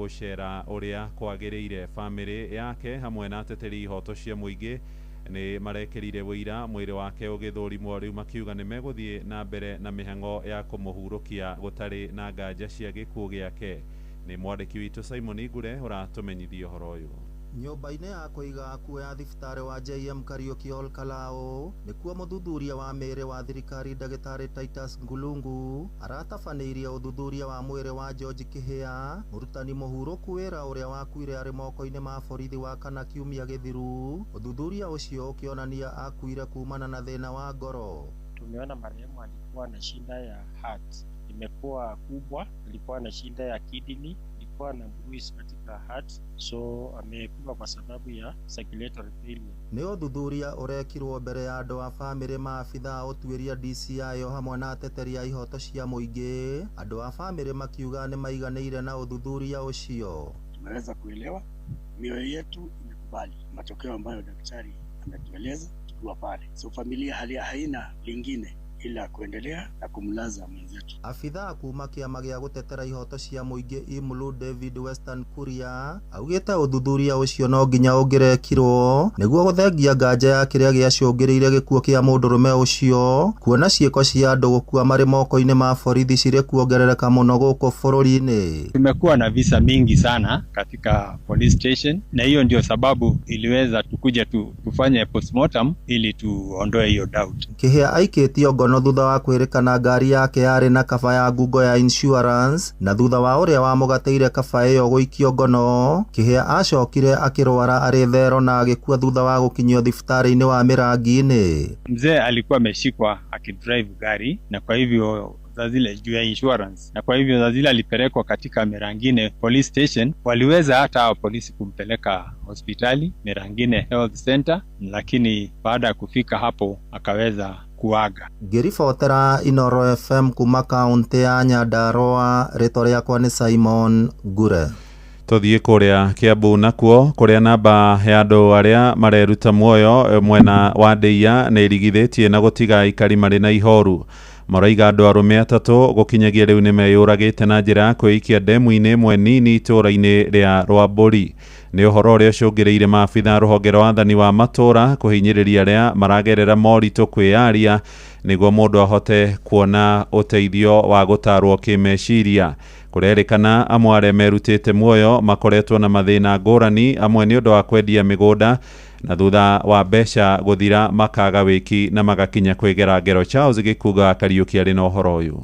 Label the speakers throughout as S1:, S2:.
S1: Gũcera ũrĩa kwagĩrĩire. Bamĩrĩ yake hamwe na ateteri ihoto cia mũingĩ nĩ marekĩrire wũira mwĩrĩ wake ũgĩthũrimwo, rĩu makiuga nĩ megũthiĩ na mbere na mĩhang'o ya kũmũhurũkia gũtarĩ na nganja cia gĩkuũ gĩake. Nĩ mwandĩki witũ Simon Ngure ũratũmenyithia ũhoro ũyũ.
S2: Nyũmba-inĩ ya kũiga akuũ ya thibitarĩ wa JM Kariuki Ol Kalou nĩkuo mũthuthuria wa mĩĩrĩ wa thirikari ndagĩtarĩ Titus Ngulungu aratabanĩirie ũthuthuria wa mwĩrĩ wa George Kihia, mũrutani mũhurũku wĩra ũrĩa wakuire arĩ moko-inĩ ma borithi wa kana kiumia gĩthiru. Ũthuthuria ũcio ũkĩonania akuire kumana na thĩna wa ngoro.
S3: Tumeona marehemu alikuwa na shida ya heart, imekuwa kubwa, alikuwa na shida ya kidney, alikuwa na bruise katika heart, so amekufa kwa sababu ya circulatory failure.
S2: Nĩ ũthuthuria ũrekirwo mbere ya andũ a bamĩrĩ, maabitha a ũtuĩria DCI o hamwe na ateteri a ihoto cia mũingĩ. Andũ a bamĩrĩ makiuga nĩ maiganĩire na ũthuthuria ũcio.
S4: Tumeweza kuelewa, mioyo yetu imekubali matokeo ambayo daktari ametueleza tukiwa pale. So familia hali haina lingine ila kuendelea na kumlaza mwenzetu.
S2: Abithaa kuma kĩama gĩa gũtetera ihoto cia mũingĩ IMLU David Western Kuria augĩte ũthuthuria ũcio no nginya ũngĩrekirwo nĩguo gũthengia nganja ya kĩrĩa gĩacũngĩrĩirie gĩkuũ kĩa mũndũrũme ũcio, kuona ciĩko cia andũ gũkua marĩ moko-inĩ ma borithi cirĩ kuongerereka mũno gũkũ bũrũri-inĩ.
S5: Tumekuwa na visa mingi sana katika police station, na hiyo ndio sababu iliweza tukuje tufanye postmortem ili tuondoe hiyo doubt.
S2: Kihia aikĩtio ngono thutha wa kwĩrĩkana ngari yake yarĩ na kaba ya ngungo ya insurance, na thutha wa ũrĩa wamũgatĩire kaba ĩyo gũikio ngono, Kihia acokire akĩrwara arĩ thero na agĩkua thutha wa gũkinyio thibitarĩ-inĩ wa Mĩrangi-inĩ.
S5: Mzee alikuwa ameshikwa akidrive gari, na kwa hivyo za zile juu ya insurance, na kwa hivyo za zile alipelekwa katika Merangine police station. Waliweza hata hao polisi kumpeleka hospitali Merangine Health Center, lakini baada ya kufika hapo akaweza kuaga.
S2: Ngĩribotera Inoro FM kuma kaũntĩ ya Nyandarua, rĩtwa rĩakwa nĩ Simon Ngure.
S1: Tũthiĩ kũrĩa Kiambu nakuo kũrĩa namba ya andũ arĩa mareruta muoyo mwena wa Ndeiya nĩ ĩrigithĩtie na gũtiga aikari marĩ na ihoru. Maraiga andũ arũme atatũ gũkinyagia rĩu nĩ meyũragĩte na njĩra ya kwĩikia ndemu-inĩ ĩmwe nini itũũra-inĩ rĩa Rwambũri. Nĩ ũhoro ũrĩa ũcũngĩrĩire maabitha rũhonge rwa wathani wa matũũra kũhinyĩrĩria arĩa maragerera moritũ kwĩyaria nĩguo mũndũ ahote kuona ũteithio wa gũtarwo kĩmeciria. Kũrerĩkana amwe arĩa merutĩte muoyo makoretwo na mathĩna ngũrani, amwe nĩ ũndũ wa kwendia mĩgũnda na thutha wa mbeca gũthira makaga wĩki na magakinya kwĩgera ngero. Charles Gĩkunga Kariũki arĩ na ũhoro ũyũ.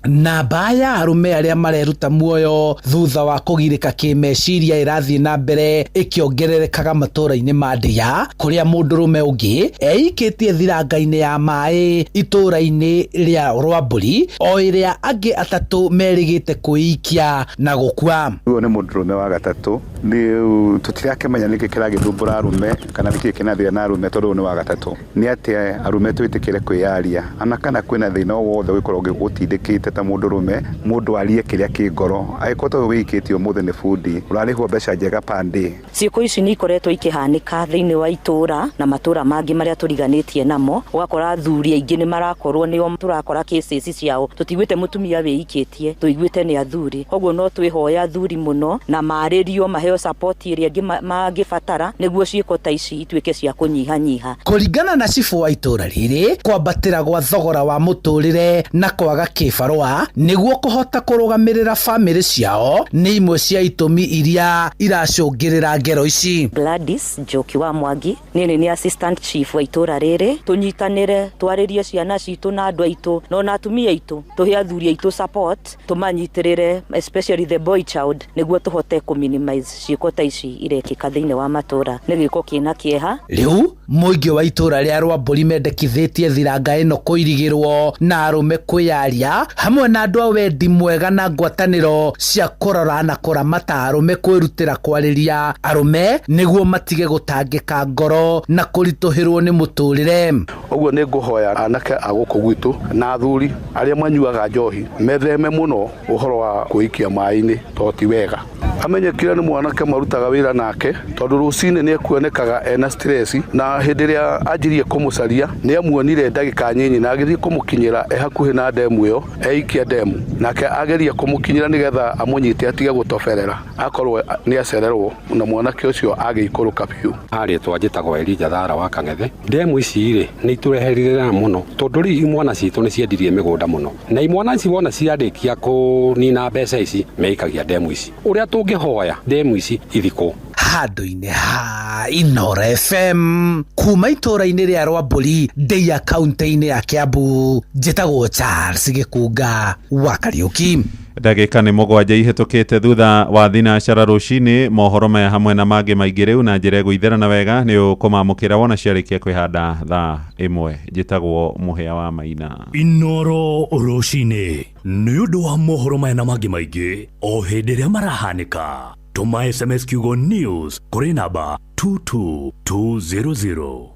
S6: Namba ya arũme arĩa mareruta muoyo thutha wa kũgirĩka kĩmeciria ĩrathiĩ na mbere ĩkĩongererekaga matũũra-inĩ ma Ndeiya, kũrĩa mũndũrũme ũngĩ eikĩtie thiranga-inĩ ya maĩ itũũra-inĩ rĩa Rwambũri, o ĩrĩa angĩ atatũ merĩgĩte kwĩikia na gũkua.
S7: Ũyũ nĩ mũndũrũme wa gatatũ, nĩ tũtirakĩmenya nĩkĩ kĩragĩthumbũra arũme kana nĩkĩ kĩnathira na arũme, tondũ ũyũ nĩ wa gatatũ. Nĩ atĩ arũme twĩtĩkĩre kwĩyaria, ana kana kwĩna thĩna o wothe ũgĩkorwo ũgĩgũtindĩkĩte ta mũndũrũme, mũndũ arie kĩrĩa kĩ ngoro. Angĩkorwo ta ũyũ wĩikĩtie ũmũthĩ nĩ bundi ũrarĩhwo mbeca njega per day.
S8: Ciĩko ici nĩ ikoretwo ikĩhanĩka thĩinĩ wa itũũra na matũũra mangĩ marĩa tũriganĩtie namo, ũgakora athuri aingĩ nĩ marakorwo nĩo tũrakora cases ciao. Tũtiguĩte mũtumia wĩikĩtie, tũiguĩte nĩ athuri. Koguo no twĩhoya athuri mũno na marĩrio maheo support ĩrĩa mangĩbatara nĩguo ciĩko ta ici ituĩke cia kũnyihanyiha.
S6: Kũringana na cibũ wa itũũra rĩrĩ, kwambatĩra gwa thogora wa mũtũrĩre na kwaga kĩbarũa nĩguo kũhota kũrũgamĩrĩra bamĩrĩ ciao nĩ imwe cia itũmi iria iracũngĩrĩra ngero ici.
S8: Gladys Njoki wa Mwangi, niĩ nĩ assistant chief wa itũũra rĩrĩ. Tũnyitanĩre, twarĩrie ciana citũ na andũ aitũ na ona atumia aitũ, tũhe athuri aitũ support, tũmanyitĩrĩre especially the boy child nĩguo tũhote kũ minimize ciĩko ta ici irekĩka thĩinĩ wa matũũra. Nĩ gĩko kĩna kĩeha.
S6: Rĩu mũingĩ wa itũũra rĩa Rwambũri mendekithĩtie thiranga ĩno kũirigĩrwo na arũme kwĩyaria hamwe na andũ a wendi mwega na ngwatanĩro cia kũrora na kũramata arũme kwĩrutĩra kwarĩria arũme nĩguo matige gũtangĩka ngoro na kũritũhĩrwo nĩ mũtũrĩre.
S9: Ũguo nĩ ngũhoya anake a gũkũ gwitũ na athuri arĩa manyuaga njohi metheme mũno ũhoro wa kwĩikia maĩ-inĩ tondũ ti wega. Amenyekire nĩ mwanake marutaga wĩra nake tondũ rũcinĩ nĩ ekuonekaga ena stress, na hĩndĩ ĩrĩa anjirie kũmũcaria nĩ amuonire ndagĩka nyinyi na agĩthiĩ kũmũkinyĩra e hakuhĩ na ndemu ĩyo, eikia ndemu, nake ageria kũmũkinyĩra nĩgetha amũnyite atige gũtoberera, akorwo nĩ acererwo na mwanake ũcio agĩikũrũka biũ.
S10: Rĩtwa njĩtagwo Elijah Thara wa Kang'ethe. Ndemu ici rĩ nĩ itũreherire mũno tondũ rĩu imwana citũ nĩ ciendirie mĩgũnda mũno, na imwana ici wona ciarĩkia kũnina mbeca ici meikagia ndemu ici. Ũrĩa tũngĩhoya ndemu ici ithikwo.
S6: Handũ-inĩ ha Inooro FM kuma itũũra-inĩ rĩa Rwambũri, Ndeiya, kaunti-inĩ ya Kiambu, njĩtagwo Charles Gĩkunga wa Kariũki.
S1: Ndagĩka nĩ 7 ihĩtũkĩte thutha wa thinacara rũcinĩ. Mohoro maya hamwe na mangĩ maingĩ rĩu na njĩra ĩgũitherana wega nĩ ũkũmamũkĩra wona ciarĩkia kwĩhanda thaa 1. Njĩtagwo Mũhĩa wa Maina.
S11: Inooro rũcinĩ nĩ ũndũ wa mohoro maya na mangĩ maingĩ o hĩndĩ ĩrĩa marahanĩka. Tũma SMS kiugo news kũrĩ namba 22200.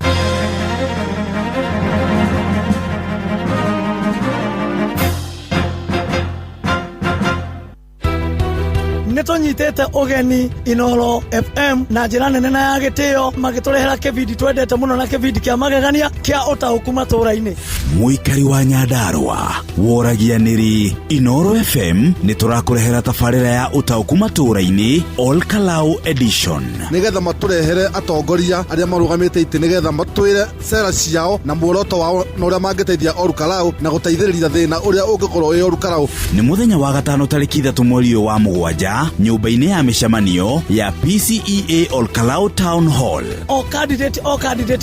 S12: Nĩ tũnyitĩte ũgeni Inooro FM na njĩra nene na ya gĩtĩo, magĩtũrehera kĩbindi twendete mũno na kĩbindi kĩa magegania kĩa ũtaũku matũũra-inĩ.
S13: Mũikari wa Nyandarũa woragia nĩrĩ Inooro FM nĩ tũrakũrehera tabarĩra ya ũtaũku matũũra-inĩ Ol Kalou Edition,
S14: nĩgetha matũrehere atongoria arĩa marũgamĩte itĩ, nĩgetha matwĩre cera ciao na muoroto wao na ũrĩa mangĩteithia Ol Kalou na gũteithĩrĩria thĩna ũrĩa ũngĩkorwo wĩ Ol Kalou.
S13: Nĩ mũthenya wa gatano tarĩki 3 mweri ũyũ wa 7 nyũmba-inĩ ya mĩcemanio ya PCEA Ol Kalou Town Hall.
S12: O candidate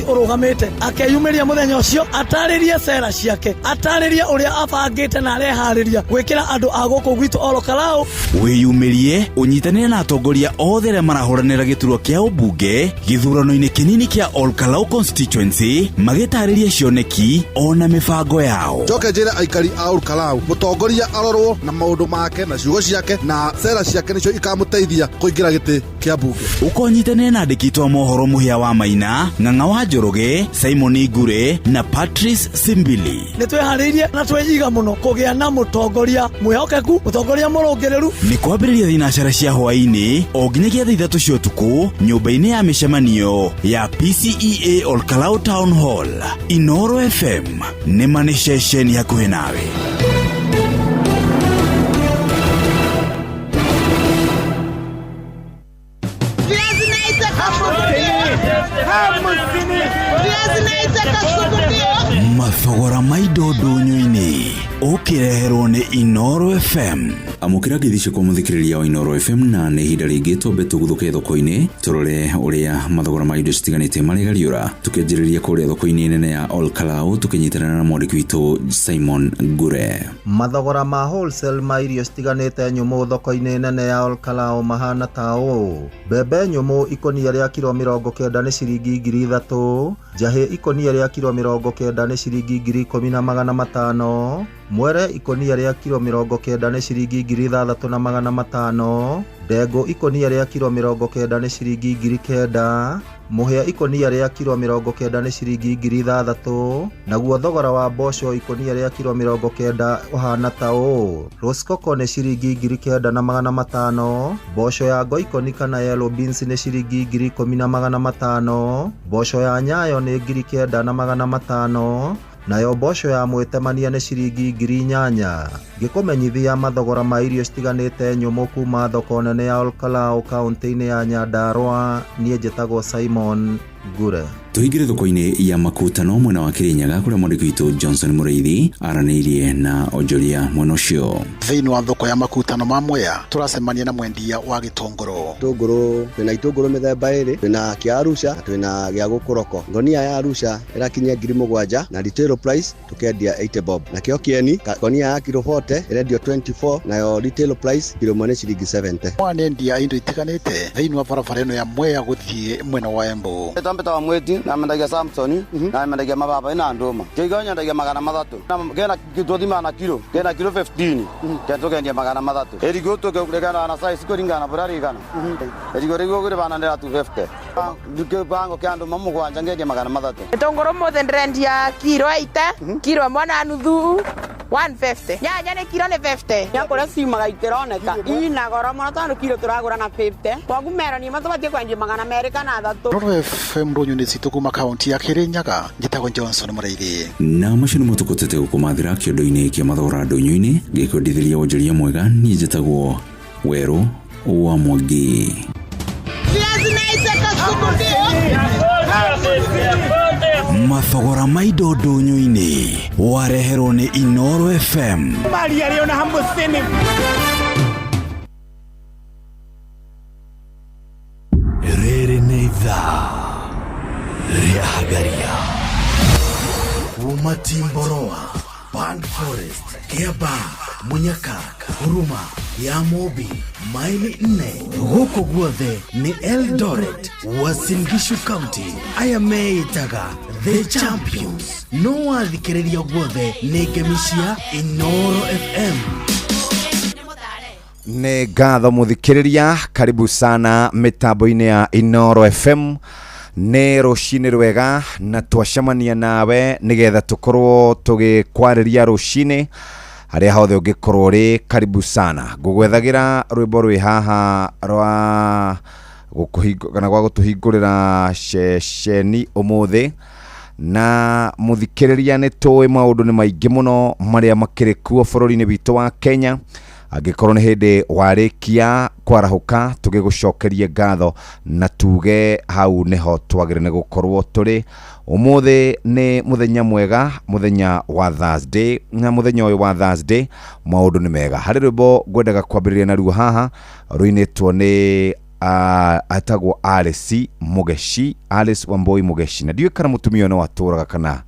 S12: ũrũgamĩte akeyumĩria mũthenya ũcio atarĩrie cera ciake, atarĩrie ũrĩa abangĩte na areharĩria gwĩkĩra andũ a gũkũ gwitũ Ol Kalou.
S13: Wĩyumĩrie ũnyitanĩre na atongoria othe arĩa marahũranĩra gĩturwa kĩa ũmbunge gĩthurano-inĩ kĩnini kĩa Ol Kalou constituency, magĩtarĩria cioneki ona mĩbango yao.
S14: Njoke njĩre aikari a Ol Kalou mũtongoria arorwo na maũndũ make na ciugo ciake na cera ciake nĩcio ikamũteithia kũingĩra gĩtĩ kĩa mbunge.
S13: Ũkonyitanĩra na andĩki a mohoro Mũhĩa wa Maina, Ng'ang'a wa Njoroge, Simon Ngure na Patrice Simbili.
S12: Nĩ twĩharĩirie na twĩiga mũno kũgĩa na mũtongoria mwĩhokeku, mũtongoria mũrũngĩrĩru.
S13: Nĩ kwambĩrĩria thinacara cia hwaĩ-inĩ o nginyagia thaa 3 cia ũtukũ nyũmba-inĩ ya mĩcemanio ya PCEA Ol Kalou Town Hall. Inooro FM nĩ ma nĩ ceceni hakuhĩ nawe. Mathogora ma indo ndũnyũ-inĩ ũkĩreherwo nĩ Inooro FM.
S15: Amũkĩra ngeithi kwa mũthikĩrĩria wa Inooro FM, na nĩ ihinda rĩngĩ twambe tũguthũke thoko-inĩ tũrore ũrĩa mathogora ma indo citiganĩte marĩgariũra, tũkĩanjĩrĩria kũrĩa thoko-inĩ nene ya Ol Kalou tũkĩnyitanĩra na mwandĩki witũ Simon Ngure.
S2: Mathogora ma wholesale ma irio citiganĩte nyũmũ thoko-inĩ nene ya Ol Kalou mahana ta ũũ: mbembe nyũmũ ikũnia rĩa kiro 90 nĩ ciringi 3,000, njahĩ ikũnia rĩa kiro 90 nĩ ciringi 10,500, mwere ikũnia rĩa kiro 90 nĩ ciringi 6,500, ndengũ ikũnia rĩa kiro 90 nĩ ciringi 9,000, mũhĩa ikũnia rĩa kiro 90 nĩ ciringi 6,000, naguo thogora wa mboco ikũnia rĩa kiro 90 ũhana ta ũũ: roskoko nĩ ciringi 9,500, mboco ya ngoikoni kana yellow beans nĩ ciringi 10,500, mboco ya nyayo nĩ 9,500, nayo mboco ya mwĩtemania nĩ ciringi 8,000. Ngĩkũmenyithia mathogora ma irio citiganĩte nyũmũ kuma thoko nene ya Ol Kalou kaunti-inĩ ya Nyandarũa, niĩ njĩtagwo Simon Ngure.
S15: Tũingĩre thoko-inĩ ya Makutano mwena wa Kirinyaga kũrĩa mwandĩki witũ Johnson Mũrĩithi aranĩirie na onjoria mwena ũcio.
S16: Thĩinĩ wa thoko ya Makutano ma Mwea tũracemania na mwendia wa gĩtũngũrũ.
S17: Gĩtũngũrũ twĩna itũngũrũ mĩthemba ĩrĩ, twĩna kĩa Arusha na twĩna gĩa gũkũroko. Ngonia ya Arusha ĩrakinyia 7,000 na retail price tukendia 80 bob. Nakĩo kĩeni ngonia ya kiro 40 ĩrendio 24 nayo retail price kiro 1 nĩ ciringi 70.
S16: Mwanendia indo itiganĩte thĩinĩ wa barabara ĩno ya Mwea gũthiĩ mwena wa Embu.
S18: Ĩtambĩta wa Mweti na mendagia Samson na mendagia mababa ina nduma. Kĩgo nyendagia 300. Na kena tuthima na kiro, kena kiro 15. Kena tukendia 300. Erigo tukerekana na size kuringana burarigana. Erigo rigo kuri bana ndera 250. Kibango kia nduma mugwanja ngendia 300.
S19: Gĩtũngũrũ mũthĩ ndĩrendia kiro 80, kiro ĩmwe na nuthu 150. Nyanya nĩ kiro nĩ 50.
S20: Nyakũrĩa ciumaga itironeka ina goro mũno tondũ kiro tũragũra na 50 kwoguo meroni matũbatiĩ kwendia 200 kana 3.
S16: Inooro FM ndũnyũ-inĩ citũ kuma kaunti ya Kirinyaga, njĩtagwo Johnson Mũrĩithi.
S15: Na macio nĩmo tũkũtete gũkũmathĩra kĩondo-inĩ kĩa mathogora ndũnyũ-inĩ gĩkwendithĩria wonjoria mwega. Niĩ njĩtagwo Werũ wa Mwangi.
S13: Mathogora ma indo ndũnyũ-inĩ wareherwo nĩ Inooro FM.
S21: Maria rĩo na hamũcini.
S11: Rĩrĩ nĩ ithaa rĩa Hagaria.
S22: Kuma Timboroa, Band Forest, Kiaba, Munyaka, Huruma, ya Mobi, maili 4 gũkũ guothe nĩ Eldoret, Uasin Gishu County. Aya meĩtaga The Champions. No wathikĩrĩria guothe nĩ ngemi cia Inooro FM.
S23: Nĩ ngatho mũthikĩrĩria, karibu sana mĩtambo-inĩ ya Inooro FM. Nĩ rũcinĩ rwega na twacemania nawe nĩgetha tũkorwo tũgĩkwarĩria rũcinĩ harĩa hothe ũngĩkorwo ũrĩ. Karibu sana. Ngũgwethagĩra rwĩmbo rwĩ haha rwa gũkũhingo kana gwa gũtũhingũrĩra ceceni ũmũthĩ. Na mũthikĩrĩria, nĩ tũĩ maũndũ nĩ maingĩ mũno marĩa makĩrĩ kuo bũrũri-inĩ witũ wa Kenya. Angĩkorwo nĩ hĩndĩ warĩkia kwarahũka, tũgĩgũcokerie ngatho na tuge hau nĩho twagĩrĩire nĩ gũkorwo tũrĩ. Ũmũthĩ nĩ mũthenya mwega, mũthenya wa Thursday, na mũthenya ũyũ wa Thursday maũndũ nĩ mega. Harĩ rwĩmbo ngwendaga kwambĩrĩria naruo haha rũinĩtwo nĩ atagwo Alice Mugeshi, Alice Wambui Mugeshi, na ndiũĩ kana mũtumia ũyũ no atũraga kana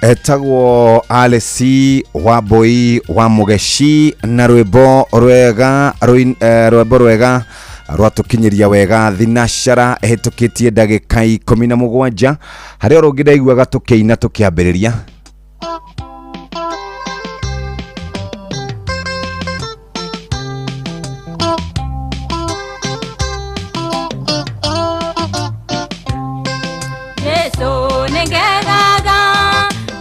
S23: Etagwo Alice Wambui wa Mugeshi na rwĩmbo rwega rwĩmbo rwega Rwatũkinyĩria wega thinacara ĩhĩtũkĩtie ndagĩka 17 harĩa ũrũngĩ ndaiguaga tũkĩina tũkĩambĩrĩria.
S3: Jesu nĩngegaga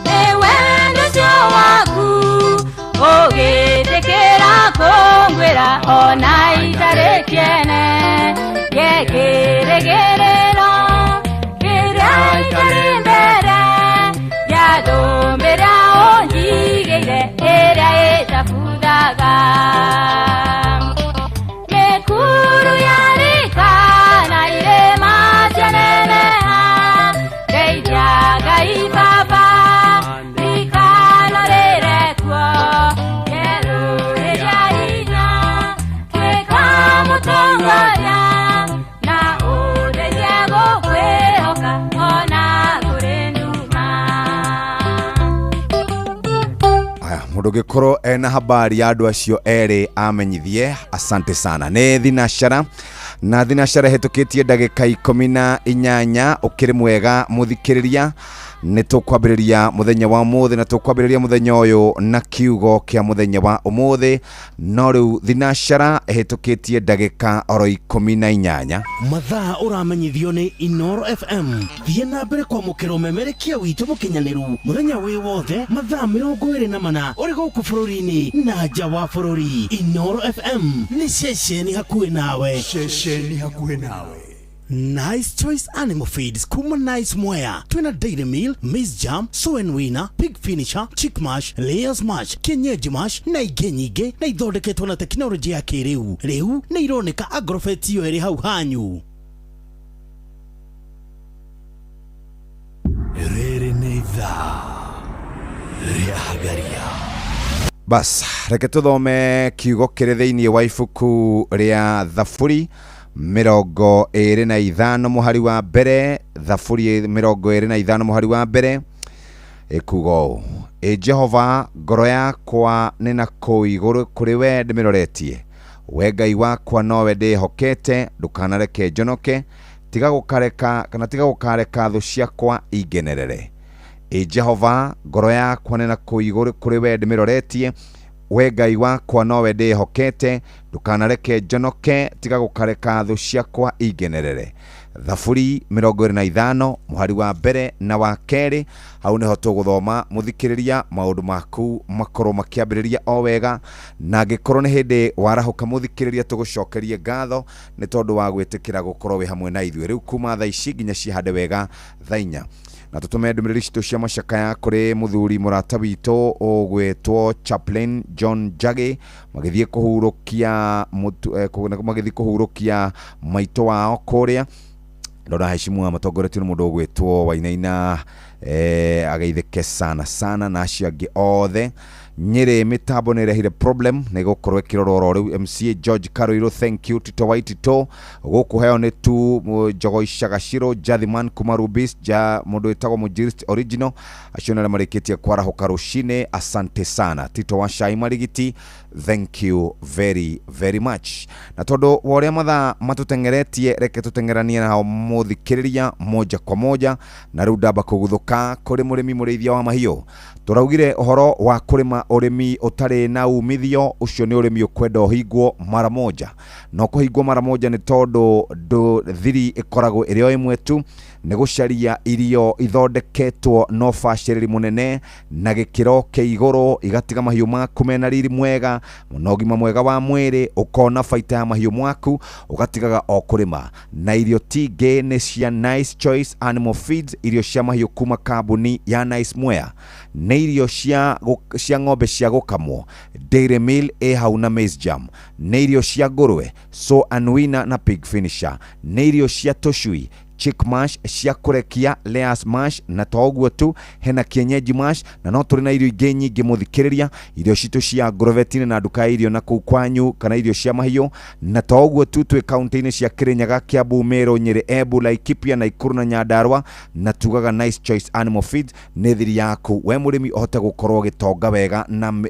S3: nĩ wendo ũcio waku ũgĩtĩkĩra kũngwĩra ona itarĩ kĩene gĩkĩrĩgĩrĩro kĩrĩa itarĩ mbere gĩa ndũmĩrĩa ũnjigĩire ĩrĩa ĩtabuthaga mĩkuru yarika na irĩma cianeneha ndeithia Ngai Baba ndikanarĩre kuo ngerũrĩria hinya tuĩka mũtongoria na ũndeithie gũkwĩhoka ona kũrĩ nduma.
S23: Aya, mũndũ ũngĩkorwo ena habari ya andũ acio erĩ amenyithie. Asante sana. Nĩ thinacara na thinacara ĩhĩtũkĩtie ndagĩka 18. Ũkĩrĩ mwega mũthikĩrĩria, nĩ tũkwambĩrĩria mũthenya wa ũmũthĩ na tũkwambĩrĩria mũthenya ũyũ na kiugo kĩa mũthenya wa ũmũthĩ. No rĩu thinacara ĩhĩtũkĩtie ndagĩka oro 18.
S22: Mathaa ũramenyithio nĩ Inoro FM. Thiĩ na mbere kwamũkĩra ũmemerekia witũ mũkinyanĩru mũthenya wĩ wothe mathaa 24 ũrĩ gũkũ bũrũri-inĩ na nja wa bũrũri. Inoro FM nĩ ceceni hakuhĩ nawe.
S11: Ceceni hakuhĩ nawe.
S22: Nice Choice Animal Feeds kuma Nice Mwea twina Dairy Meal, Maize Jam, Soy and Winner, Pig Finisher, Chick Mash, Layers Mash, Kienyeji Mash na ingĩ nyingĩ na ithondeketwo na tekinoronjĩ ya kĩrĩu. Rĩu nĩ ironeka Agrovet iyo ĩrĩ hau hanyu.
S11: Rĩrĩ nĩ ithaa rĩa Hagaria.
S23: Bas, reke tũthome kiugo kĩrĩ thĩinĩ wa ibuku rĩa Thaburi 25 mũhari wa mbere. Thaburi 25 mũhari wa mbere ĩkuga ũũ: Ĩ Jehova, ngoro yakwa nĩ na kũu igũrũ kũrĩ we ndĩmĩroretie. We Ngai wakwa nowe ndĩhokete, ndũkanareke njonoke, tiga gũkareka kana tiga gũkareka thũ ciakwa ingenerere. Ĩ Jehova, ngoro yakwa nĩ na kũu igũrũ kũrĩ we ndĩmĩroretie. We Ngai wakwa nowe ndĩhokete, ndũkanareke njonoke, tiga gũkareka thũ ciakwa ingenerere. Thaburi 25 mũhari wa mbere na wa kerĩ. Hau nĩho tũgũthoma mũthikĩrĩria, maũndũ maku makorwo makĩambĩrĩria o wega, na angĩkorwo nĩ hĩndĩ warahũka mũthikĩrĩria, tũgũcokerie ngatho nĩ tondũ wa gwĩtĩkĩra gũkorwo wĩ hamwe na ithuĩ rĩu kuma thaa ici nginya cihande wega thaa 4. Na tũtũme ndũmĩrĩri citũ cia macakaya kũrĩ mũthuri mũrata witũ ũgwĩtwo Chaplain John Njagi, magĩthiĩ kũhurũkia magĩthiĩ kũhurũkia maitũ wao kũrĩa ndona heshimu matongoretio nĩ mũndũ ũgwĩtwo Wainaina. Ageithĩke sana sana na acio angĩ othe. Nyĩrĩ mĩtambo nĩ ĩrehire problem nĩ gũkorwo ĩkĩrorwo oro rĩu. MCA George Karoiro, thank you. Tito Waitito gũkũ heo nĩ tu Njogo Icagaciro, Jathiman kuma Rubis, ja mũndũ wĩtagwo Mũnjirist Original, acio nĩ arĩa marĩkĩtie kwarahũka rũcinĩ. Asante sana. Tito wa Shai Marigiti, thank you very very much. Na tondũ wa ũrĩa mathaa matũteng'eretie, reke tũteng'eranie nao mũthikĩrĩria moja kwa moja. Na rĩu ndamba kũguthũka kũrĩ mũrĩmi mũrĩithia wa mahiũ. Tũraugire ũhoro wa kũrĩma ũrĩmi ũtarĩ na umithio, ũcio nĩ ũrĩmi ũkwenda ũhingwo mara moja. No kũhingwo mara moja nĩ tondũ thiri ĩkoragwo ĩrĩ o ĩmwe tu, nĩ gũcaria irio ithondeketwo na ũbacĩrĩri mũnene na gĩkĩro kĩa igũrũ, igatiga mahiũ maku mena riri mwega na ũgima mwega wa mwĩrĩ, ũkona baita ya mahiũ maku, ũgatigaga o kũrĩma. Na irio tingĩ nĩ cia Nice Choice Animal Feeds, irio cia mahiũ kuma kambuni ya Nice Mwea. Nĩ irio cia ng'ombe cia gũkamwo, Dairy Meal ĩ hau na Maize Jam. Nĩ irio cia ngũrwe, So and Winner na Pig Finisher. Nĩ irio cia tũcui, Chick Mash cia kũrekia, Layers Mash, na to ũguo tu hena kienyeji mash, na no tũrĩ na irio ingĩ nyingĩ mũthikĩrĩria. Irio citũ cia Grovetine na nduka ya irio na kũu kwanyu, kana irio cia mahiũ. Na to ũguo tu twĩ kaunti-inĩ cia Kirinyaga, Kiambu, Meru, Nyĩrĩ, Embu, Laikipia, Nakuru na Nyandarua, na tugaga Nice Choice Animal Feeds nĩ thiri yaku we mũrĩmi ũhote gũkorwo ũgĩtonga wega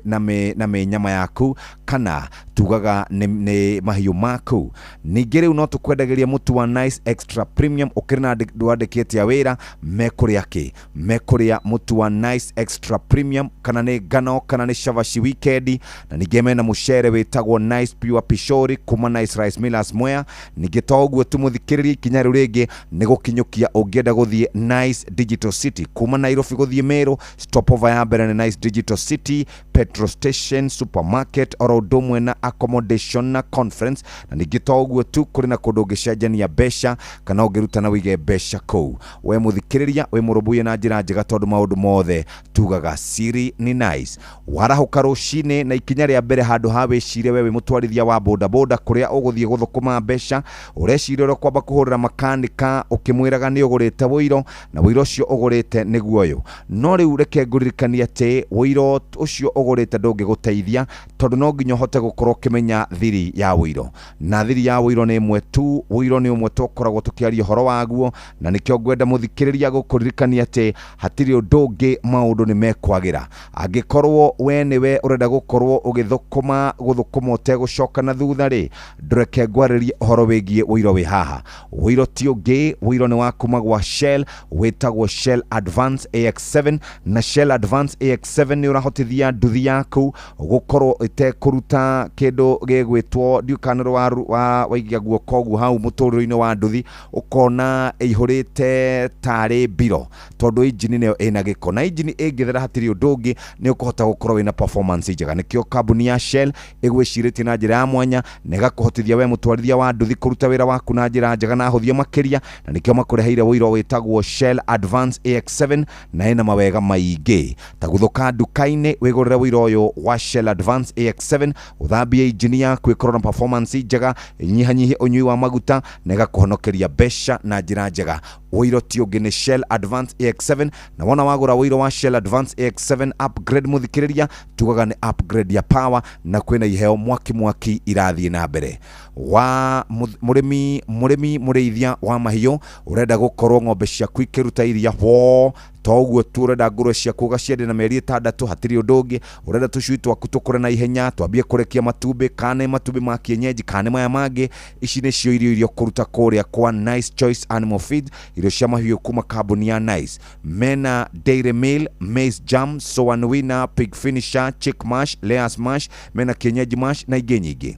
S23: na mĩnyama yaku, kana Tugaga nĩ mahiũ maku. Ningĩ rĩu no tũkwendagĩria mũtu wa Nice Extra Premium ũkĩrĩ na ndwandĩkĩte a wĩra mekũrĩa kĩ mekũrĩa mũtu wa Nice Extra Premium, kana nĩ ngano kana nĩ cabaci wikendi. Na ningĩ mena mũcere wĩtagwo Nice Pure Pishori kuma Nice Rice Millers Mwea. Ningĩ to ũguo tu, mũthikĩrĩria, ikinya rĩu rĩngĩ nĩ gũkinyũkia ũngĩenda gũthiĩ Nice Digital City kuma Nairobi gũthiĩ Meru. Stopover ya mbere nĩ Nice Digital City petrol station, supermarket, oro ũndũ ũmwe na accommodation na conference. Na ningĩ to ũguo tu, kũrĩ na kũndũ ũngĩcenjania mbeca kana ũngĩruta na wĩige mbeca kũu. We mũthikĩrĩria, wĩ mũrũmbũiye na njĩra njega, tondũ maũndũ mothe tugaga siri ni nice. Warahũka rũcinĩ na ikinya rĩa mbere, handũ ha wĩcire we wĩ mũtwarithia wa bodaboda kũrĩa ũgũthiĩ gũthũkũma mbeca, ũreciria ũrĩa kwamba kũhũrĩra makanika ũkĩmwĩraga nĩ ũgũrĩte wũiro, na wũiro ũcio ũgũrĩte nĩguo ũyũ. No rĩu reke ngũririkanie atĩ wũiro ũcio ũgũrĩte ndũngĩgũteithia, tondũ no nginya ũhote gũkorwo ũkĩmenya thiri ya wũiro, na thiri ya wũiro nĩ ĩmwe tu. Wũiro nĩ ũmwe tũkoragwo tũkĩaria ũhoro waguo, na nĩkĩo ngwenda mũthikĩrĩria gũkũririkania atĩ hatirĩ ũndũ ũngĩ, maũndũ nĩ mekwagĩra angĩkorwo we nĩwe ũrenda gũkorwo ũgĩthũkũma gũthũkũma ũtegũcoka na thutha rĩ. Ndũreke ngwarĩrie ũhoro wĩgiĩ wũiro wĩ haha. Wũiro ti ũngĩ, wũiro nĩ wa kuma gwa Shell, wĩtagwo Shell Advance AX7. Na Shell Advance AX7 nĩ ũrahotithia nduthi yaku gũkorwo ĩtekũruta kĩndũ gĩgwĩtwo ndiũkanĩrwo waigia guoko ũguo hau mũtũrĩre-inĩ wa nduthi, ũkona ĩihũrĩte tarĩ mbiro, tondũ injini nĩyo ĩna gĩko, na injini ĩngĩthera hatirĩ ũndũ ũngĩ nĩ ũkũhota gũkorwo wĩna performance njega. Nĩkĩo kambuni ya Shell ĩgwĩcirĩtie na njĩra ya mwanya na ĩgakũhotithia we mũtwarithia wa nduthi kũruta wĩra waku na njĩra njega na hũthie makĩria, na nĩkĩo makũreheire wũiro wĩtagwo Shell Advance AX7, na ĩna mawega maingĩ. Ta gũthũka nduka-inĩ wĩgũrĩre wũiro ũyũ wa Shell Advance AX7, ũthambie injini yaku ĩkorwo na performance njega, ĩnyihanyihie ũnyui wa maguta na ĩgakũhonokeria mbeca na njĩra njega. Wũiro ti ũngĩ nĩ Shell Advance AX7. Na wona wagũra wũiro wa Shell Advance AX7 upgrade, mũthikĩrĩria, tugaga nĩ upgrade ya power, na kwĩna iheo mwaki mwaki irathiĩ na mbere. Wa mũrĩmi, mũrĩmi mũrĩithia wa mahiũ, ũrenda gũkorwo ng'ombe ciaku ikĩruta iria ho, to ũguo tu, ũrenda ngũrwe ciaku ũgaciendia na mĩeri 6, hatirĩ ũndũ ũngĩ, ũrenda tũcui twaku tũkũre na ihenya, twambie kũrekia matumbĩ, kana nĩ matumbĩ ma kienyeji kana nĩ maya mangĩ, ici nĩcio irio iria ũkũruta kũrĩa kwa Nice Choice Animal Feed, irio cia mahiũ kuma kambuni ya Nice. Mena dairy meal, maize jam, soan winner, pig finisher, chick mash, layers mash, mena kienyeji mash na ingĩ nyingĩ.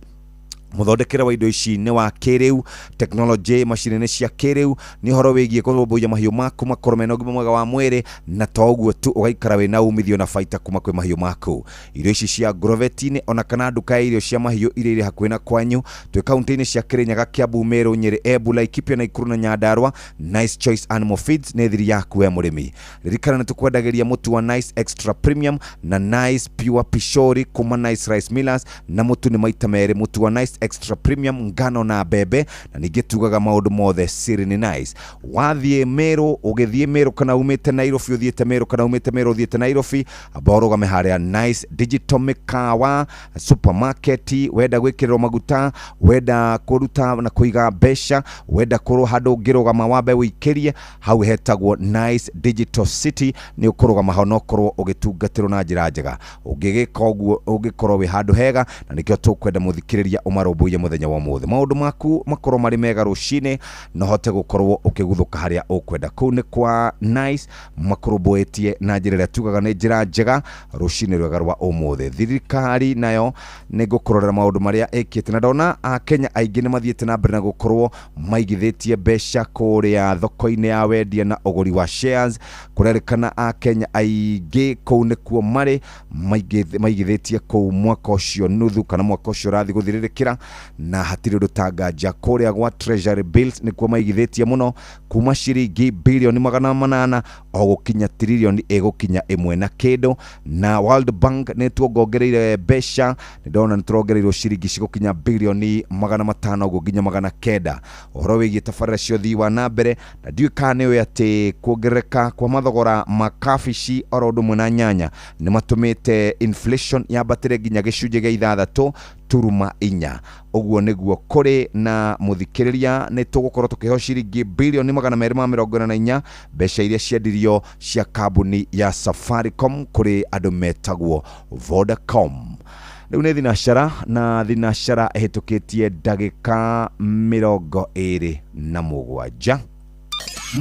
S23: Muthondekere wa indo ici nĩ wa kĩrĩu technology, macini-inĩ cia kĩrĩu. Nĩ ũhoro wĩgiĩ kũrũmbũiya mahiũ maku makorwo mena ũgima mwega wa mwĩrĩ, na to ũguo tu, ũgaikara wĩna umithio na baita kuma kwĩ mahiũ maku. Irio ici cia Agrovet-inĩ ona kana nduka ya irio cia mahiũ iria irĩ hakuhĩ na kwanyu, twĩ kaunti-inĩ cia Kirinyaga, Kiambu, Meru, Nyĩrĩ, Embu, Laikipia, Nakuru na Nyandarua. Nice Choice Animal Feeds nĩ thiri yaku we mũrĩmi. Ririkana nĩ tũkwendagĩria mũtu wa Nice Extra Premium na Nice Pure Pishori kuma Nice Rice Millers, na mũtu nĩ maita merĩ, mũtu wa Nice Extra Premium ngano na mbembe. Na ningĩ tugaga maũndũ mothe siri ni nice. Wathiĩ Meru, ũgĩthiĩ Meru kana umĩte Nairobi ũthiĩte Meru, kana umĩte Meru ũthiĩte Nairobi, amba ũrũgame harĩa Nice Digital Mikawa supermarket. Wenda gwĩkĩrĩrwo maguta, wenda kũruta na kũiga mbeca, wenda kũrwo handũ ũngĩrũgama wambe wĩikĩrie, hau hetagwo Nice Digital City. Nĩ ũkũrũgama hau na ũkorwo ũgĩtungatĩrwo na njĩra njega. Ũngĩgĩka ũguo ũngĩkorwo wĩ handũ hega, na nĩkĩo tũkwenda mũthikĩrĩria ũmarũmbũiye mũthenya wa ũmũthĩ, maũndũ maku makorwo marĩ mega rũcinĩ na ũhote gũkorwo ũkĩguthũka harĩa ũkwenda. Kũu nĩ kwa Nice, makũrũmbũĩtie na njĩra ĩrĩa tugaga nĩ njĩra njega. Rũcinĩ rwega rwa ũmũthĩ. Thirikari nayo nĩ ngũkũrorera maũndũ marĩa ĩkĩte, na ndona akenya aingĩ nĩ mathiĩte na mbere na gũkorwo maigithĩtie mbeca kũrĩa thoko-inĩ ya wendia na ũgũri wa shares. Kũrerĩkana akenya aingĩ kũu nĩkuo marĩ maigithĩtie kũu mwaka ũcio nuthu kana mwaka ũcio ũrathiĩ gũthirĩrĩkĩra, na hatirĩ ũndũ tanganja kũrĩa gwa treasury bills nĩkuo maigithĩtie mũno, kuma ciringi 800 bilioni o gũkinya tiririoni ĩgũkinya ĩmwe na kĩndũ. Na World Bank nĩ tuongongereire mbeca, nĩ ndona nĩ tũrongereirwo ciringi cigũkinya 500 bilioni ũguo nginya 900, ũhoro wĩgiĩ tabarĩra cia ũthii wa na mbere. Na ndiũĩ kana nĩ ũĩ atĩ kuongerereka kwa mathogora ma kabici oro ũndũ ũmwe na nyanya nĩ matũmĩte inflation yambatĩre nginya 6.4%. Ũguo nĩguo kũrĩ. Na mũthikĩrĩria, nĩ tũgũkorwo tũkĩheo ciringi 244 bilioni, mbeca iria ciendirio cia kambuni ya Safaricom kũrĩ andũ metagwo Vodacom. Rĩu nĩ thinacara na thinacara ĩhĩtũkĩtie ndagĩka 27.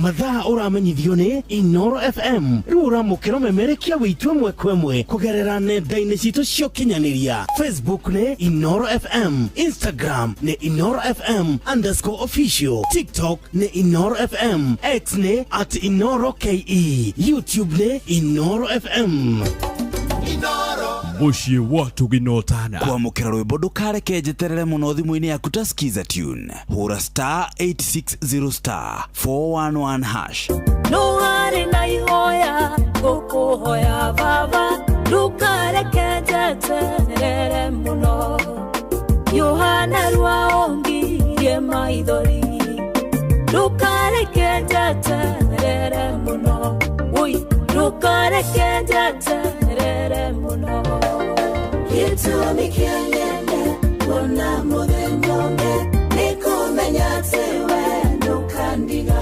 S22: Mathaa ũramenyithio nĩ Inoro FM rĩu ũramũkĩra ũmemerekia wĩitũ ĩmwe kwa ĩmwe kũgerera nenda-inĩ citũ cia ũkinyanĩria. Facebook nĩ Inoro FM, Instagram nĩ Inoro FM underscore official, TikTok nĩ Inoro FM, X nĩ at Inoro KE, YouTube nĩ Inoro FM.
S11: Mũciĩ wa tũginotana.
S13: Kwamũkĩra rwĩmbo ndũkareke njeterere mũno thimũ-inĩ yaku ta skiza tune. Hũra star 860 star 411 hash.
S3: No harĩ na ihoya ngũkũhoya baba, ndũkareke njeterere mũno. Yohana rwaongirie maithori, ndũkareke njeterere mũno. Oi, ndũkareke njeterere mũno. Gĩtũmi kĩa ng'ende kuona mũthenya ũngĩ nĩ kũmenya atĩ we ndũkandiga.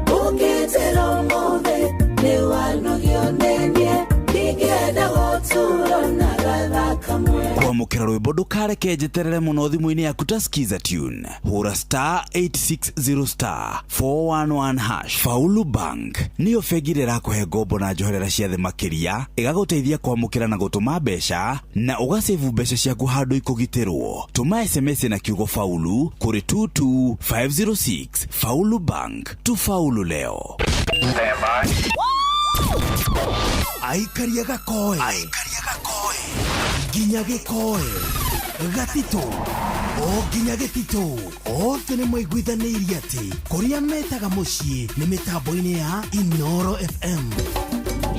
S3: Ũngĩnjĩra ũmũthĩ nĩ wanogio nĩ niĩ, ndingĩenda gũtũũra na gatha kamwe.
S13: Kwamũkĩra rwĩmbo ndũkareke njeterere mũno thimũ-inĩ yaku ta skiza tune. Hũra star 860 star 411 hash. Faulu Bank nĩyo bengi ĩrĩa ĩrakũhe ngombo na njoherera cia thĩ makĩria, ĩgagũteithia kwamũkĩra na gũtũma mbeca na ũgacebu mbeca ciaku handũ ikũgitĩrwo. Tũma SMS na kiugo faulu kũrĩ 22506. Faulu Bank, tufaulu leo.
S22: Aikaria gakoe nginya gĩkoe gatitũ o nginya gĩtitũ othe nĩ maiguithanĩirie atĩ kũrĩa metaga mũciĩ nĩ mĩtambo-inĩ ya Inoro FM.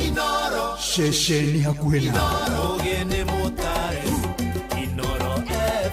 S4: Inoro
S5: ceceni hakuhĩ na
S4: Ũgĩ nĩ mũtare Inoro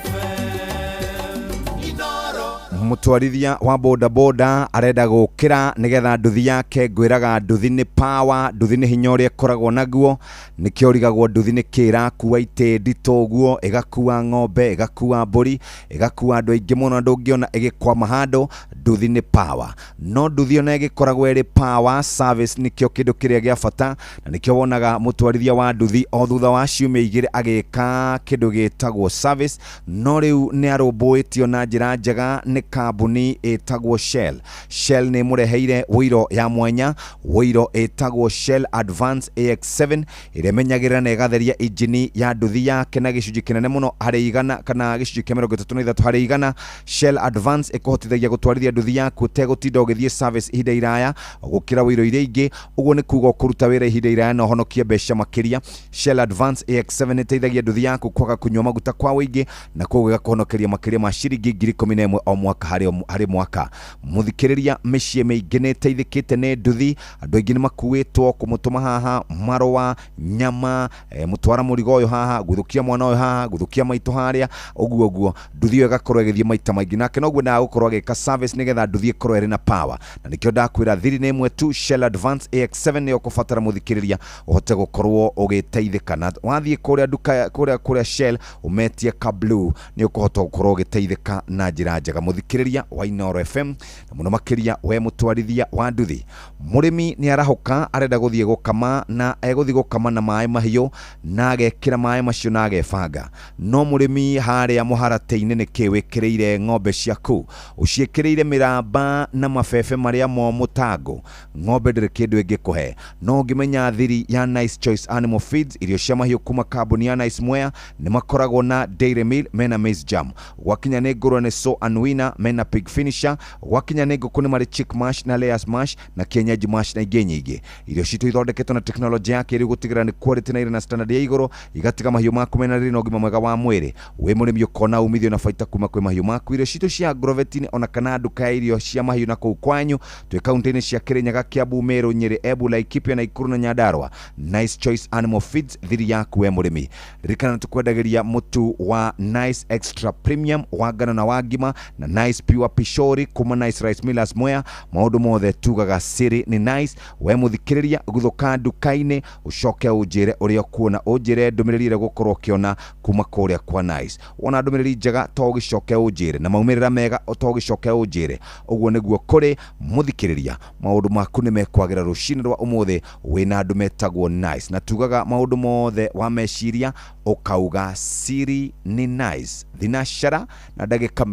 S4: FM. Inoro.
S23: Mũtwarithia wa bodaboda arenda gũkĩra nĩgetha nduthi yake. Ngwĩraga nduthi nĩ power, nduthi nĩ hinya ũrĩa ĩkoragwo naguo. Nĩkĩo ũrigagwo nduthi nĩ kĩ ĩrakua itĩ nditũ ũguo, ĩgakua ng'ombe, ĩgakua mbũri, ĩgakua andũ aingĩ mũno, ndũngĩona ĩgĩkwama handũ. Nduthi nĩ power. No nduthi ona ĩgĩkoragwo ĩrĩ power, service nĩkĩo kĩndũ kĩrĩa gĩa bata, na nĩkĩo wonaga mũtwarithia wa nduthi o thutha wa ciumia igĩrĩ agĩka kĩndũ gĩtagwo service. No rĩu nĩ arũmbũĩtio na njĩra njega nĩ kambuni ĩtagwo Shell. Shell nĩ ĩmũreheire wũiro ya mwanya, wũiro ĩtagwo Shell Advance AX7 ĩrĩa ĩmenyagĩrĩra na ĩgatheria injini ya nduthi yake na gĩcunjĩ kĩnene mũno harĩ igana, kana gĩcunjĩ kĩa 33 harĩ igana. Shell Advance ĩkũhotithagia gũtwarithia nduthi yaku ũtegũtinda ũgĩthiĩ service ihinda iraya gũkĩra wũiro iria ingĩ. Ũguo nĩ kuga ũkũruta wĩra ihinda iraya na ũhonokie mbeca makĩria. Shell Advance AX7 ĩteithagia nduthi yaku kwaga kũnyua maguta kwa ũingĩ na koguo ĩgakũhonokeria makĩria ma ciringi 11,000 o mwaka harĩ mwaka. Mũthikĩrĩria, mĩciĩ mĩingĩ nĩ ĩteithĩkĩte nĩ nduthi. Andũ aingĩ nĩ makuĩtwo kũmũtũma haha marũa, nyama, mũtwara mũrigo ũyũ haha, gũthũkia mwana ũyũ haha, gũthũkia maitũ harĩa, ũguo ũguo. Nduthi ĩyo ĩgakorwo ĩgĩthiĩ maita maingĩ, nake noguo endaga gũkorwo agĩka service nĩgetha nduthi ĩkorwo ĩrĩ na power. Na nĩkĩo ndakwĩra thiri nĩ ĩmwe tu, Shell Advance AX7 nĩyo ũkũbatara mũthikĩrĩria ũhote gũkorwo ũgĩteithĩka. Na wathiĩ kũrĩa nduka kũrĩa Shell ũmetie ka blue, nĩ ũkũhota gũkorwo ũgĩteithĩka na njĩra njega. Mũthikĩrĩria wa Inoro FM, na mũno makĩria we mũtwarithia wa nduthi, mũrĩmi nĩ arahũka arenda gũthiĩ gũkama, na egũthiĩ gũkama na maĩ mahiũ na agekĩra maĩ macio na agebanga. No mũrĩmi harĩa mũharatĩ-inĩ nĩkĩ wĩkĩrĩire ng'ombe ciaku? Ũciĩkĩrĩire mĩramba na mabebe marĩa momũ tango. Ng'ombe ndĩrĩ kĩndũ ĩngĩkũhe. No ũngĩmenya thiri ya Nice Choice Animal Feeds, irio cia mahiũ kuma kambuni ya Nice Mwea, nĩ makoragwo na Dairy Meal, mena maize jam. Gwakinya nĩ ngũrwe nĩ So and Winner, mena pig finisher. Gwakinya nĩ ngũkũ nĩ marĩ chick mash na layers mash na kienyeji mash na ingĩ nyingĩ. Irio citũ ithondeketwo na teknolojĩ ya kĩrĩu gũtigĩrĩra nĩ quality na irĩ na standard ya igũrũ, igatiga mahiũ maku mena riri na ũgima mwega wa mwĩrĩ. Wĩ mũrĩmi ũkona umithio na baita kuma kwĩ mahiũ maku. Irio citũ cia Agrovetini ona kana nduka ya irio cia mahiũ na kũu kwanyu twĩ kaunti-inĩ cia Kirinyaga, Kiambu, Meru, Nyeri, Embu, Laikipia, Nakuru na Nyandarua. Nice Choice Animal Feeds, thiri yaku we mũrĩmi. Ririkana tũkwendagĩria mũtu wa Nice Extra Premium wa ngano na wa ngima na Nice Pure Pishori kuma Nice Rice Millers Mwea. Maũndũ mothe tugaga siri nĩ Nice. We mũthikĩrĩria, gũthũka nduka-inĩ ũcoke ũnjĩre ũrĩa ũkuona, ũnjĩre ndũmĩrĩri ĩrĩa ũgũkorwo ũkĩona kuma kũrĩa kwa Nice. Wona ndũmĩrĩri njega to ũgĩcoke ũnjĩre, na maumĩrĩra mega to ũgĩcoke ũnjĩre. Ũguo nĩguo kũrĩ mũthikĩrĩria, maũndũ maku nĩ mekwagĩra rũcinĩ rwa ũmũthĩ wĩna andũ metagwo Nice. Na tugaga maũndũ mothe wa meciria Ũkauga siri ni nice. Thinashara na ndagĩka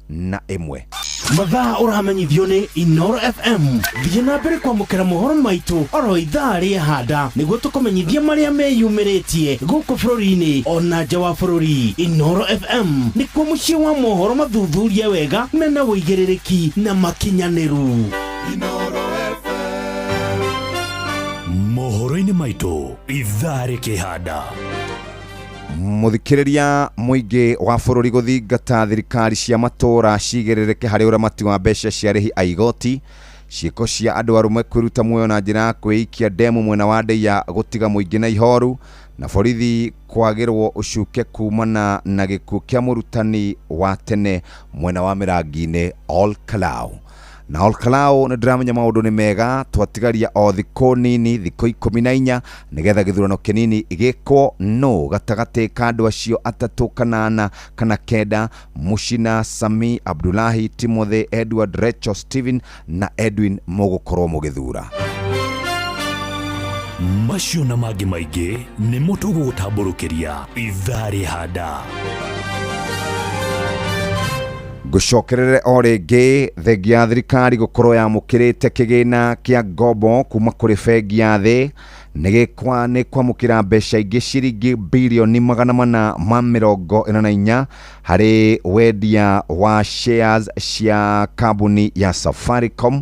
S23: 31.
S22: Mathaa ũramenyithio nĩ Inoro FM. Thiĩ na mbere kwamũkĩra mohoro maitũ oro ithaa rĩehanda nĩguo tũkũmenyithie marĩa meyumĩrĩtie gũkũ bũrũri-inĩ ona nja wa bũrũri. Inoro FM nĩkuo mũciĩ wa mohoro mathuthurie wega mena ũigĩrĩrĩki na makinyanĩru.
S11: Mohoro-inĩ maitũ ithaa rĩkĩhanda.
S23: Muthikiriria muingi wa bururi guthingata thirikari cia matura cigirĩrĩke harĩ ũramati wa mbeca cia arĩhi a igoti. Ciĩko cia andũ arũme kwĩruta muoyo na njĩra ya kwĩikia ndemu mwena wa Ndeia gũtiga mũingĩ na ihoru, na borithi kwagĩrwo ũcuke kumana na gĩkuũ kĩa mũrutani wa tene mwena wa Mĩrangi-inĩ Ol Kalou. Na Ol Kalou nĩ ndĩramenya maũndũ nĩ mega, twatigaria o thikũ nini, thikũ 14 nĩgetha gĩthurano kĩnini gĩkwo no gatagatĩ ka andũ acio 3 kana 4 kana 9, Mushina, Sami, Abdullahi, Timothy, Edward, Rachel, Steven na Edwin mũgũkorwo mũgĩthura.
S11: Macio na mangĩ maingĩ nĩmo tũgũgũtambũrũkĩria ithaa rĩhanda.
S23: Ngũcokerere o rĩngĩ thengia ya thirikari gũkorwo yamũkĩrĩte kĩgĩna kĩa ngombo kuma kũrĩ bengi ya thĩ nĩ kwamũkĩra mbeca ingĩ ciringi birioni 444 harĩ wendia wa shares cia kambuni ya Safaricom.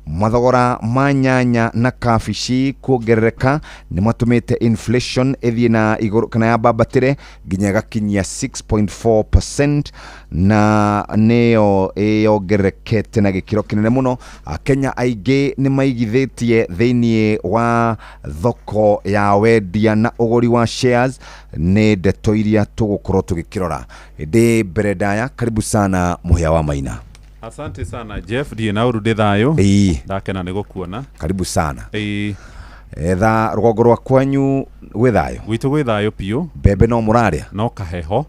S23: Mathogora ma nyanya na kabici kuongerereka nĩ matũmĩte inflation ĩthiĩ na igũrũ kana yambambatĩre nginya ĩgakinyia 6.4% na nĩyo ĩyongererekete na gĩkĩro kĩnene mũno. Akenya aingĩ nĩ maigithĩtie thĩinĩ wa thoko ya wendia na ũgũri wa shares, nĩ ndeto iria tũgũkorwo tũgĩkĩrora. Ĩndĩ mbere ndaya, karibu sana Mũhĩa wa Maina.
S1: Asante sana Jeff, ndiĩ na ũru, ndĩ thayũ. Ndakena nĩ gũkuona.
S23: Karibu sana. Etha rũgongo rwa kwanyu gwĩ thayũ?
S1: Gwitũ gwĩ thayũ biũ.
S23: Mbembe no mũrarĩa?
S1: No kaheho.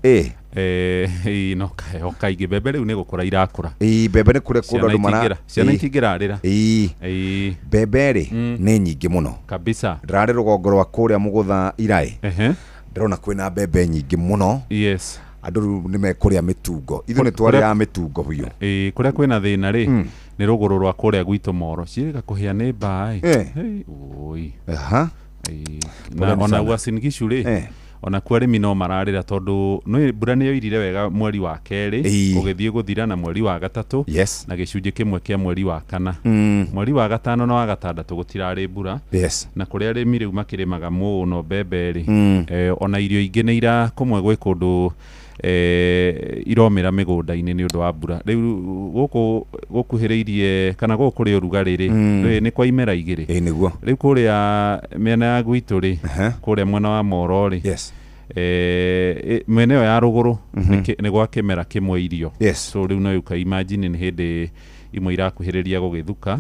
S1: No kaheho kaingĩ. Mbembe rĩu nĩ gũkũra irakũra.
S23: Mbembe nĩ kũrĩa kũndũ andũ mara
S1: ciana itingĩrarĩra.
S23: Mbembe rĩ nĩ nyingĩ mũno
S1: kabisa.
S23: Ndĩrarĩ rũgongo rwa kũrĩa Mũgũtha Iraĩ. Ndĩrona kwĩna mbembe nyingĩ mũno.
S1: Yes.
S23: Andũ rĩu nĩ mekũrĩa mĩtungo. Ithuĩ nĩ twarĩaga mĩtungo biũ.
S1: Kũrĩa kwĩna thĩna rĩ nĩ rũgũrũ rwa kũrĩa gwitũ Moro. Ciĩrĩga kũhĩa nĩ mbaa. Oi. Na ona Uasin Gishu rĩ ona kuo arĩmi no mararĩra tondũ mbura nĩ yoirire wega mweri wa kerĩ ũgĩthiĩ gũthira na mweri wa gatatũ na gĩcunjĩ kĩmwe kĩa mweri wa kana. Mweri wa gatano na wa gatandatũ gũtirarĩ mbura. Na kũrĩa arĩmi rĩu makĩrĩmaga mũno mbembe rĩ ona irio ingĩ nĩ ira kũmwe gwĩ kũndũ iromĩra mĩgũnda-inĩ nĩ ũndũ wa mbura. Rĩu gũkũ gũkuhĩrĩirie kana gũkũ kũrĩ ũrugarĩ rĩ nĩ kwa imera igĩrĩ. Rĩu kũrĩa mĩena ya gwitũ rĩ kũrĩa mwena wa Moro rĩ mwena ĩyo ya rũgũrũ nĩ gwa kĩmera kĩmwe irio. So rĩu no ũka imagine nĩ hĩndĩ imwe irakuhĩrĩria gũgĩthuka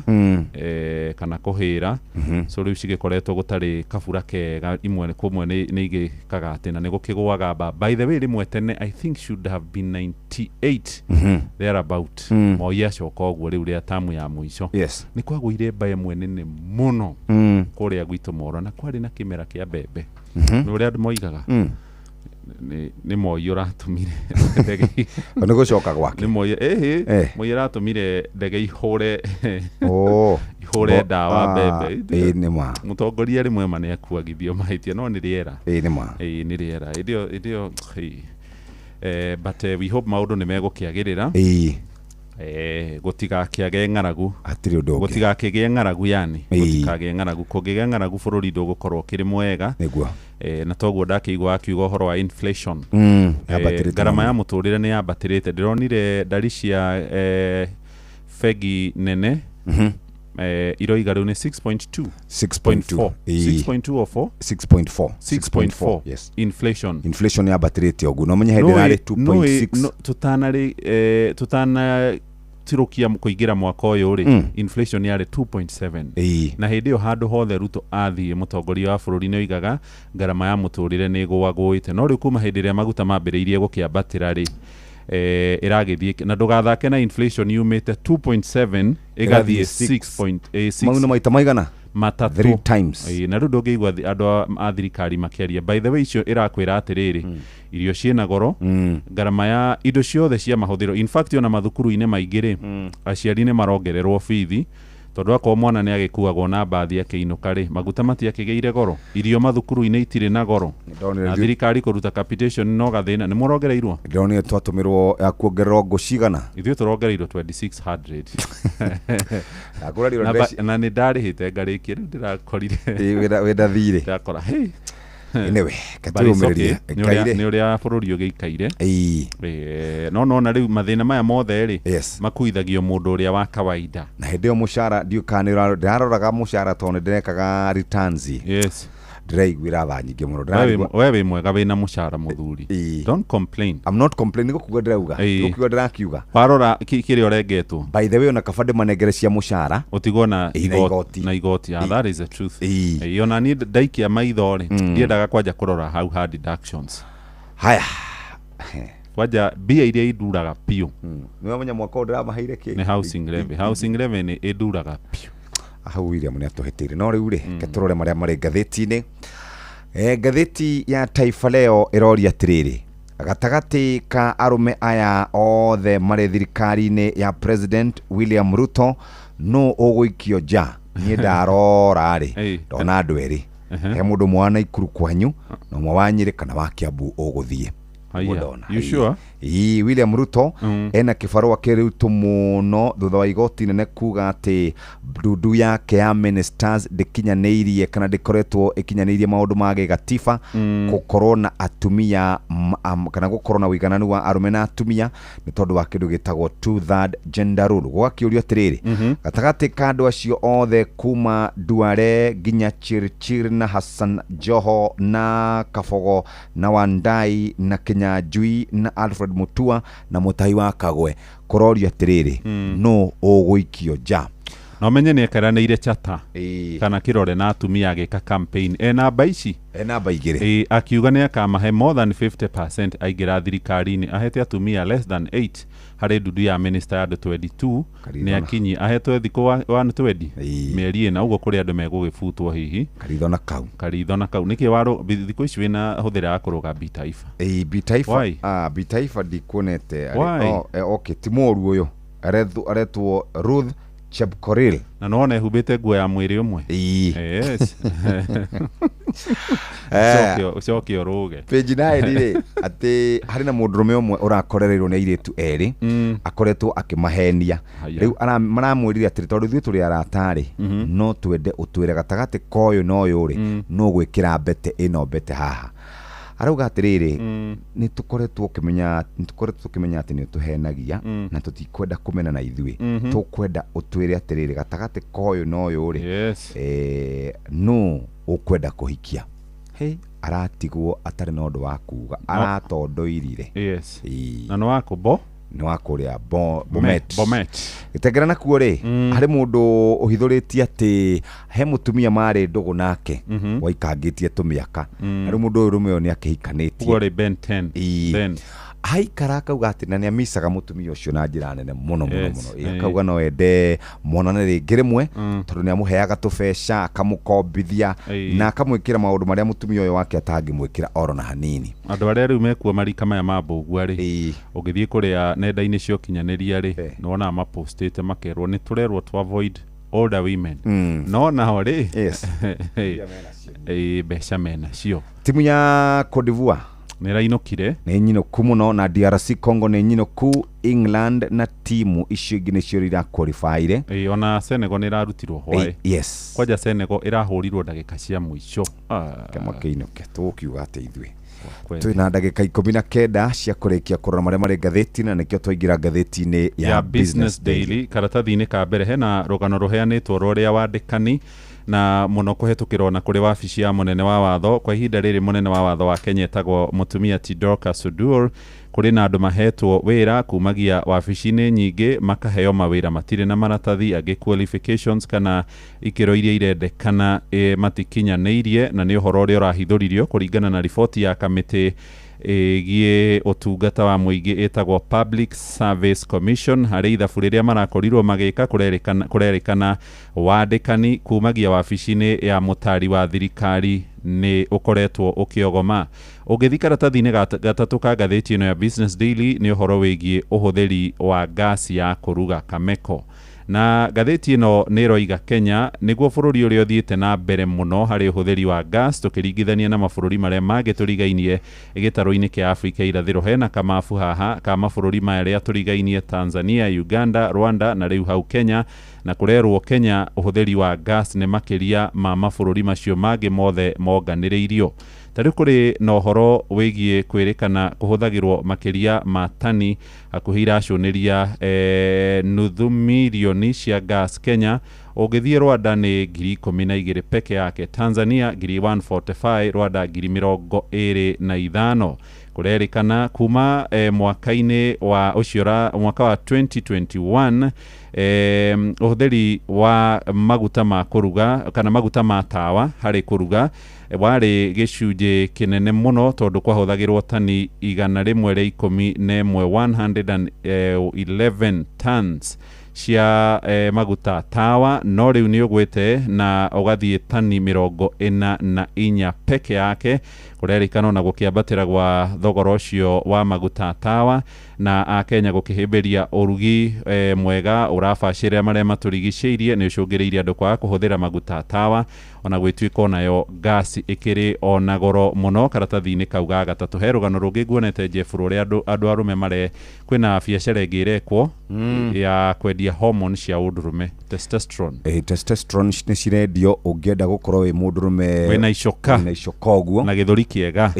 S1: kana kũhĩra. So rĩu cigĩkoretwo gũtarĩ kabura kega, imwe kũmwe nĩ igĩkaga atĩ na nĩ gũkĩgũaga mbaa. By the way rĩmwe tene I think should have been 98 thereabout. Moi acoka ũguo rĩu rĩa tamu ya mũico nĩ kwagũire mbaa ĩmwe nene mũno kũrĩa gwitũ Moro na kwarĩ na kĩmera kĩa mbembe. Nĩ ũrĩa andũ moigaga nĩ Moi ũratũmire ndege
S23: nĩ gũcoka gwake.
S1: Nĩ Moi Moi ũratũmire ndege ihũre ihũre ndawa mbembe.
S23: Nĩ ma
S1: mũtongoria rĩmwe ma nĩ akuagithio mahĩtia no nĩ rĩera.
S23: Nĩ ma
S1: nĩ rĩera. Ĩndĩ but we hope maũndũ nĩ megũkĩagĩrĩra. Gũtigakĩage ng'aragu.
S23: Hatirĩ ũndũ ũngĩ.
S1: Gũtigakĩgĩe ng'aragu yani. Gũtikagĩe ng'aragu. Kũngĩgĩa ng'aragu bũrũri ndũgũkorwo ũkĩrĩ mwega.
S23: Nĩguo.
S1: Na toguo ndakĩigua akiuga ũhoro wa inflation. Ngarama ya mũtũrĩre nĩ yambatĩrĩte. Ndĩronire ndari cia bengi nene iroiga rĩu nĩ 6.2.
S23: 6.2.
S1: 6.2 or 4?
S23: 6.4.
S1: 6.4.
S23: Yes.
S1: Inflation.
S23: Inflation yambatĩrĩte ũguo. No menye hĩndĩ ĩrarĩ 2.6.
S1: Tutana tirukia kũingĩra mwaka ũyũ rĩ inflation yarĩ 2.7. Na hĩndĩ ĩyo handũ hothe Ruto athiĩ mũtongoria wa bũrũri nĩ oigaga ngarama ya mũtũrĩre nĩ ĩgũagũĩte. No rĩu kuma hĩndĩ ĩrĩa maguta mambĩrĩirie gũkĩambatĩra rĩ Ĩragĩthiĩ na ndũgathake na inflation yumĩte 2.7 ĩgathiĩ 6.6.
S23: Mau nĩ maita maigana?
S1: Matatũ.
S23: Three times.
S1: Ĩĩ, na rĩu ndũngĩigua andũ a thirikari makĩaria. By the way, icio ĩrakwĩra atĩrĩrĩ, irio ciĩna goro, ngarama ya indo ciothe cia mahũthĩro. In fact, ona mathukuru-inĩ maingĩ rĩ, aciari nĩ marongererwo bithi, tondũ akorwo mwana nĩ agĩkuagwo na mbathi akĩinũka rĩ, maguta matiakĩgĩire goro, irio mathukuru-inĩ itirĩ na goro, na thirikari kũruta capitation no gathĩna. Nĩ mũrongereirwo?
S23: Ndĩronire twatũmĩrwo ya kuongererwo ngũ cigana.
S1: Ithuĩ tũrongereirwo 2600.
S23: Ndakũrarirwo.
S1: Na nĩ ndarĩhĩte ngarĩkia, rĩu ndĩrakorire
S23: Ĩĩ, wĩna thirĩ.
S1: Ndakora, hey.
S23: Anyway,
S1: But it's
S23: katwĩyũmĩrĩrie.
S1: okay. Nĩ ũrĩa bũrũri ũgĩikaire. No nona rĩu mathĩna maya mothe rĩ, makuithagio mũndũ ũrĩa wa kawaida.
S23: Na hĩndĩ ĩyo mũcara ndiũ kana ndĩraroraga mũcara tondũ nĩ ndĩrekaga returns. Ndĩraiguĩra tha nyingĩ mũno.
S1: We wĩ mwega, wĩna mũcara mũthuri, don't complain.
S23: I'm not complaining, gũkuga ndĩrauga, gũkiuga ndĩrakiuga.
S1: Warora kĩrĩa ũrengetwo.
S23: By the way, ona kaba ndĩmanengere cia mũcara
S1: ũtigwo na
S23: Ĩĩ, na igoti.
S1: Na igoti. Ah, that is the truth. Ĩĩ, ona niĩ ndaikia maitho rĩ, ndiendaga kwanja kũrora hau ha deductions.
S23: Haya.
S1: Kwanja mbia iria induraga piũ
S23: Nĩ wamenya mwaka ũyũ ndĩramaheire kĩ?
S1: Nĩ housing levy. Housing levy nĩ ĩnduraga piũ.
S23: Hau William nĩ atũhĩtĩire, no rĩu rĩ, reke tũrore marĩa marĩ ngathĩti-inĩ. Ngathĩti ya Taifa Leo ĩroria atĩrĩrĩ, gatagatĩ ka arũme aya othe marĩ thirikari-inĩ ya President William Ruto, nũ ũgũikio nja? Niĩ ndarora rĩ, ndona andũ erĩ. He mũndũ ũmwe wa Naikuru kwanyu na ũmwe wa Nyĩrĩ kana wa Kiambu ũgũthiĩ.
S1: Haiya.
S23: Nĩguo ndona.
S1: You sure?
S23: Ĩĩ, William Ruto ena kĩbarũa kĩritũ mũno thutha wa igoti nene kuga atĩ ndundu yake ya ministers ndĩkinyanĩirie kana ndĩkoretwo ĩkinyanĩirie maũndũ ma gĩgatiba, gũkorwo na atumia kana gũkorwo na ũigananu wa arũme na atumia, nĩ tondũ wa kĩndũ gĩtagwo two third gender rule. Gũgakĩũrio atĩrĩrĩ, gatagatĩ ka andũ acio othe kuma Duale nginya Chirchir na Hassan Joho na Kabogo na Wandai na Kinyanjui na Alfred Mutua na Mutahi wa Kagwe, kũrorio atĩrĩrĩ, nũ ũgũikio nja?
S1: Na ũmenye nĩ ekeranĩire chata kana kĩrore na atumia agĩka campaign e namba ici.
S23: E namba igĩrĩ.
S1: Ĩĩ, akiuga nĩ akamahe more than 50% aingĩra thirikari-inĩ. Ahete atumia less than 8 harĩ ndundu ya minister ya andũ 22. Nĩ akinyi ahetwe thikũ 120, mĩeri 4 ũguo, kũrĩ andũ megũgĩbutwo hihi.
S23: Karitho na kau.
S1: Karitho na kau nĩkĩ warũ thikũ ici wĩna hũthĩra ya kũrũga Bitaifa?
S23: Ĩĩ, Bitaifa.
S1: Why?
S23: Ah, Bitaifa ndikuonete.
S1: Why?
S23: Oh, okay, ti mũru ũyũ aretwo Ruth Chepkorir.
S1: Na nĩwona ehumbĩte nguo ya mwĩrĩ ũmwe. Yes. Ũcoke ũrũge.
S23: Page 9 rĩ, atĩ harĩ na mũndũrũme ũmwe ũrakorereirwo nĩ airĩtu erĩ, akoretwo akĩmahenia.
S1: Haya.
S23: Rĩu maramwĩrire atĩrĩ, tondũ ithuĩ tũrĩ arata rĩ, no twende ũtwĩre gatagatĩ ka ũyũ na ũyũ rĩ, no gwĩkĩra mbete ĩno mbete haha. Arauga atĩrĩrĩ, nĩ tũkoretwo tũkĩmenya atĩ nĩ ũtũhenagia na tũtikwenda kũmena na ithuĩ, tũkwenda ũtwĩre atĩrĩrĩ, gatagatĩ ka ũyũ na ũyũ rĩ, nũ ũkwenda kũhikia? Hey, aratigwo atarĩ na ũndũ wa kuga, aratondoirire.
S1: Na nĩ wa kũ
S23: Nĩ wa kũrĩa Bomet.
S1: Bomet.
S23: Gĩtengera nakuo rĩ, harĩ mũndũ ũhithũrĩtie atĩ he mũtumia marĩ ndũgũ nake waikangĩtie tũmĩaka, na rĩu mũndũ ũyũ rũme ũyũ nĩ akĩhikanĩtie.
S1: Ũguo rĩ, Ben 10. Ben.
S23: Aikara akauga atĩ na nĩ amicaga mũtumia ũcio na njĩra nene mũno mũno mũno. Ĩĩ, akauga no ende monane rĩngĩ rĩmwe, tondũ nĩ amũheaga tũbeca, akamũkombithia na akamwĩkĩra maũndũ marĩa mũtumia ũyũ wake atangĩmwĩkĩra oro na hanini.
S1: Andũ arĩa rĩu mekuo marika maya ma mbũgua rĩ, ũngĩthiĩ kũrĩa nenda-inĩ cia ũkinyanĩria rĩ, nĩ wonaga mapostĩte makerwo nĩ tũrerwo to avoid older women, no nao rĩ, ĩĩ, mbeca menacio.
S23: Timu ya Cote d'Ivoire
S1: nĩ ĩrainũkire.
S23: Nĩ nyinũku mũno, na DRC Congo nĩ nyinũku, England na timu icio ingĩ nĩcio iraqualifyire.
S1: Ĩĩ, ona Senegal nĩ ĩrarutirwo hwaĩ. Kwanja Senegal ĩrahũrirwo ndagĩka cia mũico.
S23: Kĩinũke tũgũkiuga atĩ ithuĩ twĩna ndagĩka 19 cia kũrĩkia kũrora marĩa marĩ ngathĩti, na nĩkĩo twaingĩra ngathĩti-inĩ ya
S1: ya Business Daily. Karatathi-inĩ ka mbere hena rũgano rũheanĩtwo rwa ũrĩa wandĩkani na mũno kũhetũkĩrwo na kũrĩ wabici ya mũnene wa watho. Kwa ihinda rĩrĩ mũnene wa watho wa Kenya etagwo mũtumia ti Dorcas Oduor. Kũrĩ na andũ mahetwo wĩra kumagia wabici-inĩ nyingĩ, makaheo mawĩra matirĩ na maratathi, angĩ qualifications kana ikĩro iria irendekana matikinyanĩirie, na nĩ ũhoro ũrĩa ũrahithũririo kũringana na riboti ya kamĩtĩ. Ĩgiĩ ũtungata wa mũingĩ ĩtagwo Public Service Commission harĩ ithabu rĩrĩa marakorirwo magĩka kũrerĩkana wandĩkani kumagia wabici-inĩ ya mũtari wa thirikari nĩ ũkoretwo ũkĩogoma. Ũngĩthiĩ karatathi-inĩ gatatũ ka ngathĩti ĩno ya Business Daily nĩ ũhoro wĩgiĩ ũhũthĩri wa ngasi ya kũruga Kameko. Na ngathĩti ĩno nĩ ĩroiga Kenya nĩguo bũrũri ũrĩa ũthiĩte na mbere mũno harĩ ũhũthĩri wa gas tũkĩringithania na mabũrũri marĩa mangĩ tũrigainie gĩtarũ-inĩ kĩa Afrika irathĩro. Hena kamabu haha ka mabũrũri maya arĩa tũrigainie Tanzania, Uganda, Rwanda na rĩu hau Kenya, na kũrerwo Kenya ũhũthĩri wa gas nĩ makĩria ma mabũrũri macio mangĩ mothe monganĩrĩirio. Ta rĩu kũrĩ na ũhoro wĩgiĩ kwĩrĩkana kũhũthagĩrwo makĩria ma tani hakuhĩ iracũnĩria nuthu mirioni cia gas Kenya. Ũngĩthiĩ Rwanda nĩ 12,000 peke yake, Tanzania 145, Rwanda 25,000. Kũrerĩkana kuma mwaka-inĩ wa ũcio mwaka wa 2021 ũhũthĩri wa maguta ma kũruga kana maguta ma tawa harĩ kũruga warĩ gĩcunjĩ kĩnene mũno tondũ kwahũthagĩrwo tani 111 111 tons cia maguta tawa, no rĩu nĩ ũgwĩte na ũgathiĩ tani 44 peke yake. Kũrerĩkana ona gũkĩambatĩra gwa thogora ũcio wa maguta tawa na akenya gũkĩhĩmbĩria ũrugi mwega ũrabacĩrĩra marĩa matũrigicĩirie nĩ ũcũngĩrĩirie andũ kwaga kũhũthĩra maguta tawa, ona gwĩtuĩka onayo gasi ĩkĩrĩ ona goro mũno. Karatathi-inĩ kau ga gatatũ he rũgano rũngĩ nguonete Jeff rũrĩa andũ arũme mare kwĩna biacara ĩngĩ ĩrekwo ya kwendia hormone cia ũndũrũme testosterone.
S23: Testosterone nĩ cirendio ũngĩenda gũkorwo wĩ mũndũrũme
S1: wĩna icoka
S23: ũguo
S1: na gĩthũri kĩega.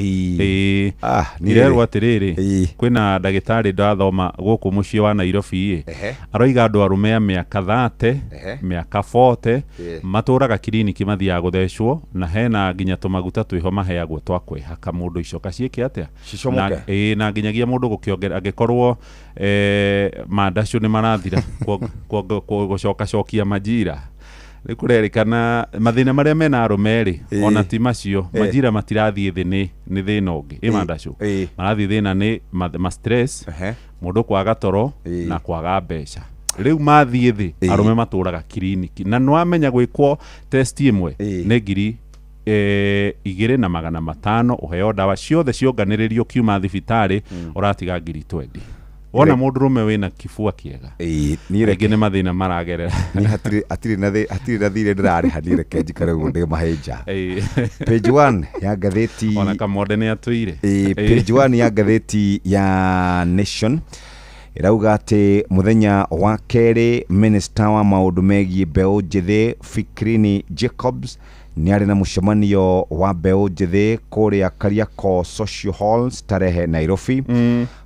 S1: Nirerwo atĩrĩrĩ kwĩna ndagĩtarĩ ndathoma gũkũ mũciĩ wa Nairobi aroiga andũ arũme a mĩaka 30 mĩaka 40 matũraga kiriniki mathiaga gũthecwo na hena nginya tũmaguta twĩho maheagwo twa kwĩhaka mũndũ icoka ciĩke atĩa
S23: cicomoke
S1: na nginyagia mũndũ gũkĩongera angĩkorwo mandacio nĩ marathira gũcokacokia majira. Rĩu kũrerĩkana mathĩna marĩa mena arũme rĩ ona ti macio majira matirathiĩ thĩ nĩ thĩna ũngĩ ĩ mandacio marathiĩ thĩna nĩ ma stress mũndũ kwaga toro na kwaga mbeca. Rĩu mathiĩ thĩ arũme matũraga kiriniki na nĩwamenya gwĩkwo test ĩmwe nĩ 2,500 ũheo ndawa ciothe cionganĩrĩrio kiuma thibitarĩ ũratiga 20,000. Wona mũndũrũme wĩna kibua kĩega rĩngĩ nĩ mathĩna maragerera.
S23: Niĩ hatirĩ na thirĩ ndĩrarĩha niĩ reke njikare ũguo ndĩ mahĩnja. Page 1 ya ngathĩti
S1: ona Kamonde nĩ atũire.
S23: Page 1 ya ngathĩti ya Nation ĩrauga atĩ mũthenya wa kerĩ minister wa maũndũ megiĩ mbeũ njĩthĩ Fikrini Jacobs nĩ arĩ na mũcemanio wa mbeũ njĩthĩ kũrĩa Kariakoo Social Hall Starehe Nairobi.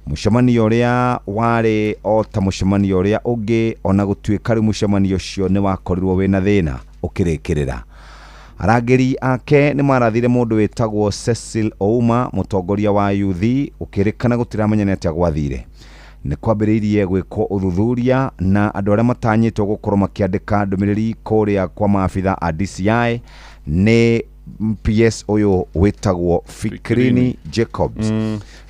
S23: Mũcemanio ũrĩa warĩ o ta mũcemanio ũrĩa ũngĩ ona gũtuĩka rĩu mũcemanio ũcio nĩ wakorirwo wĩna thĩna ũkĩrĩkĩrĩra. Arangĩri ake nĩ marathire mũndũ wĩtagwo Cecil Ouma mũtongoria wa yuthi ũkĩrĩkana gũtiramenya nĩ atĩa gwathire. Nĩ kwambĩrĩirie gwĩkwo ũthuthuria na andũ arĩa matanyĩtwo gũkorwo makĩandĩka ndũmĩrĩri kũrĩa kwa maabitha a DCI nĩ PS ũyũ wĩtagwo Fikrini Jacobs.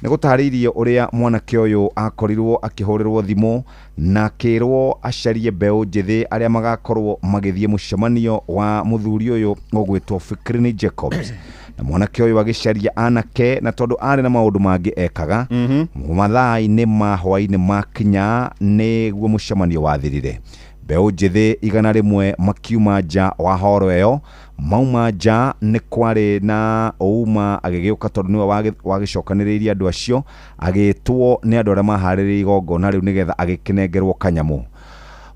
S23: Nĩ gũtarĩirie ũrĩa mwanake ũyũ akorirwo akĩhũrĩrwo thimũ na akĩrwo acarie mbeũ njĩthĩ arĩa magakorwo magĩthiĩ mũcemanio wa mũthuri ũyũ ũgwĩtwo Fikrini Jacobs. Na mwanake ũyũ agĩcaria anake na tondũ arĩ na maũndũ mangĩ ekaga mathaa-inĩ ma hwaĩ-inĩ makinya nĩguo mũcemanio wathirire. Mbeũ njĩthĩ 100 makiuma nja wa horo ĩyo. Mauma nja nĩ kwarĩ na Ouma agĩgĩũka tondũ nĩwe wagĩcokanĩrĩirie andũ acio agĩtwo nĩ andũ arĩa maharĩrĩirie igongona rĩu nĩgetha agĩkĩnengerwo kanyamũ.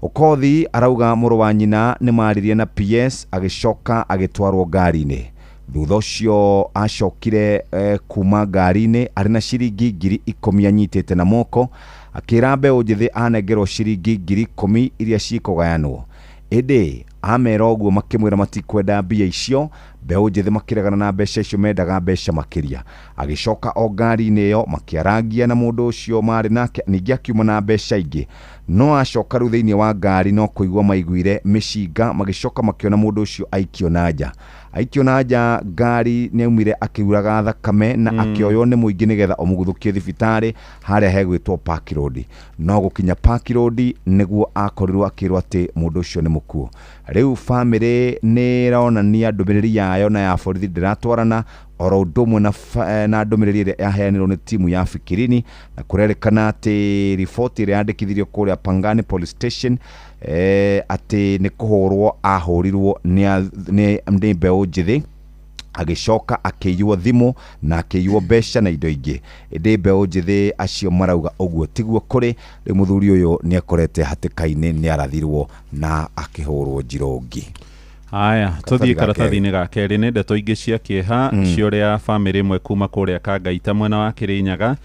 S23: Okothi arauga mũrũ wa nyina nĩ maririe na PS agĩcoka agĩtwarwo ngari-inĩ. Thutha ũcio acokire kuma ngari-inĩ arĩ na ciringi 10,000 anyitĩte na moko akĩra mbeũ njĩthĩ anengerwo ciringi 10,000 iria cikũgayanwo. Ĩndĩ amera ũguo makĩmwĩra matikwenda mbia icio. Mbeũ njĩthĩ makĩregana na mbeca icio mendaga mbeca makĩria. Agĩcoka o ngari-inĩ ĩyo makĩarangia na mũndũ ũcio marĩ nake ningĩ akiuma na mbeca ingĩ. No acoka rĩu thĩinĩ wa ngari no kũigua maiguire mĩcinga magĩcoka makĩona mũndũ ũcio aikio na nja. Aikio na nja ngari nĩ aumire akiuraga thakame na akĩoywo nĩ mũingĩ nĩgetha ũmũguthũkie thibitarĩ harĩa hegwĩtwo Park Road. No gũkinya Park Road nĩguo akorirwo akĩrwo atĩ mũndũ ũcio nĩ mũkuũ. Rĩu famĩlĩ nĩ ĩronania ndũmĩrĩri yayo na ya borithi ndĩratwarana oro ũndũ ũmwe na ndũmĩrĩri ĩrĩa yaheanirwo nĩ timu ya Fikirini, na kũrerĩkana atĩ riboti ĩrĩa yandĩkithirio kũrĩa Pangani Police Station atĩ nĩ kũhũrwo ahũrirwo nĩ mbeũ njĩthĩ, agĩcoka akĩiywo thimũ na akĩiywo mbeca na indo ingĩ. Ĩndĩ mbeũ njĩthĩ acio marauga ũguo tiguo kũrĩ. Rĩu mũthuri ũyũ nĩ akorete hatĩka-inĩ, nĩ arathirwo na akĩhũrwo njirũngi.
S1: Aya, tuthiĩ karatathi-inĩ ga kerĩ. Nĩ ndeto ingĩ cia kĩeha ciũrĩa bamĩrĩ ĩmwe kuma kũrĩa Kangaita mwena wa Kĩrĩnyaga.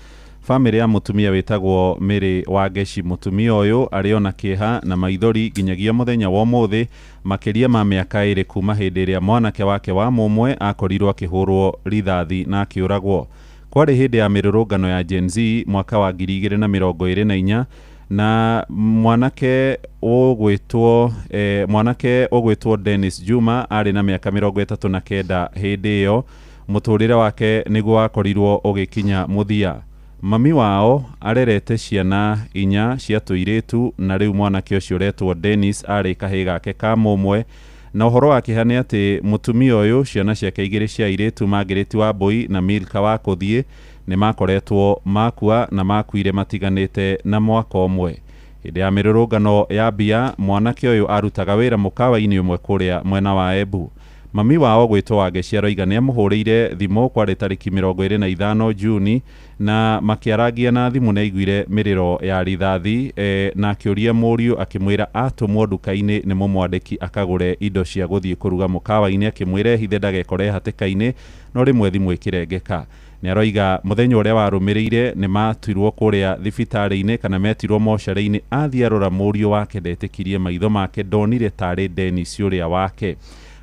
S1: Bamĩrĩ ya mũtumia wĩtagwo Mary Wangeci. Mũtumia ũyũ arĩ ona kĩeha na maithori nginyagia mũthenya wa ũmũthĩ, makĩria ma mĩaka 2 kuma hĩndĩ ĩrĩa mwanake wake wa mũmwe akorirwo akĩhũrwo rithathi na akĩũragwo. Kwarĩ hĩndĩ ya mĩrũrũngano ya Gen Z mwaka wa 2024, na mwanake ũgwĩtwo Dennis Juma arĩ na mĩaka 39 hĩndĩ ĩyo. Mũtũrĩre wake nĩguo wakorirwo ũgĩkinya mũthia. Mami wao arerete ciana 4 cia tũirĩtu, na rĩu mwanake ũcio ũretwo Dennis arĩ kahĩĩ gake ka mũmwe. Na ũhoro wa kĩeha nĩ atĩ mũtumia ũyũ ciana ciake 2 cia airĩtu, Margaret Wambui na Milka wa Kũthiĩ, nĩ makoretwo makua na makuire matiganĩte na mwaka ũmwe. Hĩndĩ ya mĩrũrũngano ya mbia, mwanake ũyũ arutaga wĩra mũkawa-inĩ ũmwe kũrĩa mwena wa Embu. Mami wao gwĩtwo Wangeci aroiga nĩ amũhũrĩire thimũ kwarĩ tarĩki 25 Juni, na makĩarangia na thimũ nĩ aiguire mĩrĩro ya rithathi na akĩũria mũriũ akĩmwĩra atũmwo nduka-inĩ nĩ mũmwandĩki akagũre indo cia gũthiĩ kũruga mũkawa-inĩ, akĩmwĩra ehithe ndagekore hatĩka-inĩ, no rĩmwe thimũ ĩkĩrengeka. Nĩ aroiga mũthenya ũrĩa warũmĩrĩire nĩ matirwo kũrĩa thibitarĩ-inĩ kana metirwo mocarĩ-inĩ, athiĩ arora mũriũ wake ndetĩkirie maitho make, ndonire tarĩ Dennis ũrĩa wake.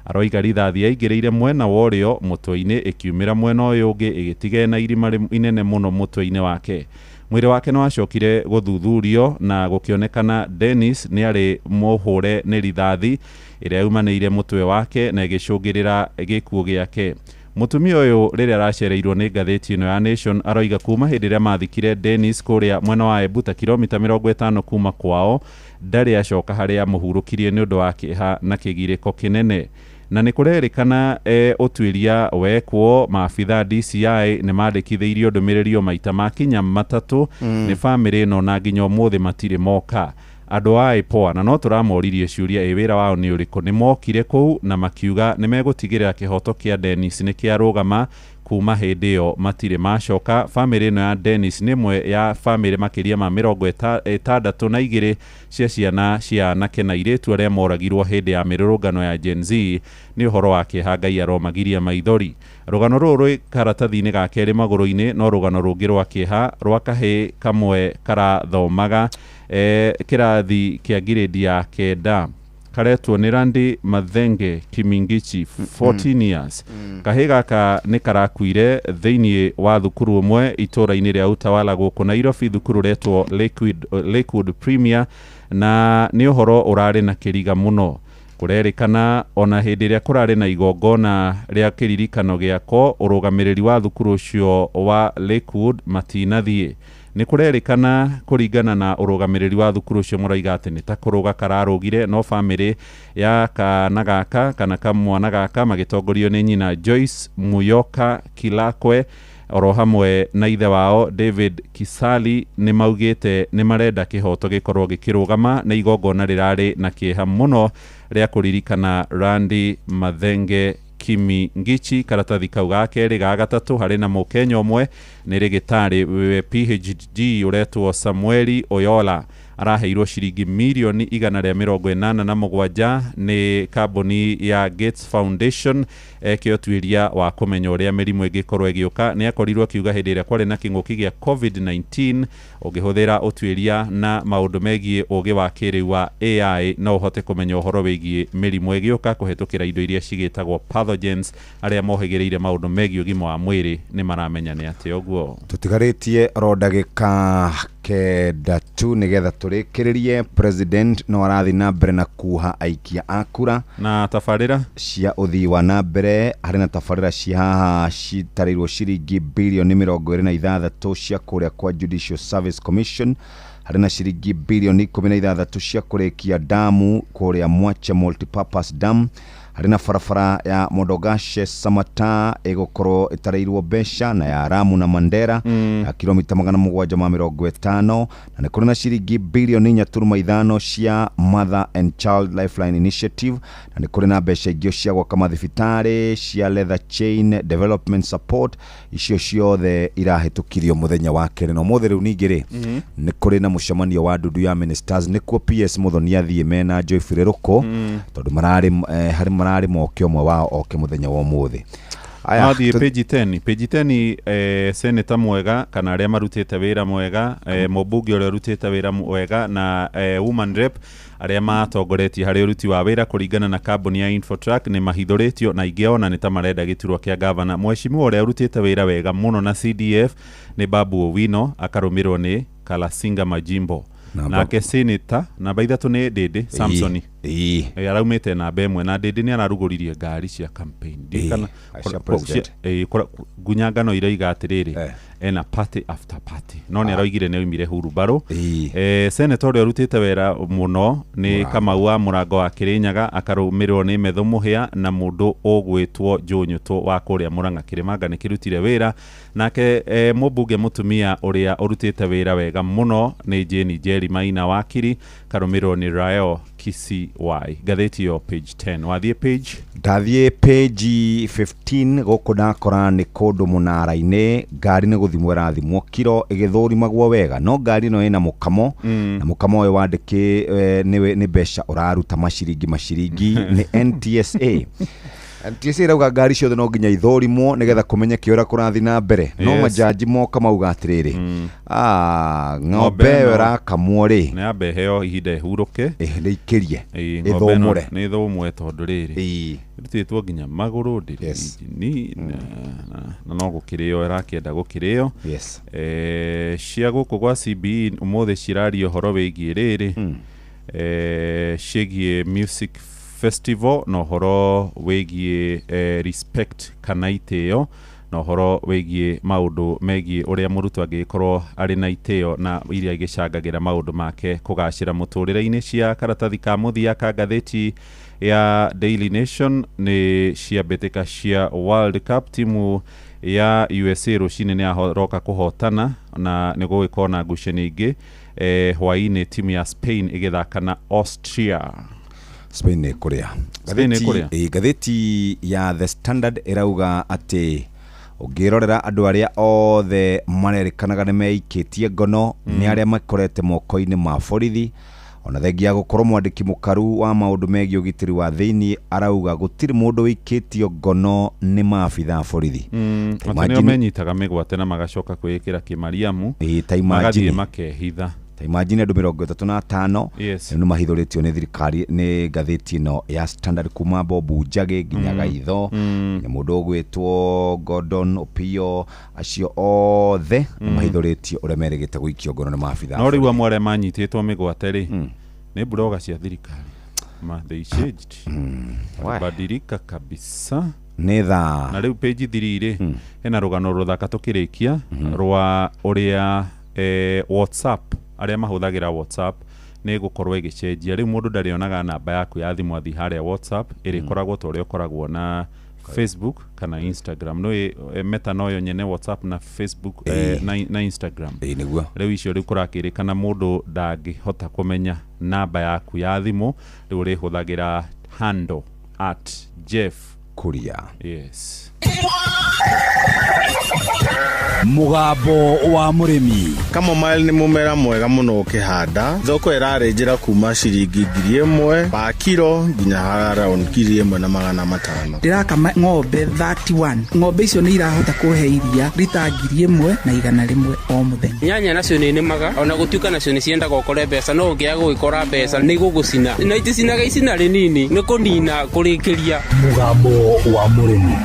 S1: Aroiga rithathi yaingĩrĩire mwena wa ũrĩo mũtwe-inĩ ĩkiumĩra mwena ũyũ ũngĩ ĩgĩtiga na irima inene mũno mũtwe-inĩ wake. Mwĩrĩ wake nĩ wacokire gũthuthurio na gũkĩonekana Dennis nĩ arĩ mũhũre nĩ rithathi ĩrĩa yumanĩire mũtwe wake na ĩgĩcũngĩrĩra gĩkuũ gĩake. Mũtumia ũyũ rĩrĩa aracereirwo nĩ ngathĩti ĩno ya Nation aroiga kuma hĩndĩ ĩrĩa mathikire Dennis kũrĩa mwena wa Embu ta kilomita 50 kuma kwao, ndarĩ acoka harĩa amũhurũkirie nĩ ũndũ wa kĩeha na kĩgirĩko kĩnene. Na nĩ kũrerĩkana ũtuĩria wekwo maabitha DCI nĩ mandĩkithĩirio ndũmĩrĩri o maita makinya 3 nĩ bamĩrĩ ĩno, na nginya ũmũthĩ matirĩ moka. Andũ a IPOA na no tũramoririe ciũria ĩ wĩra wao nĩ ũrĩkũ, nĩ mokire kũu na makiuga nĩ megũtigĩrĩra kĩhoto kĩa Dennis nĩ kĩarũgama. Kuma hĩndĩ ĩyo matirĩ macoka. Bamĩrĩ ĩno ya Dennis nĩ ĩmwe ya bamĩrĩ makĩria ma 62 cia ciana cia anake na airĩtu arĩa moragirwo hĩndĩ ya mĩrũrũngano ya Gen Z. Nĩ ũhoro wa kĩeha, Ngai aromagiria maithori. Rũgano rũrũ rwĩ karatathi-inĩ ga kerĩ magũrũ-inĩ, no rũgano rũngĩ rwa kĩeha rwa kahĩĩ kamwe karathomaga kĩrathi kĩa grade ya 9, karetwo nĩ Randy Mathenge Kimingichi, 14 years. Kahĩĩ gaka nĩ karakuire thĩinĩ wa thukuru ũmwe itũũra-inĩ rĩa Utawala gũkũ Nairobi, thukuru ũretwo Lakewood Premier, na nĩ ũhoro ũrarĩ na kĩriga mũno. Kũrerĩkana ona hĩndĩ ĩrĩa kũrarĩ na igongona rĩa kĩririkano gĩako, ũrũgamĩrĩri wa thukuru ũcio wa Lakewood matinathiĩ. Nĩ kũrerĩkana kũringana na ũrũgamĩrĩri wa thukuru ũcio mũroiga atĩ nĩ ta kũrũga kararũgire, no bamĩrĩ ya kana gaka kana kamwana gaka magĩtongorio nĩ nyina Joyce Muyoka Kilakwe oro hamwe na ithe wao David Kisali nĩ maugĩte nĩ marenda kĩhoto gĩkorwo gĩkĩrũgama na igongona rĩrarĩ na kĩeha mũno rĩa kũririkana Randy Mathenge Kimingichi. Karatathi kau ga kerĩ ga gatatũ harĩ na mũkenya ũmwe nĩ rĩgĩtarĩ PhD ũretwo Samueli Oyola, araheirwo ciringi mirioni 187 nĩ kambuni ya Gates Foundation eke ũtuĩria wa kũmenya ũrĩa mĩrimũ ĩngĩkorwo ĩgĩũka. Nĩ akorirwo akiuga hĩndĩ ĩrĩa kwarĩ na kĩng'ũki gĩa COVID-19, ũngĩhũthĩra ũtuĩria na maũndũ megiĩ ũgĩ wa kĩrĩu wa AI no ũhote kũmenya ũhoro wĩgiĩ mĩrimũ ĩgĩũka kũhetũkĩra indo iria cigĩtagwo pathogens. Arĩa mohĩgĩrĩire maũndũ megiĩ ũgima wa mwĩrĩ nĩ maramenya nĩ atĩa ũguo.
S23: Tũtigarĩtie ro ndagĩka 9 tu nĩgetha tũrĩkĩrĩrie. President no arathiĩ na mbere na kuha aikia a kura
S1: na tabarĩra
S23: cia ũthii wa na mbere. Harĩ na tabarĩra cia haha citarĩirwo ciringi birioni 26 cia kũrĩa kwa Judicial Service Commission. Harĩ na ciringi birioni 16 cia kũrĩkia damu kũrĩa Mwache Multipurpose Dam. Harĩ na barabara ya Modogashe Samata ĩgũkorwo ĩtarĩirwo mbeca, na ya Ramu na Mandera ya kilomita 750, na nĩ kũrĩ na ciringi birioni 4.5 cia Mother and Child Lifeline Initiative, na nĩ kũrĩ na mbeca ingĩ cia gwaka mathibitarĩ cia Leather Chain Development Support. Icio ciothe irahĩtũkirio mũthenya wa kerĩ na ũmũthĩ. Rĩu ningĩ rĩ, nĩ kũrĩ na mũcemanio wa ndundu ya ministers, nĩkuo PS Muthoni athiĩ mena Joyce Rũkũ, tondũ mararĩ harĩ mararĩ moke ũmwe wao oke mũthenya wa ũmũthĩ. Aya,
S1: Athiĩ page 10, page 10, senator mwega kana arĩa marutĩte wĩra mwega, mũmbunge ũrĩa ũrutĩte wĩra mwega na woman rep arĩa matongoretie harĩ ũruti wa wĩra kũringana na kambuni ya Infotrack nĩ mahithũrĩtio, na ingĩ ona nĩ ta marenda gĩturwa kĩa gavana. Mheshimiwa ũrĩa ũrutĩte wĩra wega mũno na CDF nĩ Babu Owino, akarũmĩrwo nĩ Kalasinga Majimbo. Nake senator namba 3 nĩ Ndĩndĩ Samsoni. Araumĩte namba 1, na Ndĩndĩ nĩ ararugũririe ngari cia campaign. Ndiũ kana
S23: cia president.
S1: Ngunyangano iraiga atĩrĩrĩ, ena party after party, no nĩ aroigire nĩ oimire hurumbarũ. Senator ũrĩa ũrutĩte wĩra mũno nĩ Kamau wa Mũrango wa Kĩrĩnyaga, akarũmĩrĩrwo nĩ Methu Mũhĩa na mũndũ ũgwĩtwo Njũnyũtũ wa kũrĩa Mũrang'a Kĩrĩmanga nĩ kĩrutire wĩra. Nake mũmbunge mũtumia ũrĩa ũrutĩte wĩra wega mũno nĩ Jane Njeri Maina Wakiri, karũmĩrĩrwo nĩ Rael Kisiwai. Ngathĩti ĩyo page 10. Wathiĩ page?
S23: Ndathiĩ page 15. Gũkũ ndakora nĩ kũndũ mũnara-inĩ, ngari nĩ gũthimwo ĩrathimwo kiro ĩgĩthũrimagwo wega, no ngari ĩno ĩna mũkamo, na mũkamo ũyũ wandĩkĩ nĩ mbeca ũraruta maciringi maciringi nĩ NTSA. NTSA ĩrauga ngari ciothe no nginya ithũrimwo nĩgetha kũmenyeke ũrĩa kũrathiĩ na mbere. No majaji moka mauga atĩrĩrĩ, ng'ombe ĩyo ĩrakamwo rĩ,
S1: nĩ yambe ĩheo ihinda ĩhurũke,
S23: nĩ ikĩrie,
S1: ng'ombe ĩno
S23: ĩthũmũre,
S1: nĩ ĩthũmwe, tondũ rĩrĩ ĩrutĩtwo nginya magũrũ, ndĩrĩ injini, na no gũkĩrĩo ĩrakĩenda gũkĩrĩo. Cia gũkũ gwa CBE ũmũthĩ ciraria ũhoro wĩgiĩ rĩrĩ, ciĩgiĩ music festival na ũhoro wĩgiĩ respect kana itĩo, na ũhoro wĩgiĩ maũndũ megiĩ ũrĩa mũrutwo angĩgĩkorwo arĩ na itĩo na iria igĩcangagĩra maũndũ make kũgacĩra mũtũrĩre-inĩ. Cia karatathi ka mũthia ka ngathĩti ya Daily Nation nĩ cia mbĩtĩka cia World Cup. Timu ya USA rũcinĩ nĩ yaroka kũhotana na nĩ gũgĩkorwo na ngucanio ingĩ hwaĩ-inĩ, timu ya Spain ĩgĩthaka na Austria.
S23: Spain nĩ kũrĩa.
S1: Spain nĩ kũrĩa.
S23: Ngathĩti ya The Standard ĩrauga atĩ ũngĩrorera andũ arĩa othe marerĩkanaga nĩ meikĩtie ngono nĩ arĩa makorete moko-inĩ ma borithi. Ona thengia gũkorwo mwandĩki mũkaru wa maũndũ megiĩ ũgitĩri wa thĩinĩ arauga gũtirĩ mũndũ wĩikĩtio ngono nĩ maabitha a borithi. Ta
S1: Atĩ nĩo
S23: imagine-
S1: menyitaga mĩgwate na magacoka kwĩĩkĩra kĩmariamu,
S23: ta imagine.
S1: magathiĩ makehitha.
S23: Ta imagine andũ 35 nĩ mahithũrĩtio nĩ thirikari nĩ ngathĩti ĩno ya Standard, kuma Bobu Njagi nginya Gaitho, nginya mũndũ ũgwĩtwo Gordon Opio, acio othe nĩ mahithũrĩtio ũrĩa merĩgĩte gũikio ngono nĩ maabitha.
S1: No rĩu amwe arĩa manyitĩtwo mĩgwate rĩ, nĩ mburoga cia thirikari. Ma, they changed. Walibadilika kabisa.
S23: Nĩ thaa
S1: Na rĩu page 3 rĩ, hena rũgano rũthaka tũkĩrĩkia rwa ũrĩa WhatsApp, arĩa mahũthagĩra WhatsApp nĩ gũkorwo ĩgĩcenjia. Rĩu mũndũ ndarĩonaga namba yaku ya thimũ athiĩ harĩa WhatsApp, ĩrĩkoragwo ta ũrĩa ũkoragwo na Facebook kana Instagram. No Meta noyo nyene WhatsApp na Facebook na Instagram.
S23: Nĩguo.
S1: Rĩu icio rĩu kũrakĩrĩkana mũndũ ndangĩhota kũmenya namba yaku ya thimũ, rĩu ũrĩhũthagĩra handle at Jeff
S23: Kuria.
S1: Yes.
S5: Mũgambo wa mũrĩmi.
S7: Chamomile nĩ mũmera mwega mũno ũkĩhanda. Thoko ĩrarĩ kuma ciringi 1,000 pa kiro nginya around 1,500.
S8: Ndĩrakama ng'ombe 31. Ng'ombe icio nĩ irahota kũhe iria rita 1,100 o mũthenya.
S9: Nyanya nacio nĩ nĩmaga ona gũtuĩka nacio nĩ ciendaga ũkore mbeca, no ũngĩaga gũgĩkora mbeca nĩ igũgũcina, na iticinaga icina rĩnini, nĩ kũnina kũrĩkĩria.
S5: Mũgambo wa mũrĩmi.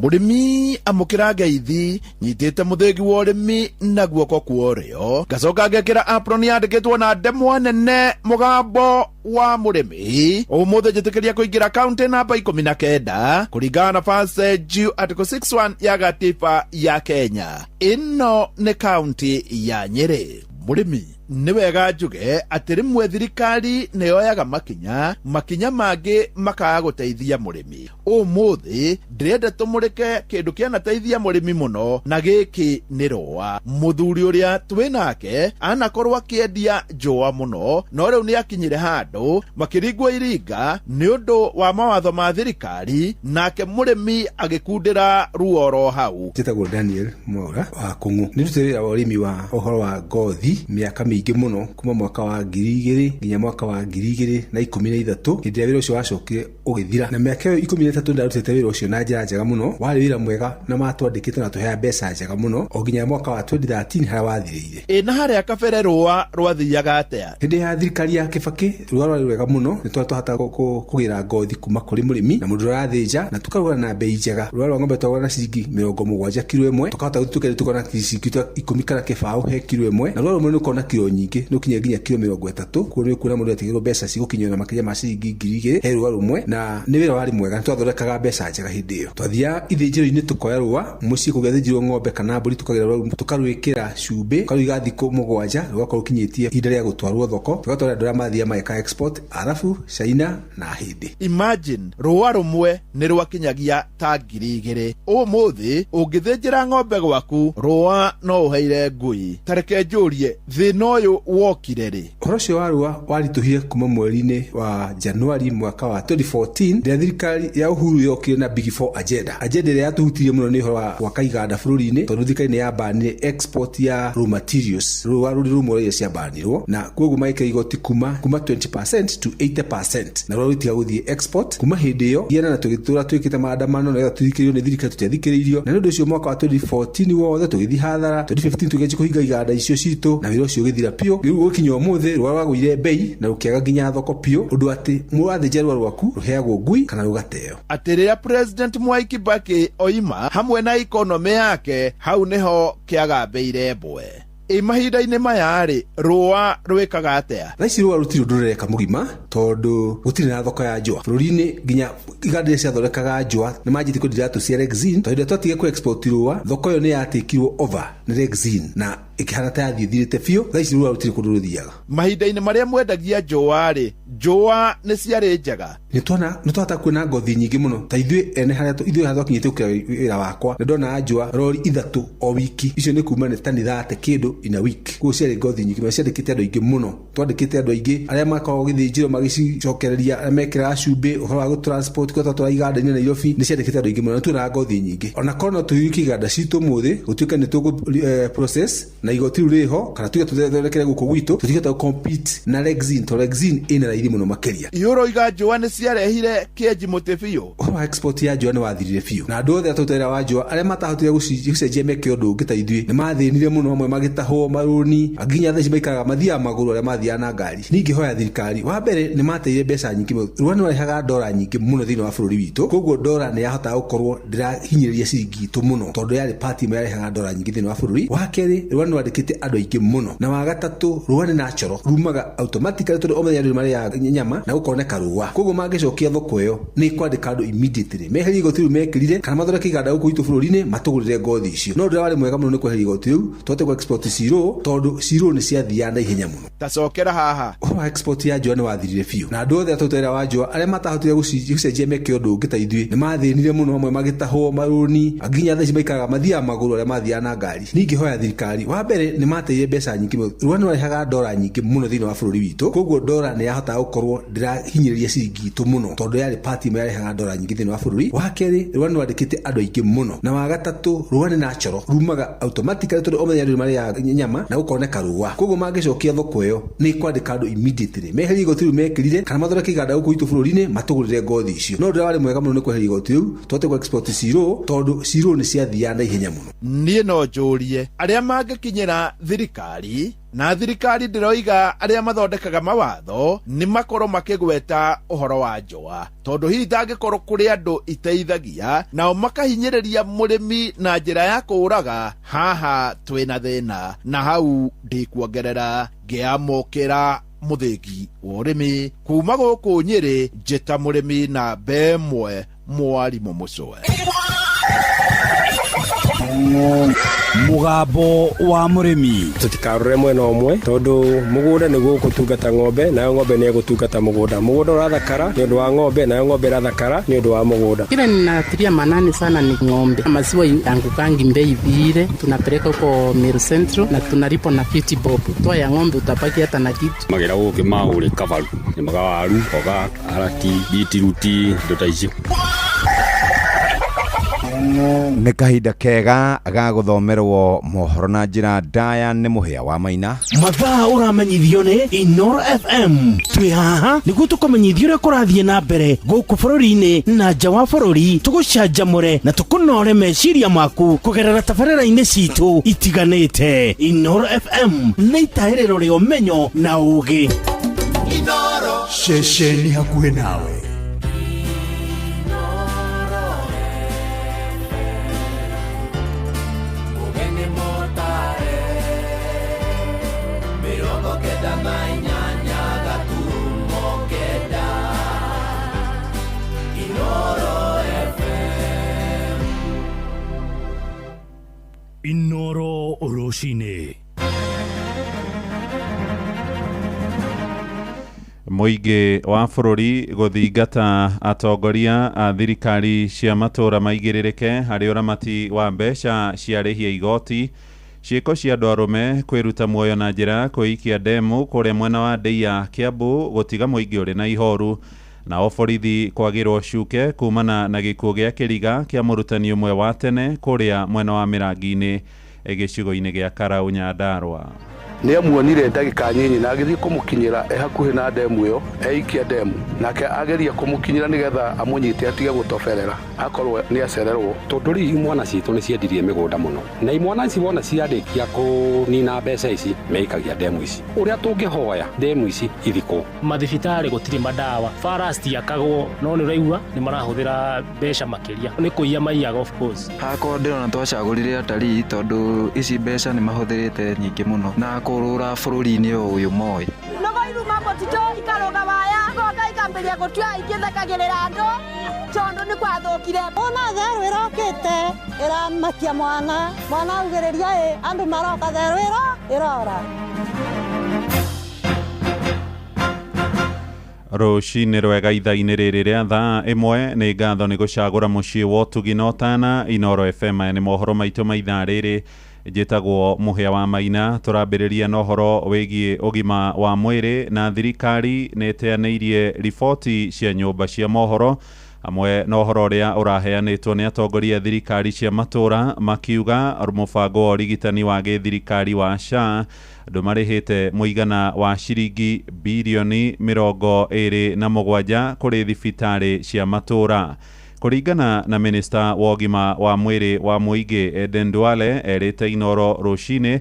S6: Mũrĩmi amũkĩra ngeithi nyitĩte mũthĩgi wa ũrĩmi na guoko kwa ũrĩo, ngacoka ngekĩra apron yandĩkĩtwo na ndemwa nene mũgambo wa mũrĩmi. Ũmũthĩ njĩtĩkĩria kũingĩra kaunti namba 19 kũringana na Passage Article 61 ya gatiba ya Kenya. Ĩno nĩ kaunti ya Nyĩrĩ. Mũrĩmi, nĩ wega njuge atĩ rĩmwe thirikari nĩ yoyaga makinya, makinya mangĩ makaga gũteithia mũrĩmi. Ũmũthĩ ndĩrenda tũmũrĩke kĩndũ kĩanateithia mũrĩmi mũno, na gĩkĩ nĩ rũa. Mũthuri ũrĩa twĩ nake anakorwo akĩendia njũa mũno, no rĩu nĩ akinyire handũ makĩringwo iringa nĩ ũndũ wa mawatho ma thirikari, nake mũrĩmi agĩkundĩra ruo hau.
S10: Njĩtagwo Daniel Mwaura wa Kũng'ũ. Nĩ ndutĩte wĩra wa ũrĩmi wa ũhoro wa ngothi mĩaka mĩingĩ mũno, kuma mwaka wa 2000 nginya mwaka wa 2013, hĩndĩ ĩrĩa wĩra ũcio wacokire ũgĩthira. Na mĩaka ĩyo 13 ndarutĩte wĩra ũcio na njĩra njega mũno, warĩ wĩra mwega na matwandĩkĩte na tũhea mbeca njega mũno o nginya mwaka wa 2013 harĩa wathirĩire.
S6: Ĩ na harĩa kabere rũa rwathiaga atĩa?
S10: Hĩndĩ ya thirikari ya Kĩbakĩ rũa rwarĩ rwega mũno, nĩ twahotaga kũgĩra ngothi kuma kũrĩ mũrĩmi na mũndũ ũrathĩnja, na tũkarũra na bei njega. Rũa rwa ng'ombe twagũra na ciringi 70 kiro ĩmwe, tũkahota gũtuĩka tũkona ciringi 10 kana kĩbaũ he kiro ĩmwe, na rũa rũmwe nĩ ũkona kiro nyingĩ, nĩ ũkinya nginya kiro 30. Koguo nĩ ũkuona mũndũ atigĩrwo mbeca cigũkinyĩra na makĩria ma ciringi 2000 he rũa rũmwe, na nĩ wĩra warĩ mwega, nĩ twathondekaga mbeca njega hĩndĩ ĩyo. Twathiaga ithĩnjĩro-inĩ tũkoya rũa mũciĩ kũgĩathĩnjĩrwo ng'ombe kana mbũri, tũkagĩra rũa tũkarwĩkĩra cumbĩ, tũkarũiga thikũ 7, rũgakorwo rũkinyĩtie ihinda rĩa gũtwarwo thoko, tũgatwara andũ arĩa mathiaga mageka export Arabu, China na Hindi.
S6: Imagine rũa rũmwe nĩ rwakinyagia ta 2000. Ũmũthĩ ũngĩthĩnjĩra ng'ombe gwaku rũa no ũheire ngui. Ta reke njũrie, thĩna ũyũ wokire rĩ?
S10: Ũhoro ũcio wa rũa waritũhire kuma mweri-inĩ wa Januari mwaka wa 2014, rĩrĩa thirikari ya Uhuru yokire na Big Four agenda. Agenda ĩrĩa yatũhutirie mũno nĩ ũhoro wa gwaka iganda bũrũri-inĩ, tondũ thirikari nĩ yabanire export ya raw materials, rũa rũrĩ rũmwe rwa iria ciabanirwo, na koguo magĩkĩra igoti kuma 20% to 80%, na rũa rũtiga gũthiĩ export. Kuma hĩndĩ ĩyo giana na tũgĩtũra twĩkĩte maandamano nĩgetha tũthikĩrĩrio nĩ thirikari, tũtiathikĩrĩirio, na nĩ ũndũ ũcio mwaka wa 2014 wothe tũgĩthiĩ hathara. 2015 tũgĩanjia kũhinga iganda icio citũ na wĩra ũcio ũgĩthira biũ. Rĩu gũkinya ũmũthĩ rũa rwagũire bei na rũkĩaga nginya thoko biũ, ũndũ atĩ mũrathĩnja rũa rwaku rũheagwo ngui kana rũgateo.
S6: Atĩ rĩrĩa President Mwai Kibaki oima hamwe na ikonomĩ yake, hau nĩho kĩagambĩire mbwe. Ĩ mahinda-inĩ maya rĩ, rũa rwĩkaga atĩa?
S10: Thaa ici rũa rũtirĩ ũndũ rũreka mũgima, tondũ gũtirĩ na thoko ya njũa bũrũri-inĩ. Nginya iganda iria ciathondekaga njũa nĩ manjĩtie kwendia iratũ cia Rexine, tondũ hĩndĩ ĩrĩa twatigire kũ export rũa, thoko ĩyo nĩ yatikirwo over nĩ Rexine na ĩkĩhana ta yathiĩ ĩthirĩte biũ. Thaa ici rũa rũtirĩ kũndũ rũthiaga.
S6: Mahinda-inĩ marĩa mwendagia njũa rĩ, njũa nĩ ciarĩ njega?
S10: Nĩ twahota kuona ngothi nyingĩ mũno, ta ithuĩ ene harĩa ithuĩ harĩa twakinyĩte gũkĩra wĩra wakwa, nĩ ndona njũa rori 3 o wiki. Icio nĩ kuma nĩ tani 30 kĩndũ in a week. Koguo ciarĩ ngothi nyingĩ mũno, ciandĩkĩte andũ aingĩ mũno. Twandĩkĩte andũ aingĩ arĩa makoragwo gĩthĩnjĩro magĩcicokereria, arĩa mekĩraga cumbĩ, ũhoro wa gũ-transport kũrĩa twatwara iganda-inĩ Nairobi, nĩ ciandĩkĩte andũ aingĩ mũno. Nĩ tuonaga ngothi nyingĩ. Ona korwo no tũhiũkie iganda citũ ũmũthĩ, gũtuĩke nĩ tũgũ process na igoti rĩu rĩho, kana tuge tũthondekere gũkũ gwitũ, tũtingĩhota gũ compete na Rexine, tondũ Rexine ĩna raithi mũno makĩria.
S6: Ĩ ũroiga njũa nĩ ciarehire kĩenji mũtĩ biũ?
S10: Ũhoro wa export ya njũa nĩ wathirire biũ, na andũ othe atũrutaga wĩra wa njũa arĩa matahotire gũcenjia meke ũndũ ũngĩ ta ithuĩ nĩ mathĩnire mũno, amwe magĩtahwo marũni, angĩ nginya thaa ici maikaraga mathiaga magũrũ arĩa mathiaga na ngari. Ningĩhoya thirikari, wa mbere nĩ mateire mbeca nyingĩ mũno. Rũa nĩ rwarehaga ndora nyingĩ mũno thĩinĩ wa bũrũri witũ, koguo ndora nĩ yahotaga gũkorwo ndĩrahinyĩrĩria ciringi itũ mũno, tondũ yarĩ part ĩmwe yarehaga ndora nyingĩ thĩinĩ wa bũrũri. Wa kerĩ, rũa nĩ rwandĩkĩte andũ aingĩ mũno, na wa gatatũ, rũa nĩ natural, rumaga automatically, tondũ o mũthenya andũ nĩ marĩaga nyama na gũkoneka rũa. Koguo mangĩcokia thoko ĩyo nĩ ĩkwandĩka andũ immediately, meherie igoti rĩu mekĩrire, kana mathondeke iganda gũkũ gwitũ bũrũri-inĩ matũgũrĩre ngothi icio. No ũndũ ũrĩa warĩ mwega mũno nĩ kweheria igoti rĩu, tũhote kũ export cirũ, tondũ cirũ nĩ ciathiaga na ihenya mũno.
S6: Tacokera haha.
S10: Ũhoro wa export ya njũa nĩ wathirire biũ, na andũ othe atũrutaga wĩra wa njũa arĩa matahotire gũcenjia meke ũndũ ũngĩ ta ithuĩ nĩ mathĩnire mũno, amwe magĩtahwo marũni, angĩ nginya thaa ici maikaraga mathiaga magũrũ arĩa mathiaga na ngari. Ningĩhoya thirikari, wa mbere nĩ mateire mbeca nyingĩ mũno. Rũa nĩ rwarehaga ndora nyingĩ mũno thĩinĩ wa bũrũri witũ, koguo ndora nĩ yahotaga gũkorwo ndĩrahinyĩrĩria ciringi itũ mũno, tondũ yarĩ part ĩmwe yarehaga ndora nyingĩ thĩinĩ wa bũrũri. Wa kerĩ, rũa nĩ rwandĩkĩte andũ aingĩ mũno, na wa gatatũ, rũa nĩ natural, rumaga automatically, tondũ o mũthenya andũ nĩ marĩaga nyama na gũkoneka rũa. Koguo mangĩcokia thoko ĩyo nĩ ĩkwandĩka andũ immediately, meherie igoti rĩu mekĩrire, kana mathondeke iganda gũkũ gwitũ bũrũri-inĩ matũgũrĩre ngothi icio. No ũndũ ũrĩa warĩ mwega mũno nĩ kweheria igoti rĩu, tũhote kũ export cirũ, tondũ cirũ nĩ ciathiaga na ihenya mũno.
S6: Niĩ no njũrie, Ngũrie arĩa mangĩkinyĩra thirikari na thirikari ndĩroiga arĩa mathondekaga mawatho nĩ makorwo makĩgweta ũhoro wa njũa tondũ hihi tangĩkorwo kũrĩ andũ iteithagia nao makahinyĩrĩria mũrĩmi na njĩra ya kũũraga haha twĩna thĩna na hau ndikuongerera ngĩamũkĩra mũthĩgi wa ũrĩmi kuma gũkũ Nyĩrĩ njĩta mũrĩmi na mbemwe mwarimũ mũcwe.
S5: Mũgambo wa mũrĩmi.
S2: Tũtikarore mwena ũmwe tondũ mũgũnda nĩguo ũgũtungata ng'ombe nayo ng'ombe nĩ ĩgũtungata mũgũnda. Mũgũnda ũrathakara nĩ ũndũ wa ng'ombe nayo ng'ombe ĩrathakara nĩ ũndũ wa mũgũnda.
S12: Kile ninatilia manani sana ni ng'ombe. Maziwa yangukangi bei vile, tunapeleka huko Meru Central na tunalipa na 50 bob. Toa ya ng'ombe utabaki hata na kitu.
S14: Magera gũkĩ maũrĩ kabaru, nĩmaga waru, mboga, karati, bitiruti, indo ta icio.
S23: Nĩ kahinda kega ga gũthomerwo mohoro na njĩra ndaya nĩ Mũhĩa wa Maina.
S22: Mathaa ũramenyithio nĩ Inoro FM. Twĩ haha nĩguo tũkũmenyithie ũrĩa kũrathiĩ na mbere gũkũ bũrũri-inĩ na nja wa bũrũri, tũgũcanjamũre na tũkũnore meciria maku kũgerera tabarĩra-inĩ citũ itiganĩte. Inoro FM nĩ itahĩrĩro rĩa ũmenyo na ũũgĩ.
S4: Inoro
S5: ceceni hakuhĩ nawe.
S11: Inoro rũcinĩ.
S1: Mũingĩ wa bũrũri gũthingata atongoria a thirikari cia matũũra maigĩrĩrĩke harĩ ũramati wa mbeca cia arĩhi a igoti. Ciĩko cia andũ arũme kwĩruta muoyo na njĩra ya kwĩikia ndemu kũrĩa mwena wa Ndeiya Kiambu gũtiga mũingĩ ũrĩ na ihoru. Nao borithi kwagĩrwo cuke kumana na gĩkuũ gĩa kĩriga kĩa mũrutani ũmwe wa tene kũrĩa mwena wa Mĩrangi-inĩ gĩcigo-inĩ gĩa Karau Nyandarua.
S24: Nĩ amuonire ndagĩka nyinyi na agĩthiĩ kũmũkinyĩra e hakuhĩ na ndemu ĩyo, eikia ndemu nake ageria kũmũkinyĩra nĩgetha amũnyite atige gũtoberera akorwo nĩ acererwo.
S14: Tondũ rĩu imwana citũ nĩ ciendirie mĩgũnda mũno na imwana ici wona ciarĩkia kũnina mbeca ici meikagia ndemu ici. Ũrĩa tũngĩhoya ndemu ici ithikwo.
S25: Mathibitarĩ gũtirĩ madawa, bara citiakagwo, no nĩ ũraigua nĩ marahũthĩra mbeca makĩria, nĩ kũiya maiyaga of course.
S26: Hakwa ndĩrona twacagũrire atarii tondũ ici mbeca nĩ mahũthĩrĩte nyingĩ mũno na kũrũra bũrũri-inĩ ũyũ moĩ.
S27: Nogo iruma mũtitũ ikarũga waya ngoka ikambĩrĩria gũtua ikĩthekagĩrĩra andũ tondũ nĩ gwathũkire.
S28: Ona therũ ĩrokĩte ĩramakia mwana, mwana augĩrĩria ĩ andũ maroka therũ ĩrora.
S1: Rũcinĩ rwega ithaa-inĩ rĩrĩ rĩa thaa ĩmwe nĩ ngatho nĩ gũcagũra mũciĩ wa ũtugi na ũtana. Inoro FM aya nĩ mohoro maitũ ma ithaa rĩrĩ. Njĩtagwo Mũhĩa wa Maina. Tũrambĩrĩria na ũhoro wĩgiĩ ũgima wa mwĩrĩ na thirikari nĩ ĩteanĩirie riboti cia nyũmba cia mohoro hamwe na ũhoro ũrĩa ũraheanĩtwo nĩ atongoria a thirikari cia matũũra makiuga mũbango wa ũrigitani wa gĩthirikari wa SHA ndũmarĩhĩte mũigana wa ciringi birioni 27 kũrĩ thibitarĩ cia matũũra. Kũringana na minista wa ũgima wa mwĩrĩ wa mũingĩ Eden Duale erĩte Inoro rũcinĩ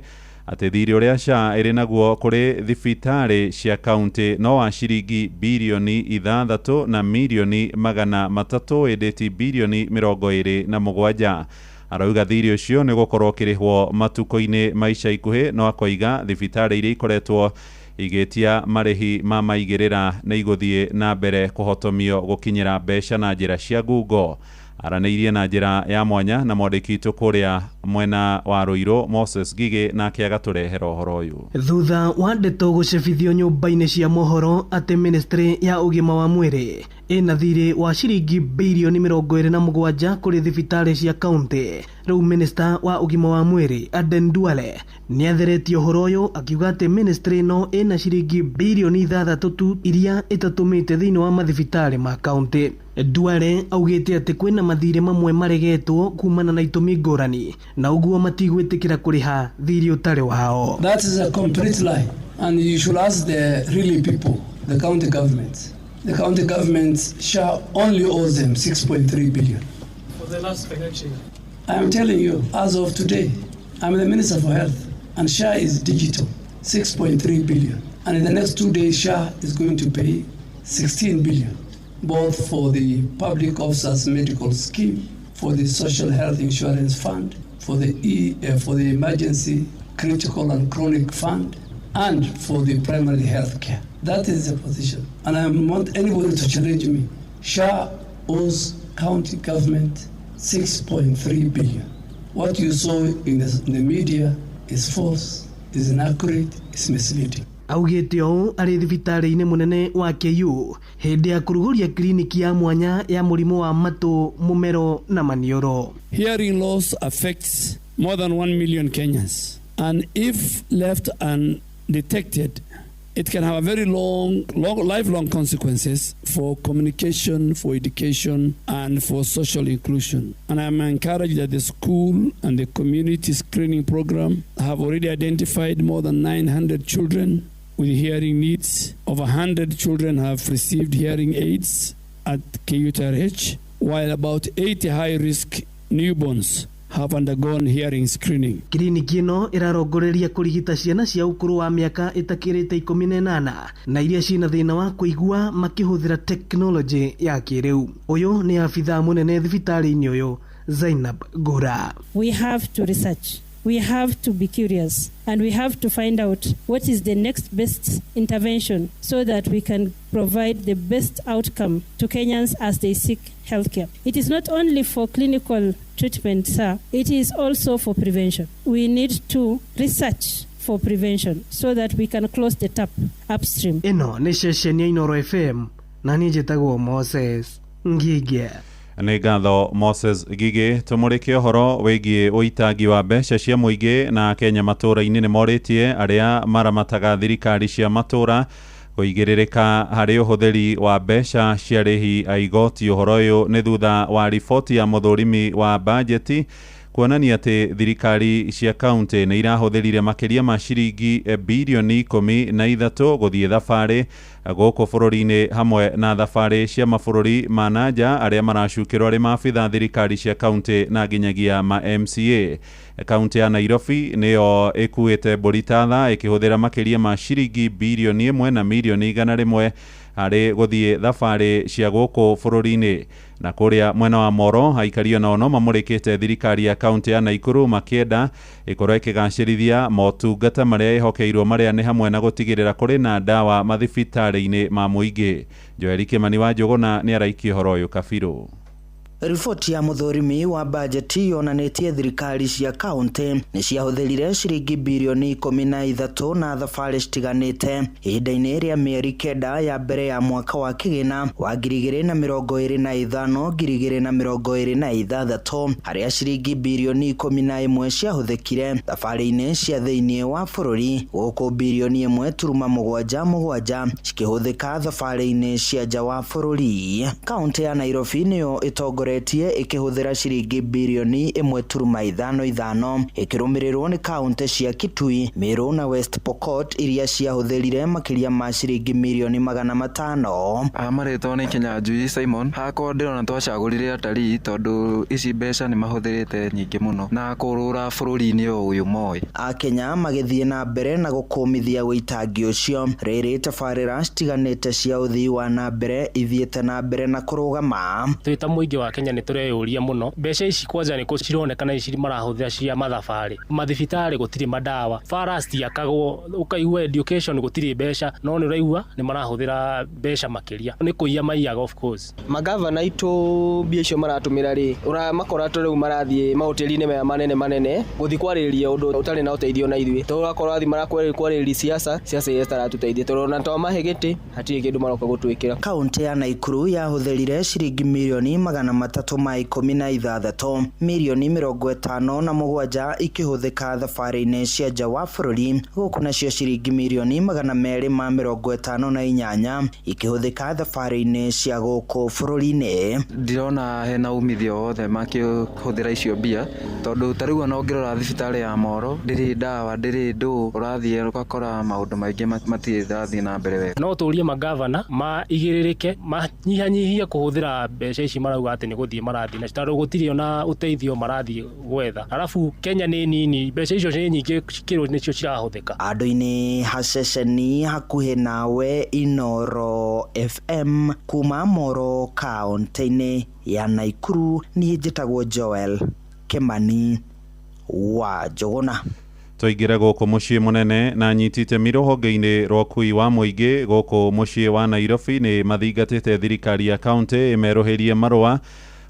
S1: atĩ thirĩ ũrĩa SHA ĩrĩ naguo kũrĩ thibitarĩ cia kaunti no wa ciringi birioni 6 na mirioni 300 ĩndĩ ti birioni 27. Arauga thirĩ ũcio nĩ gũkorwo ũkĩrĩhwo matukũ-inĩ ma ica ikuhĩ, no akoiga thibitarĩ iria ikoretwo igĩtia marĩhi ma maigĩrĩra nĩ igũthiĩ na mbere kũhotomio gũkinyĩra mbeca na njĩra cia ngungo. Aranĩirie na njĩra ya mwanya na mwandĩki witũ kũrĩa mwena wa Ruiru Moses Gigi, nake agatũrehera ũhoro ũyũ.
S29: Thutha wa ndeto gũcabithio nyũmba-inĩ cia mohoro atĩ ministry ya ũgima wa mwĩrĩ ĩna thirĩ wa ciringi birioni 27 kũrĩ thibitarĩ cia kaunti, rĩu minista wa ũgima wa mwĩrĩ Aden Duale nĩatheretie ũhoro ũyũ akiuga atĩ ministry no ĩna ciringi birioni 6 tu iria ĩtatũmĩte thĩinĩ wa mathibitarĩ ma kaunti. Duale augĩte atĩ kwĩna mathirĩ mamwe maregetwo kumana na itũmi ngũrani na ũguo matigwĩtĩkĩra kũrĩha thirĩ ũtarĩ wao.
S30: That is a complete lie, and you should ask the really people, the county governments. The county governments shall only owe them 6.3 billion.
S31: For the last financial year.
S30: I am telling you, as of today, I'm the Minister for Health, and SHA is digital, 6.3 billion. And in the next 2 days, SHA is going to pay 16 billion, both for the Public Officers Medical Scheme, for the Social Health Insurance Fund, for the Emergency Critical and Chronic Fund, and for the primary health care. That is the position. And I want anybody to challenge me. SHA owes county government 6.3 billion. What you saw in the media is false, is inaccurate, is misleading.
S29: Augĩte ũũ arĩ thibitarĩ-inĩ mũnene wa KU hĩndĩ ya kũrugũria kliniki ya mwanya ya mũrimũ wa matũ, mũmero na maniũrũ.
S30: Hearing loss affects more than 1 million Kenyans. And if left undetected, it can have a very long, long, lifelong consequences for communication, for education, and for social inclusion. And I'm encouraged that the school and the community screening program have already identified more than 900 children with hearing needs. Over 100 children have received hearing aids at KUTRH, while about 80 high-risk newborns have undergone hearing screening.
S29: Kiriniki ĩno ĩrarongoreria kũrigita ciana cia ũkũrũ wa mĩaka ĩtakĩrĩte 18 na iria ciĩna thĩna wa kũigua makĩhũthĩra tekinoronjĩ ya kĩrĩu. Ũyũ nĩ abithaa mũnene thibitarĩ-inĩ ũyũ, Zainab Gura.
S3: We have to research. We have to be curious and we have to find out what is the next best intervention so that we can provide the best outcome to Kenyans as they seek healthcare. It is not only for clinical treatment, sir, it is also for prevention. We need to research for prevention so that we can close the tap upstream.
S29: Ĩno nĩ ceceni ya Inooro FM na niĩ njĩtagwo Moses Ngigĩa.
S1: Nĩ ngatho, Moses Gigi. Tũmũrĩke ũhoro wĩgiĩ ũitangi wa mbeca cia mũingĩ na Kenya matũũra-inĩ nĩ morĩtie arĩa maramataga thirikari cia matũũra kũigĩrĩrĩka harĩ ũhũthĩri wa mbeca cia arĩhi a igoti. Ũhoro ũyũ nĩ thutha wa riboti ya mũthũrimi wa bajeti kuonania atĩ thirikari cia kaunti nĩ irahũthĩrire makĩria ma ciringi birioni 13 gũthiĩ thabarĩ gũkũ bũrũri-inĩ hamwe na thabarĩ cia mabũrũri ma na nja arĩa maracukĩrwo arĩ maabitha thirikari cia kaunti na nginyagia ma MCA. Kaunti ya Nairobi nĩyo ĩkuĩte mbũri tatha ĩkĩhũthĩra makĩria ma ciringi birioni 1 na mirioni 100 harĩ gũthiĩ thabarĩ cia gũkũ bũrũri-inĩ. Na kũrĩa mwena wa Moro, aikari onao no mamũrĩkĩte thirikari ya kaunti ya Naikuru makĩenda ĩkorwo ĩkĩgacĩrithia motungata marĩa ĩhokeirwo, marĩa nĩ hamwe na gũtigĩrĩra kũrĩ na ndawa mathibitarĩ-inĩ ma mũingĩ. Joeli Kĩmani wa Njũgũna nĩ araikia ũhoro ũyũ kabirũ.
S7: Riboti ya mũthũrimi wa bajeti yonanĩtie thirikari cia kaunti nĩ ciahũthĩrire ciringi birioni 13 na thabarĩ citiganĩte ihinda-inĩ rĩa mĩeri 9 ya mbere ya mwaka wa kĩgĩna wa 2025 2026, harĩa ciringi birioni 11 ciahũthĩkire thabarĩ-inĩ cia thĩiniĩ wa bũrũri, gũkũ birioni 1.77 cikĩhũthĩka thabarĩ-inĩ cia nja wa bũrũri. Kaunti ya Nairobi nĩyo ĩtongoretie ĩkĩhũthĩra ciringi birioni 1.55, ĩkĩrũmĩrĩrwo nĩ kaunti cia Kitui, Meru na West Pokot iria ciahũthĩrire makĩria ma ciringi mirioni 500.
S26: Marĩtwa nĩ Kinyanjui Simon. Hakwa ndĩrona twacagũrire atarii tondũ ici mbeca nĩ mahũthĩrĩte nyingĩ mũno na kũrũra bũrũri-inĩ o ũyũ moĩ.
S7: Akenya magĩthiĩ na mbere na gũkũmithia ũitangi ũcio rĩrĩ tabarĩra citiganĩte cia ũthii wa na mbere ithiĩte na mbere na kũrũgama.
S25: Twĩ ta mũingĩ wa Kenya nĩ tũreyũria mũno, mbeca ici kwanja nĩ kũ cironekana ici marahũthĩra cia mathabarĩ? Mathibitarĩ gũtirĩ madawa, bara citiakagwo, ũkaigua education gũtirĩ mbeca, no nĩ ũraigua nĩ marahũthĩra mbeca makĩria, nĩ kũiya maiyaga, of course.
S13: Magavana aitũ mbia icio maratũmĩra rĩ, ũramakora ta rĩu marathiĩ mahoteli-inĩ maya manene manene gũthiĩ kwarĩrĩria ũndũ ũtarĩ na ũteithio na ithuĩ, tondũ ũgakora athiĩ marakwarĩrĩria siasa, siasa iria citaratũteithia, tondũ ona twamahe gĩtĩ hatirĩ kĩndũ maroka gũtwĩkĩra.
S7: Kaunti ya Naikuru yahũthĩrire ciringi mirioni 316, mirioni 57 ikĩhũthĩka thabarĩ-inĩ cia nja wa bũrũri, gũkũ nacio ciringi mirioni 258 ikĩhũthĩka thabarĩ-inĩ cia gũkũ bũrũri-inĩ.
S26: Ndirona hena umithio wothe makĩhũthĩra icio mbia, tondũ ta rĩu ona ũngĩrora thibitarĩ ya Moro ndĩrĩ ndawa, ndĩrĩ ndũ, ũrathiĩ ũgakora maũndũ maingĩ matirĩ rathiĩ na mbere wega.
S25: No tũrie magavana maigĩrĩrĩke, manyihanyihie kũhũthĩra mbeca ici marauga atĩ nĩ gũthiĩ marathiĩ nacio, tondũ gũtirĩ ona ũteithio marathiĩ gwetha. Arabu Kenya nĩ nini, mbeca icio nĩ nyingĩ cikĩrwo nĩcio cirahũthĩka.
S7: Andũ-inĩ haceceni hakuhĩ nawe Inoro FM kuma Moro kaunti-inĩ ya Naikuru, niĩ njĩtagwo Joel Kimani wa Njũgũna.
S1: Tũingĩre gũkũ mũciĩ mũnene na nyitite rũhonge-inĩ rwa ũkui wa mũingĩ gũkũ mũciĩ wa Nairobi nĩ mathingatĩte thirikari ya kaunti ĩmerũhĩrie marũa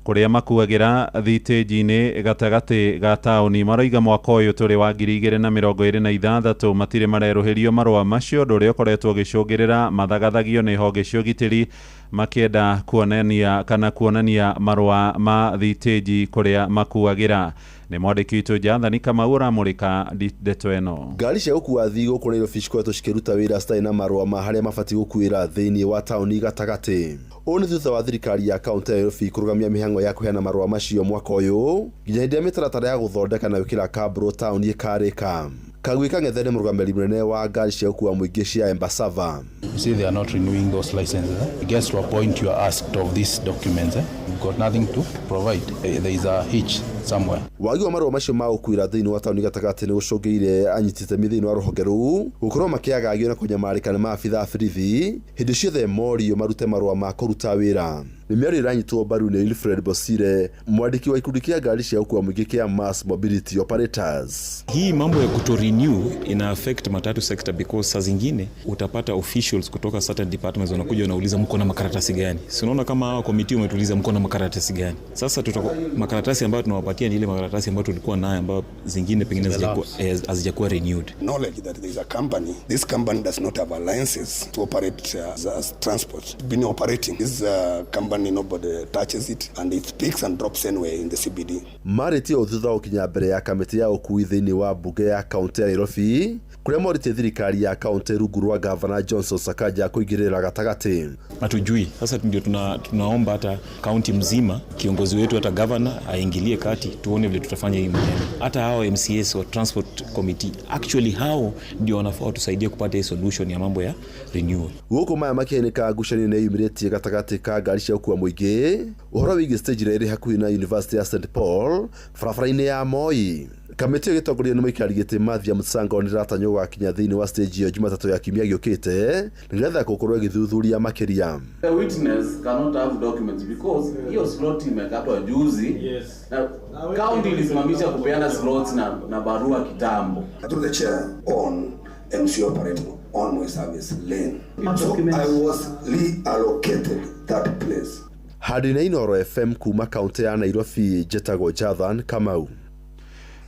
S1: kũrĩa makuagĩra thitĩnji-inĩ gatagatĩ ga taũni. Maroiga mwaka ũyũ tũrĩ wa 2026 matirĩ marerũhĩrio marũa macio, ũndũ ũrĩa ũkoretwo ũgĩcũngĩrĩra mathagathagio nĩ honge cia ũgitĩri makĩenda kuonania kana kuonania marũa ma thitĩnji kũrĩa makuagĩra. Nĩ mwandĩki witũ Jathani Kamau ũramũrĩka ndeto ĩno.
S8: Ngari cia gũkua athii gũkũ Nairobi cikoretwo cikĩruta wĩra citarĩ na marũa ma harĩa mabatiĩ gũkuĩra thĩinĩ wa taũni gatagatĩ. Ũũ nĩ thutha wa thirikari ya kaunti ya Nairobi kũrũgamia mĩhang'o ya kũheana marũa macio mwaka ũyũ nginya hĩndĩ ĩrĩa mĩtaratara ya gũthondeka na gwĩkĩra kambũrũ taũni ĩkarĩka. Kagui Kang'ethe nĩ mũrũgamĩrĩri mũnene wa ngari cia gũkua mũingĩ cia Embassava.
S9: You see, they are not renewing those licenses. It gets to a point you are asked of these documents. You've got nothing to provide. There is a hitch somewhere.
S8: Wagi wa marũa macio ma gũkuĩra thĩinĩ wa taũni gatagatĩ nĩ gũcũngĩire anyiti itemi thĩinĩ wa rũhonge rũu gũkorwo makĩagagio na kũnyamarĩka nĩ maabitha a borithi hĩndĩ ciothe morio marute marũa ma kũruta wĩra. Nĩ mĩario ĩranyitwo mbaru nĩ Wilfred Bosire, mwandĩki wa ikundi kĩa ngari cia gũkua mũingĩ kĩa Mass Mobility Operators.
S10: Hii mambo ya kuto renew ina affect matatu sector because saa zingine utapata officials kutoka certain departments wanakuja wanauliza mko na makaratasi gani? Si unaona kama hawa committee umetuuliza mko na makaratasi gani? Sasa makaratasi ambayo tunawapatia ni ile makaratasi ambayo tulikuwa nayo ambayo zingine pengine hazijakuwa renewed.
S15: Knowledge that there is a company, this company does not have alliances to operate as transport. Been operating this company, nobody touches it and it picks and drops anywhere in the CBD.
S8: Marĩtie ũũ thutha wa gũkinya mbere ya kamĩtĩ ya ũkui thĩinĩ wa mbunge ya kaunti ya Nairobi kũrĩa morĩtie thirikari ya kaunti rungu rwa gavana Johnson Sakaja kũingĩrĩra gatagatĩ.
S10: Hatujui. Sasa ndio tunaomba hata kaunti mzima kiongozi wetu hata gavana aingilie kati tuone vile tutafanya hii maneno. Hata hao MCAs wa transport committee actually hao ndio wanafaa watusaidie kupata hii solution ya mambo ya renewal.
S8: Gũkũ maya makĩhanĩka ngucanio nĩ yumĩrĩtie gatagatĩ ka ngari cia gũkua mũingĩ ũhoro wĩgiĩ stage ĩrĩa ĩrĩ hakuhĩ na University ya St Paul barabara-inĩ ya Moi. Kamĩtĩ ĩyo ĩgĩtongorio nĩ mũikari gĩtĩ Mathia Mutsango nĩ ĩratanywo gũgakinya thĩinĩ wa stage ĩyo Jumatatũ ya kiumia gĩũkĩte nĩgetha gũkorwo ĩgĩthuthuria makĩria.
S16: The witness cannot have documents because hiyo slot imekatwa juzi. Yes. Na county ilisimamisha kupeana slots na barua kitambo.
S15: Through the chair on MC operating on my service lane. So I was reallocated that place.
S8: Handũ-inĩ Inoro FM kuma kaunti ya Nairobi njĩtagwo Jathan Kamau.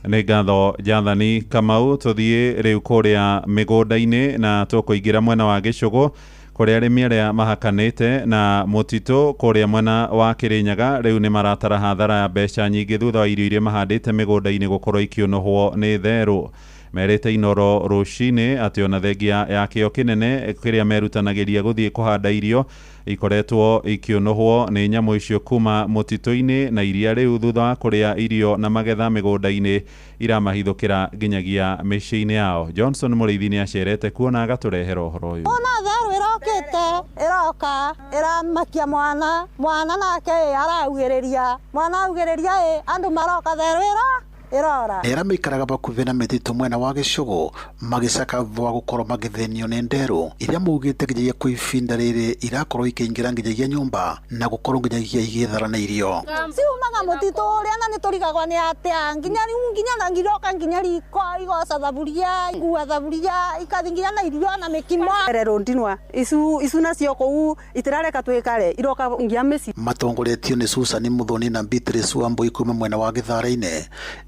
S1: Nĩ ngatho Jathani Kamau. Tũthiĩ rĩu kũrĩa mĩgũnda-inĩ na tũkũingĩra mwena wa Gĩcũgũ kũrĩa arĩmi arĩa mahakanĩte na mũtitũ kũrĩa mwena wa Kĩrĩnyaga rĩu nĩ maratara hathara ya mbeca nyingĩ thutha wa irio iria mahandĩte mĩgũnda-inĩ gũkorwo ikĩũnũhwo nĩ therũ. Merĩte Inoro rũcinĩ atĩ ona thengia ya kĩo kĩnene kĩrĩa merutanagĩria gũthiĩ kũhanda irio ikoretwo ikĩũnũhwo nĩ nyamũ icio kuma mũtitũ-inĩ na iria rĩu thutha wa kũrĩa irio na magetha mĩgũnda-inĩ iramahithũkĩra nginyagia mĩciĩ-inĩ yao. Johnson Mũrĩithi nĩ acerete kuona agatũrehera ũhoro ũyũ.
S28: Ona therũ ĩrokĩte ĩroka ĩramakia mwana, mwana nake araugĩrĩria, mwana augĩrĩria ĩ andũ maroka therũ ĩrora.
S17: Arĩa maikaraga bakuhĩ na mĩtitũ mwena wa Gĩcũgũ magĩcaka thutha wa gũkorwo magĩthĩnio nĩ nderũ iria maugĩte nginyagia kwa ibinda rĩrĩ irakorwo ikĩingĩra nginyagia nyũmba na gũkorwo nginyagia igĩthara na irio.
S28: Ciumaga mũtitũ ũrĩa na nĩtũrigagwo nĩ atĩa nginya rĩu nginya na ngiroka nginya riko igoca thaburia ikua thaburia ikathi nginya na irio na mĩkimo.
S18: Rero ndinwa icu nacio kũu itirareka twĩkare iroka nginya mĩciĩ.
S17: Matongoretio nĩ Susan Muthoni na Beatrice Wambui kuma mwena wa Gĩthara-inĩ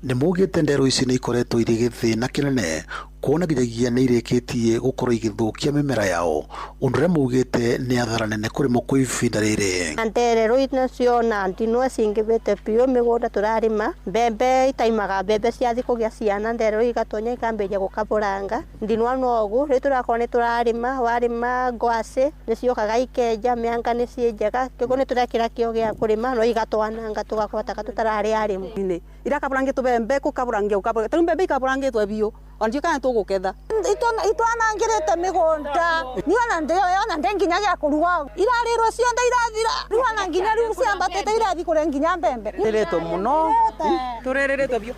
S17: nĩ maugĩte nderũ ici nĩ ikoretwo irĩ gĩthĩna kĩnene kuona nginyagia nĩ irĩkĩtie gũkorwo igĩthũkia mĩmera yao ũndũ ũrĩa maugĩte nĩ athara nene kũrĩ mo kwa ibinda rĩrĩ.
S19: Nderero nacio na ndinwa cingĩbĩte biũ mĩgũnda tũrarĩma mbembe itaimaga mbembe ciathi kũgĩa ciana nderero igatonya ikambĩrĩria gũkabũranga ndinwa nogu rĩu tũrakorwo nĩ tũrarĩma warĩma ngwacĩ nĩ ciũkaga ikenja mĩanga nĩ cienjaga kĩguo nĩ tũrekĩra kĩo gĩa kũrĩma no igatwananga tũgakorwo taka tũtararĩ arĩmu.
S18: Irakabũrangĩtwo mbembe kũkabũrangia gũkabũranga tarĩu mbembe ikabũrangĩtwo biũ Ona ndiũ kana tũgũketha.
S28: Itwanangĩrĩte mĩgũnda niĩ ona ndĩoĩ ona ndĩ nginya gĩa kũruga irarĩrwo cionde irathira rĩu ona nginya rĩu ciambatĩte irathi kũrĩa nginya mbembe.
S2: Tũrĩrĩtwo mũno, tũrĩrĩrĩtwo biũ,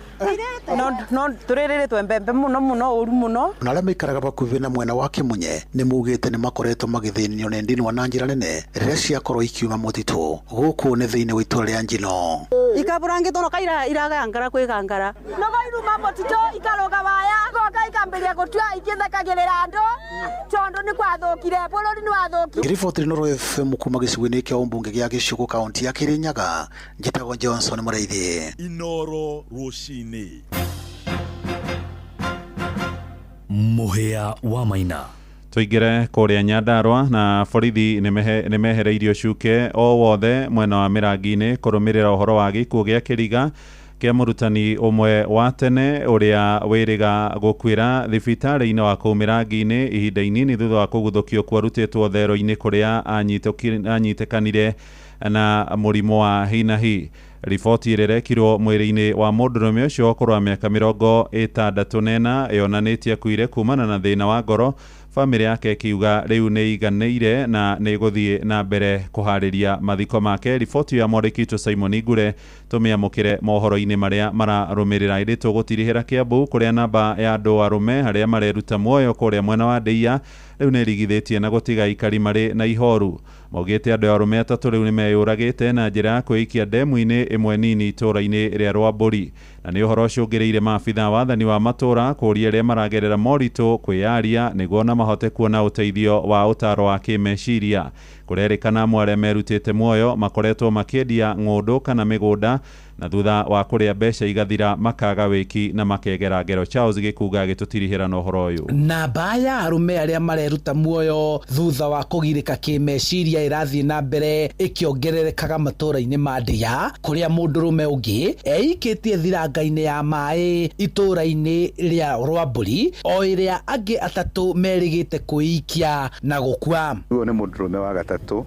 S2: no tũrĩrĩrĩtwo mbembe mũno mũno ũru mũno.
S17: Na arĩa maikaraga bakuhĩ na mwena wa Kĩmunye nĩ maugĩte nĩ makoretwo magĩthĩnio nĩ ndinwa na njĩra nene rĩrĩa ciakorwo ikiuma mũtitũ. Gũkũ nĩ thĩinĩ wa itũra rĩa Njino.
S18: Ikaburangĩtwo no kaira iragangara kwĩgangara.
S27: Nogo iruma mũtitũ ikaroga waya igoka ikambĩrĩria gũtua ikĩthekagĩrĩra andũ tondũ nĩ gwathũkire, bũrũri nĩ wathũkire.
S17: Ngĩribotĩra Inooro FM kuma gĩcigo-inĩ kĩa ũmbunge gĩa Gĩcũgũ kaunti ya Kĩrĩnyaga, njĩtagwo Johnson Mũrĩithi.
S4: Inooro rũcinĩ.
S5: Mũhĩa wa Maina.
S1: Tũingĩre kũrĩa Nyandarua na borithi nĩ mehereirio cuke o wothe mwena wa Mĩrangi-inĩ kũrũmĩrĩra ũhoro wa gĩkuũ gĩa kĩriga kĩa mũrutani ũmwe wa tene ũrĩa wĩrĩga gũkuĩra thibitarĩ-inĩ wa kũu Mĩrangi-inĩ ihinda inini thutha wa kũguthũkio kwarutĩtwo thero-inĩ kũrĩa anyitĩkanire na mũrimũ wa hinahi. Riboti ĩrĩa ĩrekirwo mwĩrĩ-inĩ wa mũndũrũme ũcio wa ũkũrũ wa mĩaka 64 yonanĩtie akuire kumana na thĩna wa ngoro. Bamĩrĩ yake ĩkiuga rĩu nĩ iganĩire na nĩ ĩgũthiĩ na mbere kũharĩria mathiko make. Riboti ya mwandĩki witũ Simon Ngure tũmĩamũkĩre mohoro-inĩ marĩa mararũmĩrĩra. Ĩndĩ tũgũtirihĩra Kĩambu kũrĩa namba ya andũ arũme arĩa mareruta muoyo kũrĩa mwena wa Ndĩia rĩu nĩ ĩrigithĩtie na gũtiga aikari marĩ na ihoru. Maugĩte andũ arũme atatũ rĩu nĩ meyũragĩte na njĩra ya kwĩikia ndemu-inĩ ĩmwe nini itũũra-inĩ rĩa Rwambũri. Na nĩ ũhoro ũcũngĩrĩire maabitha wathani wa matũũra kũũria arĩa maragerera moritũ kwĩyaria nĩguo na mahote kuona ũteithio wa ũtaaro wa kĩmeciria. Kũrerĩkana amwe arĩa merutĩte muoyo makoretwo makĩendia ng'ũndũ kana mĩgũnda na thutha wa kũrĩa mbeca igathira makaga wĩki na makegera ngero. Charles Gĩkunga agĩtũtirihĩra na ũhoro ũyũ.
S6: Namba ya arũme arĩa mareruta muoyo thutha wa kũgirĩka kĩmeciria ĩrathiĩ na mbere ĩkĩongererekaga matũũra-inĩ ma Ndĩa kũrĩa mũndũrũme ũngĩ eikĩtie thiranga-inĩ ya maĩ itũũra-inĩ rĩa Rwambũri o ĩrĩa angĩ atatũ merĩgĩte kwĩikia na gũkua.
S11: Ũyũ nĩ mũndũrũme wa gatatũ,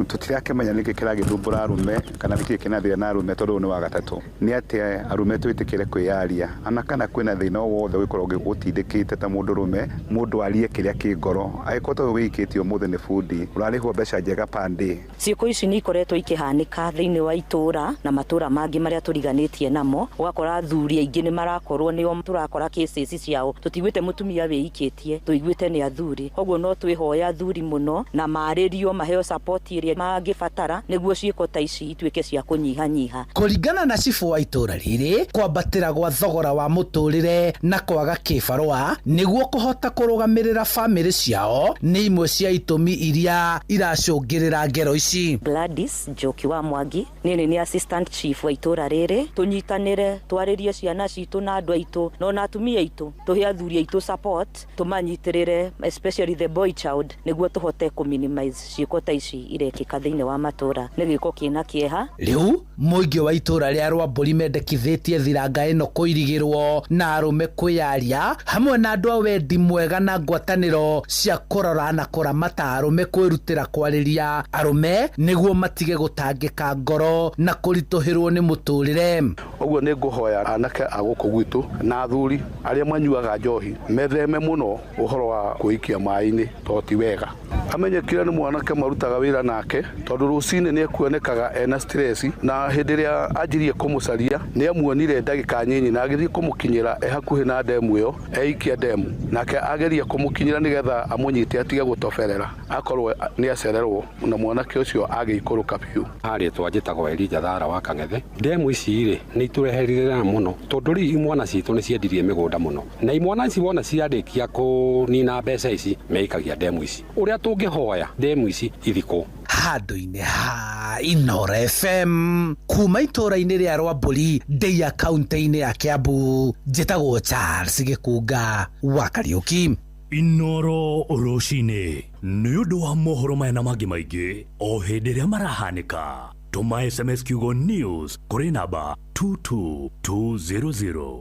S11: tũtirakĩmenya nĩkĩ kĩragĩthumbũra arũme kana nĩkĩ kĩrathĩna na arũme tondũ ũyũ nĩ wa gatatũ. Nĩ atĩ arũme twĩtĩkĩre kwĩyaria ana kana kwĩna thĩna o wothe ũgĩkorwo ũgĩgũtindĩkĩte ta mũndũrũme, mũndũ arie kĩrĩa kĩ ngoro. Angĩkorwo ta ũyũ wĩikĩtie ũmũthĩ nĩ bundi ũrarĩhwo mbeca njega pande.
S12: Ciĩko ici nĩ ikoretwo ikĩhanĩka thĩinĩ wa itũũra na matũũra mangĩ marĩa tũriganĩtie namo, ũgakora athuri aingĩ nĩ marakorwo nĩo tũrakora cases ciao. Tũtiguĩte mũtumia wĩikĩtie, tũiguĩte nĩ athuri. Koguo no twĩhoya athuri mũno na marĩrio maheo support ĩrĩa mangĩbatara nĩguo ciĩko ta ici ituĩke cia kũnyihanyiha.
S6: Kũringana na cibũ wa itũũra rĩrĩ, kwambatĩra gwa thogora wa mũtũrĩre na kwaga kĩbarũa nĩguo kũhota kũrũgamĩrĩra bamĩrĩ ciao nĩ imwe cia itũmi iria iracũngĩrĩra ngero ici.
S12: Gladys Njoki wa Mwangi, niĩ nĩ assistant chief wa itũũra rĩrĩ. Tũnyitanĩre, twarĩrie ciana citũ na andũ aitũ na ona atumia aitũ, tũhe athuri aitũ support, tũmanyitĩrĩre especially the boy child nĩguo tũhote kũ minimize ciĩko ta ici irekĩka thĩinĩ wa matũũra. Nĩ gĩko kĩna kĩeha.
S6: Rĩu mũingĩ wa itũũra rĩa Rwambũri mendekithĩtie thiranga ĩno kũirigĩrwo na arũme kwĩyaria hamwe na andũ a wendi mwega na ngwatanĩro cia kũrora na kũramata arũme kwĩrutĩra kwarĩria arũme nĩguo matige gũtangĩka ngoro na kũritũhĩrwo nĩ mũtũrĩre.
S24: Ũguo nĩ ngũhoya anake a gũkũ gwitũ na athuri arĩa manyuaga njohi metheme mũno ũhoro wa kwĩikia maĩ-inĩ tondũ ti wega. Amenyekire nĩ mwanake marutaga wĩra nake tondũ rũcinĩ nĩ ekuonekaga ena stress na hĩndĩ ĩrĩa anjirie kũmũcaria nĩ amuonire ndagĩka nyinyi na agĩthiĩ kũmũkinyĩra e hakuhĩ na ndemu ĩyo eikia ndemu nake ageria kũmũkinyĩra nĩgetha amũnyite atige gũtoberera akorwo nĩ acererwo na mwanake ũcio agĩikũrũka biũ.
S14: Harĩtwa njĩtagwo Elijah Thara wa Kang'ethe. Ndemu ici rĩ nĩ itũreherire mũno tondũ rĩu imwana citũ nĩ ciendirie mĩgũnda mũno na imwana ici wona ciarĩkia kũnina mbeca ici meikagia ndemu ici. Ũrĩa tũngĩhoya ndemu ici ithikwo.
S6: Handũ-inĩ ha Inooro FM kuma itũũra-inĩ rĩa Rwambũri Ndĩa kaunti-inĩ ya Kiambu, njĩtagwo Charles Gĩkunga wa Kariũki.
S5: Inooro rũcinĩ nĩ ũndũ wa mohoro maya na mangĩ maingĩ o hĩndĩ ĩrĩa marahanĩka. Tũma SMS kiugo news kũrĩ namba 22200.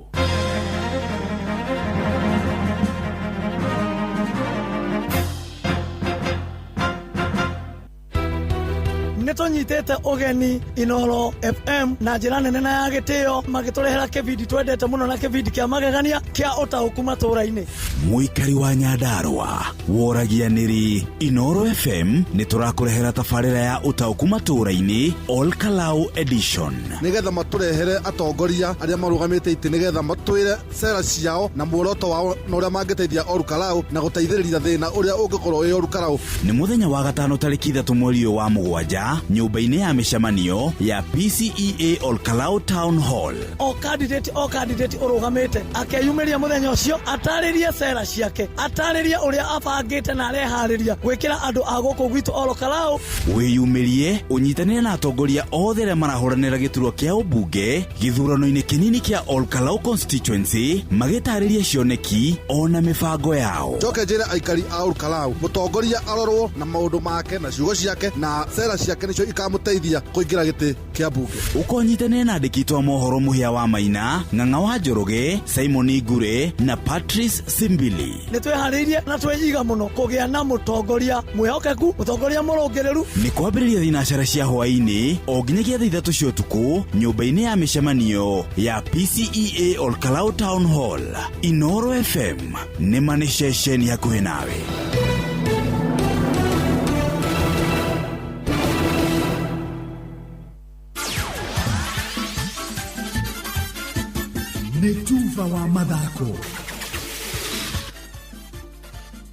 S3: Nĩ tũnyitĩte ũgeni Inoro FM na njĩra nene na ya gĩtĩo, magĩtũrehera kĩbindi twendete mũno na kĩbindi kĩa magegania kĩa ũtaũku matũũra-inĩ.
S5: Mũikari wa Nyandarũa woragia nĩrĩ Inoro FM nĩ tũrakũrehera tabarĩra ya ũtaũku matũũra-inĩ Ol Kalou Edition.
S13: Nigetha matũrehere atongoria arĩa marũgamĩte itĩ, nigetha matwĩre sera ciao na muoroto wao na ũrĩa mangĩteithia Olkalau na gũteithĩrĩria thĩna ũrĩa ũngĩkorwo wĩ Olkalau.
S5: Nĩ mũthenya wa gatano tarĩki 3 mweri ũyũ wa 7 nyũmba-inĩ ya mĩcemanio ya PCEA Olkalau Town Hall.
S3: O candidate ũrũgamĩte akeyumĩria mũthenya ũcio, atarĩrie sera ciake, atarĩrie ũrĩa abangĩte na areharĩria gwĩkĩra andũ a gũkũ gwitũ Olkalau.
S5: Wĩyumĩrie ũnyitanĩre na atongoria othe arĩa marahũranĩra gĩturwa kĩa ũmbunge gĩthurano-inĩ kĩnini kĩa Olkalau constituency, magĩtarĩria cioneki ona mĩbango yao.
S13: Njoke njĩre aikari a Olkalau, mũtongoria arorwo na maũndũ make na ciugo ciake na sera ciake nĩcio ikamũteithia kũingĩra gĩtĩ kĩa mbunge.
S5: Ũkonyitanĩre na andĩki a mohoro Mũhĩa wa Maina, Ng'ang'a wa Njoroge, Simon Ngure na Patrice Simbili.
S3: Nĩ twĩharĩirie na twĩiga mũno kũgĩa na mũtongoria mwĩhokeku, mũtongoria mũrũngĩrĩru.
S5: Nĩ kwambĩrĩria thinacara cia hwaĩ-inĩ o nginyagia thaa 3 cia ũtukũ nyũmba-inĩ ya mĩcemanio ya PCEA Olkalau Town Hall. Inoro FM nĩ ma nĩ ceceni hakuhĩ nawe.
S20: Nĩ tuba wa mathako.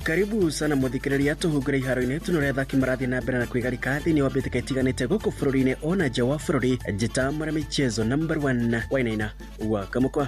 S21: Karibu sana muthikiriria tuhungure iharo-inĩ tunore athaki marathiĩ na mbere na kwĩgarika thĩinĩ wa mbĩtĩka itiganĩte gũkũ bũrũri-inĩ ona nja wa bũrũri. Njĩta mwana michezo number 1 Wainaina wa Kamukwa.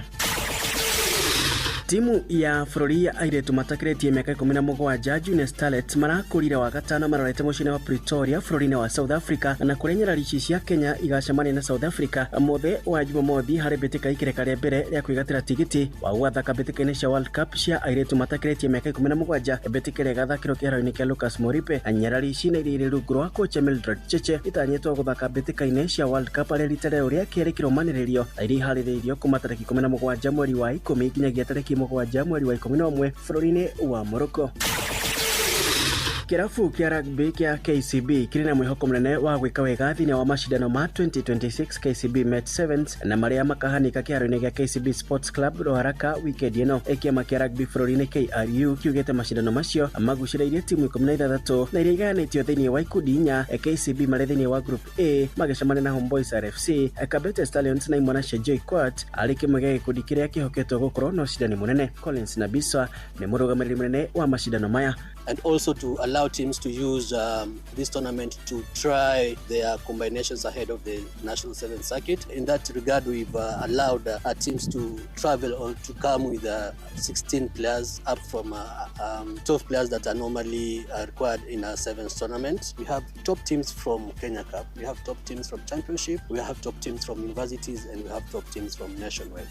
S21: Timu ya bũrũri ya airĩtu matakĩrĩtie mĩaka 17 Junior Starlets marakũrire wa gatano marorete mũciĩ-inĩ wa Pretoria bũrũri-inĩ wa South Africa, na kũrĩa nyarari ici cia Kenya igacemania na South Africa mũthĩ wa Jumamothi harĩ mbĩtĩka ikereka rĩa mbere rĩa kwĩgatĩra tigiti wa gũgathaka mbĩtĩka-inĩ cia World Cup cia airĩtu matakĩrĩtie mĩaka 17. Mbĩtĩka ĩrĩa ĩgathakĩrwo kĩharo-inĩ kĩa Lucas Moripe. Nyarari ici nĩ iria irĩ rungu rwa kocha Mildred Cheche itanyĩtwo gũthaka mbĩtĩka-inĩ cia World Cup arĩa rita rĩao rĩa kerĩ kĩrũmanĩrĩrio, na iria iharĩrĩirio kuma tarĩki 17 mweri wa 10 nginyagia tarĩki 7 mweri wa 11 bũrũri-inĩ wa Morocco. Kĩrabu kĩa rugby kĩa KCB kĩrĩ na mwĩhoko mũnene wa gwĩka wega thĩinĩ wa mashindano ma 2026 KCB Met Sevens na marĩa makahanĩka kĩharo-inĩ gĩa KCB Sports Club Ruaraka wikendi ĩno. Kĩama kĩa rugby bũrũri-inĩ KRU kiugĩte mashindano macio magucĩrĩirie timu 16 na iria igayanĩtio thĩinĩ wa ikundi 4. KCB marĩ thĩinĩ wa Group A magĩcemania na Homeboys RFC, Kabete Stallions na imwana cia JKUAT arĩ kĩmwe gĩa gĩkundi kĩrĩa kĩhoketwo gũkorwo na ũcindani mũnene. Collins Nabiswa nĩ mũrũgamĩrĩri mũnene wa mashindano maya.
S22: And also to allow teams to use this tournament to try their combinations ahead of the national seven circuit. In that regard, we've allowed our teams to travel or to come with 16 players up from 12 players that are normally required in a sevens tournament. We have top teams from Kenya Cup, we have top teams from Championship, we have top teams from universities, and we have top teams from nationwide.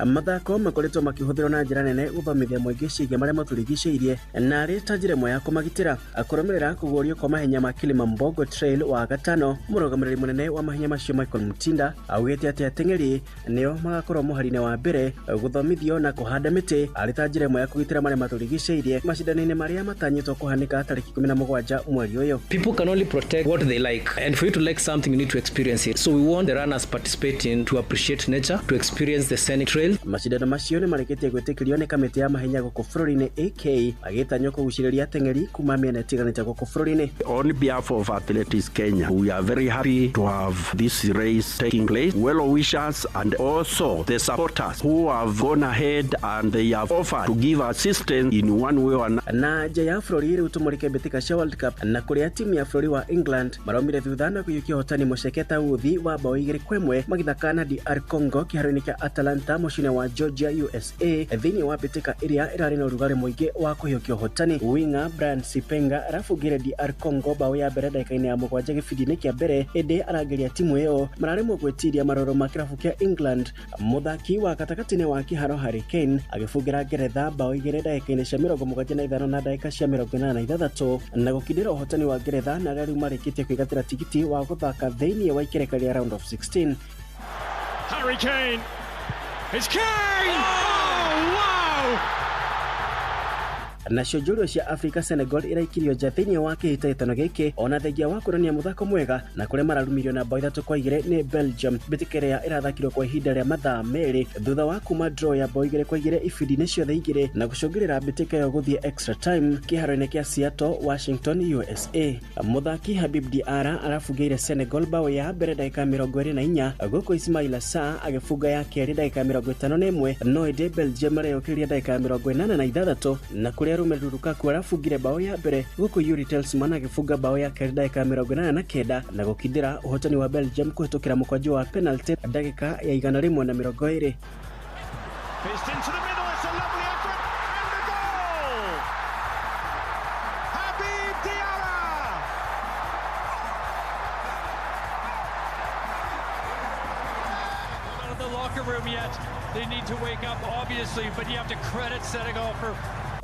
S21: Mathako makoretwo makĩhũthĩrwo na njĩra nene gũthomithia mũingĩ ciĩgiĩ marĩa matũrigicĩirie na arĩ ta njĩra ĩmwe ya kũmagitĩra. Kũrũmĩrĩra kũguũrio kwa mahenya ma Kilimambogo Trail wa gatano, mũrũgamĩrĩri mũnene wa mahenya macio Michael Mutinda augĩte atĩ ateng'eri nĩo magakorwo mũhari-inĩ wa mbere gũthomithio na kũhanda mĩtĩ arĩ ta njĩra ĩmwe ya kũgitĩra marĩa matũrigicĩirie macindano-inĩ marĩa matanyĩtwo kũhanĩka tarĩki 17 mweri ũyũ.
S23: People can only protect what they like, and for you to like something you need to experience it. So we want the runners participating to appreciate nature, to experience the scenic trail.
S21: Macindano macio nĩ marĩkĩtie gwĩtĩkĩrio nĩ kamĩtĩ ya mahenya gũkũ bũrũri-inĩ AK magĩtanywo kũgucĩrĩria ateng'eri kuma mĩena ĩtiganĩte gũkũ bũrũri-inĩ.
S25: On behalf of Athletics Kenya, we are very happy to have this race taking place. Well wishers and also the supporters who have gone ahead and they have offered to give assistance in one way or another.
S21: Na nja ya bũrũri rĩu tũmũrĩke mbĩtĩka cia World Cup, na kũrĩa timu ya bũrũri wa England maraumire thutha na kũiyũkia ũhotani mũceke ta uthi wa bao 2-1 magĩthaka na DR Congo kĩharo-inĩ kĩa Atalanta mũciĩ-inĩ wa Georgia USA thĩinĩ wa mbĩtĩka ĩrĩa ĩrarĩ na ũrugarĩ mũingĩ wa kũhiũkia ũhotani. Winger Brian Sipenga arabungire DR Congo bao ya mbere ndagĩka-inĩ ya 7 gĩbindi-inĩ kĩa mbere, ĩndĩ arangĩria timu ĩyo mararemwo gwĩtiria maroro ma kĩrabu kĩa England. Mũthaki wa gatagatĩ-inĩ wa kĩharo Harry Kane agĩbungĩra Ngeretha bao 2 ndagĩka-inĩ cia 75 na ndagĩka cia 86 na gũkindĩra ũhotani wa Ngeretha, na arĩa rĩu marĩkĩtie kwĩgatĩra tigiti wa gũthaka thĩinĩ wa ikereka rĩa round of 16.
S26: Harry Kane. It's Kane! Oh, wow!
S21: Nacio njorua cia Africa Senegal iraikirio nja thĩinĩ wa kĩhĩtahĩtano gĩkĩ ona thengia wa kuonania mũthako mwega na kũrĩa mararumirio na bao 3-2 nĩ Belgium. Mbĩtĩka ĩrĩa ĩrathakirwo kwa ihinda rĩa mathaa 2 thutha wa kuma draw ya bao 2-2 ibindi-inĩ ciothe igĩrĩ na gũcũngĩrĩra mbĩtĩka ĩyo gũthiĩ extra time kĩharo-inĩ kĩa Seattle, Washington, USA. Mũthaki Habib Diarra arabungĩire Senegal bao ya mbere ndagĩka 24 gũkũ Ismaila Sarr agĩbunga ya kerĩ ndagĩka 51, no ĩndĩ Belgium mareyũkĩrĩria ndagĩka 86 na kũrĩa Romelu Lukaku arabungire bao ya mbere gũkũ Yuri Tielemans agĩbunga bao ya kerĩ ndagĩka 89 na gũkindĩra ũhotani wa Belgium kũhĩtũkĩra mũkwanjũ wa penalty ndagĩka ya 120.
S26: Fist into the middle, it's a lovely effort, and a goal! Habib Diarra! Out of the locker room yet, they need to wake up obviously, but you have to credit Senegal for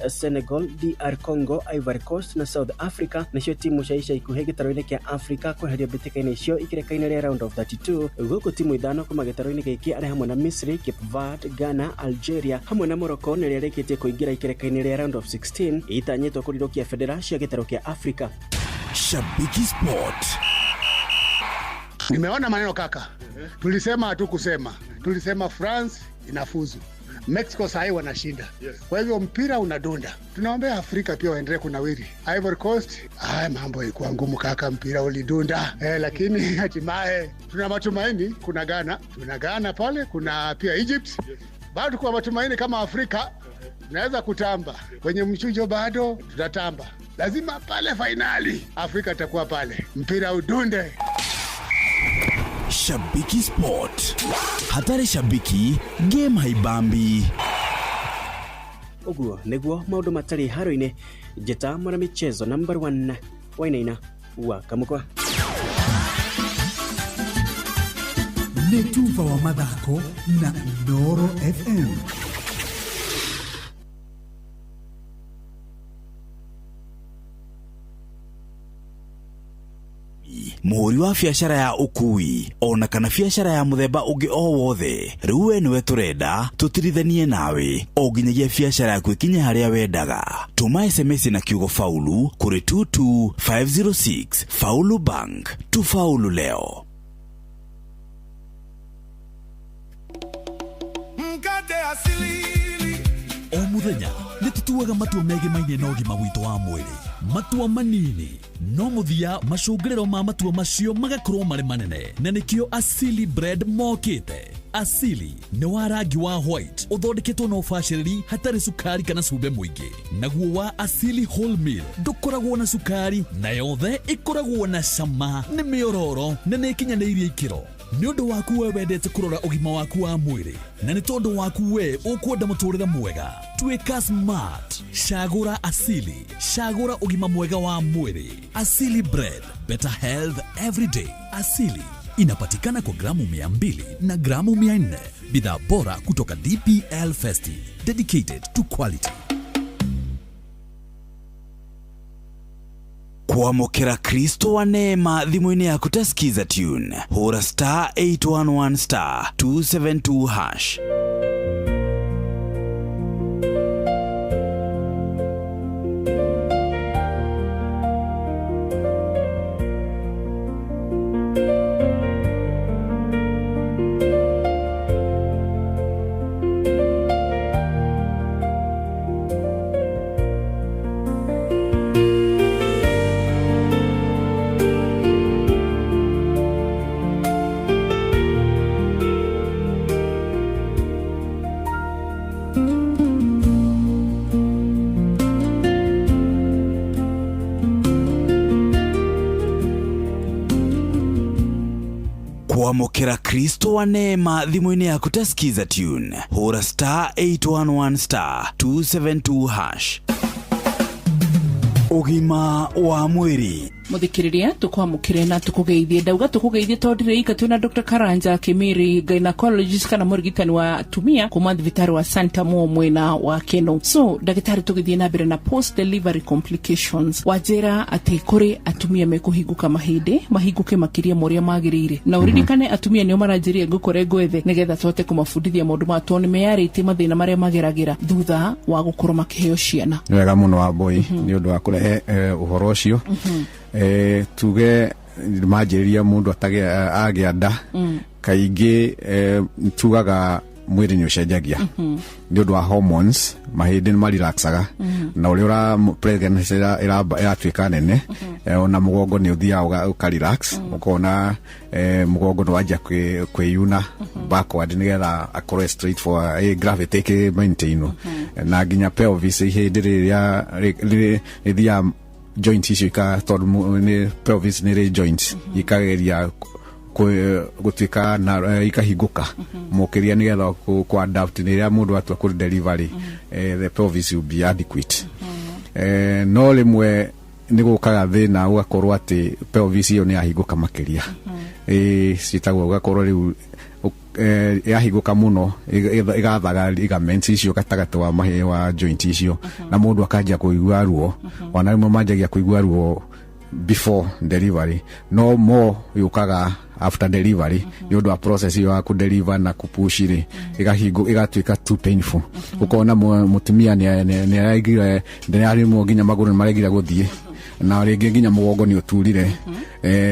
S21: Senegal, DR Congo, Ivory Coast na South Africa nĩcio timu cia ica ikuhĩ gĩtarũ-inĩ kĩa Africa kweherio mbĩtĩka-inĩ icio ikĩreka-inĩ rĩa round of 32 gũkũ timu 5 kuma gĩtarũ-inĩ gĩkĩ arĩ hamwe na Misri, Cape Verde, Ghana, Algeria hamwe na Morocco nĩrĩa rĩkĩtie kũingĩra ikĩreka-inĩ rĩa round of 16 itanyĩtwo kũrirũkia bendera cia gĩtarũ kĩa Africa.
S5: Shabiki Sport.
S7: Nimeona maneno kaka, tulisema hatukusema, tulisema France inafuzu, Mexico sahi wanashinda. Kwa hivyo mpira unadunda, tunaombea Afrika pia waendelee kunawiri. Ivory Coast, haya mambo ilikuwa ngumu kaka, mpira ulidunda lakini hatimaye tuna matumaini. Kuna Ghana, tuna Ghana pale, kuna pia Egypt. Bado kwa matumaini kama Afrika tunaweza kutamba kwenye mchujo, bado tutatamba, lazima pale fainali Afrika itakuwa pale, mpira udunde.
S5: Shabiki Sport. Hatari shabiki, game haibambi.
S21: Ũguo nĩguo maũndũ matarĩ haro-inĩ. Njĩta mwana michezo number 1 Wainaina wa Kamukwa.
S20: Nĩ tuba wa mathako na Inooro FM.
S5: Mũhũri wa biacara ya ũkui ona kana biacara ya mũthemba ũngĩ o wothe, rĩu we nĩwe tũrenda tũtirithanie nawe o nginyagia biacara yaku ĩkinye harĩa wendaga. Tũma SMS na kiugo faulu kũrĩ 22506. Faulu Bank, tufaulu leo.
S8: Mkate asili.
S9: O mũthenya nĩ tũtuaga matua megemainie na ũgima witũ wa mwĩrĩ. Matua manini no mũthia macũngĩrĩro ma matua macio magakorwo marĩ manene, na nĩkĩo Asili Bread mokĩte. Asili nĩ wa rangi wa white ũthondeketwo na ũbacĩrĩri hatarĩ cukari kana cumbĩ mũingĩ. Naguo wa Asili Wholemeal ndũkoragwo na cukari na yothe ĩkoragwo na cama, nĩ mĩororo na nĩ ĩkinyanĩirie ikĩro. Nĩ ũndũ waku we wendete kũrora ũgima waku wa mwĩrĩ, na nĩ tondũ waku we ũkwenda mũtũrĩre mwega, tuĩka smart. Cagũra Asili, cagũra ũgima mwega wa mwĩrĩ. Asili Bread, better health every day. Asili inapatikana kwa gramu 200 na gramu 400. Bidhaa bora kutoka DPL Festi, dedicated to quality.
S5: Kwamũkĩra Kristo wa neema thimũ-inĩ yaku ta Skiza tune. Hũra star 811 star 272 hash. Kwamũkĩra Kristo wa neema thimũ-inĩ yaku ta Skiza tune. Hũra star 811star 272 hash. Ũgima wa mwĩrĩ.
S2: Muthikiriria, tukwamukire na tukugeithie. Ndauga tukugeithie tondu ndĩrĩika twĩna Dr. Karanja Kimiri, gynecologist kana mũrigitani wa atumia kuma thibitarĩ wa Santa Mo mwena wa Keno. So ndagĩtarĩ, tũgĩthiĩ na mbere na post delivery complications, wanjĩra atĩ kũrĩ atumia mekũhingũka mahĩndĩ, mahingũke makĩria ma ũrĩa magĩrĩire, na ũririkane atumia nĩo maranjĩria ngũkore ngwethe nĩgetha tũhote kũmabundithia maũndũ maya, tondũ nĩmeyarĩtie mathĩna marĩa mageragĩra thutha wa gũkorwo makĩheo ciana.
S11: Nĩ wega mũno wa boy nĩ ũndũ wa kũrehe ũhoro ũcio. Tuge manjĩrĩria mũndũ agĩa nda, kaingĩ tugaga mwĩrĩ nĩ ũcenjagia nĩ ũndũ wa hormones, mahĩndĩ nĩ marelaxaga na ũrĩa ũra pregnancy ĩratuĩka nene, ona mũgongo nĩ ũthiaga ũka relax, ũkona mũgongo nĩ wanjia kwĩyuna backward nĩgetha akorwo straight for gravity ĩkĩ maintainwo, na nginya pelvis, ihĩndĩ rĩrĩa rĩthiaga joint icio ika, tondũ nĩ pelvis nĩ rĩ joints, ikageria gũtuĩka na ikahingũka mũkĩria nĩgetha kũ adapt rĩrĩa mũndũ atua kũ delivery, the pelvis will be adequate. No rĩmwe nĩ gũkaga thĩna, ũgakorwo atĩ pelvis ĩyo nĩ yahingũka makĩria, ciĩtagwo, ũgakorwo rĩu yahingũka mũno, ĩgathaga ligaments icio gatagatĩ wa mahĩ wa joint icio, na mũndũ akanjia kũigua ruo. Ona rĩmwe manjagia kũigua ruo before delivery, no more yũkaga after delivery nĩ ũndũ wa process ĩyo ya kũdeliver na kũpush rĩ, ĩgahingũ, ĩgatuĩka too painful. Ũkona mũtumia nĩ araigire, nĩ nginya magũrũ nĩ maregire gũthiĩ, na rĩngĩ nginya mũgongo nĩ ũturire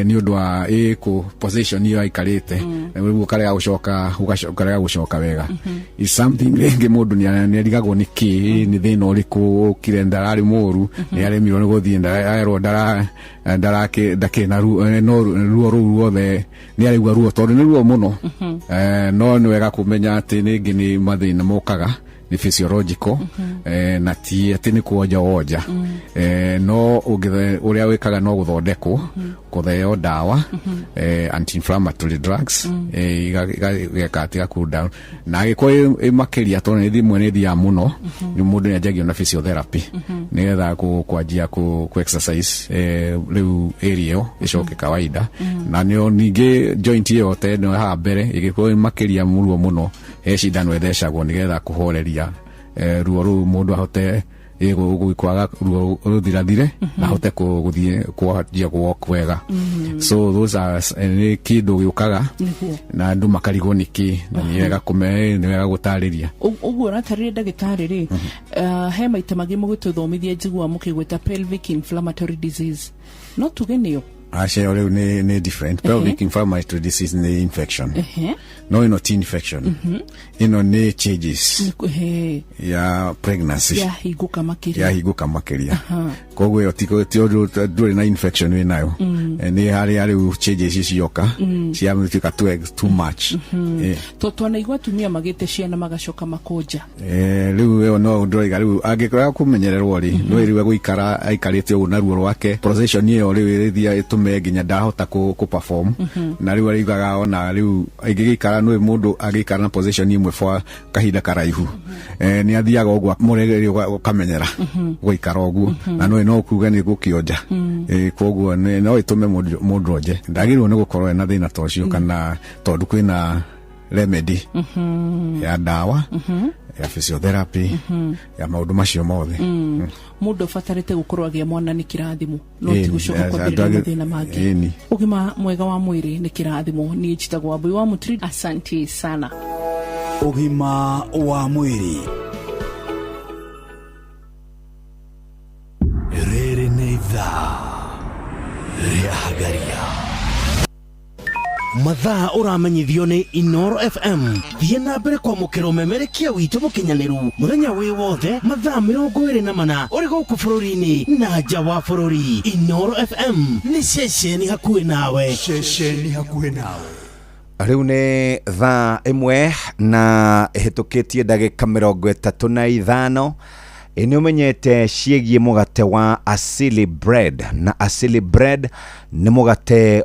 S11: nĩ ũndũ wa kũ position ĩyo aikarĩte, rĩu ũkarega gũcoka, ũkarega gũcoka wega. Is something rĩngĩ mũndũ nĩ arigagwo nĩ kĩ, nĩ thĩna ũrĩkũ ũkire, ndararĩ mũru, nĩ aremirwo nĩ gũthiĩ, ndarerwo ndarakĩ ndakĩrĩ na ruo, no ruo rũu ruothe nĩ araigua ruo tondũ nĩ ruo mũno. No nĩ wega kũmenya atĩ rĩngĩ nĩ mathĩna mokaga nĩ physiological, na ti atĩ nĩ kuonja wonja. No ũrĩa wĩkaga no gũthondekwo, kũtheo ndawa, anti-inflammatory drugs, igeka atĩ cool down, na angĩkorwo ĩ makĩria, tondũ nĩ rĩmwe nĩ ĩthiaga mũno, nĩ mũndũ nĩ anjagia na physiotherapy nĩgetha kwanjia kũ exercise, rĩu area ĩyo ĩcoke kawaida. Na nĩo ningĩ joint ĩyo te ĩno haha mbere ĩgĩkorwo ĩ makĩria ruo mũno, he cindano ĩthecagwo nĩgetha kũhoreria ruo rũu, mũndũ ahote kwaga ruo rũthirathire na ahote gũthiĩ kwanjia kũ walk wega. So those are nĩ kĩndũ gĩũkaga na andũ makarigwo nĩ kĩ, na nĩ wega nĩ wega gũtarĩria.
S2: Ũguo ũratarĩria, ndagĩtarĩ rĩ, he maita mangĩ mũgĩtũthomithia njigua mũkĩgwĩta pelvic inflammatory disease, no tuge nĩyo?
S11: Aca, ĩyo rĩu nĩ different. Pelvic inflammatory disease nĩ infection, no ĩno ti infection, ĩno nĩ changes ya pregnancy.
S2: Yahingũka makĩria.
S11: Yahingũka makĩria. Koguo ĩyo ti ũndũ, ndũrĩ na infection wĩ nayo. Nĩ harĩa rĩu changes cioka ciatuĩka too much.
S2: Twanaigua atumia magĩte ciana magacoka makonja.
S11: Rĩu ĩyo no ndĩroiga, rĩu angĩkorwo kũmenyererwo rĩ, no ĩrĩwe gũikara aikarĩte ũguo na ruo rwake, position ĩyo rĩu ĩrĩthia ĩtũme nginya ndahota kũ perform, na rĩu arĩugaga ona rĩu angĩgĩikara, nĩ mũndũ agĩikara na position ĩmwe for kahinda karaihu, nĩ athiaga ũguo mũrĩrĩ ũkamenyera gũikara ũguo, na no kuga nĩ gũkĩonja. Koguo no ĩtũme mũndũ onje. Ndagĩrĩirwo nĩ gũkorwo ena thĩna ta ũcio, kana tondũ kwĩna remedy ya ndawa, ya physiotherapy, ya maũndũ macio mothe.
S2: Mũndũ abatarĩte gũkorwo agĩa mwana nĩ kĩrathimo, no ti gũcoka kwambĩrĩria mathĩna mangĩ.
S11: Ĩni.
S2: Ũgima mwega wa mwĩrĩ nĩ kĩrathimo. Niĩ njĩtagwo Wambui wa Mũturi, asante sana.
S5: Ũgima wa mwĩrĩ. Rĩrĩ nĩ ithaa rĩa Hagaria.
S6: Mathaa ũramenyithio nĩ Inoro FM. Thiĩ na mbere kwamũkĩra ũmemerekia witũ mũkinyanĩru mũthenya wĩ wothe, mathaa 24, ũrĩ gũkũ bũrũri-inĩ na nja wa bũrũri. Inoro FM nĩ ceceni hakuhĩ nawe.
S20: Ceceni hakuhĩ nawe.
S10: Rĩu nĩ thaa 1 na ĩhĩtũkĩtie ndagĩka 35. Ĩ nĩ ũmenyete ciĩgiĩ mũgate wa Asili Bread? Na Asili Bread nĩ mũgate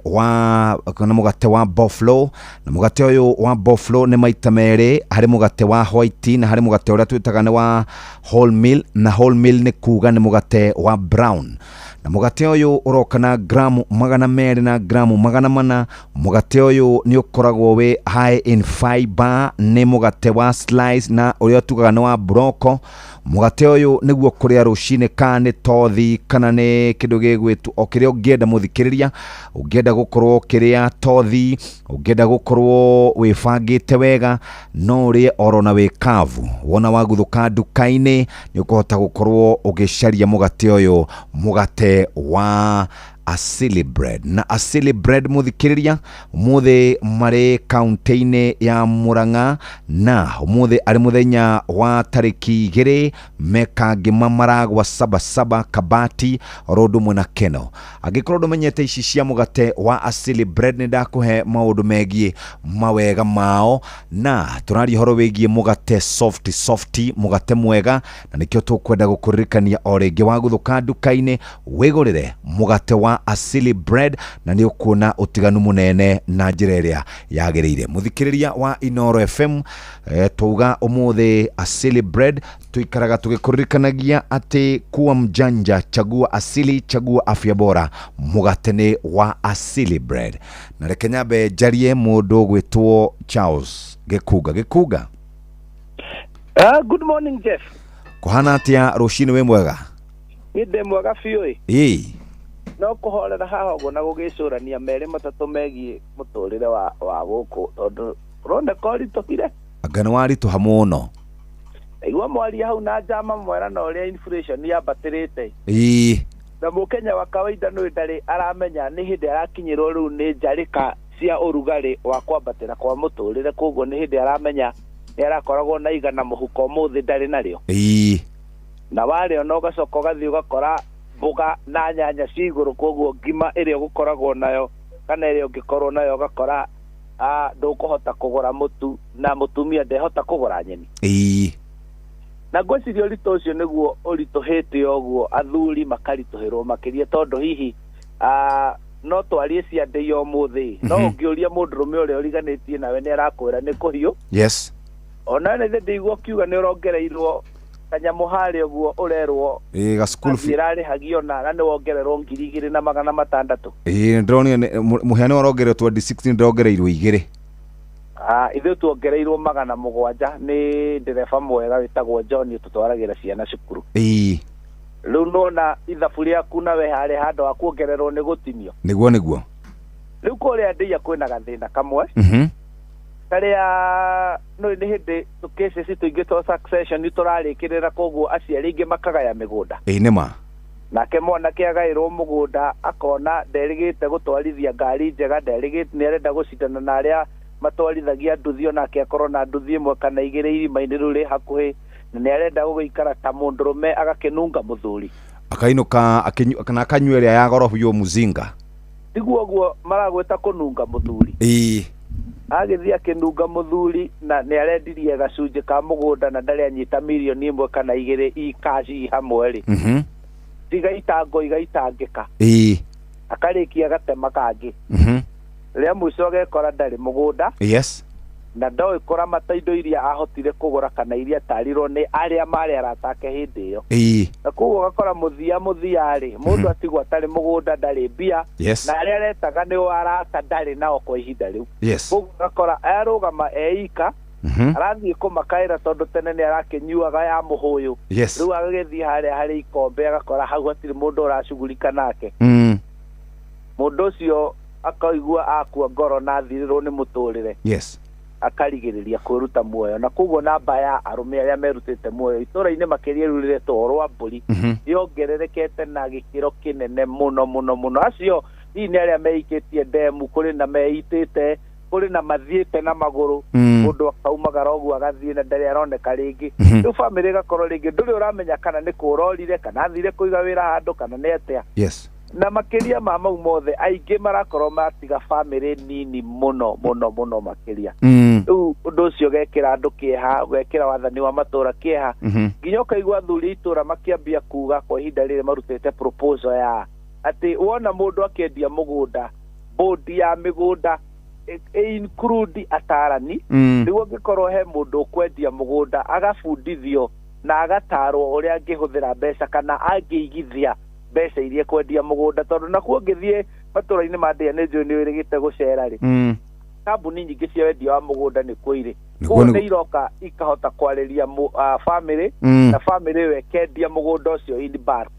S10: wa boflo, na mũgate ũyũ wa boflo nĩ maita merĩ: harĩ mũgate wa white na harĩ mũgate ũrĩa twĩtaga nĩ wa wholemeal. Na wholemeal nĩ kuga nĩ mũgate wa brown. Na Na mũgate ũyũ ũroka na gramu 200 na gramu 400. Mũgate ũyũ nĩ ũkoragwo wĩ high in fiber, nĩ mũgate wa slice na ũrĩa tugaga nĩ wa broko. Mũgate ũyũ nĩguo kũrĩa rũcinĩ, kana nĩ tothi kana nĩ kĩndũ gĩgwĩtwo o kĩrĩa ũngĩenda. Mũthikĩrĩria, ũngĩenda gũkorwo ũkĩrĩa tothi, ũngĩenda gũkorwo wĩbangĩte wega, no ũrĩe oro na wĩ kavu. Wona waguthũka nduka-inĩ, nĩ ũkũhota gũkorwo ũgĩcaria mũgate ũyũ, mũgate wa Asili Bread. Na Asili Bread, mũthikĩrĩria, ũmũthĩ marĩ kaunti-inĩ ya Murang'a, na ũmũthĩ arĩ mũthenya wa tarĩki 2, mekangĩma maragwa Sabasaba, Kabati oro ũndũ ũmwe na Keno. Angĩkorwo ndũmenyete ici cia mũgate wa Asili Bread, nĩ ndakũhe maũndũ megiĩ mawega mao, na tũraria ũhoro wĩgiĩ mũgate soft soft, mũgate mwega, na nĩkĩo tũkwenda gũkũririkania o rĩngĩ, waguthũka nduka-inĩ wĩgũrĩre mũgate wa Asili Bread, na nĩ ũkuona ũtiganu mũnene na njĩra ĩrĩa yagĩrĩire. Mũthikĩrĩria wa Inoro FM, twauga ũmũthĩ Asili Bread, tuikaraga tũgĩkũririkanagia atĩ kuwa mjanja, chagua Asili, chagua afya bora. Mũgate nĩ wa Asili Bread. Na reke nyambe njarie mũndũ ũgwĩtwo Charles Gĩkunga. Gĩkunga.
S4: Good morning, Jeff.
S10: Kũhana atĩa rũcinĩ? Wĩ mwega?
S4: Niĩ ndĩ mwega biũ ĩ.
S10: Ĩĩ.
S4: No kũhorera haha ũguo na gũgĩcũrania merĩ matatũ megiĩ mũtũrĩre wa gũkũ, tondũ ũroneka ũritũhire.
S10: Anga nĩ waritũha mũno.
S4: Naigua mwaria hau na njama mwera na ũrĩa inflation yambatĩrĩte. Na mũkenya wa kawaida nĩ ndarĩ aramenya nĩ hĩndĩ arakinyĩrwo rĩu nĩ njarĩka cia ũrugarĩ wa kwambatĩra kwa mũtũrĩre, koguo nĩ hĩndĩ aramenya nĩ arakoragwo na 100 mũhuko, ũmũthĩ ndarĩ narĩo. Na warĩo na ũgacoka ũgathiĩ ũgakora mboga na nyanya ci igũrũ, koguo ngima ĩrĩa ũgũkoragwo nayo kana ĩrĩa ũngĩkorwo nayo ũgakora ndũkũhota kũgũra mũtu, na mũtumia ndehota kũgũra nyeni. Na ngwĩciria ũritũ ũcio nĩguo ũritũhĩte ũguo, athuri makaritũhĩrwo makĩria, tondũ hihi no twarie cia ndĩi ũmũthĩ, no ũngĩũria mũndũrũme ũrĩa ũriganĩtie nawe nĩ arakwĩra nĩ kũhiũ. Ona nĩ ndĩigua ũkiuga nĩ ũrongereirwo kanyamũ harĩa ũguo ũrerwo
S10: Ĩĩ, ga school fee.
S4: Ĩrarĩhagio na nĩ wongererwo 2600.
S10: Ĩĩ, ndĩronire mũhiano warongererwo 2016, ndĩrongereirwo 2.
S4: Ithuĩ tuongereirwo 700 nĩ ndereba mwega wĩtagwo John ũtũtwaragĩra ciana cukuru. Rĩu nona ithabu rĩaku nawe harĩa handũ ha kuongererwo nĩ gũtinio.
S10: Nĩguo nĩguo.
S4: Rĩu kũrĩa ndĩia kwĩna gathĩna kamwe. Karĩa no nĩ hĩndĩ cases tũingĩ twa succession tũrarĩkĩrĩra, koguo aciari aingĩ makagaya mĩgũnda.
S10: Ĩĩ, nĩma.
S4: Nake mwanake agaĩrwo mũgũnda, akona nderĩgĩte gũtwarithia ngari njega, nderĩgĩte, nĩ arenda gũcindana na arĩa matwarithagia nduthi, onake akorwo na nduthi 1 kana 2 irima-inĩ rĩu rĩ hakuhĩ, na nĩ arenda gũgĩikara ta mũndũrũme, agakĩnunga mũthuri.
S10: Akainũka kana akanyua ĩrĩa ya goro biũ, mũzinga.
S4: Tiguo ũguo maragwĩta kũnunga mũthuri. Agĩthiĩ akĩnunga mũthuri, na nĩ arendirie gacunjĩ ka mũgũnda na ndarĩ anyita mirioni 1 kana 2 i cash hamwe rĩ. Tiga itango igaitangĩka. Akarĩkia gatema kangĩ. Rĩa mũico agekora ndarĩ mũgũnda. Na ndoĩ kũramata indo iria ahotire kũgũra kana iria atarirwo nĩ arĩa marĩ arata ake hĩndĩ ĩyo. Na koguo ũgakora mũthia mũthia rĩ, mũndũ atigwo atarĩ mũgũnda, ndarĩ mbia. Na arĩa aretaga nĩ arata ndarĩ nao kwa ihinda rĩu. Koguo ũgakora arũgama eika, arathiĩ kũmakaĩra tondũ tene nĩ arakĩnyuaga ya mũhũyũ. Rĩu agagĩthiĩ harĩa harĩ ikombe, agakora hau hatirĩ mũndũ ũracugurika nake. Mũndũ ũcio akaigua akua ngoro na athirĩrwo nĩ mũtũrĩre. Akarigĩrĩria kwĩruta muoyo, na koguo namba ya arũme arĩa merutĩte muoyo itũra-inĩ makĩria rĩu rĩretwo rwa mbũri yongererekete na gĩkĩro kĩnene mũno mũno mũno. Acio hihi nĩ arĩa meikĩtie ndemu, kũrĩ na meitĩte, kũrĩ na mathiĩte na magũrũ. Mũndũ akaumagara ũguo agathiĩ na ndarĩ aroneka rĩngĩ. Rĩu bamĩrĩ ĩgakorwo rĩngĩ ndũrĩ ũramenya kana nĩ kũrorire, kana athire kũiga wĩra handũ, kana nĩ atĩa. Na makĩria ma mau mothe, aingĩ marakorwo matiga bamĩrĩ nini mũno mũno mũno makĩria. Rĩu ũndũ ũcio ũgekĩra andũ kĩeha, ũgekĩra wathani wa matũra kĩeha, nginya ũkaigua athuri a itũra makĩambia kuga kwa ihinda rĩrĩ marutĩte proposal ya atĩ wona mũndũ akĩendia mũgũnda, bodi ya mĩgũnda include atarani, nĩguo angĩkorwo he mũndũ ũkwendia mũgũnda agabundithio na agatarwo ũrĩa angĩhũthĩra mbeca kana angĩigithia. mbeca iria kwendia mũgũnda tondũ nakuo ngĩthiĩ matũra-inĩ ma ndĩa nĩ njũĩ nĩ wĩrĩgĩte gũcera rĩ, kambuni nyingĩ cia wendia wa mũgũnda nĩ kuo irĩ. Koguo nĩ iroka ikahota kwarĩria family na family ĩyo ĩkendia mũgũnda ũcio in bulk.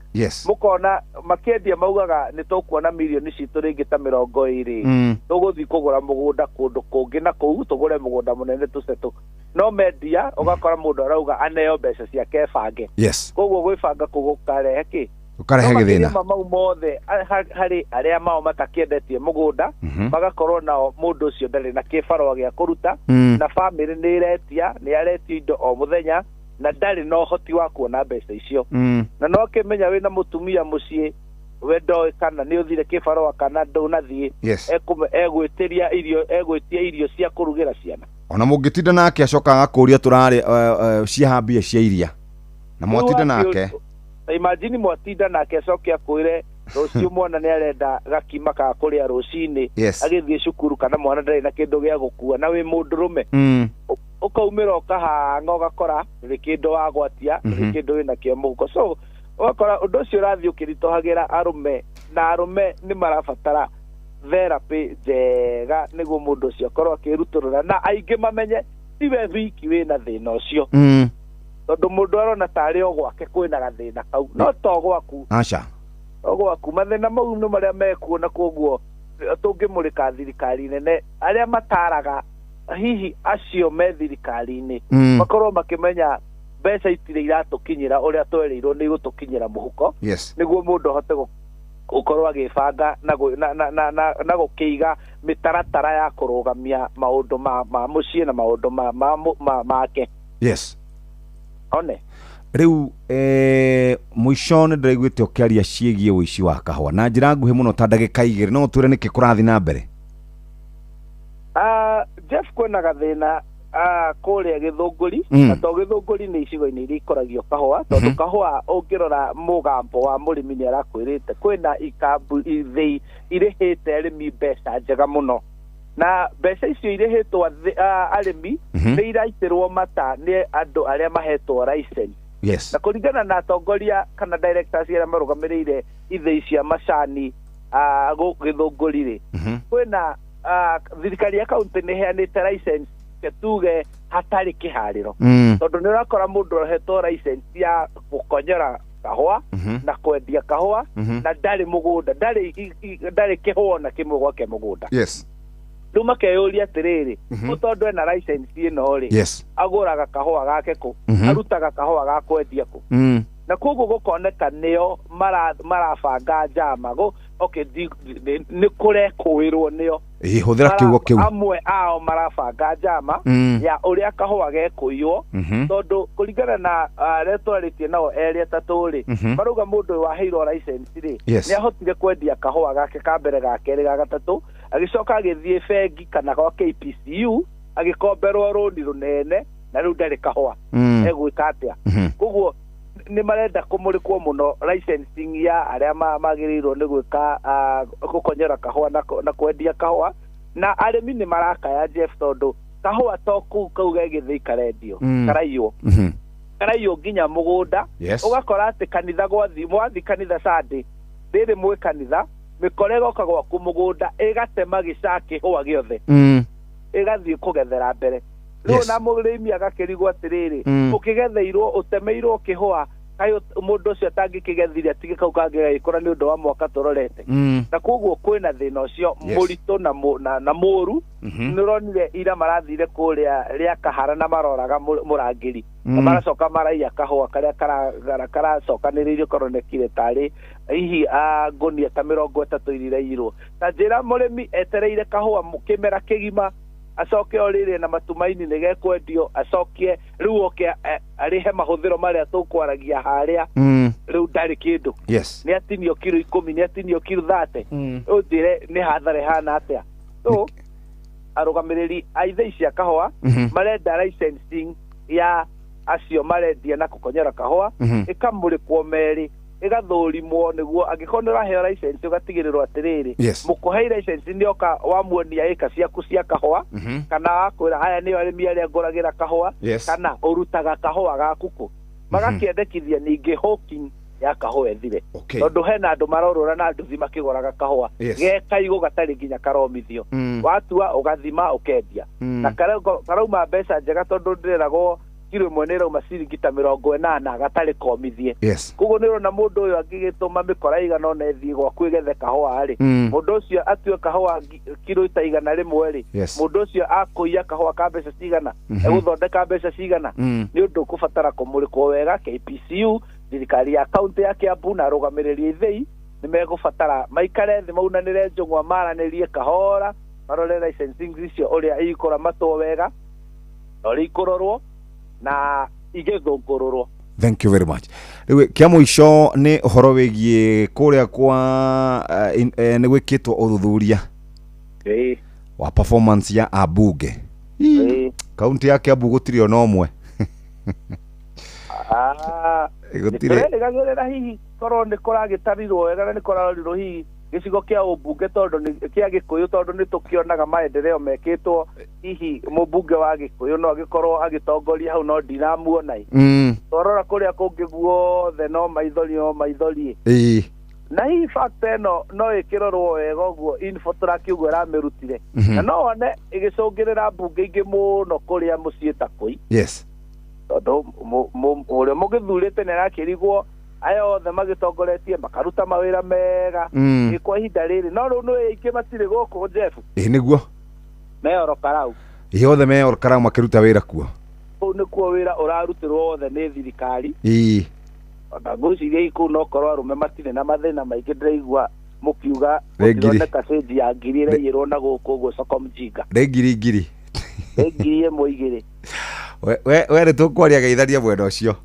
S4: Mũkona makĩendia maugaga nĩ tũkuona mirioni citũ rĩngĩ ta 20, tũgũthiĩ kũgũra mũgũnda kũndũ kũngĩ na kũu tũgũre mũgũnda mũnene tũcetũ. No mendia ũgakora mũndũ arauga aneo mbeca ciake ebange. Koguo gwĩbanga kũu gũkarehe kĩ?
S10: Gũkarehe gĩthĩna.
S4: Mau mothe harĩ arĩa mao matakĩendetie mũgũnda, magakorwo nao mũndũ ũcio ndarĩ na kĩbarũa gĩa kũruta, na family nĩ ĩretia, nĩ aretio indo o mũthenya na ndarĩ na ũhoti wa kuona mbeca icio. Na no akĩmenya wĩna mũtumia mũciĩ we ndoĩ kana nĩ ũthire kĩbarũa kana ndũnathiĩ, egwĩtĩria irio, egwĩtia irio cia kũrugĩra ciana.
S10: Ona mũngĩtinda nake acoka agakũria tũrarĩ ciaha mbia cia iria na mwatinda nake.
S4: Imagine mwatinda nake acoke akwĩre rũciũ mwana nĩ arenda gakima ka kũrĩa rũcinĩ agĩthiĩ cukuru kana mwana ndarĩ na kĩndũ gĩa gũkua na wĩ mũndũrũme, ũkaumĩra ũkahanga ũgakora ndũrĩ kĩndũ wagwatia, ndũrĩ kĩndũ wĩna kĩo mũhuko. So ũgakora ũndũ ũcio ũrathiĩ ũkĩritũhagĩra arũme, na arũme nĩ marabatara therapy njega nĩguo mũndũ ũcio akorwo akĩrutũrũra na aingĩ mamenye tiwe wiki wĩna thĩna ũcio. Tondũ mũndũ arona tarĩ o gwake kwĩna gathĩna kau, no to gwaku.
S10: Aca.
S4: O gwaku mathĩna mau nĩ marĩa mekuo, na koguo tũngĩmũrĩka thirikari nene arĩa mataraga hihi acio me thirikari-inĩ makorwo makĩmenya mbeca itirĩ iratũkinyĩra ũrĩa twerĩirwo nĩ igũtũkinyĩra mũhuko, nĩguo mũndũ ahote gũkorwo agĩbanga na gũkĩiga mĩtaratara ya kũrũgamia maũndũ ma mũciĩ na maũndũ make. One
S10: rĩu mũico nĩ ndĩraiguĩte ũkĩaria ciĩgiĩ ũici wa kahũa na njĩra nguhĩ mũno ta ndagĩka 2, no ũtwĩre nĩkĩ kũrathiĩ na mbere?
S4: Jeff, kwĩna gathĩna kũrĩa Gĩthũngũri, na to Gĩthũngũri nĩ icigo-inĩ iria ikoragio kahũa, tondũ kahũa ũngĩrora mũgambo wa mũrĩmi nĩ arakwĩrĩte kwĩna ikambu ithĩi irĩhĩte arĩmi mbeca njega mũno, na mbeca icio irĩhĩtwo arĩmi nĩ iraitĩrwo mata nĩ andũ arĩa mahetwo license. Na kũringana na atongoria kana directors arĩa marũgamĩrĩire ithĩi cia macani Gĩthũngũri rĩ, kwĩna thirikari ya kaunti nĩ ĩheanĩte license tuge hatarĩ kĩharĩro, tondũ nĩ ũrakora mũndũ ahetwo license ya gũkonyora kahũa na kwendia kahũa na ndarĩ mũgũnda, ndarĩ kĩhũa na kĩmwe gwake mũgũnda. Rĩu makeyũria atĩrĩrĩ, tondũ ena license ĩno rĩ, agũraga kahũa gake kũ, arutaga kahũa ga kwendia kũ, na koguo gũkoneka nĩo marabanga njama nĩ kũrekũĩrwo nĩo.
S10: Hũthĩra kiugo kĩu.
S4: Amwe ao marabanga njama ya ũrĩa kahũa gekũiywo, tondũ kũringana na arĩa twarĩtie nao erĩ atatũ rĩ, marauga mũndũ ũyũ waheirwo license rĩ, nĩ ahotire kwendia kahũa gake ka mbere, ga kerĩ, ga gatatũ, agĩcoka agĩthiĩ bengi kana gwa KPCU agĩkomberwo rũni rũnene na rĩu ndarĩ kahũa, egwĩka atĩa? Koguo nĩ marenda kũmũrĩkwo mũno licensing ya arĩa magĩrĩirwo nĩ gwĩka gũkonyora kahũa na kwendia kahũa, na arĩmi nĩ marakaya Jeff, tondũ kahũa to kũu kau ge gĩthĩi karendio, karaiywo, karaiywo nginya mũgũnda. Ũgakora atĩ kanitha mwathi kanitha Sunday rĩrĩ mwĩ kanitha, mĩkora ĩgoka gwaku mũgũnda ĩgatema gĩcaa kĩhũa gĩothe, ĩgathiĩ kũgethera mbere. Rĩu na mũrĩmi agakĩrigwo atĩrĩrĩ, ũkĩgetheirwo ũtemeirwo kĩhũa kaĩ mũndũ ũcio atangĩkĩgethire atige kau kangĩ gagĩkũra nĩ ũndũ wa mwaka tũrorete. Na koguo kwĩna thĩna ũcio mũritũ na mũru. Nĩ ũronire ira marathire kũrĩa rĩa Kahara na maroraga mũrangĩri, na maracoka maraiya kahũa karĩa karacokanĩrĩirio karonekire tarĩ hihi ngũnia ta 30 iraiyirwo. Ta njĩra mũrĩmi etereire kahũa kĩmera kĩgima, acoke o rĩrĩ na matumaini nĩ gekwendio, acokie rĩu oke arĩhe mahũthĩro marĩa tũkwaragia harĩa, rĩu ndarĩ kĩndũ. Nĩ atinio kiro 10, nĩ atinio kiro 30, ũnjĩre nĩ hathara ĩhana atĩa? So arũgamĩrĩri a ithĩi cia kahũa marenda licensing ya acio marendia na kũkonyora kahũa ĩkamũrĩkwo merĩ, ĩgathũrimwo nĩguo angĩkorwo nĩ ũraheo license ũgatigĩrĩrwo atĩrĩrĩ, mũkũhe license nĩ oka wamuonia ĩka ciaku cia kahũa, kana wakwĩra aya nĩo arĩmi arĩa ngũragĩra kahũa, kana ũrutaga kahũa gaku kũ. Magakĩendekithia ningĩ hawking Ya kahũa ĩthire. Tondũ hena andũ marorũra na nduthi makĩgũraga kahũa ge kaigũ gatarĩ nginya karomithio. Watua ũgathima ũkendia. Na karauma mbeca njega tondũ ndĩreragwo kiro ĩmwe nĩ ĩrauma ciringi ta 80 gatarĩ komithie. Koguo nĩ ũrona mũndũ ũyũ angĩgĩtũma mĩkora ĩigana ũna ĩthiĩ gwaku ĩgethe kahũa rĩ, mũndũ ũcio atue kahũa kiro ta 100 rĩ, mũndũ ũcio akũiya kahũa ka mbeca cigana, egũthondeka mbeca cigana. Nĩ ũndũ ũkũbatara kũmũrĩkwo wega. KPCU, thirikari ya kaunti ya Kiambu na arũgamĩrĩri a ithĩi nĩ megũbatara maikare thĩ, maunanĩre njũng'wa, maranĩrie kahora, marore licensing icio ũrĩa ikũramatwo wega na ũrĩa ikũrorwo na igĩthũngũrũrwo.
S10: Thank you very much. Rĩu kĩa mũico nĩ ũhoro wĩgiĩ kũrĩa kwa nĩ gwĩkĩtwo ũthuthuria wa performance ya ambunge. Kaunti ya Kiambu gũtirĩ ona ũmwe.
S4: Ah,
S10: Gũtirĩ.
S4: Tũrerĩgagĩrĩra hihi korwo nĩ kũragĩtarirwo wega na nĩ kũrarorirwo hihi gĩcigo kĩa ũmbunge tondũ kĩa Gĩkũyũ, tondũ nĩ tũkĩonaga maendeleo mekĩtwo, hihi mũmbunge wa Gĩkũyũ no agĩkorwo agĩtongoria hau, no ndinamuona ĩ. Twarora kũrĩa kũngĩ guothe no maithori, no maithori. Na hihi factor ĩno no ĩkĩrorwo wega ũguo Infotrack ũguo ĩramĩrutire, na no wone ĩgĩcũngĩrĩra mbunge ingĩ mũno kũrĩa mũciĩ ta kũi, tondũ ũrĩa mũgĩthurĩte nĩ arakĩrigwo aya othe magĩtongoretie makaruta mawĩra mega. Ĩ kwa ihinda rĩrĩ no rĩu nĩ aingĩ matirĩ gũkũ, Jeff.
S10: Ĩ nĩguo.
S4: Me Ol Kalou.
S10: Ĩ othe me Ol Kalou makĩruta wĩra kuo.
S4: Kũu nĩkuo wĩra ũrarutĩrwo wothe nĩ thirikari. Ona ngwĩciria kũu no korwo arũme matirĩ na mathĩna maingĩ. Ndĩraigua mũkiuga
S10: Nĩ ngiri.
S4: gũtironeka cĩnji ya ngiri ĩraiyĩrwo na gũkũ ũguo soko mjinga.
S10: Nĩ ngiri ngiri.
S4: Nĩ 1000 2,000.
S10: We nĩ tũkwaria, geithania mwena ũcio.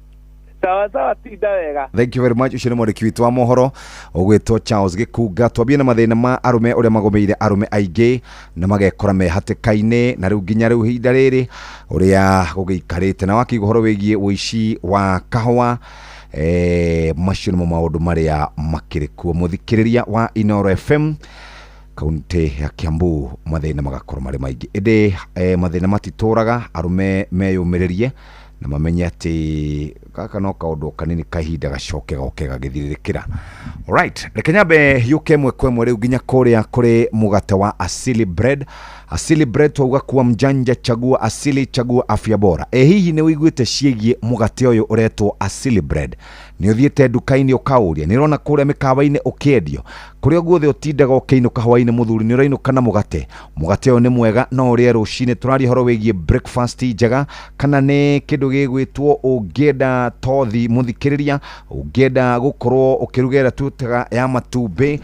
S4: Sawa sawa, tinda wega.
S10: Thank you very much. Ũcio nĩ mwandĩki witũ wa mohoro ũgwĩtwo Charles Gĩkunga. Twambie na mathĩna ma arũme ũrĩa magũmĩire arũme aingĩ na magekora me hatĩka-inĩ na rĩu nginya rĩu ihinda rĩrĩ ũrĩa gũgĩikarĩte, na wakĩigua ũhoro wĩgiĩ ũici wa kahũa. Macio nĩmo maũndũ marĩa makĩrĩ kuo, mũthikĩrĩria wa Inoro FM. Kaunti ya Kiambu mathĩna magakorwo marĩ maingĩ, ĩndĩ mathĩna matitũraga. Arũme meyũmĩrĩrie na mamenye atĩ gaka no kaũndũ kanini, kahinda gacoke goke gagĩthirĩrĩkĩra. Alright, reke nyambe hiũke ĩmwe kwa ĩmwe rĩu nginya kũrĩa kũrĩ mũgate wa Asili Bread. Asili Bread twauga kuwa mjanja, chagua Asili, chagua afya bora. Ĩ hihi nĩ ũiguĩte ciĩgiĩ mũgate ũyũ ũretwo Asili Bread? Nĩ ũthiĩte nduka-inĩ ũkaũria? Nĩ ũrona kũrĩa mĩkawa-inĩ ũkĩendio? Kũrĩa guothe ũtindaga ũkĩinũka hwaĩ-inĩ, mũthuri, nĩ ũrainũka na mũgate? Mũgate ũyũ nĩ mwega, no ũrĩe rũcinĩ. Tũraria ũhoro wĩgiĩ breakfast njega, kana nĩ kĩndũ gĩgwĩtwo ũngĩenda tothi, mũthikĩrĩria, ũngĩenda gũkorwo ũkĩruga ĩrĩa twĩtaga ya matumbĩ,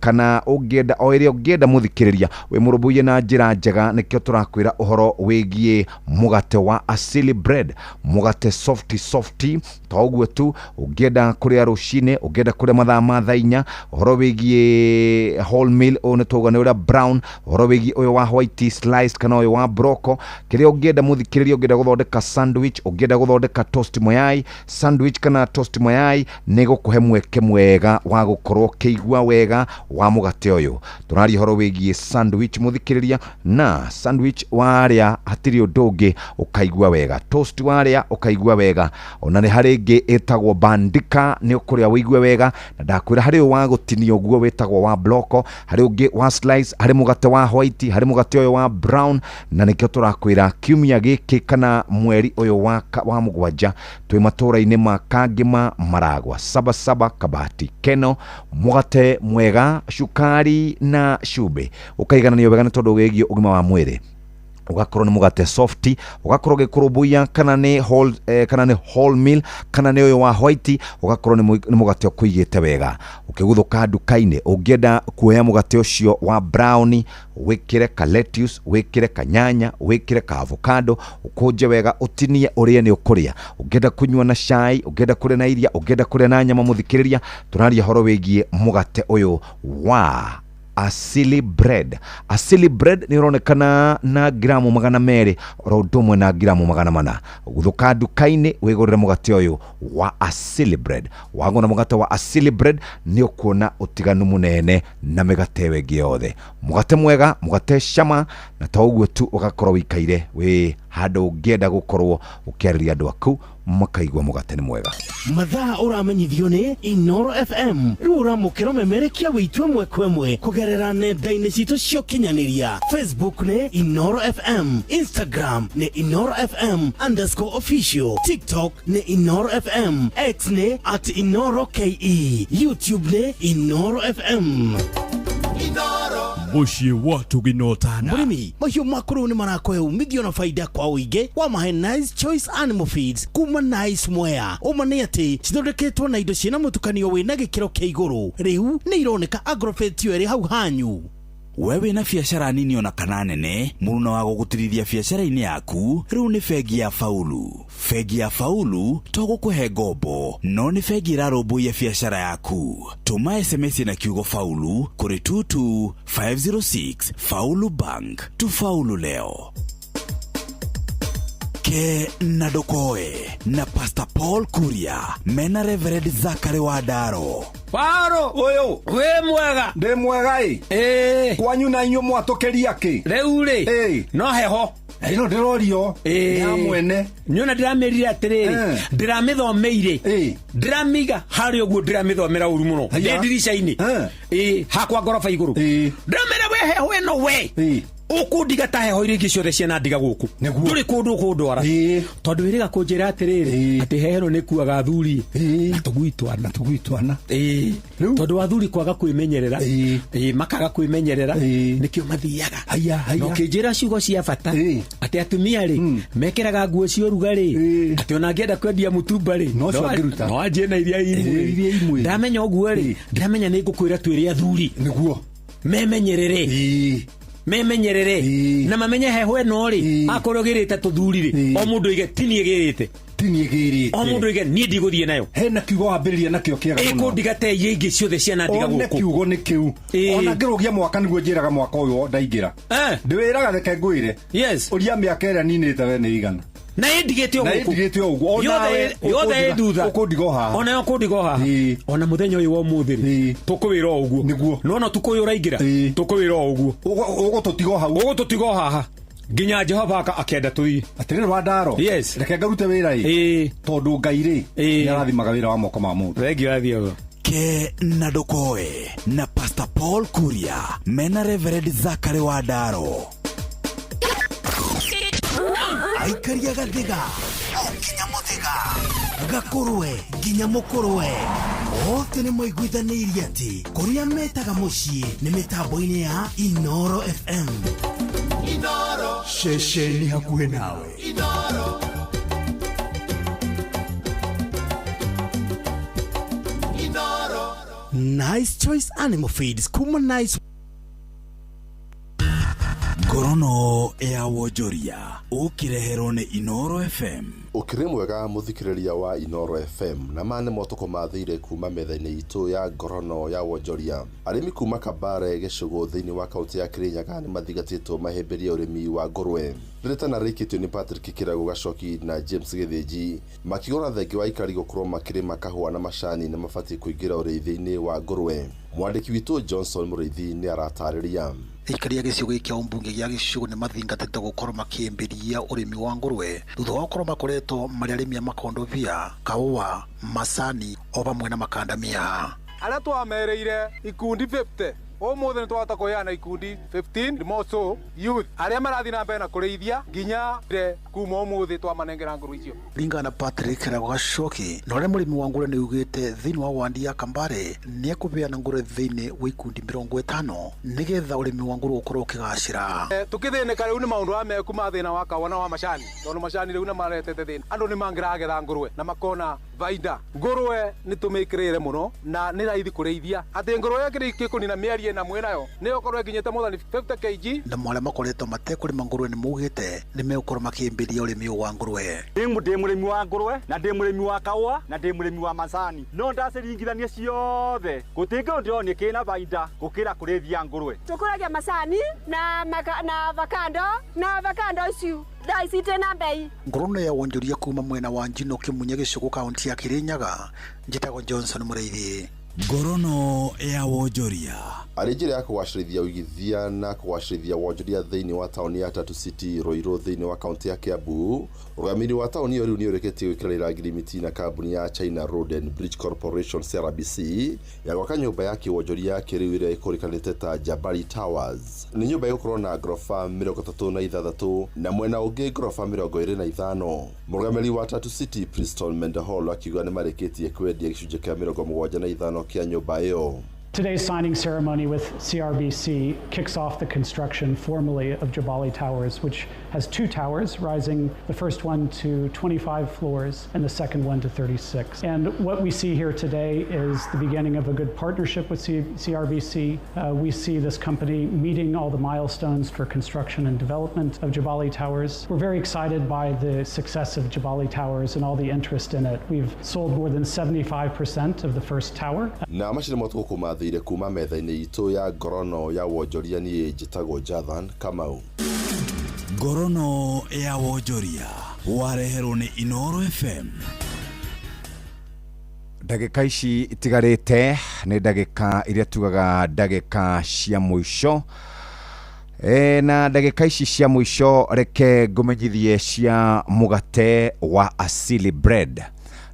S10: kana ũngĩenda o ĩrĩa ũngĩenda, mũthikĩrĩria, wĩ mũrũmbũiye na njĩra njega. Nĩkĩo tũrakwĩra ũhoro wĩgiĩ mũgate wa Asili Bread, mũgate softy softy to ũguo tu, ũngĩenda kũrĩa rũcinĩ, ũngĩenda kũrĩa mathaa ma thaa 4. Ũhoro wĩgiĩ whole meal, ũyũ nĩ twauga nĩ ũrĩa brown, ũhoro wĩgiĩ ũyũ wa white sliced kana ũyũ wa broko, kĩrĩa ũngĩenda, mũthikĩrĩria, ũngĩenda gũthondeka sandwich, ũngĩenda gũthondeka toast mayai, sandwich kana toast mayai, nĩ gũkũhe mweke mwega wa gũkorwo ũkĩigua wega wa mũgate ũyũ. Tũraria ũhoro wĩgiĩ sandwich, mũthikĩrĩria, na sandwich warĩa hatirĩ ũndũ ũngĩ, ũkaigua wega. Toast warĩa ũkaigua wega. Ona nĩ harĩ ĩngĩ ĩtagwo bandika, nĩ ũkũrĩa ũigue wega. Na ndakwĩra harĩ ũyũ wa gũtinio ũguo wĩtagwo wa bloko, harĩ ũngĩ wa slice, harĩ mũgate wa white, harĩ mũgate ũyũ wa brown. Na nĩkĩo tũrakwĩra kiumia gĩkĩ kana mweri ũyũ wa mũgwanja twĩ matũũra-inĩ ma Kangĩma, Maragwa, Sabasaba, Kabati, Keno. Mũgate mwega, cukari na cumbĩ ũkaigananio wega, nĩ tondũ wĩgiĩ ũgima wa mwĩrĩ. Ũgakorwo nĩ mũgate soft, ũgakorwo ũgĩkũrũmbũiya, kana nĩ whole, kana nĩ whole meal, kana nĩ ũyũ wa white, ũgakorwo nĩ mũgate ũkũigĩte wega. Ũkĩguthũka nduka-inĩ, ũngĩenda kuoya mũgate ũcio wa brown, wĩkĩre ka lettuce, wĩkĩre kanyanya, wĩkĩre ka avocado, ũkũnje wega, ũtinie, ũrĩe, nĩ ũkũrĩa. Ũngĩenda kũnyua na cai, ũngĩenda kũrĩa na iria, ũngĩenda kũrĩa na nyama, mũthikĩrĩria, tũraria ũhoro wĩgiĩ mũgate ũyũ wa Asili Bread. Asili Bread nĩ ũronekana na gramu 200 oro ũndũ ũmwe na gramu 400. Guthũka nduka-inĩ wĩgũrĩre mũgate ũyũ wa Asili Bread. Wagũra mũgate wa Asili Bread nĩ ũkuona ũtiganu mũnene na mĩgate ĩyo ĩngĩ yothe. Mũgate mwega, mũgate cama, na to ũguo tu, ũgakorwo wĩikaire wĩ Handũ ũngĩenda gũkorwo ũkĩarĩria andũ aku makaigua mũgate nĩ mwega.
S1: Mathaa ũramenyithio nĩ Inoro FM. Rĩu ũramũkĩra ũmemerekia wĩitũ ĩmwe kwa ĩmwe kũgerera nenda-inĩ citũ cia ũkinyanĩria. Facebook nĩ Inoro FM, Instagram nĩ Inoro FM underscore official, TikTok nĩ Inoro FM, X nĩ at Inoro KE, YouTube nĩ Inoro FM.
S9: Mũciĩ wa tũginotana.
S1: Mũrĩmi, mahiũ maku rĩu nĩ marakũhe umithio na faida kwa ũingĩ wa mahe Nice Choice Animal Feeds kuma Nice Mwea. Ũma nĩ atĩ cithondeketwo na indo ciĩna mũtukanio wĩna gĩkĩro kĩa igũrũ. Rĩu nĩ ironeka Agrovet ĩyo ĩrĩ hau hanyu.
S5: We wĩna biacara nini ona kana nene, mũruna wa gũgũtirithia biacara-inĩ yaku rĩu nĩ bengi ya Faulu. Bengi ya Faulu to gũkũhe ngombo, no nĩ bengi ĩrarũmbũiya biacara yaku. Tũma SMS na kiugo Faulu kũrĩ 22506. Faulu Bank, tufaulu leo. Ke na Ndokoe na Pastor Paul Kuria mena Reverend Zachary Wandaro.
S15: Paro
S8: uyu
S15: wi mwega.
S8: Ndi mwega i. Kwanyu na inyuĩ mwatũkĩria kĩ?
S15: Rĩu rĩ, no heho
S8: ĩno ndĩrorio ya mwene.
S15: Nĩona ndĩramĩrire atĩrĩrĩ, ndĩramĩthomeire, ndĩramĩiga harĩa ũguo, ndĩramĩthomera ũru mũno ndĩ ndirica-inĩ hakwa ngoroba igũrũ. Ndĩramĩra we heho ĩno we ũkũndiga ta heho iria ingĩ ciothe ciana ndiga gũkũ, ndũrĩ kũndũ ũkũndwara, tondũ wĩrĩga kũnjĩra atĩrĩrĩ atĩ heho ĩno nĩkuaga athuri na tũgui twana. Tondũ athuri kwaga kwĩmenyerera, makaga kwĩmenyerera nĩkĩo mathiaga. Na ũkĩnjĩra ciugo cia bata atĩ atumia rĩ mekĩraga nguo cia ũrugarĩ, atĩ ona angĩenda kwendia mũtumba rĩ no anjie na iria imwe. Ndamenya ũguo rĩ, ndamenya nĩ ngũkwĩra twĩre athuri
S8: nĩguo
S15: memenyerere, memenyerere na mamenye heho ĩno rĩ akorwo gĩrĩte tũthuri rĩ, o mũndũ oige ti niĩ gĩrĩte, o mũndũ oige niĩ ndigũthiĩ nayo.
S8: Hena kiugo wambĩrĩria nakĩo kĩega mũno,
S15: ĩkũndiga ta iria ingĩ ciothe ciana ndiga
S8: gũkũ. One kiugo nĩ kĩu. Ona ngĩrũgia mwaka nĩguo njĩraga mwaka ũyũ ndaingĩra, ndĩwĩraga reke ngwĩre ũria mĩaka ĩrĩa ninĩte we nĩ igana
S15: na ĩndigĩte o
S8: gũkũ,
S15: yothe ĩ thutha,
S8: ũkũndiga o haha,
S15: ona yo ũkũndiga o haha. Ona mũthenya ũyũ wa ũmũthĩ rĩ tũkũwĩra o ũguo
S8: nĩguo,
S15: nona ũtukũ ũyũ ũraingĩra tũkũwĩra o ũguo,
S8: ũgũtũtiga o hau,
S15: ũgũtũtiga o haha nginya Jehova akenda tũthiĩ.
S8: Atĩrĩrĩ Wandaro, reke ngarute wĩra ĩ, tondũ Ngai rĩ nĩarathimaga wĩra wa moko ma mũndũ.
S15: Thengiũ athiaga.
S5: Ke na Ndokoe na Pastor Paul Kuria mena Reverend Zachary Wandaro.
S1: Aikaria gathiga o nginya mũthĩga, gakũrwe nginya mũkũrwe, othe nĩ maiguithanĩirie atĩ kũrĩa metaga mũciĩ nĩ mĩtambo-inĩ ya Inoro FM.
S20: Inoro ceceni hakuhĩ nawe. Inoro Inoro.
S1: Nice Choice Animal Feeds kuma Nice.
S5: Ngorono ya wonjoria ũkĩreherwo nĩ Inoro FM.
S16: Ũkĩrĩ mwega mũthikĩrĩria wa Inoro FM, na ma nĩ motoko mathĩire kuma metha-inĩ itũ ya ngorono ya wonjoria. Arĩmi kuma Kabare gĩcũgũ thĩinĩ wa kaunti ya Kirinyaga nĩ mathingatĩtwo mahĩmbĩrie ũrĩmi wa ngũrwe. Rĩrĩtana rĩikĩtio nĩ Patrick Kĩrago Gacoki na James Gĩthĩnji makĩgũra thengi wa aikari gũkorwo makĩrĩma kahũa na macani na mabatiĩ kũingĩra ũrĩithi-inĩ wa ngũrwe. Mwandĩki witũ Johnson Mũrĩithi nĩ aratarĩria.
S17: Aikari a gĩcigo gĩkĩ kĩa ũmbunge gĩa Gĩcũgũ nĩ mathingatĩte gũkorwo makĩambĩrĩria ũrĩmi wa ngũrwe thutha wa gũkorwo makoretwo marĩ arĩmi a makondobia, kahũa, macani o vamwe na makandamia.
S8: Arĩa twamereire ikundi 50 ũmũthĩ nĩ twahota kũheana ikundi 15 more so youth arĩa marathiĩ na mbere na kũrĩithia nginya kuma ũmũthĩ twamanengera ngũrwe icio.
S17: Ringana na Patrick Kĩrago Gacoki na ũrĩa mũrĩmi wa ngũrwe nĩ ugĩte thĩinĩ wa wandi ya Kambare nĩ ekũbeana ngũrwe thĩinĩ wa ikundi 50 nĩgetha ũrĩmi wa ngũrwe ũkorwo ũkĩgacĩra.
S8: Tũkĩthĩnĩka rĩu nĩ maũndũ aya meku ma thĩna wa kahũa na wa macani, tondũ macani rĩu nĩ maretete thĩna, andũ nĩ mangĩragetha ngũrwe na makona baida. Ngũrwe nĩ tũmĩkĩrĩire mũno na nĩ raithi kũrĩithia, atĩ ngũrwe ĩkĩrĩkia kũnina mĩeri ĩna mwĩnayo nĩ ũkorwo ĩkinyĩte more than 50 kg.
S17: Na arĩa makoretwo matekũrĩma ngũrwe nĩ maugĩte nĩ megũkorwo makĩambĩrĩria ũrĩmi ũyũ wa ngũrwe.
S18: Ndĩ mũrĩmi wa ngũrwe na ndĩ mũrĩmi wa kahũa na ndĩ mũrĩmi wa macani, no ndaciringithania ciothe gũtirĩ kĩndũ ndĩronire kĩna baida gũkĩra kũrĩithia ngũrwe.
S19: Tũkũragia macani na avocado na avocado icio thaa ici twĩna mbei.
S17: Ngorono ya wonjoria kuma mwena wa Njino Kĩmunya Gĩcũgũ kaunti ya Kirinyaga, njĩtagwo Johnson Mũrĩithi.
S5: Ngorono ya wonjoria.
S16: Arĩ njĩra ya kũgacĩrithia ũigithia na kũgacĩrithia wonjoria thĩinĩ wa taũni ya Tatu City Ruiru thĩinĩ wa kaunti ya Kiambu, ũrũgamĩrĩri wa taũni ĩyo rĩu nĩ ũrĩkĩtie gwĩkĩra ngirimiti na kambuni ya China Road and Bridge Corporation CRBC ya gwaka nyũmba ya kĩwonjoria ya kĩrĩu ĩrĩa ĩkũrĩkanĩte ta Jabali Towers. Nĩ nyũmba ĩgũkorwo na ngoroba 36 na mwena ũngĩ ngoroba 25. Mũrũgamĩrĩri wa Tatu City Preston Mendenhall akiuga nĩ marĩkĩtie kwendia gĩcunjĩ kĩa 75 kĩa nyũmba ĩyo.
S3: Today's signing ceremony with CRBC kicks off the construction formally of Jabali Towers, which has two towers, rising the first one to 25 floors and the second one to 36. And what we see here today is the beginning of a good partnership with CRBC. We see this company meeting all the milestones for construction and development of Jabali Towers. We're very excited by the success of Jabali Towers and all the interest in it. We've sold more than 75% of the first tower.
S16: Na macio nĩ motukũ mathire kuma metha-inĩ itũ ya ngorono ya wonjoria. Niĩ njĩtagwo Jathan Kamau.
S5: Ngorono ya wonjoria wareherwo nĩ Inoro FM.
S10: Ndagĩka ici itigarĩte nĩ ndagĩka iria tugaga ndagĩka cia mũico. Na ndagĩka ici cia mũico reke ngũmenyithie cia mũgate wa Asili Bread.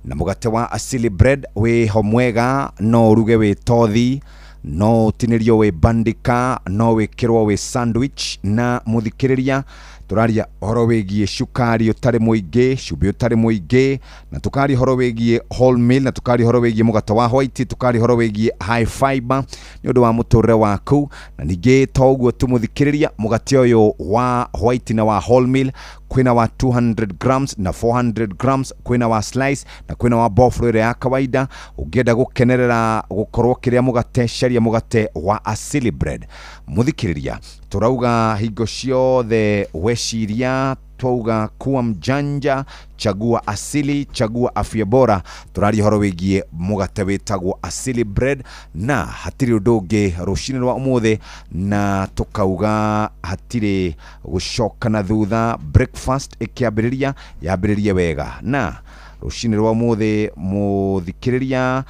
S10: Na mũgate wa Asili Bread wĩho mwega, no ũruge wĩ tothi, no ũtinĩrio wĩ bandika, no wĩkĩrwo wĩ sandwich. Na mũthikĩrĩria, tũraria ũhoro wĩgiĩ cukari ũtarĩ mũingĩ, cumbĩ ũtarĩ mũingĩ, na tũkaria ũhoro wĩgiĩ whole meal, na tũkaria ũhoro wĩgiĩ mũgate wa white, tũkaria ũhoro wĩgiĩ high fiber nĩ ũndũ wa mũtũrĩre waku. Na ningĩ to ũguo tu mũthikĩrĩria, mũgate ũyũ wa white na wa whole meal kwĩna wa 200 grams na 400 grams, kwĩna wa slice na kwĩna wa boflo ĩrĩa ya kawaida. Ũngĩenda gũkenerera gũkorwo kĩrĩa mũgate, caria mũgate wa Asili Bread. Mũthikĩrĩria, tũrauga hingo ciothe weciria twauga kuwa mjanja, chagua Asili, chagua afya bora. Tũraria ũhoro wĩgiĩ mũgate wĩtagwo Asili Bread, na hatirĩ ũndũ ũngĩ rũcinĩ rwa ũmũthĩ, na tũkauga hatirĩ gũcoka na thutha. Breakfast ĩkĩambĩrĩria yambĩrĩrie wega. Na rũcinĩ rwa ũmũthĩ mũthikĩrĩria,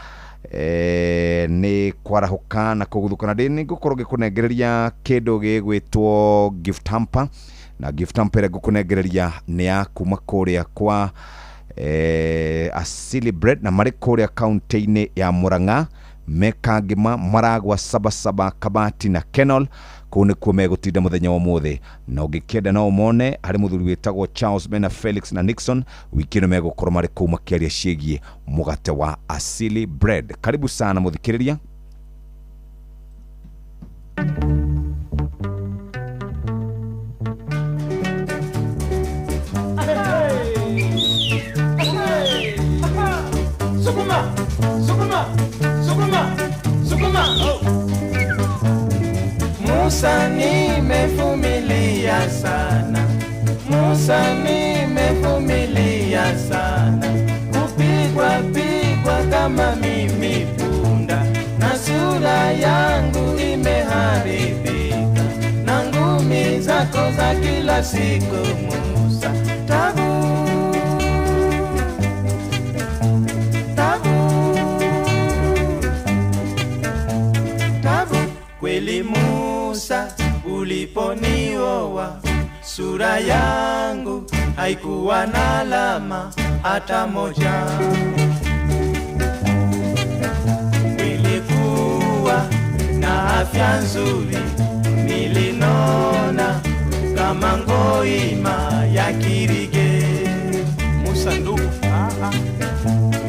S10: nĩ kwarahũka na kũguthũka, na ndĩ nĩ ngũkorwo ngĩkũnengereria kĩndũ gĩgwĩtwo gift hamper. Na gift hamper ĩrĩa ngũkũnengereria nĩ ya kuma kũrĩa kwa Asili Bread, na marĩ kũrĩa kaunti-inĩ ya Murang'a, Mekangima, Maragwa, Sabasaba, Kabati na Kenol. Kũu nĩkuo megũtinda mũthenya wa ũmũthĩ, na ũngĩkĩenda no ũmone harĩ mũthuri wĩtagwo Charles mena Felix na Nixon. Wiki ĩno megũkorwo marĩ kũu makĩaria ciĩgiĩ mũgate wa Asili Bread. Karibu sana mũthikĩrĩria.
S20: Sukuma, sukuma, sukuma, sukuma. Musa, nimevumilia sana. Musa, nimevumilia sana. Kupigwa pigwa kama mimi punda, na sura yangu imeharibika, na ngumi zako za kila siku Musa. Tabu, tabu, tabu. Kweli Musa, uliponioa sura yangu haikuwa na alama hata moja. Nilikuwa na afya nzuri, nilinona kama ngoima ya kirige. Musa ndugu,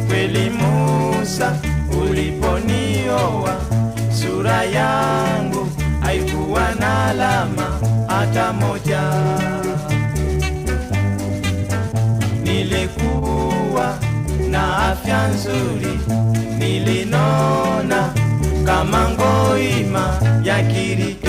S20: kweli Musa, uliponioa sura yangu haikuwa na alama hata moja. Nilikuwa na afya nzuri, nilinona kama ngoima ya kirike.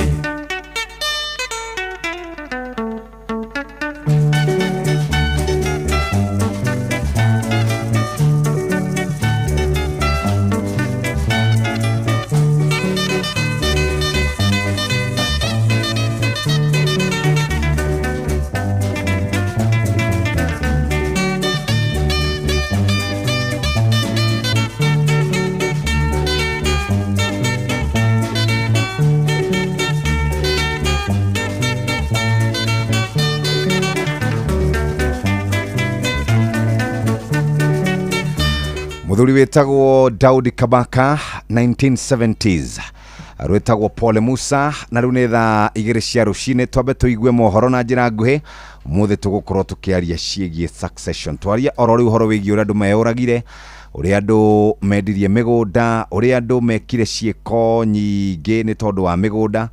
S10: Muthuri wĩtagwo Daudi Kabaka 1970s rwĩtagwo Pole Musa na rĩu nĩ thaa 2 cia rũcinĩ. Twambe tũigue mohoro na njĩra nguhĩ. Mũthĩ tũgũkorwo tũkĩaria ciĩgiĩ succession, twaria oro rĩu ũhoro wĩgiĩ ũrĩa andũ meyũragire, ũrĩa andũ mendirie mĩgũnda, ũrĩa andũ mekire ciĩko nyingĩ nĩ tondũ wa mĩgũnda,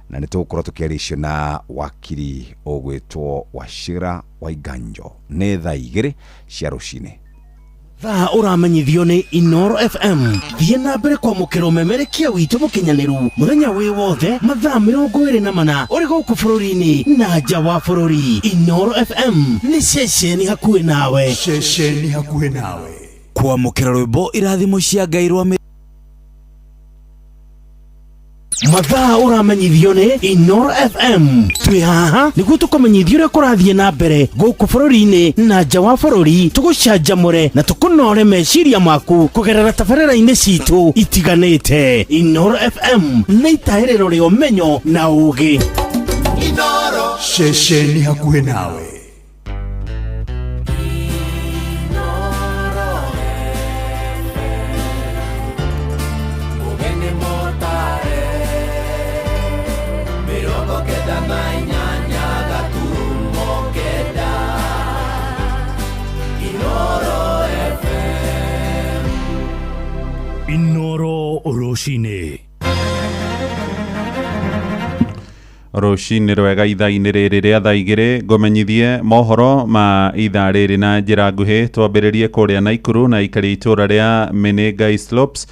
S10: na nĩ tũgũkorwo tũkĩaria icio na wakiri ũgwĩtwo Wachira Waiganjo. Nĩ thaa 2 cia rũcinĩ.
S1: Thaa ũramenyithio nĩ Inoro FM. Thiĩ na mbere kwamũkĩra ũmemerekia witũ mũkinyanĩru mũthenya wĩ wothe mathaa 24 ũrĩ gũkũ bũrũri-inĩ na nja wa bũrũri. Inoro FM nĩ ceceni hakuhĩ nawe.
S5: Ceceni hakuhĩ nawe. Kwamũkĩra rwĩmbo irathimo cia Ngai rwa
S1: mathaa ũramenyithio nĩ Inoro FM. Twĩ haha nĩguo tũkũmenyithie ũrĩa kũrathiĩ na mbere gũkũ bũrũri-inĩ na nja wa bũrũri, tũgũcanjamũre na tũkũnore meciria maku kũgerera tabarĩra-inĩ citũ itiganĩte. Inoro FM nĩ itahĩrĩro rĩa ũmenyo na ũũgĩ.
S5: Inoro ceceni hakuhĩ nawe.
S9: Inoro rũcinĩ.
S12: Rũcinĩ rwega ithaa-inĩ rĩrĩ rĩa thaa 2 ngũmenyithie mohoro ma ithaa rĩrĩ na njĩra nguhĩ. Twambĩrĩrie kũrĩa Naikuru na aikari itũũra rĩa Menengai Slopes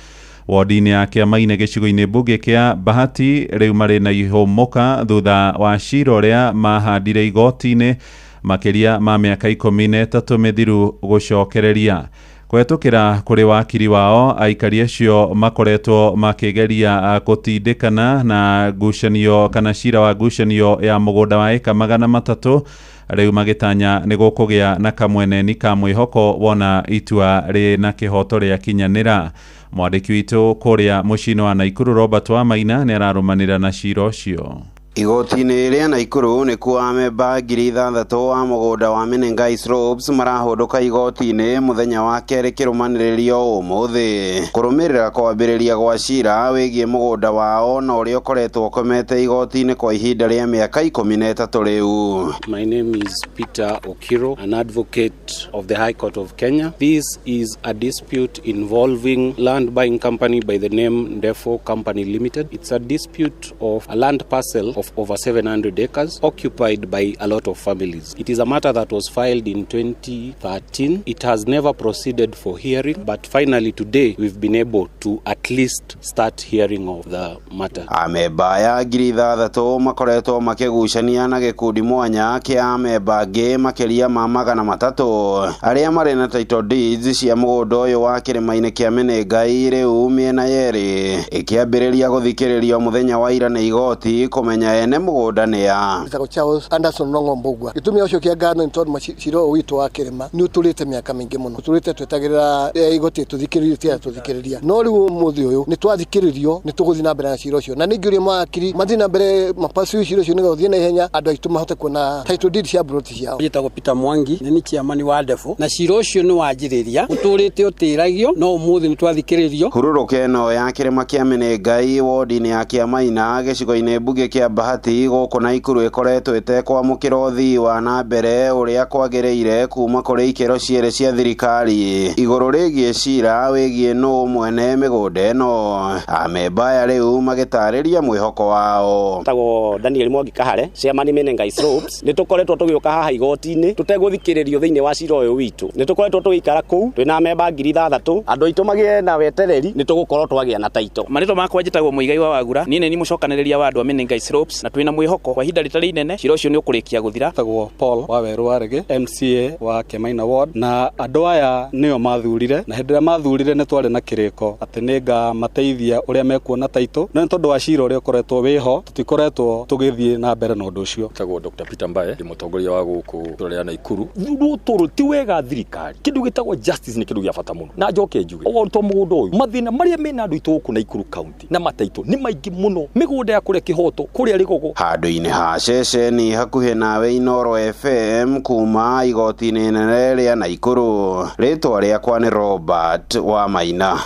S12: wodi-inĩ ya Kĩamaine gĩcigo-inĩ mbunge kĩa Bahati rĩu marĩ na ihũmũka thutha wa cira ũrĩa mahandire igoti-inĩ makĩria ma mĩaka 13 mĩthiru gũcokereria. Kũhetũkĩra kũrĩ wakiri wao, aikari acio makoretwo makĩgeria gũtindĩkana na ngucanio kana cira wa ngucanio ya mũgũnda wa ĩka 300 rĩu magĩtanya nĩ gũkũgĩa na kamweneni ka mwĩhoko wona itua rĩ na kĩhoto rĩakinyanĩra. Mwandĩki witũ kũrĩa mũciĩ-inĩ wa Naikuru Robert Wamaina nĩ ararũmanĩra na cira ũcio.
S13: Igoti-inĩ rĩa Naikuru nĩkuo amemba 6,000 wa mũgũnda wa Menengai Slopes marahũndũka igoti-inĩ mũthenya wa kerĩ kĩrũmanĩrĩrio ũmũthĩ kũrũmĩrĩra kwambĩrĩria gwa cira wĩgiĩ mũgũnda wao na ũrĩa ũkoretwo ũkomete igoti-inĩ kwa ihinda rĩa mĩaka 13 rĩu.
S14: My name is Peter Okiro, an advocate of the High Court of Kenya. This is a dispute involving land buying company by the name Ndefo Company Limited. It's a dispute of a land parcel of over 700 acres occupied by a lot of families. It is a matter that was filed in 2013. It has never proceeded for hearing, but finally today we've been able to at least start hearing of the matter.
S13: Amemba ya 6,000 makoretwo makĩgucania na gĩkundi mwanya kĩa amemba angĩ makĩria ma 300 arĩa marĩ na title deeds cia mũgũnda ũyũ wa kĩrĩma-inĩ kĩa Menengai rĩu mĩena yerĩ ĩkĩambĩrĩria gũthikĩrĩrio mũthenya wa ira nĩ igoti kũmenya ene mũgũnda nĩ ya
S22: Njĩtagwo Charles Anderson Rongo Mbugua. Gĩtũmi ũcio kĩa ngatho nĩ tondũ cira ũyũ witũ wa kĩrĩma nĩ ũtũrĩte mĩaka mĩingĩ mũno, tũtũrĩte twetagĩrĩra igoti tũthikĩrĩrie tiga tũthikĩrĩria, no rĩu ũmũthĩ ũyũ nĩ twathikĩrĩrio, nĩ tũgũthiĩ na mbere na cira ũcio, na nĩ ingĩũria mawakiri mathiĩ na mbere mapasu cira ũcio nĩgetha ũthiĩ na ihenya andũ aitũ mahote kuona title deed cia plot ciao.
S23: Njĩtagwo Peter Mwangi, nĩ ni chairman wa Ndefo, na cira ũcio nĩ wanjĩrĩria ũtũrĩte ũtĩragio, no ũmũthĩ nĩ twathikĩrĩrio.
S13: Hurũrũka ĩno ya kĩrĩma kĩa Menengai wodi-inĩ ya Kĩamaina gĩcigo-inĩ mbunge kĩa Bahati gũkũ Naikuru ĩkoretwo ĩtekwamũkĩra ũthii wa na mbere ũrĩa kwagĩrĩire kuma kũrĩ ikĩro cierĩ cia thirikari igũrũ rĩgiĩ cira wĩgiĩ nũ mwene mĩgũnda ĩno. Amemba aya rĩu magĩtarĩria mwĩhoko wao.
S24: Tagwo Daniel Mwangi Kahare, chairman Menengai Slopes. Nĩ tũkoretwo tũgĩũka haha igoti-inĩ tũtegũthikĩrĩrio thĩinĩ wa cira ũyũ witũ. Nĩ tũkoretwo tũgĩikara kũu twĩna amemba 6,000, andũ aitũ magĩe na wetereri nĩ tũgũkorwo twagĩa na taito.
S27: Marĩtwa makwa njĩtagwo Mũigai wa Wagura, niĩ nĩ niĩ mũcokanĩrĩria wa andũ a Menengai Slopes, na twĩna mwĩhoko kwa ihinda rĩtarĩ inene cira ũcio nĩ ũkũrĩkia gũthira.
S28: Tagwo Paul wa Werũ wa Rĩgĩ, MCA wa Kĩamaina Ward, na andũ aya nĩo mathurire, na hĩndĩ ĩrĩa mathurire nĩ twarĩ na kĩrĩko atĩ nĩ ngamateithia ũrĩa mekuona taito, no nĩ tondũ wa cira ũrĩa ũkoretwo wĩho tũtikoretwo tũgĩthiĩ na mbere na ũndũ ũcio.
S29: Tagwo Dr. Peter Mbae, ndĩ mũtongoria wa gũkũ itũũra rĩa Naikuru. Rũtũrũ ti wega thirikari, kĩndũ gĩtagwo justice nĩ kĩndũ gĩa bata mũno, na njoke njuge ũgorutwo mũgũnda ũyũ mathĩna marĩa mena andũ aitũ gũkũ Naikuru county na mataitũ nĩ maingĩ mũno. Mĩgũnda ya kũrĩa kĩhoto kũrĩa rĩgogo.
S13: Handũ-inĩ ha ceceni hakuhĩ nawe Inooro FM kuma igoti-inĩ inene rĩa Naikuru, rĩtwa rĩakwa nĩ Robert Wamaina.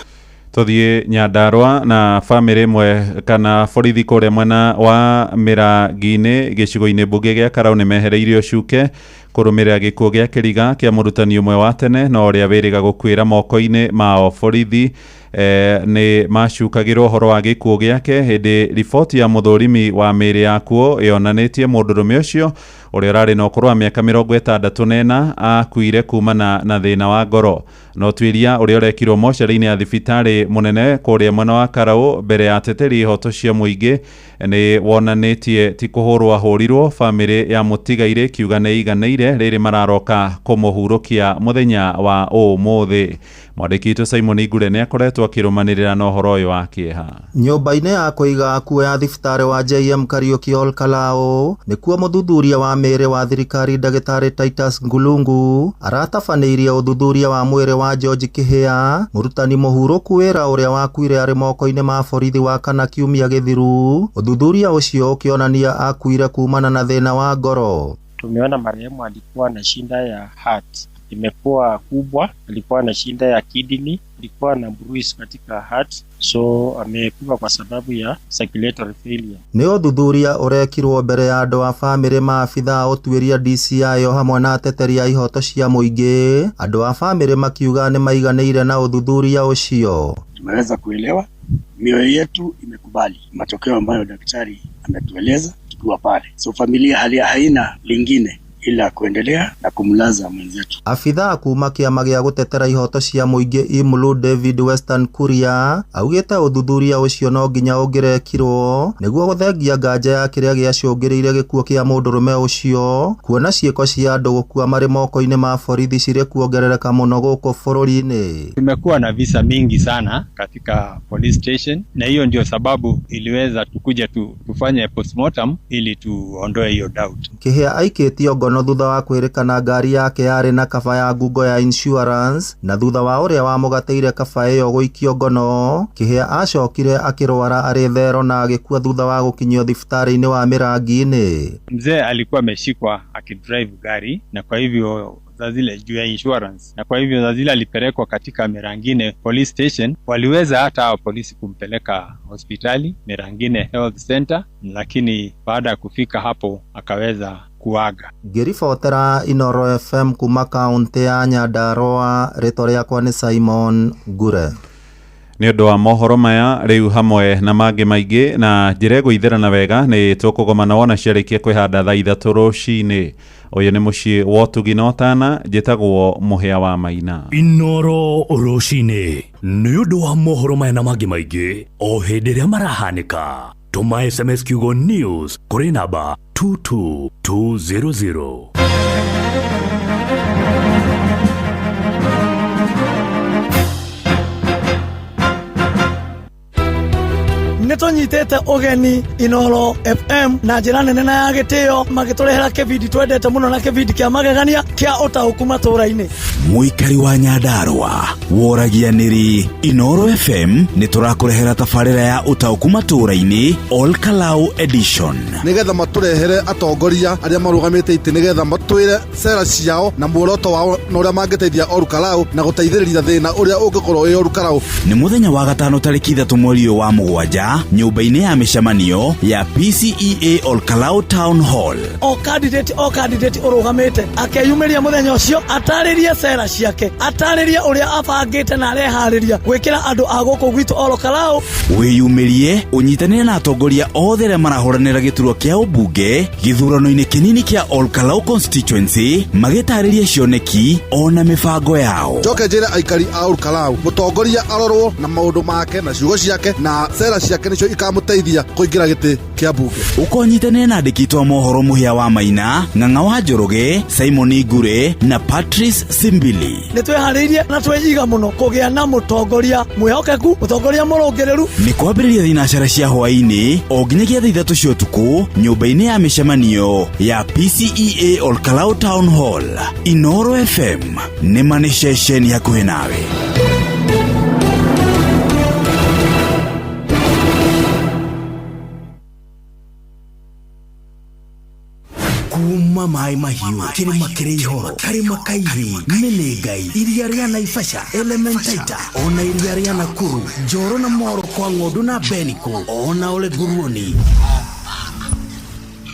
S12: Tuthiĩ Nyandarua na bamĩrĩ ĩmwe kana borithi kũrĩa mwena wa Mĩrangi-inĩ gĩcigo-inĩ mbunge gĩa Karau nĩ mehereirio cuke kũrũmĩrĩra gĩkuũ gĩa kĩriga kĩa mũrutani ũmwe wa tene na ũrĩa wĩrĩga gũkuĩra moko-inĩ mao. Borithi nĩ macukagĩrwo ũhoro wa gĩkuũ gĩake hĩndĩ riboti ya mũthũrimi wa mĩĩrĩ yakuo yonanĩtie mũndũrũme ũcio ũrĩa ũrarĩ na ũkũrũ wa mĩaka 64 akuire kumana na thĩna wa ngoro. No tuĩria ũrĩa ũrekirwo mocarĩ-inĩ ya thibitarĩ mũnene kũrĩa mwena wa Karau mbere ya ateteri ihoto cia mũingĩ nĩ wonanĩtie ti kũhũrwo ahũrirwo. Bamĩrĩ ya mũtigairĩ kiuga nĩ iganĩire rĩrĩ mararoka kũmũhurũkia mũthenya wa ũmũthĩ. Mwandĩki witũ Simon Ngure nĩ akoretwo akĩrũmanĩrĩra na ũhoro ũyũ wa kĩeha.
S2: Nyũmba-inĩ ya kũiga akuũ ya thibitarĩ wa JM Kariuki Ol Kalou nĩkuo mũthuthuria wa mĩĩrĩ wa thirikari ndagĩtarĩ Titus Ngulungu aratabanĩirie ũthuthuria wa mwĩrĩ wa George Kihia, mũrutani mũhurũku wĩra ũrĩa wakuire arĩ moko-inĩ ma borithi wa kana kiumia gĩthiru. Ũthuthuria ũcio ũkĩonania akuire kumana na thĩna wa ngoro.
S4: Tumeona marehemu alikuwa na shida ya heart, imekuwa kubwa, alikuwa na shida ya kidney, alikuwa na bruise katika heart, so amekufa kwa sababu ya circulatory failure.
S2: Nĩ ũthuthuria ũrekirwo mbere ya andũ a bamĩrĩ, maabitha a ũtuĩria DCI o hamwe na ateteri a ihoto cia mũingĩ. Andũ a bamĩrĩ makiuga nĩ maiganĩire na ũthuthuria ũcio.
S6: Tumeweza kuelewa, mioyo yetu imekubali matokeo ambayo daktari ametueleza tukiwa pale, so familia hali haina lingine ila kuendelea na kumlaza mwenzetu.
S2: Abithaa kuma kĩama gĩa gũtetera ihoto cia mũingĩ Imulu David Western Kuria augĩte ũthuthuria ũcio no nginya ũngĩrekirwo nĩguo gũthengia nganja ya kĩrĩa gĩacũngĩrĩire gĩkuũ kĩa mũndũrũme ũcio, kuona ciĩko cia andũ gũkua marĩ moko-inĩ ma borithi cirĩ kuongerereka mũno gũkũ bũrũri-inĩ.
S7: Tumekuwa na visa mingi sana katika police station, na hiyo ndio sababu iliweza tukuja tufanye postmortem ili tuondoe hiyo doubt.
S2: Kihia aikĩtio ngono thutha wa kwĩrĩkana ngari yake yarĩ na kaba ya ngungo ya insurance, na thutha wa ũrĩa wamũgatĩire kaba ĩyo gũikio ngono, Kihia acokire akĩrwara arĩ thero na agĩkua thutha wa gũkinyio thibitarĩ-inĩ wa Mĩrangi-inĩ.
S7: Mzee alikuwa ameshikwa akidrive gari, na kwa hivyo za zile juu ya insurance, na kwa hivyo za zile alipelekwa katika Merangine police station. Waliweza hata hao polisi kumpeleka hospitali Merangine Health Center, lakini baada ya kufika hapo akaweza kuaga.
S2: Ngĩribotera Inooro FM kuma kaunti ya Nyandarua, rĩtwa rĩakwa nĩ Simon Ngure.
S12: Nĩ ũndũ wa mohoro maya rĩu hamwe na mangĩ maingĩ na njĩra ĩgũitherana wega nĩ tũkũgomana wona ciarĩkia kwĩhanda thaa 3 rũcinĩ. Ũyũ nĩ mũciĩ wa ũtugi na ũtana, njĩtagwo Mũhĩa wa Maina.
S9: Inooro rũcinĩ nĩ ũndũ wa mohoro maya na mangĩ maingĩ o hĩndĩ ĩrĩa marahanĩka. Tũma SMS kiugo news kũrĩ namba 22200.
S11: Nĩtũnyitĩte ũgeni Inooro FM na njĩra nene na ya gĩtĩo, magĩtũrehera kĩbindi twendete mũno na kĩbindi kĩa magegania kĩa ũtaũku matũũra-inĩ.
S5: Mũikari wa Nyandarua woragia nĩrĩ Inooro FM nĩ tũrakũrehera tabarĩra ya ũtaũku matũũra-inĩ Ol Kalou edition,
S16: nĩgetha matũrehere atongoria arĩa marũgamĩte itĩ, nĩgetha matwĩre sera ciao na muoroto wao na ũrĩa mangĩteithia Ol Kalou na gũteithĩrĩria thĩna ũrĩa ũngĩkorwo wĩ Ol Kalou.
S5: Nĩ mũthenya wa gatano tarĩki 3 mweri ũyũ wa 7 nyũmba-inĩ ya mĩcemanio ya PCEA Ol Kalou Town Hall.
S11: O candidate ũrũgamĩte akeyumĩria mũthenya ũcio atarĩrie sera ciake, atarĩrie ũrĩa abangĩte na areharĩria gwĩkĩra andũ a gũkũ gwitũ Ol Kalou.
S5: Wĩyumĩrie ũnyitanĩre na atongoria othe arĩa marahũranĩra gĩturwa kĩa ũmbunge gĩthurano-inĩ kĩnini kĩa Ol Kalou constituency, magĩtarĩria cioneki ona mĩbango yao.
S16: Njoke njĩre aikari a Ol Kalou mũtongoria arorwo na maũndũ make na ciugo ciake na sera ciake nĩcio ikamũteithia kũingĩra gĩtĩ kĩa mbunge.
S5: Ũkonyitanĩra na andĩki twa mohoro Mũhĩa wa Maina, Ng'ang'a wa Njoroge, Simon Ngure na Patrice Simbili.
S11: Nĩ twĩharĩirie na twĩiga mũno kũgĩa na mũtongoria mwĩhokeku, mũtongoria mũrũngĩrĩru.
S5: Nĩ kwambĩrĩria thinacara cia hwaĩ-inĩ o nginyagia thaa 3 cia ũtukũ nyũmba-inĩ ya mĩcemanio ya PCEA Ol Kalou Town Hall. Inooro FM nĩ ma nĩ ceceni hakuhĩ nawe.
S1: Kuma maĩ mahiũ, kĩrĩma kĩrĩ ihoro, karĩma kairĩ, Menengai, iria rĩa Naivasha, Elementaita, ona iria rĩa Nakuru, Njoro na Moro kwa ng'ondu na Beniko, ona Ole Nguruoni.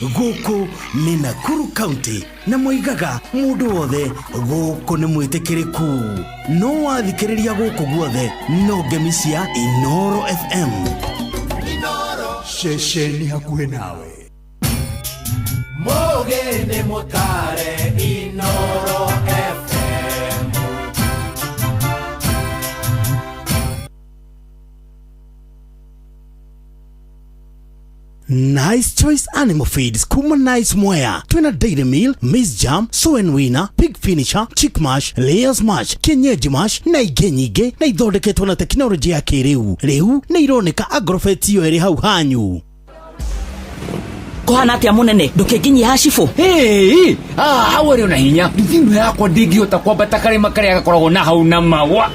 S1: Gũkũ nĩ Nakuru County na moigaga mũndũ wothe gũkũ nĩ mwĩtĩkĩrĩku. No wathikĩrĩria gũkũ guothe no ngemi cia Inoro FM.
S3: Ceceni hakuhĩ nawe.
S20: Mũgĩ nĩ mũtare Inoro FM.
S1: Nice Choice Animal Feeds kuma Nice Mwea twina Dairy Meal, Maize Jam, Soy and Winner, Pig Finisher, Chick Mash, Layers Mash, Kienyeji Mash na ingĩ nyingĩ na ithondeketwo na tekinoronjĩ ya kĩrĩu. Rĩu nĩ ironeka Agrovet iyo ĩrĩ hau hanyu.
S8: Kũhana atĩa mũnene ndũkĩnginyia hacibũ?
S15: Hey, hau arĩ ona hinya nduthi ĩno yakwa ndĩngĩhota kwambata karĩma karĩa gakoragwo na hau na mawa.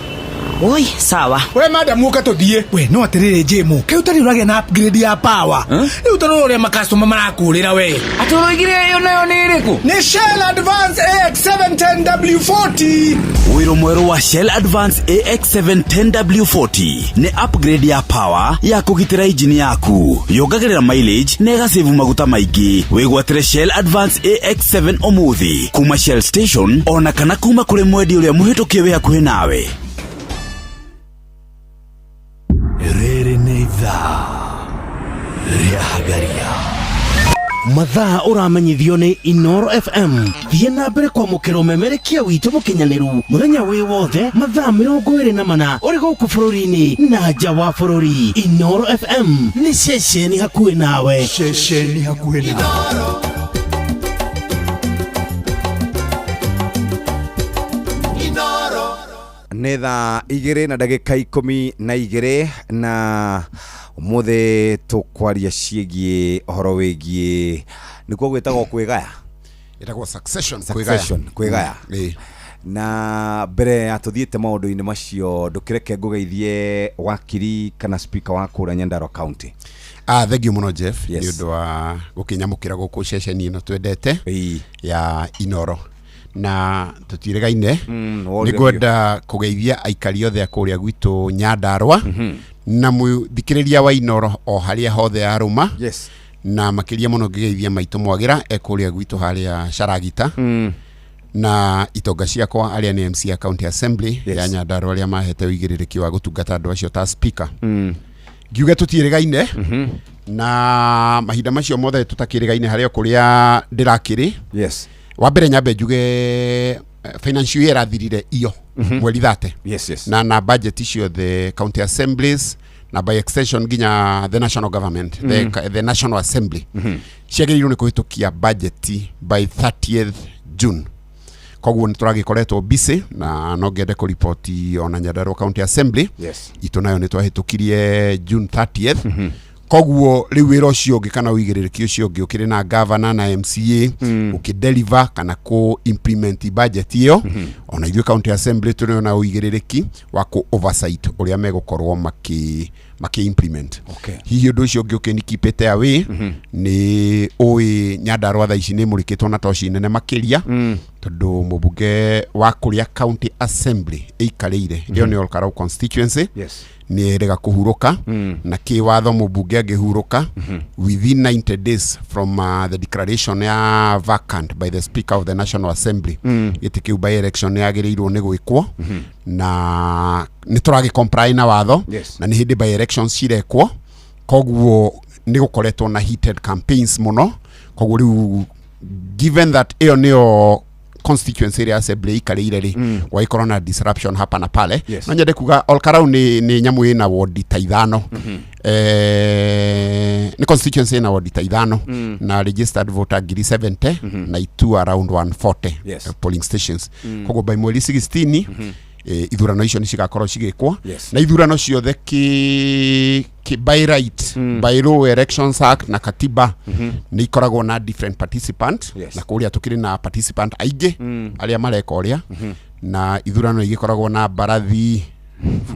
S8: Oi, sawa.
S17: We madam, ũka tũthiĩ. We no atĩrĩrĩ Jĩmũ, kaĩ ũtarĩ ũragĩa na upgrade ya power? Rĩu tondũ ũrĩa makastoma marakũrĩra we.
S15: Atĩ ũroigire ĩyo nayo nĩ ĩrĩkũ?
S17: Nĩ Shell Advance AX710W40.
S5: Wĩrũ mwerũ wa Shell Advance AX710W40 nĩ upgrade ya power ya kũgitĩra injini yaku, yongagĩrĩra mileage na ĩgacevu maguta maingĩ. Wĩgwatĩre Shell Advance AX7 ũmũthĩ kuma Shell Station ona kana kuma kũrĩ mwendia ũrĩa mũhĩtũkie wĩ hakuhĩ nawe.
S1: Rĩrĩ nĩ ithaa rĩa Hagaria. Mathaa ũramenyithio nĩ Inoro FM. Thiĩ na mbere kwamũkĩra ũmemerekia witũ mũkinyanĩru mũthenya wĩ wothe mathaa 24 ũrĩ gũkũ bũrũri-inĩ na nja wa bũrũri. Inoro FM nĩ ceceni hakuhĩ nawe.
S3: Ceceni hakuhĩ nawe.
S10: Nĩ thaa 2:12 na ũmũthĩ tũkwaria ciĩgiĩ ũhoro wĩgiĩ nĩkuo gwĩtagwo kwĩgaya.
S18: Ĩtagwo succession,
S10: succession kwĩgaya. Na mbere ya tũthiĩte maũndũ-inĩ macio ndũkĩreke ngũgeithie wakiri kana speaker wa kũrĩa Nyandarua County.
S18: Thank you mũno Jeff nĩ ũndũ wa gũkĩnyamũkĩra gũkũ ceceni ĩno twendete ya Inoro. Na tũtiregaine nĩ ngwenda kũgeithia aikari othe a kũrĩa gwitũ Nyandarua na mũthikĩrĩria wa Inoro o harĩa hothe arũma.
S10: Yes.
S18: Na makĩria mũno ngĩgeithia maitũ Mwagira e kũrĩa gwitũ harĩa Sharagita na itonga ciakwa arĩa nĩ MC ya County Assembly ya Nyandarua arĩa mahete ũigĩrĩrĩki wa gũtungata andũ acio ta speaker. Ngiuge tũtiĩrĩgaine na mahinda macio mothe tũtakĩrĩgaine harĩa kũrĩa ndĩrakĩrĩ.
S10: Yes.
S18: Wa mbere nyambe njuge financial year ĩrathirire iyo mweri 30.
S10: Yes, yes.
S18: Na budget ciothe county assemblies na by extension nginya the national government, the national assembly ciagĩrĩirwo nĩ kũhĩtũkia budget by 30th June. Koguo nĩ tũragĩkoretwo busy na no ngende kũripoti ona Nyandarua County Assembly.
S10: Yes.
S18: Itũ nayo nĩ twahĩtũkirie June 30th. Koguo rĩu wĩra ũcio ũngĩ kana ũigĩrĩrĩki ũcio ũngĩ ũkĩrĩ na governor na MCA ũkĩdeliver kana kũ implement budget ĩyo. Ona ithuĩ County Assembly tũrĩ na ũigĩrĩrĩki wa kũ oversight ũrĩa megũkorwo makĩ implement.
S10: Okay.
S18: Hihi ũndũ ũcio ũngĩ ũkĩnikipĩte away nĩ ũĩ Nyandarua thaa ici nĩ ĩmũrĩkĩtwo na toci nene makĩria tondũ mũmbunge wa kũrĩa County Assembly ĩikarĩire ĩyo nĩ Olkarau constituency.
S10: Yes.
S18: Nĩ erega kũhurũka na kĩwatho mũmbunge angĩhurũka within 90 days from the declaration ya vacant by the Speaker of the National Assembly gĩtĩ kĩu by election nĩ yagĩrĩirwo nĩ gwĩkwo na nĩ tũragĩ comply na watho.
S10: Yes.
S18: Na nĩ hĩndĩ by elections cirekwo, koguo nĩ gũkoretwo na heated campaigns mũno. Koguo rĩu given that ĩyo nĩyo constituency ĩrĩa assembly ĩikarĩire rĩ, gwagĩkorwo na disruption hapa na pale.
S10: Yes.
S18: No nyende kuga Olkarau nĩ nyamũ ĩna wodi ta ithano, nĩ constituency ĩna wodi ta ithano na registered voter 70,000 na itu around 140
S10: Yes.
S18: polling stations. Koguo by mweri 16 ithurano icio nĩ cigakorwo cigĩkwo.
S10: Yes.
S18: Na ithurano ciothe ki by right, by law, Elections Act na katiba nĩ ikoragwo na different participant.
S10: Yes.
S18: Na kũrĩa tũkĩrĩ na participant aingĩ arĩa mareka ũrĩa na ithurano igĩkoragwo na mbarathi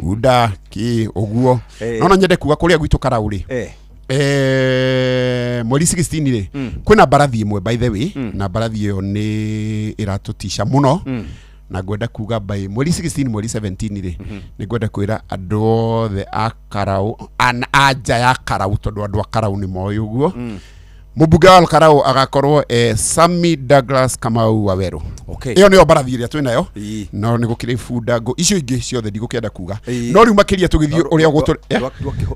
S18: bunda kĩ ũguo. No nyende kuga kũrĩa gwitũ Karau rĩ, Mweri 16 rĩ, kwĩna mbarathi ĩmwe, by the way, na mbarathi ĩyo nĩ ĩratũtisha mũno, na ngwenda kuga by mweri 16, mweri 17 rĩ, nĩ ngwenda kwĩra andũ othe a Karau, a nja ya Karau, tondũ andũ a Karau nĩ moĩ ũguo, mũmbunge wa Karau agakorwo Sami Douglas Kamau Waweru. Ĩyo nĩyo mbarathi ĩrĩa twĩnayo, no nĩ gũkĩrĩ bunda ngũ icio ingĩ ciothe ndigũkĩenda kuga, no rĩu makĩria tũgĩthiĩ ũrĩa gũtũ.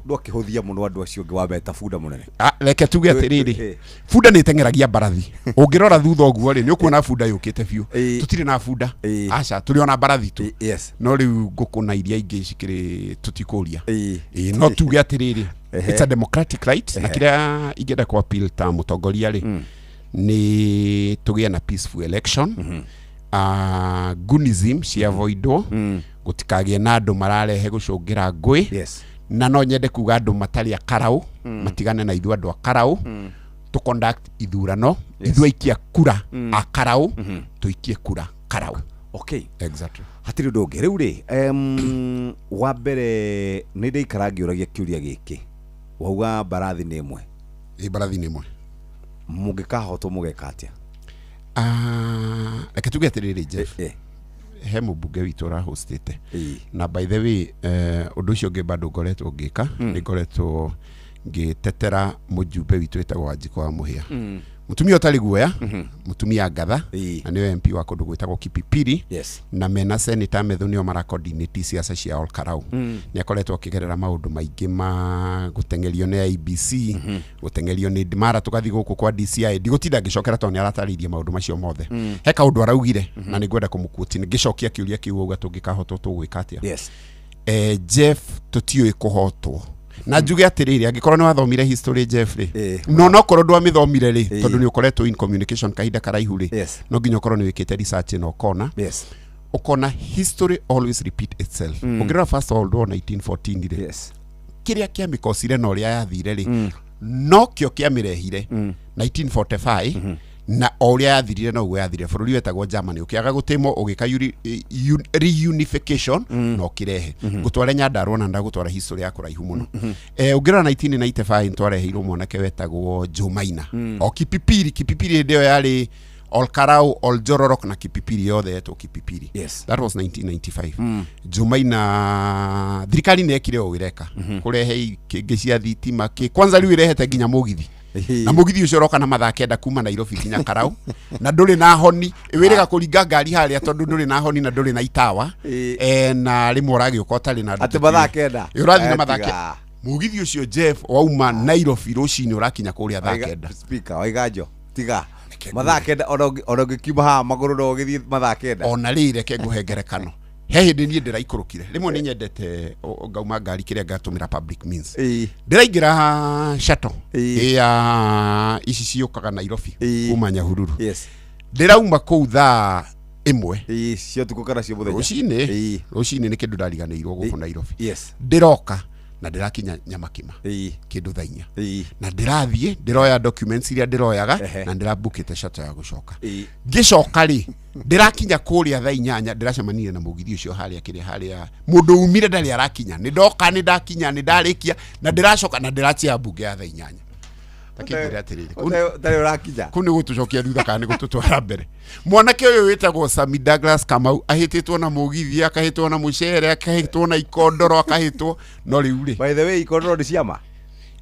S10: Ndwakĩhũthia mũno andũ acio ũngĩ wameta bunda mũnene.
S18: Ah, reke tuge atĩrĩrĩ, bunda nĩ ĩteng'eragia mbarathi. Ũngĩrora thutha ũguo rĩ, nĩ ũkuona bunda yũkĩte biũ. Tũtirĩ na bunda, aca, tũrĩ ona mbarathi tu. No rĩu ngũkũ na iria ingĩ cikĩrĩ tũtikũria. Ĩĩ, no tuge atĩrĩrĩ, it's a democratic right, na kĩrĩa ingĩenda ku appeal ta mũtongoria rĩ, nĩ tũgĩe na peaceful election, gunism ciavoidwo, gũtikagĩe na andũ mararehe gũcũngĩra ngũĩ. Na no nyende kuga andũ matarĩ a Karau matigane na ithuĩ andũ a Karau to conduct ithurano. Ithuĩ aikia kura a Karau tũikie kura Karau. Exactly.
S10: Hatirĩ ũndũ ũngĩ rĩu rĩ, wa mbere nĩ ndaikara ngĩũragia kĩũria gĩkĩ, wauga mbarathi nĩ ĩmwe.
S18: Ĩ, mbarathi nĩ ĩmwe.
S10: Mũngĩkahotwo mũgeka atĩa?
S18: Ah, reke tuge atĩrĩrĩ, Jeff, he mũmbunge witũ ũrahostĩte, na by the way, ũndũ ũcio ũngĩ bado ngoretwo ngĩka, nĩ ngoretwo ngĩtetera mũjumbe witũ wĩtagwo Wanjikũ wa Mũhĩa, mũtumia ũtarĩ guoya, mũtumia ngatha, na nĩwe MP wa kũndũ gwĩtagwo Kipipiri, na mena Senator Methu nĩo maracoordinate ciaca cia Ol Kalou. Nĩ akoretwo akĩgerera maũndũ maingĩ ma gũteng'erio nĩ IEBC, gũteng'erio nĩ mara tũgathiĩ gũkũ kwa DCI. Ndigũtinda ngĩcokera tondũ nĩ aratarĩirie maũndũ macio mothe. He kaũndũ araugire na nĩ ngwenda kũmũquote ngĩcokia kĩũria kĩu auga tũngĩkahotwo tũgwĩka atĩa. Jeff, tũtiũĩ kũhotwo, na njuge atĩrĩrĩ, angĩkorwo nĩ wathomire history, Jeff rĩ, no nokorwo ndwamĩthomire rĩ, tondũ nĩ ũkoretwo in communication kahinda karaihu rĩ, no nginya ũkorwo nĩ wĩkĩte research na ũkona ũkona history always repeat itself. Ũngĩrora First World War 1914 rĩ, kĩrĩa kĩamĩkocire na ũrĩa yathire rĩ, nokĩo kĩamĩrehire 1945, na o ũrĩa yathirire noguo yathirire. Bũrũri wetagwo Germany ũkĩaga gũtĩmwo, ũgĩka reunification na ũkĩrehe ngũtware Nyandarua, na ndagũtwara history ya kũraihu mũno. Ũngĩrora 1995 nĩtwareheirwo mwanake wetagwo Joe Maina o Kipipiri. Kipipiri hĩndĩ ĩyo yarĩ Olkarau, Oljororok na Kipipiri yothe yetwo Kipipiri. That was 1995. Joe Maina, thirikari nĩ ekire ũũ ĩreka kũrehe kĩngĩ cia thitima kĩ kwanza, rĩu ĩrehete nginya mũgithi, na mũgithi ũcio ũroka na mathaa 9 kuma Nairobi nginya Karau, na ndũrĩ na honi, wĩrĩga kũringa ngari harĩa tondũ ndũrĩ na honi na ndũrĩ na itawa, na rĩmwe ũragĩũka ũtarĩ na andũ.
S10: Atĩ mathaa 9?
S18: Ĩ, ũrathiĩ na mathaa
S10: Tiga.
S18: 9. Mũgithi ũcio, Jeff, wauma Nairobi rũcinĩ ũrakinya kũrĩa thaa 9.
S10: Speaker waiganjo, tiga, mathaa 9, ona ũngĩkiuma haha magũrũ no ũgĩthiĩ mathaa 9.
S18: Ona rĩ, reke ngũhe ngerekano. He hĩndĩ niĩ ndĩraikũrũkire, rĩmwe nĩ nyendete ngauma ngari kĩrĩa ngatũmĩra public means, ndĩraingĩra shuttle ya ici ciũkaga Nairobi kuma Nyahururu. Ndĩrauma kũu thaa 1
S10: Cia ũtukũ kana cia mũthenya?
S18: Rũcinĩ, rũcinĩ. Nĩ kĩndũ ndariganĩirwo gũkũ Nairobi. Ndĩroka na ndĩrakinya Nyamakima kĩndũ thaa 4, na ndĩrathiĩ ndĩroya documents iria ndĩroyaga, na ndĩrabukĩte shuttle ya gũcoka. Ngĩcoka rĩ, ndĩrakinya kũrĩa thaa 8, ndĩracemanirie na mũgithi ũcio harĩa kĩrĩa harĩa mũndũ umire ndarĩ arakinya. Nĩ ndoka, nĩ ndakinya, nĩ ndarĩkia na ndĩracoka na ndĩratia mbunge ya thaa 8. Takĩnjĩre atĩrĩrĩ,
S10: Ũtarĩ ũrakinya.
S18: Kũu nĩ gũtũcokia thutha kana nĩ gũtũtwara mbere? Mwanake ũyũ wĩtagwo Sami Douglas Kamau ahĩtĩtwo na mũgithi, akahĩtwo na mũcere, akahĩtwo na ikondoro, akahĩtwo, no rĩu rĩ.
S10: By the way, ikondoro nĩ ciama?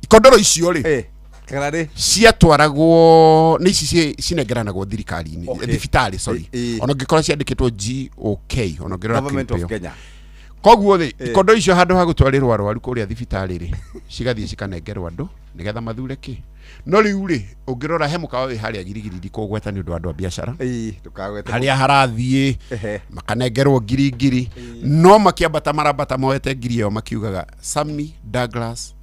S18: Ikondoro icio rĩ,
S10: Kana rĩ
S18: ciatwaragwo nĩ ici cinengeranagwo thirikari-inĩ, thibitarĩ, sorry. Ona ũngĩkorwo ciandĩkĩtwo GOK, ona ũngĩrora
S10: Government of
S18: clip ĩyo.
S10: Kenya.
S18: Koguo rĩ, ikondo icio handũ ha gũtwarĩrwo arwaru kũrĩa thibitarĩ rĩ, cigathiĩ cikanengerwo andũ nĩgetha mathure kĩ. No rĩu rĩ, ũngĩrora he mũkawa wĩ harĩa Girigiri, ndikũgweta nĩ ũndũ wa andũ a biacara,
S10: Ndũkagwete.
S18: harĩa harathiĩ makanengerwo ngiri ngiri, no makĩambata marambata moete ngiri ĩyo makiugaga Sami Douglas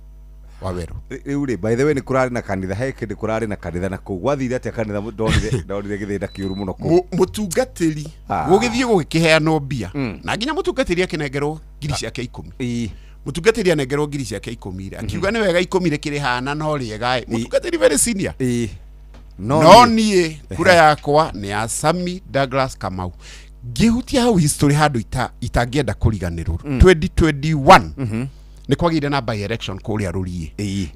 S18: Waweru.
S10: Rĩu rĩ, by the way, nĩ kũrarĩ na kanitha, he kĩndũ kũrarĩ na kanitha na kũu gwathire atĩa kanitha? Ndonire gĩthĩna kĩũru mũno kũu.
S18: Mũtungatĩri gũgĩthiĩ gũgĩkĩheanwo mbia, na nginya mũtungatĩri akĩnengerwo ngiri ciake 10. Mũtungatĩri anengerwo ngiri ciake 10 rĩ, akiuga nĩ wega, 10 rĩkĩrĩhana no rĩega ĩ. Mũtungatĩri very senior.
S10: No
S18: No niĩ kura yakwa nĩ ya Sami Douglas Kamau. Ngĩhutia hau history handũ itangĩenda kũriganĩrwo, 2021. Nĩ kwagĩire na by election kũrĩa Rũriĩ.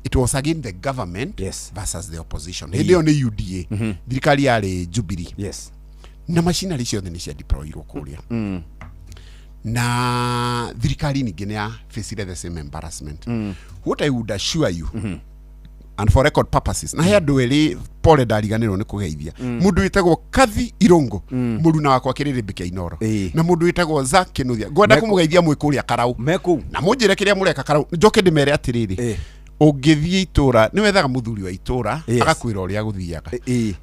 S18: It was again the government versus the opposition. Hĩndĩ ĩyo nĩ UDA, thirikari yarĩ Jubilee. Na machinery ciothe nĩ cia deployirwo kũrĩa, na thirikari ningĩ nĩ ya facire the same embarrassment. What I would assure you, and for record purposes, na he andũ erĩ, pole, ndariganĩrwo nĩ kũgeithia, mũndũ wĩtagwo Kathi Irũngũ, mũruna wakwa kĩrĩrĩmbĩ kĩa Inoro, na mũndũ wĩtagwo Zack Kĩnuthia, ngwenda kũmũgeithia mwĩ kũrĩa Karau na mũnjĩre kĩrĩa mũreka Karau. Njoke ndĩmere atĩrĩrĩ, ũngĩthiĩ itũra nĩ wethaga mũthuri wa itũra agakwĩra ũrĩa gũthiaga.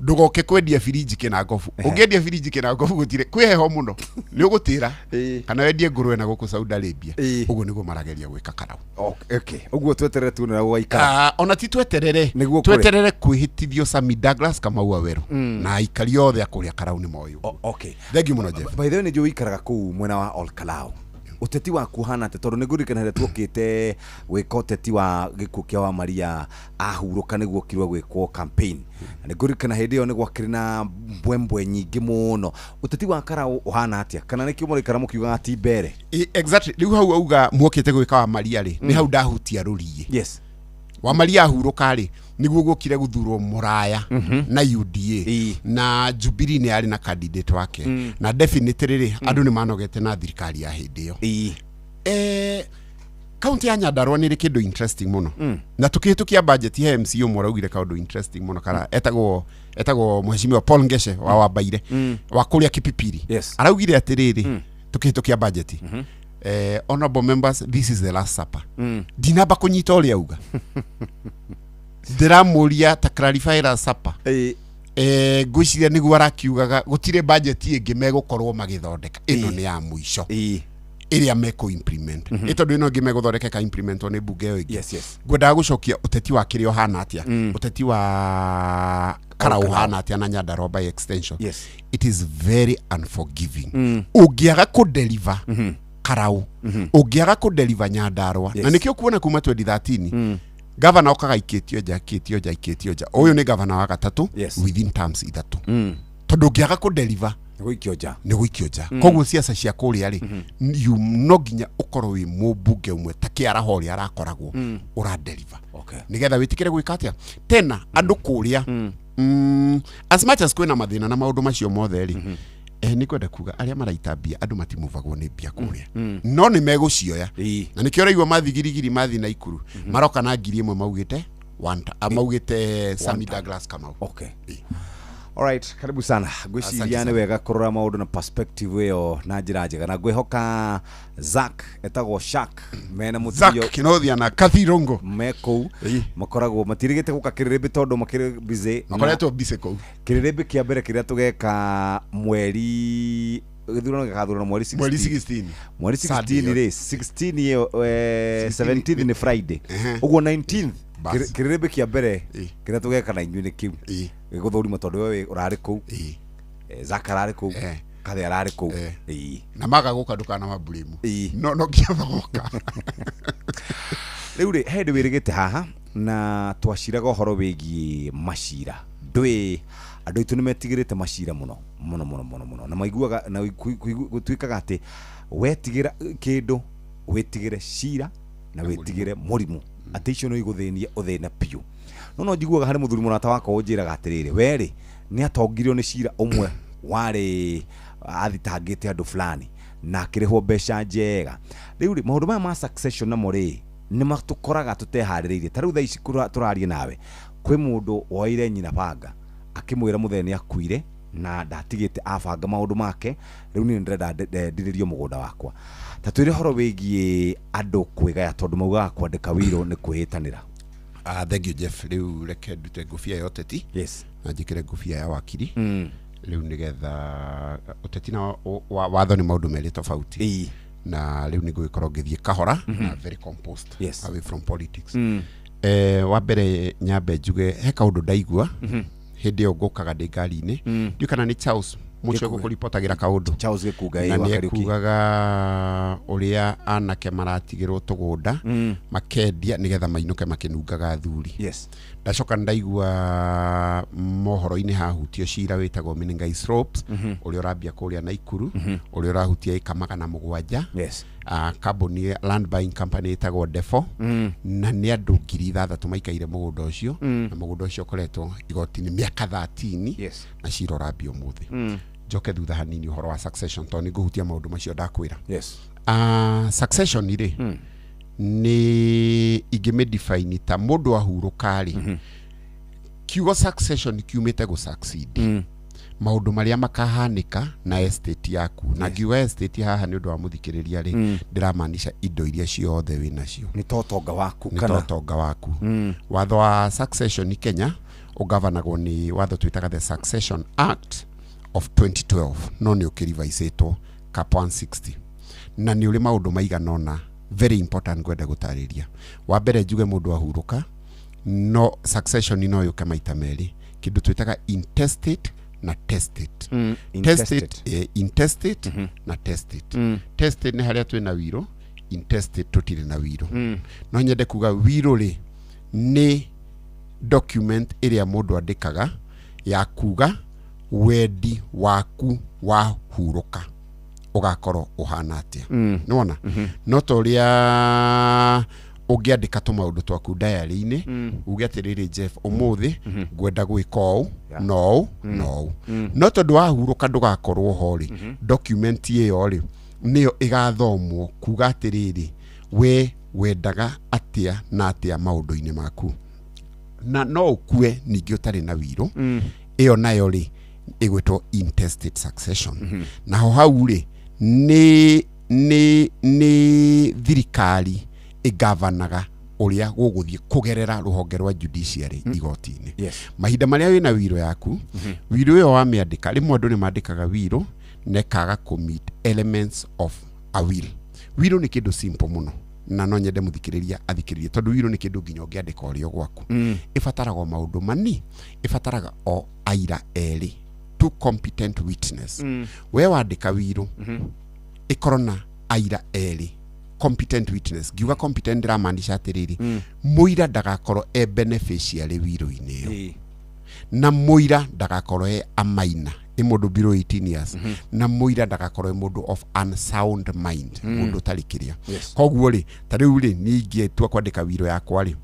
S18: Ndũgoke kwendia birinji kĩnangobu. Ũngĩendia birinji kĩnangobu gũtirĩ kwĩ heho mũno, nĩ ũgũtĩra, kana wendie ngũrwe na gũkũ Saudi Arabia. Ũguo nĩguo marageria gwĩka Karau.
S10: Okay, ũguo tweterere tuone ũrĩa gũgaikara.
S18: Ah, ona ti tweterere.
S10: Nĩguo kũrĩ.
S18: Tweterere kwĩhĩtithio Sami Douglas Kamau Waweru na aikari othe a kũrĩa Karau nĩ moĩ ũguo. Thank you mũno, Jeff.
S10: By the way, nĩ njũĩ ũikaraga kũu mwena wa Olkalou. Ũteti waku ũhana atĩa? Tondũ nĩ ngũririkana rĩrĩa tuokĩte gwĩka ũteti wa gĩkuũ kĩa wa Maria ahurũka, nĩguo okirwo gwĩkwo campaign, na nĩ ngũririkana hĩndĩ ĩyo nĩ gwakĩrĩ na mbwembwe nyingĩ mũno. Ũteti wa Karau ũhana atĩa? Kana nĩkĩo mũraikara mũkiugaga ti mbere?
S18: Exactly. Rĩu hau auga muokĩte gwĩka wa Maria rĩ, nĩ hau ndahutia Rũriĩ. Wa Maria ahurũka rĩ, nĩguo guokire gũthurwo mũraya na UDA, na Jubilee nĩ yarĩ na candidate wake, na definitely rĩ, andũ nĩ manogete na thirikari ya hĩndĩ ĩyo. Kaunti ya Nyandarua nĩ ĩrĩ kĩndũ interesting mũno, na tukĩhĩtũkia budget he MC ũmwe ũraugire kaũndũ interesting mũno, kara etagwo Mheshimiwa Paul Ngeshe wa Wambaire wa kũrĩa Kipipiri. Araugire atĩrĩrĩ, tukĩhĩtũkia budget, "Honorable members, this is the last supper." Ndinamba kũnyita ũrĩa auga, ndĩramũria ta clarify last supper. Ngwĩciria nĩguo arakiugaga gũtirĩ budget ĩngĩ megũkorwo magĩthondeka, ĩno nĩ ya mũico ĩrĩa mekũ implement, ĩ tondũ ĩno ĩngĩ megũthondeka ĩka implementwo nĩ mbunge ĩyo ĩngĩ. Ngwendaga gũcokia ũteti wa kĩrĩa ũhana atĩa, ũteti wa Karau ũhana atĩa na Nyandarua by extension. It is very unforgiving. Ũngĩaga kũdeliver Karau, ũngĩaga kũdeliver Nyandarua, na nĩkĩo kuona kuma 2013 gavana okaga ikĩtio nja, ikĩtio nja, ikĩtio nja. Ũyũ nĩ gavana wa gatatũ within terms 3, tondũ ũngĩaga kũdeliver
S10: gũikio nja.
S18: Nĩ gũikio nja. Koguo ciaca cia kũrĩa rĩ, you no nginya ũkorwo wĩ mũmbunge ũmwe ta kĩaraho ũrĩa arakoragwo ũradeliver nĩgetha wĩtĩkĩre gwĩka atĩa tena andũ kũrĩa. As much as kwĩna mathĩna na maũndũ macio mothe rĩ, nĩ kwenda kuga arĩa maraita mbia, andũ matimuvagwo nĩ mbia kũrĩa, no nĩ megũcioya, na nĩkĩo ũraigua mathigirigiri mathi na Ikuru maroka na 1,000 maugĩte maugĩte Sami Douglas Kamau.
S10: Okay. Alright, karibu sana.
S18: Asante
S10: Ngwĩciria nĩ
S18: sana.
S10: wega kũrora maũndũ na perspective ĩyo na njĩra njega, na ngwĩhoka Zack etagwo Shak mena
S18: Zack
S10: mũtumia
S18: Kinothia na Kathi Rongo
S10: me kũu makoragwo matirigĩte gũka kĩrĩrĩmbĩ tondũ makĩrĩ busy.
S18: Makoretwo busy kũu.
S10: Kĩrĩrĩmbĩ kĩa mbere kĩrĩa tũgeka mweri gĩthurano gĩgathurano mweri 16.
S18: Mweri 16.
S10: Mweri
S18: Sunday
S10: 16 rĩ, 16 ĩyo, 17 nĩ Friday, ũguo 19th.
S18: Bas.
S10: Kĩrĩrĩmbĩ kĩa mbere kĩrĩa tũgeka na inyuĩ nĩ kĩu gĩgũthũrima, tondũ we ũrarĩ kũu, Zack ararĩ kũu, Kathe ararĩ kũu.
S18: Na maga gũka ndũkana maburĩmu, no nginya magoka.
S10: Rĩu rĩ, he hĩndĩ wĩrĩgĩte haha na twaciraga ũhoro wĩgiĩ macira. Ndũĩ andũ aitũ nĩ metigĩrĩte macira mũno mũno mũno mũno mũno, na maiguaga na gũtuĩkaga atĩ wetigĩra kĩndũ, wĩtigĩre cira na wĩtigĩre mũrimũ, atĩ icio no igũthĩnie ũthĩne biũ. No njiguaga harĩ mũthuri mũrata wakwa ũnjĩraga atĩrĩrĩ, werĩ nĩ atongirio nĩ cira ũmwe warĩ athitangĩte andũ fulani na akĩrĩhwo mbeca njega. Rĩu rĩ, maũndũ maya ma succession namo rĩ, nĩ matũkoraga tũteharĩrĩirie. Ta rĩu thaa ici tũraria nawe, kwĩ mũndũ woeire nyina banga akĩmwĩra mũthee nĩ akuire na ndatigĩte abanga maũndũ make, rĩu niĩ ndĩrenda ndirĩrio mũgũnda wakwa. Ta twĩre ũhoro wĩgiĩ andũ kwĩgaya, tondũ maugaga kwandĩka wiro nĩ kwĩhĩtanĩra.
S18: Thank you, Jeff. Rĩu reke ndute ngũbia ya ũteti na njĩkĩre ngũbia ya wakiri rĩu, nĩgetha ũteti na watho nĩ maũndũ merĩ tofauti, na rĩu nĩ ngũgĩkorwo ngĩthiĩ kahora na very composed away from politics. Wa mbere nyambe njuge he kaũndũ ndaigua hĩndĩ ĩyo ngũkaga ndĩ ngari-inĩ. Ndiũĩ kana nĩ Charles mũcio
S10: Gĩkunga.
S18: gũkũripotagĩra kaũndũ.
S10: Charles Gĩkunga,
S18: na
S10: wa
S18: nĩ
S10: Kariuki.
S18: ekugaga ũrĩa anake maratigĩrwo tũgũnda makendia nĩgetha mainũke makĩnungaga athuri. Ndacoka ndaigua mohoro. mohoro-inĩ hahutio cira wĩtagwo Menengai Slopes, ũrĩa ũrambia kũrĩa Naikuru, ũrĩa ũrahutia ĩka 700.
S10: Yes.
S18: Kambuni land buying company ĩtagwo Defo, na nĩ andũ 6,000 maikaire mũgũnda ũcio, na mũgũnda ũcio ũkoretwo igoti-inĩ mĩaka 13.
S10: Yes.
S18: Na cira ũrambia ũmũthĩ. Njoke thutha hanini ũhoro wa succession, tondũ nĩ ngũhutia maũndũ macio ndakwĩra.
S10: Yes.
S18: Succession rĩ, nĩ ingĩmĩdefine ta mũndũ ahurũka rĩ, kiugo succession kiumĩte gũ succeed, maũndũ marĩa makahanĩka na estate yaku. Na ngiuga estate haha nĩ ũndũ wa mũthikĩrĩria rĩ, ndĩramaanisha indo iria ciothe wĩ nacio.
S10: Nĩ ta ũtonga waku.
S18: Nĩ ta ũtonga waku. Watho wa succession Kenya ũgavanagwo nĩ watho twĩtaga the Succession Act of 2012, no nĩ ũkĩrivaicĩtwo cap 160, na nĩ ũrĩ maũndũ maigana ũna very important ngwenda gũtarĩria. Wa mbere, njuge mũndũ ahurũka, no succession no yũke maita merĩ, kĩndũ twĩtaga intestate na testate.
S10: Intestate.
S18: Intestate na testate. Testate nĩ harĩa twĩna wiro, intestate tũtirĩ na wiro. No nyende kuga wiro rĩ, nĩ document ĩrĩa mũndũ andĩkaga ya kuga wendi waku wa hurũka ũgakorwo ũhana atĩa. Nĩwona, no ta ũrĩa ũngĩandĩka tũmaũndũ twaku diary-inĩ, uge atĩrĩrĩ, Jeff, ũmũthĩ ngwenda gwĩka ũũ na ũũ na ũũ. No tondũ wahurũka ndũgakorwo ho rĩ, document ĩyo rĩ, nĩyo ĩgathomwo kuga atĩrĩrĩ, we wendaga atĩa na atĩa maũndũ-inĩ maku. Na no ũkue ningĩ ũtarĩ na wiro, ĩyo nayo rĩ, ĩgwĩtwo intestate succession. Naho hau rĩ, nĩ thirikari ĩgavanaga ũrĩa gũgũthiĩ kũgerera rũhonge rwa judiciary, igoti-inĩ.
S10: Yes.
S18: Mahinda marĩa wĩna wiro yaku, wiro ĩyo wamĩandĩka, rĩmwe andũ nĩ mandĩkaga wiro na ĩkaga kũ meet elements of a will. Wiro nĩ kĩndũ simple mũno, na no nyende mũthikĩrĩria athikĩrĩrie, tondũ wiro nĩ kĩndũ nginya ũngĩandĩka ũrĩ o gwaku. Ĩbataraga o maũndũ mani, ĩbataraga o aira erĩ, two competent witness. We wandĩka wiro, ĩkorwo na aira erĩ, competent witness. Ngiuga competent ndĩramaanisha atĩrĩrĩ, mũira ndagakorwo e beneficiary wiro-inĩ ĩyo, na mũira ndagakorwo e a minor, ĩ mũndũ below 18 years, na mũira ndagakorwo e mũndũ of unsound mind, mũndũ ũtarĩ kĩrĩa. Koguo rĩ, ta rĩu rĩ, niĩ ingĩtua kwandĩka wiro yakwa rĩ,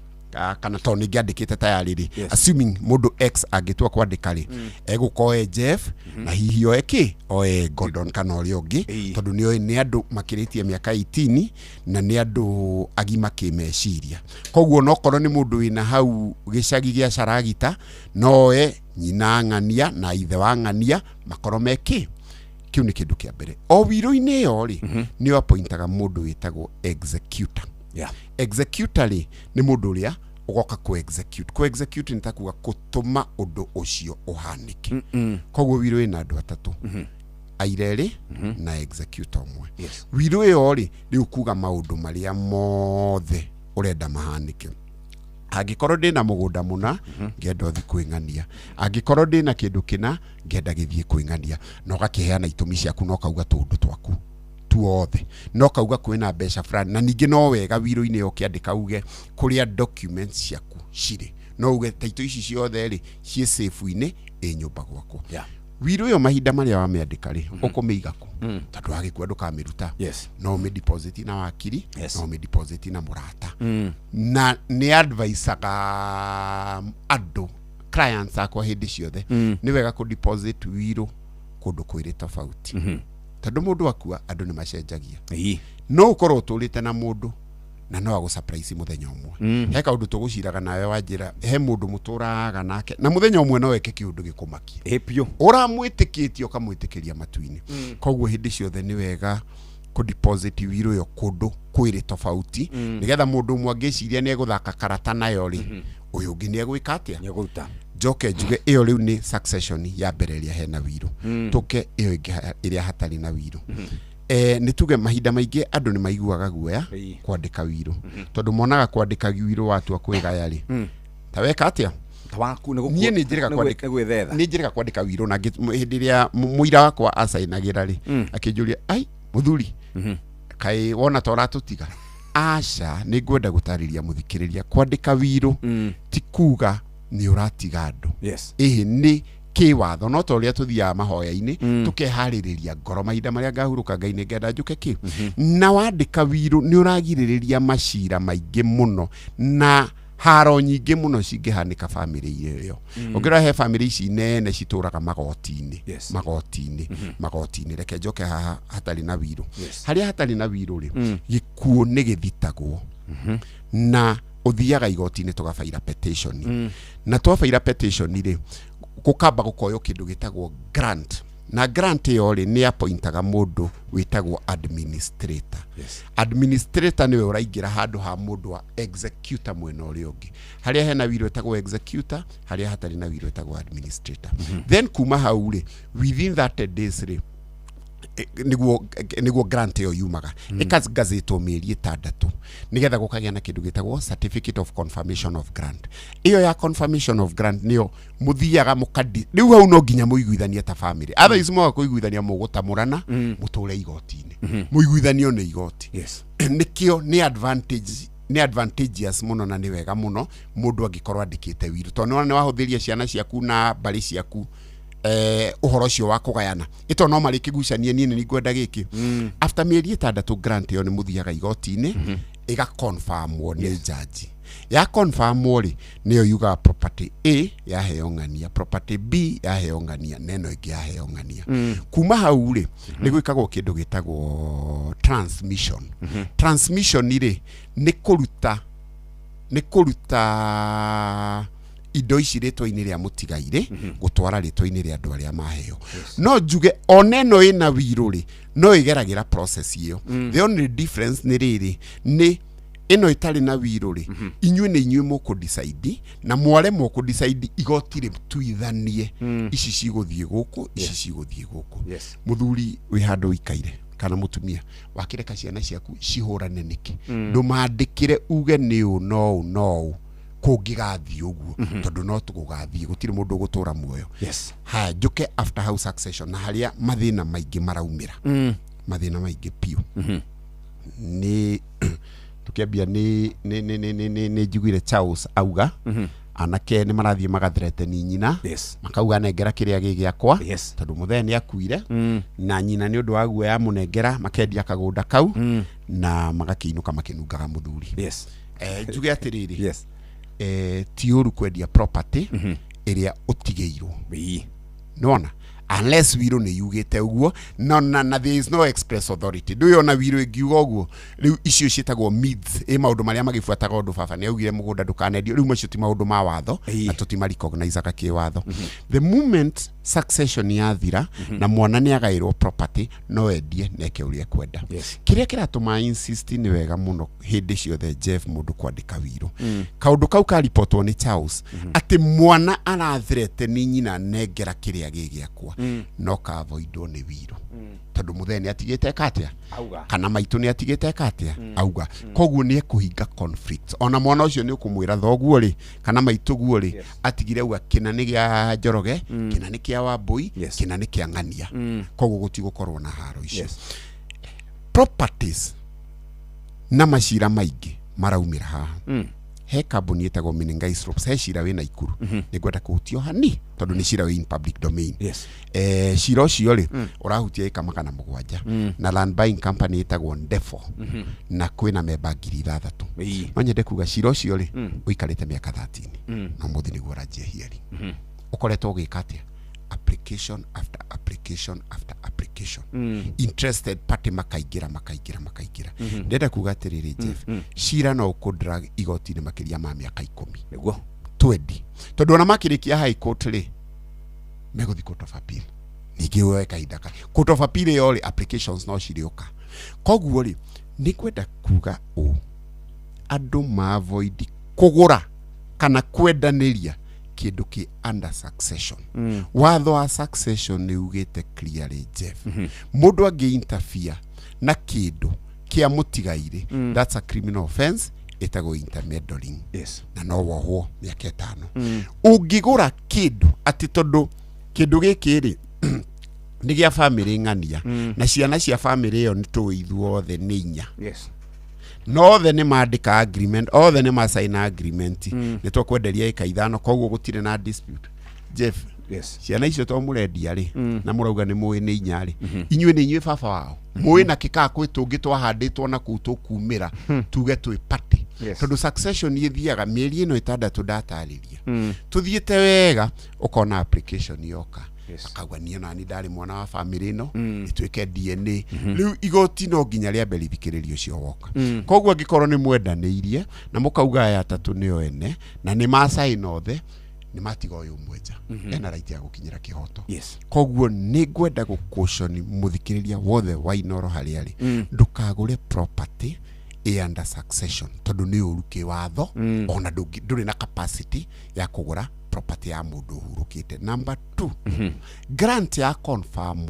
S18: kana tondũ nĩ ngĩandĩkĩte tayarĩ rĩ, assuming mũndũ X angĩtua kwandĩka rĩ, egũka oe Jeff, na hihi oe kĩ, oe Gordon kana ũrĩa ũngĩ, tondũ nĩ oĩ nĩ andũ makĩrĩtie mĩaka 18 na nĩ andũ agima kĩmeciria. Koguo nokorwo nĩ mũndũ wĩna hau gĩcagi gĩa Caragita, no oe nyina ng'ania na ithe wa ng'ania makorwo me kĩ. Kĩu nĩ kĩndũ kĩa mbere. O wiro-inĩ ĩyo rĩ, nĩ appointaga mũndũ wĩtagwo executor. Executor rĩ, nĩ mũndũ ũrĩa ũgoka kũ execute. Kũ execute nĩ ta kuga gũtũma ũndũ ũcio ũhanĩke. Koguo wiro ĩna andũ atatũ, aira erĩ na executor ũmwe. Wiro ĩyo rĩ, rĩu kuga maũndũ marĩa mothe ũrenda mahanĩke. Angĩkorwo ndĩna mũgũnda mũna, ngenda ũthiĩ kwĩng'ania. Angĩkorwo ndĩna kĩndũ kĩna, ngenda gĩthiĩ kwĩng'ania, na ũgakĩheana itũmi ciaku, na ũkauga tũũndũ twaku tuothe, na ũkauga kwĩna mbeca fulani. Na ningĩ no wega wiro-inĩ ĩyo ũkĩandĩka uge kũrĩa documents ciaku cirĩ, no uge taito ici ciothe rĩ, ciĩ safe-inĩ ĩ nyũmba gwakwa. Wiro ĩyo mahinda marĩa wamĩandĩka rĩ, ũkũmĩiga kũ? Tondũ wagĩkua ndũkamĩruta. No ũmĩ deposit na wakiri, no ũmĩ deposit na mũrata. Na nĩ advisaga andũ, clients akwa, hĩndĩ ciothe, nĩ wega kũ deposit wiro kũndũ kwĩrĩ tofauti, tondũ mũndũ akua andũ nĩ macenjagia. No ũkorwo ũtũrĩte na mũndũ na no agũ surprise mũthenya ũmwe. He kaũndũ tũgũciraga nawe wanjĩra, he mũndũ mũtũraga nake na mũthenya ũmwe no eke kĩũndũ gĩkũmakia.
S10: Ĩ biũ.
S18: Ũramwĩtĩkĩtie ũkamwĩtĩkĩria matu-inĩ. Koguo hĩndĩ ciothe nĩ wega kũ deposit wiro ĩyo kũndũ kwĩrĩ tofauti, nĩgetha mũndũ ũmwe angĩciria nĩ egũthaka karata nayo rĩ, ũyũ ũngĩ nĩ egwĩka atĩa?
S10: Nĩ egũruta.
S18: Njoke njuge ĩyo rĩu nĩ succession ya mbere ĩrĩa hena wiro. Tũke ĩyo ĩngĩ ĩrĩa hatarĩ na wiro. Nĩ tuge mahinda maingĩ andũ nĩ maiguaga guoya kwandĩka wiro, tondũ monaga kwandĩka wiro watua kwĩgaya rĩ, ta weka atĩa?
S10: Ta waku nĩ
S18: Niĩ nĩ njĩrĩga kwandĩka
S10: nĩ gwĩthetha.
S18: Nĩ njĩrĩga kwandĩka wiro, na hĩndĩ ĩrĩa mũira wakwa acainagĩra rĩ, akĩnjũria, "Ai mũthuri, kaĩ wona ta ũratũtiga?" Aca, nĩ ngwenda gũtarĩria mũthikĩrĩria, kwandĩka wiro ti kuga Nĩ ũratiga andũ.
S10: Yes.
S18: Ĩhĩ, nĩ kĩwatho, no ta ũrĩa tũthiaga mahoya-inĩ, tũkeharĩrĩria ngoro mahinda marĩa ngahurũka, Ngai nĩ ngenda njũke kĩ. Na wandĩka wirũ nĩ ũragirĩrĩria macira maingĩ mũno na haro nyingĩ mũno cingĩhanĩka bamĩrĩ-inĩ ĩyo. Ũngĩrora he bamĩrĩ ici nene citũraga magoti-inĩ.
S10: Yes.
S18: Magoti-inĩ, magoti-inĩ. Reke njoke haha hatarĩ na wirũ.
S10: Yes.
S18: Harĩa hatarĩ na wirũ rĩ, gĩkuũ nĩ gĩthitagwo na ũthiaga igoti-inĩ tũgabaira petition. Na twabaira petition rĩ, gũkamba gũkoywo kĩndũ gĩtagwo grant, na grant ĩyo rĩ, nĩ appointaga mũndũ wĩtagwo administrator.
S10: Yes.
S18: Administrator nĩwe ũraingĩra handũ ha mũndũ wa executor mwena ũrĩa ũngĩ. Harĩa hena wirũ ĩtagwo executor, harĩa hatarĩ na wirũ ĩtagwo administrator. Then kuma hau rĩ, within 30 days rĩ, nĩguo grant ĩyo yumaga, ĩkagazĩtwo mĩeri 6 nĩgetha gũkagĩa na kĩndũ gĩtagwo certificate of confirmation of grant. Ĩyo ya confirmation of grant nĩyo mũthiaga mũkadi. Rĩu hau no nginya mũiguithanie ta family, otherwise mwaga kũiguithania mũgũtamũrana, mũtũre igoti-inĩ, mũiguithanio nĩ igoti.
S10: Yes.
S18: Nĩkĩo nĩ advantage, nĩ advantageous mũno na nĩ wega mũno mũndũ angĩkorwo andĩkĩte wiru, tondũ nĩwona nĩ wahũthĩria ciana ciaku na mbarĩ ciaku ũhoro ũcio wa kũgayana ĩto no marĩkĩgucanie, niĩ nĩ ngwenda gĩkĩ. After mĩeri 6 grant ĩyo nĩ mũthiaga igoti-inĩ, ĩgaconfirmwo nĩ jaji. Ya confirmwo rĩ, nĩyo yugaga property A yaheo ng'ania, property B yaheo ng'ania, na ĩno ĩngĩ yaheo ng'ania. Kuma hau rĩ, nĩ gwĩkagwo kĩndũ gĩtagwo transmission. Transmission rĩ, nĩ kũruta indo ici rĩtwa-inĩ rĩa mũtigairĩ gũtwara rĩtwa-inĩ rĩa andũ arĩa maheo. No njuge ona ĩno ĩna wirũ rĩ, no ĩgeragĩra process ĩyo. The only difference nĩ rĩrĩ, nĩ ĩno ĩtarĩ na wirũ rĩ, inyuĩ nĩ inyuĩ mũkũ decide, na mwaremwo kũ decide igoti rĩtuithanie, ici cigũthiĩ gũkũ, ici cigũthiĩ gũkũ.
S10: Yes.
S18: Mũthuri wĩ handũ ũikaire kana mũtumia wakĩreka ciana ciaku cihũrane nĩkĩ? Ndũmandĩkĩre uge nĩ ũũ no ũũ no ũũ kũngĩgathiĩ ũguo, tondũ no tũgũgathiĩ, gũtirĩ mũndũ ũgũtũra muoyo.
S10: Yes.
S18: Haya, njũke after house succession na harĩa mathĩna maingĩ maraumĩra. Mathĩna maingĩ biũ nĩ tũkĩambia nĩ njiguire Charles auga anake nĩ marathiĩ magathreteni nyina.
S10: Yes.
S18: Makauga nengera kĩrĩa gĩ gĩakwa.
S10: Yes.
S18: Tondũ mũthee nĩ akuire na nyina nĩ ũndũ wa guoya amũnengera, makendia kagũnda kau na magakĩinũka makĩnungaga mũthuri.
S10: Yes.
S18: Njuge atĩrĩrĩ,
S10: Yes.
S18: ti ũru kwendia property ĩrĩa ũtigĩirwo.
S10: Ĩĩ.
S18: Nĩwona, unless wirũ nĩ yugĩte ũguo, no na there is no express authority, ndũĩ ona wirũ ĩngiuga ũguo. Rĩu icio ciĩtagwo myths, ĩ maũndũ marĩa magĩbuataga ũndũ baba nĩ augire mũgũnda ndũkanendio. Rĩu macio ti maũndũ ma watho na tũtimarecognizaga kĩwatho. The moment succession yathira na mwana nĩ agaĩrwo property, no endie na eke ũrĩa ekwenda.
S10: Yes.
S18: Kĩrĩa kĩratũma insist nĩ wega mũno hĩndĩ ciothe, Jeff, mũndũ kwandĩka wirũ, kaũndũ kau karipotwo nĩ Charles atĩ mwana arathirete nĩ nyina nengera kĩrĩa gĩ gĩakwa, no kavoidwo nĩ wirũ, tondũ mũthee nĩ atigĩte eka atĩa?
S10: Auga.
S18: Kana maitũ nĩ atigĩte eka atĩa? Auga. Koguo nĩ ekũhinga conflict. Ona mwana ũcio nĩ ũkũmwĩra thoguo rĩ kana maitũguo rĩ atigire auga kĩna nĩ gĩa Njoroge, kĩna nĩ kĩa Wambũi,
S10: Yes.
S18: kĩna nĩ kĩa ng'ania. Koguo gũtigũkorwo na haro icio.
S10: Yes.
S18: Properties na macira maingĩ maraumĩra haha. He kambuni ĩtagwo Menengai Slopes, he cira wĩ Naikuru, nĩ ngwenda kũhutio hani tondũ nĩ cira wĩ in public domain.
S10: Yes.
S18: Cira ũcio rĩ, ũrahutia ĩka 700 na land buying company ĩtagwo Ndefo, na kwĩna memba 6,000.
S10: Ĩĩ.
S18: No nyende kuga cira ũcio rĩ, ũikarĩte mĩaka 13 na ũmũthĩ nĩguo ũranjia hearing. Ũkoretwo ũgĩka atĩa? Application after application after application, interested party makaingĩra, makaingĩra, makaingĩra. Ndĩrenda kuga atĩrĩrĩ, Jeff, cira no ũkũdrag igoti-inĩ makĩria ma mĩaka 10.
S10: Nĩguo.
S18: 20, tondũ ona makĩrĩkia high court rĩ, megũthiĩ court of appeal, ningĩ woe kahinda ka court of appeal ĩyo rĩ, applications no cirĩũka. Koguo rĩ, nĩ kwenda kuga ũũ, andũ ma avoid kũgũra kana kwendanĩria kĩndũ kĩ under succession. Watho wa succession nĩ ugĩte clearly, Jeff, mũndũ angĩ interfere na kĩndũ kĩa mũtigairĩ, that's a criminal offense ĩtagwo intermeddling.
S10: Yes.
S18: Na no wohwo mĩaka 5 ũngĩgũra kĩndũ atĩ tondũ kĩndũ gĩkĩ rĩ nĩ gĩa bamĩrĩ ng'ania, na ciana cia bamĩrĩ ĩyo nĩ tũĩ ithuothe nĩ inya.
S10: Yes.
S18: No othe nĩ mandĩka agreement, othe nĩ masaina agreement, nĩ tũkwenderia ĩka 5, koguo gũtirĩ na dispute. Jeff,
S10: yes.
S18: Ciana icio to mũrendia rĩ, na mũrauga nĩ mũĩ nĩ 4 rĩ, inyuĩ nĩ inyuĩ baba wao, mũĩ na kĩkaa kwĩ tũngĩ twahandĩtwo na kũu tũkumĩra, tuge twĩ party.
S10: Yes.
S18: Tondũ succession ĩthiaga mĩeri ĩno 6 ndatarĩria, tũthiĩte wega ũkona application yoka.
S10: Yes.
S18: Akauga niĩ nani ndarĩ mwana wa famĩlĩ ĩno, ĩtuĩke DNA. Rĩu igoti no nginya rĩambe rĩthikĩrĩrie ũcio woka. Koguo angĩkorwo nĩ mwendanĩirie na mũkauga aya atatũ nĩo ene na nĩ macaina othe, nĩ matiga ũyũ ũmwe nja, ena right ya gũkinyĩra kĩhoto.
S10: Yes.
S18: Koguo nĩ ngwenda gũkũconi mũthikĩrĩria wothe wa Inooro harĩa arĩ, ndũkagũre property ĩ under succession, tondũ nĩ ũru kĩwatho, ona ndũrĩ na capacity ya kũgũra property ya mũndũ ũhurũkĩte. Number 2, grant ya confirm,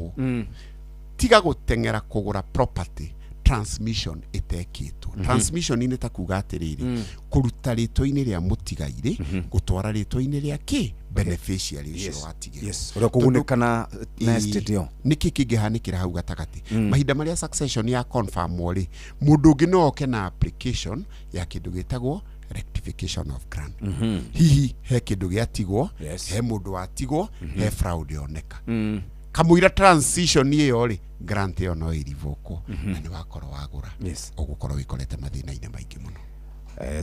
S18: tiga gũteng'era kũgũra property transmission ĩtekĩtwo. Transmission nĩ ta kuga atĩrĩrĩ, kũruta rĩtwa-inĩ rĩa mũtigairĩ gũtwara rĩtwa-inĩ rĩa kĩ beneficiary ũcio watigĩrwo.
S10: Yes. Ũrĩa ũkũgunĩka na estate ĩyo.
S18: Nĩkĩ kĩngĩhanĩkĩra hau gatagatĩ? Mahinda marĩa succession ya confirm rĩ, mũndũ ũngĩ no oke na application ya kĩndũ gĩtagwo rectification of grant. Hihi he kĩndũ gĩatigwo,
S10: Yes.
S18: he mũndũ watigwo, he fraud yoneka kamũira transition ĩyo rĩ, grant ĩyo no ĩrivũkwo na nĩ wakorwo wagũra.
S10: Yes.
S18: Ũgũkorwo wĩkorete mathĩna-inĩ maingĩ mũno.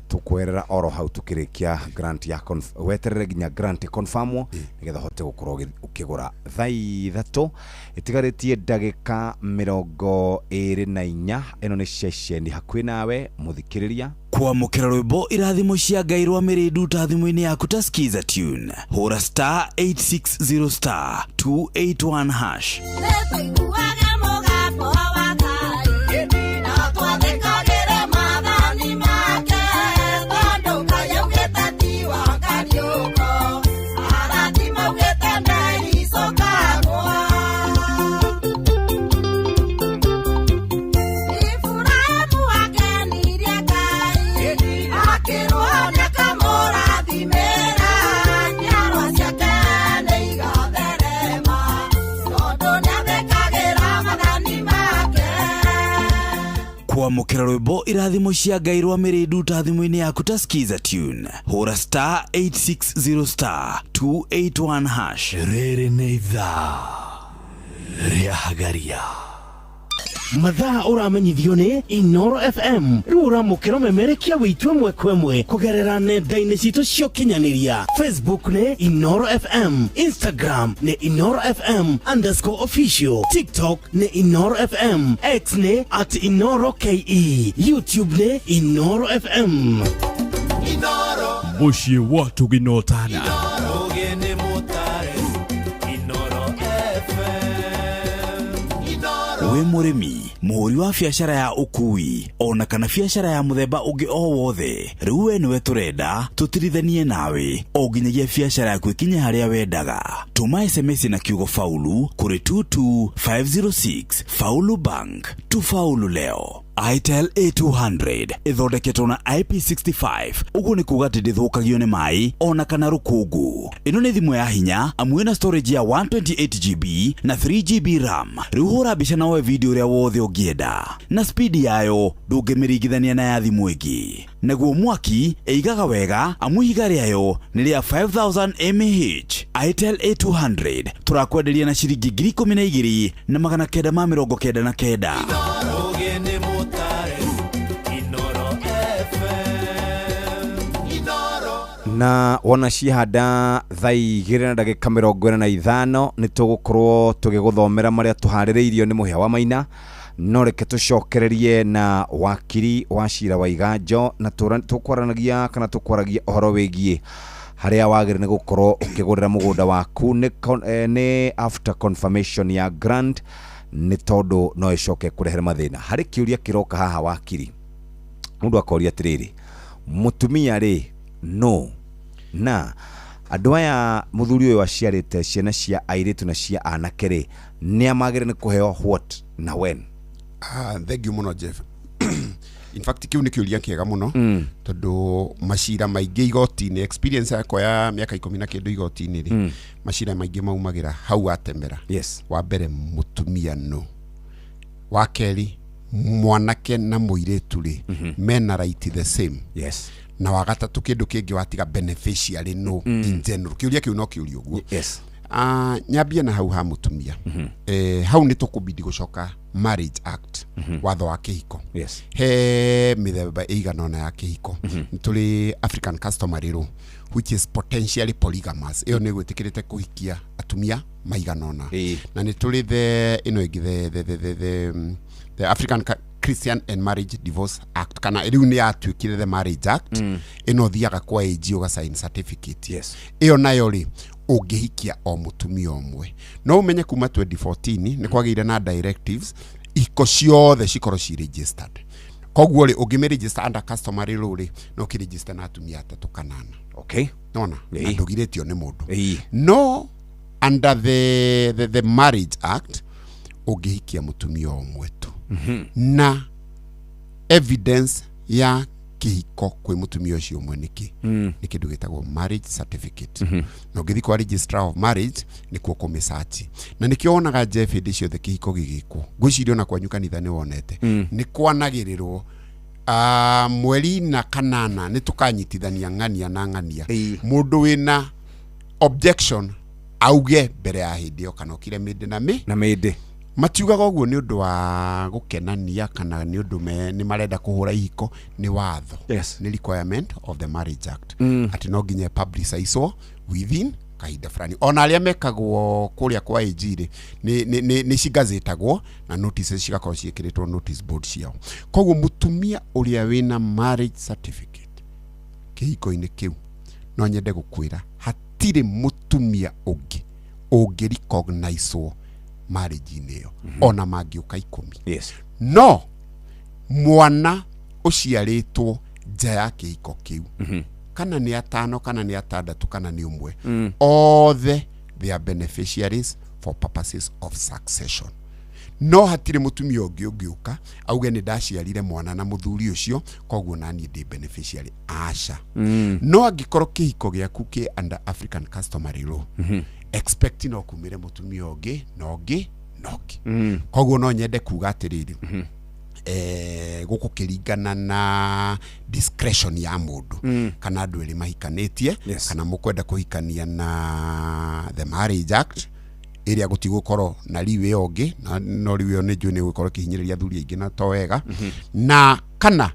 S10: Tukwerera oro hau tukirikia grant ya weterere nginya grant confirmwo nigetha hote gukorwo ukigura. Thaa 3 itigarĩtie ndagĩka 24. Ĩno nĩ ceceni hakuhĩ nawe mũthikĩrĩria.
S5: Kwamũkĩra rwĩmbo irathimo cia Ngai rwa mĩrĩndu ta thimũ-inĩ yaku ta Skiza tune, hũra star 860 star 281 hash.
S14: Nĩtũiguaga mũgambo wa Ngai, na twathĩkagĩre maathani make, tondũ Ngai augĩte ti wa kariũko, arathi maugĩte ndeicũkagwo. Iburahĩmu akenirie Ngai, akĩrwo nĩakamũrathimĩra, njiarwa ciake nĩigatherema, tondũ nĩathĩkagĩra maathani make.
S5: Kwamũkĩra rwĩmbo irathimo cia Ngai rwa mĩrĩndu ta thimũ-inĩ yaku ta Skiza tune, hũra star 860 star 281 hash.
S9: Rĩrĩ nĩ ithaa rĩa Hagaria.
S1: Mathaa ũramenyithio nĩ Inooro FM. Rĩu ũramũkĩra ũmemerekia wĩitũ ĩmwe kwa ĩmwe kũgerera nenda-inĩ citũ cia ũkinyanĩria. Facebook nĩ Inooro FM, Instagram nĩ Inooro FM underscore official, TikTok nĩ Inooro FM, X nĩ at Inooro KE, YouTube nĩ Inooro FM.
S9: Mũciĩ wa tũginotana.
S20: Ũgeni mũtare Inooro FM.
S5: Wĩ mũrĩmi, mũhũri wa biacara ya ũkui ona kana biacara ya mũthemba ũngĩ o wothe, rĩu we nĩwe tũrenda tũtirithanie nawe o nginyagia biacara yaku ĩkinye harĩa wendaga. Tũma SMS na kiugo faulu kũrĩ 22506. Faulu Bank, tufaulu leo. Itel A200 ĩthondeketwo na IP65, ũguo nĩ kuga atĩ ndĩthũkagio nĩ maĩ ona kana rũkũngũ. Ĩno nĩ thimũ ya hinya amu ĩna storage ya 128 GB na 3 GB RAM. Rĩu hũra mbica na woe video ũrĩa wothe ũngĩenda, na speed yayo ndũngĩmĩringithania na ya thimũ ĩngĩ. Naguo mwaki ĩigaga wega amu ihiga rĩayo nĩ rĩa 5000 mAh. Itel A200 tũrakwenderia na ciringi 12,999.
S20: Ũgeni mũtare Inooro FM. Inooro.
S10: Na wona cihanda thaa 2 na ndagĩka 45, nĩ tũgũkorwo tũgĩgũthomera marĩa tũharĩrĩirio nĩ mũhĩa wa Maina. No reke tũcokererie na wakiri wa cira wa Iganjo, na tũkwaranagia kana tũkwaragia ũhoro wĩgiĩ harĩa wagĩrĩire nĩ gũkorwo ũkĩgũrĩra mũgũnda waku nĩ after confirmation ya grant, nĩ tondũ no ĩcoke kũrehere mathĩna. Harĩ kĩũria kĩroka haha, wakiri, mũndũ akoria atĩrĩrĩ, mũtumia rĩ no na andũ aya mũthuri ũyũ aciarĩte ciana cia airĩtu na cia anake rĩ, nĩ amagĩrĩire nĩ kũheo what na when?
S18: Ah, thank you mũno, Jeff. In fact, kĩu nĩ kĩũria kĩega mũno, tondũ macira maingĩ igoti-inĩ, experience yakwa ya mĩaka 10 na kĩndũ igoti-inĩ rĩ, macira maingĩ maumagĩra hau atemera.
S10: Yes.
S18: Wa mbere, mũtumia no. Wa kerĩ, Mwanake na mũirĩtu rĩ, mena right the same?
S10: Yes.
S18: Na wa gatatũ, kĩndũ kĩngĩ watiga, beneficiary no in general, kĩũria kĩu no kĩũria ũguo. Nyambie na hau ha mũtumia. Hau nĩ tũkũbidi gũcoka Marriage Act, watho wa kĩhiko. He mĩthemba ĩigana ũna ya kĩhiko. Nĩ tũrĩ African customary law, which is potentially polygamous, ĩyo nĩ gwĩtĩkĩrĩte kũhikia atumia maigana ũna. Na nĩ tũrĩ the ĩno ĩngĩ, the African Christian and Marriage Divorce Act, kana rĩu nĩ yatuĩkire the Marriage Act. Ĩno ũthiaga kwa AG ũgasign certificate. Ĩyo nayo rĩ, ũngĩhikia o mũtumia ũmwe. No ũmenye kuma 2014 nĩ kwagĩire na directives ihiko ciothe cikorwo ci registered. Koguo rĩ, ũngĩmĩ under customary law rĩ, no ũkĩregister na atumia atatũ kana ana. Nona na ndũgirĩtio nĩ mũndũ. No under the Marriage Act ũngĩhikia mũtumia ũmwe tu, na evidence ya kĩhiko kwĩ mũtumia ũcio ũmwe nĩkĩ? Nĩ kĩndũ gĩtagwo marriage certificate. Na ũngĩthiĩ kwa registrar of marriage nĩkuo kũmĩcaci, na nĩkĩo wonaga, Jeff, hĩndĩ ciothe kĩhiko gĩgĩkwo, ngwĩciria ona kwanyu kanitha nĩ wonete, nĩ kwanagĩrĩrwo, mweri na kanana nĩ tũkanyitithania ng'ania na ng'ania. Mũndũ wĩna objection auge mbere ya hĩndĩ ĩyo, kana ũkire mĩndĩ na mĩ
S10: na mĩndĩ.
S18: Matiugaga ũguo nĩ ũndũ wa gũkenania kana nĩ ũndũ nĩ marenda kũhũra ihiko, nĩ watho. Nĩ requirement of the Marriage Act atĩ no nginya publicizwo within kahinda fulani. Ona arĩa mekagwo kũrĩa kwa AG rĩ, nĩ cigazĩtagwo na notices cigakorwo ciĩkĩrĩtwo notice board ciao. Koguo mũtumia ũrĩa wĩna marriage certificate kĩhiko-inĩ kĩu, no nyende gũkwĩra hatirĩ mũtumia ũngĩ ũngĩ recognizwo marriage-inĩ ĩyo, ona mangĩũka 10. No mwana ũciarĩtwo nja ya kĩhiko kĩu, kana nĩ atano, kana nĩ atandatũ, kana nĩ ũmwe, othe they are beneficiaries for purposes of succession. No hatirĩ mũtumia ũngĩ ũngĩũka auge, "Nĩ ndaciarire mwana na mũthuri ũcio, koguo naniĩ ndĩ beneficiary." Aca. No angĩkorwo kĩhiko gĩaku kĩ under African customary law, expect no kumĩre mũtumia ũngĩ na ũngĩ na ũngĩ. Koguo no nyende kuga atĩrĩrĩ, gũkũ kĩringana na discretion ya mũndũ, kana andũ erĩ mahikanĩtie, kana mũkwenda kũhikania na the Marriage Act ĩrĩa gũtigũkorwo na riu ĩyo ũngĩ, na no riu ĩyo nĩ njũĩ nĩ gũkorwo ĩkĩhinyĩrĩria athuri aingĩ na to wega, na kana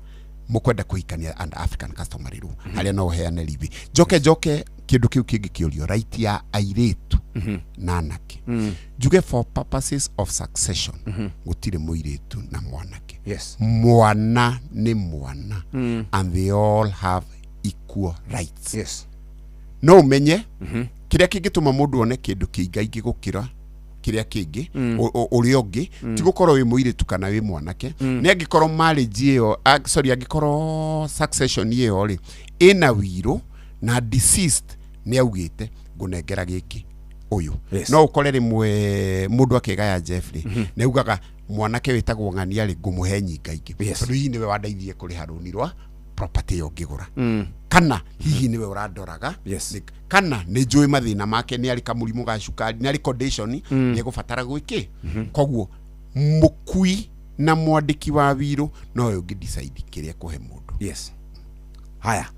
S18: mũkwenda kũhikania under African customary law, harĩa no ũheane leave. Njoke njoke kĩndũ kĩu kĩngĩ kĩũrio, right ya airĩtu na anake. Njuge for purposes of succession gũtirĩ mũirĩtu na mwanake. Mwana nĩ mwana, and they all have equal rights. No ũmenye kĩrĩa kĩngĩtũma mũndũ one kĩndũ kĩingaingĩ gũkĩra kĩrĩa kĩngĩ, ũrĩa ũngĩ, ti gũkorwo wĩ mũirĩtu kana wĩ mwanake. Nĩ angĩkorwo marriage ĩyo, sorry, angĩkorwo succession ĩyo rĩ, ĩna wirũ na deceased nĩ augĩte, "Ngũnengera gĩkĩ ũyũ." No ũkore rĩmwe mũndũ akĩgaya, Jeffrey, nĩ augaga, "Mwanake wĩtagwo ng'ania rĩ, ngũmũhe nyingaingĩ, tondũ hihi nĩwe wandeithie kũrĩha rũni rwa property ĩyo ngĩgũra, kana hihi nĩwe ũrandoraga, kana nĩ njũĩ mathĩna make, nĩ arĩ kamũrimũ ga cukari, nĩ arĩ condition, nĩ egũbatara gwĩkĩ." Koguo mũkui na mwandĩki wa wirũ nowe ũngĩ decide kĩrĩa kũhe mũndũ.
S10: Yes. Haya,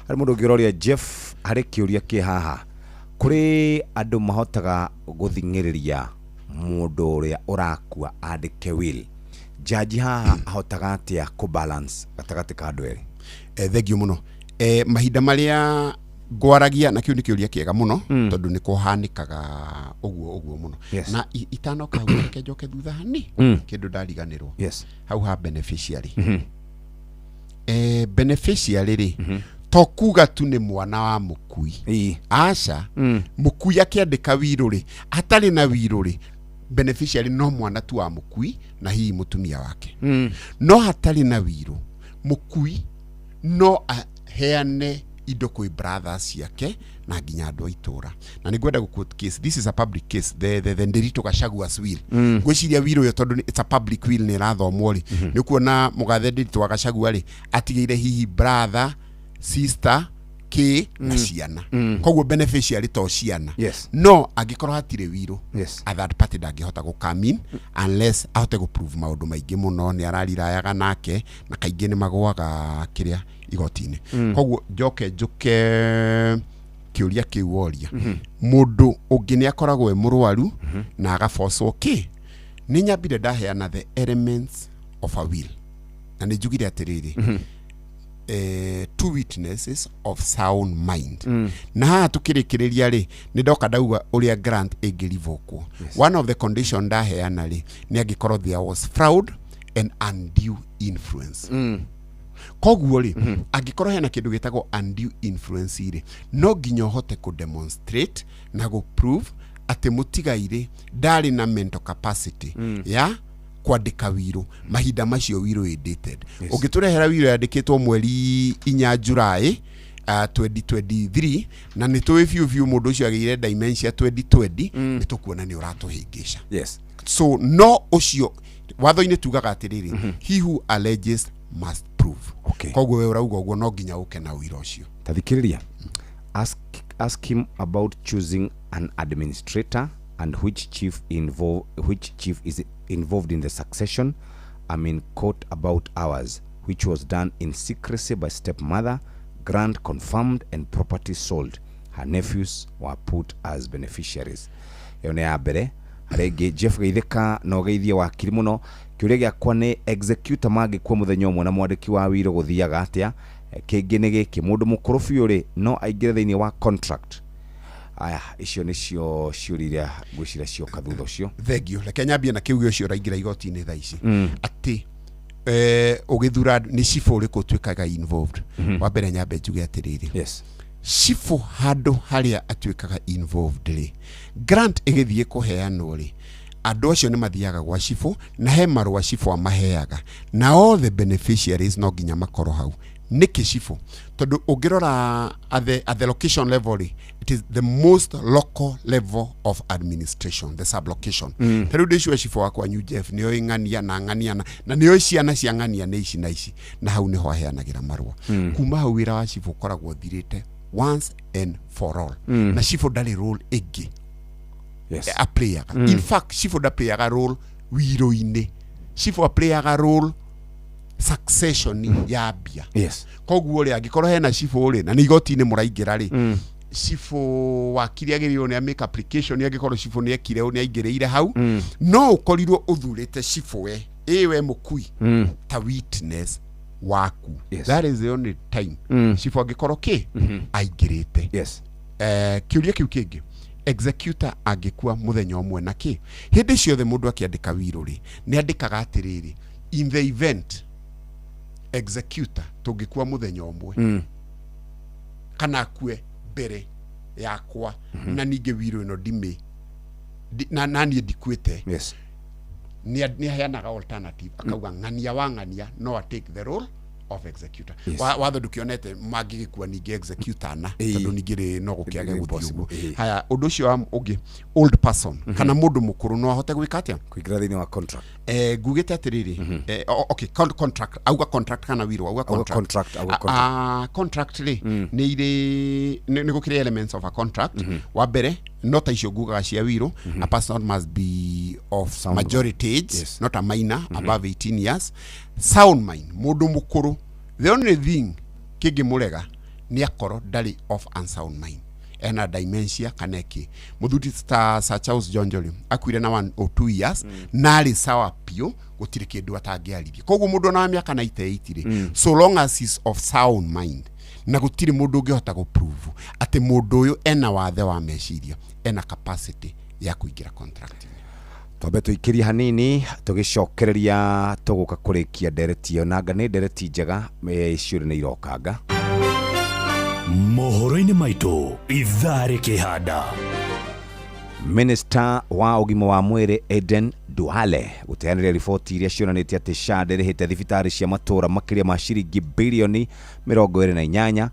S10: harĩ mũndũ ũngĩ ũroria, Jeff, harĩ kĩũria kĩ haha. Kũrĩ andũ mahotaga gũthing'ĩrĩria mũndũ ũrĩa ũrakua andĩke will. Jaji haha ahotaga atĩa kũ balance gatagatĩ ka andũ erĩ?
S18: Thengiũ mũno. Mahinda marĩa ngwaragia na kĩu nĩ kĩũria kĩega mũno, tondũ nĩ kũhanĩkaga ũguo ũguo mũno. Na itanoka hau, reke njoke thutha hani, kĩndũ ndariganĩrwo hau ha beneficiary. Beneficiary rĩ, to kuga tu nĩ mwana wa mũkui, aca. Mũkui akĩandĩka wirũ rĩ, atarĩ na wirũ rĩ, beneficiary no mwana tu wa mũkui na hihi mũtumia wake. No hatarĩ na wirũ, mũkui no aheane indo kwĩ brothers ciake na nginya andũ a itũra. Na nĩ ngwenda gũ case, this is a public case, the Ndiritu Gachagua's will. Ngwĩciria will ũyũ, tondũ it's a public will, nĩ ĩrathomwo rĩ, nĩ ũkuona mũgathe Ndiritu wa Gachagua rĩ, atigĩire hihi brother, sister Kĩ na ciana. Koguo beneficiary to ciana.
S10: Yes.
S18: No angĩkorwo hatirĩ wirũ,
S10: Yes.
S18: a third party ndangĩhota gũ come in unless ahote gũ prove maũndũ maingĩ mũno, nĩ ararirayaga nake na kaingĩ nĩ magũaga kĩrĩa igoti-inĩ. Koguo njoke njũke kĩũria kĩu woria, mũndũ ũngĩ nĩ akoragwo e mũrwaru na agabocwo kĩ, nĩ nyambire ndaheana the elements of a will na nĩ njugire atĩrĩrĩ, two witnesses of sound mind. Na haha tukĩrĩkĩrĩria rĩ, nĩ ndoka ndauga ũrĩa grant ĩngĩrivokwo. One of the condition ndaheana rĩ, nĩ angĩkorwo there was fraud and undue influence. Koguo rĩ, angĩkorwo hena kĩndũ gĩtagwo undue influence rĩ, no nginya ũhote kũ demonstrate na gũ prove atĩ mũtigairĩ ndarĩ na mental capacity ya kwandĩka wirũ mahinda macio wirũ ĩ dated. Ũngĩtũrehera wirũ yandĩkĩtwo mweri 4 July 2023 na nĩ tũĩ biũ biũ mũndũ ũcio agĩire dementia 2020, nĩ tũkuona nĩ ũratũhĩngĩca. So no ũcio watho-inĩ tugaga atĩrĩrĩ, he who alleges must prove. Koguo we ũrauga ũguo, no nginya ũke na ũira ũcio.
S10: Tathikĩrĩria, ask him about choosing an administrator and which chief is involved in the succession. I'm in court about ours, which was done in secrecy by stepmother, grant confirmed and property sold. Her nephews were put as beneficiaries. Ĩyo nĩ ya mbere. Harĩa ĩngĩ, Jeff Geithĩka na ũgeithie wakiri mũno. Kĩũria gĩakwa nĩ, executor mangĩkua mũthenya ũmwe na mwandĩki wa wiro gũthiaga atĩa? Kĩngĩ nĩ gĩkĩ, mũndũ mũkũrũ biũ rĩ, no aingĩre thĩinĩ wa contract? Aya, icio nĩcio ciũria iria ngwĩciria cioka thutha ũcio.
S18: Thengio. Reke nyambie na kĩu gĩa ũcio ũraingĩra igoti-inĩ thaa ici, atĩ ũgĩthura nĩ cibũ ũrĩkũ ũtuĩkaga involved. Wa mbere nyambe njuge atĩrĩrĩ, cibũ handũ harĩa atuĩkaga involved rĩ, grant ĩgĩthiĩ kũheanwo rĩ, andũ acio nĩ mathiaga gwa cibũ na he marũa cibũ amaheaga, na all the beneficiaries no nginya makorwo hau. Nĩkĩ cibũ? Tondũ ũngĩrora at the location level rĩ, it is the most local level of administration, the sublocation. Ta rĩu ndĩcua cibũ wakwa New Jeff nĩoĩ ng'ania na ng'ania na nĩoĩ ciana cia ng'ania nĩ ici na ici, na hau nĩho aheanagĩra marũa. Kuma hau wĩra wa cibũ ũkoragwo ũthirĩte once and for all. Na cibũ ndarĩ role ĩngĩ aplayaga. In fact, cibũ ndaplayaga role wiro-inĩ, cibũ aplayaga role succession ya mbia. Koguo rĩ, angĩkorwo hena cibũ rĩ, na nĩ igoti-inĩ mũraingĩra rĩ, cibũ wakiri agĩrĩirwo nĩ make application angĩkorwo cibũ nĩ ekire nĩ aingĩrĩire hau. No ũkorirwo ũthurĩte cibũ we ĩ we mũkui ta witness waku. That is the only time cibũ angĩkorwo kĩ aingĩrĩte. Kĩũria kĩu kĩngĩ, executor angĩkua mũthenya ũmwe na kĩ, hĩndĩ ciothe mũndũ akĩandĩka wirũ rĩ, nĩ andĩkaga atĩrĩrĩ, in the event executor tũngĩkua mũthenya ũmwe kana akue mbere yakwa, na ningĩ wirũ ĩno ndimĩ na niĩ ndikuĩte, nĩ aheanaga alternative akauga ng'ania wa ng'ania no a take the role of executor. Watho ndũkĩonete mangĩgĩkua ningĩ executor na tondũ ningĩ rĩ no gũkĩage
S10: Nĩ
S18: gũthiĩ
S10: possible,
S18: ũguo. Haya, ũndũ ũcio wa ũngĩ, old person kana mũndũ mũkũrũ no ahote gwĩka atĩa?
S10: Kũingĩra thĩinĩ wa contract.
S18: Ngugĩte atĩrĩrĩ, okay, contract auga, contract kana wiro auga?
S10: Auga
S18: Contract.
S10: Contract, auga.
S18: Ah, ah, contract rĩ, nĩ irĩ nĩ gũkĩrĩ elements of a contract. Wa mbere no ta icio ngugaga cia wiro, a person must be of
S10: Sound
S18: majority age, not a minor, above 18 years, sound mind. Mũndũ mũkũrũ, the only thing kĩngĩmũrega nĩ akorwo ndarĩ of unsound mind, ena dementia kana ĩkĩ. Mũthuri ta Sir Charles John Jory akuire na 102 years na arĩ sawa biũ, gũtirĩ kĩndũ atangĩaririe. Koguo mũndũ ona wa mĩaka 98 rĩ, so long as he's of sound mind na gũtirĩ mũndũ ũngĩhota gũprove atĩ mũndũ ũyũ ena wathe wa meciria, ena capacity ya kũingĩra contract.
S10: Twambe tũikĩrie hanini, tũgĩcokereria tũgũka kũrĩkia ndereti ĩyo, nanga nĩ ndereti njega. Ciũria nĩ irokanga.
S9: Mohoro-inĩ maitũ ithaa rĩkĩhanda.
S10: Minista wa ũgima wa mwĩrĩ Aden Duale gũteanĩria riboti iria cionanĩtie atĩ SHA ndĩrĩhĩte thibitarĩ cia matũũra makĩria ma ciringi birioni 28.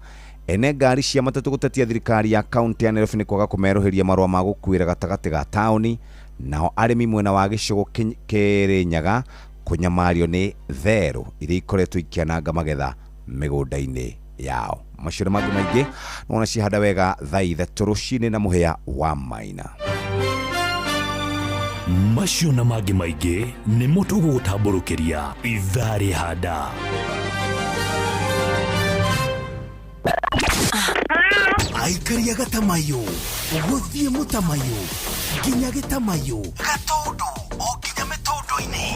S10: Ene ngari cia matatũ gũtetia thirikari ya kaunti ya Nairobi nĩ kwaga kũmerũhĩria marũa ma gũkuĩra gatagatĩ ga taũni. Nao arĩmi mwena wa gĩcũgũ Kĩrĩnyaga kũnyamario nĩ therũ iria ikoretwo ikĩananga magetha mĩgũnda-inĩ yao. Macio na mangĩ maingĩ nĩwona cihanda wega thaa 3 rũcinĩ na mũhĩa wa Maina.
S9: Macio na mangĩ maingĩ nĩmo tũgũgũtambũrũkĩria ithaa rĩhanda.
S1: Aikaria gatamayo gũthiĩ mũtamayo nginya gĩtamayo gatũndũ o nginya mĩtũndũ-inĩ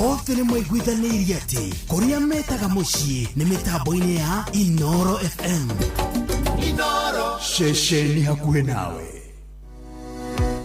S1: othe nĩ maiguithanĩirie atĩ kũrĩa metaga mũciĩ nĩ mĩtambo-inĩ ya Inoro FM.
S3: Inoro ceceni hakuhĩ nawe.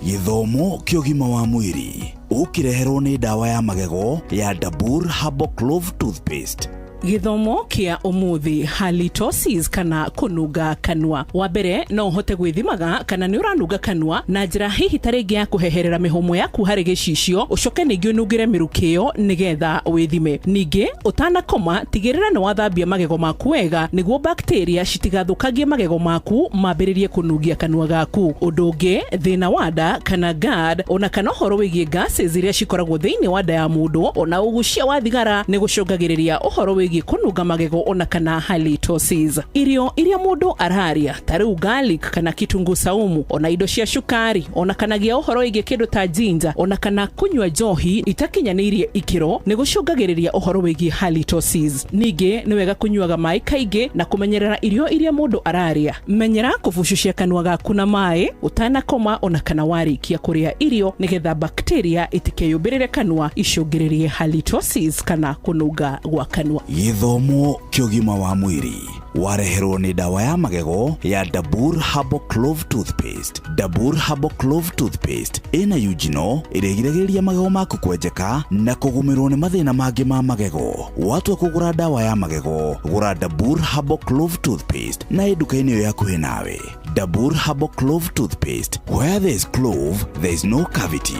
S5: Gĩthomo kĩa ũgima wa mwĩrĩ ũkĩreherwo nĩ ndawa ya magego ya Dabur Herbal Clove Toothpaste.
S8: Gĩthomo kĩa ũmũthĩ, halitosis kana kũnunga kanua. Wa mbere no ũhote gwĩthimaga kana nĩ ũranunga kanua na njĩra hihi ta rĩngĩ ya kũheherera mĩhũmũ yaku harĩ gĩcicio, ũcoke ningĩ ũnungĩre mĩrukĩ ĩyo nĩgetha wĩthime. Ningĩ ũtanakoma tigĩrĩra nĩ wathambia magego maku wega nĩguo bacteria citigathũkangie magego maku mambĩrĩrie kũnungia kanua gaku. Ũndũ ũngĩ, thĩna wa nda kana GERD ona kana ũhoro wĩgiĩ gases iria cikoragwo thĩinĩ wa nda ya mũndũ ona ũgucia wa thigara nĩ gũcũngagĩrĩria ũhoro wĩgiĩ kũnunga magego ona kana halitosis. Irio iria mũndũ araria ta rĩu garlic kana kitunguu saumu ona indo cia cukari ona kana gĩa ũhoro wĩgiĩ kĩndũ ta ginger ona kana kũnyua njohi itakinyanĩirie ikĩro nĩ gũcũngagĩrĩria ũhoro wĩgiĩ halitosis. Ningĩ nĩ wega kũnyuaga maĩ kaingĩ na kũmenyerera irio iria mũndũ araria. Menyera kũbucucia kanua gaku na maĩ ũtanakoma ona kana warĩkia kũrĩa irio nĩgetha bacteria itikeyũmbĩrĩre kanua icũngĩrĩrie halitosis kana kũnunga gwa kanua.
S5: Gĩthomo kĩa ũgima wa mwĩrĩ wareherwo nĩ ndawa ya magego ya Dabur Herbal Clove Toothpaste. Dabur Herbal Clove Toothpaste ĩna eugenol ĩrĩa ĩgiragĩrĩria magego maku kwenjeka na kũgũmĩrwo nĩ mathĩna mangĩ ma magego. Watua kũgũra ndawa ya magego, gũra Dabur Herbal Clove Toothpaste na ĩ nduka-inĩ ĩyo hakuhĩ nawe. Dabur Herbal Clove Toothpaste, where there is clove, there is no cavity.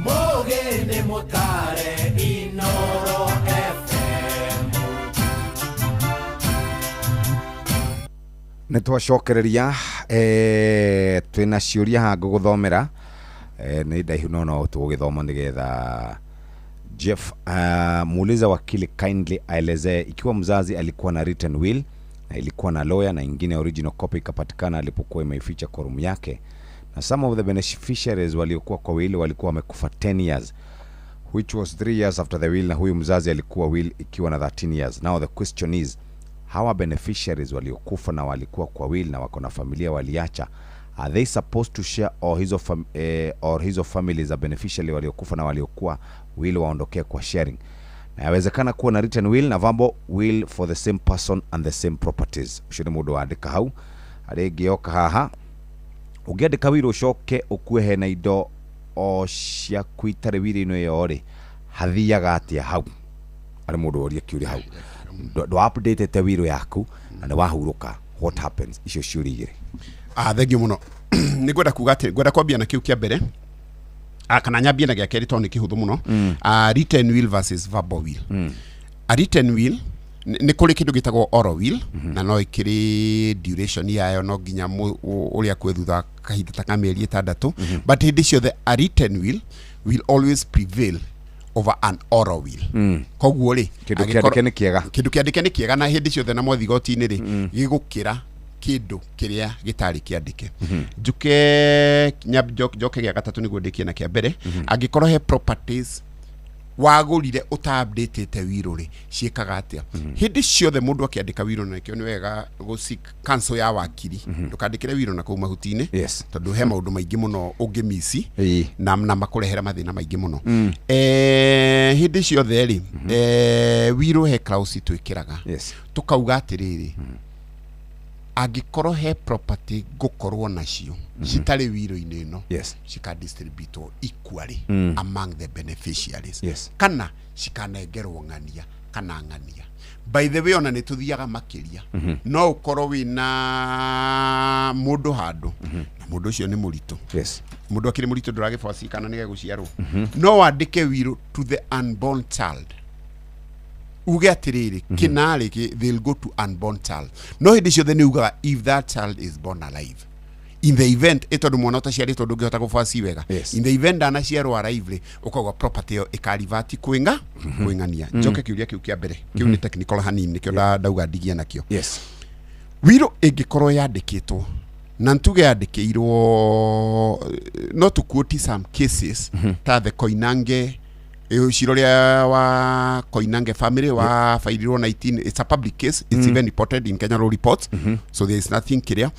S20: Mũgĩ nĩ mũtare Inoro FM.
S10: Nĩ twacokereria twĩna ciũria haha ngũgũthomera nĩ ndaihu no no tũgũgĩthoma nĩgetha Jeff muuliza wakili kindly aelezee ikiwa mzazi alikuwa na written will na ilikuwa na lawyer na ingine original copy ikapatikana alipokuwa imeificha kwa room yake, na some of the beneficiaries waliokuwa kwa will walikuwa wamekufa 10 years which was 3 years after the will, na huyu mzazi alikuwa will ikiwa na 13 years. Now the question is, hawa beneficiaries waliokufa na walikuwa kwa will na wako na familia waliacha, are they supposed to share or hizo families za beneficiary waliokufa na waliokuwa will waondokee kwa sharing? Na yawezekana kuwa na written will na verbal will for the same person and the same properties. Ucio nĩ mũndũ wandĩka hau. Arĩa ĩngĩ haha, ũngĩandĩka will ũcoke ũkue hena indo o ciaku itarĩ will-inĩ ĩyo rĩ, hathiaga atĩa hau? Arĩ mũndũ woria kĩũria hau. Ndwa update will yaku na nĩ wahurũka, what happens? Icio ciũria igĩrĩ.
S18: Thank you mũno. Nĩ ngwenda kuga atĩ ngwenda kwambia na kĩu kĩa mbere kana nyambie na gĩa kerĩ tondũ nĩ kĩhũthũ mũno. Written will versus verbal will. A written will nĩ kũrĩ kĩndũ gĩtagwo oral will, na no ĩkĩrĩ duration yayo no nginya ũrĩa kwe thutha kahinda ta ka mĩeri 6, but hĩndĩ ciothe a written will will always prevail over an oral will. Koguo rĩ,
S10: kĩndũ kĩandĩke nĩ kĩega,
S18: kĩndũ kĩandĩke nĩ kĩega, na hĩndĩ ciothe na mwathi igoti-inĩ rĩ gĩgũkĩra kĩndũ kĩrĩa gĩtarĩ kĩandĩke. Njuke njoke gĩa gatatũ nĩguo ndĩkie na kĩa mbere. Angĩkorwo he properties wagũrire ũta-updatĩte will rĩ, ciĩkaga atĩa? Hĩndĩ ciothe mũndũ akĩandĩka will, na nĩkĩo nĩ wega gũ cancel ya wakiri, ndũkandĩkĩre will na kũu mahuti-inĩ, tondũ he maũndũ maingĩ mũno ũngĩmici na makũrehera mathĩna maingĩ mũno. Hĩndĩ ciothe rĩ, will he clause twĩkĩraga, tũkauga atĩrĩrĩ, angĩkorwo he property ngũkorwo nacio citarĩ will-inĩ ĩno, cikadistributwo equally among the beneficiaries, kana cikanengerwo ng'ania kana ng'ania. By the way, ona nĩ tũthiaga makĩria, no ũkorwo wĩna mũndũ handũ na mũndũ ũcio nĩ mũritũ, mũndũ akĩrĩ mũritũ ndũragĩboci kana nĩ gegũciarwo, no wandĩke will to the unborn child, uge atĩrĩrĩ, kĩnarĩ they'll go to unborn child. No hĩndĩ ciothe nĩ ugaga if that child is born alive, In the event ĩ tondũ mwana ũtaciarĩtwo ndũngĩhota gũbaci wega.
S10: Yes.
S18: In the event ndanaciarwo arrive rĩ, ũkauga property ĩyo ĩkarivati kwĩnga kwĩng'ania. Njoke kĩũria kĩu kĩa mbere, kĩu nĩ technical hanini, nĩkĩo ndauga ndigie nakĩo.
S10: Yes.
S18: Wiro ĩngĩkorwo yandĩkĩtwo na ntuge yandĩkĩirwo, no to quote some cases ta the Koinange cira ũrĩa wa Koinange family wa fairirwo 19, it's a public case, it's even reported in Kenya Law Reports, so there is nothing kĩrĩa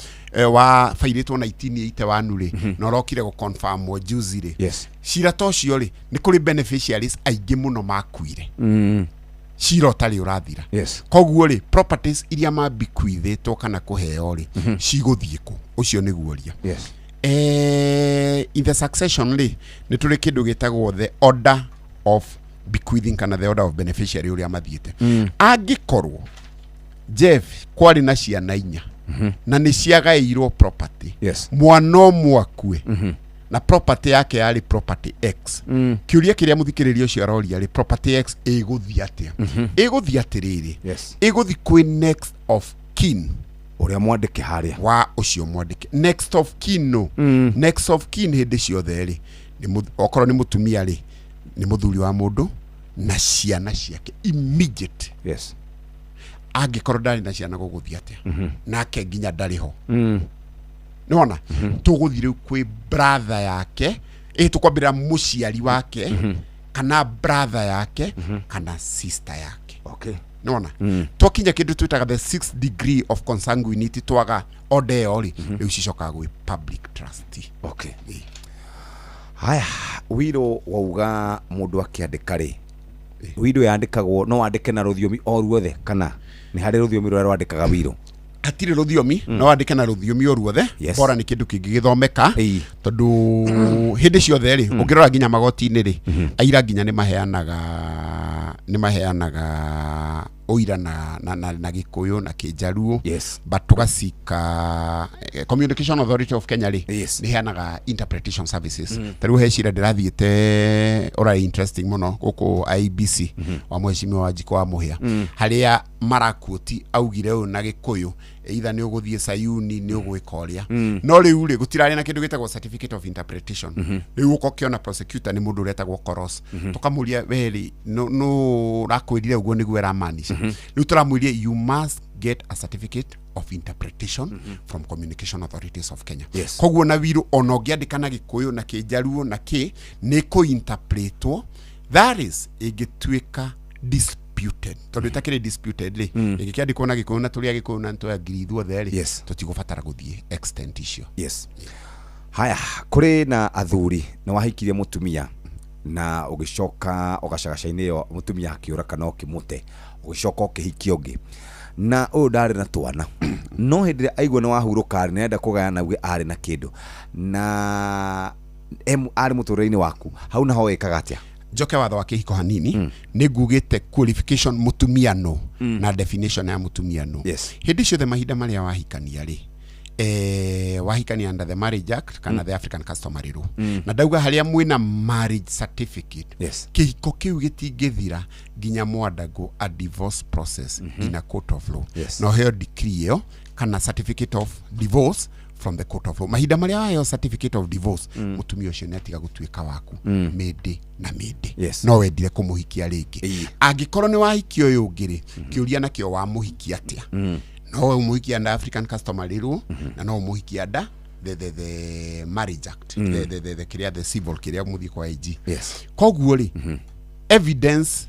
S18: wa fairĩtwo 1981 rĩ, na ũrokire gũ-confirmwo juzi rĩ.
S10: Yes.
S18: Cira ta ũcio rĩ, nĩ kũrĩ beneficiaries aingĩ mũno makuire, cira ũtarĩ ũrathira.
S10: Yes.
S18: Koguo rĩ, properties iria mabikwithĩtwo kana kũheo rĩ, cigũthiĩ kũ? Ũcio nĩguo ũria.
S10: Yes.
S18: In the succession rĩ, nĩ tũrĩ kĩndũ gĩtagwo the order of bequeathing kana the order of beneficiary ũrĩa mathiĩte. Angĩkorwo Jeff kwarĩ na ciana 4 na nĩ ciagaĩirwo property,
S10: Yes.
S18: mwana ũmwe akue na property yake yarĩ property X, kĩũria kĩrĩa mũthikĩrĩria ũcio aroria rĩ, property X ĩgũthiĩ atĩa? Ĩgũthiĩ atĩrĩrĩ,
S10: Yes.
S18: ĩgũthiĩ kwĩ next of kin
S10: ũrĩa mwandĩke harĩa
S18: wa ũcio mwandĩke. Next of kin no, next of kin hĩndĩ ciothe rĩ, nĩ okorwo nĩ mũtumia rĩ, nĩ mũthuri wa mũndũ na ciana ciake immediate.
S10: Yes.
S18: Angĩkorwo ndarĩ na ciana, gũgũthiĩ atĩa? Nake nginya ndarĩ ho, nĩwona tũgũthiĩ rĩu kwĩ brother yake, ĩ tũkwambĩrĩra mũciari wake kana brother yake kana sister yake.
S10: Okay.
S18: Nĩwona twakinya kĩndũ twĩtaga the sixth degree of consanguinity, twaga order ĩyo rĩ, rĩu cicokaga gwĩ public trustee.
S10: Okay. Haya, wiro wauga mũndũ akĩandĩka rĩ, wiro yandĩkagwo no wandĩke na rũthiomi o ruothe kana nĩ harĩ rũthiomi rũrĩa rwandĩkaga wiro?
S18: Hatirĩ rũthiomi, no wandĩke na rũthiomi o ruothe.
S10: Yes.
S18: Bora nĩ kĩndũ kĩngĩgĩthomeka,
S10: Ĩĩ.
S18: tondũ hĩndĩ ciothe rĩ, ũngĩrora nginya magoti-inĩ rĩ, aira nginya nĩ maheanaga ũira na Gĩkũyũ na Kĩnjaruo.
S10: Yes.
S18: But tũgacika Communication Authority of Kenya rĩ,
S10: Yes.
S18: nĩ heanaga interpretation services. Ta rĩu he cira ndĩrathiĩte ũrarĩ interesting mũno gũkũ IBC wa mheshimiwa Wanjikũ wa Mũhĩa, harĩa marakuoti augire ũyũ na Gĩkũyũ, either nĩ ũgũthiĩ Sayuni, nĩ ũgwĩka ũrĩa, no rĩu rĩ, gũtirarĩ na kĩndũ gĩtagwo certificate of interpretation. Rĩu ũka ũkĩona prosecutor nĩ mũndũ ũretagwo Koros, tũkamũria, we rĩ, no ũrakwĩrire ũguo nĩguo ĩramaanisha? Rĩu tũramwĩrie, you must get a certificate of interpretation from Communication Authorities of Kenya.
S10: Yes.
S18: Koguo na wiru ona ũngĩandĩka na Gĩkũyũ na Kĩnjaruo na kĩ, nĩ kũ-interpretwo, that is ĩngĩtuĩka disputed, tondũ ĩtakĩrĩ disputed rĩ, ĩngĩkĩandĩkwo na Gĩkũyũ na tũrĩ Agĩkũyũ na nĩtũyangiri ithuothe rĩ,
S10: Yes.
S18: tũtigũbatara gũthiĩ extent icio.
S10: Yes. Haya, kũrĩ na athuri nĩ wahikirie mũtumia na ũgĩcoka ũgacagaca-inĩ ĩyo mũtumia akĩũra kana ũkĩmũte, ũgĩcoka ũkĩhikia ũngĩ na ũyũ ndarĩ na twana, no hĩndĩ ĩrĩa aigua nĩ wahurũka rĩ, nĩarenda kũgayana, auge arĩ na kĩndũ na arĩ mũtũrĩre-inĩ waku, hau naho wĩkaga atĩa?
S18: Njoke watho wa kĩhiko hanini. Nĩ ngugĩte qualification mũtumia no na definition ya mũtumia no.
S10: Yes.
S18: Hĩndĩ ciothe mahinda marĩa wahikania rĩ, wahikania under the Marriage Act kana the African Customary Law, na ndauga harĩa mwĩna marriage certificate,
S10: Yes.
S18: kĩhiko kĩu gĩtingĩthira nginya mwandago a divorce process in a court of law.
S10: Yes.
S18: Na ũheo decree ĩyo kana certificate of divorce from the court of law. Mahinda marĩa waheo certificate of divorce, mũtumia ũcio nĩ atiga gũtuĩka waku mĩndĩ na mĩndĩ.
S10: Yes.
S18: No wendire kũmũhikia rĩngĩ.
S10: Ĩĩ.
S18: Angĩkorwo nĩ wahikia ũyũ ũngĩ rĩ, kĩũria nakĩo, wamũhikia atĩa? No ũmũhikia under African Customary Law na no ũmũhikia under the Marriage Act, the kĩrĩa, the civil kĩrĩa mũthiĩ kwa AG.
S10: Yes.
S18: Koguo rĩ, evidence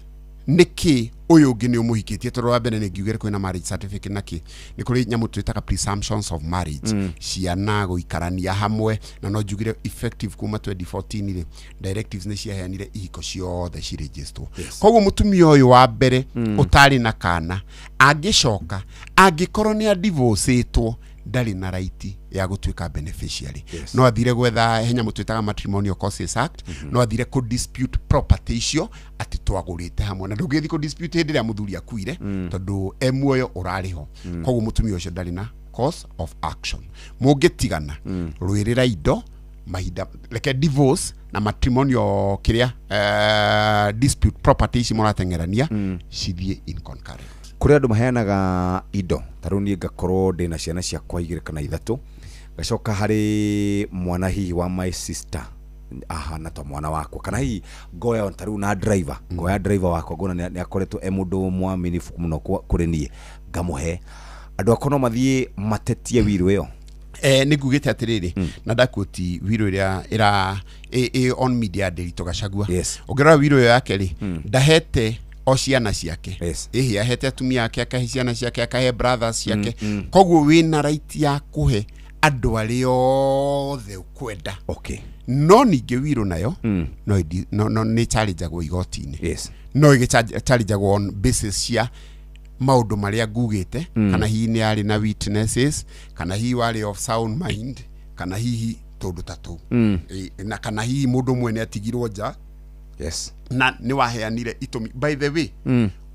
S18: nĩ kĩ ũyũ ũngĩ nĩ ũmũhikĩtie? Tondũ wa mbere nĩ ngiugire kwĩna marriage certificate na kĩ, nĩ kũrĩ nyamũ twĩtaga presumptions of marriage, ciana gũikarania hamwe, na no njugire effective kuma 2014 rĩ, directives nĩ ciaheanire ihiko ciothe cirĩnjĩstwo. Koguo mũtumia ũyũ wa mbere ũtarĩ na kana angĩcoka, angĩkorwo nĩ adivorcĩtwo, ndarĩ na right ya gũtuĩka beneficiary.
S10: Yes.
S18: No athire gwetha he nyamũ twĩtaga Matrimonial Causes Act, no athire kũ dispute property icio atĩ twagũrĩte hamwe, na ndũngĩthiĩ kũ dispute hĩndĩ ĩrĩa mũthuri akuire, tondũ e muoyo ũrarĩ ho. Koguo mũtumia ũcio ndarĩ na cause of action. Mũngĩtigana, rũĩrĩra indo mahinda, reke divorce na matrimonial kĩrĩa, dispute property ici mũrateng'erania cithiĩ in concurrent.
S10: Kũrĩ andũ maheanaga indo, ta rĩu niĩ ngakorwo ndĩna ciana ciakwa 2 kana 3, Ngacoka harĩ mwana hihi wa my sister ahana ta mwana wakwa, kana hihi ngoya ta rĩu na driver, ngoya driver wakwa ngona nĩ akoretwo e mũndũ mwaminifu mũno kũrĩ niĩ, ngamũhe. Andũ akwa no mathiĩ matetie wiru ĩyo.
S18: Nĩ ngugĩte atĩrĩrĩ, na ndakuoti wiro ĩrĩa ĩra ĩ on media Ndiritu Gachagua. Ũngĩrora wiro ĩyo yake rĩ, ndahete o ciana ciake, ĩhĩ ahete atumia ake, akahe ciana ciake, akahe brothers ciake. Koguo wĩna right ya kũhe andũ arĩa othe ũkwenda. No ningĩ wiro nayo no no nĩ challengeagwo igoti-inĩ. No ĩgĩ on basis cia maũndũ marĩa ngugĩte, kana hihi nĩ arĩ na witnesses, kana hihi warĩ of sound mind, kana hihi tũndũ ta tũu. Na kana hihi mũndũ ũmwe nĩ atigirwo nja. Na nĩ waheanire itũmi. By the way,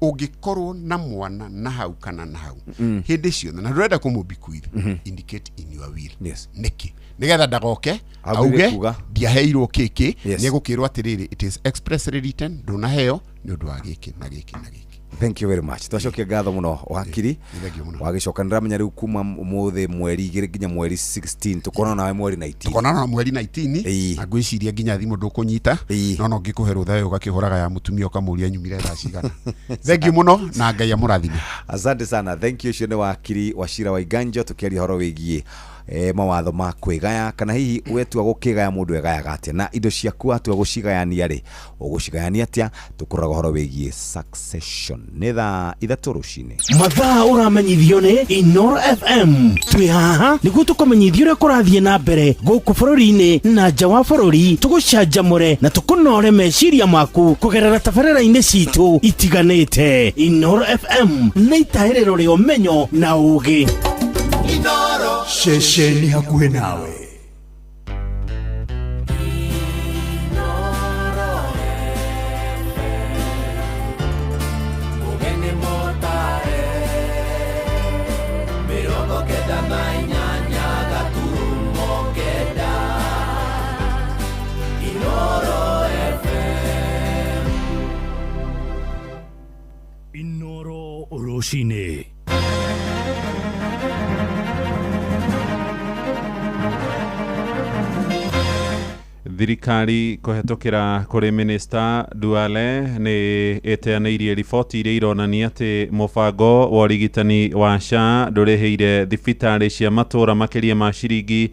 S18: ũngĩkorwo na mwana na hau kana na hau, hĩndĩ ciothe na ndũrenda kũmũbikuithia, indicate in your will. Nĩkĩ? Nĩgetha ndagoke auge ndiaheirwo kĩkĩ, nĩegũkĩrwo atĩrĩrĩ, it is expressly written, ndũnaheo nĩ ũndũ wa gĩkĩ na gĩkĩ na gĩkĩ.
S10: Thank you very much. Twacokia ngatho muno wakiri. Wagicoka ndiramenya riu kuma umuthi mweri 2 nginya mweri 16 tukonana nawe mweri 19.
S18: Tukonana mweri 19 na ngwiciria nginya thimu ndukunyita, no ngikuhe rutha uyu ugakihuraga ya mutumia ukamuria nyumire thaa cigana. Thank you muno na Ngai amurathime.
S10: Asante sana. Thank you. Ucio ni wakiri Wachira Waiganjo tukiaria horo wigie mawatho ma kwigaya, kana hihi wetua gukigaya mundu egayaga atia, na indo ciaku atua gucigayania ri ugucigayania atia. Tukuraga horo wigie succession. Ni thaa 3 rucini.
S1: Mathaa uramenyithio ni Inooro FM. Twi haha niguo tukumenyithio uria kurathie na mbere guku bururi-ini na nja wa bururi, tugucanjamure na tukunore meciria maku kugerera tabarĩra-inĩ citu itiganĩte. Inooro FM nĩ itahĩrĩro rĩa ũmenyo na ũgĩ.
S3: Ceceni hakuhĩ nawe.
S1: Inooro rũcinĩ.
S12: Thirikari kũhetũkĩra kũrĩ Minister Duale nĩ ĩteanĩirie riboti iria ironania atĩ mũbango wa ũrigitani wa SHA ndũrĩhĩire thibitarĩ cia matũũra makĩria ma ciringi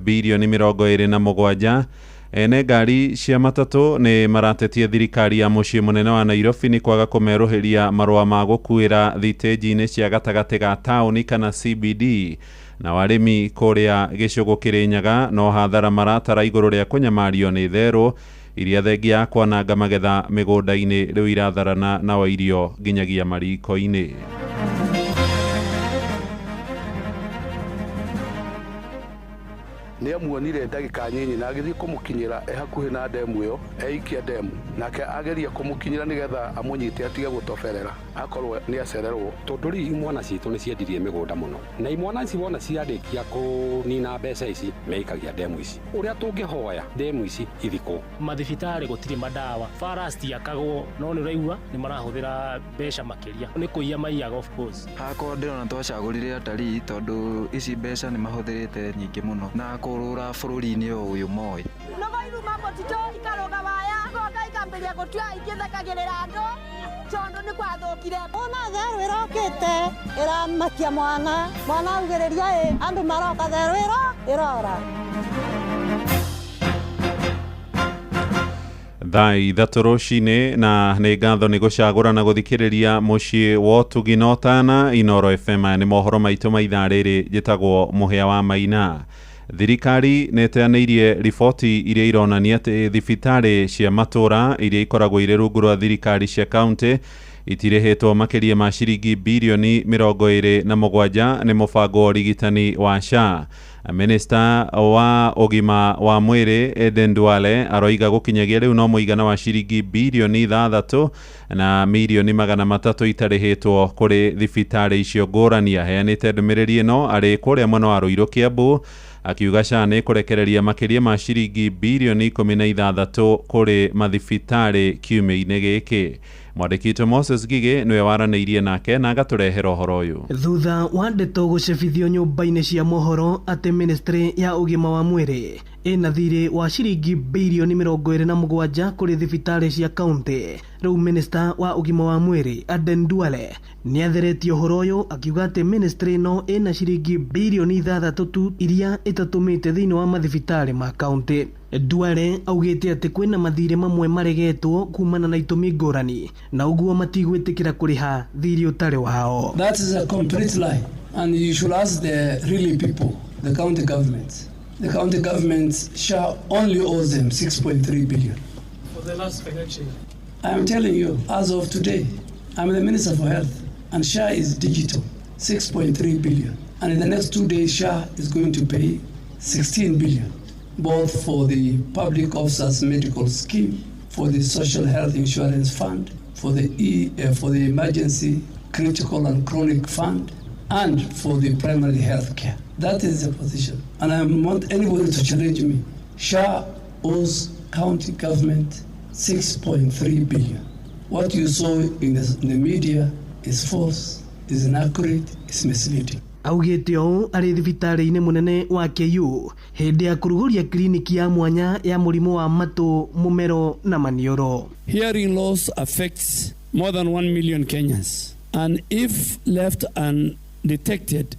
S12: birioni 27. Ene ngari cia matatũ nĩ maratetie thirikari ya mũciĩ mũnene wa Nairobi nĩ kwaga kũmerũhĩria marũa ma gũkuĩra thitĩnji-inĩ cia gatagatĩ ga taũni kana CBD. Na warĩmi kũrĩa gĩcũgũ Kĩrĩnyaga no hathara maratara igũrũ rĩa kũnyamario nĩ therũ iria thengia ya kwananga magetha mĩgũnda-inĩ rĩu iratharana na wa irio nginyagia mariko-inĩ.
S19: Nĩ amuonire ndagĩka nyinyi na agĩthiĩ kũmũkinyĩra e hakuhĩ na ndemu ĩyo, eikia ndemu, nake ageria kũmũkinyĩra nĩgetha amũnyite atige gũtoberera, akorwo nĩ acererwo.
S21: Tondũ rĩu imwana citũ nĩ ciendirie mĩgũnda mũno, na imwana ici wona ciarĩkia kũnina mbeca ici meikagia ndemu ici. Ũrĩa tũngĩhoya ndemu ici ithikwo.
S22: Mathibitarĩ gũtirĩ madawa, bara citiakagwo, no nĩ ũraigua nĩ marahũthĩra mbeca makĩria, nĩ kũiya maiyaga of course.
S23: Hakwa ndĩrona twacagũrire atarii tondũ ici mbeca nĩ mahũthĩrĩte nyingĩ mũno na kũrũra bũrũri-inĩ ũyũ moĩ.
S14: Nogo iruma mũtitũ ikarũga waya igoka ikambĩrĩria gũtua igĩthekagĩrĩra andũ tondũ nĩ gwathũkire.
S24: Ona therũ ĩrokĩte ĩramakia mwana, mwana augĩrĩria ĩ andũ maroka therũ ĩrora.
S12: Thaa 3 rũcinĩ na nĩ ngatho nĩ gũcagũra na gũthikĩrĩria mũciĩ wa ũtugi na ũtana. Inooro FM. Aya nĩ mohoro maitũ ma ithaa rĩrĩ. Njĩtagwo Mũhĩa wa Maina. Thirikari nĩ ĩteanĩirie riboti iria ironania atĩ thibitarĩ cia matũũra iria ikoragwo irĩ rungu rwa thirikari cia kaunti itirĩhĩtwo makĩria ma ciringi birioni 27 nĩ mũbango wa ũrigitani wa SHA. Minister wa ũgima wa mwĩrĩ Aden Duale aroiga gũkinyagia rĩu no mũigana wa ciringi birioni 6 na mirioni 300 itarĩhĩtwo kũrĩ thibitarĩ icio ngũrani. Aheanĩte ndũmĩrĩri ĩno arĩ kũrĩa mwena wa Ruiru Kiambu, akiuga SHA nĩ kũrekereria makĩria ma ciringi birioni 16 kũrĩ mathibitarĩ kiumia-inĩ gĩkĩ. Mwandĩki witũ Moses Ngigĩ nĩwe waranĩirie nake na agatũrehera ũhoro ũyũ.
S4: Thutha wa ndeto gũcabithio nyũmba-inĩ cia mohoro atĩ ministry ya ũgima wa mwĩrĩ ĩna thirĩ wa ciringi birioni 27 kũrĩ thibitarĩ cia kaunti, rĩu minista wa ũgima wa mwĩrĩ Aden Duale nĩatheretie ũhoro ũyũ akiuga atĩ ministry ĩno ĩna ciringi birioni 6 tu iria ĩtatũmĩte thĩinĩ wa mathibitarĩ ma kaunti. Duale augĩte atĩ kwĩna mathirĩ mamwe maregetwo kumana na itũmi ngũrani na ũguo matigwĩtĩkĩra kũrĩha thirĩ ũtarĩ wao.
S6: That is a complete lie, and you should ask the really people, the county government. The county government shall only owe them 6.3 billion.
S11: For the last financial year.
S6: I am telling you, as of today, I'm the Minister for Health, and SHA is digital, 6.3 billion. And in the next 2 days, SHA is going to pay 16 billion, both for the Public Officers Medical Scheme, for the Social Health Insurance Fund, for the Emergency Critical and Chronic Fund, and for the primary health care. That is the position. And I want anybody to challenge me. SHA owes county government 6.3 billion. What you saw in the media is false, is inaccurate, is misleading.
S4: Augĩte ũũ arĩ thibitarĩ-inĩ mũnene wa KU hĩndĩ ya kũrugũria kliniki ya mwanya ya mũrimũ wa matũ, mũmero na maniũrũ.
S6: Hearing loss affects more than 1 million Kenyans, and if left undetected,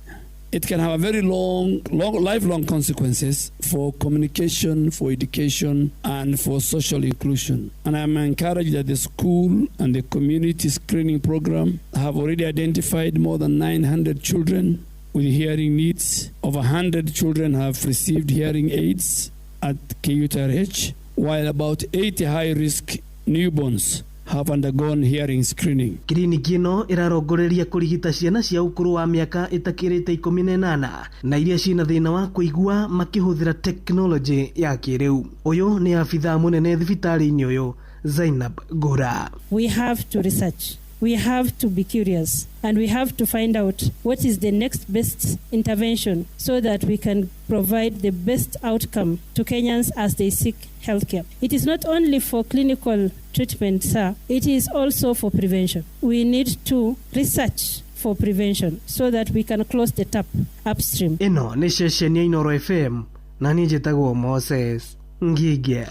S6: it can have a very long, lifelong consequences for communication, for education, and for social inclusion. And I'm encouraged that the school and the community screening program have already identified more than 900 children with hearing needs. Over 100 children have received hearing aids at KUTRH, while about 80 high-risk newborns have undergone hearing screening.
S4: Kiriniki ĩno ĩrarongoreria kũrigita ciana cia ũkũrũ wa mĩaka ĩtakĩrĩte 18 na iria ciĩna thĩna wa kũigua makĩhũthĩra tekinoronjĩ ya kĩrĩu. Ũyũ nĩ abithaa mũnene thibitarĩ-inĩ ũyũ Zainab Gura.
S7: We have to research. We have to be curious, and we have to find out what is the next best intervention so that we can provide the best outcome to Kenyans as they seek healthcare. It is not only for clinical treatment, sir, it is also for prevention. We need to research for prevention so that we can close the tap upstream.
S4: Ĩno nĩ ceceni ya Inooro FM na niĩ njĩtagwo Moses Ngigĩ.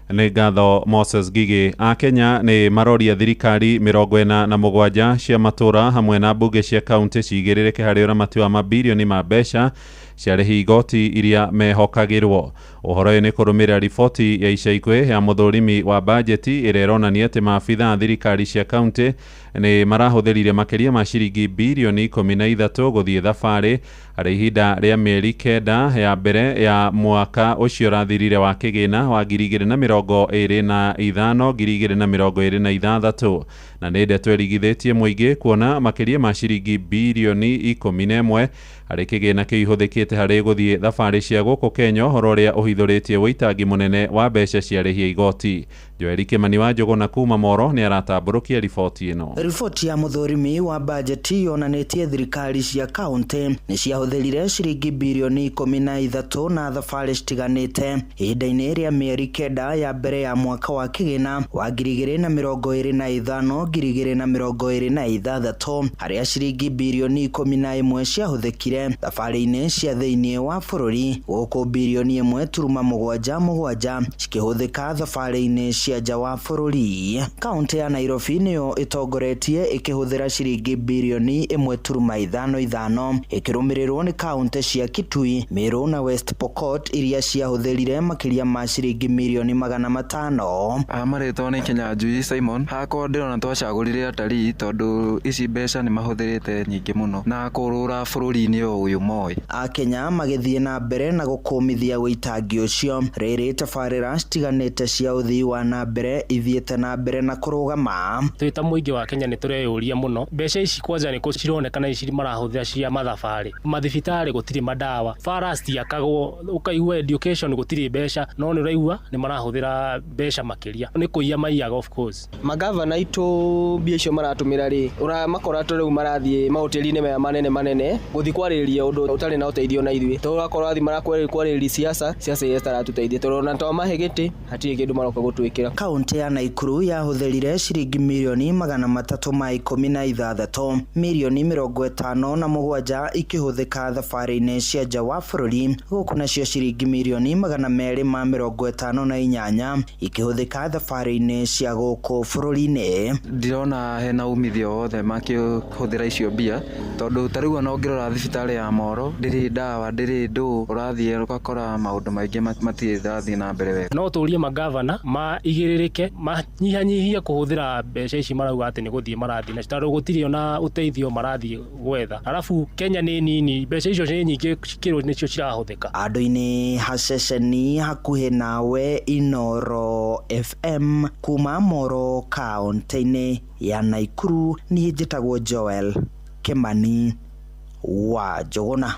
S12: Nĩ ngatho Moses Ngigĩ. Akenya nĩ maroria thirikari 47 cia matũra hamwe na mbunge cia kaunti cigĩrĩrĩke harĩ ũramati wa mabirioni ma mbeca ciarĩhi igoti iria mehokagĩrwo. Ũhoro ũyũ nĩ kũrũmĩrĩra riboti ya ica ikuhĩ ya mũthũrimi wa bajeti ĩrĩa ĩronania atĩ maabitha a thirikari cia kaunti nĩ marahũthĩrire makĩria ma ciringi birioni 13 gũthiĩ thabarĩ harĩ ihinda rĩa mĩeri 9 ya mbere ya mwaka ũcio ũrathirire wa kĩgĩna wa 2025 2026 na nĩ ndeto ĩrigithĩtie mũingĩ kuona makĩria ma ciringi birioni 11 harĩ kĩgĩna kĩu ihũthĩkĩte harĩ gũthiĩ thabarĩ cia gũkũ Kenya, ũhoro ũrĩa ũhithũrĩtie ũitangi mũnene wa mbeca ciarĩhia igoti. Joeli Kimani wa Njũgũna kuma Moro nĩ aratambũrũkia riboti ĩno.
S13: Riboti ya mũthũrimi wa bajeti yonanĩtie thirikari cia kaunti nĩ ciahũthĩrire ciringi birioni 13 na thabarĩ citiganĩte ihinda-inĩ rĩa mĩeri 9 ya mbere ya mwaka wa kĩgĩna wa 2025 2026 harĩa ciringi birioni 11 ciahũthĩkire thabarĩ-inĩ cia thĩinĩ wa bũrũri, gũkũ birioni 1.77 cikĩhũthĩka thabarĩ-inĩ cia nja wa bũrũri. Kaunti ya Nairobi nĩyo ĩtongoretie ĩkĩhũthĩra ciringi birioni 1.55 ĩkĩrũmĩrĩrwo nĩ kaunti cia Kitui, Meru na West Pokot iria ciahũthĩrire makĩria ma ciringi mirioni 500.
S23: Marĩtwa nĩ Kinyanjui Simon. Hakwa ndĩrona twacagũrire atarii tondũ ici mbeca nĩ mahũthĩrĩte nyingĩ mũno na kũrũra bũrũri-inĩ ũyũ moĩ.
S13: Akenya magĩthiĩ na mbere na gũkũmithia ũitangi ũcio rĩrĩ tabarĩra citiganĩte cia ũthii wa na mbere ithiĩte na mbere na kũrũgama.
S22: Twĩ ta mũingĩ wa Kenya nĩ tũreyũria mũno mbeca ici kwanja nĩ kũ cironekana ici marahũthĩra cia mathabarĩ, mathibitarĩ gũtirĩ madawa, bara citiakagwo, ũkaigua education gũtirĩ mbeca, no nĩ ũraigua nĩ marahũthĩra mbeca makĩria, nĩ kũiya maiyaga of course.
S25: Magavana aitũ mbia icio maratũmĩra rĩ, ũramakora ta rĩu marathiĩ mahoteli-inĩ maya manene manene gũthiĩ kwarĩrĩria ũndũ ũtarĩ na ũteithio na ithuĩ, tondũ ũrakora athiĩ marakwarĩrĩria siasa, siasa iria citaratũteithia, tondũ ona twamahe gĩtĩ hatirĩ kĩndũ maroka gũtwĩkĩra.
S13: Kaunti ya Naikuru yahũthĩrire ciringi mirioni 316, mirioni 57 ikĩhũthĩka thabarĩ-inĩ cia nja wa bũrũri, gũkũ nacio ciringi mirioni 258 ikĩhũthĩka thabarĩ-inĩ cia gũkũ bũrũri-inĩ.
S23: Ndirona hena umithio wothe makĩhũthĩra icio mbia, tondũ ta rĩu ona ũngĩrora thibitarĩ ya Moro ndĩrĩ ndawa, ndĩrĩ ndũ, ũrathiĩ ũgakora maũndũ maingĩ matirĩ rathiĩ na mbere wega.
S22: No tũrie magavana maigĩrĩrĩke, manyihanyihie kũhũthĩra mbeca ici marauga atĩ nĩ gũthiĩ marathiĩ nacio, tondũ gũtirĩ ona ũteithio marathiĩ gwetha. Arabu Kenya nĩ nini, mbeca icio nĩ nyingĩ cikĩrwo nĩcio cirahũthĩka.
S13: Andũ-inĩ haceceni hakuhĩ nawe Inoro FM kuma Moro kaunti-inĩ ya Naikuru, niĩ njĩtagwo Joel Kimani wa Njũgũna.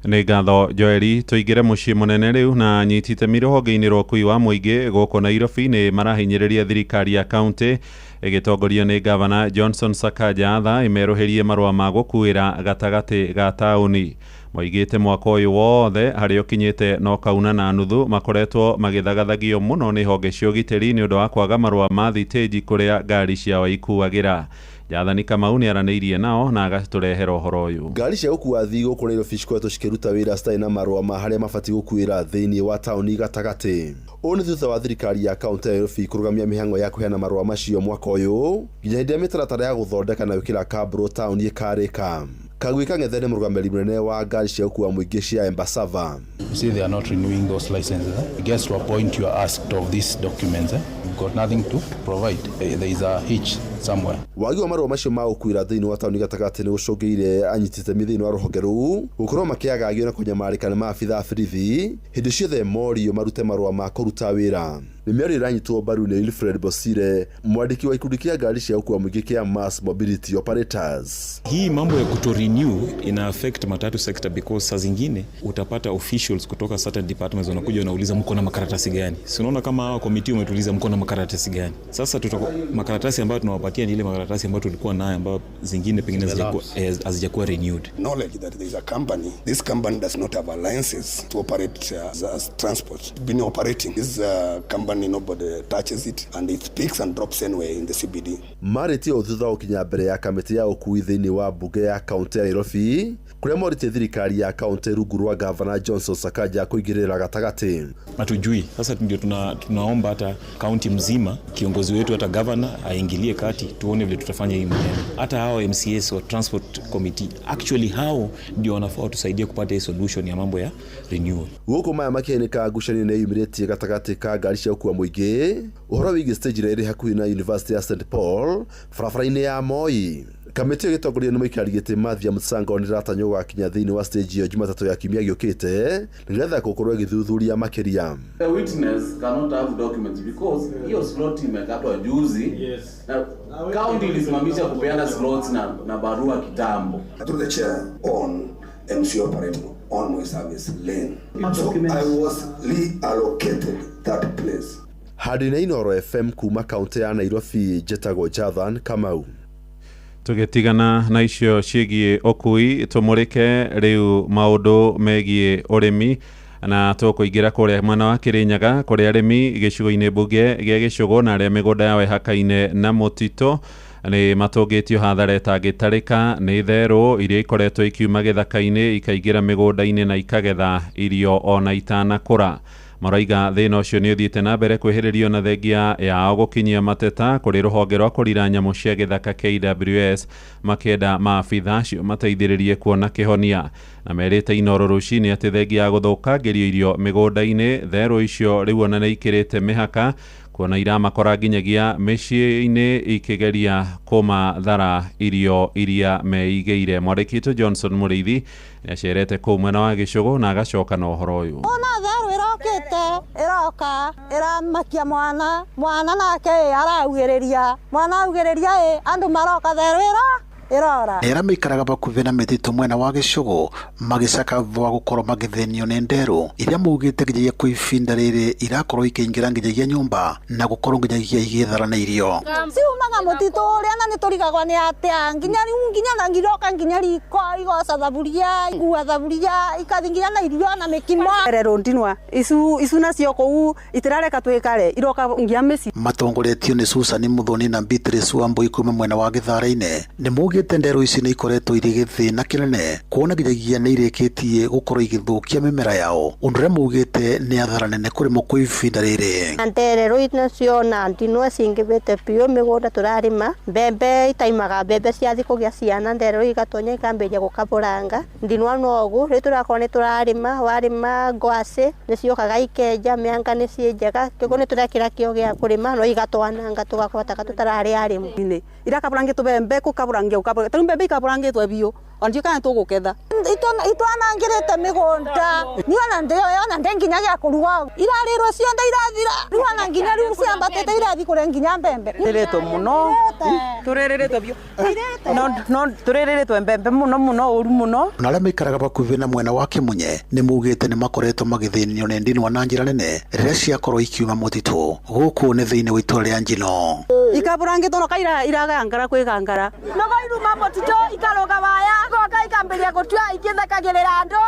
S12: Nĩ ngatho Joeli. Tũingĩre mũciĩ mũnene rĩu na anyiti itemi rũhonge-inĩ rwa ũkui wa mũingĩ gũkũ Nairobi nĩ marahinyĩrĩria thirikari ya kaunti ĩgĩtongorio nĩ gavana Johnson Sakaja tha ĩmerũhĩrie marũa ma gũkuĩra gatagatĩ ga taũni. Moigĩte mwaka ũyũ wothe harĩa ũkinyĩte no kauna na nuthu makoretwo magĩthagathagio mũno nĩ honge cia ũgitĩri nĩ ũndũ wa kwaga marũa ma thitĩnji kũrĩa ngari ciao ikuagĩra. Jathani Kamau nĩ aranĩirie nao na agatũrehera ũhoro ũyũ.
S2: Ngari cia gũkua athii gũkũ Nairobi cikoretwo cikĩruta wĩra citarĩ na marũa ma harĩa mabatiĩ gũkuĩra thĩinĩ wa taũni gatagatĩ. Ũũ nĩ thutha wa thirikari ya kaunti ya Nairobi kũrũgamia mĩhang'o ya kũheana marũa macio mwaka ũyũ nginya hĩndĩ ĩrĩa mĩtaratara ya gũthondeka na gwĩkĩra kambũrũ taũni ĩkarĩka. Kagui Kang'ethe nĩ mũrũgamĩrĩri mũnene wa ngari cia gũkua mũingĩ cia Embassava.
S9: You see, they are not renewing those licenses. Eh? It gets to a point you are asked of these documents. Eh? You've got nothing to provide. There is a hitch somewhere.
S2: Wagi wa marũa macio ma gũkuĩra thĩinĩ wa taũni gatagatĩ nĩ gũcũngĩire anyiti itemi thĩinĩ wa rũhonge rũu gũkorwo makĩagagio na kũnyamarĩka nĩ maabitha a borithi hĩndĩ ciothe morio marute marũa ma kũruta wĩra. Nĩ mĩario ĩranyitwo mbaru nĩ Wilfred Bosire, mwandĩki wa ikundi kĩa ngari cia gũkua mũingĩ kĩa Mass Mobility Operators.
S15: Hii mambo ya kuto renew ina affect matatu sector because saa zingine utapata officials kutoka certain departments wanakuja wanauliza mko na makaratasi gani? Si unaona kama hawa committee umetuuliza mko na makaratasi gani? Sasa makaratasi ambayo tunawapatia ni ile makaratasi ambayo tulikuwa nayo ambayo zingine pengine hazijakuwa renewed.
S16: Knowledge that there is a company. This company does not have a license to operate as transport. Been operating this company, nobody touches it and it picks and drops anywhere in the CBD.
S2: Marĩtie ũũ thutha wa gũkinya mbere ya kamĩtĩ ya ũkui thĩinĩ wa mbunge ya kaunti ya Nairobi kũrĩa morĩtie thirikari ya kaunti rungu rwa gavana Johnson Sakaja kũingĩrĩra gatagatĩ.
S15: Hatujui sasa, ndio tunaomba hata kaunti mzima kiongozi wetu hata governor aingilie kati tuone vile tutafanya hii maneno. Hata hao MCAs wa transport committee actually hao ndio wanafaa watusaidie kupata hii solution ya mambo ya renewal.
S2: Gũkũ maya makĩhanĩka ngucanio nĩ yumĩrĩtie gatagatĩ ka ngari cia gũkua mũingĩ ũhoro wĩgiĩ stage ĩrĩa ĩrĩ hakuhĩ na University ya St Paul barabara-inĩ ya Moi. Kamĩtĩ ĩyo ĩgĩtongorio nĩ mũikari gĩtĩ Mathia Mutsango nĩ ĩratanywo gũgakinya thĩinĩ wa stage ĩyo Jumatatũ ya kiumia gĩũkĩte nĩgetha gũkorwo ĩgĩthuthuria makĩria.
S17: The witness cannot have documents because hiyo slot imekatwa juzi. Yes. Na county ilisimamisha kupeana slots na barua kitambo.
S16: Through the chair on MC operating on my service lane. So I was reallocated that place.
S2: Handũ-inĩ Inooro FM kuma kaunti ya Nairobi njĩtagwo Jathan Kamau.
S12: Tũgĩtigana na icio ciĩgiĩ ũkui tũmũrĩke rĩu maũndũ megiĩ ũrĩmi na tũkũingĩra kũrĩa mwena wa Kĩrĩnyaga kũrĩa arĩmi gĩcigo-inĩ mbunge gĩa Gĩcũgũ na arĩa mĩgũnda yao ĩhakaine na mũtitũ nĩ matũngĩtio hathara ĩtangĩtarĩka nĩ therũ iria ikoretwo ikiuma gĩthaka-inĩ ikaingĩra mĩgũnda-inĩ na ikagetha irio ona itanakũra. Maraiga thĩna ũcio nĩ ũthiĩte na mbere kwĩhĩrĩrio na thengia yao gũkinyia mateta kũrĩ rũhonge rwa kũrira nyamũ cia gĩthaka KWS makĩenda maabitha acio mateithĩrĩrie kuona kĩhonia na merĩte Inooro rũcinĩ atĩ thengia ya gũthũkangĩrio irio mĩgũnda-inĩ therũ icio rĩu ona nĩ ikĩrĩte mĩhaka kuona iramakora nginyagia mĩciĩ-inĩ ikĩgeria kũmathara irio iria meigĩire. Mwandĩki witũ Johnson Mũrĩithi nĩacerete kũu mwena wa Gĩcũgũ na agacoka na ũhoro ũyũ.
S24: Ona therũ ĩrokĩte ĩroka ĩramakia mwana, mwana nake araugĩrĩria, mwana augĩrĩria andũ maroka therũ Ĩrora.
S5: Nĩ arĩa maikaraga bakuhĩ na mĩtitũ mwena wa Gĩcũgũ magĩcaka thutha wa gũkorwo magĩthĩnio nĩ nderũ iria maugĩte nginyagia kwa ibinda rĩrĩ irakorwo ikĩingĩra nginyagia nyũmba na gũkorwo nginyagia igĩthara na irio.
S24: Ciumaga mũtitũ ũrĩa na nĩtũrigagwo nĩ atĩa nginya rĩu nginya na ngiroka nginya riko igoca thaburia igua thaburia ikathi nginya na irio na mĩkimo.
S8: Rero ndinwa icu nacio kũu itirareka twikare iroka nginya mĩciĩ.
S5: Matongoretio nĩ Susan Muthoni na Beatrice Wambui kuma mwena wa Gĩthara-inĩ nĩ maugĩte nderũ ici nĩ ikoretwo irĩ gĩthĩna kĩnene kuona nginyagia nĩ irĩkĩtie gũkorwo igĩthũkia mĩmera yao ũndũ ũrĩa maugĩte nĩ athara nene kũrĩ mo kwa ibinda rĩrĩ.
S10: Nderero nacio na ndinwa cingĩbĩte biũ mĩgũnda tũrarĩma mbembe itaimaga mbembe ciathi kũgĩa ciana nderero igatonya ikambĩrĩria gũkabũranga ndinwa nogu rĩu tũrakorwo nĩ tũrarĩma warĩma ngwacĩ nĩciokaga ikenja mĩanga nĩ cienjaga kĩguo nĩ tũrekĩra kĩo gĩa kũrĩma no igatwananga tũgakorwo taka tũtararĩ arĩmu.
S8: Irakabũrangia tũbembe kũkabũrangia gũkabũrangia tarĩu mbembe ikabũrangĩtwo biũ ona ndiũĩ kana tũgũketha.
S24: Itwanangĩrĩte mĩgũnda niĩ ona ndĩoĩ ona ndĩ nginya gĩa kũruga irarĩrwo cionde irathira rĩu ona nginya rĩu ciambatĩte irathi kũrĩa nginya mbembe.
S8: Tũrĩrĩtwo mũno tũrĩrĩrĩtwo biũ no tũrĩrĩrĩtwo mbembe mũno mũno ũru mũno.
S5: Na arĩa maikaraga bakuhĩ na mwena wa Kĩmunye nĩ maugĩte nĩ makoretwo magĩthĩnio nĩ ndinwa na njĩra nene rĩrĩa ciakorwo ikiuma mũtitũ gũkũ nĩ thĩinĩ wa itũra rĩa Njino.
S8: Ikabũrangĩtwo no kaira iragangara kwĩgangara.
S14: Nogo iruma mũtitũ ikarũga waya igoka ikambĩrĩria gũtua ikĩthekagĩrĩra andũ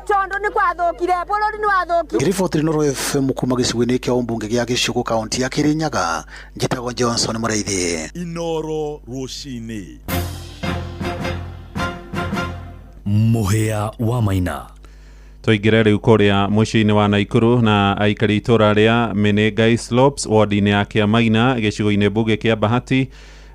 S14: tondũ nĩ gwathũkire bũrũri nĩ wathũkire.
S5: Ngĩriboti Inooro FM kuma gĩcigo-inĩ kĩa ũmbunge gĩa Gĩcũgũ kaunti ya Kĩrĩnyaga njĩtagwo Johnson Mũrĩithi.
S3: Inooro rũcinĩ. Mũhĩa wa Maina.
S12: Tũingĩre rĩu kũrĩa mũciĩ-inĩ wa Naikuru na aikari itũra rĩa Menengai Slopes ward-inĩ ya Kĩamaina gĩcigo-inĩ mbunge kĩa Bahati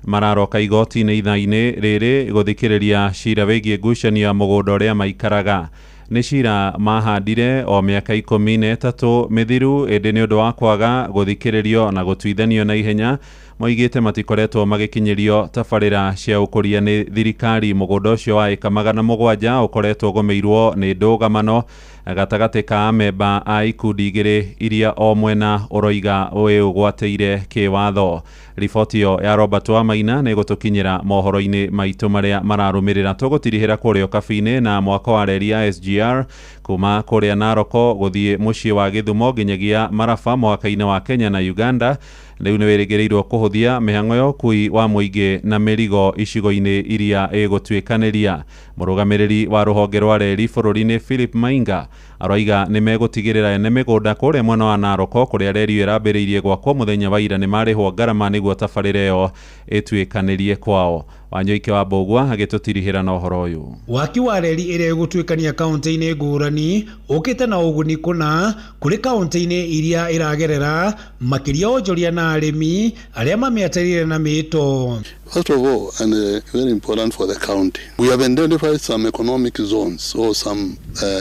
S12: mararoka igoti-inĩ ithaa-inĩ rĩrĩ gũthikĩrĩria cira wĩgiĩ ngucanio ya mũgũnda ũrĩa maikaraga. Nĩ cira mahandire o mĩaka 13 mĩthiru ĩndĩ nĩ ũndũ wa kwaga gũthikĩrĩrio na gũtuithanio na ihenya moigĩte matikoretwo magĩkinyĩrio tabarĩra cia ũkũria nĩ thirikari. Mũgũnda ũcio wa ĩka 700 ũkoretwo ũgũmĩirwo nĩ ndũgamano gatagatĩ ka amemba a ikundi igĩrĩ iria o mwena ũroiga wĩũgwatĩire kĩwatho. Riboti ĩyo ya Robert Wamaina nĩ ĩgũtũkinyĩra mohoro-inĩ maitũ marĩa mararũmĩrĩra. Tũgũtirihĩra kũrĩa Ũkabi-inĩ na mwako wa reri ya SGR kuma kũrĩa Naroko gũthiĩ mũciĩ wa Gĩthumo nginyagia Maraba mũhaka-inĩ wa Kenya na Uganda rĩu nĩ wĩrĩgĩrĩirwo kũhũthia mĩhang'o ya ũkui wa mũingĩ na mĩrigo icigo-inĩ iria ĩgũtuĩkanĩria. Mũrũgamĩrĩri wa rũhonge rwa reri bũrũri-inĩ Philip Mainga aroiga nĩ megũtigĩrĩra ene mĩgũnda kũrĩa mwena wa Naroko kũrĩa reri ĩyo ĩrambĩrĩirie gwakwo mũthenya wa ira nĩ marĩhwo ngarama nĩguo tabarĩra ĩyo ĩtuĩkanĩrie kwao. Wanyoike wa Mbũgua agĩtũtirihĩra na ũhoro ũyũ.
S18: Waki wa reri ĩrĩa ĩgũtuĩkania kaunti-inĩ ngũrani ũkĩte na ũguni kũna kũrĩ kaunti-inĩ iria ĩragerera makĩria onjoria na arĩmi arĩa mamĩetereire na mĩto.
S20: First of all, and very important for the county, we have identified some economic zones or some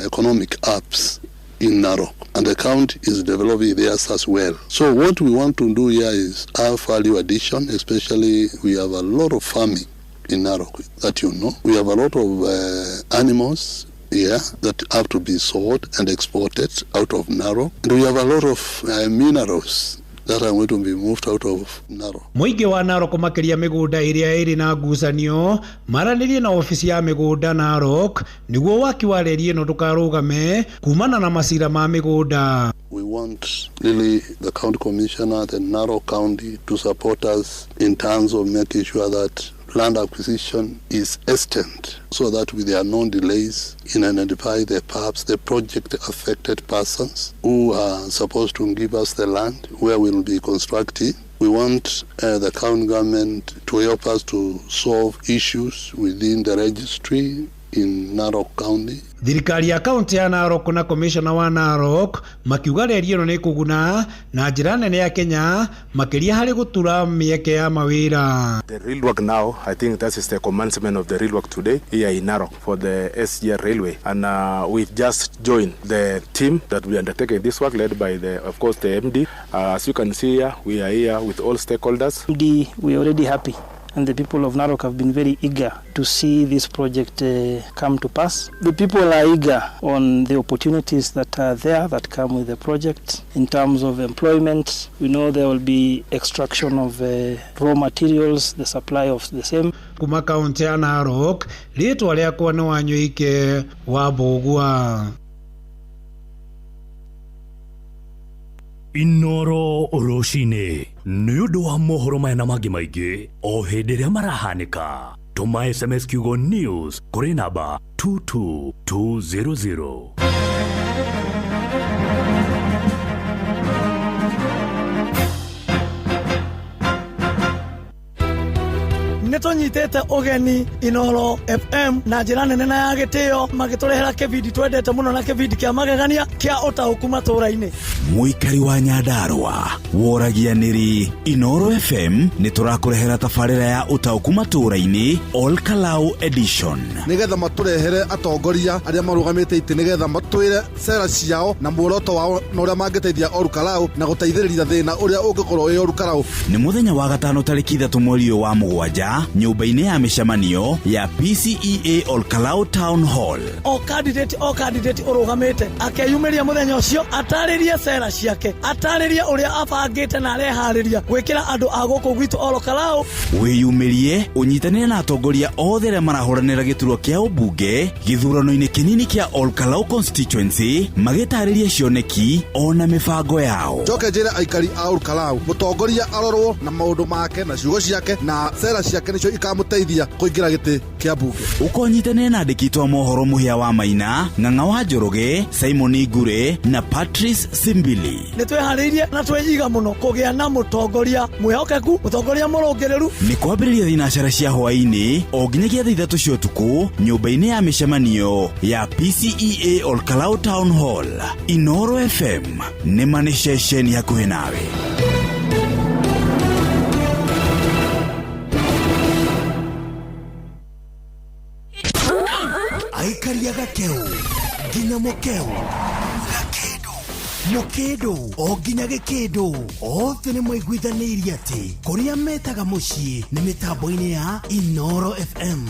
S20: economic apps in Narok, and the county is developing theirs as well. So what we want to do here is have value addition, especially we have a lot of farming in Narok that you know. We have a lot of animals here that have to be sold and exported out of Narok. And we have a lot of minerals that are going to be moved out of Narok.
S18: Mũingĩ wa Narok makĩria mĩgũnda ĩrĩa ĩrĩ na ngucanio maranĩrie na obici ya mĩgũnda Narok nĩguo waki wa reri ĩno ndũkarũgame kumana na macira ma mĩgũnda.
S20: We want really the county commissioner, the Narok County, to support us in terms of making sure that land acquisition is extended so that there are no delays in identifying the perhaps the project affected persons who are supposed to give us the land where we will be constructing. We want the county government to help us to solve issues within the registry in Narok County.
S18: Thirikari ya kaunti ya Narok na commissioner wa Narok makiuga reri ĩno nĩ kũguna na njĩra nene ya Kenya makĩria harĩ gũtura mĩeke ya mawĩra.
S26: The real work now, I think that is the commencement of the real work today here in Narok for the SGR railway, and we've just joined the team that we undertaking this work led by the, of course, the MD. As you can see here, we are here with all stakeholders.
S27: MD, we are already happy
S1: And the people of Narok have been very eager to see this project come to pass. The people are eager on the opportunities that are there that come with the project in terms of employment. We know there will be extraction of raw materials, the supply of the same.
S18: Kuma kaunti ya Narok, rĩtwa rĩakwa nĩ Wanyoike wa Mbũgua.
S3: Inoro rũcinĩ nĩ ũndũ wa mohoro maya na mangĩ maingĩ o hĩndĩ ĩrĩa marahanĩka, tũma SMS kiugo news kũrĩ namba 22200.
S6: Nĩ tũnyitĩte ũgeni Inoro FM na njĩra nene na ya gĩtĩo, magĩtũrehera kĩbindi twendete mũno na kĩbindi kĩa magegania kĩa ũtaũku matũũra-inĩ.
S7: Mũikari wa Nyandarũa woragia nĩrĩ Inoro FM nĩ tũrakũrehera tabarĩra ya ũtaũku matũũra-inĩ Ol Kalou edition,
S11: nĩgetha matũrehere atongoria arĩa marũgamĩte itĩ, nĩgetha matwĩre cera ciao na muoroto wao na ũrĩa mangĩteithia Ol Kalou na gũteithĩrĩria thĩna ũrĩa ũngĩkorwo wĩ Ol Kalou.
S7: Nĩ mũthenya wa gatano tarĩki 3 mweri ũyũ wa 7 nyũmba-inĩ ya mĩcemanio ya PCEA Ol Kalou Town Hall.
S6: O candidate ũrũgamĩte akeyumĩria mũthenya ũcio, atarĩrie cera ciake, atarĩrie ũrĩa abangĩte na areharĩria gwĩkĩra andũ a gũkũ gwitũ Ol Kalou.
S7: Wĩyumĩrie ũnyitanĩre na atongoria othe arĩa marahũranĩra gĩturwa kĩa ũmbunge gĩthurano-inĩ kĩnini kĩa Ol Kalou constituency, magĩtarĩria cioneki ona mĩbango yao.
S11: Njoke njĩre aikari a Ol Kalou, mũtongoria arorwo na maũndũ make na ciugo ciake na cera ciake nĩcio ikamũteithia kũingĩra gĩtĩ kĩa mbunge.
S7: Ũkonyitanĩre na andĩki twa mohoro Mũhĩa wa Maina, Ng'ang'a wa Njoroge, Simon Ngure na Patrice Simbili.
S6: Nĩ twĩharĩirie na twĩiga mũno kũgĩa na mũtongoria mwĩhokeku, mũtongoria mũrũngĩrĩru.
S7: Nĩ kwambĩrĩria thinacara cia hwaĩ-inĩ o nginyagia thaa 3 cia ũtukũ nyũmba-inĩ ya mĩcemanio ya PCEA Ol Kalou Town Hall. Inoro FM nĩ ma nĩ ceceni hakuhĩ nawe.
S19: Aikaria gakeu nginya mukeu gakindu mukindu o nginya gikindu othe nĩ maiguithanĩirie atĩ kũrĩa metaga mũciĩ nĩ mĩtambo-inĩ ya Inoro FM.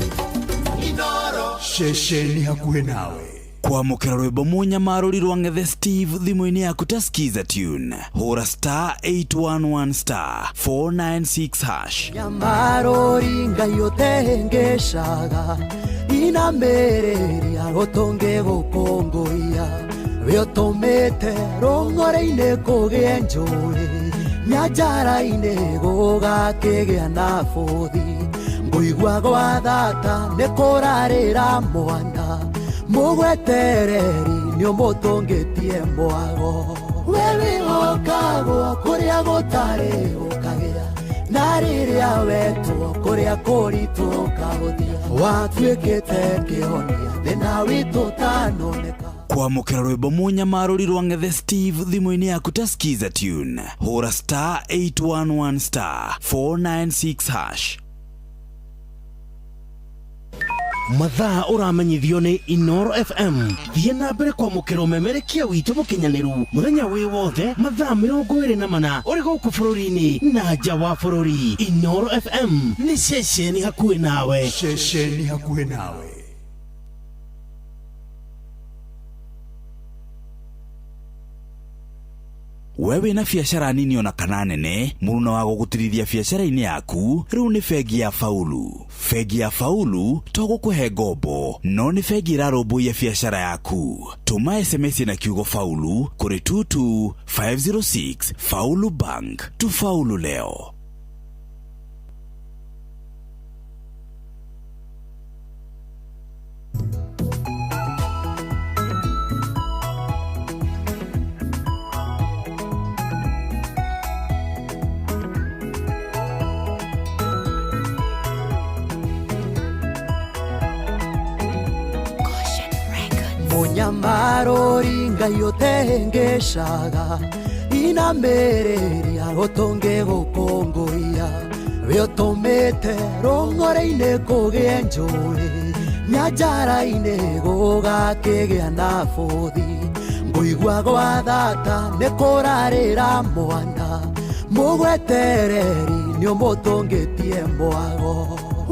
S7: Inoro ceceni hakuhĩ nawe. Kwamũkĩra rwĩmbo mũnyamarũri rwa Ng'ethe Steve thimũ-inĩ yaku ta Skiza tune, hũra star 811 star 496 hash.
S21: Nyamarũri Ngai ũtengeshaga inamĩrĩria ũtũnge gũkũngũiya, we ũtũmĩte rũng'ore-inĩ kũgĩe njũĩ, nyanjara-inĩ gũgakĩgĩa na bũthi, ngũigua gwa thata nĩ kũrarĩra mwana, mũgwetereri nĩ ũmũtũngĩtie mwago. We wĩhokagwo kũrĩa gũtarĩ ũkagĩa, na rĩrĩa wetwo kũrĩa kũritũ ũkahũthia, watuĩkĩte kĩhonia thĩna witũ ũtanoneka.
S7: Kwamũkĩra rwĩmbo mũnyamarũri rwa Ng'ethe Steve thimũ-inĩ yaku ta Skiza tune, hũra star 811 star 496 hash.
S19: Mathaa ũramenyithio nĩ Inoro FM. Thiĩ na mbere kwamũkĩra ũmemerekia witũ mũkinyanĩru mũthenya wĩ wothe mathaa 24 ũrĩ gũkũ bũrũri-inĩ na nja wa bũrũri. Inoro FM nĩ ceceni hakuhĩ nawe.
S27: Ceceni hakuhĩ nawe.
S7: Wewe na biacara nini ona kana nene, mũruna wa gũgũtirithia biacara-inĩ yaku rĩu nĩ bengi ya Faulu. Bengi ya Faulu to gũkũhe ngombo, no nĩ bengi ĩrarũmbũiya biacara yaku. Tũma SMS na kiugo Faulu kũrĩ 22506. Faulu Bank, tufaulu leo.
S21: Munyamarũri Ngai ũtengeshaga inamĩrĩria ũtũnge gũkũngũiya, we ũtũmĩte rũng'ore-inĩ kũgĩe njũĩ, nyanjara-inĩ gũgakĩgĩa na bũthi, ngũigua gwa thata nĩ kũrarĩra mwana, Mũgwetereri nĩ ũmũtũngĩtie mwago.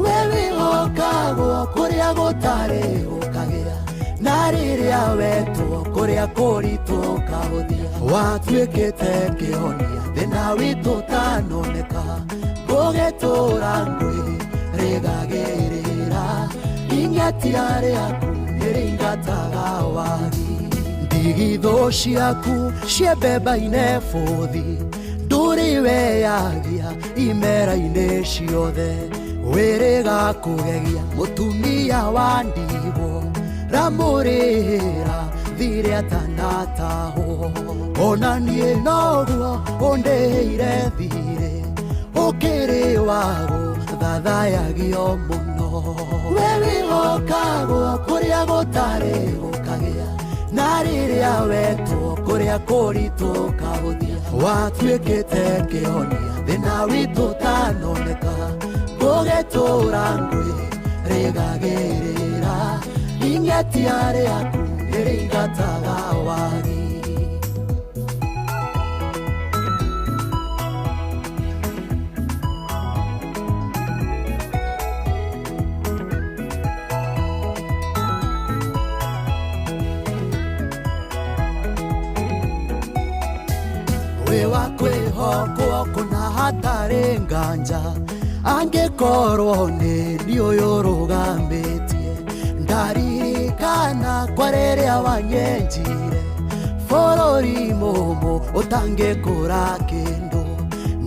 S21: We wĩhokagwo kũrĩa gũtarĩ gũkagĩa, na rĩrĩa wetwo kũrĩa kũritũ ũkahũthia. Watuĩkĩte kĩhonia thĩna witũ ũtanoneka, gũgĩtũra ngwĩ rĩgagĩrĩra, ing'atia rĩaku nĩrĩingataga wagi. Ndigithũ ciaku ciembemba-inĩ bũthi, ndũrĩ weyagia imera-inĩ ciothe. Wĩrĩga kũgegia mũtumia wa ndigwa, ramũrĩhĩra thirĩ atanatahwo. Ona niĩ noguo ũndĩhĩire thirĩ, ũkĩrĩ wago thathayagio mũno. We wĩhokagwo kũrĩa gũtarĩ gũkagĩa, na rĩrĩa wetwo kũrĩa kũritũ ũkahũthia. Watuĩkĩte kĩhonia thĩna witũ ũtanoneka, gũgĩtũra ngwĩ rĩgagĩrĩra, ing'atia rĩaku nĩrĩingataga wagi. Wĩ wa kwĩhokwo kũna hatarĩ nganja, angĩkorwo nĩ niĩ ũyũ ũrũgamĩtie. Ndaririkana kwa rĩrĩa wanyenjire, bũrũri mũmũ ũtangĩkũra kĩndũ.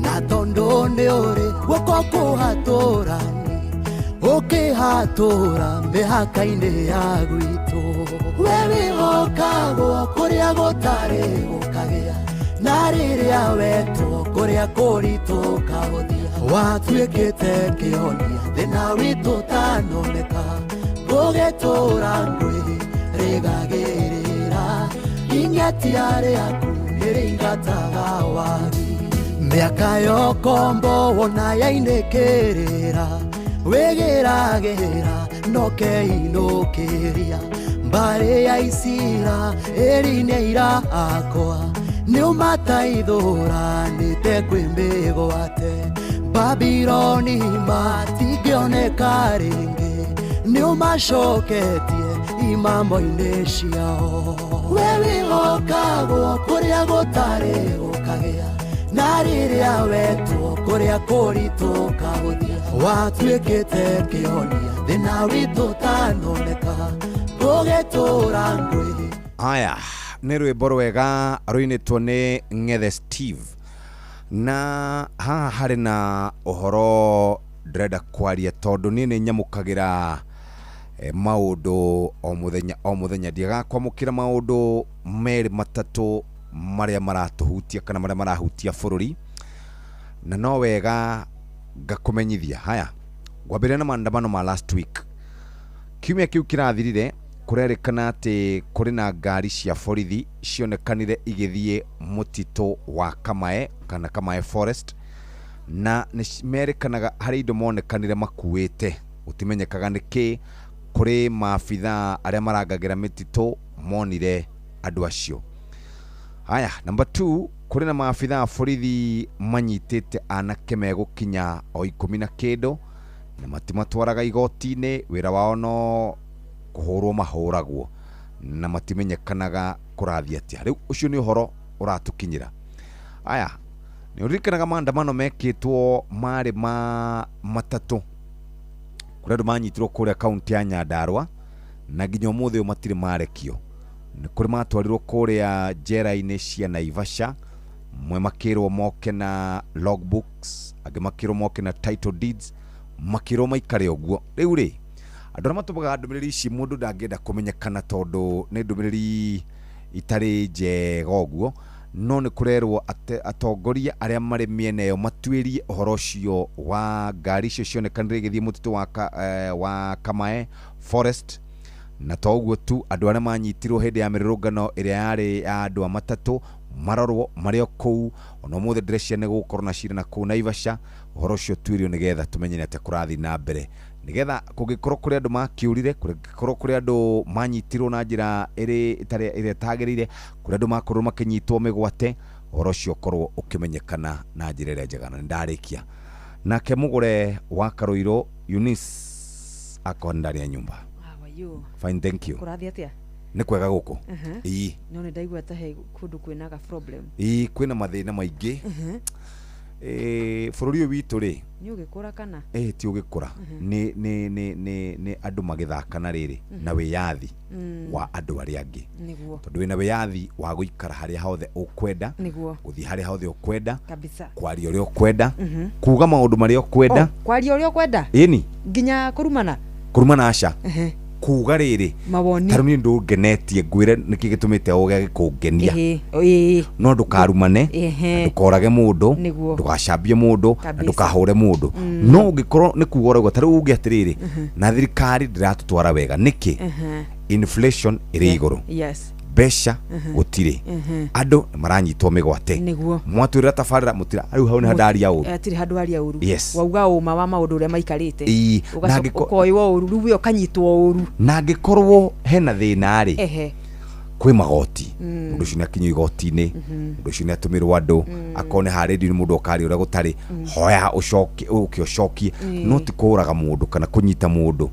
S21: Na tondũ nĩ ũrĩ guoko kũhatũrani, ũkĩhatũra mĩhaka-inĩ ya gwitũ. We wĩhokagwo kũrĩa gũtarĩ gũkagĩa, na rĩrĩa wetwo kũrĩa kũritũ ũkahũthia. Watuĩkĩte kĩhonia thĩna witũ ũtanoneka, gũgĩtũra ngwĩ rĩgagĩrĩra, ing'atia rĩaku nĩrĩingataga wagi. Mĩaka ya ũkombo wona yainĩkĩrĩra, wĩgĩragĩra nokeinũkĩria. Mbarĩ ya Isiraeli nĩ aira akwa, nĩũmataithũranĩte kwĩ mĩgwate. Babiloni matingĩoneka rĩngĩ, nĩũmacoketie imamo-inĩ ciao. We wĩhokagwo kũrĩa gũtarĩ gũkagĩa, na rĩrĩa wetwo kũrĩa kũritũ ũkahũthia. Watuĩkĩte kĩhonia thĩna witũ ũtanoneka, gũgĩtũra ngwĩ.
S4: Aya nĩ rwĩmbo rwega rũinĩtwo nĩ Ng'ethe Steve, na haha harĩ na ũhoro ndĩrenda kwaria tondũ niĩ nĩ nyamũkagĩra maũndũ o mũthenya o mũthenya. Ndiagaga kwamũkĩra maũndũ merĩ matatũ marĩa maratũhutia kana marĩa marahutia bũrũri, na no wega ngakũmenyithia. Haya, ngwambĩrĩria na maandamano ma last week. Kiumia kĩu kĩrathirire, kũrerĩkana atĩ kũrĩ na ngari cia borithi cionekanire igĩthiĩ mũtitũ wa Kamae kana Kamae Forest, na nĩ merĩkanaga harĩ indo monekanire makuĩte, gũtimenyekaga nĩ kĩ. Kũrĩ maabithaa arĩa marangagĩra mĩtitũ monire andũ acio. Haya, number 2, kũrĩ na maabithaa a borithi manyitĩte anake megũkinya o 10 na kĩndũ, na matimatwaraga igoti-inĩ, wĩra wao no kũhũrwo mahũragwo na matimenyekanaga kũrathiĩ atĩa. Rĩu ũcio nĩ ũhoro ũratũkinyĩra. Aya, nĩ ũririkanaga maandamano mekĩtwo marĩ ma matatũ, kũrĩ andũ manyitirwo kũrĩa kaunti ya Nyandarua na nginya ũmũthĩ ũyũ matirĩ marekio. Nĩ kũrĩ matwarirwo kũrĩa njera-inĩ cia Naivasha, mwe makĩrwo moke na logbooks, angĩ makĩrwo moke na title deeds, makĩrwo maikare ũguo. Rĩu rĩ, andũ arĩa matũmaga ndũmĩrĩri ici mũndũ ndangĩenda kũmenyekana tondũ nĩ ndũmĩrĩri itarĩ njega ũguo, no nĩ kũrerwo atongoria arĩa marĩ mĩena ĩyo matuĩrie ũhoro ũcio wa ngari icio cionekanire igĩthiĩ mũtitũ wa Kamae Forest. Na to ũguo tu, andũ arĩa manyitirwo hĩndĩ ya mĩrũrũngano ĩrĩa yarĩ ya andũ a matatũ marorwo marĩ o kũu. Ona ũmũthĩ ndĩreciria nĩ gũgũkorwo na cira na kũu Naivasha. Ũhoro ũcio ũtuĩrio nĩgetha tũmenye nĩ atĩa kũrathiĩ na mbere, nĩgetha kũngĩkorwo kũrĩ andũ makĩũrire, kũngĩkorwo kũrĩ andũ manyitirwo na njĩra ĩrĩa ĩtagĩrĩire, kũrĩ andũ makorwo makĩnyitwo mĩgwate, Ũhoro ũcio ũkorwo ũkĩmenyekana na njĩra ĩrĩa njega. Na nĩndarĩkia nake mũgũre wa Karũirũ Eunice akorwo nĩ ndani ya nyumba.
S9: How
S4: Fine, thank you.
S9: Kũrathiĩ atĩa?
S4: Nĩ kwega gũkũ. Ĩĩ.
S9: No nĩ ndaigua ta he kũndũ kwĩna ga problem.
S4: Ĩĩ, kwĩna mathĩna maingĩ. Bũrũri ũyũ witũ rĩ,
S9: Nĩ ũgĩkũra kana?
S4: Ĩ ti ũgĩkũra. Nĩ andũ magĩthaka na rĩrĩ na wĩyathi wa andũ arĩa angĩ. Tondũ wĩna wĩyathi wa gũikara harĩa hothe ũkwenda, gũthiĩ harĩa hothe ũkwenda, kwaria ũrĩa ũkwenda, kuga maũndũ marĩa ũkwenda.
S9: Oh, kwaria ũrĩa ũkwenda?
S4: Ĩni.
S9: Nginya kũrumana?
S4: Kũrumana aca. Kuga rĩrĩ,
S9: Mawoni.
S4: Ta rĩu niĩ ndũngenetie, ngwĩre nĩkĩ gĩtũmĩte ũge gĩkũngenia. No ndũkarumane, ndũkorage mũndũ, ndũgacambie mũndũ, na ndũkahũre mũndũ. No ũngĩkorwo nĩ kuga ũrauga, ta rĩu uge atĩrĩrĩ, na thirikari ndĩratũtwara wega nĩkĩ? Inflation ĩrĩ igũrũ, mbeca gũtirĩ, andũ nĩ maranyitwo mĩgwate, mwatwĩrĩra tabarĩra mũtira rĩu hau nĩ handaria ũru.
S9: Atirĩ handũ haria ũru.
S4: Yes.
S9: Wauga ũma wa maũndũ ũrĩa maikarĩte.
S4: Ĩĩ, na
S9: Ũgacoka ũkoywo ũru, rĩu we ũkanyitwo ũru.
S4: Na angĩkorwo hena thĩna rĩ, kwĩ magoti, mũndũ ũcio nĩ akinyio igoti-inĩ, mũndũ ũcio nĩ atũmĩrwo andũ, akorwo nĩ harĩa rĩndiũ-inĩ mũndũ okaria ũrĩa gũtarĩ, hoya ũcoke ũke ũcokie, no ti kũũraga mũndũ kana kũnyita mũndũ.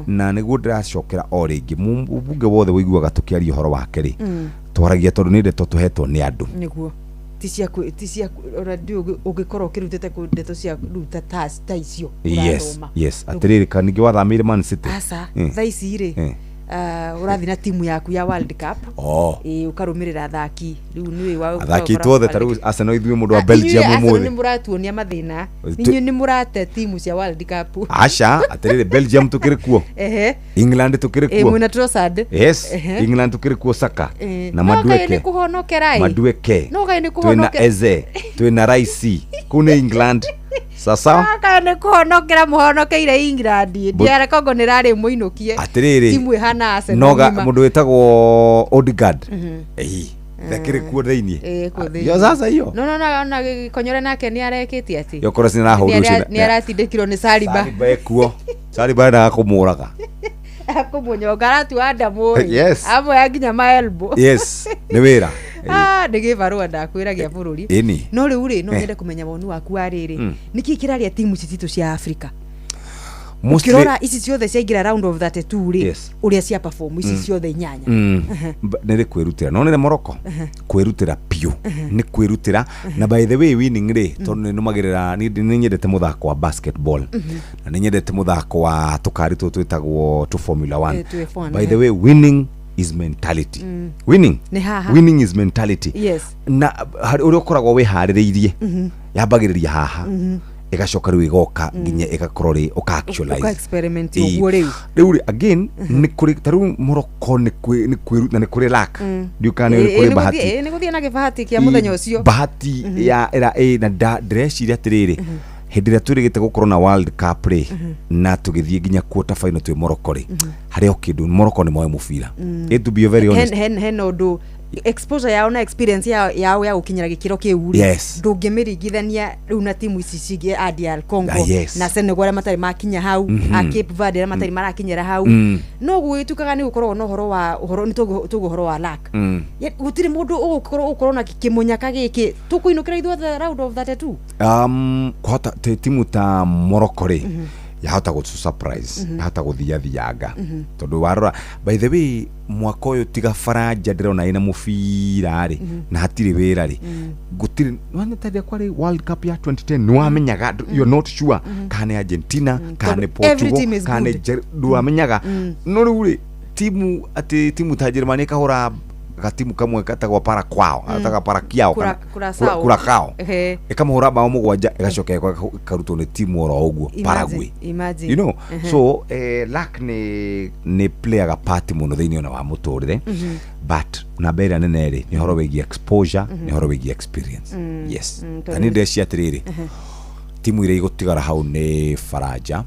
S4: Na nĩguo ndĩracokera o rĩngĩ, mũmbunge wothe ũiguaga tũkĩaria ũhoro wake rĩ, twaragia tondũ nĩ ndeto tũhetwo nĩ andũ.
S9: Nĩguo. Ti ciaku, ti ciaku, ona ndiũĩ ũngĩkorwo ũkĩrutĩte kũ ndeto cia rĩu ta icio ũrathoma.
S4: Yes, atĩrĩrĩ, kana ningĩ wathamĩire Man City?
S9: Aca, thaa ici rĩ, ũrathiĩ na timu yaku ya World Cup. Ĩĩ, ũkarũmĩrĩra athaki rĩu nĩũĩ wa
S4: Athaki aitũ othe ta rĩu Arsenal ithuĩ mũndũ wa Belgium
S9: Inyuĩ Arsenal
S4: ũmũthĩ.
S9: nĩ mũratuonia mathĩna. Inyuĩ nĩ mũrate timu cia World Cup.
S4: Aca, atĩrĩrĩ, Belgium tũkĩrĩ kuo, England tũkĩrĩ
S9: Ĩĩ,
S4: kuo.
S9: mwĩna Trossard.
S4: Yes, England tũkĩrĩ kuo, Saka na
S9: No kaĩ nĩ
S4: Madueke.
S9: kũhonokera ĩ.
S4: Madueke.
S9: No kaĩ nĩ
S4: Twĩna
S9: kũhonokera.
S4: Eze, twĩna Rice, kũu nĩ England sasa.
S9: No kaĩ nĩ kũhonokera mũhonokeire England. DR Congo nĩ rarĩ mũinũkie.
S4: Atĩrĩrĩ,
S9: Timu ĩhana Arsenal
S4: noga
S9: ng'ima.
S4: mũndũ wĩtagwo Odegaard, ĩĩ, thekĩrĩ kuo thĩiniĩ.
S9: Ĩĩ, kũu thĩiniĩ.
S4: Yo sasa hiyo
S9: No no no ona Gĩkonyore nake nĩ arekĩtie atĩ.
S4: Yokorwo cinarahũrirwo
S9: Nĩ aratindĩkirwo nĩ Saliba.
S4: Saliba ekuo, Saliba endaga kũmũraga.
S9: Kũmũnyonga aratua ndamũ ĩ.
S4: Yes.
S9: Amoya nginya ma elbow.
S4: Yes, nĩ wĩra.
S9: Ah, nĩ gĩbarũa ndakwĩra gĩa bũrũri.
S4: Ĩni.
S9: No rĩu rĩ, no nyende kũmenya woni waku wa rĩrĩ. Nĩkĩ kĩrarĩa timu ici citũ cia Afrika?
S4: Mostly-
S9: Ũkĩrora ici ciothe ciaingĩra round of 32 rĩ,
S4: Yes.
S9: ũrĩa cia perform ici ciothe inyanya.
S4: Nĩ rĩ kwĩrutĩra, no nĩ Morocco kwĩrutĩra biũ, nĩ kwĩrutĩra. Na by the way, winning rĩ, tondũ nĩ nũmagĩrĩra, nĩ nyendete mũthako wa basketball na nĩ nyendete mũthako wa tũkari tũtũ twĩtagwo tũ Formula 1.
S9: Eh, tũ F1,
S4: By the way, winning is mentality. Winning
S9: Nĩ haha.
S4: Winning is mentality.
S9: Yes.
S4: Na harĩ ũrĩa ũkoragwo wĩharĩrĩirie, yambagĩrĩria haha, ĩgacoka rĩu ĩgoka nginya ĩgakorwo rĩ ũka actualize.
S9: Ũka experiment
S4: Ĩĩ.
S9: ũguo rĩu.
S4: Rĩu rĩ, again, nĩ kũrĩ ta rĩu Morocco nĩ kwĩru na nĩ kũrĩ luck, ndiũ kana nĩ kũrĩ bahati.
S9: Ĩĩ, nĩ gũthiĩ na gĩbahati kĩa mũthenya ũcio.
S4: Bahati ya ĩra ĩ na ndĩreciria atĩrĩrĩ, hĩndĩ ĩrĩa twĩrĩgĩte gũkorwo na World Cup rĩ, na tũgĩthiĩ nginya quarter final twĩ Morocco rĩ, harĩ o kĩndũ Morocco nĩ moe mũbira. To be very honest,
S9: Hena ũndũ exposure yao na experience yao ya gũkinyĩra gĩkĩro kĩu rĩ,
S4: Yes.
S9: ndũngĩmĩringithania rĩu na timu ici cingĩ a DR Congo
S4: Ah, yes.
S9: na Senegal arĩa matarĩ makinya hau, a Cape Verde arĩa matarĩ marakinyĩra hau. No gũgĩtuĩkaga nĩ gũkoragwo na ũhoro wa ũhoro nĩ tũguo ũhoro wa luck. Gũtirĩ mũndũ ũgũkorwo na kĩmũnyaka gĩkĩ tũkũinũkĩra ithuothe round of 32.
S4: Kũhota timu ta Morocco rĩ, yahota gũ surprise, yahota gũthiathianga, tondũ warora, by the way, mwaka ũyũ tiga Faranja ndĩrona ĩna mũbira rĩ, na hatirĩ wĩra rĩ, gũtirĩ wanetaria kwarĩ World Cup ya 2010 nĩwamenyaga, you're not sure kana nĩ Argentina kana nĩ
S9: Tondũ every team
S4: Portugal
S9: is
S4: kana nĩ
S9: good.
S4: Ndwamenyaga. No rĩu rĩ, timu atĩ timu ta Germany ĩkahũra gatimu kamwe gatagwo Parakwao, gatagwo Parakiao,
S9: Curacao.
S4: Curacao, ĩkamũhũra bao 7, ĩgacoka ĩkarutwo nĩ timu oro ũguo Paraguay.
S9: Imagine.
S4: You know, so luck nĩ playaga part mũno thĩinĩ ona wa mũtũrĩre, but namba ĩrĩa nene rĩ, nĩ ũhoro wĩgiĩ exposure, nĩ ũhoro wĩgiĩ experience. Yes. Ta niĩ ndĩreciria atĩrĩrĩ, timu iria igũtigara hau nĩ Faranja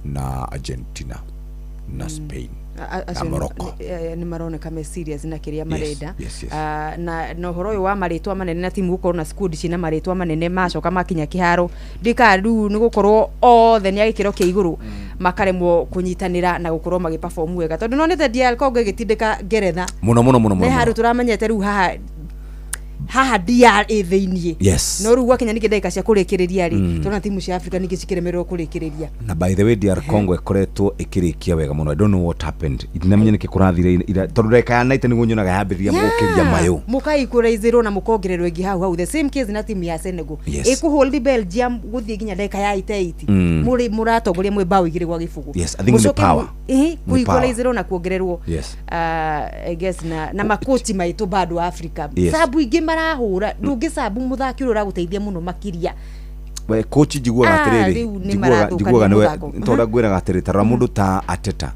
S4: na Argentina na Spain na Morocco.
S9: Nĩ maroneka me serious na kĩrĩa marenda.
S4: Yes.
S9: Na ũhoro ũyũ wa marĩtwa manene na timu gũkorwo na squad ciĩna marĩtwa manene macoka makinya kĩharo, ndikaga rĩu nĩ gũkorwo othe nĩ a gĩkĩro kĩa igũrũ, makaremwo kũnyitanĩra na gũkorwo magĩperform wega, tondũ nonete DR Congo ĩgĩtindĩka Ngeretha
S4: Mũno mũno mũno
S9: nĩ
S4: mũno.
S9: handũ tũramenyete rĩu haha Haha DR ĩ thĩiniĩ. No rĩu gwakinya ningĩ ndagĩka cia kũrĩkĩrĩria rĩ, tũrona timu cia Africa ningĩ cikĩremererwo kũrĩkĩrĩria.
S4: Na by the way, DR Congo ĩkoretwo ĩkĩrĩkia wega mũno. I don't know what happened, ndinamenya nĩkĩ kũrathire tondũ ndagĩka ya 90 nĩguo nyonaga yambĩrĩria gũkĩria mayũ.
S9: Mũkaikũraizĩrwo na mũkongererwo ĩngĩ hau hau. The same case na timu ya Senegal, ĩkũhold Belgium gũthiĩ nginya ndagĩka ya 88, mũratongoria mwĩ bao 2-0.
S4: Yes, I think nĩ
S9: Mũcoke
S4: power. Nĩ power.
S9: kũikũraizĩrwo na kuongererwo. I guess na makoti maitũ bado Africa, sabu ingĩ marahũra, ndũngĩcabu mũthaki ũrĩa ũragũteithia mũno makĩria.
S4: We coach, njiguaga atĩrĩrĩ,
S9: Rĩu nĩ
S4: njiguaga
S9: marathũkania
S4: njiguaga nĩwe
S9: mũthako.
S4: tondũ ngwĩraga atĩrĩ, tarora mũndũ ta Ateta,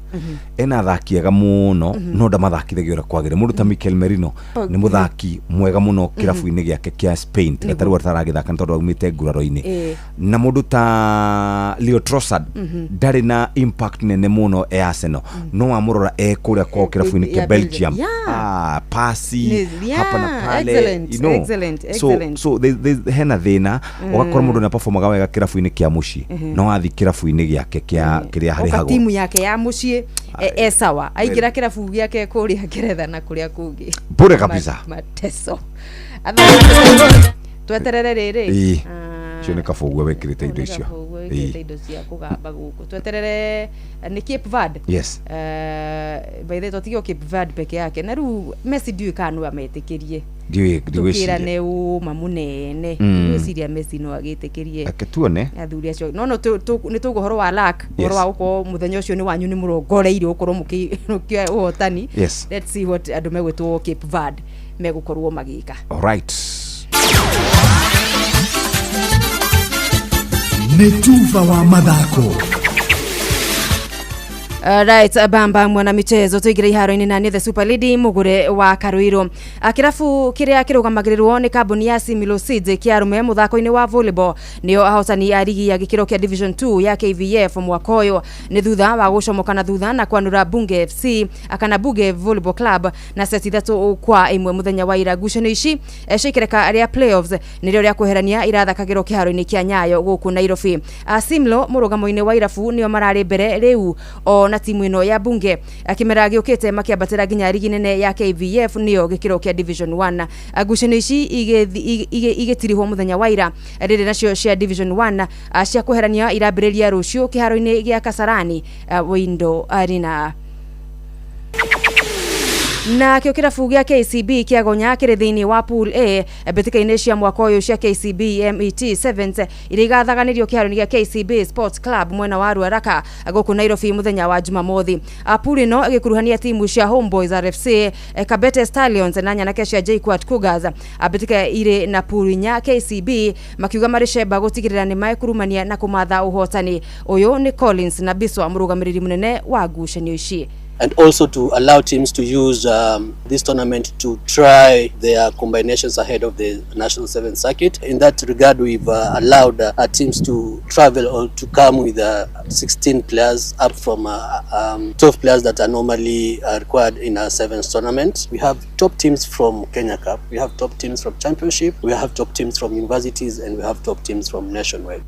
S4: ena athaki ega mũno, no ndamathakithagia ũrĩa kwagĩrĩire. Mũndũ ta Mikel Merino nĩ mũthaki mwega mũno kĩrabu-inĩ gĩake kĩa Spain, tiga tarĩu ataragĩthaka nĩ tondũ aumĩte nguraro-inĩ. Na mũndũ ta Leo Trossard ndarĩ na impact nene mũno e Arsenal, no wamũrora e kũrĩa kwao kĩrabu-inĩ kĩa
S9: ya
S4: Belgium,
S9: Belgium.
S4: Pasi hapa na pale,
S9: Excellent, excellent,
S4: so
S9: excellent.
S4: so hena thĩna, ũgakora mũndũ nĩ performaga wega kĩrabu-inĩ kĩa mũciĩ, no athiĩ kĩrabu-inĩ gĩake kĩa kĩrĩa
S9: Oka
S4: harĩhagwo
S9: timu yake ya mũciĩ e sawa, aingĩra kĩrabu gĩake kũrĩa Ngeretha na kũrĩa kũngĩ
S4: Bure kabisa.
S9: Mateso. Otherwise, tweterere rĩrĩ.
S4: Ĩĩ. Ũcio nĩ kabũguo wĩkĩrĩte indo icio.
S9: Kabũguo wĩkĩrĩte indo cia kũgamba gũkũ. Tweterere nĩ Cape Verde. By the way, twatigio Cape Verde peke yake, na rĩu Messi ndiũĩ kana no ametĩkĩrie.
S4: Ndiũĩ, ndigwĩciria.
S9: Tũkĩrane ũma mũnene, ngwĩciria Messi no agĩtĩkĩrie
S4: Reke tuone.
S9: Athuri acio no nĩ tũgũ ũhoro wa luck, ũhoro wa gũkorwo mũthenya ũcio nĩ wanyu, nĩ mũrongoreirio gũkorwo mũkĩoya ũhotani. Let's see what andũ megwĩtwo Cape Verde megũkorwo magĩka.
S4: Alright.
S27: Nĩ tuba wa mathako.
S9: Right, bamba mwana michezo, tuingire iharo-inĩ na nĩ the super lady Mugure wa Karuiru. Kĩrabu kĩrĩa kĩrũgamagĩrĩrwo nĩ kambuni ya Similo Seeds kĩa arũme mũthako-inĩ wa volleyball nĩo ahotani a rigi ya gĩkĩro kĩa Division 2 ya KVF mwaka ũyũ, nĩ thutha wa gũcomoka na thutha na kwanũra Bunge FC akana Bunge Volleyball Club na seti 3-1 mũthenya wa ira. Ngucanio ici cia ikereka rĩa playoffs nĩrĩo rĩa kweherania irathakagĩrwo kĩharo-inĩ kĩa Nyayo gũkũ Nairobi. Simlo mũrũgamo-inĩ wa irabu nĩo mararĩ mbere rĩu o na timu ĩno ya Bunge kĩmera gĩũkĩte makĩambatĩra nginya rigi nene ya KVF nĩyo gĩkĩro kĩa Division 1. Ngucanio ici igĩtirihwo mũthenya wa ira. Rĩrĩ nacio cia Division 1 cia kweherania irambĩrĩria rũciũ kĩharo-inĩ gĩa Kasarani Window Arena. Na kĩo kĩrabu gĩa KCB kĩa Gonya kĩrĩ thĩinĩ wa pool A mbĩtĩka-inĩ cia mwaka ũyũ cia KCB MET Sevens iria igathaganĩrio kĩharo-inĩ gĩa KCB Sports Club mwena wa Ruaraka gũkũ Nairobi mũthenya wa Jumamothi. Pool ĩno ĩgĩkuruhania timu cia Homeboys RFC, Kabete Stallions na nyanake cia JKUAT Cougars. Mbĩtĩka irĩ na pool inya, KCB makiuga marĩ cemba gũtigĩrĩra nĩ mekurumania na kũmatha ũhotani ũyũ. Nĩ Collins na Biswa, mũrũgamĩrĩri mũnene wa ngucanio ici.
S13: And also to allow teams to use this tournament to try their combinations ahead of the National Seven Circuit. In that regard, we've allowed our teams to travel or to come with 16 players, up from 12 players that are normally required in a sevens tournament. We have top teams from Kenya Cup, we have top teams from Championship, we have top teams from universities, and we have top teams from nationwide.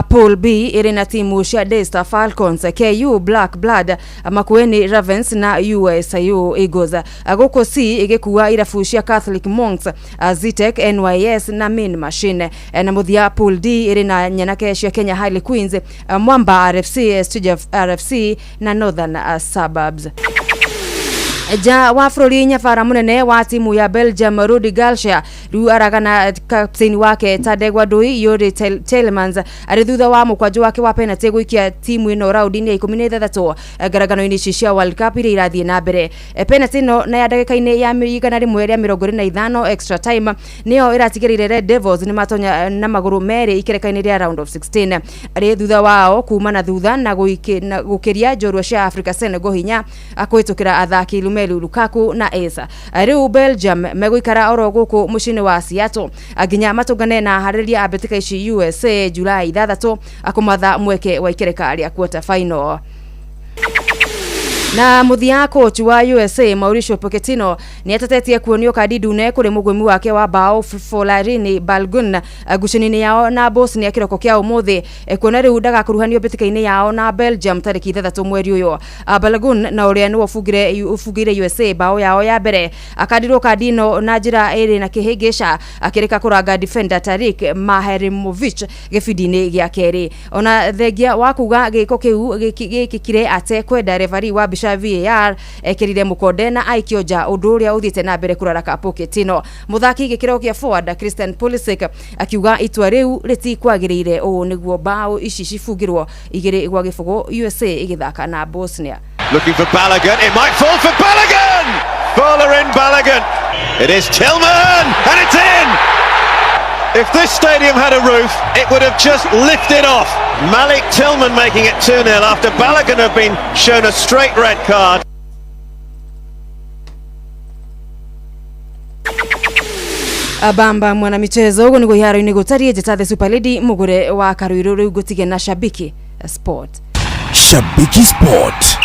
S9: Pool B ĩrĩ na timu cia Daystar Falcons, KU Black Blood, Makueni Ravens na USIU Eagles. Gũkũ C ĩgĩkua irabu cia Catholic Monks, Zetech, NYS na Main Machine. Na mũthia Pool D ĩrĩ na nyanake cia Kenya Harley Queens, Mwamba RFC, Studio RFC na Northern Suburbs. Nja wa bũrũri, nyabara mũnene wa timu ya Belgium Rudi Garcia rĩu aragana kapteni wake Tadegwa Ndui Yuri Tielemans arĩ thutha wa mũkwanjũ wake wa penalty gũikia timu ĩno raũndi-inĩ ya 16 ngarangano-inĩ ici cia World Cup iria irathiĩ na mbere. Penalty ĩno na ya ndagĩka-inĩ ya 125 extra time nĩyo ĩratigĩrĩire Red Devils nĩ matonya na magũrũ merĩ ikereka-inĩ rĩa round of 16, arĩ thutha wao kuma na thutha na gũkĩria njorua cia Africa Senegal hinya kũhĩtũkĩra athaki Romelu Lukaku na Esa. Rĩu Belgium megũikara oro gũkũ mũciĩ-inĩ wa Seattle nginya matũngane na harĩrĩria a mbĩtĩka ici USA Julai 6 kũmatha mweke wa ikereka rĩa quarter final. Na muthia coach wa USA Mauricio Pochettino ni atetetie kuonio kandi ndune kuri mugwimi wake wa bao Folarini Balogun ngucanio-inĩ yao na Bosnia kiroko kia umuthi, kuona riu ndagakuruhanio mbĩtĩka-inĩ yao na Belgium tarĩki 6 mweri ũyũ. Balogun na ũrĩa nĩwe ũbungĩire USA bao yao ya mbere akandirwo kandi ĩno na njĩra ĩrĩ na kĩhĩngĩca akĩrĩka kũranga defender Tarik Maherimovic gĩbindi-inĩ gĩa kerĩ. Ona thengia wa kuga gĩko kĩu gĩkĩkire atekwenda referee wa mbica VAR ekĩrire mũkonde na aikio nja, ũndũ ũrĩa ũthiĩte na mbere kũraraka Pochettino. Mũthaki gĩkĩro kĩa forward Christian Pulisic akiuga itua rĩu rĩtikwagĩrĩire, ũũ nĩguo bao ici cibungĩrwo 2-0 USA ĩgĩthaka na Bosnia.
S2: Looking for Balogun, it might fall for Balogun! Folarin Balogun. It is Tillman, and it's in! If this stadium had a roof, it would have just lifted off. Malik Tillman making it 2-0 after Balogun had been shown a straight red card.
S9: Bamba mwana michezo uguo niguo iharo-inĩ gũtariĩ njĩta the Super Lady mũgũre wa Karuiru rĩu ngũtige na Shabiki Sport.
S7: Shabiki Sport.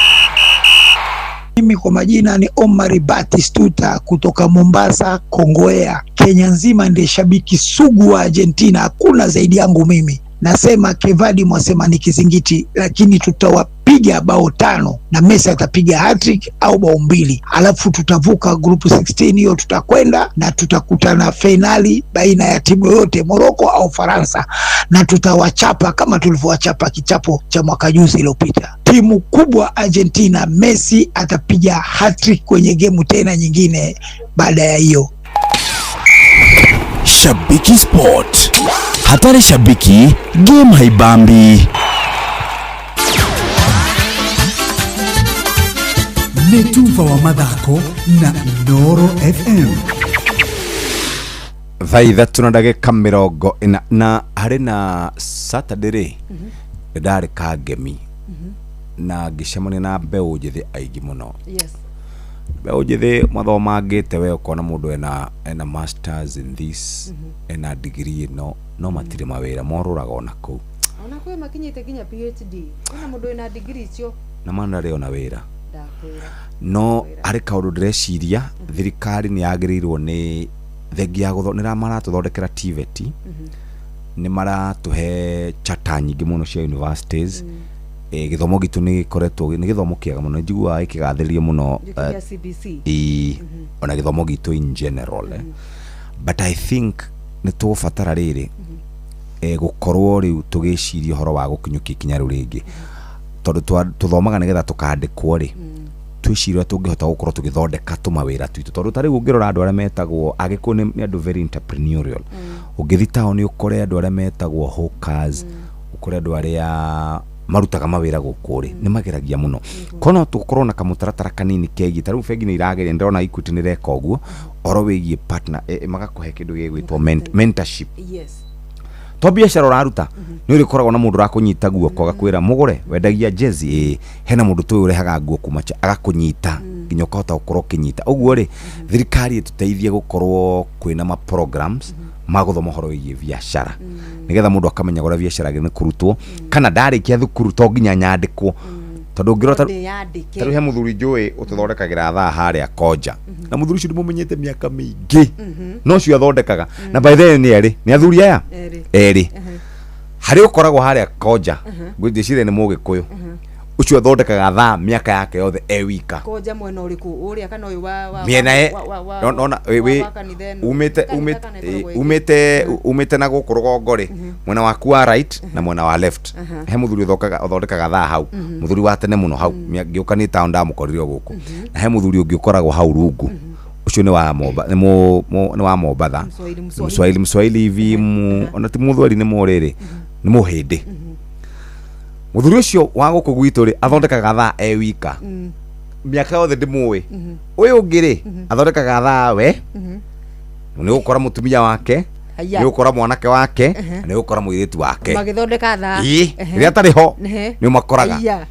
S15: Mimi kwa majina ni Omar Batistuta kutoka Mombasa, Kongowea. Kenya nzima ndiye shabiki sugu wa Argentina, hakuna zaidi yangu mimi. Nasema Kevadi mwasema ni kizingiti, lakini tutawapiga bao 5 na Messi atapiga hat-trick au bao 2. Alafu tutavuka group 16 hiyo, tutakwenda na tutakutana finali baina ya timu yote Morocco au Faransa, na tutawachapa kama tulivyowachapa kichapo cha mwaka juzi iliyopita. Timu kubwa Argentina, Messi atapiga hat-trick kwenye game tena nyingine baada ya hiyo.
S7: Shabiki Sport. Hatari shabiki, game haibambi.
S27: Nĩ tuva wa mathako na Inooro FM.
S4: Thaa 3:40 na harĩ na Saturday rĩ, ndarĩ Kangemi na ngĩcemania na mbeũ njĩthĩ aingĩ mũno.
S9: Yes.
S4: Mbeũ njĩthĩ mathomangĩte we ũkona mũndũ ena masters in this, ena degree ĩno, no matirĩ mawĩra, morũraga ona kũu.
S9: Ona kwĩ makinyĩte nginya PhD, kwĩna mũndũ wĩna degree icio
S4: na mana ndarĩ ona wĩra. No harĩ kaũndũ ndĩreciria thirikari nĩ yagĩrĩirwo nĩ thengia ya nĩ maratũthondekera TVET, nĩ maratũhe chata nyingĩ mũno cia universities. Gĩthomo gitũ nĩ gĩkoretwo nĩ gĩthomo kĩega mũno, njiguaga gĩkĩgathĩrĩrio mũno
S9: CBC
S4: ona gĩthomo gitũ in general. But I think nĩ tũgũbatara rĩrĩ gũkorwo rĩu tũgĩciria ũhoro wa gũkinyũkia ikinya rĩu rĩngĩ, tondũ tũthomaga nĩgetha tũkandĩkwo rĩ, twĩcirie tũngĩhota gũkorwo tũgĩthondeka tũmawĩra twitũ, tondũ ta rĩu ũngĩrora andũ arĩa metagwo Agĩkũyũ nĩ andũ very entrepreneurial. Ũngĩthiĩ taũni ũkore andũ arĩa metagwo hawkers, ũkore andũ arĩa marutaga mawĩra gũkũ rĩ, nĩ mageragia mũno. Kono tũkorwo na kamũtaratara kanini kegiĩ ta rĩu bengi nĩ irageria, ndĩrona Equity nĩ ĩreka ũguo ũhoro wĩgiĩ partner, magakũhe kĩndũ gĩgwĩtwo mentorship.
S9: Yes.
S4: To biacara ũraruta nĩ ũrĩkoragwo na mũndũ ũrakũnyita guoko agakwĩra mũgũre wendagia jezi, hena mũndũ tũyũ ũrehaga nguo kuma agakũnyita nginya ũkahota gũkorwo ũkĩnyita. Ũguo rĩ, thirikari ĩtũteithie gũkorwo kwĩna ma programs ma gũthoma ũhoro wĩgiĩ biacara nĩgetha mũndũ akamenya ũrĩa biacara nĩ kũrutwo, kana ndarĩkia thukuru to nginya nyandĩkwo, tondũ ũngĩrora ta rĩu he mũthuri njũĩ ũtũthondekagĩra thaa harĩa Konja, na mũthuri ũcio ndĩmũmenyete mĩaka mĩingĩ, no ũcio athondekaga na by the way nĩ erĩ, nĩ athuri aya erĩ harĩ ũkoragwo harĩa Konja, ngwĩciria nĩ Mũgĩkũyũ, ũcio athondekaga thaa mĩaka yake yothe e wika.
S9: Konja mwena ũrĩkũ, ũrĩa kana ũyũ wa
S4: mĩena nona umĩte na gũkũ rũgongo rĩ, mwena waku wa right na mwena wa left, he mũthuri ũthondekaga thaa hau, mũthuri wa tene mũno hau, ngĩũka nĩ town ndamũkorire gũkũ, na he mũthuri ũngĩ ũkoragwo hau rungu, ũcio nĩ wa nĩ wa Mombatha, Mswahili hivi, ona ti Mũthweri, nĩ mũrĩrĩ, nĩ Mũhĩndĩ. Mũthuri ũcio wa gũkũ gwitũ rĩ, athondekaga thaa e wika mĩaka yothe ndĩmũĩ. Ũyũ ũngĩ rĩ, athondekaga thaa we, nĩ gũkora mũtumia wake, nĩ gũkora mwanake wake, nĩ gũkora mũirĩtu wake
S9: magĩthondeka thaa.
S4: Ĩĩ, rĩrĩa atarĩ ho nĩ ũmakoraga.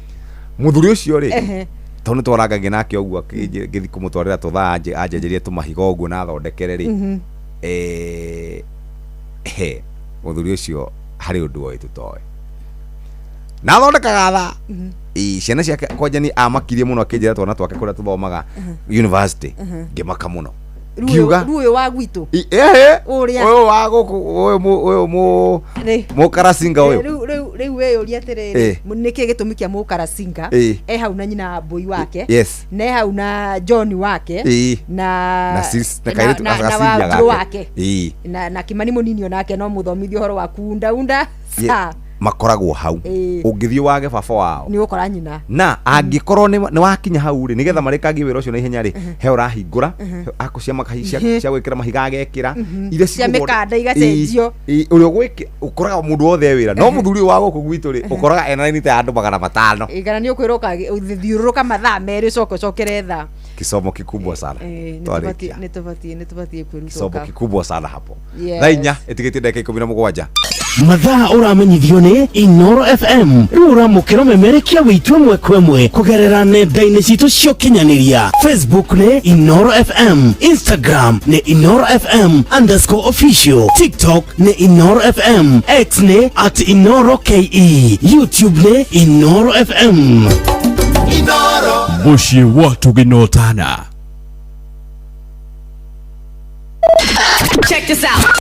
S4: Mũthuri ũcio rĩ, tondũ nĩ twarangagia nake ũguo, ngĩthiĩ kũmũtwarĩra tũthaa anjenjerie tũmahiga ũguo na athondekere rĩ, mũthuri ũcio harĩ ũndũ oĩ tũtoĩ. Na athondekaga thaa. Ĩĩ, ciana ciake kwanja nĩ amakirie mũno akĩnjĩra twana twake kũrĩa tũthomaga university. Ngĩmaka mũno.
S9: Rĩu
S4: Ngiuga
S9: rĩu ũyũ wa gwitũ.
S4: Ehe.
S9: Ũrĩa.
S4: Ũyũ wa gũkũ, ũyũ ũyũ
S9: Rĩ.
S4: mũkaracinga ũyũ.
S9: Rĩu wĩyũrie atĩrĩrĩ, nĩkĩ gĩtũmi kĩa mũkaracinga e hau na nyina wa mbũi wake, na e hau na John wake, na
S4: Na na kairĩtu
S9: na
S4: gaciria
S9: wa Wanjirũ
S4: gake.
S9: Wake, na Kimani mũnini onake no mũthomithie ũhoro wa kuundaunda saa.
S4: Makoragwo hau. Ũngĩthiĩ wage baba wao,
S9: nĩ ũgũkora nyina.
S4: Na angĩkorwo nĩ wakinya hau rĩ, nĩgetha marĩkangie wĩra ũcio na ihenya rĩ, he ũrahingũra ako cia cia gwĩkĩra mahiga agekĩra iria
S9: Cia mĩkanda igacenjio.
S4: Ũrĩa ũgwĩkĩra ũkoraga mũndũ wothe e wĩra, no mũthuri ũyũ wa gũkũ gwitũ rĩ, ũkoraga ena raini ta ya andũ 500.
S9: Ĩ, kana nĩ ũkwĩrwo ũgathiũrũrũka mathaa 2 ũcoke ũcokere thaa.
S4: Kisomo kikubwa sana. Twarĩkia.
S9: Nĩ tũbatiĩ kwĩruta
S4: Kisomo kikubwa sana hapo.
S9: Yes.
S4: Thaa 4 ĩtigĩtie ndagĩka 17.
S19: Mathaa ũramenyithio nĩ Inoro FM. Rĩu ũramũkĩra ũmemerekia witũ ĩmwe kwa ĩmwe kũgerera nenda-inĩ citũ cia ũkinyanĩria. Facebook nĩ Inoro FM, Instagram nĩ InoroFM_official, TikTok nĩ Inoro FM, X nĩ @InoroKE, YouTube nĩ Inoro FM.
S3: Mũciĩ wa tũgĩnotana.
S10: Check this out.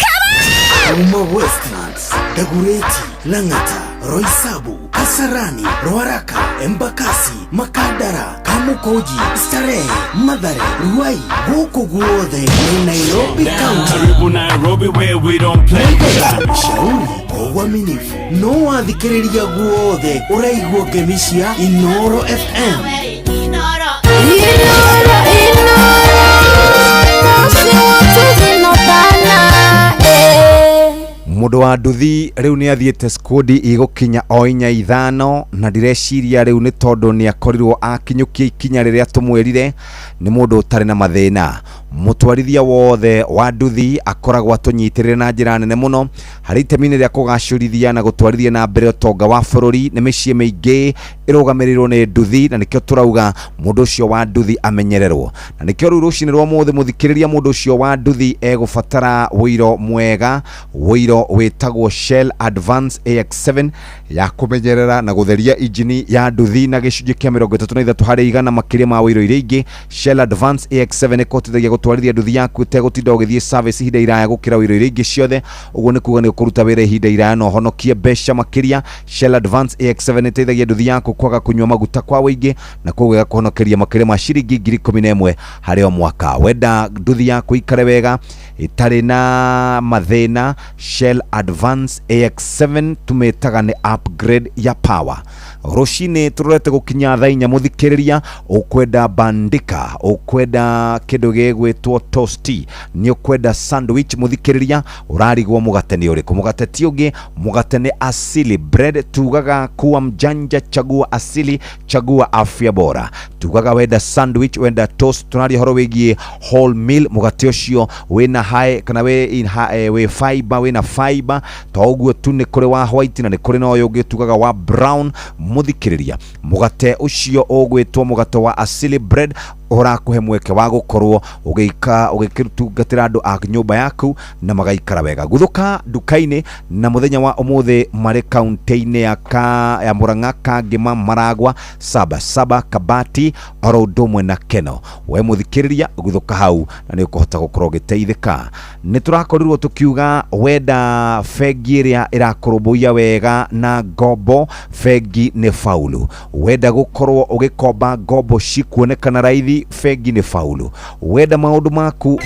S19: Kuma Westlands, Dagoretti, Lang'ata, Roysambu, Kasarani, Ruaraka, Embakasi, Makadara, Kamukunji, Starehe, Mathare, Ruai, gũkũ guothe nĩ Nairobi County.
S16: Karibu Nairobi where we don't play.
S19: Shauri kwa uaminifu no wathikĩrĩria guothe ũraigua ngemi cia Inoro FM.
S10: Inoro,
S17: Inoro,
S4: Mũndũ wa nduthi rĩu nĩ athiĩte skundi igũkinya o 4 5, na ndireciria rĩu nĩ tondũ nĩ akorirwo akinyũkia ikinya rĩrĩa tũmwĩrire nĩ mũndũ ũtarĩ na mathĩna. Mũtwarithia wothe wa nduthi akoragwo atũnyitĩrĩre na njĩra nene mũno harĩ itemi-inĩ rĩa kũgacũrithia na gũtwarithia na mbere ũtonga wa bũrũri. Nĩ mĩciĩ mĩingĩ ĩrũgamĩrĩirwo nĩ nduthi, na nĩkĩo tũrauga mũndũ ũcio wa nduthi amenyererwo, na nĩkĩo rĩu rũcinĩ rwa ũmũthĩ mũthikĩrĩria mũndũ ũcio wa nduthi egũbatara ũiro mwega, ũiro wĩtagwo Shell Advance AX7 ya kũmenyerera na gũtheria injini ya nduthi na gĩcunjĩ kĩa 33 harĩ igana makĩria ma ũiro iria ingĩ. Shell Advance AX7 ĩkũhotithagia gũtwarithia nduthi yaku ĩtegũtinda ũgĩthiĩ service ihinda iraya gũkĩra ũiro iria ingĩ ciothe. Ũguo nĩ kuga nĩ ũkũruta wĩra ihinda iraya na ũhonokie mbeca makĩria. Shell Advance AX7 ĩteithagia nduthi yaku kwaga kũnyua maguta kwa ũingĩ, na koguo ĩgakũhonokeria makĩria ma ciringi 11,000 harĩ o mwaka. Wenda nduthi yaku ikare wega ĩtarĩ na mathĩna, Shell Advance AX7 tũmĩtaga nĩ upgrade ya power. Rũcinĩ tũrorete gũkinya thaa 4 mũthikĩrĩria, ũkwenda bandika, ũkwenda kĩndũ gĩgwĩtwo tosti, nĩ ũkwenda sandwich mũthikĩrĩria, ũrarigwo mũgate nĩ ũrĩkũ? Mũgate ti ũngĩ, mũgate nĩ Asili Bread. Tugaga kuwa mjanja, chagua Asili, chagua afya bora. Tugaga wenda sandwich, wenda toast, tũraria ũhoro wĩgiĩ whole meal, mũgate ũcio wĩna high kana wĩ in wĩ fiber, wĩna fiber to ũguo tu, nĩ kũrĩ wa white na nĩ kũrĩ na ũyũ ũngĩ tugaga wa brown. Mũthikĩrĩria, mũgate ũcio ũgwĩtwo mũgate wa Asili Bread ũrakũhe mweke wa gũkorwo ũgĩika ũgĩtungatĩra andũ a nyũmba yaku na magaikara wega. Guthũka nduka-inĩ, na mũthenya wa ũmũthĩ marĩ kaunti-inĩ ya Murang'a, Kangema, Maragwa, Saba Saba, Kabati oro ũndũ ũmwe na Keno. We mũthikĩrĩria, guthũka hau na nĩ ũkũhota gũkorwo ũgĩteithĩka. Nĩ tũrakorirwo tũkiuga wenda bengi ĩrĩa ĩrakũrũmbũiya wega na ngombo, bengi nĩ Faulu. Wenda gũkorwo ũgĩkomba ngombo cikuonekana raithi, bengi nĩ Faulu. Wenda maũndũ maku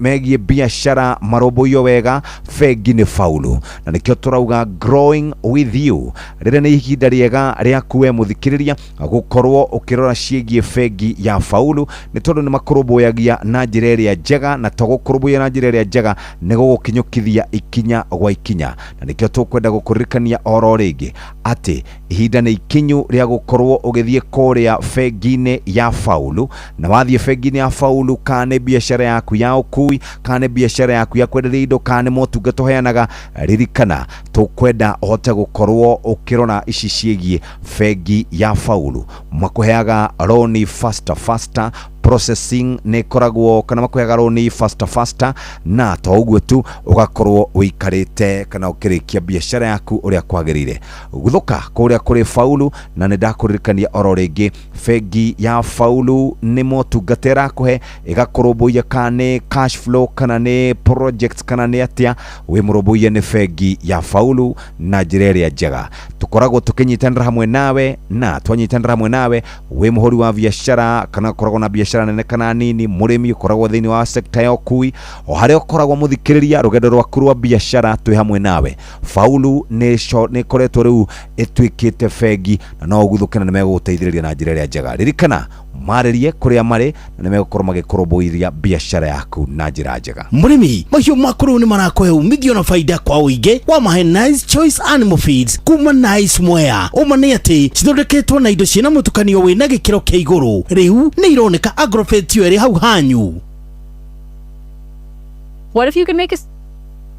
S4: megiĩ biacara marũmbũiyo wega, bengi nĩ Faulu. Na nĩkĩo tũrauga growing with you. Rĩrĩ nĩ ihinda rĩega rĩaku we mũthikĩrĩria gũkorwo ũkĩrora ciĩgiĩ bengi ya Faulu, nĩ tondũ nĩ makũrũmbũyagia na njĩra ĩrĩa njega, na to gũkũrũmbũiya na njĩra ĩrĩa njega, nĩ gũgũkinyũkithia ikinya gwa ikinya. Na nĩkĩo tũkwenda gũkũririkania oro rĩngĩ atĩ ihinda nĩ ikinyu rĩa gũkorwo ũgĩthiĩ kũrĩa bengi-inĩ ya Faulu. Na wathiĩ bengi-inĩ ya Faulu, kana nĩ biacara yaku ya ũkui, kana nĩ biacara yaku ya kwenderia indo, kana nĩ motungata ũheanaga, ririkana tũkwenda ũhote gũkorwo ũkĩrora ici ciĩgiĩ bengi ya Faulu. Makũheaga roni faster faster. Processing nĩ ĩkoragwo kana makũheaga rũni faster faster, na to ũguo tu, ũgakorwo ũikarĩte kana ũkĩrĩkia biacara yaku ũrĩa kwagĩrĩire. Guthũka kũrĩa kũrĩ Faulu, na nĩ ndakũririkania oro rĩngĩ, bengi ya Faulu nĩ motungata ĩrakũhe, ĩgakũrũmbũiya kana nĩ cash flow kana nĩ projects kana nĩ atĩa, wĩ mũrũmbũiye nĩ bengi ya Faulu na njĩra ĩrĩa njega. Tũkoragwo tũkĩnyitanĩra hamwe nawe, na twanyitanĩra hamwe nawe wĩ mũhũri wa biacara kana ũkoragwo na biacara nene kana nini, mũrĩmi ũkoragwo thĩinĩ wa sekta ya ũkui, o harĩa ũkoragwo mũthikĩrĩria, rũgendo rwaku rwa biacara twĩ hamwe nawe. Faulu nĩ ĩkoretwo rĩu ĩtuĩkĩte bengi, na no ũguthũke na nĩ megũgũteithĩrĩria na njĩra ĩrĩa njega. Ririkana marĩrie kũrĩa marĩ na nĩ megũkorwo magĩkũrũmbũiria biacara yaku na njĩra njega.
S19: Mũrĩmi, mahiũ maku rĩu nĩ marakũhe umithio na faida kwa ũingĩ wa mahe Nice Choice Animal Feeds kuma Nice Mwea. Ũma nĩ atĩ cithondeketwo na indo ciĩna mũtukanio wĩna gĩkĩro kĩa igũrũ. Rĩu nĩ ironeka Agrovet yo ĩrĩ hau hanyu.
S10: What if you could make a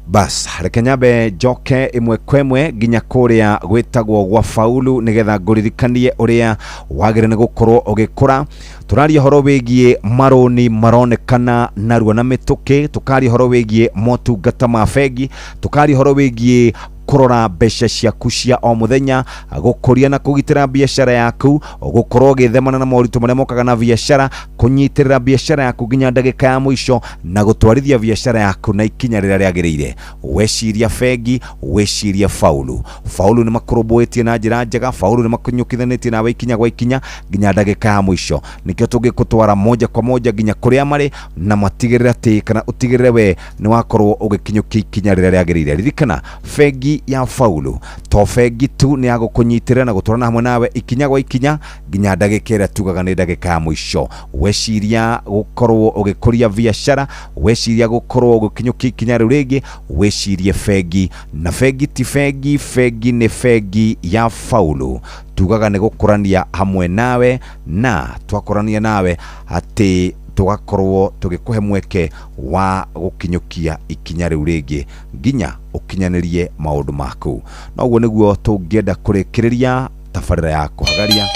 S4: Bas, reke nyambe njoke ĩmwe kwa ĩmwe nginya kũrĩa gwĩtagwo gwa Faulu nĩgetha ngũririkanie ũrĩa wagĩrĩire nĩ gũkorwo ũgĩkũra. Tũraria ũhoro wĩgiĩ marũni maronekana narua na mĩtũkĩ, tũkaria ũhoro wĩgiĩ motungata ma bengi, tũkaria ũhoro wĩgiĩ kũrora mbeca ciaku cia o mũthenya, gũkũria na kũgitĩra biacara yaku, gũkorwo ũgĩthemana na moritũ marĩa mokaga na biacara, kũnyitĩrĩra biacara yaku nginya ndagĩka ya mũico, na gũtwarithia biacara yaku na ikinya rĩrĩa rĩagĩrĩire. Weciria bengi, weciria Faulu. Faulu nĩ makũrũmbũĩtie na njĩra njega, Faulu nĩ makũnyũkithanĩtie nawe ikinya gwa ikinya nginya ndagĩka ya mũico. Nĩkĩo tũngĩgũtwara moja kwa moja nginya kũrĩa marĩ, na matigĩrĩre atĩ kana ũtigĩrĩre we nĩ wakorwo ũgĩkinyũkia ikinya rĩrĩa rĩagĩrĩire. Ririkana bengi ya Faulu to bengi tu, nĩ ya gũkũnyitĩrĩra na gũtwarana hamwe nawe ikinya gwa ikinya nginya ndagĩka ĩrĩa tugaga nĩ ndagĩka ya mũico. Weciria gũkorwo ũgĩkũria biacara, weciria gũkorwo ũgĩkinyũkia ikinya rĩu rĩngĩ, wĩcirie bengi. Na bengi ti bengi, bengi nĩ bengi ya Faulu. Tugaga nĩ gũkũrania hamwe nawe, na twakũrania nawe atĩ tũgakorwo tũgĩkũhe mweke wa gũkinyũkia ikinya rĩu rĩngĩ nginya ũkinyanĩrie maũndũ maku. Na ũguo nĩguo tũngĩenda kũrĩkĩrĩria tabarĩra ya kũhagaria.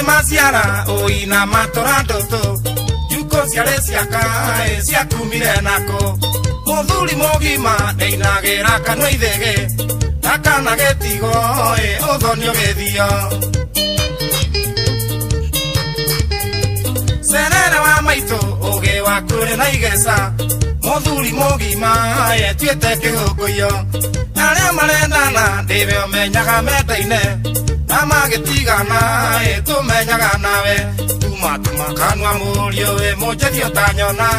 S5: Maciara oina matora ndoto juko ciarĩ ciakaĩ ciakumire nako mũthuri mũgima ndeinagĩra kanua ithege ndakana gĩtigo ĩ ũthonio gĩthio cerere wa maitũ ũgĩ waku ũrĩ na igeca mũthuri mũgima etuĩte kĩhũngũiyo arĩa marendana ndĩwe ũmenyaga mendaine na magĩtigana ĩ tũmenyaga nawe tuma tuma kanua mũriũ ĩ mũnjethi ũtanyona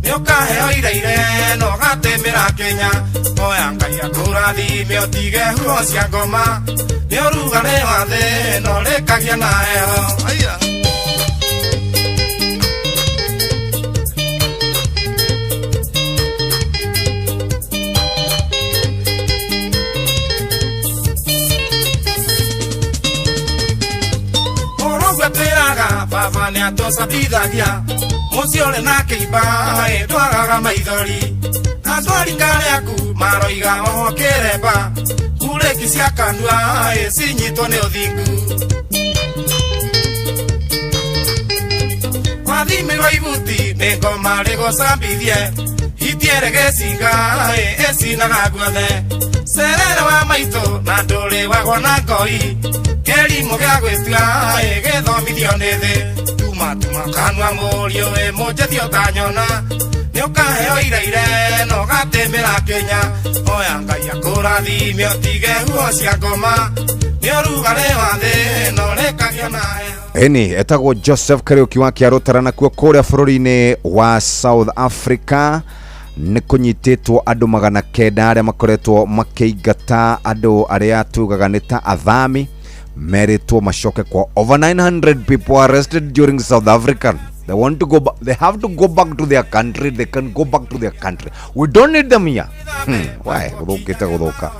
S5: nĩ ũkaheo iraire na ũgatĩmĩra Kenya oya Ngai akũrathime ũtige huho cia ngoma nĩ ũrugarĩ wa thĩ na ũrĩkagia na heho. Aya. Baba nĩ atũcabithagia mũciĩ ũrĩ na kĩimba ĩ ndwagaga maithori atwari karĩaku maroiga oho kĩremba burĩki cia kanua ĩ cinyitwo nĩ ũthingu wathimĩrwo ibuti nĩ ngoma rĩgũcambithie hitiere gĩcinga ĩ ĩcinaga guothe cerere wa maitũ na ndũrĩ wagwo na ngoi kĩrimũ gĩa gwĩtua ĩ gĩthomithio nĩ thĩ tuma tuma kanua mũriũ ĩ mũnjethi ũtanyona nĩ ũkaheo iraire na ũgatĩmĩra Kenya oya Ngai akũrathime ũtige huho cia ngoma nĩ ũrugarĩ wa thĩ na ũrĩkagia na heho.
S4: Ĩni etagwo Joseph Kariuki wa Kĩarũtara nakuo kũrĩa bũrũri-inĩ wa South Africa nĩ kũnyitĩtwo andũ 900 arĩa makoretwo makĩingata andũ arĩa tugaga nĩ ta athami merĩtwo macoke kwa. Over 900 people arrested during South African. They want to go back. They have to go back to their country. They can go back to their country. We don't need them here. Why? Gũthũkĩte gũthũka.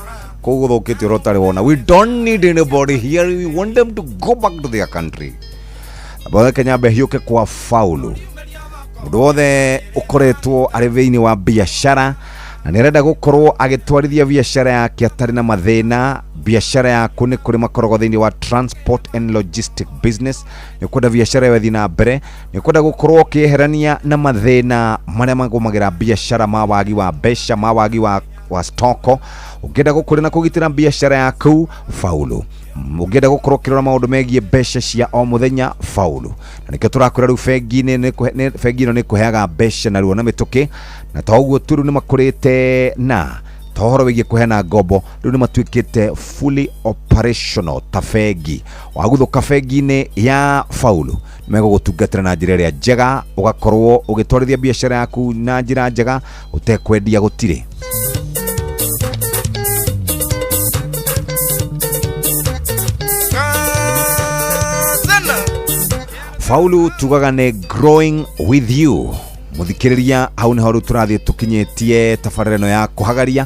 S4: Kũu gũthũkĩte ũrĩa ũtarĩ wona. We don't need anybody here. We want them to go back to their country. Bwana Kenya nyambe hiũke kwa Faulu. Mũndũ wothe ũkoretwo arĩ thĩinĩ wa biacara na nĩ arenda gũkorwo agĩtwarithia biacara yake atarĩ na mathĩna. Biacara yaku nĩ kũrĩ makoragwo thĩinĩ wa transport and logistic business, nĩ ũkwenda biacara ĩyo ĩthiĩ na mbere, nĩ ũkwenda gũkorwo ũkĩeherania na mathĩna marĩa magũmagĩra biacara ma wagi wa mbeca, ma wagi wa stoko. Ũngĩenda gũkũria na kũgitĩra biacara yaku, faulu. Ũngĩenda gũkorwo ũkĩrora maũndũ megiĩ mbeca cia o mũthenya, faulu. Na nĩkĩo tũrakwĩra rĩu bengi-inĩ bengi ĩno nĩ kũheaga mbeca narua na mĩtũkĩ, na to ũguo tu rĩu nĩ makũrĩte na to ũhoro wĩgiĩ kũheana ngombo, rĩu nĩ matuĩkĩte fully operational ta bengi. Waguthũka bengi-inĩ ya faulu, megũgũtungatĩra na njĩra ĩrĩa njega, ũgakorwo ũgĩtwarithia biacara yaku na njĩra njega ũtekwendia gũtirĩ. Faulu tugaga nĩ growing with you. Muthikĩrĩria hau nĩho rĩu tũrathiĩ tũkinyĩtie tabarĩra ĩno ya kũhagaria,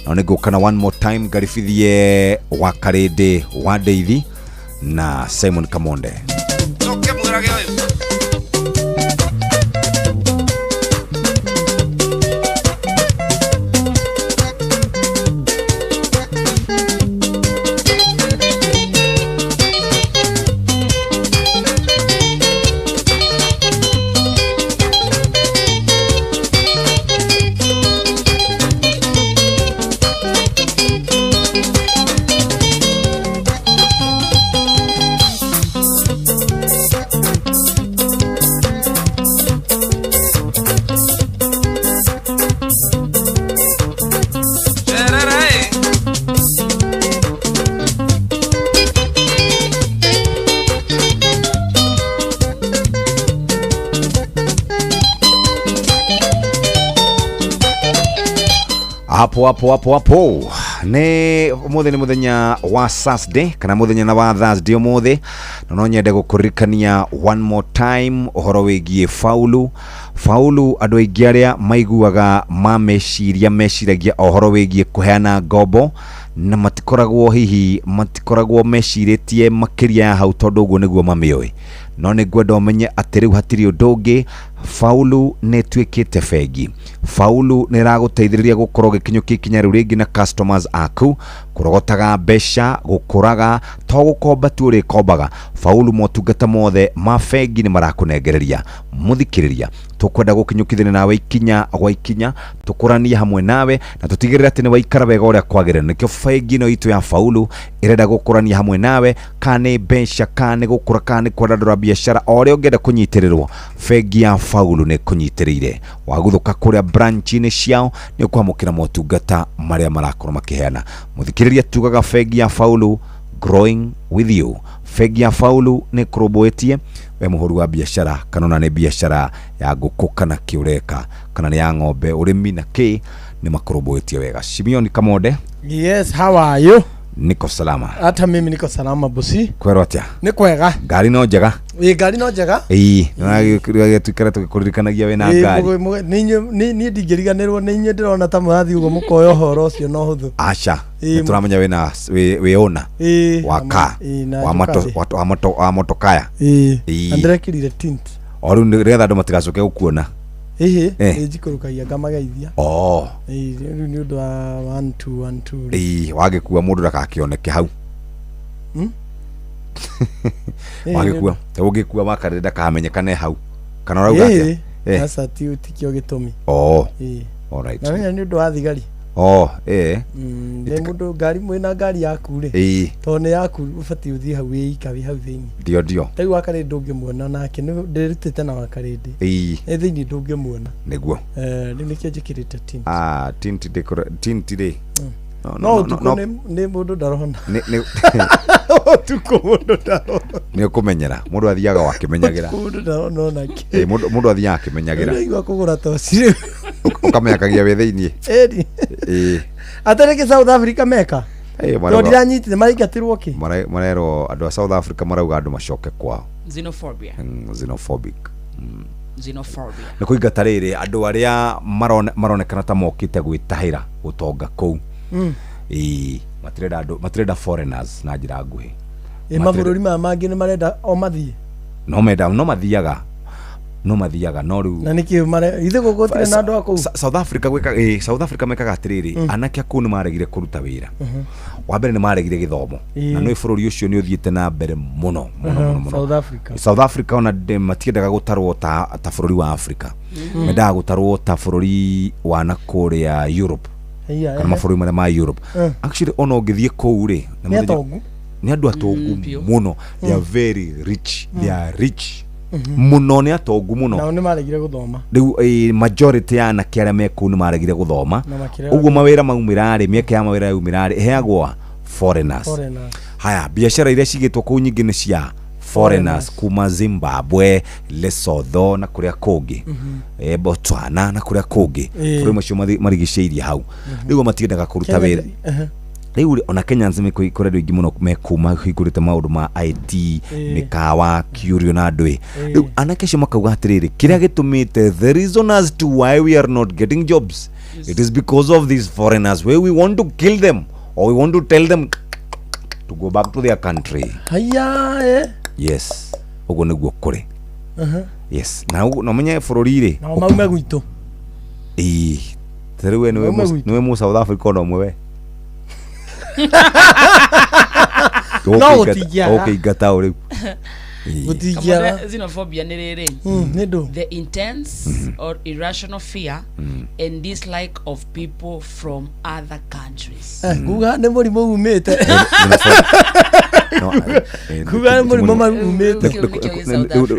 S4: no nĩ ngũka na one more time ngaribithie wa Karĩndĩ wa Ndeithi na Simon Kamonde. Hapo hapo hapo hapo nĩ ũmũthĩ nĩ mũthenya wa Saturday kana mũthenya na wa Thursday ũmũthĩ, na no nyende gũkũririkania one more time ũhoro wĩgiĩ faulu. Faulu andũ aingĩ arĩa maiguaga ma meciria meciragia ũhoro wĩgiĩ kũheana ngombo na matikoragwo hihi matikoragwo mecirĩtie makĩria ya hau tondũ ũguo nĩguo mamĩũĩ. No nĩ ngwenda ũmenye atĩ rĩu hatirĩ ũndũ ũngĩ, faulu nĩ ĩtuĩkĩte bengi. Faulu nĩ ĩragũteithĩrĩria gũkorwo ũgĩkinyũkia ikinya rĩu rĩngĩ na customers aku, kũrogotaga mbeca, gũkũraga, to gũkomba tu ũrĩkombaga. Faulu motungata mothe ma bengi nĩ marakũnengereria. Mũthikĩrĩria, tũkwenda gũkinyũkithania nawe ikinya gwa ikinya, tũkũranie hamwe nawe na tũtigĩrĩre atĩ nĩ waikara wega ũrĩa kwagĩrĩire. Nĩkĩo bengi ĩno itũ ya faulu ĩrenda gũkũrania hamwe nawe, kana nĩ mbeca, kana nĩ gũkũra, kana nĩ kwandandũra biacara, o ũrĩa ũngĩenda kũnyitĩrĩrwo, bengi ya faulu nĩ ĩkũnyitĩrĩire. Waguthũka kũrĩa branch-inĩ ciao nĩ ũkwamũkĩra motungata marĩa marakorwo makĩheana. Mũthikĩrĩria, tugaga bengi ya faulu growing with you. Bengi ya faulu nĩ ĩkũrũmbũĩtie we mũhũri wa biacara, kana ona nĩ biacara ya ngũkũ kana kĩũreka kana nĩ ya ng'ombe, ũrĩmi na kĩ, nĩ makũrũmbũĩtie wega. Simeon Kamonde.
S8: Yes, how are you?
S4: Niko salama.
S8: Hata mimi niko salama bosi.
S4: Kwero atia?
S8: Nĩ kwega.
S4: Ngari no njega?
S8: Ĩ ngari no njega.
S4: Ĩĩ, nĩũragĩtuĩkara tũgĩkũririkanagia wĩna ngari.
S8: Niĩ ndingĩriganĩrwo nĩ inyuĩ, ndĩrona ta mũrathiĩ ũguo mũkoya ũhoro ũcio na ũhũthũ.
S4: Aca, nĩtũramenya wĩna wĩ owner wa car, wa motokaya.
S8: Ĩĩ, na ndĩrekĩrire tint.
S4: O rĩu nĩgetha andũ matigacoke gũkuona.
S8: Ĩhĩ, nĩnjikũrũkagia ngamageithia.
S4: Oh.
S8: Ĩĩ, rĩu nĩ ũndũ wa 1 2 1 2.
S4: Ĩĩ, wagĩkua mũndũ ndagakĩoneke hau. Wagĩkua, ũngĩkua wakarĩra ndakamenyekane hau. Kana ũrauga atĩa?
S8: Aca, ti tikĩo gĩtũmi.
S4: Oh. All right.
S8: Na nĩ ũndũ wa thigari.
S4: Oh, eh.
S8: Nĩ mũndũ ngari mwĩna ngari yaku rĩ.
S4: Ĩĩ.
S8: Tondũ nĩ yaku ũbatiĩ ũthiĩ hau wĩ ika wĩ hau thĩinĩ.
S4: Ndio ndio.
S8: Rĩu wakarĩ ndũngĩmuona nake, ndĩrutĩte na wakarĩndĩ.
S4: Ĩĩ.
S8: Nĩ thĩinĩ ndũngĩmuona.
S4: Nĩguo.
S8: Rĩu nĩkĩo njĩkĩrĩte tint.
S4: Ah, tint ndĩkũra tint rĩ.
S8: No ũtukũ nĩ mũndũ ndarona. Ũtukũ mũndũ ndarona.
S4: Nĩ ũkũmenyera, mũndũ athiaga wakĩmenyagĩra.
S8: Mũndũ ndarona onake.
S4: Ĩĩ, mũndũ athiaga akĩmenyagĩra.
S8: Ũraigua kũgũra toci rĩu.
S4: Ũkamĩakagia wĩ thĩinĩ.
S8: Ĩni.
S4: Ĩĩ.
S8: Atĩ nĩkĩ South Africa meka? Tondũ ndiranyitire maraingatirwo kĩ?
S4: Marerwo andũ a South Africa marauga andũ macoke kwao.
S12: Xenophobia.
S4: Xenophobic.
S12: Xenophobia.
S4: Nĩ kũingata rĩrĩ andũ arĩa maronekana ta mokĩte gwĩtahĩra ũtonga kũu. Ĩĩ, matirenda andũ, matirenda foreigners na njĩra nguhĩ.
S8: Ĩ mabũrũri maya mangĩ nĩ marenda o mathiĩ.
S4: No menda, no mathiaga. No mathiaga no rĩu
S8: Na nĩkĩ mare ithe gũkũ gũtirĩ na andũ a kũu?
S4: South Africa gwĩka South Africa mekaga atĩrĩrĩ, anake a kũu nĩ maregire kũruta wĩra. Wa mbere nĩ maregire gĩthomo, na nĩ bũrũri ũcio nĩ ũthiĩte na mbere mũno mũno mũno mũno.
S8: South Africa.
S4: South Africa ona matiendaga gũtarwo ta bũrũri wa Africa, mendaga gũtarwo ta bũrũri wa na kũrĩa Europe kana mabũrũri marĩa ma Europe. Actually ona ũngĩthiĩ kũu rĩ, na
S8: Nĩ
S4: mũthenya-
S8: atongu.
S4: Nĩ andũ atongu mũno. They are very rich, they are rich mũno, nĩ atongu mũno.
S8: Nao nĩ maregire gũthoma.
S4: Rĩu majority ya anake arĩa me kũu nĩ maregire gũthoma.
S8: Na makĩrega.
S4: Ũguo mawĩra maumĩra rĩ, mĩeke ya mawĩra yaumĩra rĩ, ĩheagwo a foreigners.
S8: Foreigners.
S4: Haya, biacara iria cigĩtwo kũu nyingĩ nĩ cia foreigners kuma Zimbabwe, Lesotho na kũrĩa kũngĩ, Botswana na kũrĩa kũngĩ, bũrũri macio marigicĩirie hau. Rĩu matiendaga kũruta
S8: Kenya
S4: wĩra. Rĩu rĩ, ona Kenyans nĩ kũrĩ andũ aingĩ mũno mekuma mahingũrĩte maũndũ ma IT, mĩkawa, curio na andũ ĩ. Rĩu anake acio makauga atĩrĩrĩ, kĩrĩa gĩtũmĩte, the reason as to why we are not getting jobs, it is because of these foreigners, where we want to kill them or we want to tell them to go back to their country.
S8: Haya
S4: Yes, ũguo nĩguo kũrĩ. Yes, na ũguo na ũmenye bũrũri rĩ,
S8: Nao maume gwitũ.
S4: Ĩĩ, ta rĩu we nĩwe
S8: Maume gwitũ.
S4: Nĩwe mu South Africa ona ũmwe we.
S8: No gũtingĩaga.
S4: Ũkĩingata ũ rĩu? Ĩĩ.
S8: Gũtingĩaga.
S12: Kamũthe xenophobia nĩ rĩrĩ,
S8: Nĩ ndũ.
S12: The intense or irrational fear and dislike of people from other countries.
S8: Nguga nĩ mũrimũ umĩte.
S4: No,
S8: Kuga nĩ mũrimũ umĩte.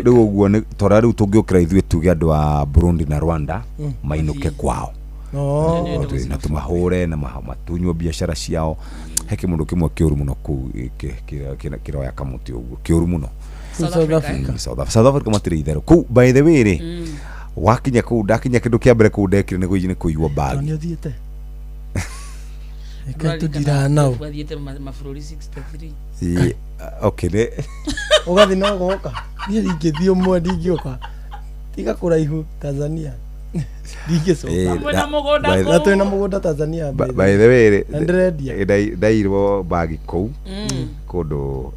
S4: Rĩu ũguo nĩ tora rĩu tũngĩũkĩra ithuĩ tuge andũ a Burundi na Rwanda mainũke kwao na tũmahũre na matunywo biacara ciao. He kĩmũndũ kĩmwe kĩũru mũno kũu kĩroya kamũtĩ ũguo kĩũru mũno.
S8: South Africa.
S4: South Africa matirĩ itherũ kũu. By the way rĩ, wakinya kũu, ndakinya kĩndũ kĩa mbere kũu ndekire nĩ kũiywo bag.
S8: Nĩ ũthiĩte. Reke tũndiraga nao.
S12: Wathiĩte mabũrũri 63.
S4: Ĩĩ, okay nĩ
S8: Ũgathiĩ na ũgoka. Niĩ ndingĩthiĩ ũmwe, ndingĩũka. Tiga kũraihu Tanzania. Ndingĩcoka.
S12: Mwĩna mũgũnda kũu.
S8: Na twĩna mũgũnda Tanzania.
S4: By the way rĩ,
S8: Na ndĩrendia.
S4: Ndairwo bagi kũu kũndũ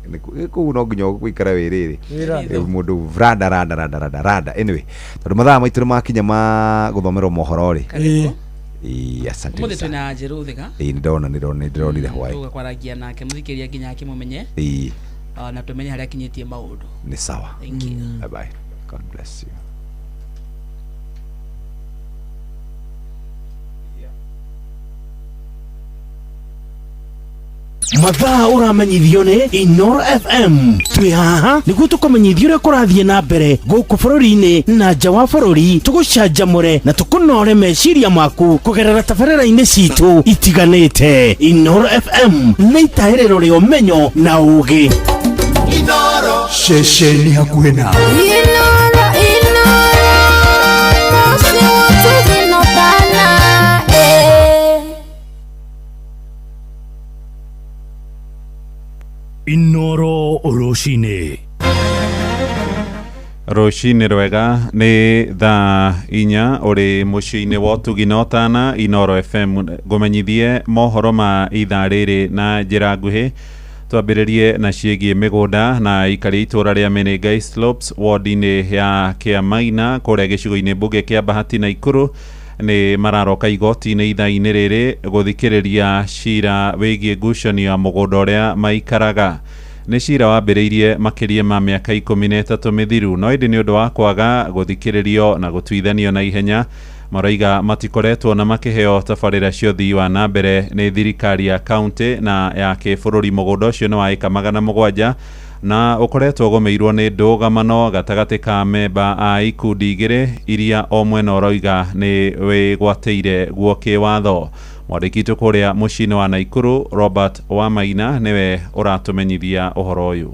S4: kũu no nginya ũgũikara wĩ rĩrĩ.
S8: Wĩ randa.
S4: Mũndũ randa randa randa randa randa. Anyway, tondũ mathaa maitũ nĩ makinya ma gũthomerwo mohoro rĩ. Ĩĩ, asante
S12: Ũmũthĩ
S4: sana.
S12: twĩna Njerũ Thĩga.
S4: Ĩĩ, nĩ ndona nĩ ndĩronire hwaĩ.
S12: Tũgũka kwaragia nake mũthikĩrĩria nginya akĩmũmenye.
S4: Ĩĩ.
S12: Na tũmenye harĩa akinyĩtie maũndũ.
S4: Nĩ sawa.
S12: Thank you.
S4: Bye bye, God bless you.
S19: Mathaa ũramenyithio nĩ Inoro FM. Twĩ haha nĩguo tũkũmenyithia ũrĩa kũrathiĩ na mbere gũkũ bũrũri-inĩ na nja wa bũrũri, tũgũcanjamũre na tũkũnore meciria maku kũgerera tabarĩra-inĩ citũ itiganĩte. Inoro FM nĩ itahĩrĩro rĩa ũmenyo na ũũgĩ.
S27: Ceceni hakuhĩ nawe.
S17: Inoro, Inoro, siwatuzinotana, eh.
S3: Inoro rũcinĩ.
S14: Rũcinĩ rwega, nĩ thaa 4 ũrĩ mũciĩ-inĩ wa ũtugi na ũtana Inoro FM. Ngũmenyithie mohoro ma ithaa rĩrĩ na njĩra nguhĩ. Twambĩrĩrie na ciĩgiĩ mĩgũnda na aikari a itũũra rĩa Menengai Slopes ward-inĩ ya Kĩamaina kũrĩa gĩcigo-inĩ mbunge kĩa Bahati na Ikuru nĩ mararoka igoti-inĩ ithaa-inĩ rĩrĩ gũthikĩrĩria cira wĩgiĩ ngucanio ya mũgũnda ũrĩa maikaraga. Nĩ cira wambĩrĩirie makĩria ma mĩaka 13 mĩthiru, no ĩndĩ nĩ ũndũ wa kwaga gũthikĩrĩrio na gũtuithanio na ihenya, marauga matikoretwo na makĩheo tabarĩra cia ũthii wa na mbere nĩ thirikari ya kaunti na ya kĩbũrũri. Mũgũnda ũcio nĩ wa ĩka 700 na ũkoretwo ũgũmĩirwo nĩ ndũgamano gatagatĩ ka memba a ikundi igĩrĩ iria o mwena ũrauga nĩ wĩgwatĩire guo kĩwatho. Mwandĩki witũ kũrĩa mũciĩ-inĩ wa Naikuru Robert Wamaina nĩwe ũratũmenyithia ũhoro ũyũ.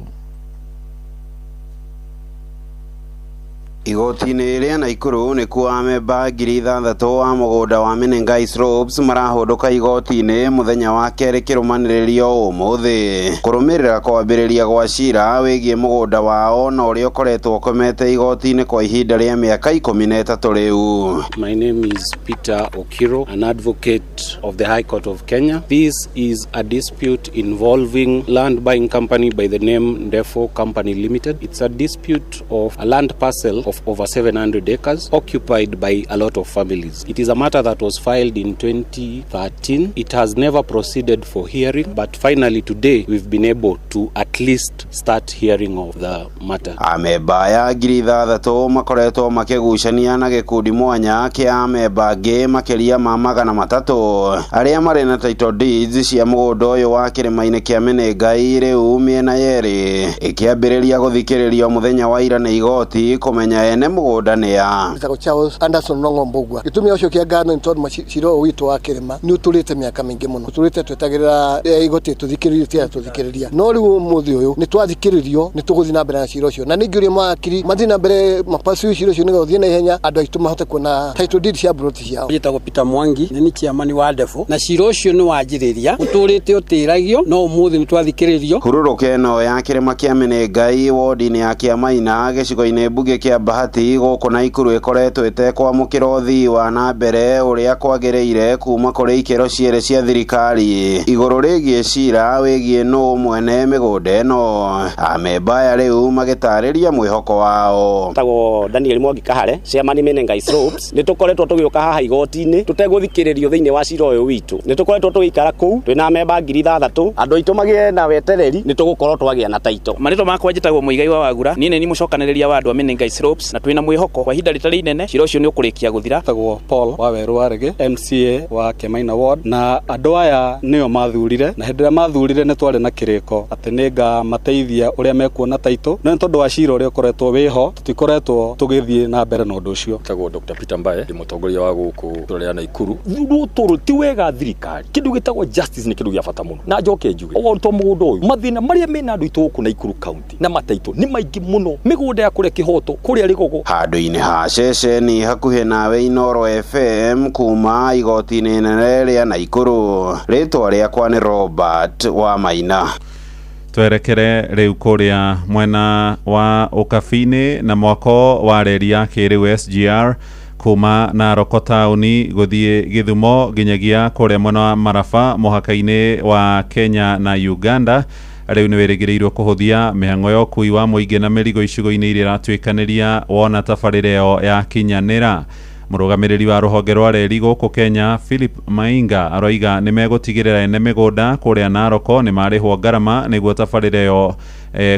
S20: Igoti-inĩ rĩa Naikuru nĩkuo amemba 6,000 a mũgũnda wa Menengai Slopes marahũndũka igoti-inĩ mũthenya wa kerĩ kĩrũmanĩrĩrio ũmũthĩ kũrũmĩrĩra kwambĩrĩria gwa cira wĩgiĩ mũgũnda wao na ũrĩa ũkoretwo ũkomete igoti-inĩ kwa ihinda rĩa mĩaka 13 rĩu.
S22: My name is Peter Okiro, an advocate of the High Court of Kenya. This is a dispute involving land buying company by the name Ndefo Company Limited. It's a dispute of a land parcel of of over 700 acres occupied by a lot of families. It is a matter that was filed in 2013. It has never proceeded for hearing, but finally today we've been able to at least start hearing of the matter.
S20: Amemba aya 6,000 makoretwo makĩgucania na gĩkundi mwanya kĩa amemba angĩ makĩria ma 300 arĩa marĩ na title deeds cia mũgũnda ũyũ wa kĩrĩma-inĩ kĩa Menengai rĩu mĩena yerĩ ĩkĩambĩrĩria gũthikĩrĩrio mũthenya wa ira nĩ igoti kũmenya ene mũgũnda nĩ a.
S1: Njĩtagwo Charles Anderson Nongo Mbugua. Gĩtũmi ũcio kĩa ngatho nĩ tondũ cira ũyũ witũ wa kĩrĩma nĩ ũtũrĩte mĩaka mĩingĩ mũno, tũtũrĩte twetagĩrĩra igoti tũthikĩrĩrie tiga tũthikĩrĩria, no rĩu ũmũthĩ ũyũ nĩ twathikĩrĩrio, nĩ tũgũthiĩ na mbere na cira ũcio, na ningĩ ũrĩa mawakiri mathiĩ na mbere mapasu cira ũcio nĩgetha ũthiĩ na ihenya andũ aitũ mahote kuona title deed cia plot ciao.
S11: Njĩtagwo Peter Mwangi, nĩ chairman wa Ndefu, na cira ũcio nĩ wanjĩrĩria ũtũrĩte ũtĩragio, no ũmũthĩ nĩ twathikĩrĩrio.
S20: Hurũrũka ĩno ya kĩrĩma kĩa Menengai wodi-inĩ ya Kĩamaina gĩcigo-inĩ mbunge kĩa Bahati gũkũ Naikuru ĩkoretwo ĩtekwamũkĩra ũthii wa na mbere ũrĩa kwagĩrĩire kuma kũrĩ ikĩro cierĩ cia thirikari igũrũ rĩgiĩ cira wĩgiĩ nũ mwene mĩgũnda ĩno. Amemba aya rĩu magĩtarĩria mwĩhoko wao.
S18: Tagwo Daniel Mwangi Kahare, chairman Menengai Slopes. Nĩ tũkoretwo tũgĩũka haha igoti-inĩ tũtegũthikĩrĩrio thĩinĩ wa cira ũyũ witũ. Nĩ tũkoretwo tũgĩikara kũu twĩna amemba 6,000, andũ aitũ magĩe na wetereri nĩ tũgũkorwo twagĩa na title.
S23: Marĩtwa makwa njĩtagwo Muigai wa Wagura, niĩ nĩ mũcokanĩrĩria wa andũ a Menengai Slopes, na twĩna mwĩhoko kwa ihinda rĩtarĩ inene cira ũcio nĩ ũkũrĩkia gũthira.
S27: Tagwo Paul wa Weru wa Rege, MCA wa Kĩamaina Ward, na andũ aya nĩo mathurire, na hĩndĩ ĩrĩa mathurire nĩ twarĩ na kĩrĩko atĩ nĩ ngamateithia ũrĩa mekuona title, no nĩ tondũ wa cira ũrĩa ũkoretwo wĩho tũtikoretwo tũgĩthiĩ na mbere na ũndũ ũcio.
S24: Tagwo Dr. Peter Mbae, ndĩ mũtongoria wa gũkũ itũũra rĩa Naikuru. Rũtũrũ ti wega thirikari, kĩndũ gĩtagwo justice nĩ kĩndũ gĩa bata mũno, na njoke njuge o to mũgũnda ũyũ mathĩna marĩa mena andũ aitũ gũkũ Naikuru County na mataitũ nĩ maingĩ mũno, mĩgũnda ya kũrĩa Kĩhoto, kũrĩa Rĩgogo.
S20: Handũ-inĩ ha ceceni hakuhĩ nawe Inooro FM kuma igoti-inĩ inene rĩa Naikuru, rĩtwa rĩakwa nĩ Robert wa Maina.
S14: Twerekere rĩu kũrĩa mwena wa Ũkabi-inĩ na mwako wa reri ya kĩrĩu SGR kuma Narok taũni gũthiĩ Gĩthumo nginyagia kũrĩa mwena wa Maraba mũhaka-inĩ wa Kenya na Uganda rĩu nĩ wĩrĩgĩrĩirwo kũhũthia mĩhang'o ya ũkui wa mũingĩ na mĩrigo icigo-inĩ iria iratuĩkanĩria wona tabarĩra ĩyo yakinyanĩra. Mũrũgamĩrĩri wa rũhonge rwa reri gũkũ Kenya Philip Mainga aroiga nĩ megũtigĩrĩra ene mĩgũnda kũrĩa Narok nĩ marĩhwo ngarama nĩguo tabarĩra ĩyo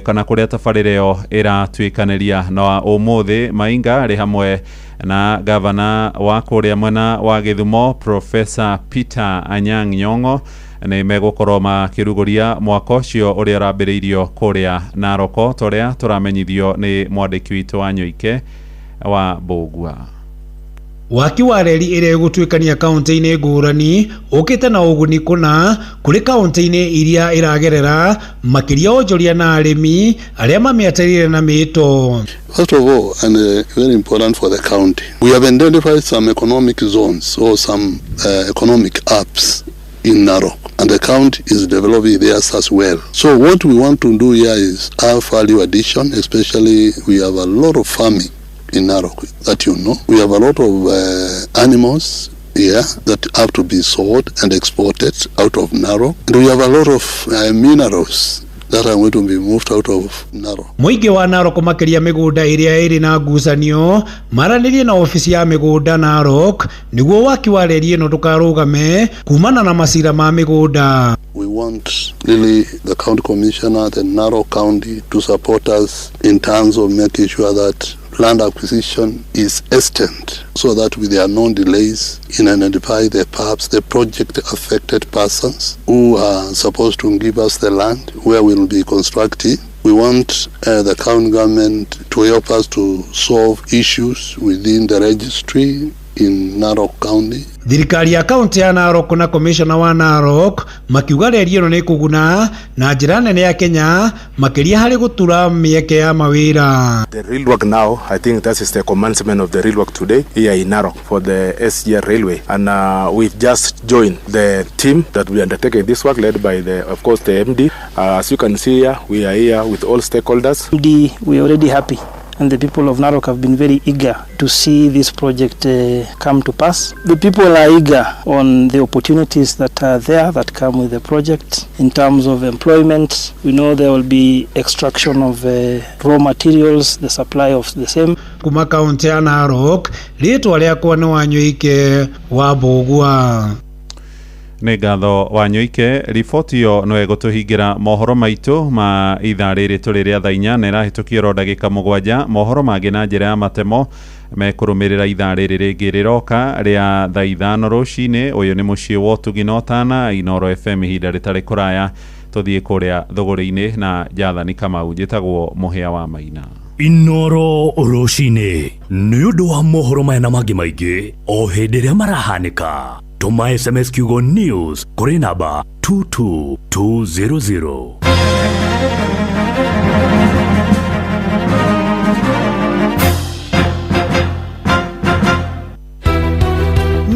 S14: kana kũrĩa tabarĩra ĩyo ĩratuĩkanĩria. Na ũmũthĩ Mainga arĩ hamwe na gavana wa kũrĩa mwena wa Gĩthumo Professor Peter Anyang' Nyong'o nĩ megũkorwo makĩrugũria mwako ũcio ũrĩa ũrambĩrĩirio kũrĩa Narok torĩa tũramenyithio nĩ mwandĩki witũ wa Nyoike wa Mbũgua.
S25: Waki wa reri ĩrĩa ĩgũtuĩkania kaunti-inĩ ngũrani ũkĩte na ũguni kũna kũrĩ kaunti-inĩ iria ĩragerera makĩria onjoria na arĩmi arĩa mamĩetereire na mĩto.
S26: First of all, and very important for the county, we have identified some economic zones or some economic apps in Narok, and the county is developing theirs as well. So what we want to do here is have value addition, especially we have a lot of farming in Narok that you know. We have a lot of animals here that have to be sold and exported out of Narok. And we have a lot of minerals that are going to be moved out of Narok.
S25: Mũingĩ wa Narok makĩria mĩgũnda ĩrĩa ĩrĩ na ngucanio maranĩrie na obici ya mĩgũnda Narok nĩguo waki wa reri ĩno ndũkarũgame kumana na macira ma mĩgũnda.
S26: We want really the county commissioner, the Narok County, to support us in terms of making sure that land acquisition is extended so that there are no delays in identifying the perhaps the project affected persons who are supposed to give us the land where we will be constructing. We want the county government to help us to solve issues within the registry in Narok County.
S25: Thirikari ya kaunti ya Narok na commissioner wa Narok makiuga reri ĩno nĩ kũguna na njĩra nene ya Kenya makĩria harĩ gũtura mĩeke ya mawĩra.
S28: The real work now, I think that is the commencement of the real work today here in Narok for the SGR railway, and we've just joined the team that we undertaking this work, led by the, of course, the MD. As you can see here, we are here with all stakeholders.
S29: MD, we are already happy
S2: And the people of Narok have been very eager to see this project come to pass. The people are eager on the opportunities that are there that come with the project in terms of employment. We know there will be extraction of raw materials, the supply of the same.
S25: Kuma kaunti ya Narok, rĩtwa rĩakwa nĩ Wanyoike wa Mbũgua.
S14: Nĩ ngatho Wanyoike. Riboti ĩyo no ĩgũtũhingĩra mohoro maitũ ma ithaa rĩrĩ tũrĩ rĩa thaa 4 na ĩrahĩtũkio oro ndagĩka 7. Mohoro mangĩ na njĩra ya matemo mekũrũmĩrĩra ithaa rĩrĩ rĩngĩ rĩroka rĩa thaa 5 rũcinĩ. Ũyũ nĩ mũciĩ wa ũtugi na ũtana, Inooro FM, ihinda rĩtarĩ kũraya. Tũthiĩ kũrĩa thũgũrĩ-inĩ na Jathani Kamau. Njĩtagwo Mũhĩa wa Maina.
S3: Inooro rũcinĩ nĩ ũndũ wa mohoro maya na mangĩ maingĩ o hĩndĩ ĩrĩa marahanĩka. Tũma SMS kiugo news kũrĩ namba 22200.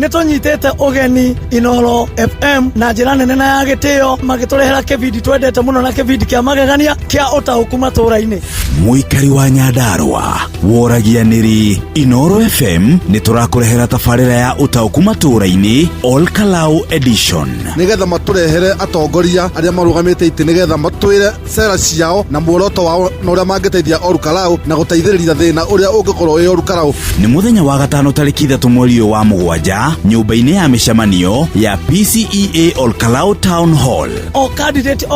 S8: Nĩ tũnyitĩte ũgeni Inooro FM na njĩra nene na ya gĩtĩo, magĩtũrehera kĩbindi twendete mũno na kĩbindi kĩa magegania kĩa ũtaũku matũũra-inĩ.
S6: Mũikari wa Nyandarũa woragia nĩrĩ Inooro FM nĩ tũrakũrehera tabarĩra ya ũtaũku matũũra-inĩ All Kalau Edition,
S7: nĩgetha matũrehere atongoria arĩa marũgamĩte itĩ, nĩgetha matwĩre cera ciao na muoroto wao na ũrĩa mangĩteithia Olkalau na gũteithĩrĩria thĩna ũrĩa ũngĩkorwo wĩ Olkalau.
S6: Nĩ mũthenya wa gatano tarĩki 3 mweri ũyũ wa 7 nyũmba-inĩ ya mĩcemanio ya PCEA Olkalau Town Hall.
S8: O candidate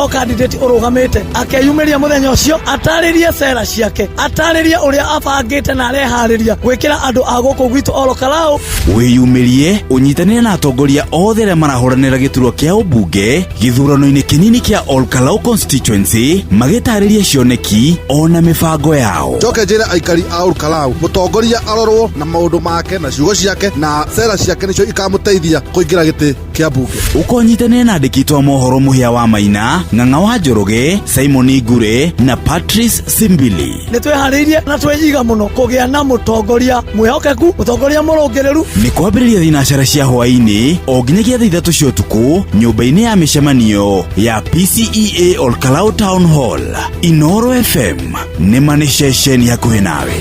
S8: ũrũgamĩte akeyumĩria mũthenya ũcio, atarĩrie cera ciake, atarĩrie ũrĩa abangĩte na areharĩria gwĩkĩra andũ a gũkũ gwitũ Olkalau.
S6: Wĩyumĩrie ũnyitanĩre na atongoria othe arĩa marahũranĩra gĩturwa kĩa ũmbunge gĩthurano-inĩ kĩnini kĩa Olkalau constituency, magĩtarĩria cioneki ona mĩbango yao.
S7: Njoke njĩre aikari a Olkalau, mũtongoria arorwo na maũndũ make na ciugo ciake na cera ciake nĩcio ikamũteithia kũingĩra gĩtĩ kĩa mbunge.
S6: Ũkonyitanĩre na andĩki a mohoro Mũhĩa wa Maina, Ng'ang'a wa Njoroge, Simon Ngure na Patrice Simbili.
S8: Nĩ twĩharĩirie na twĩiga mũno kũgĩa na mũtongoria mwĩhokeku, mũtongoria mũrũngĩrĩru.
S6: Nĩ kwambĩrĩria thinacara cia hwaĩ-inĩ o nginyagia thaa 3 cia ũtukũ nyũmba-inĩ ya mĩcemanio ya PCEA Olkalau Town Hall. Inooro FM nĩ ma nĩ ceceni hakuhĩ nawe.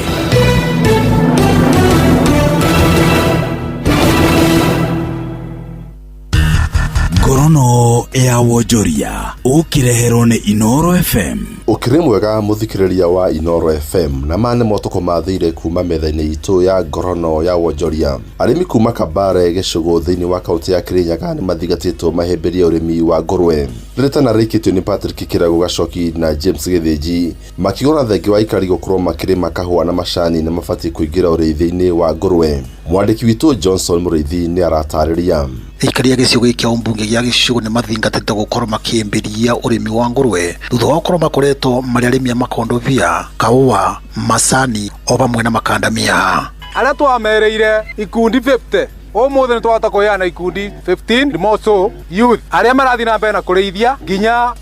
S6: Ngorono ya wonjoria ũkĩreherwo nĩ Inooro FM.
S9: Ũkĩrĩ mwega mũthikĩrĩria wa Inooro FM, na ma nĩ motoko mathire kuma metha-inĩ itũ ya ngorono ya wonjoria. Arĩmi kuma Kabare gĩcũgũ thĩinĩ wa kaunti ya Kirinyaga nĩ mathingatĩtwo mahĩmbĩrie ũrĩmi wa ngũrwe. Rĩrĩtana rĩikĩtio nĩ Patrick Kĩrago Gacoki na James Gĩthĩnji makĩgũra thengi wa aikari gũkorwo makĩrĩma kahũa na macani na mabatiĩ kũingĩra ũrĩithia-inĩ wa ngũrwe. Mwandĩki witũ Johnson Mũrĩithi nĩ aratarĩria.
S13: Aikari a gĩcigo gĩkĩ kĩa ũmbunge gĩa gĩcũgũ nĩ mathingatĩte gũkorwo makĩambĩrĩria ũrĩmi wa ngũrwe thutha wa gũkorwo makoretwo marĩ arĩmi a makondobia, kahũa, macani o vamwe na makandamia.
S15: Arĩa twamereire ikundi 50 ũmũthĩ nĩ twahota kũheana ikundi 15 more so youth arĩa marathiĩ na mbere na kũrĩithia nginya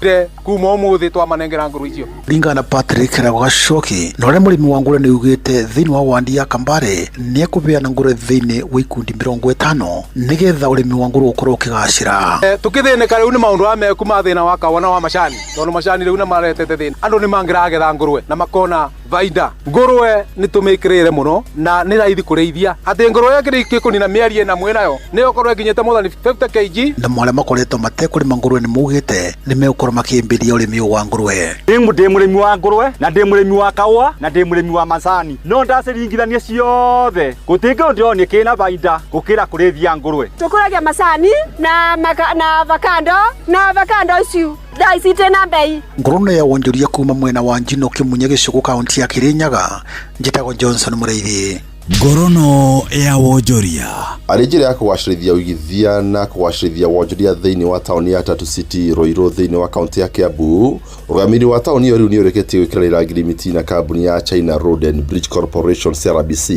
S15: kuma ũmũthĩ twamanengera ngũrwe icio.
S13: Ringana na Patrick Kĩrago Gacoki, na ũrĩa mũrĩmi wa ngũrwe nĩ ugĩte thĩinĩ wa wandi ya Kambare nĩ ekũbeana ngũrwe thĩinĩ wa ikundi 50 nĩgetha ũrĩmi wa ngũrwe ũkorwo ũkĩgacĩra.
S15: Tũkĩthĩnĩka rĩu nĩ maũndũ aya meku ma thĩna wa kahũa na wa macani, tondũ macani rĩu nĩ maretete thĩna. Andũ nĩ mangĩragetha ngũrwe na makona baida. Ngũrwe nĩ tũmĩkĩrĩre mũno na nĩ raithi kũrĩithia, atĩ ngũrwe ĩkĩrĩkie kũnina mĩeri ĩna mwĩnayo nĩ ũkorwo ĩkinyĩte more than 50 kg.
S13: Na arĩa makoretwo matekũrĩma ngũrwe nĩ maugĩte nĩ megũkorwo makĩambĩrĩria ũrĩmi ũyũ wa ngũrwe.
S16: Ndĩ mũrĩmi wa ngũrwe na ndĩ mũrĩmi wa kahũa na ndĩ mũrĩmi wa macani, no ndaciringithania ciothe gũtirĩ kĩndũ ndĩronire kĩna baida gũkĩra kũrĩithia ngũrwe.
S21: Tũkũragia macani na avocado na avocado icio thaa ici twĩna mbei.
S13: Ngorono ya wonjoria kuma mwena wa Njino Kĩmunye gĩcũgũ kaunti ya Kirinyaga. Njĩtagwo Johnson Mũrĩithi.
S6: Ngorono ya wonjoria
S9: arĩ njĩra ya kũgacĩrithia ũigithia na kũgacĩrithia wonjoria thĩinĩ wa taũni ya Tatu City Ruiru thĩinĩ wa kaunti ya Kiambu. Ũrũgamĩrĩri wa taũni ĩyo rĩu nĩ ũrĩkĩtie gwĩkĩra ngirimiti na kambuni ya China Road and Bridge Corporation CRBC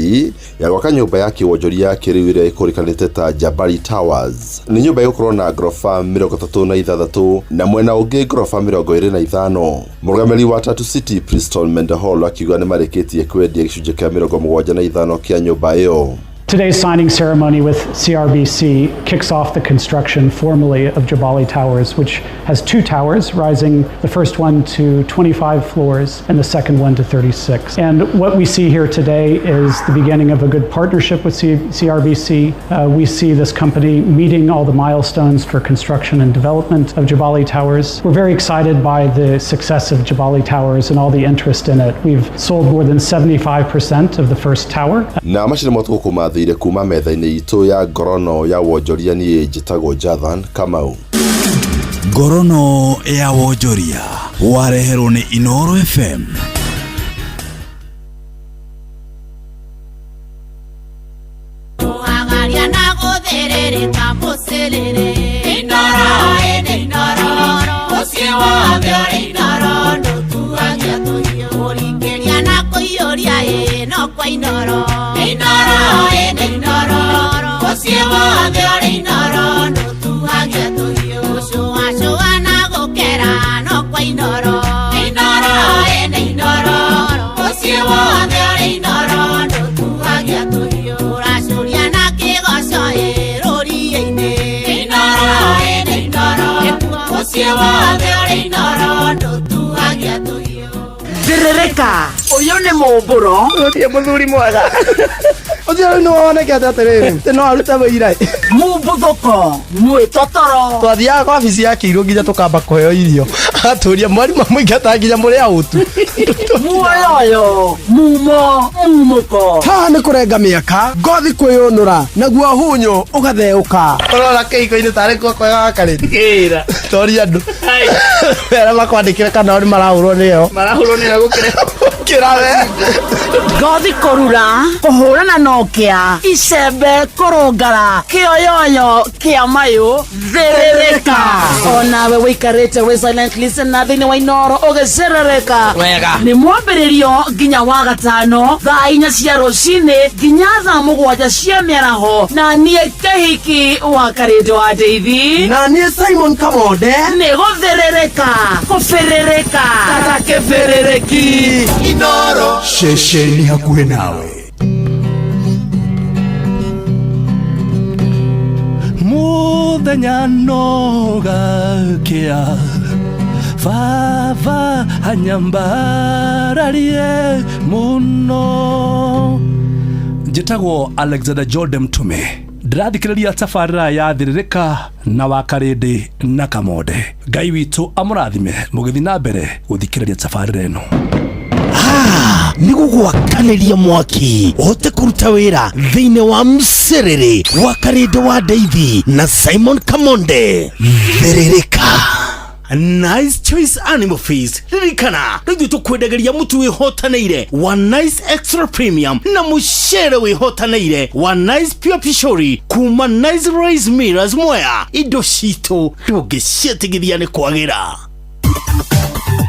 S9: ya gwaka nyũmba ya kĩwonjoria ya kĩrĩu ĩrĩa ĩkũrĩkanĩte ta Jabari Towers. Nĩ nyũmba ĩgũkorwo na ngoroba 36 na mwena ũngĩ ngoroba 25. Mũrũgamĩrĩri wa Tatu City Preston Mendehall akiuga nĩ marĩkĩtie kwendia gĩcunjĩ kĩa 75 kĩa nyũmba ĩyo.
S1: Today's signing ceremony with CRBC kicks off the construction formally of Jabali Towers, which has two towers, rising the first one to 25 floors and the second one to 36. And what we see here today is the beginning of a good partnership with CRBC. We see this company meeting all the milestones for construction and development of Jabali Towers. We're very excited by the success of Jabali Towers and all the interest in it. We've sold more than 75% of the first tower.
S9: Na macio nĩ motukũ mathire kuma metha-inĩ itũ ya ngorono ya wonjoria. Niĩ njĩtagwo Jathan Kamau.
S6: Ngorono ya wonjoria wareherwo nĩ Inoro FM.
S4: Kũhagaria na gũthĩrĩrĩka mũcĩrĩrĩ Inoro ĩnĩ inoro mũciĩ wothe ũrĩ inoro ndũtuagia tũhiũ kũringĩria na kũiyũria ĩ no kwa inoro Inoro ĩnĩ inoro mũciĩ wothe ũrĩ inoro ndũtuagia tũhiũ gũcũacũa na gũkera no kwa inoro Inoro ĩnĩ inoro mũciĩ wothe ũrĩ inoro ndũtuagia tũhiũ kũracũria na kĩgoco ĩ rũriĩ-inĩ Inoro ĩnĩ inoro mũciĩ wothe ũrĩ inoro ndũtuagia tũhiũ.
S5: Thĩrĩrĩka ũyũ nĩ mũmbũro
S10: ũtie mũthuri mwega ũcio rĩu nĩwonekete atĩrĩrĩ tĩ no arute wĩira
S5: mumbuthũko mwĩtotoro.
S10: Twathiaga kwa wabici ya kĩirũ nginya tũkamba kũheo irio agatũria mwarimũ amũingata nginya mũrĩ aũtu.
S5: Muoyoyo mumo mumũko.
S10: Haha nĩ kũrenga mĩaka ngothi kwĩyũnũra naguo hunyũ ũgatheũka ũrora kĩhiko-inĩ tarĩ kuo kwega gakarĩti toria andũ arĩa makwandĩkĩre kana o nĩ marahũrwo nĩyo
S23: marahũrwo nĩyo gũkĩra
S10: kĩra we.
S5: Ngothi kũrura kũhũrana na ũkĩa icembe kũrũngara kĩoyoyo kĩa mayũ thĩrĩrĩka onawe wĩikarĩte wĩ silent listener thĩinĩ wa Inoro ũgĩcerereka.
S10: Wega.
S5: Nĩ mwambĩrĩrio nginya wa gatano thaa 4 cia rũcinĩ nginya thaa 7 cia mĩaraho na niĩ Kĩhiki wa Karĩndũ wa Ndeithi
S10: na niĩ Simon Kamonde
S5: nĩ gũthĩrĩrĩka kũbĩrĩrĩka kata kĩbĩrĩrĩki.
S10: Inoro
S6: ceceni hakuhĩ nawe.
S12: Muthenya no gakĩa baba anyambararie mũno. Njĩtagwo Alexander Jordan Mtume, ndĩrathikĩrĩria tabarĩra ya Thĩrĩrĩka na Wakarĩndĩ na Kamonde. Ngai witũ amũrathime mũgĩthiĩ na mbere gũthikĩrĩria tabarĩra ĩno.
S17: Nĩ gũgwakanĩria mwaki ũhote kũruta wĩra thĩinĩ wa mcerere wa Karĩndĩ wa Ndeithi na Simon Kamonde. Thĩrĩrĩka. Nice Choice Animal Feeds ririkana rĩu ithuĩ tũkwendagĩria mũtu wĩhotanĩire wa Nice Extra Premium na mũcere wĩhotanĩire wa Nice Pure Pishori kuma Nice Rice Millers Mwea. Indo citũ ndũngĩciĩtigithia nĩ kwagĩra.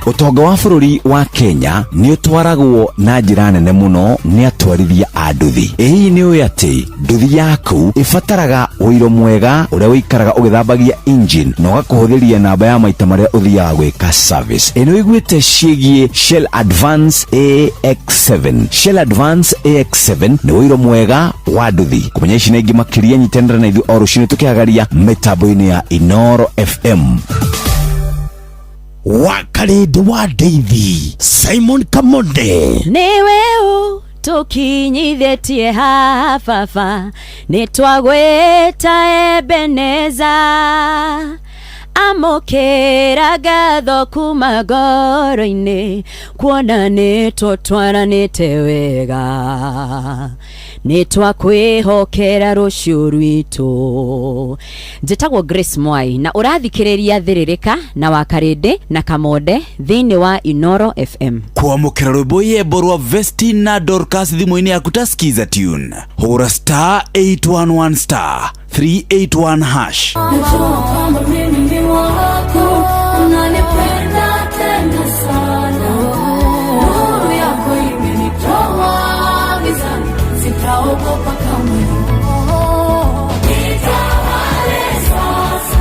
S6: Ũtonga wa bũrũri wa Kenya nĩ ũtwaragwo na njĩra nene mũno nĩ atwarithia a nduthi. Ĩ hihi nĩ ũĩ atĩ nduthi yaku ĩbataraga ũiro mwega ũrĩa ũikaraga ũgĩthambagia engine na ũgakũhũthĩria namba ya maita marĩa ũthiaga gwĩka service. Ĩ nĩ ũiguĩte ciĩgiĩ Shell Advance AX7? Shell Advance AX7 nĩ ũiro mwega wa nduthi. Kũmenya ici na ingĩ makĩria nyitanĩra na ithuĩ o rũcinĩ tũkĩhagaria mĩtambo-inĩ ya Inoro FM.
S17: Wakarĩndĩ wa Ndeithi Simon Kamonde
S21: nĩwe ũtũkinyithĩtie haha baba nĩ twagwĩta Ebeneza amũkĩra ngatho kuma ngoro-inĩ kuona nĩ tũtwaranĩte wega nĩ twakwĩhokera rũciũ rwitũ. Njĩtagwo Grace Mwai na ũrathikĩrĩria Thĩrĩrĩka na Wakarĩndĩ na Kamonde thĩinĩ wa Inoro FM.
S6: Kwamũkĩra rwĩmbo yembo rwa Vestina Dorcas thimũ-inĩ yaku ta skiza tune hũra star 811 star 381 hash.
S19: Najua kwamba mimi ni wako, unanipenda tena sana. Nuru yako imenitoa gizani, sitaogopa kamwe. Nitawale sasa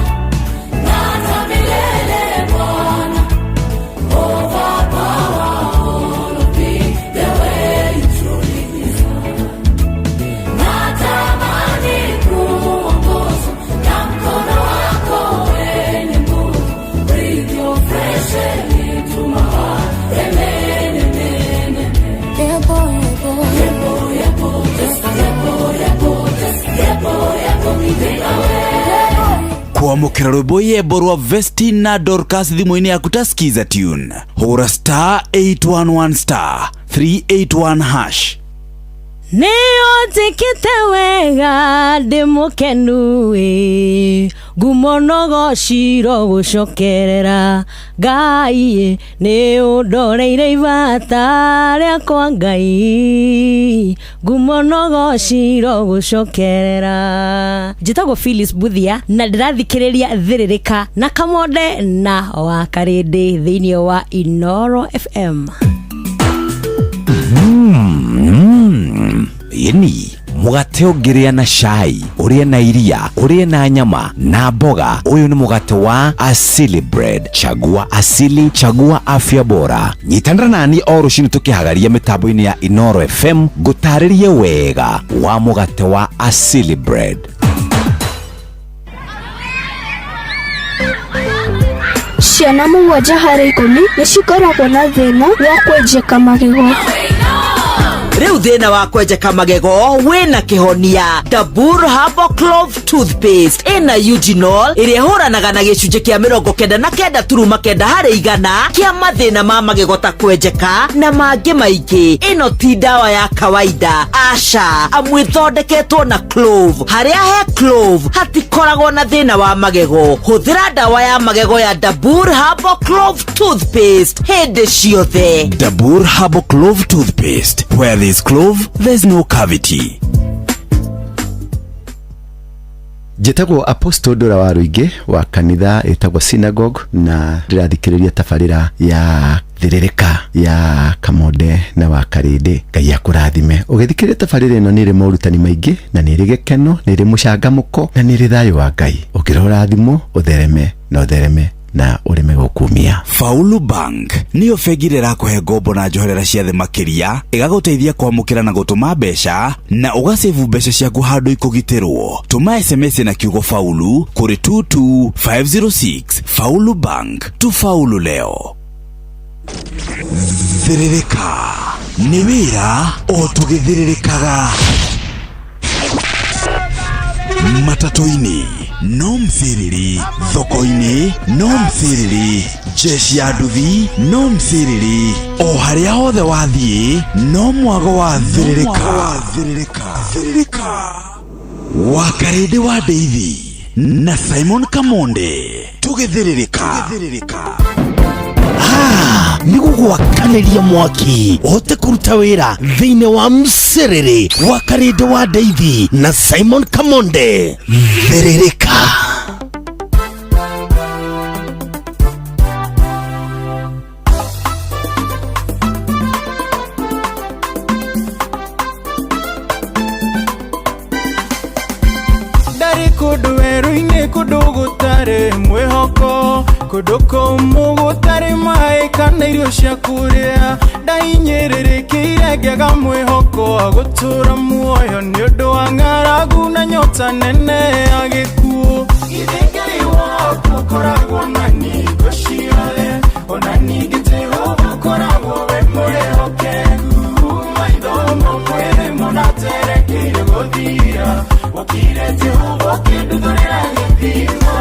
S19: na hata milele Bwana. Overpower all of me, the way you truly deserve.
S6: Kwamũkĩra rwĩmbo yembo rwa Vestin na Dorcas thimũ-inĩ yaku ta Skiza Tune. Hũra star 811 star 381 hash.
S11: Nĩ ũnjĩkĩte wega ndĩ mũkenu ĩ ngumo no ciro gũcokerera Ngai nĩ ũndoreire ibata rĩakwa Ngai ngumo no ciro gũcokerera. Njĩtagwo Phyllis Buthia na ndĩrathikĩrĩria Thĩrĩrĩka na Kamonde na Wakarĩndĩ thĩinĩ wa Inoro FM.
S6: Yeni mũgate ũngĩrĩa na cai, ũrĩe na iria, ũrĩe na nyama na mboga. Ũyũ nĩ mũgate wa Asili Bread. Chagua asili, chagua afya bora. Nyitanĩra nani o rũcinĩ tũkĩhagaria mĩtambo-inĩ ya Inoro FM ngũtarĩrie wega wa mũgate wa Asili Bread.
S18: Ciana 7 harĩ 10 nĩ cikoragwo na thĩna wa kwenjeka magego.
S5: Rĩu thĩna wa kwenjeka magego wĩna kĩhonia. Dabur Herbal Clove Toothpaste ĩna eugenol ĩrĩa ĩhũranaga na gĩcunjĩ kĩa 99.9 harĩ igana kĩa mathĩna ma magego ta kwenjeka na mangĩ maingĩ. Ĩno ti ndawa ya kawaida, aca, amu ĩthondeketwo na clove. Harĩa he clove hatikoragwo na thĩna wa magego. Hũthĩra ndawa ya magego ya Dabur Herbal Clove Toothpaste hĩndĩ ciothe.
S6: Dabur Herbal Clove Toothpaste. Where there's clove, there's no cavity.
S20: Njĩtagwo Apostle Ndũra wa Rũingĩ wa kanitha ĩtagwo Synagogue na ndĩrathikĩrĩria tabarĩra ya Thĩrĩrĩka ya Kamonde na wa Karĩndĩ. Ngai akũrathime. Ũgĩthikĩrĩria tabarĩra ĩno nĩ ĩrĩ morutani maingĩ na nĩ ĩrĩ gĩkeno, nĩ ĩrĩ mũcangamũko na nĩ ĩrĩ thayũ wa Ngai. Ũngĩrora thimũ ũthereme na ũthereme na ũreme gũkumia.
S6: Faulu Bank nĩyo bengi ĩrĩa ĩrakũhe ngombo na njoherera cia thĩ makĩria, ĩgagũteithia kwamũkĩra na gũtũma mbeca na ũgacebu mbeca ciaku handũ ikũgitĩrwo. Tũma SMS na kiugo Faulu kũrĩ 22506. Faulu Bank, tufaulu leo. Thĩrĩrĩka nĩ wĩra o tũgĩthĩrĩrĩkaga. Matatũ-inĩ no mciriri, thoko-inĩ no mciriri, jeshi ya nduthi no mciriri, o harĩa hothe wathiĩ no mwago wa thĩrĩrĩka. Wakarĩndĩ wa Ndeithi na Simon Kamonde tũgĩthĩrĩrĩka.
S17: Nĩ gũgwakanĩria mwaki ũhote kũruta wĩra thĩinĩ wa mcĩrĩrĩ wa Karĩndĩ wa Ndeithi na Simon Kamonde. Thĩrĩrĩka.
S22: Ndarĩ kũndũ werũ-inĩ kũndũ gũtarĩ mwĩhoko, kũndũ kũmũ gũtarĩ maĩ kana irio cia kũrĩa. Ndahinyĩrĩrĩkĩire ngĩaga mwĩhoko wa gũtũũra muoyo nĩ ũndũ wa ng'aragu na nyota nene ya gĩkuũ. Githĩ Ngai waku ũkoragwo na hingo ciothe, ona ningĩ Jehova ũkoragwo wĩ mwĩhokeku. Maitho mamwe mũnaterekeire gũthira, wokire Jehova ũkĩnduthũrĩra gĩthima.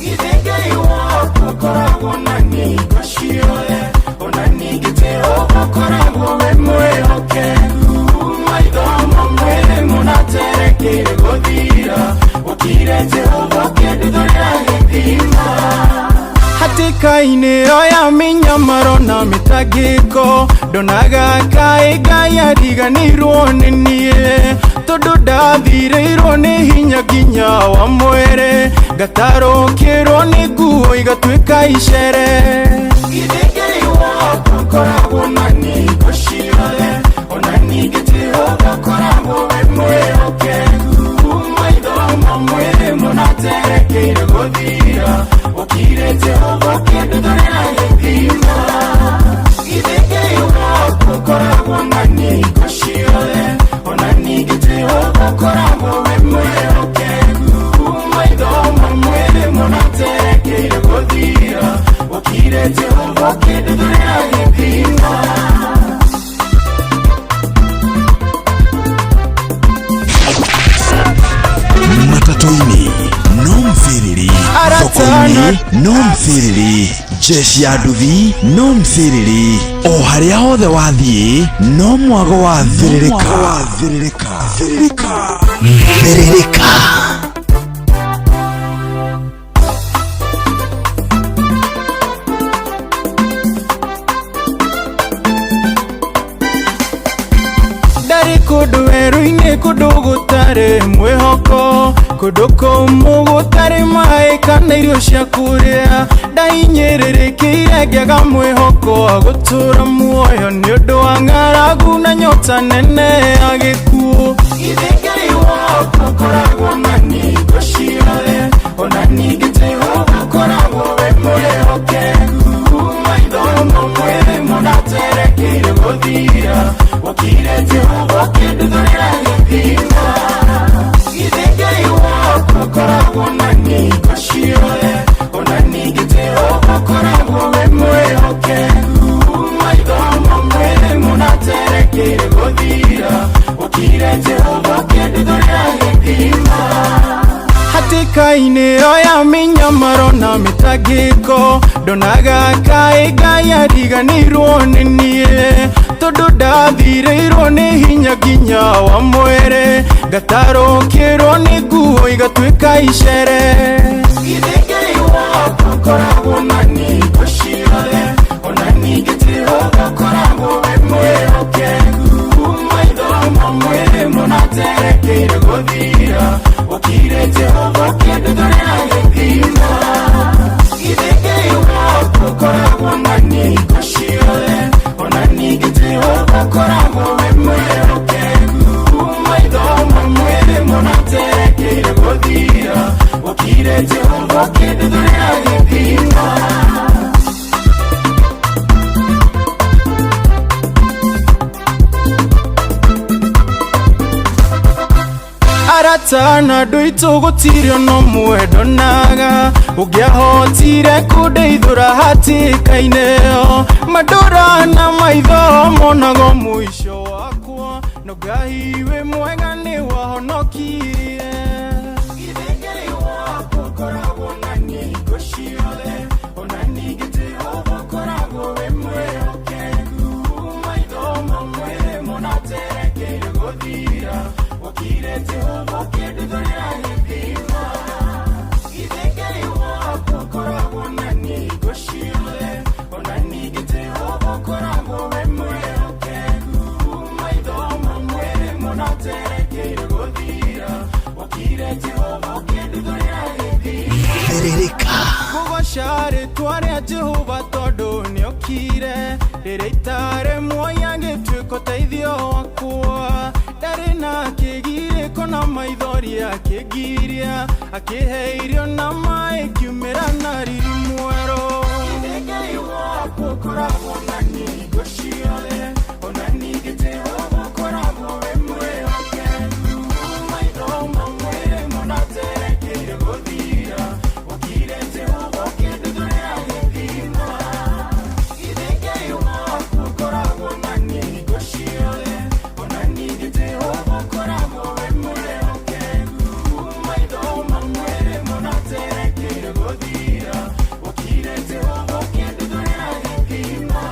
S22: Githĩ Ngai waku ũkoragwo na hingo ciothe, ona ningĩ Jehova ũkoragwo wĩ mwĩhokeku. Maitho mamwe mũnaterekeire gũthira, wokire Jehova ũkĩnduthũrĩra gĩthima. Hatĩka-inĩ ĩyo ya mĩnyamaro na mĩtangĩko, ndonaga kaĩ Ngai ariganĩirwo nĩ niĩ, tondũ ndathirĩirwo nĩ hinya nginya wa mwĩrĩ, ngatarũkĩrwo nĩ nguo igatuĩka icere. Githĩ Ngai waku ũkoragwo na hingo ciothe, ona ningĩ Jehova ũkoragwo wĩ mwĩhokeku. Maitho mamwe mũnaterekeire gũthira, wokire Jehova ũkĩnduthũrĩra gĩthima. Githĩ Ngai waku ũkoragwo na hingo ciothe, ona ningĩ Jehova ũkoragwo wĩ mwĩhokeku. Maitho mamwe mũnaterekeire gũthira, wokire Jehova ũkĩnduthũrĩra gĩthima.
S6: Matatũ-inĩ no mciriri, Thoko-inĩ no mcĩrĩrĩ, jeshi ya nduthi no mcĩrĩrĩ, o harĩa hothe wathiĩ no mwago wa thĩrĩrĩka. Thĩrĩrĩka.
S17: Thĩrĩrĩka.
S22: Ndarĩ kũndũ werũ-inĩ kũndũ gũtarĩ mwĩhoko, kũndũ kũmũ gũtarĩ maĩ kana irio cia kũrĩa. Ndahinyĩrĩrĩkĩire ngĩaga mwĩhoko wa gũtũũra muoyo nĩ ũndũ wa ng'aragu na nyota nene ya gĩkuũ. Githĩ Ngai wakwa ũkoragwo na hingo ciothe, ona ningĩ Jehova ũkoragwo wĩ mwĩhokeku. Maitho mamwe mũnaterekeire gũthira, wokire Jehova ũkĩnduthũrĩra gĩthima. Githĩ Ngai wakwa ũkoragwo na hingo ciothe, ona ningĩ Jehova ũkoragwo wĩ mwĩhokeku. Maitho mamwe mũnaterekeire gũthira, wokire Jehova ũkĩnduthũrĩra gĩthima. Hatĩka-inĩ ĩyo ya mĩnyamaro na mĩtangĩko, ndonaga kaĩ Ngai ariganĩirwo nĩ niĩ, tondũ ndathirĩirwo nĩ hinya nginya wa mwĩrĩ, ngatarũkĩrwo nĩ nguo igatuĩka icere. Githĩ Ngai wakwa ũkoragwo na hingo ciothe, ona ningĩ Jehova ũkoragwo wĩ mwĩhokeku. Maitho mamwe mũnaterekeire gũthira, wokire Jehova ũkĩnduthũrĩra gĩthima. Githĩ Ngai wakwa ũkoragwo na hingo ciothe, ona ningĩ Jehova ũkoragwo wĩ mwĩhokeku. Maitho mamwe mũnaterekeire gũthira, wokire Jehova ũkĩnduthũrĩra gĩthima. Arata na andũ aitũ gũtirĩ ona ũmwe ndonaga ũngĩahotire kũndeithũra hatĩka-inĩ ĩyo. Mandũra na maitho monaga mũico wakwa, no Ngai wĩ mwega nĩ wahonokirie. Githĩ Ngai wakwa ũkoragwo na hingo ciothe, ona ningĩ Jehova ũkoragwo wĩ mwĩhokeku. Maitho mamwe mũnaterekeire gũthira, wokire Jehova ũkĩnduthũrĩra gĩthima. Githĩ Ngai wakwa ũkoragwo na hingo ciothe, ona ningĩ Jehova ũkoragwo wĩ mwĩhokeku. Maitho mamwe mũnaterekeire gũthira, wokire Jehova ũkĩnduthũrĩra gĩthima.
S17: Thĩrĩrĩka.
S22: Ngũgoca rĩtwa rĩa Jehova tondũ nĩokire, rĩrĩa itarĩ muoyo agĩtuĩka ũteithio wakwa. Ndarĩ na kĩgirĩko na maithori akĩngiria, akĩhe irio na maĩ ngiumĩra na riri mwerũ. Githĩ Ngai wakwa ũkoragwo na hingo ciothe, ona ningĩ Jehova ũkoragwo wĩ mwĩhokeku. Maitho mamwe mũnaterekeire gũthira, wokire Jehova ũkĩnduthũrĩra gĩthima. Githĩ Ngai wakwa ũkoragwo na hingo ciothe, ona ningĩ Jehova ũkoragwo wĩ mwĩhokeku. Maitho mamwe mũnaterekeire gũthira, wokire Jehova ũkĩnduthũrĩra gĩthima.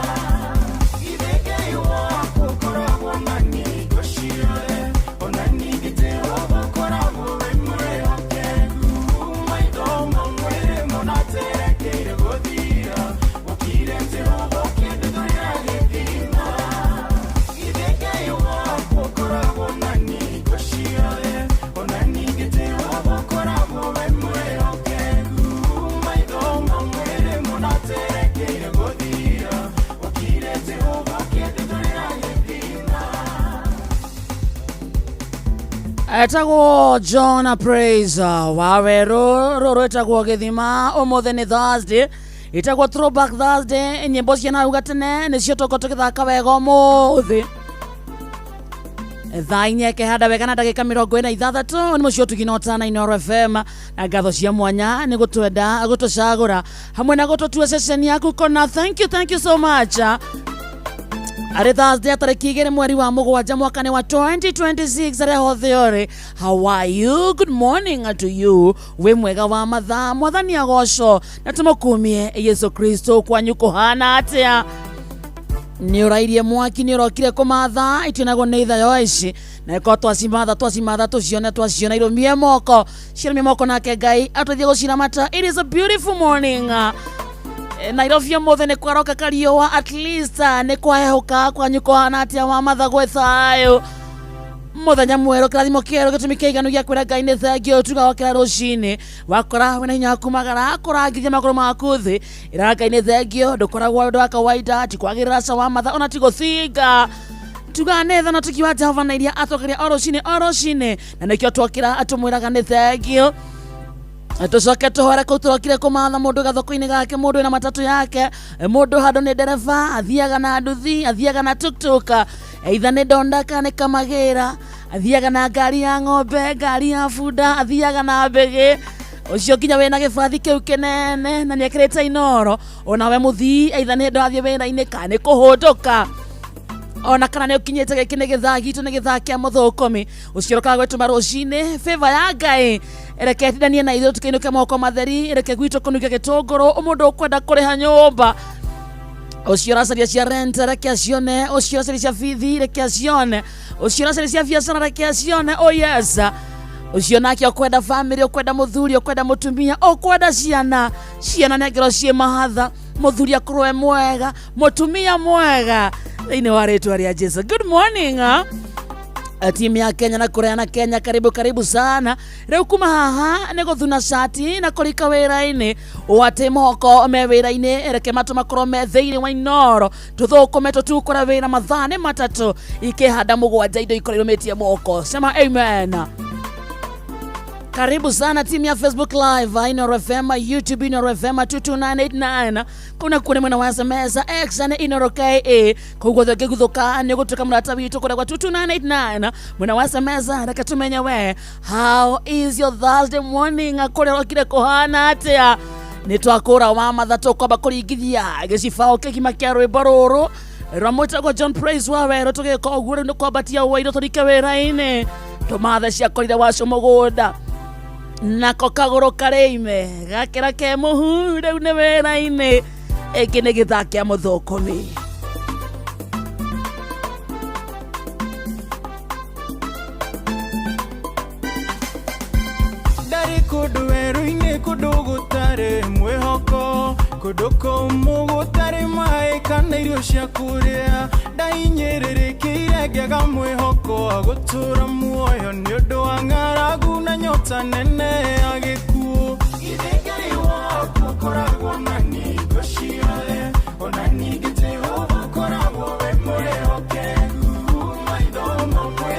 S22: Githĩ Ngai wakwa ũkoragwo na hingo ciothe, ona ningĩ Jehova ũkoragwo wĩ mwĩhokeku. Maitho mamwe mũnaterekeire gũthira, wokire Jehova ũkĩnduthũrĩra gĩthima. Githĩ Ngai wakwa ũkoragwo na hingo ciothe, ona ningĩ Jehova ũkoragwo wĩ mwĩhokeku. Maitho mamwe mũnaterekeire gũthira, wokire Jehova ũkĩnduthũrĩra gĩthima.
S5: Etagwo John Praise wa werũ rũrũ ĩtagwo gĩthima. Ũmũthĩ nĩ Thursday, ĩtagwo Throwback Thursday. Nyĩmbo cia nahau gatene nĩcio tũkorwo tũgĩthaka wega ũmũthĩ thaa inya ĩkĩhanda wega na ndagĩka 46. Nĩ mũciĩ ũtugi na ũtana Inooro FM, na ngatho cia mwanya nĩ gũtwenda, gũtũcagũra hamwe na gũtũtua ceceni yaku kona. Thank you, thank you so much. Arĩ Thursday tarĩki 2 mweri wa 7 mwaka nĩ wa 2026 arĩa hothe ũrĩ. How are you? Good morning to you. Wĩ mwega wa mathaa, mwathani agocwo na tũmũkumie Yesu Kristo. Kwanyu kũhana atĩa? Nĩ ũrairie mwaki, nĩ ũrokire kũmatha itionagwo nĩ ithayo ici, na ĩkorwo twacimatha twacimatha tũcione, twaciona irũmie moko, cirũmie moko, nake Ngai atũteithie gũciramata. It is a beautiful morning. Nairobi ũmũthĩ nĩ kwaroka kariũa, at least nĩ kwahehũka. Kwanyu kũhana atĩa wa matha? Gwĩ thayũ, mũthenya mwerũ, kĩrathimo kĩerũ, gĩtũmi kĩiganu gĩa kwĩra Ngai nĩ thengio. Tuga wokĩra rũcinĩ wakora wĩna hinya wa kumagara kũrangithia magũrũ maku thĩ, ĩraga Ngai nĩ thengio. Ndũkoragwo ũndũ wa kawaida, ti kwagĩrĩra ca wa matha, ona ti gũthinga. Tugaga nĩ tha na tuki wa Jehova na iria atũkaria o rũcinĩ o rũcinĩ, na nĩkĩo twokĩra atũmwĩraga nĩ thengio. Tũcoke tũhore kũu tũrokire kũmatha mũndũ gathoko-inĩ gake, mũndũ wĩna matatũ yake, mũndũ handũ nĩ ndereba athiaga na nduthi, athiaga na tuktuk, either nĩ ndonda kana nĩ kamagĩra, athiaga na ngari ya ng'ombe, ngari ya bunda, athiaga na mbĩgĩ, ũcio nginya wĩna gĩbathi kĩu kĩnene na nĩekĩrĩte inoro. Onawe mũthii, either nĩ hĩndĩ wathiĩ wĩra-inĩ kana nĩ kũhũndũka, ona kana nĩ ũkinyĩte, gĩkĩ nĩ gĩthaa gitũ, nĩ gĩthaa kĩa mũthũkũmi ũcio ũrokaga gwĩtũma rũcinĩ. Favor ya Ngai reke tindanie na ithuĩ, tũkĩinũke moko matheri. Reke gwitũ kũnunge gĩtũngũrũ. Mũndũ ũkwenda kũrĩha nyũmba, ũcio ũracaria cia rent, reke acione. Ũcio ũracaria cia bithi, reke acione. Ũcio ũracaria cia biacara, reke acione. Oh yes, ũcio nake ũkwenda family, ũkwenda mũthuri, ũkwenda mũtumia, ũkwenda ciana, ciana nengero ciĩ mahatha, mũthuri akorwo e mwega, mũtumia mwega, thĩinĩ wa rĩtwa rĩa Jesu. Good morning, ah. Timu ya Kenya na kũraya na Kenya, karibu karibu sana. Rĩu kuma haha nĩ gũthuna cati na kũrika wĩra-inĩ, ũatĩ moko me wĩra-inĩ, reke matũ makorwo me thĩinĩ wa Inoro, tũthũkũme tũtukũra wĩra mathaa nĩ 3 ikĩhanda 7, indo ikorwo irũmĩtie moko. Sema amen. Karibu sana timu ya Facebook Live Inoro FM, YouTube Inoro FM 22989, kuna kune mwena wa SMS, X na Inoro KA. Koguo ngĩguthũka nĩ gũtuĩka mũrata witũ kũrĩa gwa 22989 mwena wa SMS. Reke tumenye we, how is your Thursday morning? Kũrĩa ũrokire kũhana atĩa? Nĩ twakũra wa matha, tũkwamba kũringithia gĩcibaũ kĩgima kĩa rwĩmbo rũrũ rwa mwĩtagwo John Praise wa werũ. Tũgĩka ũguo rĩu nĩ kwambatia ũiro, tũrike wĩra-inĩ, tũmathe ciakorire wacio mũgũnda, nako kagũrũ karĩime gakĩra ke mũhu. Rĩu nĩ wĩra-inĩ, ĩngĩ nĩ gĩthaa kĩa mũthũkũmi.
S22: Ndarĩ kũndũ werũ-inĩ, kũndũ gũtarĩ mwĩhoko, kũndũ kũmũ gũtarĩ maĩ kana irio cia kũrĩa, ndahinyĩrĩrĩkĩire ngĩaga mwĩhoko wa gũtũũra muoyo nĩ ũndũ wa ng'aragu na nyota nene ya gĩkuũ. Githĩ Ngai waku ũkoragwo na ningo ciothe, ona ningĩ Jehova ũkoragwo wĩ mwĩhokeku, maitho mamwe.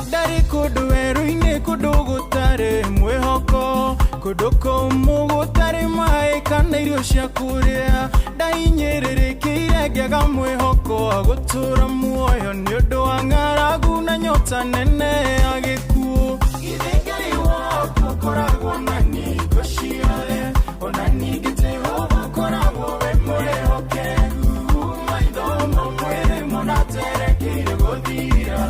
S22: Ndarĩ kũndũ werũ-inĩ, kũndũ gũtarĩ mwĩhoko, kũndũ kũmũ gũtarĩ maĩ kana irio cia kũrĩa, ndahinyĩrĩrĩkĩire ngĩaga mwĩhoko wa gũtũũra muoyo nĩ ũndũ wa ng'aragu na nyota nene ya gĩkuũ. Githĩ Ngai waku ũkoragwo na ningo ciothe, ona ningĩ Jehova ũkoragwo wĩ mwĩhokeku, maitho mamwe mũnaterekeire gũthira,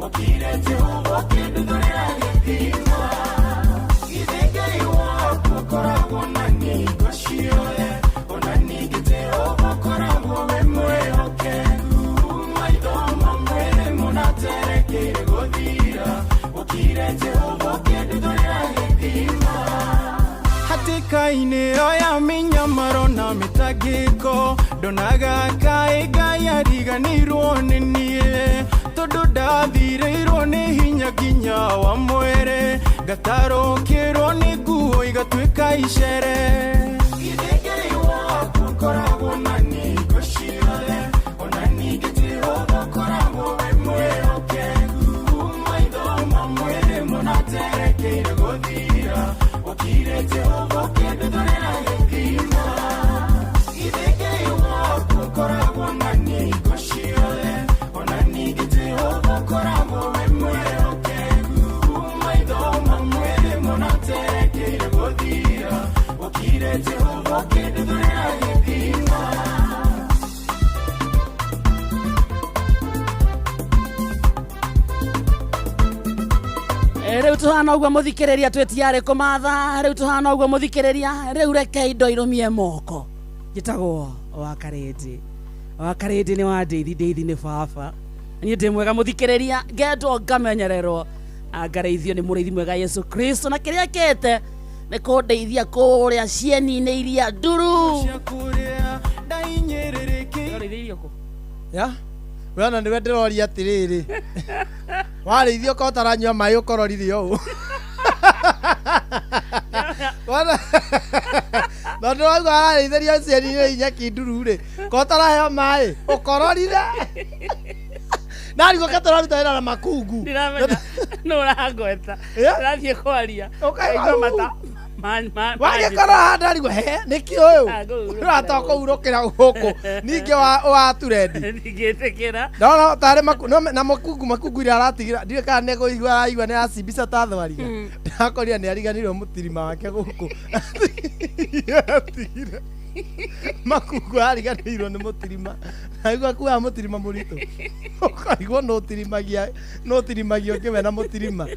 S22: ũkire Jehova ũkĩnduthũrĩra gĩthima. Githĩ Ngai waku ũkoragwo na ningo ciothe, ona ningĩ Jehova ũkoragwo wĩ mwĩhokeku, maitho mamwe mũnaterekeire gũthira, ũkire Jehova ũkĩnduthũrĩra gĩthima. Hatĩka-inĩ ĩyo ya mĩnyamaro na mĩtangĩko, ndonaga kaĩ Ngai ariganĩirwo nĩ niĩ, tondũ ndathirĩirwo nĩ hinya nginya wa mwĩrĩ, ngatarũkĩrwo nĩ nguo igatuĩka icere. Githĩ Ngai waku ũkoragwo na ningo ciothe, ona ningĩ Jehova ũkoragwo wĩ mwĩhokeku, maitho mamwe mũnaterekeire gũthira, ũkire Jehova ũkĩnduthũrĩra gĩthima. Githĩ Ngai waku ũkoragwo na ningo ciothe, ona ningĩ Jehova ũkoragwo wĩ mwĩhokeku, Jehova ũkĩnduthũrĩra gĩthima.
S5: Rĩu tũhana ũguo mũthikĩrĩria twĩtiarĩ kũmatha rĩu tũhana ũguo mũthikĩrĩria rĩu reke indo irũmie moko njĩtagwo Wakarĩndĩ. Wakarĩndĩ nĩ wa ndeithi, ndeithi nĩ baba. Niĩ ndĩ mwega mũthikĩrĩria, ngendwo ngamenyererwo, ngarĩithio nĩ mũrĩithi mwega Yesu Kristo, na kĩrĩa kĩte nĩ kũndeithia kũrĩa cieni-inĩ iria nduru. Ũrĩithĩirio kũ?
S10: Ya we ona nĩwe ndĩroria atĩrĩrĩ, warĩithio ũkorwo ũtaranyua maĩ ũkororire ũũ. Wona tondũ wauga warĩithĩrio cieni-inĩ nyeki nduru rĩ, ko ũtaraheo maĩ ũkororire narigwo katũraruta wĩra na makungu.
S5: Ndiramenya nũ ũrangweta. Ndĩrathiĩ kwaria.
S10: Ũkaigua
S5: Ngaigua mata
S10: wagĩkorwo handa arigwo he nĩkĩ ũyũ ũratoka kũhurũkĩra gũkũ ningĩ wa turendi.
S5: Ndingĩtĩkĩra.
S10: Ndona tarĩ na makungu makungu iria aratigira ndiũĩ kana nĩ kũigua araigua nĩ acimbica ta thwariga. Ndakorire nĩ ariganĩirwo mũtirima wake gũkũ atigire makungu ariganĩirwo nĩ mũtirima naigua kuaga mũtirima mũritũ ũkaigua nũ ũtirimagia ũkĩmena mũtirima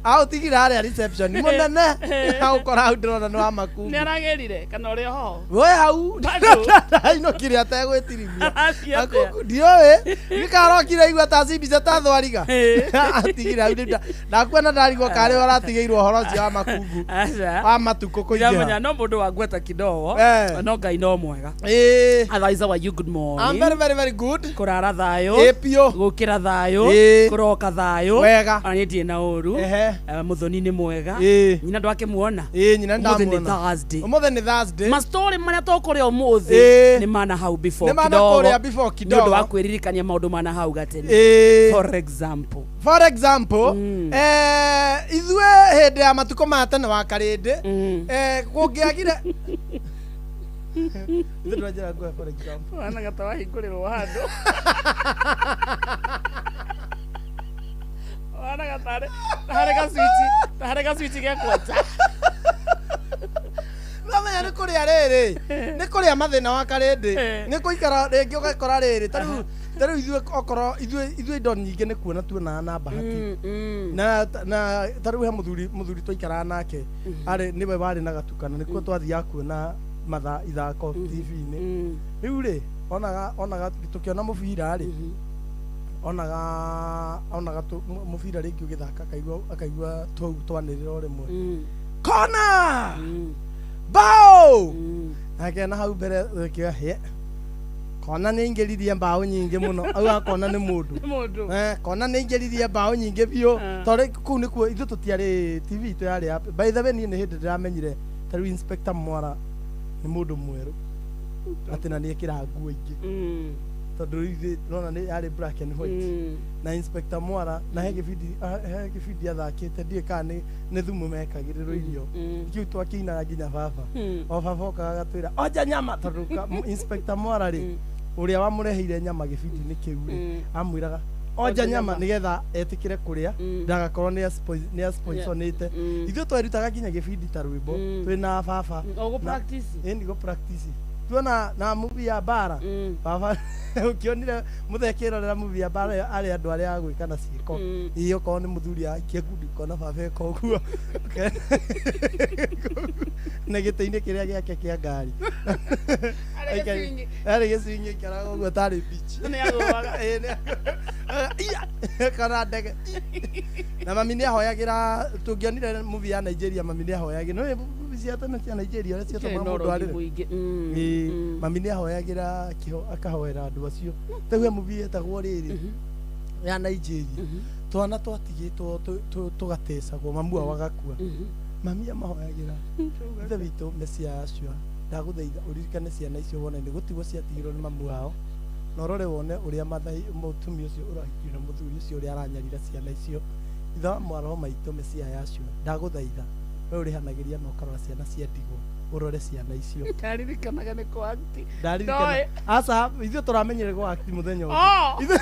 S10: aũtigire harĩa reception mũnene aũkora hau ndĩrona nĩ wa makungu.
S5: Nĩ aragĩrire kana ũrĩ ho?
S10: We hau ndainũkire ategwĩtirimia makungu ndiũĩ nĩkarokire igua ta cimbica ta thwariga atigire hau ndakuona ndarigwo karĩ ũratigĩirwo ũhoro ũcio wa makungu wa matukũ kũingĩha.
S5: Ndiramenya no mũndũ wangweta kidogo no Ngai no mwega. Otherwise, how are you? Good morning.
S10: I'm very, very, very good.
S5: Kũrara thayũ.
S10: Ĩ piũ.
S5: Gũkĩra thayũ. Kũroka thayũ.
S10: Wega.
S5: Ona niĩ ndirĩ na ũru. Mũthoni nĩ mwega. Nyina ndwakĩmuona?
S10: Ĩ nyina
S5: Ũmũthĩ nĩ
S10: ndamuona.
S5: Thursday.
S10: Ũmũthĩ nĩ Thursday.
S5: Mastori marĩa tũkũrĩa ũmũthĩ nĩ mana hau before
S10: Nĩ mana
S5: kidogo.
S10: kũrĩa before
S5: Nĩ
S10: kidogo.
S5: ũndũ wa kwĩririkania maũndũ mana hau gatene. For example.
S10: For example, ithuĩ hĩndĩ ya matukũ ma tene wa karĩndĩ kũngĩagire Ithuĩ ndũranjĩra nguhe for example.
S5: Wanaga ta wahingũrĩrwo handũ. Wanaga tarĩ tarĩ gacwici gekwanja.
S10: Namenya nĩ kũrĩa rĩrĩ nĩ kũrĩa mathĩna wa karĩndĩ nĩ kũikara rĩngĩ ũgakora rĩrĩ ta rĩu ithuĩ okorwo ithuĩ indo nyingĩ nĩ kuona tuonaga na bahati na ta rĩu he mũthuri twaikaraga nake arĩ nĩwe warĩ na gatukana nĩkuo twathiaga kuona matha ithako TV-inĩ rĩu rĩ onaga tũkĩona mũbira rĩ onaga mũbira rĩngĩ ũgĩthaka akaigua twau twanĩrĩra o rĩmwe kona bao nake na hau mbere gĩkĩoya he kona nĩ ingĩririe mbaũ nyingĩ mũno auga kona nĩ mũndũ kona nĩ ingĩririe mbaũ nyingĩ biũ tondũ kũu nĩkuo ithuĩ tũtiarĩ TV itũ yarĩ by the way niĩ nĩ hĩndĩ ndĩramenyire ta rĩu Inspector Mwara nĩ mũndũ mwerũ atĩ na nĩ ekĩraga nguo ingĩ tondũ rĩu nona nĩ yarĩ black and white na Inspector Mwara na he gĩbindi athakĩte ndiũĩ kana nĩ thumu mekagĩrĩrwo irio kĩu twakĩinaga nginya baba o baba okaga agatwĩra onja nyama tondũ Inspector Mwara rĩ ũrĩa wamũreheire nyama gĩbindi-inĩ kĩu rĩ amwĩraga onja nyama nĩgetha etĩkĩre kũrĩa ndagakorwo nĩ asponsorĩte. Ithuĩ twerutaga nginya gĩbindi ta rwĩmbo twĩna baba ĩ nĩguo practice tuona na movie ya bara baba ũkĩonire mũthee akĩrorera movie ya bara arĩ andũ arĩa agwĩka na ciĩko ĩ okorwo nĩ mũthuri aikie ngundi ũkona baba eka ũguo na gĩtĩ-inĩ kĩrĩa gĩake kĩa ngari arĩ gĩciringi aikaraga ũguo tarĩ beach kana ndege na mami nĩ ahoyagĩra tũngĩonire movie ya Nigeria mami nĩ ahoyagĩra no movie cia tene cia Nigeria ũrĩa ciatũmaga mũndũ arĩre mami nĩ ahoyagĩra akahoera andũ acio ta rĩu he movie ĩtagwo rĩrĩ ya Nigeria twana twatigĩtwo tũgatecagwo mamu wao agakua mami amahoyagĩra ithe witũ Mesia acio ndagũthaitha ũririkane ciana icio wone nĩ gũtigwo ciatigirwo nĩ mamu wao na ũrore wone ũrĩa mũtumia ũcio ũrahikirio na mũthuri ũcio ũrĩa aranyarira ciana icio ithe wa mwaro maitũ Mesia acio ndagũthaitha we ũrĩhanagĩria na ũkarora ciana cia ndigwa ũrore ciana icio
S5: ndaririkanaga nĩ kwa act
S10: ndaririkana aca ithuĩ tũramenyire gwa act mũthenya ũngĩ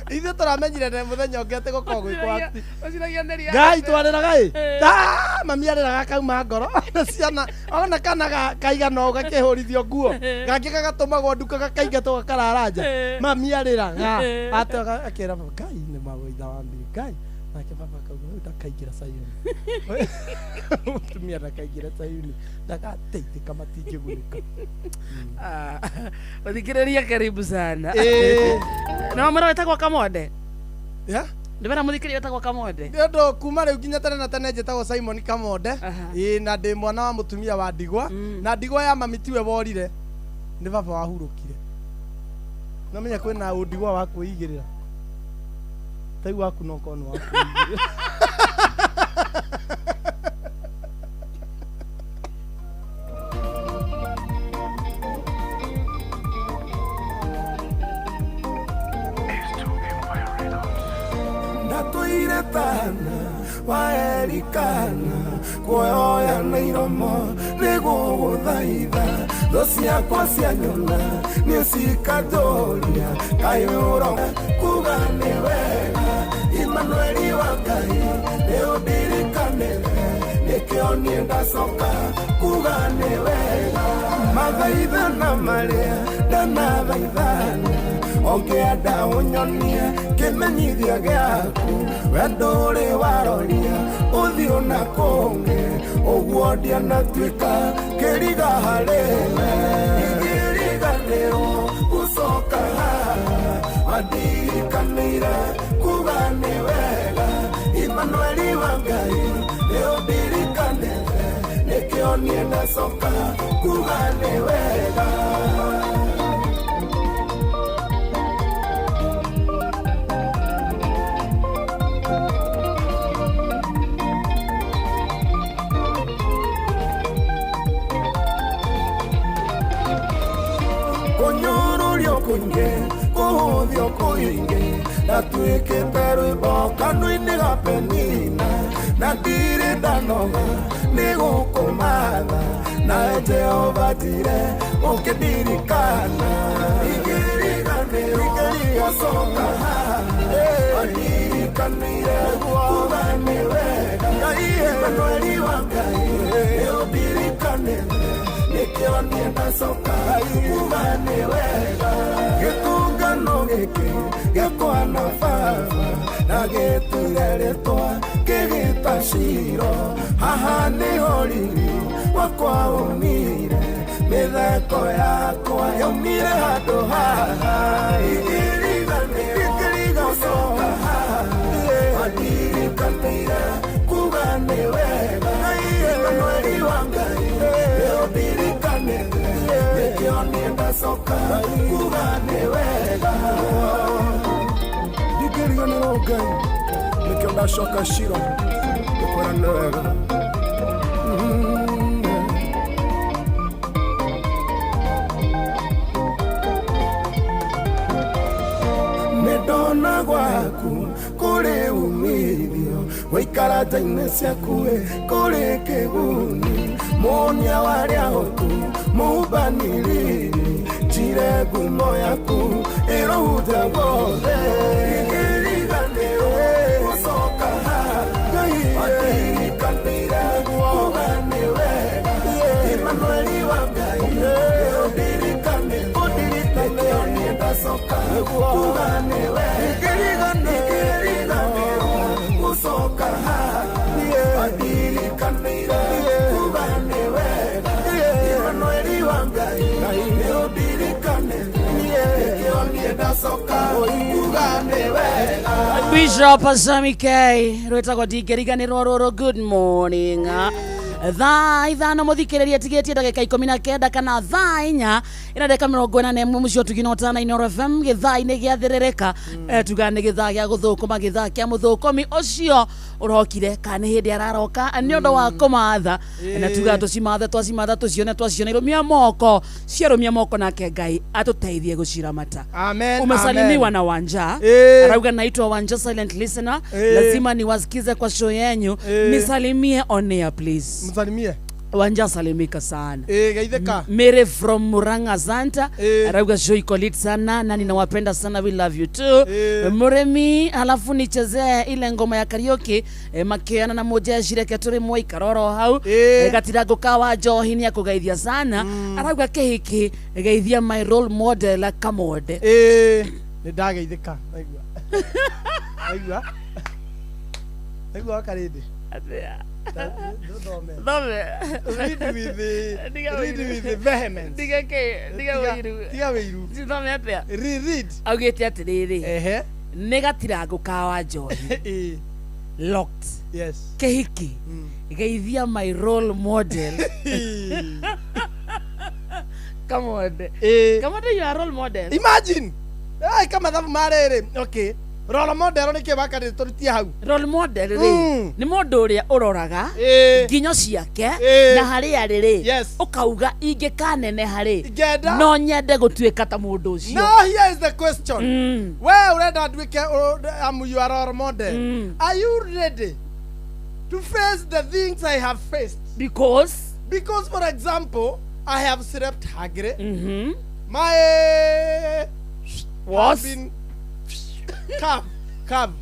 S10: ithuĩ Tũramenyire ne mũthenya ũngĩ atĩ gũkoragwo gwĩ kwa act.
S5: Ũciragia nĩ reality.
S10: Ngai twarĩraga ĩ.
S5: Eh.
S10: Ah, mami arĩraga kauma ngoro. Na ciana ona kana kaigana ũũ gakĩhũrithio nguo. Gangĩ gagatũmagwo nduka gakaingatwo gakarara nja.
S5: Eh.
S10: Mami arĩraga.
S5: Eh.
S10: Atĩ akĩra baba Ngai nĩ mawaitha wa mbiri Ngai. Nake baba akauga ũyũ ndakaingĩra Sayuni. Mũtumia ndakaingĩra Sayuni. Ndagateithĩka matingĩgunĩka.
S5: Ah, Mũthikĩrĩria karibu sana.
S10: Eh.
S5: Na wamwĩra wĩtagwo Kamonde?
S10: Yeah?
S5: Ndĩmera mũthikĩrĩria wĩtagwo Kamonde?
S10: Nĩ ũndũ kuma rĩu nginya tene na tene njĩtagwo Simon Kamonde. Ĩĩ na ndĩ mwana wa mũtumia wa ndigwa. Na ndigwa ya mami tiwe worire. Nĩ baba wahurũkire. No menya kwĩna ũndigwa wa kwĩigĩrĩra. Ta rĩu waku no ũkorwo nĩ wa kwĩigĩrĩra.
S2: Ndatũire tana waerikana kuoya na iromo nĩgũgũthaitha thũ ciakwa cianyona nĩ cikanjũria kaĩ ũro kuga nĩ wega Imanueli wa Ngai nĩ ũndirikanĩte nĩkĩo niĩ ndacoka kuga nĩ wega mathaithana marĩa ndanathaithana ũngĩenda ũnyonie kĩmenyithia gĩaku wendo ũrĩ waroria ũthiũ na kũngĩ ũguo ndianatuĩka kĩriga harĩ we ingĩriganĩrwo gũcoka haha wandirikanĩire kuga nĩ wega Imanueli wa Ngai nĩ ũndirikanĩte nĩkĩo niĩ ndacoka kuga nĩ wega. Kũnyũrũrio kũingĩ kũhũthio kũingĩ ndatuĩkĩte rwĩmbo kanua-inĩ ga Penina na ndirĩ ndanoga nĩ gũkũmatha nawe Jehova njire ũkĩndirikana ingĩriganĩrwo gũcoka haha wandirikanĩire kuga nĩ wega Imanueli wa Ngai nĩ ũndirikanĩte nĩkĩo niĩ ndacoka kuga nĩ wega gĩtũngano gĩkĩ gĩakwa na baba na gĩtũire rĩtwa kĩgĩta Shiro haha nĩho riri wakwa umire mĩtheko yakwa yaumire handũ haha ingĩriganĩrwo haha wandirikanĩire kuga nĩ wega Imanueli wa Ngai nĩ ũndirikanĩte nĩkĩo niĩ ndacoka kuga nĩ wega Ndingĩriganĩrwo Ngai nĩkĩo ndacoka Shiro ngĩkwĩra nĩ wega. Nĩndona gwaku kũrĩ umithio gũikara nja-inĩ ciaku kũrĩ kĩguni mũnia warĩa hotu mũmbanĩrĩri njire ngumo yaku ĩrohunja guothe ingĩriganĩrwo gũcoka haha wandirikanĩire kuga nĩ wega Imanueli wa Ngai ũndirikanĩte nĩkĩo niĩ ndacoka kuga nĩ wega ingĩriganĩrwo gũcoka haha wandirikanĩire kuga nĩ wega Imanueli wa Ngai nĩ ũndirikanĩte nĩkĩo niĩ ndacoka kuga nĩ wega.
S5: Bishop Sami K rwĩtagwo ndingĩriganĩrwo rũrũ good morning. Thaa 5 mũthikĩrĩria tigĩtie ndagĩka 19 kana thaa 4 ĩna ndagĩka 41 mũciĩ ũtugi na Inooro FM gĩthaa-inĩ gĩa thĩrĩrĩka. Tuga nĩ gĩthaa gĩa gũthũkũma gĩthaa kĩa mũthũkũmi ũcio ũrokire kana nĩ hĩndĩ araroka nĩ ũndũ wa kũmatha na tuga tũcimathe twacimatha tũcione twaciona irũmia moko ciarũmia moko nake Ngai atũteithie gũciramata.
S10: Amen.
S5: Umesalimiwa
S10: amen.
S5: na Wanja.
S10: Eh.
S5: Arauga naitwa Wanja Silent Listener.
S10: Eh.
S5: Lazima niwasikize kwa show yenyu.
S10: Eh.
S5: Nisalimie on air please.
S10: Msalimie.
S5: Wanja salimika sana.
S10: Ĩ geithĩka.
S5: Mary from Murang'a Santa arauga show iko lit sana na ninawapenda sana, we love you too. Murimi, halafu nichezee ile ngoma ya karaoke makiana na mujeshi reke turi mwikaroro hau. Gatirango ka wa njohi ni akugeithia sana, arauga kihiki geithia my role model Kamode.
S10: Nĩ ndageithĩka, naigua naigua naigua wakarĩndĩ.
S5: Atĩa?
S10: Thome.
S5: Thome.
S10: Read with the
S5: Ndiga
S10: read
S5: wĩiru.
S10: with the vehemence.
S5: Ndiga kĩ? Ndiga wĩiru.
S10: Tiga wĩiru.
S5: Thome atĩa?
S10: Read.
S5: Augĩte atĩrĩrĩ,
S10: Ehe.
S5: nĩ gatirango ka wa njohi locked.
S10: Yes.
S5: Kihiki geithia my role model Kamode. Kamode, you are role model.
S10: Imagine. Ai kama thabu marĩrĩ. Okay. Role model nĩ kĩ wakarĩndĩ tũrutie hau.
S5: Role model rĩ nĩ mũndũ ũrĩa ũroraga nginyo ciake na harĩa arĩ rĩ, ũkauga ingĩkaneneha rĩ
S10: Ingĩenda.
S5: no nyende gũtuĩka ta mũndũ ũcio.
S10: Now here is the question. We urenda nduĩke am your role model. Are you ready to face the things I have faced?
S5: Because
S10: for example, I have slept hungry. My
S5: Was?
S10: have been curve, curve.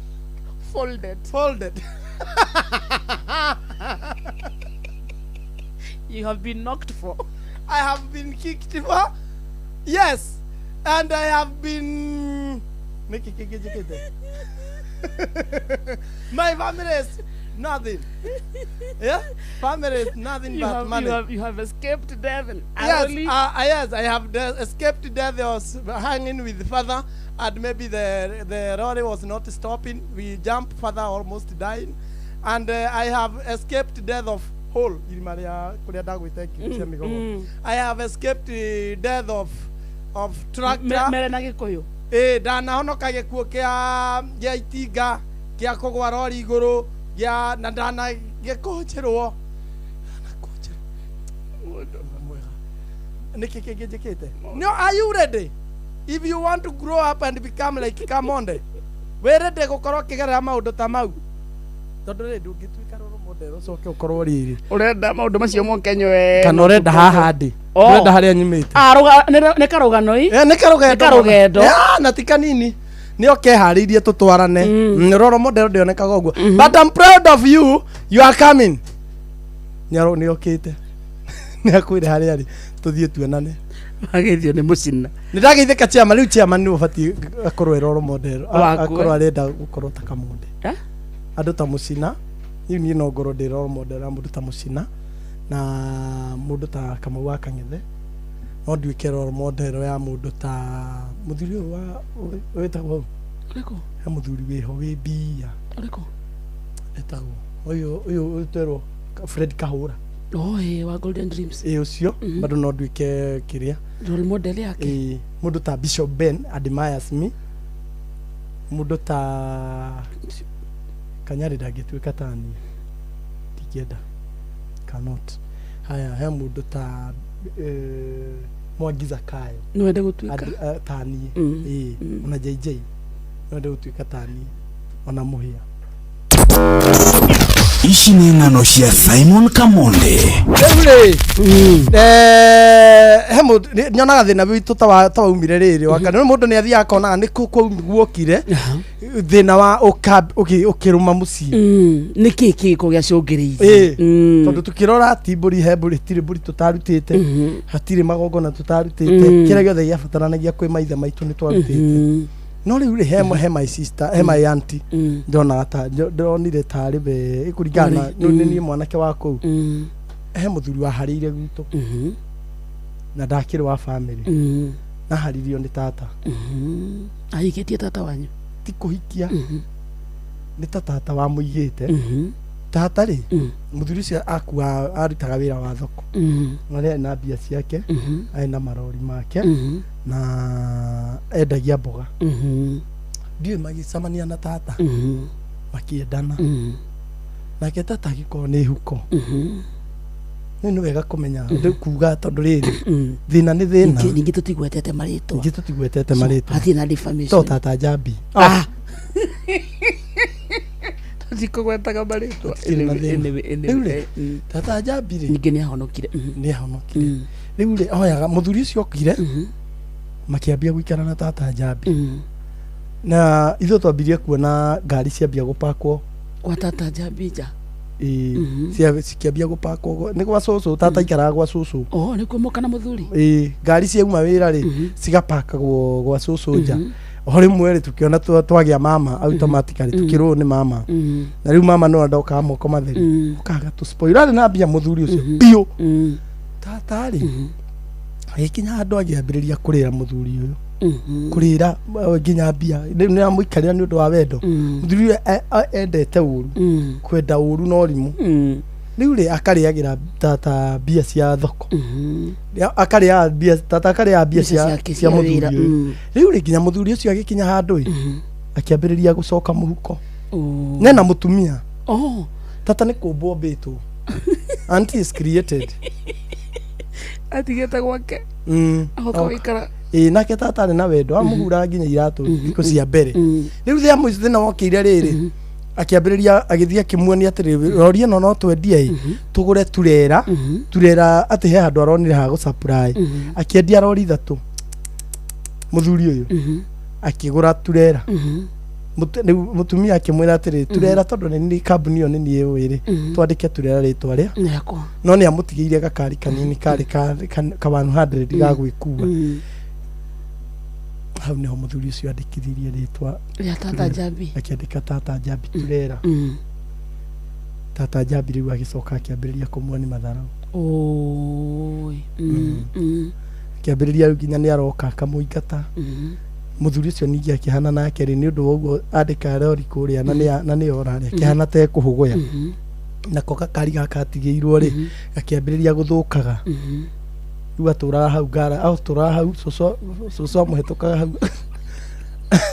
S5: Folded.
S10: Folded.
S5: You have been knocked for.
S10: I have been kicked for. Yes. And I have been Niki kiki jikite. My family is nothing. Yeah? Family is nothing
S5: You
S10: but
S5: have,
S10: money.
S5: you have escaped death.
S10: Yes,
S5: Arrowly.
S10: yes, I have escaped death. I was hanging with the father, and maybe the lorry was not stopping. We jumped, father almost dying, and I have escaped death of hole. Irima rĩa kũrĩa ndagwĩte ngiri cia mĩgogo. I have escaped the death of tractor.
S5: Mere na Gĩkũyũ.
S10: Ĩ ndanahonoka gĩkuũ kĩa itinga kĩa kũgwa rori igũrũ gĩa na ndanagĩkũnjĩrwo nĩkĩ kĩngĩ njĩkĩte. No, are you ready? If you want to grow up and become like Kamonde, wĩ ready gũkorwo ũkĩgerera maũndũ ta mau? Tondũ rĩ ndũngĩtuĩka role model ũcoke ũkorwo rĩrĩ
S5: Ũrenda maũndũ macio moke nywe.
S10: Kana ũrenda haha ndĩ?
S5: Oh.
S10: Ũrenda harĩa nyumĩte?
S5: Ah, nĩ karũgano i?
S10: Nĩ karũgendo.
S5: Nĩ karũgendo.
S10: Yeah, na ti kanini nĩ okeharĩirie tũtwarane. Role model ndĩonekaga ũguo, but I'm proud of you, you are coming. Nĩ nĩ okĩte, nĩ akwĩre harĩa arĩ tũthiĩ tuonane.
S5: Mageithio nĩ mũcina.
S10: Nĩ ndageithĩka chairman. Rĩu chairman nĩ ũbatiĩ akorwo e role model,
S5: Waku,
S10: akorwo
S5: eh?
S10: arenda gũkorwo ta Kamonde.
S5: Eh?
S10: Andũ ta mũcina, rĩu niĩ no ngorwo ndĩ role model ya mũndũ ta mũcina na mũndũ ta Kamau wa Kang'ethe. No nduĩke role model ya mũndũ ta mũthuri ũyũ wa wĩtagwo
S5: Ũrĩkũ?
S10: He mũthuri wĩho wĩ mbia.
S5: Ũrĩkũ?
S10: Etagwo ũyũ ũtwerwo Fred Kahũra.
S5: Oh, wa Golden Dreams.
S10: Ĩ ũcio bado no nduĩke kĩrĩa
S5: Role model yake.
S10: Ĩ mũndũ ta Bishop Ben admires me. Mũndũ ta Kanyarĩ ndangĩtuĩka ta niĩ, ndingĩenda, cannot. Haya, he mũndũ ta Mwangi Zakayo.
S5: No wende gũtuĩka?
S10: Ta niĩ. Ĩ ona JJ no wende gũtuĩka ta niĩ, ona Mũhĩa.
S6: Ici nĩ ng'ano cia Simon Kamonde.
S10: Rĩu rĩ he mũndũ nyonaga thĩna witũ ta waumire rĩrĩ waka nĩ mũndũ nĩ athiaga akonaga nĩ kũ guokire thĩna wa ũkĩrũma mũciĩ.
S5: Nĩ kĩ kĩko gĩacũngĩrĩirie?
S10: Ĩ tondũ tukĩrora ti mbũri, he mbũri tirĩ mbũri tũtarutĩte, hatirĩ magongona tũtarutĩte, kĩrĩa gĩothe gĩabataranagia kwĩ maithe maitũ nĩ twarutĩte. No rĩu rĩ he my sister, he my auntie, ndonaga ta ndonire tarĩ we ĩkũringana na nĩ niĩ mwanake wa kũu. He mũthuri waharĩire gwitũ na ndakĩrĩ wa family, na haririo nĩ tata.
S5: Ahikĩtie tata wanyu?
S10: Ti kũhikia, nĩ ta tata wamũigĩte. Tata rĩ, mũthuri ũcio akua arutaga wĩra wa thoko, na arĩ na mbia ciake, arĩ na marori make, na endagia mboga. Ndiũĩ magĩcemania na tata, makĩendana, nake tata agĩkorwo nĩ huko. Nĩ wega kũmenya rĩu kuga tondũ rĩrĩ thĩna nĩ thĩna.
S5: Ningĩ tũtigwetete marĩtwa.
S10: Ningĩ tũtigwetete marĩtwa.
S5: Hatirĩ na
S10: To
S5: defamation.
S10: tata Njambi.
S5: Ah.
S3: Ndikũgwetaga marĩtwa.
S10: Gũtikĩrĩ na
S3: Anyway,
S10: thĩna.
S3: anyway, anyway,
S10: Rĩu rĩ, tata Njambi rĩ
S3: ningĩ nĩ ahonokire.
S10: Nĩ ahonokire. Rĩu rĩ, oyaga mũthuri ũcio okire, makĩambia gũikara na tata Njambi, na ithuĩ twambirie kuona ngari ciambia gũpakwo
S3: Kwa tata Njambi nja.
S10: Ĩĩ, cikĩambia gũpakwo nĩ gwa cũcũ, tata aikaraga gwa cũcũ.
S3: Oh, nĩkuo moka na mũthuri.
S10: Ĩĩ, ngari ciauma wĩra rĩ, cigapakagwo gwa cũcũ nja. O rĩmwe rĩ, tũkĩona twagĩa mama automatically, tũkĩrwo nĩ mama, na rĩu mama no andokaga moko matheri, okaga tũspoil arĩ na mbia mũthuri ũcio biũ. Tata rĩ, agĩkinya handũ agĩambĩrĩria kũrĩra mũthuri ũyũ, kũrĩra nginya mbia rĩu nĩ amũikarĩra nĩ ũndũ wa wendo. Mũthuri ũyũ endete ũru, kwenda ũru no rimũ. Rĩu rĩ, akarĩagĩra tata mbia cia thoko. Akarĩaga mbia, tata akarĩaga mbia
S3: Mbia
S10: cia
S3: ciake
S10: cia
S3: cia
S10: mũthuri
S3: wĩra,
S10: ũyũ. Rĩu rĩ, nginya mũthuri ũcio agĩkinya handũ ĩ, akĩambĩrĩria gũcoka mũhuko nena mũtumia.
S3: Oh.
S10: Tata nĩ kũmbwo mbĩtwo. Auntie is created.
S3: Atigĩte gwake. Ahoka gũikara.
S10: Ĩĩ, nake tata arĩ na wendo, amũhuraga nginya iratũ thikũ cia mbere. Rĩu rĩa mũico thĩna wokĩire rĩrĩ, akĩambĩrĩria agĩthiĩ akĩmuonia atĩrĩ, rori ĩno no twendie ĩ, tũgũre turera turera, atĩ he handũ aronire ha gũ supply. Akĩendia rori ithatũ mũthuri ũyũ, akĩgũra turera. Rĩu mũtumia akĩmwĩra atĩrĩ, turera tondũ nĩ niĩ kambuni ĩyo nĩ niĩ ũĩ rĩ, twandĩke turera rĩtwa rĩa
S3: Rĩakwa.
S10: No nĩ amũtigĩire gakari kanini karĩ ka 100 ga gwĩkua. Hau nĩho mũthuri ũcio andĩkithirie rĩtwa
S3: Rĩa tata Njambi.
S10: Akĩandĩka tata Njambi turera. Tata Njambi rĩu agĩcoka akĩambĩrĩria kũmuoni matharau.
S3: Oi.
S10: Akĩambĩrĩria rĩu nginya nĩ aroka akamũingata. Mũthuri ũcio ningĩ akĩhana nake rĩ, nĩ ũndũ wa ũguo andĩka rori kũrĩa na nĩ ora rĩ, akĩhana ta ekũhũgũya. Nako gakari gaka atigĩirwo rĩ, gakĩambĩrĩria gũthũkaga. Rĩu atũraga hau ngara, atũraga hau cũcũ, cũcũ amũhetũkaga hau,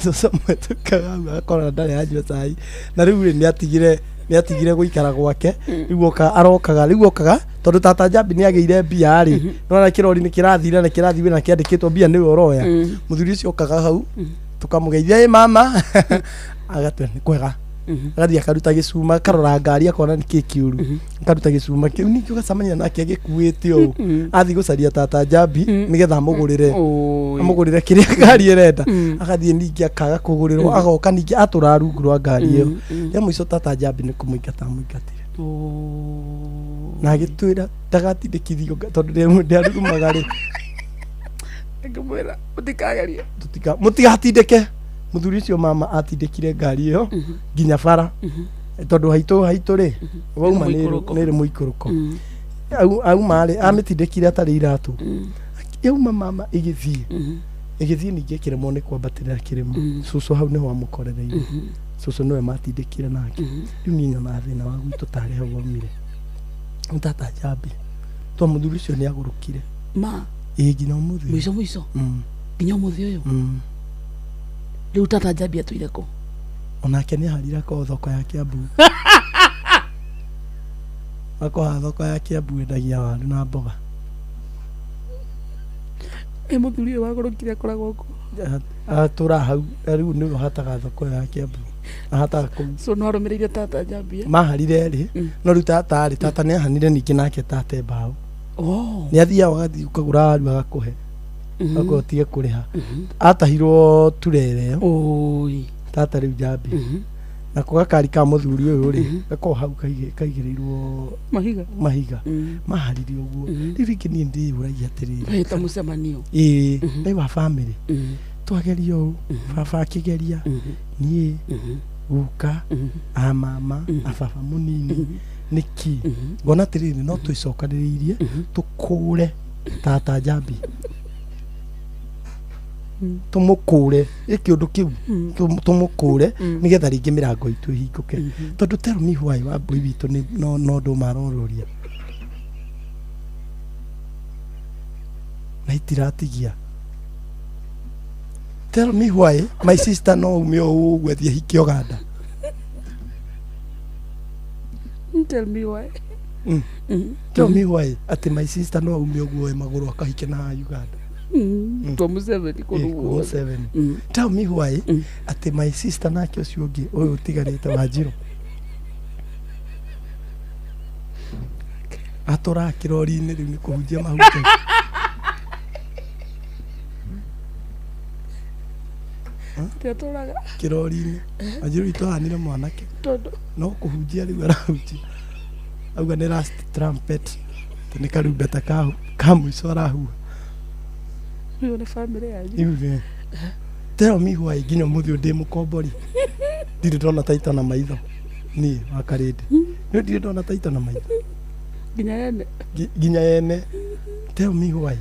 S10: cũcũ amũhetũkaga hau agakora ndarĩ anyua cai. Na rĩu rĩ, nĩ atigire gũikara gwake. Rĩu oka arokaga, rĩu okaga tondũ tata Njambi nĩ agĩire mbia rĩ, nona kĩrori nĩ kĩrathire na kĩrathiĩ na kĩandĩkĩtwo mbia nĩwe ũroya. Mũthuri ũcio okaga hau, tũkamũgeithia, "Ĩ mama," agatua nĩ kwega. Agathiĩ akaruta gĩcuma, akarora ngari, akona nĩ kĩ kĩũru, akaruta gĩcuma kĩu. Ningĩ ũgacemania nake agĩkuĩte ũũ, athiĩ gũcaria tata Njambi nĩgetha amũgũrĩre kĩrĩa ngari ĩrenda. Agathiĩ ningĩ akaga kũgũrĩrwo, agoka ningĩ atũra rungu rwa ngari ĩyo. Rĩa mũico tata Njambi nĩ kũmũingata amũingatire na agĩtwĩra ndagatindĩkithio tondũ ndĩarurumaga rĩ.
S3: Ngĩmwĩra mũtikagerie.
S10: Mũtigatindĩke mũthuri ũcio. Mama atindĩkire ngari ĩyo nginya bara, tondũ haitũ rĩ, wauma nĩ
S3: Mũikũrũko.
S10: Nĩ mũikũrũko. Auma rĩ, amĩtindĩkire atarĩ iratũ. Yauma mama ĩgĩthiĩ ĩgĩthiĩ, ningĩ ĩkĩremwo nĩ kwambatĩrĩra kĩrĩma. Cũcũ hau nĩho amũkorereire. Cũcũ nĩwe matindĩkire nake. Rĩu niĩ nyonaga thĩna wa gwitũ tarĩ hau waumire nĩ tata Njambi, to mũthuri ũcio nĩ agũrũkire.
S3: Ma.
S10: Ĩĩ, nginya ũmũthĩ ũyũ.
S3: Mũico mũico. Nginya ũmũthĩ ũyũ. Rĩu tata Njambi atũire kũ?
S10: Onake nĩ aharire akorwo thoko ya Kiambu, akoha thoko ya Kiambu, endagia waru na mboga.
S3: Ĩ mũthuri ũyũ wagũrũkire akoragwo kũ?
S10: Atũra hau rĩu nĩwe ũhataga thoko ya Kiambu, ahataga kũu.
S3: So no arũmĩrĩire tata Njambi, eh?
S10: Maharire rĩ, no rĩu tata rĩ, tata nĩ ahanire ningĩ nake tate mbaũ.
S3: Oh.
S10: Nĩ athiaga agathiĩ ũkagũra waru agakũhe, akorwo ũtige kũrĩha. Atahirwo turere ĩyo tata rĩu Njambi, nako gakari ka mũthuri ũyũ rĩ, gakorwo hau kaigĩrĩirwo
S3: mahiga.
S10: Mahiga maharire ũguo. Rĩu rĩngĩ niĩ ndĩyũragia atĩrĩrĩ,
S3: Wĩta mũcemanio.
S10: Ĩĩ, rĩu wa bamĩrĩ twageria ũũ, baba akĩgeria, niĩ, guka, a mama, a baba mũnini, nĩkĩ ngona atĩrĩrĩ, no twĩcokanĩrĩirie tũkũre tata Njambi, tũmũkũre ĩ kĩũndũ kĩu, tũmũkũre nĩgetha rĩngĩ mĩrango itũ ĩhingũke, tondũ tell me why Wambui witũ nĩ no ndũma arorũria na itiratigia. Tell me why my sister no ume o ũguo athiĩ ahike Uganda.
S3: Tell me why.
S10: Tell me why atĩ my sister no aume ũguo e magũrũ akahike na Uganda.
S3: Kwa Museveni kũndũ
S10: Ĩ, kwa
S3: guothe.
S10: Museveni. Tell me why atĩ my sister nake ũcio ũngĩ ũyũ ũtigarĩte wa Njirũ Matũraga kĩrori-inĩ rĩu nĩ kũhunjia mahunjagia.
S3: Atũraga
S10: Kĩrori-inĩ. Wanjiru witũ ahanire mwanake.
S3: Tondũ
S10: No kũhunjia rĩu arahunjia. Auga nĩ last trumpet. Atĩ nĩ karumbeta ka mũico arahuha.
S3: Ũyũ nĩ bamĩrĩ yanyu.
S10: Iu tell me why nginya ũmũthĩ ũyũ ndĩ mũkombori. Ndirĩ ndona taito na maitho. Niĩ wa Karĩndĩ. Nĩ ndirĩ ndona taito na maitho.
S3: Nginya ene.
S10: Nginya ene. Tell me why.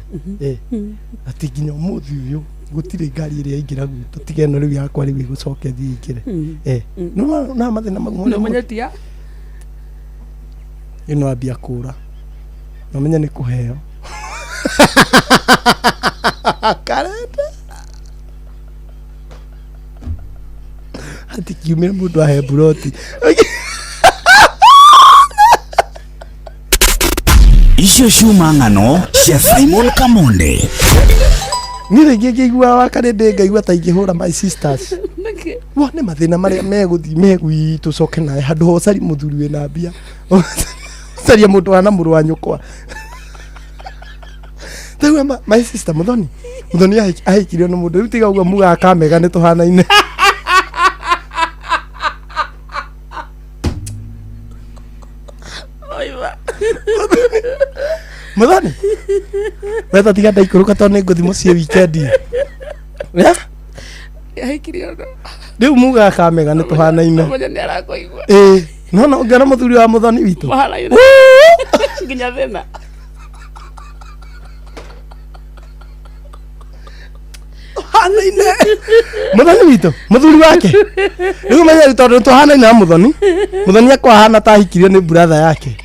S10: Atĩ nginya ũmũthĩ ũyũ gũtirĩ ngari ĩrĩa ĩingĩra gwitũ tiga ĩno rĩu yakwa rĩu ĩgũcoka ĩthiĩ ĩingĩre. No na mathĩna mau mothe.
S3: Nĩũmenyetia?
S10: Ĩno ambia kũra. Na ũmenye nĩ kũheo. Karenda. Ati kiumire mũndũ ahe mburoti.
S6: Icio ciuma ng'ano cia Simon Kamonde.
S10: Niĩ rĩngĩ ngĩigua wa Karĩndĩ ngaigua ta ingĩhũra my sisters.
S3: Nĩkĩ?
S10: Wo nĩ mathĩna marĩa megũthiĩ megwitũ coke nawe handũ ha ũcarie mũthuri wĩna mbia. Ũcarie mũndũ wana mũrũ wa nyũkwa. Taigua my sister Muthoni. Muthoni ahikirio nĩ mũndũ rĩu tiga ũguo mugaga kamega nĩ tũhanaine.
S3: Oiva.
S10: Muthoni. Wetha tiga ndaikũrũka tondũ nĩ ngũthiĩ mũciĩ wikendi. Ya?
S3: Ahikirio no.
S10: Rĩu mugaga kamega nĩ tũhanaine.
S3: Ũmenye nĩ arakũigua.
S10: Ĩĩ. No no ũngĩona mũthuri wa Muthoni witũ.
S3: Mahanaine. Nginya thĩna.
S10: Tũhanaine. Muthoni witũ, mũthuri wake. Rĩu menye rĩu tondũ tũhanaine na Muthoni. Muthoni akwa ahana ta ahikirio nĩ brother yake.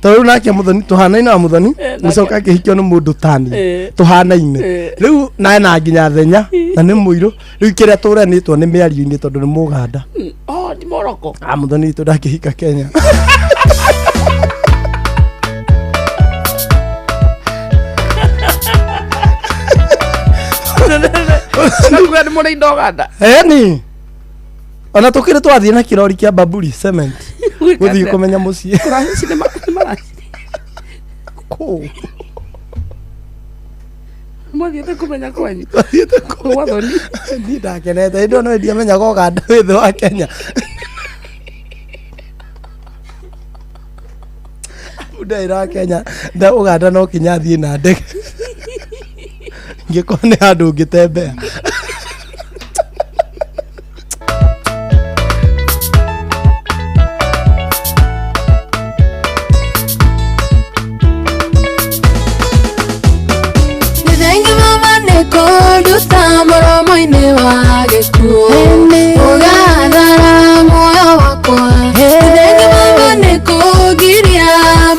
S10: Tondũ rĩu nake Muthoni tũhanaine na Muthoni, mũcoka akĩhikio nĩ mũndũ tani. Tũhanaine. Rĩu nae na nginya thenya na nĩ mũirũ. Rĩu kĩrĩa tũranĩtwo nĩ mĩario-inĩ tondũ nĩ mũganda.
S3: Oh, ti Morocco.
S10: Ah, Muthoni witũ ndangĩhika Kenya.
S3: Nakuga nĩ mũrĩ indo Ũganda.
S10: Eni. Ona tũkĩrĩ twathiĩ na kĩrori kĩa Baburi cement. Gũthiĩ kũmenya mũciĩ.
S3: Kũraci nĩ maraci.
S10: Kũ?
S3: Mwathiĩte kũmenya kwanyu.
S10: Twathiĩte kũmenya.
S3: Gwathoni.
S10: Niĩ ndakenete. Hĩndĩ ĩyo no ndiamenyaga Ũganda wĩ thĩ wa Kenya. Ndaĩra Kenya, nda Ũganda no kinya thiĩ na ndege. Ngĩkorwo nĩ handũ ngĩtembea.
S19: Nĩ mama nĩ kũnduta mũromo-inĩ wa gĩkuũ ũgathara muoyo wakwa. Nĩ mama nĩ kũngiria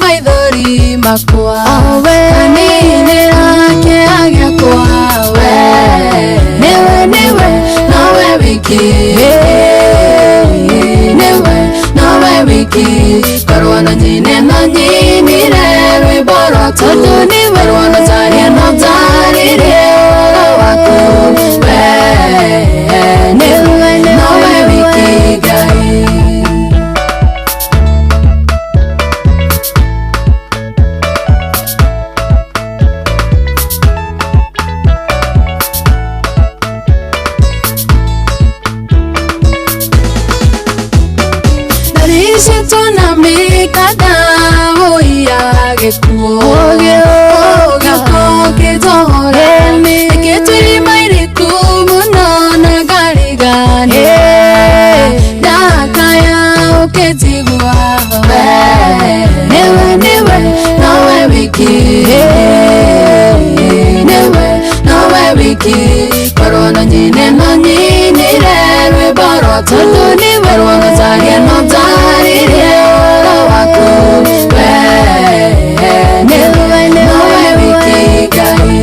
S19: maithori makwa kaninĩra kĩeha gĩakwa we nĩwe nĩwe nowe wiki nĩwe nowe wiki korwo no nyine no nyinire rwĩmbo rwaku tondũ nĩwe korwo no njarie no njarĩrie ũhoro waku we nĩwe nowe wiki Ngai. Ndaricĩtwo na mĩkanda ya gĩkuũ gĩkuũ kĩnjohora ĩkĩtwo irima iriku mũno na ngariganĩra ndakaya ũkĩnjigua we nĩwe nĩwe nowe wiki nĩwe nowe wiki korwo no nyine no nyinire rwĩmbo rwaku tondũ nĩwe korwo no njarie no njarĩrie ũhoro waku we nĩwe nowe wiki Ngai.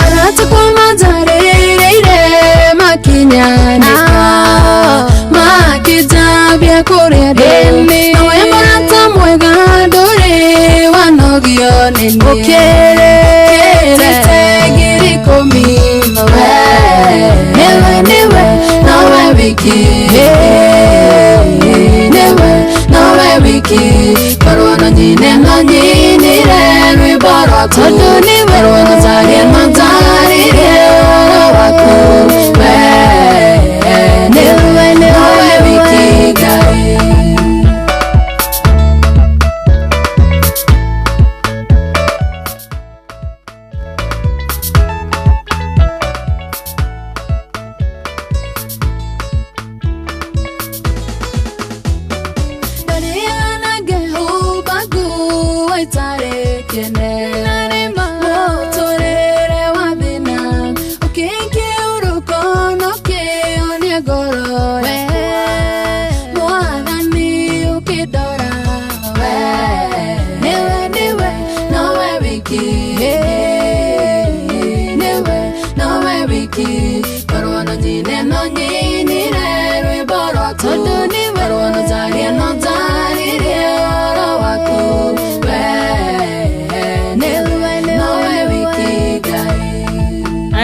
S19: Arata kwa majarĩrĩire makinyanĩka makĩnjambia kũrĩa ndĩ nawe mũrata mwega ndũrĩ wano Ũkĩrĩte 10,000 we nĩwe nĩwe nowe wiki nĩwe nowe wiki korwo no nyine no nyinire rwĩmbo rwaku tondũ nĩwe korwo no njarie no njarĩrie ũhoro waku we nĩwe nĩwe wiki Ngai.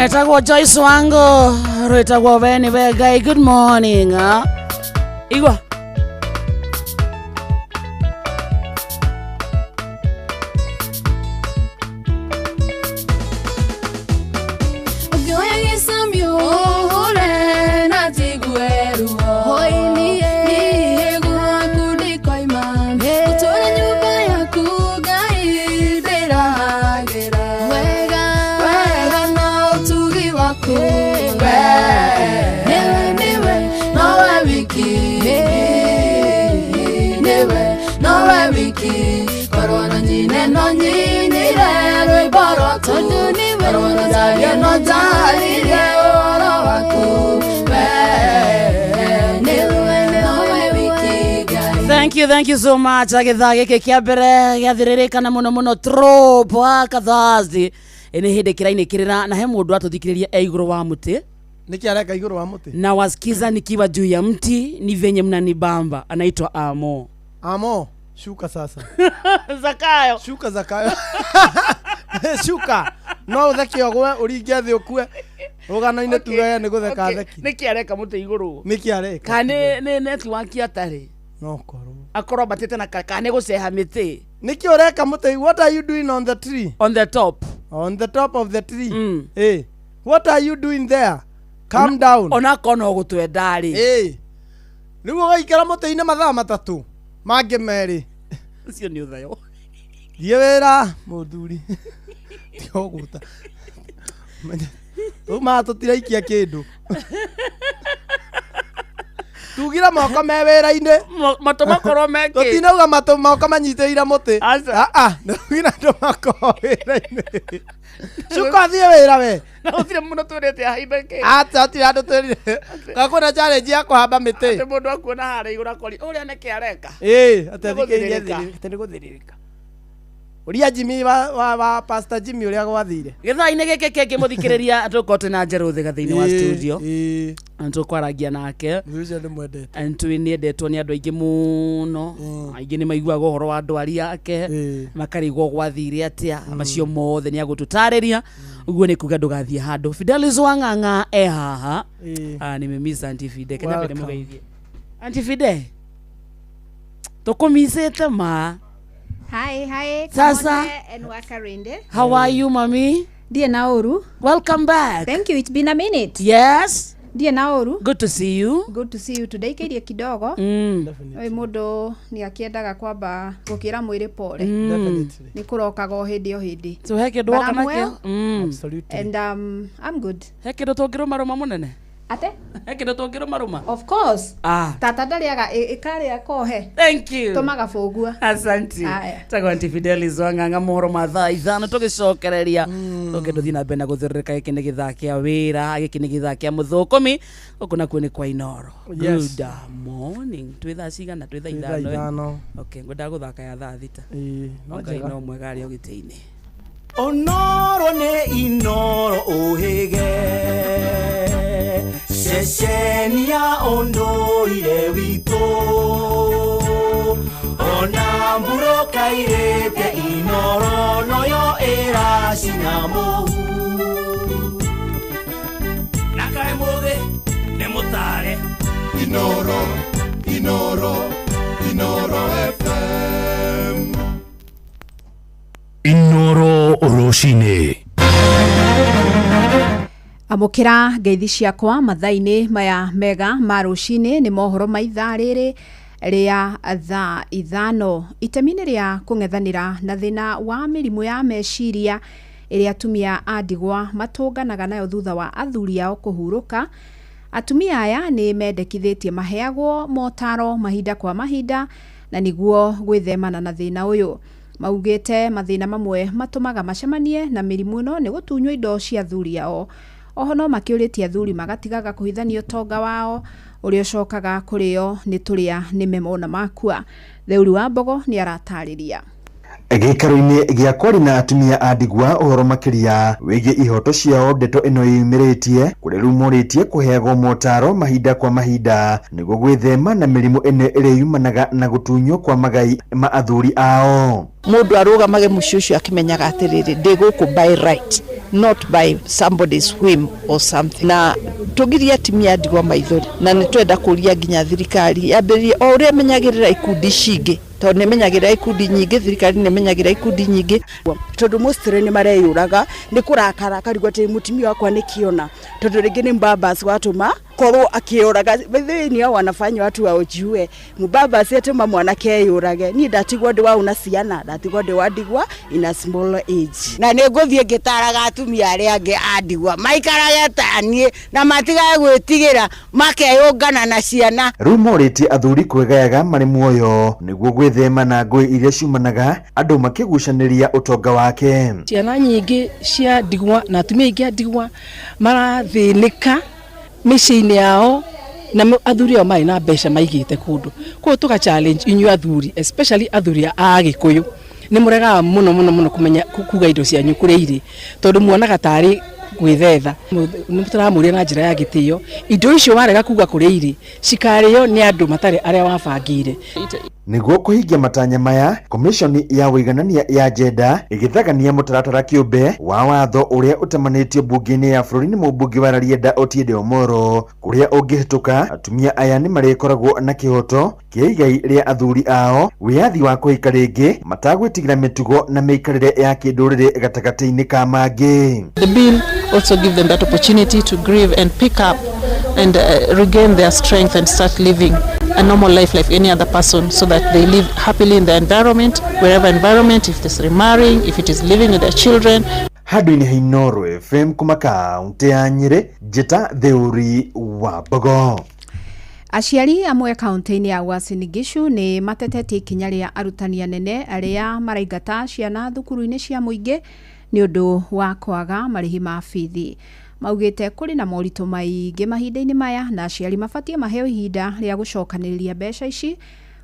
S5: Etagwo Joyce Wango, rwĩtagwo we nĩwe Ngai. Good morning. Igua Thank you so much. Agithaa gĩkĩ kĩa mbere gĩathĩrĩrĩkana mũno mũno throwback Thursday. Nĩ hĩndĩ kĩrainĩkĩrĩra na he mũndũ atũthikĩrĩria e igũrũ wa mũtĩ.
S10: Nĩkĩ areka igũrũ wa mũtĩ?
S5: Na wasikiza nikiwa juu ya mti ni venye mnanibamba. Anaitwa Amo.
S10: Amo, shuka sasa.
S5: Zakayo.
S10: Shuka Zakayo. Shuka. No ũtheke ũgwe ũringe thĩ ũkue. Rũgano-inĩ tuge nĩ gũtheka theki.
S5: Nĩkĩ areka mũtĩ igũrũ?
S10: Nĩkĩ areka?
S5: Kana nĩ network atarĩ?
S10: No korwo.
S5: Akorwo batete na kana gũceha mĩtĩ.
S10: Nĩkĩ ũreka mũtĩ? What are you doing on the tree?
S5: On the top.
S10: On the top of the tree. Eh. What are you doing there? Calm down.
S5: Ona kono gũtwenda rĩ.
S10: Eh. Rĩu ũgaikara mũtĩ-inĩ mathaa matatũ mangĩ merĩ.
S5: Ũcio nĩ ũthayo.
S10: Thiĩ wĩra mũthuri. Tiga ũgũta. Tuma tũtiraikia kĩndũ. Tugira moko me wĩra-inĩ.
S5: Matũ makorwo me kĩ?
S10: Tũtinauga matũ moko manyitĩrĩire mũtĩ. Ah ah, tugira andũ makorwo wĩra-inĩ. Cuka thiĩ wĩra we.
S5: Na gũtirĩ mũndũ twĩrĩte ahaimbe kĩ?
S10: Acha hatirĩ andũ twĩrire. Kwĩna challenge ya kũhamba mĩtĩ.
S5: Atĩ mũndũ akuona harĩa igũrũ akori ũrĩa nĩkĩ areka?
S10: Ĩĩ, atĩ athikĩrĩrie atĩ nĩ gũthĩrĩrĩka. Ũria Jimmy wa Pastor Jimmy ũrĩa gwathire.
S5: Gĩthaa-inĩ gĩkĩ kĩngĩ mũthikĩrĩria tũkorwo twĩna Njerũ Thĩga thĩinĩ wa studio. Na tũkwaragia nake.
S10: Ũcio ndĩmwendete.
S5: Twĩ nĩendetwo nĩ andũ aingĩ mũno. Aingĩ nĩ maiguaga ũhoro wa ndwari yake. Makarigwo gwathire atĩa. Macio mothe nĩ agũtũtarĩria. Ũguo nĩ kuga ndũgathiĩ handũ. Fidelis Wang'ang'a e haha. Nimemisa Auntie Fide. Kenya mbere mũgeithie. Auntie Fide. Tũkũmicĩte ma.
S7: Hi, hi.
S5: Sasa.
S7: And Wakarinde.
S5: How are you, mami?
S7: Dear Naoru.
S5: Welcome back.
S7: Thank you. It's been a minute.
S5: Yes.
S7: Dear Naoru.
S5: Good to see you.
S7: Good to see you today. Keirie kidogo. Oi mundu ni akiendaga kwamba gukira mwiri pole.
S10: Definitely.
S7: Ni kurokaga o hindi o hindi.
S5: So he kindu woka nakio.
S10: Absolutely.
S7: And I'm good.
S5: He kindu tungiruma ruma munene.
S7: Ate?
S5: He kindu tungiruma ruma.
S7: Of course.
S5: Ah.
S7: Tata ndariaga ikaria kohe.
S5: Thank you.
S7: Tumaga bũgua.
S5: Asante. Tagwo Auntie Fidelis Wang'ang'a mohoro ma thaa 5 tugicokereria. Tũkĩndũ na mbere na gũthĩrĩrĩka gĩkĩ nĩ gĩthaa kĩa wĩra, gĩkĩ nĩ gĩthaa kĩa mũthũkũmi, gũkũ nakuo nĩ kwa Inoro.
S10: Yes.
S5: Good morning. Twĩ thaa cigana? Twĩ thaa 5. Okay, ngwendaga gũthaka ya thaa 6.
S10: Ĩĩ, no
S5: Ngai
S10: njega.
S5: no mwega arĩ o gĩtĩ-inĩ.
S2: Onoro nĩ Inoro ũhĩge ceceni ya ũndũire witũ.
S8: Ona mburoka irĩte Inoro noyo ĩracina mũhu.
S14: Na kaĩ mũthĩ nĩ mũtare.
S2: Inoro, Inoro, Inoro FM.
S12: Inoro rũcinĩ.
S7: Amũkĩra ngeithi ciakwa mathaa-inĩ maya mega ma rũcinĩ. Nĩ mohoro ma ithaa rĩrĩ rĩa thaa 5. Itemi-inĩ rĩa kũng'ethanĩra na thĩna wa mĩrimũ ya meciria ĩrĩa atumia a ndigwa matũnganaga nayo thutha wa athuri ao kũhurũka, atumia aya nĩ mendekithĩtie maheagwo motaro mahinda kwa mahinda na nĩguo gwĩthemana na thĩna ũyũ. Maugĩte mathĩna mamwe matũmaga macemanie na mĩrimũ ĩno nĩ gũtunywo indo cia athuri ao. Oho no makĩũrĩtie athuri magatigaga kũhithania ũtonga wao ũrĩa ũcokaga kũrĩo nĩ tũrĩa nĩme mona makua. Theuri wa Mbogo nĩ aratarĩria.
S15: Gĩikaro-inĩ gĩa kwaria na atumia a ndigwa ũhoro makĩria wĩgiĩ ihoto ciao, ndeto ĩno yumĩrĩtie kũrĩa rĩu morĩtie kũheagwo motaro mahinda kwa mahinda nĩguo gwĩthema na mĩrimũ ĩno ĩrĩa yumanaga na gũtunywo kwa magai ma athuri ao.
S24: Mũndũ arũgamage mũciĩ ũcio akĩmenyaga atĩrĩrĩ, ndĩ gũkũ by right, not by somebody's whim or something. Na tũgirie atumia a ndigwa maithori, na nĩ twenda kũria nginya thirikari yambĩrĩrie o ũrĩa ĩmenyagĩrĩra ikundi cingĩ, tondũ nĩ ĩmenyagĩrĩra ikundi nyingĩ, thirikari nĩ ĩmenyagĩrĩra ikundi nyingĩ.
S25: Tondũ mostly nĩ mareyũraga nĩ kũrakara, akarigwo atĩ mũtumia wakwa nĩ kĩona, tondũ rĩngĩ nĩ mbabas watũma korwo akĩũraga. By the way, nĩo wanafanya watu waojue mbabas atũma mwanake eyũrage. Niĩ ndatigwo ndĩ wa na ciana, ndatigwo ndĩ wa ndigwa in a small age.
S26: Na nĩ ngũthiĩ ngĩtaraga atumia arĩa angĩ a ndigwa maikarage ta niĩ na matigage gwĩtigĩra, makeyũngana na ciana.
S15: Rĩu morĩtie athuri kwĩgayaga marĩ muoyo nĩguo gwĩthema na ngũĩ iria ciumanaga andũ makĩgucanĩria ũtonga wake.
S27: Ciana nyingĩ cia ndigwa na atumia aingĩ a ndigwa marathĩnĩka mĩciĩ-inĩ yao na athuri ao marĩ na mbeca maigĩte kũndũ. Koguo tũga challenge inyuĩ athuri, especially athuri a Gĩkũyũ, nĩ mũregaga mũno mũno mũno kũmenya kuga indo cianyu kũrĩa irĩ, tondũ muonaga tarĩ gwĩthetha. Nĩ tũramũria na njĩra ya gĩtĩo, indo icio warega kuga kũrĩa irĩ cikarĩo nĩ andũ matarĩ arĩa wabangĩire.
S15: Nĩguo kũhingia matanya maya, Komishoni ya Ũiganania ya Njenda ĩgĩthagania mũtaratara kĩũmbe wa watho ũrĩa ũtamanĩtio mbunge-inĩ ya bũrũri nĩ mũmbunge wa Rarieda Otiende Omoro, kũrĩa ũngĩhĩtũka atumia aya nĩ marĩkoragwo na kĩhoto kĩa igai rĩa athuri ao, wĩyathi wa kũhika rĩngĩ matagwĩtigĩra mĩtugo na mĩikarĩre ya kĩndũrĩrĩ gatagatĩ-inĩ ka mangĩ.
S28: The bill also give them that opportunity to grieve and pick up and regain their strength and start living a normal life like any other person, so that they live happily in their environment, wherever environment, if it's remarrying, if it is living with their children.
S15: Handũ-inĩ ha Inooro FM kuma kaũntĩ ya Nyĩrĩ, njĩta Theuri wa Mbogo.
S7: Aciari amwe kaunti-inĩ ya Uasin Gishu nĩ matetetie ikinya rĩa arutani anene arĩa maraingata ciana thukuru-inĩ cia mũingĩ nĩ ũndũ wa kwaga marĩhi ma bithi. Maugĩte kũrĩ na moritũ maingĩ mahinda-inĩ maya na aciari mabatiĩ maheo ihinda rĩa gũcokanĩrĩria mbeca ici,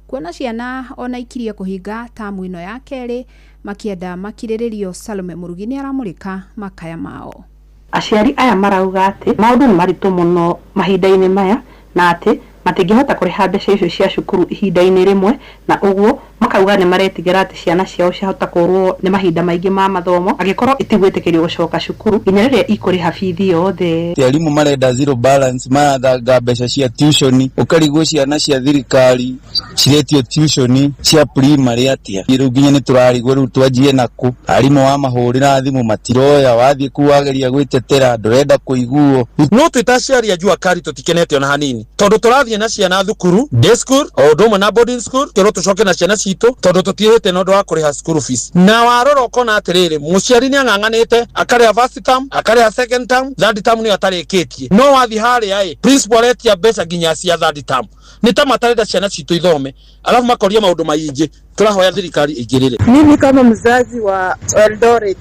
S7: kuona ciana ona ikirie kũhinga tamu ĩno ya kerĩ makĩenda makirĩrĩrio. Salome Mũrugi nĩ aramũrĩka makaya mao.
S29: Aciari aya marauga atĩ maũndũ nĩ maritũ mũno mahinda-inĩ maya na atĩ matingĩhota kũrĩha mbeca icio cia cukuru ihinda-inĩ rĩmwe, na ũguo makauga nĩ maretigĩra atĩ ciana ciao ciahota kũrwo nĩ mahinda maingĩ ma mathomo angĩkorwo itigwĩtĩkĩrio gũcoka cukuru nginya rĩrĩa ikũrĩha bithi yothe.
S30: Arimũ marenda zero balance, marathanga mbeca cia tuition, ũkarigwo ciana cia thirikari ciretio tuition cia primary atĩa. Rĩu nginya nĩ tũrarigwo rĩu twanjie nakũ. Arimũ wamahũrĩra thimũ matiroya, wathiĩ kuu wageria gwĩtetera ndũrenda kũiguo.
S31: No twĩ ta aciari a Jua Kali tũtikenete ona hanini, tondũ tũrathiĩ na ciana thukuru day school o ũndũ ũmwe na boarding school, kĩrwo tũcoke na ciana citũ tondũ tũtiĩhĩte na ũndũ wa kũrĩha school fees. Na warora ũkona atĩrĩrĩ, mũciari nĩ ang'ang'anĩte akarĩha first term, akarĩha second term, third term nĩyo atarĩkĩtie, no wathiĩ harĩa ĩ principal aretia mbeca nginya cia third term. Nĩ ta matarenda ciana citũ ithome, alafu makoria maũndũ maingĩ. Tũrahoya thirikari ĩingĩrĩre.
S32: Mimi kama mzazi wa Eldoret,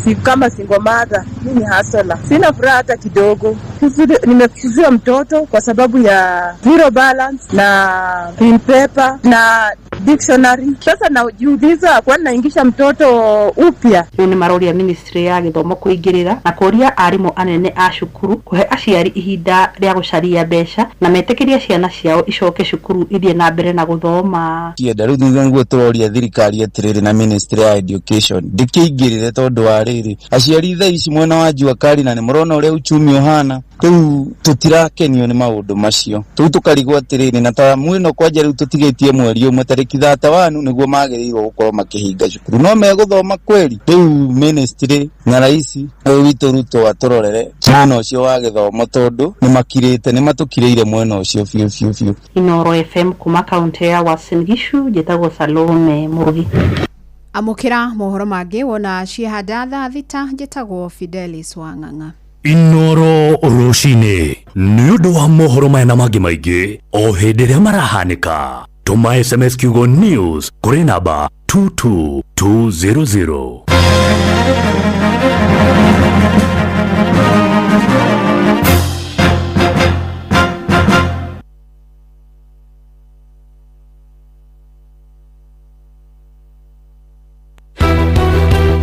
S32: si kama single mother, mimi hustler. Sina furaha hata kidogo. Nimefukuziwa mtoto kwa sababu ya zero balance na pin paper na dictionary. Sasa najiuliza kwani naingisha mtoto upya.
S29: Rĩu nĩ maroria ministry ya gĩthomo kũingĩrĩra na kũria arimũ anene a cukuru kũhe aciari ihinda rĩa gũcaria mbeca na metĩkĩrie ciana ciao icoke cukuru ithiĩ na mbere na gũthoma.
S30: Cienda rĩu nĩguo tũroria thirikari atĩrĩrĩ na ministry ya education ndĩkĩingĩrĩre tondũ wa rĩrĩ aciari thaa ici mwena wa jua kali na nĩ mũrona ũrĩa uchumi ũhana rĩu tũtirakenio nĩ maũndũ macio rĩu tũkarigwo atĩrĩrĩ na ta mwĩno kwanja rĩu tũtigĩtie mweri ũmwe tarĩki 31 nĩguo magĩrĩirwo gũkorwo makĩhinga cukuru no megũthoma kweli rĩu ministry na raisi ũyũ witũ Ruto atũrorere mwena ũcio wa gĩthomo tondũ nĩmakirĩte nĩmatũkirĩire mwena ũcio biũ biũ biũ.
S29: Inoro FM kuma kaunti ya Uasin Gishu njĩtagwo Salome Murugi.
S7: Amũkĩra mohoro mangĩ wona ciehanda thaa 6 njĩtagwo Fidelis Wang'ang'a.
S1: Inoro rũcinĩ nĩ ũndũ wa mohoro maya na mangĩ maingĩ o hĩndĩ ĩrĩa marahanĩka tũma SMS kiugo news kũrĩ namba 22200.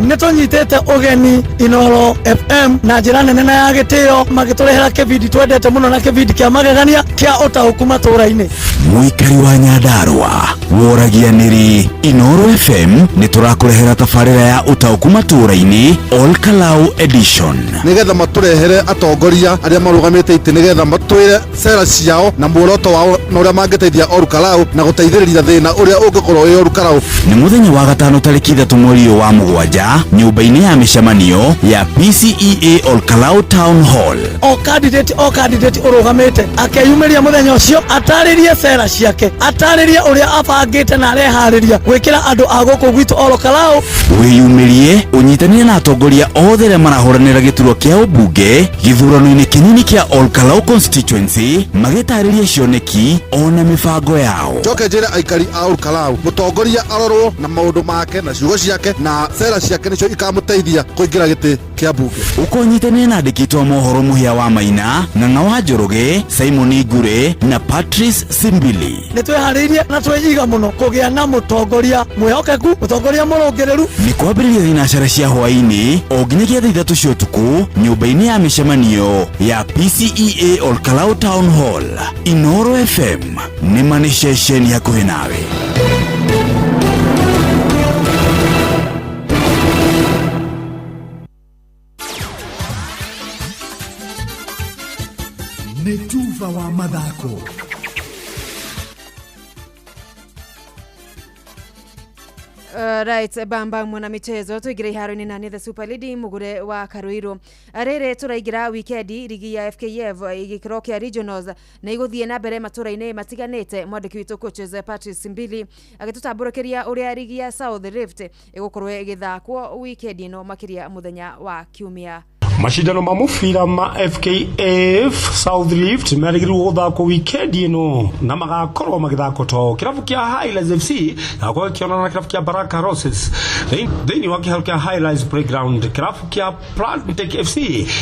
S10: Nĩtũnyitĩte ũgeni Inoro FM na njĩra nene na ya gĩtĩo magĩtũrehera kĩbindi twendete mũno na kĩbindi kĩa magegania kĩa ũtaũku matũũra-inĩ.
S6: Mũikari wa Nyandarua woragia nĩrĩ Inoro FM nĩtũrakũrehera tabarĩra ya ũtaũku matũũra-inĩ All Kalau Edition
S4: nĩgetha matũrehere atongoria arĩa marũgamĩte itĩ nĩgetha matwĩre sera ciao na muoroto wao na ũrĩa mangĩteithia Olkalau na gũteithĩrĩria thĩna ũrĩa ũngĩkorwo wĩ Olkalau.
S6: Nĩ mũthenya wa gatano tarĩki 3 mweri ũyũ wa 7 nyũmba-inĩ ya mĩcemanio ya PCEA Olkalau Town Hall.
S10: O candidate ũrũgamĩte akeyumĩria mũthenya ũcio atarĩrie sera ciake atarĩrie ũrĩa abangĩte na areharĩria gwĩkĩra andũ a gũkũ gwitũ Olkalau.
S6: Wĩyumĩrie ũnyitanĩre na atongoria othe arĩa marahũranĩra gĩturwa kĩa ũmbunge gĩthurano-inĩ kĩnini kĩa Olkalau constituency magĩtarĩria cioneki ona mĩbango yao.
S4: Njoke njĩre aikari a Olkalau mũtongoria arorwo na maũndũ make na ciugo ciake na sera ciake nĩcio ikamũteithia kũingĩra gĩtĩ kĩa mbunge.
S6: Ũkũnyitanĩra na andĩki a mohoro Mũhĩa wa Maina, Ng'ang'a wa Njoroge, Simon Ngure na Patrice Simbili.
S10: Nĩtwĩharĩirie na twĩiga mũno kũgĩa na mũtongoria mwĩhokeku, mũtongoria mũrũngĩrĩru.
S6: Nĩ kwambĩrĩria thinacara cia hwaĩ-inĩ o nginyagia thaa 3 cia ũtukũ nyũmba-inĩ ya mĩcemanio ya PCEA Olkalau Town Hall. Inoro FM nĩ ma nĩ ceceni hakuhĩ nawe.
S2: Nĩ tuva wa mathako.
S9: Right bamba mwana michezo tuingire iharo-inĩ na nĩ the super lady mugure wa Karuiru rĩrĩ tũraingĩra wikendi rigi ya FKF gĩkĩro kĩa regionals na igũthiĩ na mbere matũra-inĩ matiganĩte. Mwandĩki witũ coaches Patrice Mbili agĩtũtambũrũkĩria ũrĩa rigi ya South Rift ĩgũkorwo ĩgĩthakwo wikendi ĩno makĩria mũthenya wa Kiumia.
S12: Mashindano ma mũbira ma FKF South Rift merĩgĩrĩirwo gũthakwo wikendi ĩno na magakorwo magĩthakwo to kĩrabu kĩa Highlands FC gĩgakorwo gĩkĩonana na kĩrabu kĩa Baraka Roses thĩinĩ wa kĩharo kĩa Highlands Playground. Kĩrabu kĩa Plantec FC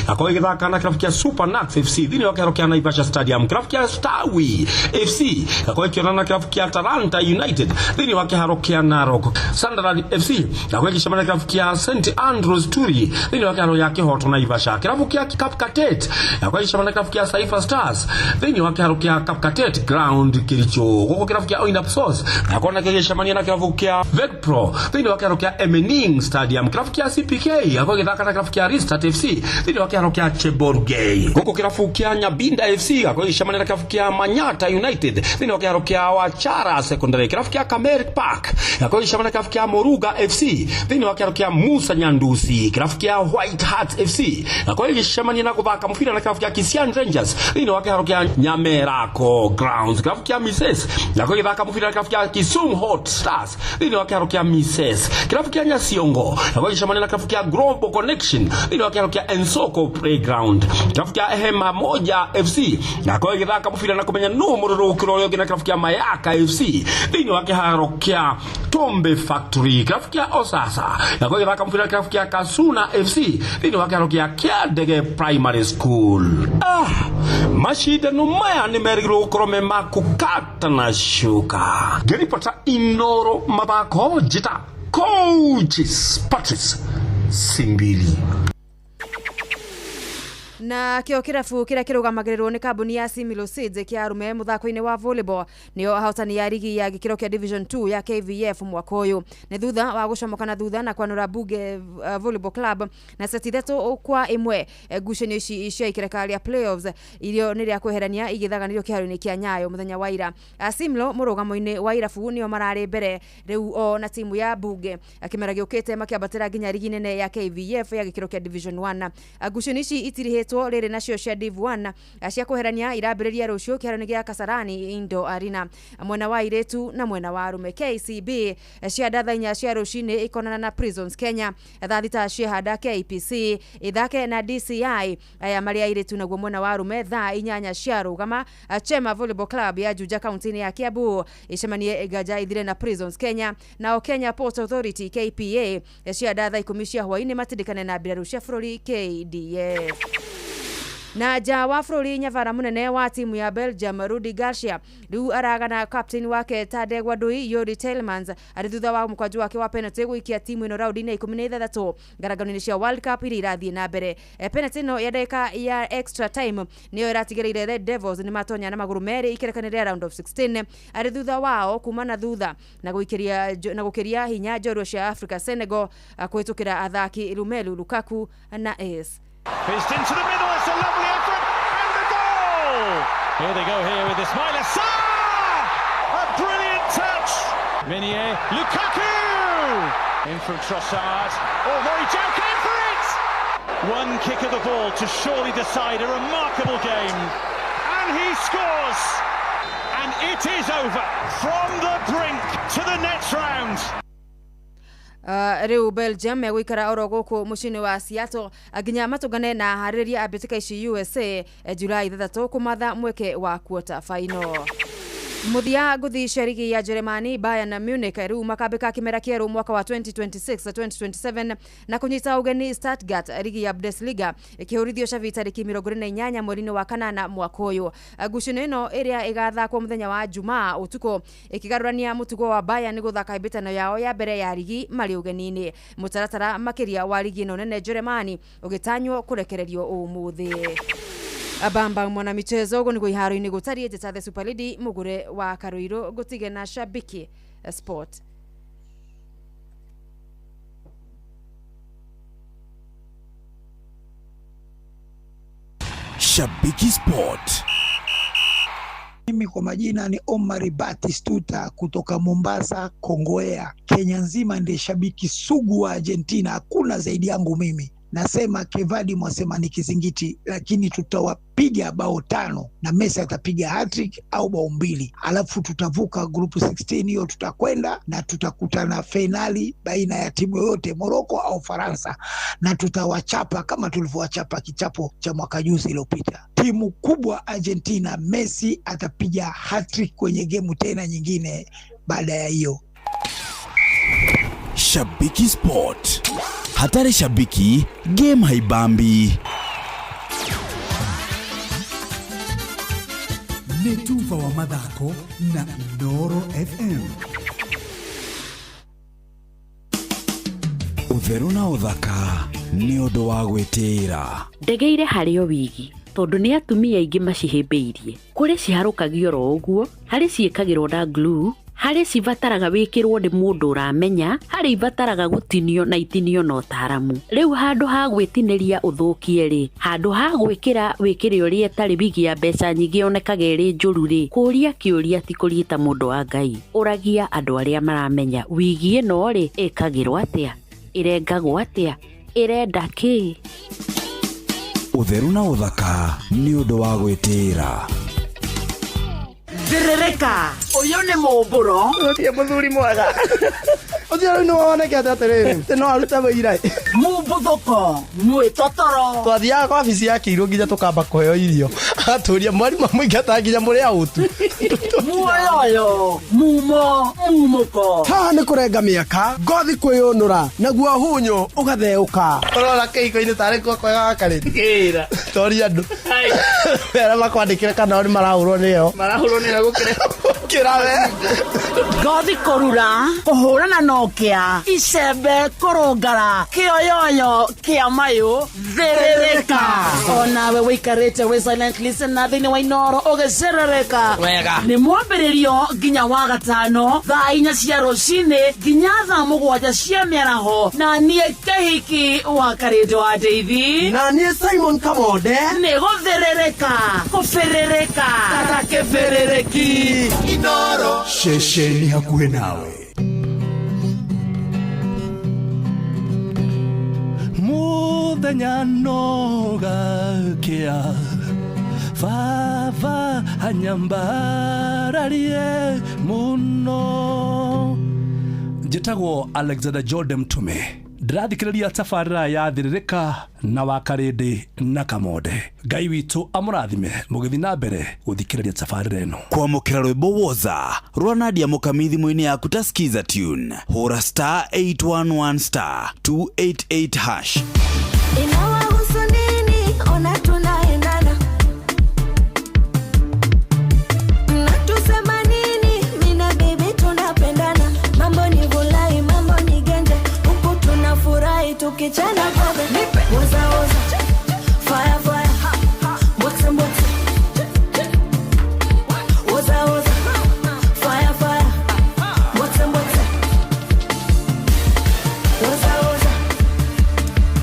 S12: gĩgakorwo gĩgĩthaka na kĩrabu kĩa Super Nax FC thĩinĩ wa kĩharo kĩa Naivasha Stadium. Kĩrabu kĩa Stawi FC gĩgakorwo gĩkĩonana na kĩrabu kĩa Talanta United thĩinĩ wa kĩharo kĩa Narok. Sunderland FC gĩgakorwo gĩgĩcemania na kĩrabu kĩa St Andrews Turi thĩinĩ wa kĩharo gĩa Kĩhoto Naivasha. Kĩrabu kĩa Kapkatet gĩgakorwo gĩgĩcemania na kĩrabu kĩa Saifa Stars thĩinĩ wa kĩharo kĩa Kapkatet Ground Kericho. Gũkũ kĩrabu kĩa Oinap Source gĩgakorwo nakĩo gĩgĩcemania na kĩrabu kĩa Vecpro thĩinĩ wa kĩharo kĩa Emening Stadium. Kĩrabu kĩa CPK gĩgakorwo gĩgĩthaka na kĩrabu kĩa Restart FC thĩinĩ wa kĩharo kĩa Cheborgei. Gũkũ kĩrabu kĩa Nyabinda FC gĩgakorwo gĩgĩcemania na kĩrabu kĩa Manyata United thĩinĩ wa kĩharo kĩa Wachara Secondary. Kĩrabu kĩa Kamerik Park gĩgakorwo gĩgĩcemania na kĩrabu kĩa Moruga FC thĩinĩ wa kĩharo kĩa Musa Nyandusi. Kĩrabu kĩa White Hart FC gĩgakorwo gĩgĩcemania na gũthaka mũbira na kĩrabu kĩa Kisian Rangers thĩinĩ wa kĩharo kĩa Nyamerako Grounds. Kĩrabu kĩa Mises gĩgakorwo gĩgĩthaka mũbira na kĩrabu kĩa Kisumu Hot Stars thĩinĩ wa kĩharo kĩa Mises. Kĩrabu kĩa Nyasiongo gĩgakorwo gĩgĩcemania na kĩrabu kĩa Global Connection thĩinĩ wa kĩharo kĩa Ensoko Playground. Kĩrabu kĩa Hema Moja FC gĩgakorwo gĩgĩthaka mũbira na kũmenya nũ mũrũrũkĩro ũrĩa ũngĩ na kĩrabu kĩa Mayaka FC thĩinĩ wa kĩharo kĩa Tombe Factory. Kĩrabu kĩa Osasa gĩgakorwo gĩgĩthaka mũbira na kĩrabu kĩa Kasuna FC thĩinĩ wa kĩharo kĩa
S3: gĩa Kĩandege Primary School. Macindano maya nĩ merĩgĩrĩirwo gũkorwo me ma kũkata na cuka. Ngĩribota Inoro mathako, njĩta Coaches Patrice Simbili.
S9: Na kĩo kĩrabu kĩrĩa kĩrũgamagĩrĩrwo nĩ kambuni ya Similo Seeds kĩa arũme mũthako-inĩ wa volleyball nĩo ahotani ya rigi ya gĩkĩro kĩa Division 2 ya KVF mwaka ũyũ, nĩ thutha wa gũcomoka na thutha na kwanũra Bunge Volleyball Club na seti 3-1. Ngucanio ici cia ikereka rĩa playoffs irio nĩ rĩa kweherania igĩthaganĩrio kĩharo-inĩ kĩa Nyayo mũthenya wa ira. Simlo mũrũgamo-inĩ wa irabu nĩo mararĩ mbere rĩu o na timu ya Bunge kĩmera gĩũkĩte makĩambatĩra nginya rigi nene ya KVF ya gĩkĩro kĩa Division 1. Ngucanio ici itirihĩtwo rĩrĩ nacio cia Div 1 cia kweherania irambĩrĩria rũciũ kĩharo-inĩ gĩa Kasarani Indoor Arena, mwena wa airĩtu na mwena wa arũme. KCB cia thaa 4 cia rũcinĩ ikonana na Prisons Kenya, thaa 6 ciehanda KPC ithake na DCI aya marĩ airĩtu, naguo mwena wa arũme thaa 8 cia rũgama Chema Volleyball Club ya Juja kaunti-inĩ ya Kiambu icemanie nganja ithire na Prisons Kenya, nao Kenya Ports Authority KPA cia thaa 10 cia hwaĩ-inĩ matindĩkane na mbirarũ cia bũrũri KDF. Na nja wa bũrũri, nyabara mũnene wa timu ya Belgium Rudi Garcia rĩu aragana captain wake ta ndegwa ndui Yuri Tielemans arĩ thutha wa mũkwanju wake wa penalty gũikia timu ĩno raundi-inĩ ya 16 ngarangano-inĩ cia World Cup iria irathiĩ na mbere. Penalty ĩno ya ndagĩka ya extra time nĩyo ĩratigĩrĩire Red Devils nĩ matonya na magũrũ merĩ ikerekano rĩa round of 16 arĩ thutha wao kuma na thutha na gũkĩria hinya njorua cia Africa Senegal kũhĩtũkĩra athaki Romelu Lukaku na Ace.
S5: Fizzed into the middle, it's a lovely effort, and a goal! Here they go here with Ismaila Sarr! A brilliant touch! Minier, Lukaku! In from Trossard, oh, Mori Joe came for it! One kick of the ball to surely decide a remarkable game. And he scores! And it is over! From the brink to the next round!
S9: Rĩu Belgium megũikara oro gũkũ mũciĩ-inĩ wa Seattle nginya matũngane na harĩrĩria a mbĩtĩka ici USA Julai 6 kũmatha mweke wa quarter final. Mũthia ngũthi cia rigi ya Jeremani, Bayern Munich rĩu makambĩka kĩmera kĩerũ mwaka wa 2026-2027 na kũnyita ũgeni Stuttgart rigi ya Bundesliga ĩkĩhũrithio cabi tarĩki 28 mweri-inĩ wa kanana mwaka ũyũ. Ngucanio ĩno ĩrĩa ĩgathakwo mũthenya wa Jumaa ũtukũ ĩkĩgarũrania mũtugo wa Bayern gũthaka hĩtahĩtano yao ya mbere ya rigi marĩ ũgeni-inĩ. Mũtaratara makĩria wa rigi ĩno nene Jeremani ũgĩtanywo kũrekererio ũmũthĩ. Bamba mwana michezo ũguo nĩguo iharo-inĩ gũtariĩ. Njĩta the Super Lady mũgũre wa Karũirũ ngũtige na Shabiki Sport.
S6: Shabiki Sport.
S11: Mimi kwa majina ni Omar Batistuta kutoka Mombasa, Kongowea. Kenya nzima ndiye shabiki sugu wa Argentina, hakuna zaidi yangu mimi. Nasema Kevadi mwasema ni kizingiti, lakini tutawapiga bao 5 na Messi atapiga hat-trick au bao 2. Alafu tutavuka group 16 hiyo, tutakwenda na tutakutana finali baina ya timu yoyote Morocco au Faransa, na tutawachapa kama tulivyowachapa kichapo cha mwaka juzi iliyopita. Timu kubwa Argentina, Messi atapiga hat-trick kwenye gemu tena nyingine baada ya hiyo.
S6: Shabiki Sport. Hatari shabiki, game haibambi.
S13: Nĩ tuba wa mathako na Inooro FM.
S6: Ũtheru na ũthaka nĩ ũndũ wa gwĩtĩĩra.
S16: Ndegeire harĩ o wigi tondũ nĩ atumia aingĩ macihĩmbĩirie. Kũrĩ ciharũkagio oro ũguo, harĩ ciĩkagĩrwo na glue, harĩ cibataraga wĩkĩrwo nĩ mũndũ ũramenya, harĩ ibataraga gũtinio na itinio na ũtaaramu. Rĩu handũ ha gwĩtinĩria ũthũkie rĩ, handũ ha gwĩkĩra wĩkĩre ũrĩa ĩtarĩ wigi ya mbeca nyingĩ yonekaga ĩrĩ njũru rĩ, kũũria kĩũria ti kũriita mũndũ wa Ngai. Ũragia andũ arĩa maramenya wigi ĩno rĩ, ĩkagĩrwo atĩa, ĩrengagwo atĩa, ĩrenda kĩ.
S6: Ũtheru na ũthaka nĩ ũndũ wa gwĩtĩĩra.
S17: Thĩrĩrĩka, ũyũ nĩ mũmbũro.
S18: Ũtie mũthuri mwega.
S10: Ũcio rĩu nĩwonekete atĩrĩrĩ atĩ no arute wĩira.
S8: Mumbuthũko mwĩtotoro.
S10: Twathiaga kwa wabici ya kĩirũ nginya tũkamba kũheo irio, agatũria mwarimũ amũingata nginya mũrĩ autu.
S8: Muoyoyo mumo mumũko.
S10: Haha nĩ kũrenga mĩaka, ngothi kwĩyũnũra, naguo hunyũ ũgatheũka. Ũrona kĩhiko-inĩ tarĩ kuo kwega gakarĩte toria andũ arĩa makwandĩkĩre kana o nĩ marahũrwo nĩyo.
S8: Marahũrwo nĩyo gũkĩra.
S10: Gũkĩra we.
S8: Ngothi kũrura, kũhũrana na ũkĩa, icembe kũrũngara, kĩoyoyo kĩa mayũ, thĩrĩrĩka. Onawe wĩikarĩte wĩ silent listener thĩinĩ wa Inoro ũgĩcerereka.
S14: Wega.
S8: Nĩ mwambĩrĩrio nginya wa gatano thaa 4 cia rũcinĩ nginya thaa 7 cia mĩaraho, na niĩ Kĩhiki wa Karĩndũ wa Ndeithi,
S10: na niĩ Simon Kamonde.
S8: Nĩ gũthĩrĩrĩka kũbĩrĩrĩka kata kĩbĩrĩrĩki.
S2: Inoro.
S13: Ceceni hakuhĩ nawe.
S12: Muthenya no gakĩa, baba anyambararie mũno. Njĩtagwo Alexander Jordan Mtume, ndĩrathikĩrĩria tabarĩra ya Thĩrĩrĩka na Wakarĩndĩ na Kamonde. Ngai witũ amũrathime mũgĩthiĩ na mbere gũthikĩrĩria tabarĩra ĩno.
S6: Kwamũkĩra rwĩmbo woza rwa Nadia Mukami thimũ-inĩ yaku ta skiza tune, hũra star 811 star 288 hash.
S17: Inawahusu nini? Ona tunaendana. Mnatusema nini? Mimi na baby tunapendana. Mambo ni vulai, mambo ni genje. Huku tunafurahi tukichana kobe. Nipe. Woza woza. Fire fire. Mbokse mbokse. Woza woza. Fire fire. Mbokse mbokse. Woza woza.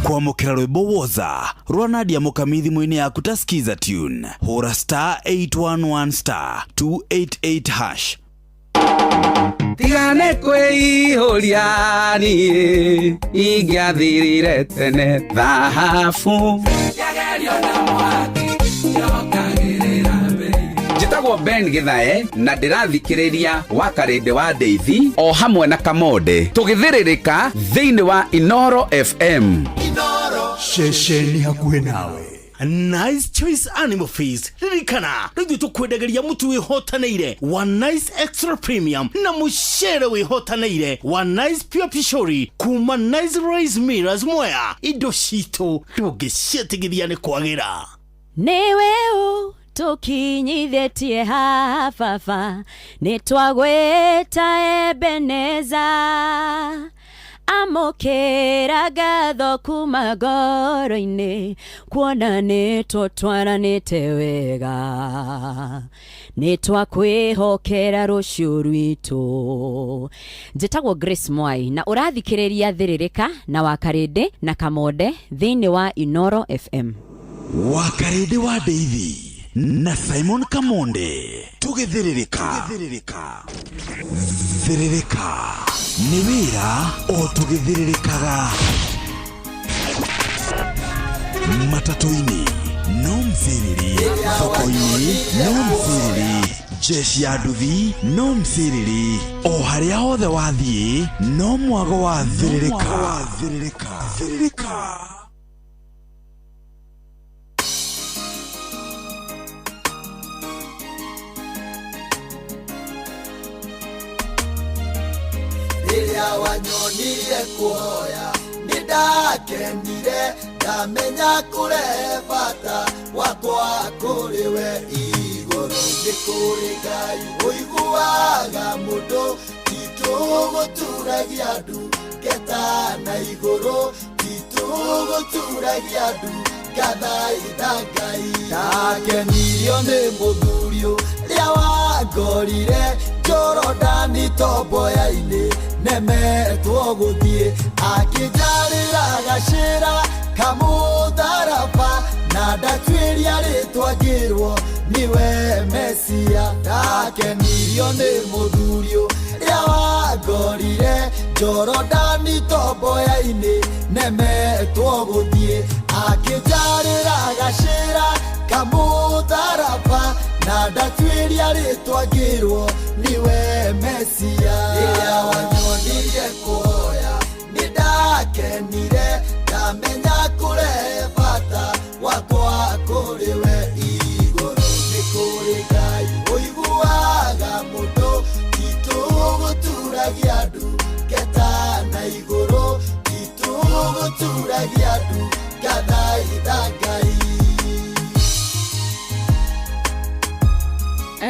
S6: Kwamũkĩra rwĩmbo woza rwa Nadia Mukami thimũ-inĩ yaku ta skiza tune, hũra star 811 star 288 hash.
S18: Tigane kwĩihũria niĩ ingĩathirire tene thahabu. Njĩtagwo Ben Githae na ndĩrathikĩrĩria Wakarĩndĩ wa Ndeithi o hamwe na Kamonde tũgĩthĩrĩrĩka thĩinĩ wa Inoro FM.
S13: Ceceni hakuhĩ nawe.
S19: Nice Choice Animal Feeds, ririkana rĩu ithuĩ tũkwendagĩria mũtu wĩhotanĩire wa Nice Extra Premium na mũcere wĩhotanĩire wa Nice Pure Pishori kuma Nice Rice Millers Mwea. Indo citũ ndũngĩciĩtigithia nĩ kwagĩra.
S20: Nĩwe ũ tũkinyithĩtie haha baba, nĩ twagwĩta Ebeneza. Amũkĩra ngatho kuma ngoro-inĩ, kuona nĩ tũtwaranĩte wega, nĩ twakwĩhokera rũciũ rwitũ. Njĩtagwo Grace Mwai na ũrathikĩrĩria Thĩrĩrĩka na Wakarĩndĩ na Kamonde thĩinĩ wa Inoro FM.
S6: Wakarĩndĩ wa Ndeithi na Simon Kamonde tũgĩthĩrĩrĩka. Thĩrĩrĩka nĩ wĩra o tũgĩthĩrĩrĩkaga. Matatũ-inĩ no mciriri, thoko-inĩ no mciriri, jeshi ya nduthi no mciriri, o harĩa hothe wathiĩ no mwago wa thĩrĩrĩka. Thĩrĩrĩka.
S2: Rĩrĩa wanyonire kũhoya nĩ ndakenire, ndamenya kũrehe bata wakwa kũrĩ we igũrũ. Nĩ kũrĩ Ngai ũiguaga mũndũ, titũgũturagia ndu ngeta na igũrũ, titũgũturagia ndu ngathaitha Ngai. Ndakenirio nĩ mũthuri ũrĩa wangorire Jorodani tomboya-inĩ, nemetwo gũthiĩ, akĩnjarĩra gacĩra kamũtharaba, na ndatuĩria rĩtwa ngĩrwo nĩwe Mesia. Ndakenirio nĩ mũthuri ũrĩa wangorire Jorodani tomboya-inĩ, nemetwo gũthiĩ, akĩnjarĩra gacĩra kamũtharaba, na ndatuĩria rĩtwa ngĩrwo nĩwe Mesia. Rĩrĩa wanyonire Ndambirie kuhoya nĩ ndakenire ndamenya kũrehe bata wakwa kũrĩ we igũrũ. Nĩ kũrĩ Ngai ũiguaga mũndũ titũgũturagia ndu ngeta na igũrũ titũgũturagia ndu ngathaitha Ngai.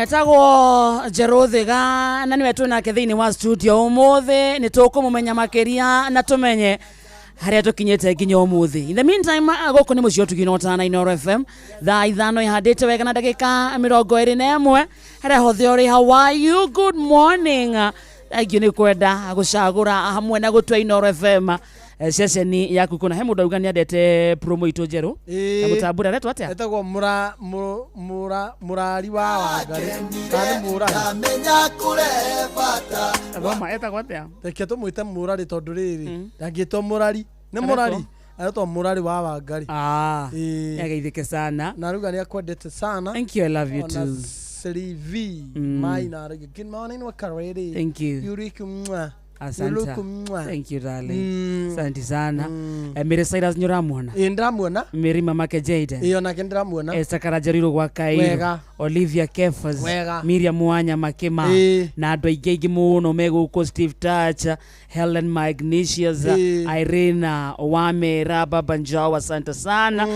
S8: Etagwo Njeruthiga na niwe twĩ nake thĩinĩ wa studio ũmũthĩ. Nĩ tũkũmũmenya makĩria na tũmenye harĩa tũkinyĩte nginya ũmũthĩ. In the meantime, gũkũ nĩ mũciĩ ũtugi na ũtana Inooro FM, thaa 5 ihandĩte wega na ndagĩka 21. Harĩa hothe ũrĩ, how are you? Good morning. Thank you nĩ kwenda gũcagũra hamwe na gũtua Inooro FM ceceni yaku. Kuna he mũndũ auga nĩ andete promo itũ njerũ na mũtambũra aretwo atĩa?
S10: Etagwo mũra mũra mũrari wa Wangari kana nĩ mũrari.
S2: Ndamenya kũrehe bata.
S8: Thoma, etagwo atĩa?
S10: Reke tũmwĩte mũrari tondũ rĩrĩ ndangĩtwo mũrari nĩ mũrari, aretwo mũrari wa Wangari.
S8: Ah, nĩageithĩke sana.
S10: Na ruga nĩ akwendete sana.
S8: Thank you, I love you
S10: Ona
S8: too.
S10: Srivi Maina arauga good morning Wakarĩrĩ.
S8: Thank you.
S10: You look mwah. You
S8: Asante.
S10: look mwah.
S8: Thank you, darling. Asante sana. Mary Cyrus nĩ ũramuona?
S10: Ĩ, ndĩramuona.
S8: Mary mamake Jaden.
S10: Ĩ, onake ndĩramuona.
S8: Esther Karajarirwo gwa Kairu.
S10: Wega.
S8: Olivia Kefas.
S10: Wega.
S8: Miriam Wanya Makima.
S10: Ĩ.
S8: Na andũ aingĩ aingĩ mũno me gũkũ, Steve Touch, Helen Magnesius,
S10: Ĩ.
S8: Irena Wamera, Baba Njau, asante sana.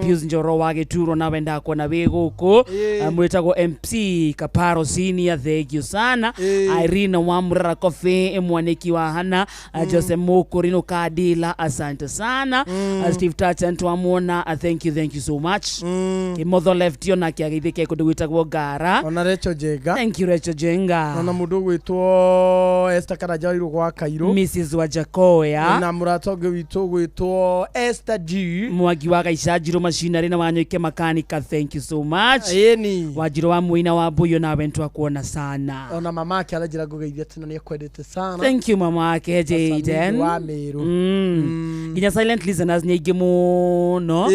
S8: Pius Njoro wa Gĩturo, nawe ndakuona wĩ gũkũ. Mwĩtagwo MC Kaparo Senior, thank you sana. Irene wa Murara Coffee, mwaniki wa Hana, Jose Mukurino Kadila, asante sana. Steve Touch ntwamuona, thank you, thank you so much. Kimotho left yo nake ageithĩke kũndũ gwĩtagwo Ngara.
S10: Ona Rachel Jenga.
S8: Thank you, Rachel Jenga.
S10: Ona mũndũ ũgwĩtwo Esther Karajarirwo gwa Kairũ.
S8: Mrs Wajakoya.
S10: Na mũrata ũngĩ witũ ũgwĩtwo Esther G.
S8: Mwangi wa Gaicanjirũ macinarĩ na Wanyoike makanika, thank you so much.
S10: Ĩni.
S8: Wanjirũ wa Mũina wa Mbũyũ, nawe nĩtwakuona sana.
S10: Ona mama ake aranjĩra ngũgeithie tena nĩ akwendete sana.
S8: Thank you, mama wake Jaden.
S10: Wa Meru.
S8: Nginya silent listeners nĩ aingĩ mũno.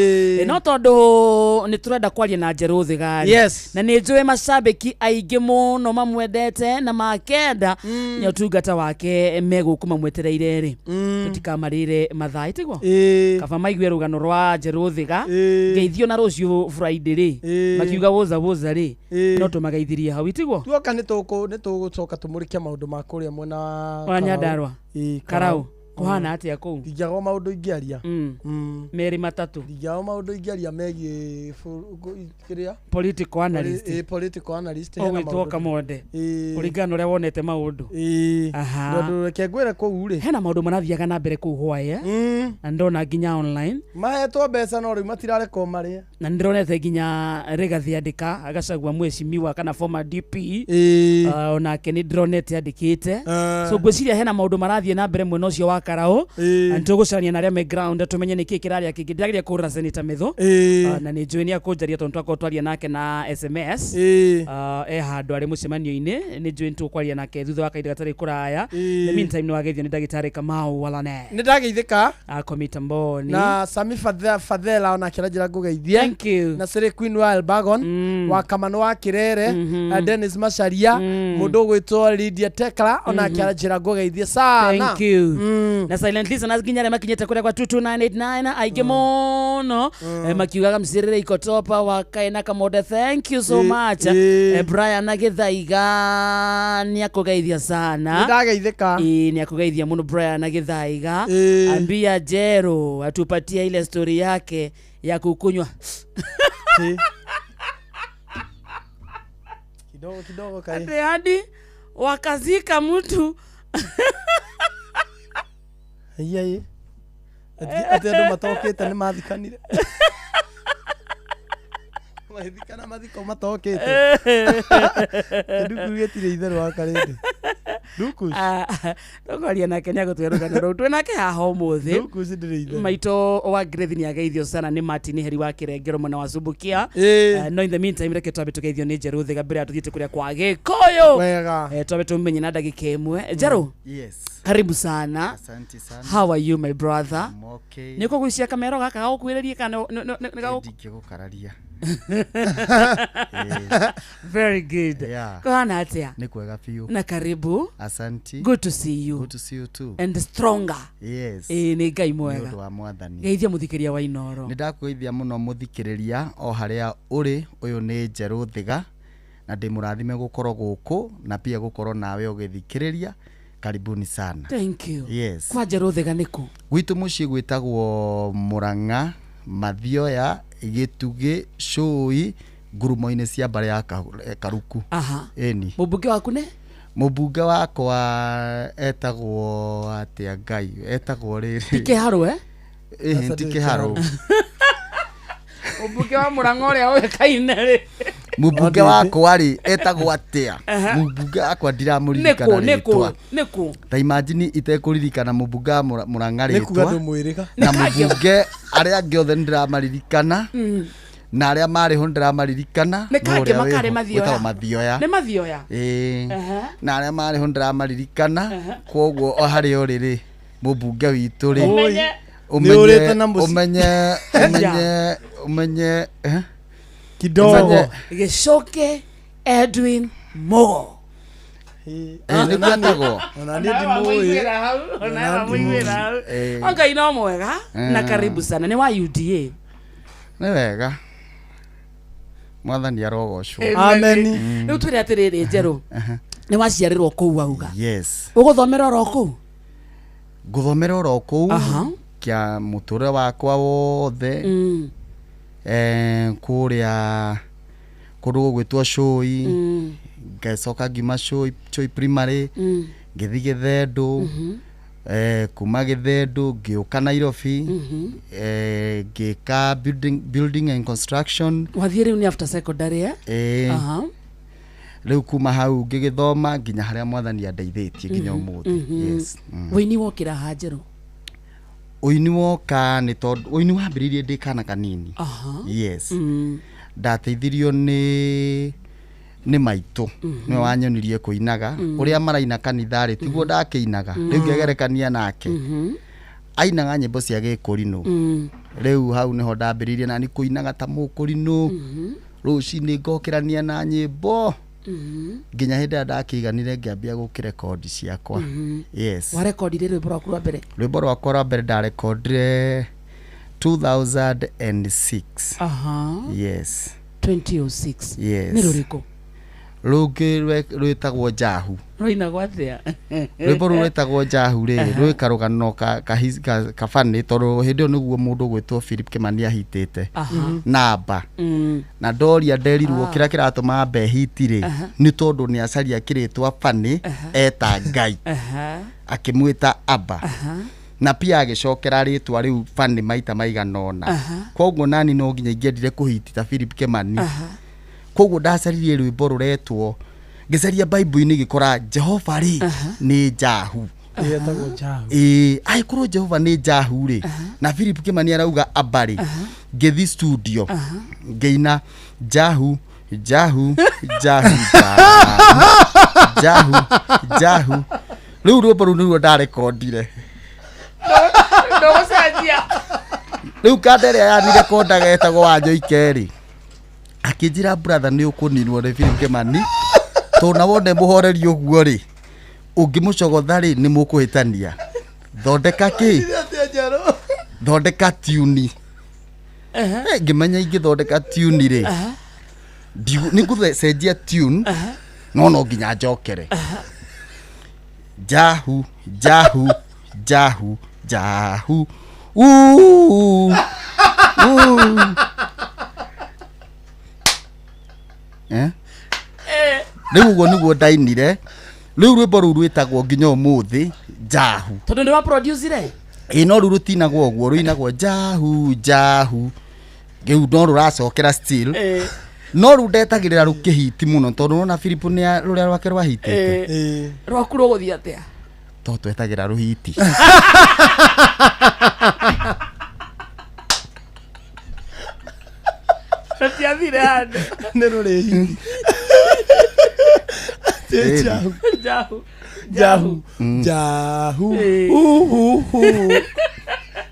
S8: No tondũ nĩ tũrenda kwaria na Njeruthiga rĩ,
S10: Yes.
S8: na nĩ njũĩ macambĩki aingĩ mũno mamwendete na makenda nĩ ũtungata wake megũkũ mamwetereire rĩ, tũtikamarĩre mathaa itiguo kaba maigue rũgano rwa Njeruthiga ngeithio na rũciũ Friday rĩ makiuga woza woza rĩ, no tũmageithirie hau itiguo.
S10: Tuoka nĩ tũgũcoka tũmũrĩke maũndũ ma kũrĩa mwena wa
S8: wa
S10: Karau.
S8: Nyandarua.
S10: Ĩ,
S8: Karau kũhana atĩa kũu?
S10: Ndingĩagwo maũndũ ingĩaria.
S8: Merĩ matatũ.
S10: Ndingĩagwo maũndũ ingĩaria megiĩ kĩrĩa
S8: Political analyst.
S10: Ĩ, political analyst hena
S8: ũgwĩtwo
S10: maũndũ.
S8: Kamonde
S10: Ĩ.
S8: kũringana na ũrĩa wonete maũndũ.
S10: Ĩ.
S8: Aha.
S10: Tondũ reke ngwĩre kũu rĩ
S8: hena maũndũ marathiaga na mbere kũu hwaĩ na ndona nginya online
S10: mahetwo mbeca no rĩu matirarekwo marĩe.
S8: Na nĩndĩronete nginya Rigathi andĩka agacagua mheshimiwa kana former DP, onake nĩ ndĩronete andĩkĩte, so ngwĩciria hena maũndũ marathiĩ na mbere mwena ũcio wa Karau. Na nĩtũgũcania na arĩa me ground tũmenye nĩkĩ kĩrarĩa kĩngĩ. Ndĩrageria kũhũrĩra Senator Methu. Na nĩ njũĩ nĩ akũnjaria tondũ twakorwo twaria nake na SMS. E handũ arĩ mũcemanio-inĩ, nĩ njũĩ nĩtũkwaria nake thutha wa kahinda gatarĩ kũraya. In the meantime, nĩ wageithio nĩ ndagĩtarĩ Kamau Walane.
S10: Nĩ ndageithĩka.
S8: Ako mitamboni.
S10: Na Sami Fadhela onake aranjĩra ngũgeithie.
S8: Thank you.
S10: Na Siri Queen wa Elbagon wa Kamano wa Kirere, Dennis Macharia, mũndũ ũgwĩtwo Lydia Tekla onake aranjĩra ngũgeithie sana.
S8: Thank you. Na silent listeners nginya arĩa makinyĩte kũrĩa kwa 22989 aingĩ mũno, makiugaga mcirĩre ikotopa wa Kaina Kamonde, thank you so much. Brian Gĩthaiga nĩ akũgeithia sana.
S10: Nĩ ndageithĩka.
S8: Ĩ, nĩ akũgeithia mũno Brian Gĩthaiga. Ambia Jero atupatie ile story yake ya kukunywa.
S10: Kidogo kidogo kai.
S8: Ati hadi wakazika mtu.
S10: Iya. Atĩ andũ matokĩte nĩ mathikanire. Magĩthikana mathiko matokĩte. Kĩndũ kĩu gĩtirĩ itherũ wa karĩndĩ. Dukus.
S8: Tũkwaria nake nĩ agũtwĩra rũgano rũu. Twĩ nake haha ũmũthĩ.
S10: Dukus ndĩrĩ itherũ.
S8: Maitũ wa Grace nĩ ageithio sana nĩ Martin Heri wa Kĩrengero mwena wa Subukia. No in the meantime reke twambe tũgeithio nĩ Njeruthiga mbere ya tũthiĩte kũrĩa kwa Gĩkũyũ.
S10: Wega.
S8: Twambe tũmenye na ndagĩka ĩmwe. Njerũ.
S14: Yes.
S8: Karibu sana.
S14: Asante sana.
S8: How are you, my brother?
S14: I'm okay.
S8: Nĩ ũkũgucia kamero gaka gagũkuhĩrĩrie kana nĩ
S14: Ndingĩgũkararia.
S8: Very good.
S14: Yeah.
S8: Kũhana atĩa?
S14: Nĩ kwega biũ.
S8: Na karibu.
S14: Asanti.
S8: Good to see you.
S14: Good to see you too.
S8: And stronger.
S14: Yes.
S8: Ĩĩ nĩ Ngai
S14: Nĩ
S8: mwega.
S14: ũndũ wa mwathani.
S8: Geithia mũthikĩria wa Inoro.
S14: Nĩ ndakũgeithia mũno mũthikĩrĩria o harĩa ũrĩ. Ũyũ nĩ Njerũ Thiga na ndĩ mũrathime gũkorwo gũkũ na pia gũkorwo nawe ũgĩthikĩrĩria. Karibuni sana.
S8: Thank you.
S14: Yes.
S8: Kwa Njerũ Thiga nĩ kũ?
S14: Gwitũ mũciĩ gwĩtagwo Mũrang'a, Mathioya, Gĩtugĩ, Cũi, ngurumo-inĩ cia mbarĩ ya Karuku.
S8: Aha.
S14: Ĩni.
S8: Mũmbunge waku nĩ?
S14: Mũmbunge wakwa etagwo atĩa Ngai? Etagwo rĩrĩ.
S8: Ti Kĩharũ, eh?
S14: Ĩhĩ, ti Kĩharũ.
S8: Mũmbunge wa Mũrang'a ũrĩa ũĩkaine rĩ.
S14: Mũmbunge wakwa rĩ etagwo atĩa?
S8: Aha.
S14: Mũmbunge wakwa ndiramũririkana
S8: Nĩkũ, nĩkũ,
S14: rĩtwa.
S8: nĩkũ?
S14: Ta imagine itekũririkana mũmbunge wa Mũrang'a
S10: Nĩ kuga
S14: rĩtwa.
S10: ndũmwĩrĩga.
S14: Na mũmbunge arĩa angĩ othe nĩndĩramaririkana. Na arĩa marĩ ho nĩndĩramaririkana.
S8: Nĩ
S14: No
S8: kangĩ
S14: ũrĩa
S8: makarĩ
S14: wĩho
S8: Mathioya?
S14: wĩtagwo Mathioya.
S8: Nĩ Mathioya?
S14: Ĩĩ.
S8: Aha.
S14: Na arĩa marĩ ho nĩndĩramaririkana.
S8: Aha.
S14: Koguo o harĩa ũrĩ rĩ, mũmbunge witũ rĩ,
S8: Ũmenye.
S10: Nĩ ũrĩte na mũciĩ.
S14: ũmenye ũmenye ũmenye eh?
S10: Kidogo.
S14: Ũmenye-
S8: Gĩcoke Edwin Mugo.
S14: Nĩguo etagwo.
S10: Ona niĩ ndimũĩ.
S14: Eh.
S8: Ngai no mwega na
S14: Eh.
S8: karibu sana nĩ wa UDA.
S14: Nĩ wega. Mwathani arogocwo.
S8: Amen. Rĩu twĩre atĩrĩrĩ Njerũ, nĩ waciarĩrwo kũu wauga.
S14: Yes.
S8: Ũgũthomera oro kũu?
S14: Ngũthomera oro kũu
S8: Aha.
S14: kĩa mũtũrĩre wakwa wothe.
S8: Mm.
S14: Kũrĩa kũndũ gũgwĩtwo Cũi.
S8: Mm.
S14: Ngacoka ngiuma Cũi, Cũi primary.
S8: Mm.
S14: Ngĩthiĩ Gĩthendũ.
S8: Mhm.
S14: Kuma Gĩthendũ ngĩũka Nairobi.
S8: Mhm.
S14: Ngĩka building and construction.
S8: Wathiĩ rĩu nĩ after secondary eh? Aha.
S14: Rĩu kuma hau ngĩgĩthoma nginya harĩa mwathani andeithĩtie nginya
S8: Mhm,
S14: ũmũthĩ.
S8: mhm.
S14: Yes. Mm.
S8: Wĩini wokĩra ha Njerũ?
S14: Ũini woka nĩ tondũ ũini wambĩrĩirie ndĩ kana kanini.
S8: Aha.
S14: Yes.
S8: Mm.
S14: Ndateithirio nĩ maitũ.
S8: Mhm.
S14: Nĩwe wanyonirie kũinaga.
S8: Mm.
S14: Ũrĩa maraina kanitha rĩ, tiguo ndakĩinaga.
S8: Mm.
S14: Rĩu ngĩgerekania nake.
S8: Mhm.
S14: Ainaga nyĩmbo cia gĩkũrinũ.
S8: Mm.
S14: Rĩu hau nĩho ndambĩrĩirie nani kũinaga ta mũkũrinũ.
S8: Mhm.
S14: Rũcinĩ ngokĩrania na nyĩmbo.
S8: Mhm.
S14: Nginya hĩndĩ ĩrĩa ndakĩiganire ngĩambia gũkĩrekondi ciakwa.
S8: Mhm.
S14: Yes.
S8: Warekondire rwĩmbo rwaku rwa mbere?
S14: Rwĩmbo rwakwa rwa mbere ndarekondire 2006.
S8: Aha.
S14: Yes.
S8: 2006.
S14: Yes.
S8: Nĩ rũrĩkũ?
S14: Rũngĩ rwĩtagwo Njahu.
S8: Rũinagwo atĩa?
S14: Rwĩmbo rũu rwĩtagwo Njahu rĩ,
S8: Aha.
S14: rwĩ karũgano kabani tondũ hĩndĩ ĩyo nĩguo mũndũ ũgwĩtwo Philip Kimani ahitĩte.
S8: Aha.
S14: Namba.
S8: Mm.
S14: Na ndoria nderirwo
S8: Ah.
S14: kĩrĩa kĩratũma ambe hiti rĩ,
S8: Aha.
S14: nĩ tondũ nĩ acaria kĩrĩtwa Fanny eta Ngai.
S8: Aha.
S14: Akĩmwĩta Abba.
S8: Aha.
S14: Na pia agĩcokera rĩtwa rĩu Fanny maita maigana ũna.
S8: Aha.
S14: Koguo nani no nginya ingĩendire kũhiti ta Philip Kimani.
S8: Aha.
S14: Koguo ndacaririe rwĩmbo rũretwo ngĩcaria Bible-inĩ ngĩkora Jehova rĩ nĩ Njahu.
S10: Ĩtagwo Njahu.
S14: Ĩĩ, angĩkorwo Jehova nĩ Njahu rĩ, na Philip Kimani arauga Abba rĩ, ngĩthiĩ studio ngĩina Njahu Njahu Njahu Njahu Njahu. Rĩu rwĩmbo rũu nĩruo ndarekondire.
S8: Ndũgũcenjia.
S14: Rĩu kanda ĩrĩa yanirekondaga etagwo Wanyoike rĩ, akĩnjĩra brother nĩ ũkũninwo nĩ Philip Kimani tondũ na wone mũhoreri ũguo rĩ, ũngĩmũcogotha rĩ nĩ mũkũhĩtania. Thondeka kĩ? Thondeka tune. Ngĩmenya ingĩthondeka tune rĩ, nĩ ngũcenjia tune no no nginya njokere. Njahu Njahu Njahu Njahu uu uu. Eh? Rĩu ũguo nĩguo ndainire. Rĩu rwĩmbo rũu rwĩtagwo nginya ũmũthĩ Njahu.
S8: Tondũ nĩ wa produce-ire?
S14: Ĩĩ no rĩu rũtinagwo ũguo, rũinagwo Njahu Njahu. Rĩu no rũracokera still. No rĩu ndetagĩrĩra rũkĩhiti mũno tondũ nona Philip nĩ rũrĩa rwake rwahitĩte.
S8: Rwaku rũgũthiĩ atĩa?
S14: To twetagĩra rũhiti.
S8: Rũtiathire handũ.
S10: Nĩ rũrĩ hiti. Njahu.
S8: Njahu.
S10: Njahu. Njahu. Uhuhu.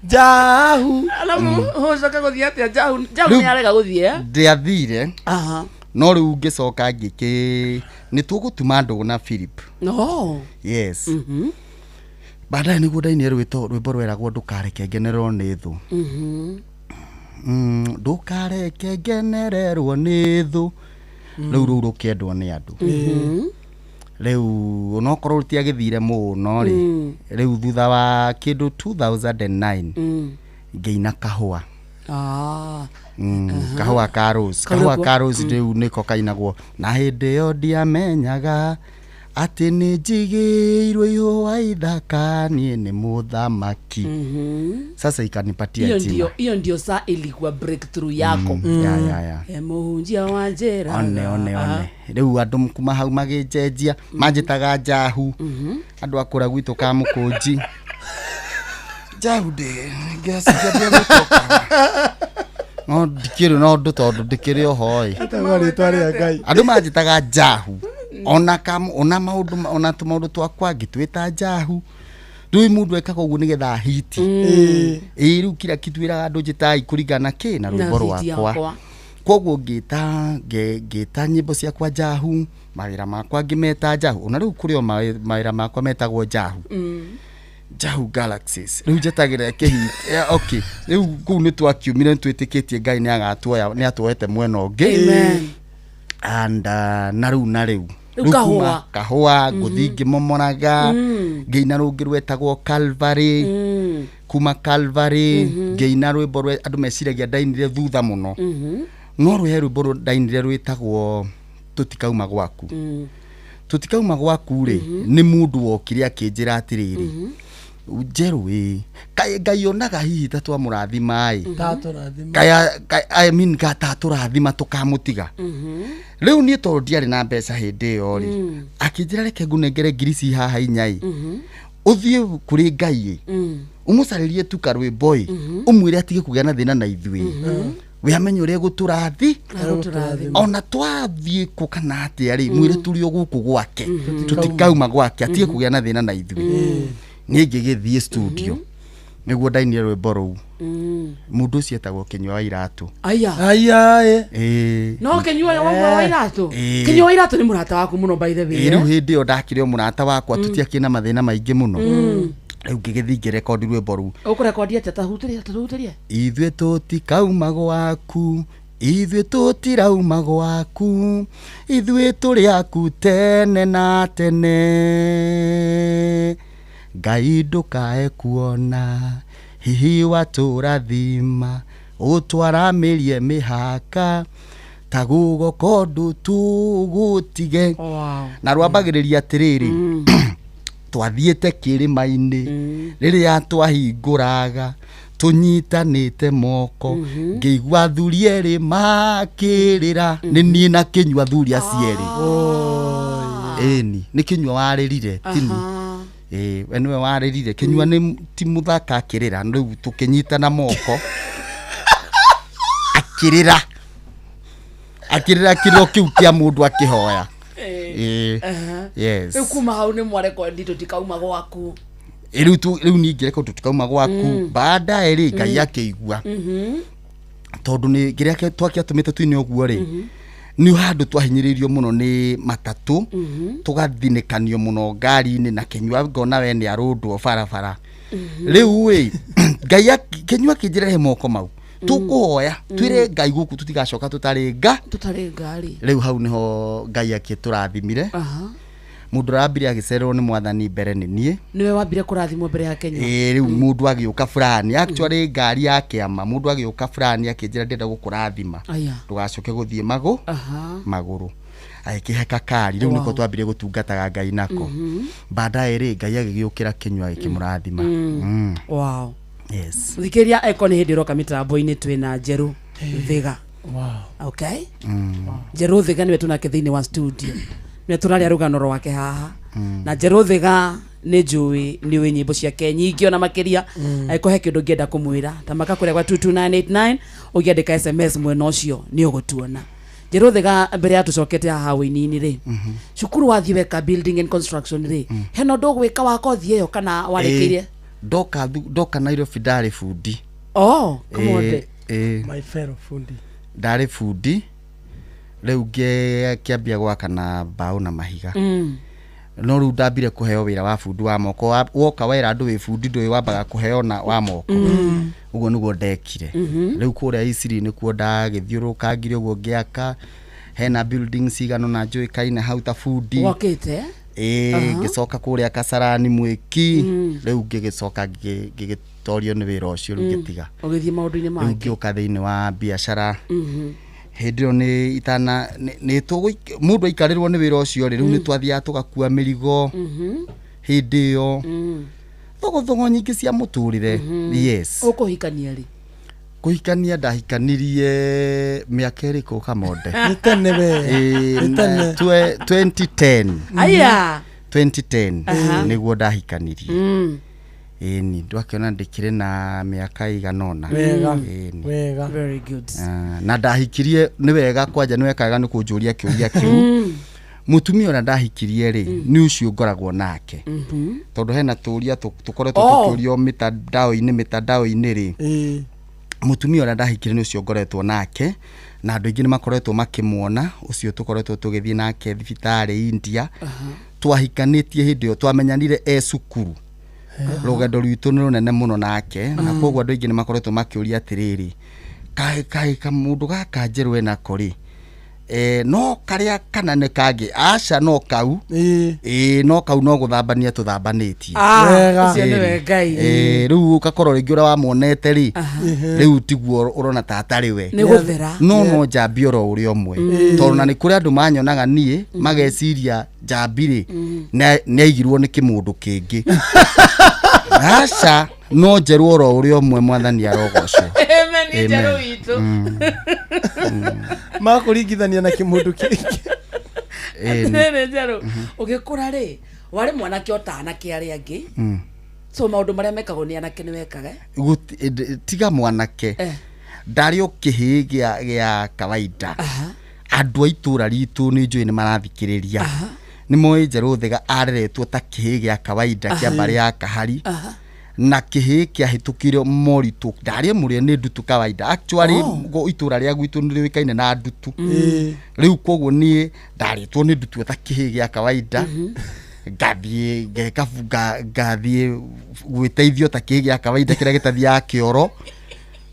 S10: Njahu.
S8: Ũcoke gũthiĩ atĩa Njahu Njahu
S14: Rĩu-
S8: nĩ arega gũthiĩ eh?
S14: Ndiathire.
S8: Aha.
S14: No rĩu ngĩcoka ngĩkĩ nĩ tũgũtuma ndũgũ na Philip.
S8: No.
S14: Yes. Baadaye nĩguo ndainire rwĩto rwĩmbo rweragwo ndũkareke ngenererwo nĩ thũ. Ndũkareke ngenererwo nĩ thũ. Rĩu rũu rũkĩendwo nĩ andũ. Rĩu onokorwo rũtiagĩthire mũno rĩ, rĩu thutha wa kĩndũ 2009 ngĩina kahũa.
S8: Ah.
S14: Kahũa ka Rose.
S8: Kau
S14: Kahũa
S8: nĩkuo?
S14: ka Rose rĩu nĩko kainagwo na hĩndĩ ĩyo ndiamenyaga atĩ nĩ njigĩirwo ihũa ithaka niĩ nĩ mũthamaki. Sasa ikanipatia
S8: Hiyo
S14: jina.
S8: ndio hiyo ndio saa ilikuwa breakthrough yako.
S14: Ya, ya, ya.
S8: E mũhunjia wa njĩra.
S14: One one one rĩu andũ kuma hau magĩnjenjia manjĩtaga njahu andũ akũra gwitũ ka mũkũnji njahu ndĩ ngeciria ndĩgũcoka no ndikĩrĩ na ũndũ tondũ ndĩkĩrĩ oho ĩ
S10: Etagwo rĩtwa rĩa Ngai.
S14: andũ manjĩtaga njahu ona kam ona maũndũ ona tũmaũndũ twakwa ngĩtwĩta njahu rĩu mũndũ ekaga ũguo nĩgetha ahiti ĩĩ rĩu kira kitu wĩraga andũ njĩtai kũringana kĩ na
S8: Na
S14: rwĩmbo
S8: hiti
S14: rwakwa
S8: yakwa.
S14: koguo ngĩta ngĩta nyĩmbo ciakwa njahu mawĩra makwa ngĩmeta njahu ona rĩu kũrĩ o mawĩra makwa metagwo njahu njahu galaxies rĩu njetagĩrĩra kĩhi okay rĩu kũu nĩ twakiumire nĩ twĩtĩkĩtie ngai nĩ agatuoya nĩ atuoete mwena ũngĩ
S8: Amen.
S14: and na rĩu na rĩu
S8: Rĩu
S14: Rĩu
S8: kahũa.
S14: kuma kahũa ngũthiĩ ngĩmomoraga ngĩina rũngĩ rwetagwo Calvary kuma Calvary ngĩina rwĩmbo rwe andũ meciragia ndainire thutha mũno no rwĩhe rwĩmbo ndainire rwĩtagwo tũtikauma gwaku tũtikauma gwaku rĩ nĩ mũndũ wokire akĩnjĩra atĩrĩrĩ njerũ ĩ kaĩ ngai onaga hihi ta twamũrathima ĩ
S10: Tatũrathima.
S14: kaya I mean ka tatũrathima tũkamũtiga rĩu niĩ tondũ ndiarĩ na mbeca hĩndĩ ĩyo rĩ akĩnjĩra reke ngũnengere ngiri ci haha inya ĩ ũthiĩ kũrĩ ngai ĩ ũmũcarĩrie tu karwĩmbo ĩ ũmwĩre atige kũgĩa na thĩna na ithuĩ we amenye ũrĩa egũtũrathi
S8: Egũtũrathima.
S14: ona twathiĩ kũ kana atĩa rĩ mwĩre tũrĩ o gũkũ gwake tũtikauma gwake atige kũgĩa na thĩna na ithuĩ niĩ ngĩgĩthiĩ studio nĩguo ndainire rwĩmbo rũu mũndũ ũcio etagwo kĩnyua wa iratũ
S8: Aya.
S10: Aya ĩ.
S14: Ĩĩ.
S8: No kĩnyua wa wa iratũ.
S14: Ĩĩ.
S8: Kĩnyua wa iratũ nĩ mũrata waku mũno by the way.
S14: Ĩĩ, rĩu hĩndĩ ĩyo ndakĩrĩ o mũrata wakwa tũtiakĩrĩ na mathĩna maingĩ mũno rĩu ngĩgĩthiĩ ngĩrekondi rwĩmbo rũu
S8: Ũkũrekondi atĩa tahutĩrie tahutĩrie.
S14: ithuĩ tũtikauma gwaku ithuĩ tũtirauma gwaku ithuĩ tũrĩ aku tene na tene ngai ndũkae kuona hihi watũrathima ũtwaramĩrie mĩhaka ta gũgoka ũndũ tũgũtige na rwambagĩrĩria atĩrĩrĩ twathiĩte kĩrĩma-inĩ rĩrĩa twahingũraga tũnyitanĩte moko ngĩigua athuri erĩ makĩrĩra nĩ niĩ na kĩnyua athuri acio erĩ ĩni nĩ kĩnyua warĩrire tini ĩĩ we nĩwe warĩrire kĩnyua nĩ ti mũthaka akĩrĩra rĩu tũkĩnyitana moko akĩrĩra akĩrĩra kĩrĩro kĩu kĩa mũndũ akĩhoya Ĩĩ. Yes.
S8: Rĩu kuma hau nĩ mwarekondi tũtikauma gwaku.
S14: Ĩ, rĩu rĩu ningĩ reke tũtikauma gwaku baadaye rĩ ngai akĩigua tondũ nĩ kĩrĩa twakĩatũmĩte tuine ũguo rĩ nĩ handũ twahinyĩrĩirio mũno nĩ matatũ tũgathinĩkanio mũno ngari-inĩ na kĩnyua ngona we nĩ arũndwo barabara rĩu ĩ ngai kĩnyua kĩnjĩra he moko mau tũkũhoya twĩre ngai gũkũ tũtigacoka tũtarĩ nga
S8: Tũtarĩ ngari.
S14: rĩu hau nĩho ngai akĩtũrathimire
S8: Aha.
S14: mũndũ ũrambire agĩcererwo nĩ mwathani mbere nĩ niĩ
S8: Nĩwe wambire kũrathimwo mbere ya Kenya.
S14: ĩĩ rĩu mũndũ agĩũka fulani actually ngari ya kĩama mũndũ agĩũka fulani akĩnjĩra ndĩrenda gũkũrathima
S8: Aya.
S14: ndũgacoke gũthiĩ magũ
S8: Aha.
S14: magũrũ agĩkĩhe kakari rĩu nĩko
S8: Wow.
S14: twambire gũtungataga ngai nako baadaye rĩ ngai agĩgĩũkĩra kĩnyua agĩkĩmũrathima
S8: Wow.
S14: Yes.
S8: Thikĩria eko nĩ hĩndĩ ĩroka mĩtambo-inĩ twĩna Njerũ Thiga.
S10: Wow.
S8: Okay? Njerũ Thiga nĩwe tũnake thĩinĩ wa studio. Nĩwe tũraria rũgano rwake haha. Na Njerũ Thiga nĩ njũĩ nĩ ũĩ nyĩmbo ciake nyingĩ ona makĩria angĩkorwo he kĩndũ ũngĩenda kũmwĩra tamaka kũrĩa gwa 22989 ũngĩandĩka sms mwena ũcio nĩ ũgũtuona Njerũ Thiga mbere ya tũcokete haha wĩini-inĩ rĩ cukuru wathiĩ weka building and construction rĩ hena ũndũ ũgwĩka wa kothi ĩyo kana warĩkĩirie
S14: ndoka ndoka Nairobi ndarĩ bundi
S8: Oh, Kamode.
S14: Ĩĩ, ĩĩ.
S10: My fellow fundi.
S14: Ndarĩ bundi rĩu ngĩambia gwaka na mbaũ na mahiga. No rĩu ndambire kũheo wĩra wa bundi wa moko. Woka wera andũ wĩ bundi ndũĩ wambaga kũheo na wa moko. Ũguo nĩguo ndekire. Rĩu kũrĩa Isiri nĩkuo ndagĩthiũrũrũkangire ũguo ngĩaka hena buildings cigana ũna njũĩkaine hau ta bundi.
S8: Wakĩte?
S14: Ĩĩ. Ngĩcoka kũrĩa Kasarani mwĩki. Rĩu ngĩgĩcoka ngĩgĩtorio nĩ wĩra ũcio rĩu ngĩtiga.
S8: Ũgĩthiĩ maũndũ-inĩ
S14: Rĩu
S8: mangĩ.
S14: ngĩũka thĩinĩ wa biacara. Hĩndĩ ĩyo nĩ itana nĩ mũndũ aikarĩrwo nĩ wĩra ũcio rĩ, rĩu nĩ twathiaga tũgakua mĩrigo. Hĩndĩ ĩyo thogothogo nyingĩ cia mũtũrĩre. Yes.
S8: Ũkũhikania rĩ?
S14: Kũhikania ndahikanirie mĩaka ĩrĩkũ, Kamonde?
S10: Nĩ tene we.
S14: Ĩĩ,
S10: Nĩ tene.
S14: 2010.
S8: Aya.
S14: 2010
S8: Aha.
S14: nĩguo ndahikanirie. Ĩni ndwakĩona ndĩkĩrĩ na mĩaka ĩigana ũna.
S10: Wega.
S14: Ĩni.
S10: Wega.
S8: Very good.
S14: Ah, na ndahikirie nĩ wega kwanja nĩ wekaga nĩ kũnjũria kĩũria kĩu. Mũtumia ũrĩa ndahikirie rĩ, nĩ ũcio ngoragwo nake, tondũ hena tũria tũkoretwo tũkĩũrio mitandao-inĩ rĩ.
S10: Ĩĩ.
S14: Mũtumia ũrĩa ndahikirie nĩ ũcio ngoretwo nake, na andũ aingĩ nĩ makoretwo makĩmuona ũcio tũkoretwo tũgĩthiĩ nake thibitarĩ India. Twahikanĩtie hĩndĩ ĩyo twamenyanire e cukuru. Rũgendo rwitũ nĩ rũnene mũno nake, na koguo andũ aingĩ nĩ makoretwo makĩũria atĩrĩrĩ, kaĩ kaĩ kamũndũ gaka njerũ enako rĩ, no karĩa kana nĩ kangĩ? Aca, no kau. Ĩĩ, no kau, no gũthambania tũthambanĩtie.
S8: Ah,
S10: Wega.
S8: ũcio nĩwe Ngai.
S14: Ĩĩ, rĩu ũgakorwo rĩngĩ ũrĩa wamuonete rĩ, rĩu tiguo ũrona ta atarĩ we.
S8: Nĩ gũthera.
S14: No njambi oro ũrĩa ũmwe, tondũ na nĩ kũrĩ andũ manyonaga niĩ mageciria njambi rĩ nĩ aigirwo nĩ kĩmũndũ kĩngĩ. Aca, no njerũ oro ũrĩa ũmwe, mwathani arogocwo.
S8: Amen, nĩ njerũ
S14: Amen.
S8: witũ.
S10: Makũringithania na kĩmũndũ kĩngĩ.
S14: Ĩĩ,
S8: Atĩrĩrĩ njerũ, ũgĩkũra rĩ, warĩ mwanake o ta anake arĩa angĩ? So maũndũ marĩa mekagwo nĩ anake nĩ wekaga?
S14: Tiga mwanake, ndarĩ o kĩhĩĩ gĩa kawaida. Andũ a itũra ritũ nĩ njũĩ nĩ marathikĩrĩria, nĩ moĩ njerũ thega areretwo ta kĩhĩĩ gĩa kawaida kĩa mbarĩ ya kahari, na kĩhĩĩ kĩahĩtũkire moritũ. Ndarĩ mũrĩe nĩ ndutu kawaida actually. Itũra rĩa gwitũ nĩ rĩũĩkaine na ndutu. Rĩu koguo niĩ ndarĩtwo nĩ ndutu ta kĩhĩĩ gĩa kawaida, ngathiĩ ngeka ngathiĩ gwĩteithio ta kĩhĩĩ gĩa kawaida kĩrĩa gĩtathiaga kĩoro.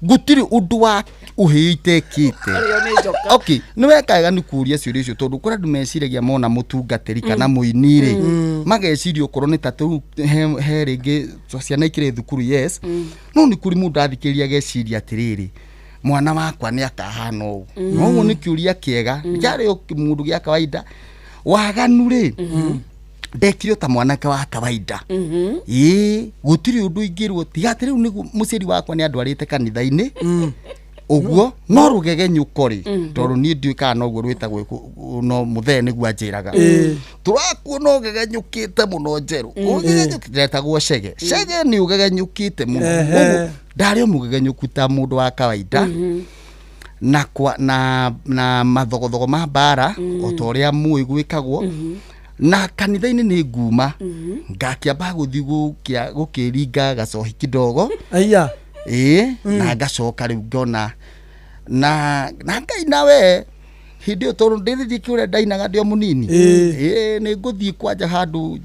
S14: Gũtirĩ ũndũ wa ũhĩĩ itekĩte.
S8: Ũrĩo nĩ njoka.
S14: Okay, nĩ wekaga nĩ kũria ciũria icio, tondũ kũrĩ andũ meciragia mona mũtungatĩri kana mũini rĩ, mageciria okorwo nĩ ta tũu he rĩngĩ ciana ikĩrĩ thukuru. Yes, no nĩ kũrĩ mũndũ athikĩrĩria ageciria atĩrĩrĩ, mwana wakwa nĩ akahana ũũ. No ũguo nĩ kĩũria kĩega. Kĩarĩ o mũndũ gĩa kawaida. Waganu rĩ, ndekire o ta mwanake wa kawaida. Ĩĩ, gũtirĩ ũndũ ingĩrwo tiga atĩ rĩu nĩguo mũciari wakwa nĩ andwarĩte kanitha-inĩ ũguo, no rũgegenyũko rĩ, tondũ niĩ ndiũĩ kana noguo rwĩtagwo no mũthee nĩguo anjĩraga tũrakuona ũgegenyũkĩte mũno njerũ, ũgegenyũkĩte etagwo cege cege nĩ ũgegenyũkĩte mũno. Ũguo ndarĩ o mũgegenyũku ta mũndũ wa kawaida, na kwa, na mathogothogo ma mbara o ta ũrĩa mũĩ gwĩkagwo na kanitha-inĩ nĩ nguma ngakĩamba gũthiĩ gũkĩringa gacohi kidogo.
S10: Aya.
S14: Ĩĩ, na ngacoka rĩu ngona na ngaina we hĩndĩ ĩyo, tondũ ndĩrĩthiĩ kĩũrĩa ndainaga ndĩ o mũnini. Ĩĩ, nĩ ngũthiĩ kwanja handũ,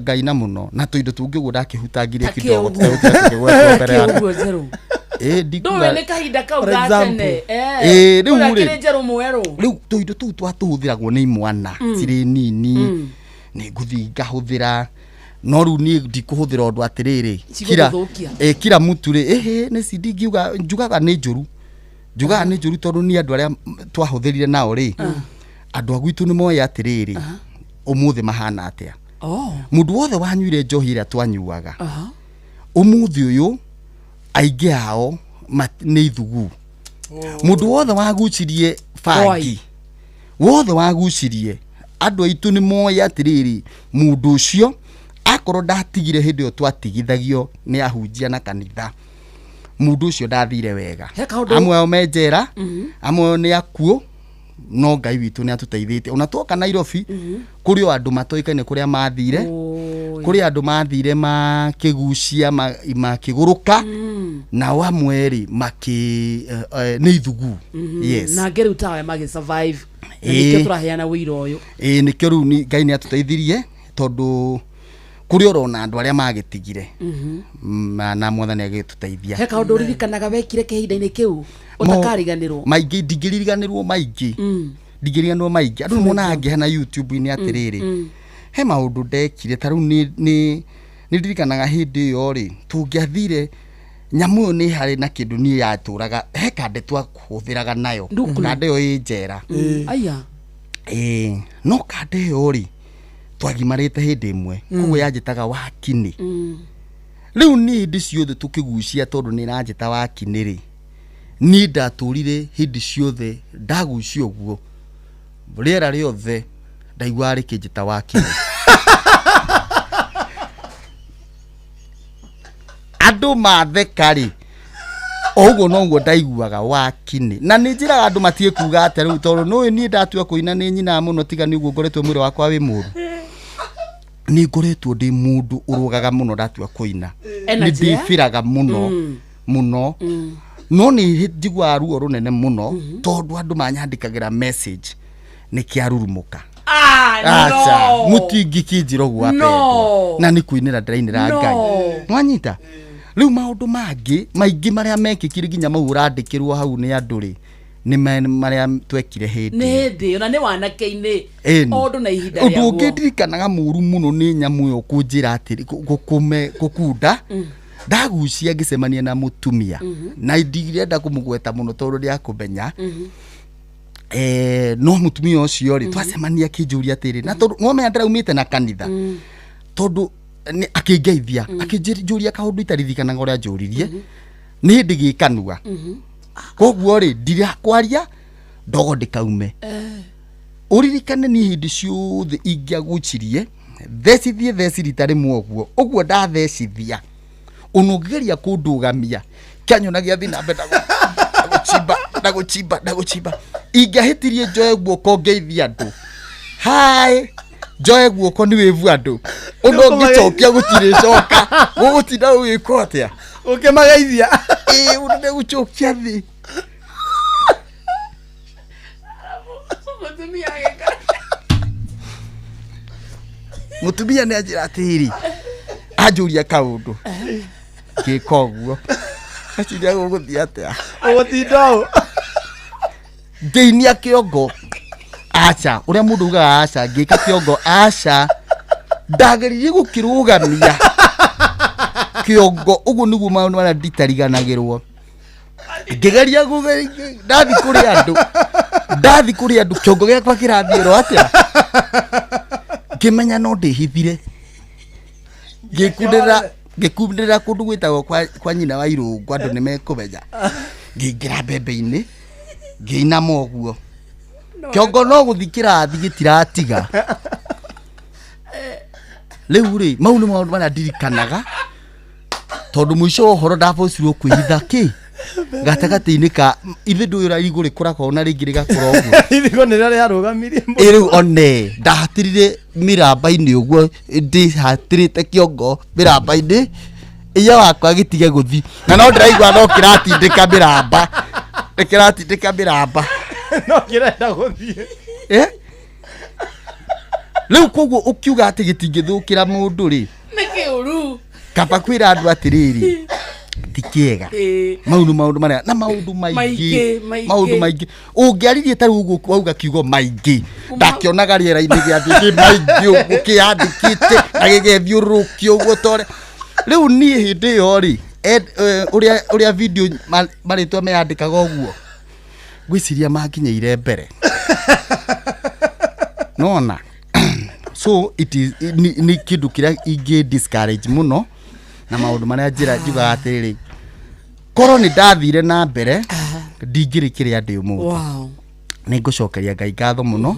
S14: ngaina mũno na tũindo tũngĩ ũguo ndakĩhutangirie
S8: Ta
S14: kidogo.
S8: kĩũguo.
S14: Tũtegũtiga tũkĩgwetwo mbere ya
S8: Kĩũguo njerũ.
S14: Ĩĩ,
S8: Ndũĩ
S14: ndikuga
S8: nĩ kahinda kau
S10: For
S8: ga
S10: example.
S8: tene.
S14: Ĩĩ, rĩu
S8: Ũrĩa
S14: rĩ.
S8: kĩrĩ njerũ mwerũ.
S14: Rĩu tũindo tũu twatũhũthĩragwo nĩ imwana cirĩ nini, nĩ ngũthiĩ ngahũthĩra, no rĩu niĩ ndikũhũthĩra ũndũ atĩrĩrĩ kira
S8: Cigũgũthũkia.
S14: Kira mutu rĩ, ĩhĩ nĩ ci ndingiuga njugaga nĩ njũru, njugaga nĩ njũru tondũ niĩ andũ arĩa twahũthĩrire nao rĩ, andũ a gwitũ nĩ moĩ atĩrĩrĩ, ũmũthĩ mahana atĩa.
S8: Oh.
S14: Mũndũ wothe wanyuire njohi ĩrĩa twanyuaga, ũmũthĩ ũyũ aingĩ ao nĩ ithugu. Mũndũ wothe wagucirie bangi, wothe wagucirie, andũ aitũ nĩ moĩ atĩrĩrĩ, mũndũ ũcio akorwo ndatigire hĩndĩ ĩyo twatigithagio nĩ ahunjia na kanitha, mũndũ ũcio ndathire wega.
S8: He kaũndũ-
S14: Amwe ao me njera, amwe ao nĩ akuũ, no Ngai witũ nĩ atũteithĩtie ona twoka Nairobi kũrĩ o andũ matoĩkaine kũrĩa mathire. Kũrĩ andũ mathire makĩgucia makĩgũrũka, nao amwe rĩ makĩ nĩ ithugu. Yes.
S8: Na angĩ rĩu tawe magĩ survive na nĩkĩo tũraheana wĩira ũyũ.
S14: Ĩĩ, nĩkĩo rĩu Ngai nĩ atũteithirie, tondũ kũrĩ orona andũ arĩa magĩtigire. Na Mwathani agĩtũteithia.
S8: He kaũndũ ũririkanaga wekire kĩhinda-inĩ kĩu ũtakariganĩrwo?
S14: Maingĩ ndingĩririganĩrwo, maingĩ ndingĩriganĩrwo maingĩ. Andũ nĩ monaga ngĩhana YouTube-inĩ atĩrĩrĩ, he maũndũ ndekire ta rĩu nĩ ndirikanaga hĩndĩ ĩyo rĩ tũngĩathire nyamũ ĩyo nĩ harĩ na kĩndũ niĩ yatũraga, he kande twahũthĩraga nayo.
S8: Ndukulu.
S14: Kande ĩyo ĩ njera.
S8: Aya.
S14: Ĩĩ, no kande ĩyo rĩ twagimarĩte hĩndĩ ĩmwe, koguo yanjĩtaga wakinĩ. Rĩu niĩ hĩndĩ ciothe tũkĩgucia, tondũ nĩ ĩranjĩta wakinĩ rĩ, niĩ ndatũrire hĩndĩ ciothe ndagucia ũguo rĩera rĩothe ndaiguaga rĩkĩnjĩta wakinĩ. Andũ matheka rĩ, o ũguo noguo ndaiguaga wakinĩ, na nĩ njĩraga andũ matige kuga atĩa rĩu, tondũ nũĩ niĩ ndatua kũina nĩ nyinaga mũno, tiga nĩ ũguo ngoretwo mwĩrĩ wakwa wĩ mũru, nĩ ngoretwo ndĩ mũndũ ũrũgaga mũno ndatua kũina. Nĩ
S8: Energy, eh?
S14: ndĩbĩraga mũno mũno, no nĩ njiguaga ruo rũnene mũno tondũ andũ manyandĩkagĩra message nĩ kĩarurumũka.
S8: Ah,
S14: Aca,
S8: no.
S14: mũtingĩkĩnjĩra ũguo apendwa.
S8: No.
S14: Na nĩ kũinĩra ndĩrainĩra
S8: No.
S14: Ngai, nwanyita rĩu maũndũ mangĩ maingĩ marĩa mekĩkire nginya mau ũrandĩkĩrwo hau nĩ andũ rĩ, nĩ marĩa twekire hĩndĩ
S8: Nĩ hĩndĩ ĩyo na nĩ wanake-inĩ.
S14: Ĩni.
S8: O ũndũ na ihinda
S14: Ũndũ
S8: rĩaguo.
S14: ũngĩ ndirikanaga mũru mũno nĩ nyamũ ĩyo kũnjĩra atĩrĩ gũkunda ndagucia ngĩcemania na mũtumia, na ndirenda kũmũgweta mũno tondũ ndĩakũmenya. No mũtumia ũcio rĩ, twacemania akĩnjũria atĩrĩ, na tondũ nwamenya ndĩraumĩte na kanitha, tondũ akĩngeithia, akĩnjũria kaũndũ itaririkanaga ũrĩa anjũririe, nĩ hĩndĩ gĩkanua, koguo rĩ ndirakwaria ndogo ndĩkaume. Ũririkane niĩ hĩndĩ ciothe ingĩagucirie thecithie theci rita rĩmwe ũguo ũguo ndathecithia, ona ũngĩgeria kũndũgamia kĩanyona gĩathiĩ na mbere na gũchimba na gũchimba na gũchimba. Ingĩahĩtirie njoe guoko ngeithia andũ hai, njoe guoko nĩ wĩvu andũ, ũndũ ũngĩcokia gũtirĩ coka, gũgũtinda ũgĩkwo atĩa?
S10: Ũkĩmageithia.
S14: Ĩĩ, ũndũ ndegũcokia thĩ.
S8: Mũtumia agĩka.
S14: Mũtumia nĩ anjĩra atĩrĩ, anjũria kaũndũ ngĩka ũguo, aciria gũgũthiĩ atĩa?
S10: Ũgũtinda ũ
S14: Ngĩinia kĩongo, aca ũrĩa mũndũ ugaga aca, ngĩka kĩongo aca, ndageririe gũkĩrũgamia kĩongo ũguo nĩguo maũndũ marĩa nditariganagĩrwo. Ngĩgeria ndathi kũrĩ andũ, ndathi kũrĩ andũ kĩongo gĩakwa kĩrathiĩrwo atĩa, ngĩmenya no ndĩhithire, ngĩkundĩrĩra ngĩkundĩrĩra kũndũ gwĩtagwo kwa nyina wa irũngũ, andũ nĩ mekũmenya. Ngĩingĩra mbembe-inĩ ngĩinama ũguo, kĩongo no gũthi kĩrathi gĩtiratiga. Rĩu rĩ, mau nĩ maũndũ marĩa ndirikanaga, tondũ mũico wa ũhoro ndabocirwo kwĩhitha kĩ gatagatĩ-inĩ ka ithe ndũĩ ũrĩa irigũ rĩkũraga ona rĩngĩ rĩgakũra ũguo.
S10: Irigũ nĩrĩo rĩarũgamirie.
S14: Ĩ rĩu one ndahatĩrire mĩramba-inĩ ũguo, ndĩhatĩrĩte kĩongo mĩramba-inĩ iya wakwa gĩtige gũthi, na no ndĩraigua no kĩratindĩka mĩramba, nĩ kĩratindĩka mĩramba.
S10: No kĩrenda gũthiĩ.
S14: Eh? Rĩu koguo ũkiuga atĩ gĩtingĩthũkĩra mũndũ rĩ,
S8: Nĩ kĩũru.
S14: Kaba kwĩra andũ atĩrĩrĩ, ti kĩega. Mau nĩ maũndũ marĩa na maũndũ maingĩ.
S8: Maingĩ, maingĩ.
S14: Maũndũ maingĩ ũngĩaririe ta rĩu ũguo wauga kiugo maingĩ, ndakĩonaga rĩera-inĩ gĩathiĩ kĩ maingĩ ũguo kĩyandĩkĩte na gĩgethiũrũrũkio ũguo tore rĩu niĩ hĩndĩ ĩyo rĩ ũrĩa video marĩtwa meyandĩkaga ũguo, ngwĩciria manginyĩire mbere nona. So it is nĩ kĩndũ kĩrĩa ingĩ discourage mũno, na maũndũ marĩa njĩra njugaga atĩrĩrĩ, korwo nĩ ndathire na mbere ndingĩrĩ kĩrĩa ndĩ ũmũthĩ. Nĩ ngũcokeria Ngai ngatho mũno.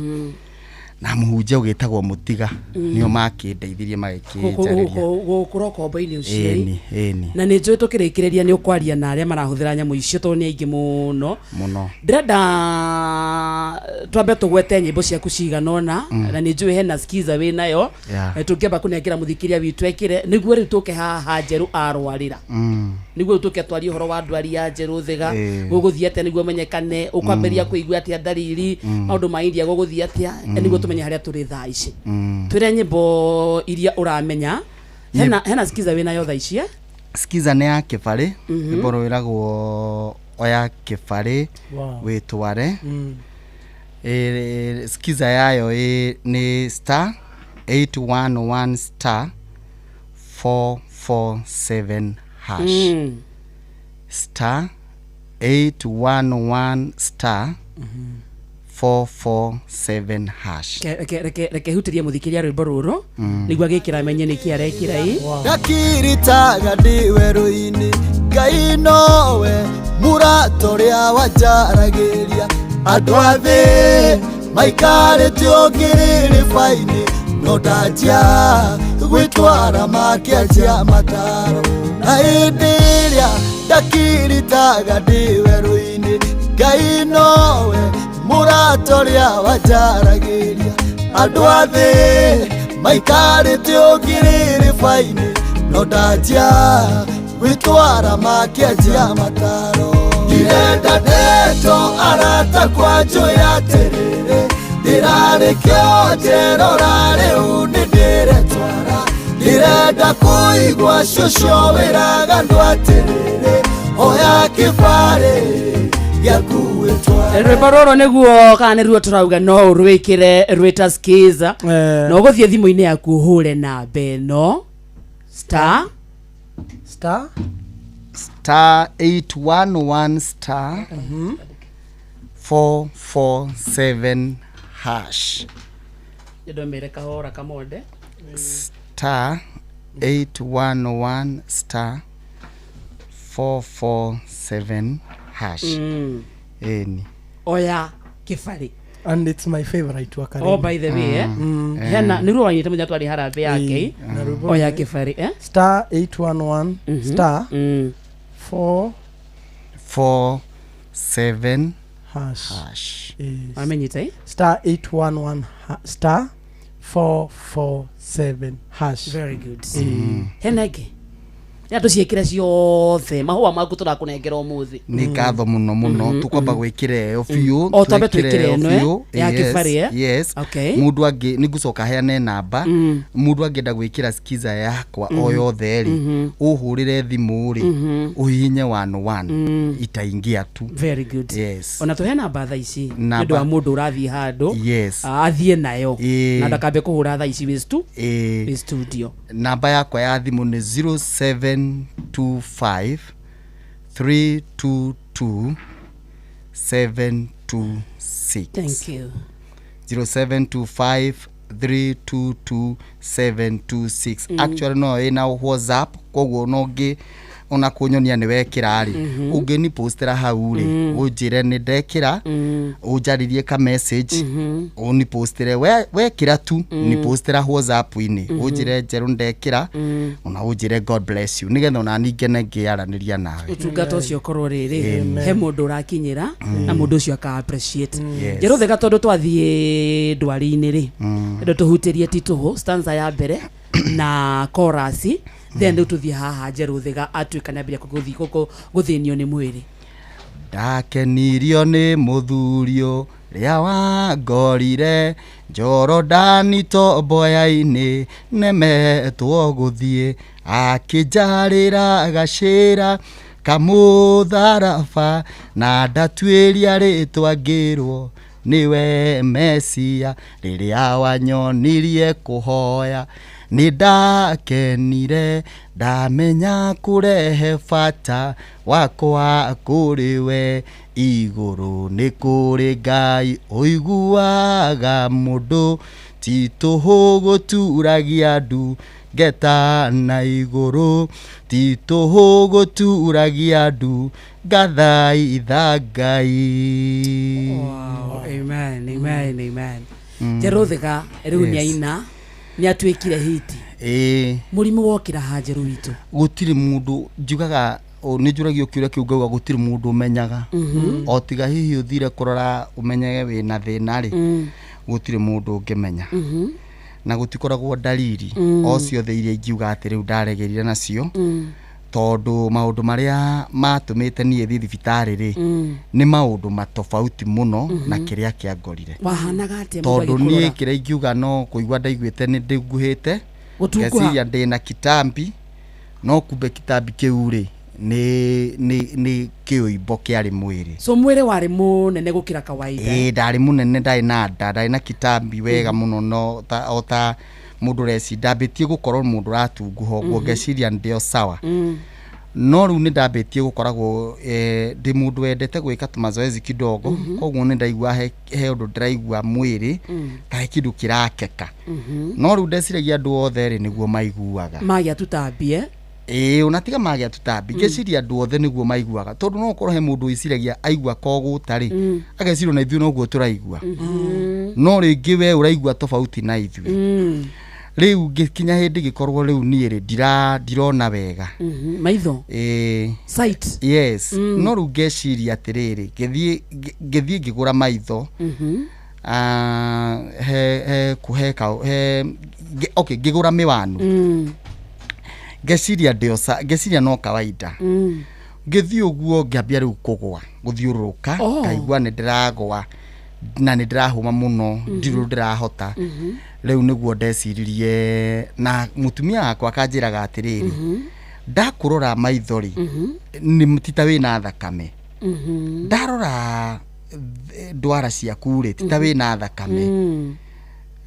S14: Na mũhunjia ũgĩtagwo Mũtiga nĩo makĩndeithirie magĩkĩnjarĩria.
S8: Gũkũra ũkombo-inĩ ũcio
S14: Ĩni, ĩni.
S8: Na nĩ njũĩ tũkĩrĩkĩrĩria nĩ ũkwaria na arĩa marahũthĩra nyamũ icio tondũ nĩ aingĩ mũno.
S14: Mũno.
S8: Ndĩrenda twambe tũgwete nyĩmbo ciaku cigana ũna na nĩ njũĩ hena skiza wĩ nayo. Tũngĩamba kũnengera mũthikĩria witũ ekĩre nĩguo rĩu tũke haha njerũ arwarĩra nĩguo rĩu tũke twarie ũhoro wa ndwari ya njerũ thĩga. Gũgũthiĩ atĩa nĩguo menyekane ũkwambĩrĩria kũigua atĩa ndariri maũndũ ma India gũgũthiĩ atĩa nĩguo tũmenye harĩa tũrĩ thaa ici. Twĩre nyĩmbo iria ũramenya hena skiza wĩ nayo thaa ici, eh?
S14: Skiza nĩ ya kĩbarĩ. Rwĩmbo rwĩragwo oya kĩbarĩ wĩtware. Skiza yayo nĩ star 811 star 447 hash. Star 811 star 447 hash.
S8: Reke hutĩrie mũthikĩria rwĩmbo rũrũ nĩguo agĩkĩra amenye nĩkĩ arekĩra ĩ.
S2: Ndakiritaga ndĩ werũ-inĩ, Ngai nowe mũrata ũrĩa wanjaragĩria. Andũ a thĩ maikarĩte ũngĩrĩrĩba-inĩ, no ndanjia gwĩtwara makĩanjia mataro. Na hĩndĩ ĩrĩa ndakiritaga ndĩ werũ-inĩ, Ngai nowe mũrata ũrĩa wanjaragĩria. Andũ a thĩ maikarĩte ũngĩrĩrĩba-inĩ, no ndanjia gwĩtwara makĩanjia mataro. Ndirenda ndeto arata kwa njũĩ atĩrĩrĩ, ndĩrarĩ kĩonjerora rĩu nĩ ndĩretwara. Ndirenda kũigua cũcũ wĩraga andũ atĩrĩrĩ, oya kĩbarĩ gĩaku wĩtware.
S8: Rwĩmbo rũrũ nĩguo kana nĩruo tũrauga no ũrwĩkĩre rwĩta skiza na ũgũthiĩ thimũ-inĩ yaku ũhũre namba ĩno star
S10: star
S14: star 811 star 447 hash.
S8: Ndomere kahora kamonde.
S14: Star 811 star 447 hash. Ĩni.
S8: Oya kĩbarĩ.
S10: And it's my favorite wa Karimi.
S8: Oh, by the way, eh? Hena nĩruo wanyite mũthenya twarĩ harambĩ yake.
S10: Na rwĩmbo
S8: oya
S10: rũrũ.
S8: Kĩbarĩ, eh?
S10: Star 811 star 4
S14: 4 7
S10: hash.
S14: Hash.
S10: Yes.
S8: Amenyite, eh?
S10: Star 811 star 447 hash.
S8: Very good. Hena ĩngĩ nĩ andũ ciĩkĩre ciothe mahũa maku tũrakũnengera ũmũthĩ.
S14: Nĩ ngatho mũno mũno. Tũkwamba gwĩkĩra ĩyo biũ.
S8: O, twambe twĩkĩre ĩno, eh?
S14: Biũ.
S8: Ya
S14: Yes,
S8: kĩbarĩ, eh?
S14: yes.
S8: Okay.
S14: Mũndũ angĩ nĩ ngũcoka heane namba. Mũndũ angĩenda gwĩkĩra skiza yakwa o yothe rĩ, ũhũrĩre thimũ rĩ, ũhihinye 11 itaingia tu.
S8: Very good.
S14: Yes.
S8: Ona tũhe namba thaa ici nĩ
S14: Namba.
S8: ũndũ wa mũndũ ũrathiĩ handũ
S14: Yes.
S8: athiĩ nayo na ndakambe kũhũra thaa ici wĩ wĩ studio.
S14: Namba yakwa ya thimũ nĩ 0725 322 726.
S8: Thank you.
S14: 0725 322 726. Actually no ĩna WhatsApp, koguo no ngĩ ona kũnyonia nĩ wekĩra rĩ, ũngĩni postera hau rĩ, ũnjĩre nĩ ndekĩra, ũnjarĩrie ka message, ũni postere wekĩra tu ni postera WhatsApp-inĩ, ũnjĩre njerũ ndekĩra, ona ũnjĩre God bless you, nĩgetha ona niĩ ngene ngĩaranĩria nawe.
S8: Ũtungata ũcio ũkorwo rĩrĩ
S14: Amen.
S8: he mũndũ ũrakinyĩra na mũndũ ũcio aka appreciate.
S14: Yes.
S8: Njerũ thega tondũ twathiĩ ndwari-inĩ rĩ, ndo tũhutĩrie ti tũhũ stanza ya mbere na chorus, then rĩu tũthiĩ haha njerũ thega atuĩka nĩambĩrĩria gũthiĩ gũthĩnio nĩ mwĩrĩ.
S14: Ndakenirio nĩ mũthuri ũrĩa wangorire Jorodani tomboya-inĩ nemetwo gũthiĩ, akĩnjarĩra gacĩra kamũtharaba na ndatuĩria rĩtwa ngĩrwo nĩwe Mesia. Rĩrĩa wanyonirie kũhoya nĩ ndakenire, ndamenya kũrehe bata wakwa kũrĩ we. Igũrũ nĩ kũrĩ Ngai ũiguaga mũndũ, ti tũhũ gũturagia ndu ngeta na igũrũ, ti tũhũ gũturagia ndu ngathaitha Ngai.
S8: Wow, amen, amen, amen. Njerũ Thiga rĩu nĩ
S14: Yes.
S8: aina nĩ atuĩkire hiti.
S14: Ĩĩ.
S8: Mũrimũ wokĩra ha Njerũ witũ?
S14: Gũtirĩ mũndũ njugaga nĩ njũragio kĩũria kĩu ngauga gũtirĩ mũndũ ũmenyaga. O tiga hihi ũthire kũrora ũmenyage wĩna thĩna rĩ, gũtirĩ mũndũ ũngĩmenya. Na gũtikoragwo ndariri o ciothe iria ingiuga atĩ rĩu ndaregerire nacio, tondũ maũndũ marĩa matũmĩte niĩ thiĩ thibitarĩ rĩ, nĩ maũndũ matofauti mũno na kĩrĩa kĩangorire.
S8: Wahanaga atĩa mũndũ
S14: Tondũ niĩ
S8: agĩkũrora?
S14: kĩrĩa ingiuga no kũigua ndaiguĩte nĩ ndĩnguhĩte,
S8: Gũtunguha.
S14: ngeciria ndĩna kitambi, no kumbe kitambi kĩu rĩ nĩ kĩũimbo kĩarĩ mwĩrĩ.
S8: So mwĩrĩ warĩ mũnene gũkĩra kawaida?
S14: Ĩĩ, ndarĩ mũnene, ndarĩ na nda, ndarĩ na kitambi wega mũno, no ta, o ta mũndũ ũreci ndambĩtie gũkorwo mũndũ ũratunguha ũguo, ngeciria ndĩ o sawa. No rĩu nĩ ndambĩtie gũkoragwo ndĩ mũndũ wendete gwĩka tũmazoezi kidogo, koguo nĩ ndaigua he ũndũ ndĩraigua mwĩrĩ ta he kĩndũ kĩrakeka. No rĩu ndeciragia andũ othe rĩ nĩguo maiguaga.
S8: Magĩa tũtambie.
S14: Ĩĩ, ona tiga magĩa tũtambi, ngeciria andũ othe nĩguo maiguaga, tondũ no ũkorwo he mũndũ wĩciragia aigua kogũta rĩ, ageciria ona ithuĩ noguo tũraigua, no rĩngĩ we ũraigua tofauti na ithuĩ. Rĩu ngĩkinya hĩndĩ gĩkorwo rĩu niĩ rĩ ndirona wega.
S8: Maitho.
S14: Ĩĩ.
S8: Sight.
S14: Yes. No rĩu ngeciria atĩrĩrĩ, ngĩthiĩ ngĩgũra maitho. He he ka he okay, ngĩgũra mĩwanu. Ngeciria ndĩoca, ngeciria no kawaida. Ngĩthiĩ ũguo ngĩambia rĩu kũgwa, gũthiũrũrũka, ngaigua nĩ ndĩragwa na nĩ ndĩrahũma mũno, ndirĩ ũndũ ndĩrahota. Rĩu nĩguo ndeciririe, na mũtumia wakwa akanjĩraga atĩrĩrĩ, ndakũrora maitho rĩ, nĩ ti ta wĩna thakame. Ndarora ndwara ciaku rĩ, ti ta wĩna thakame.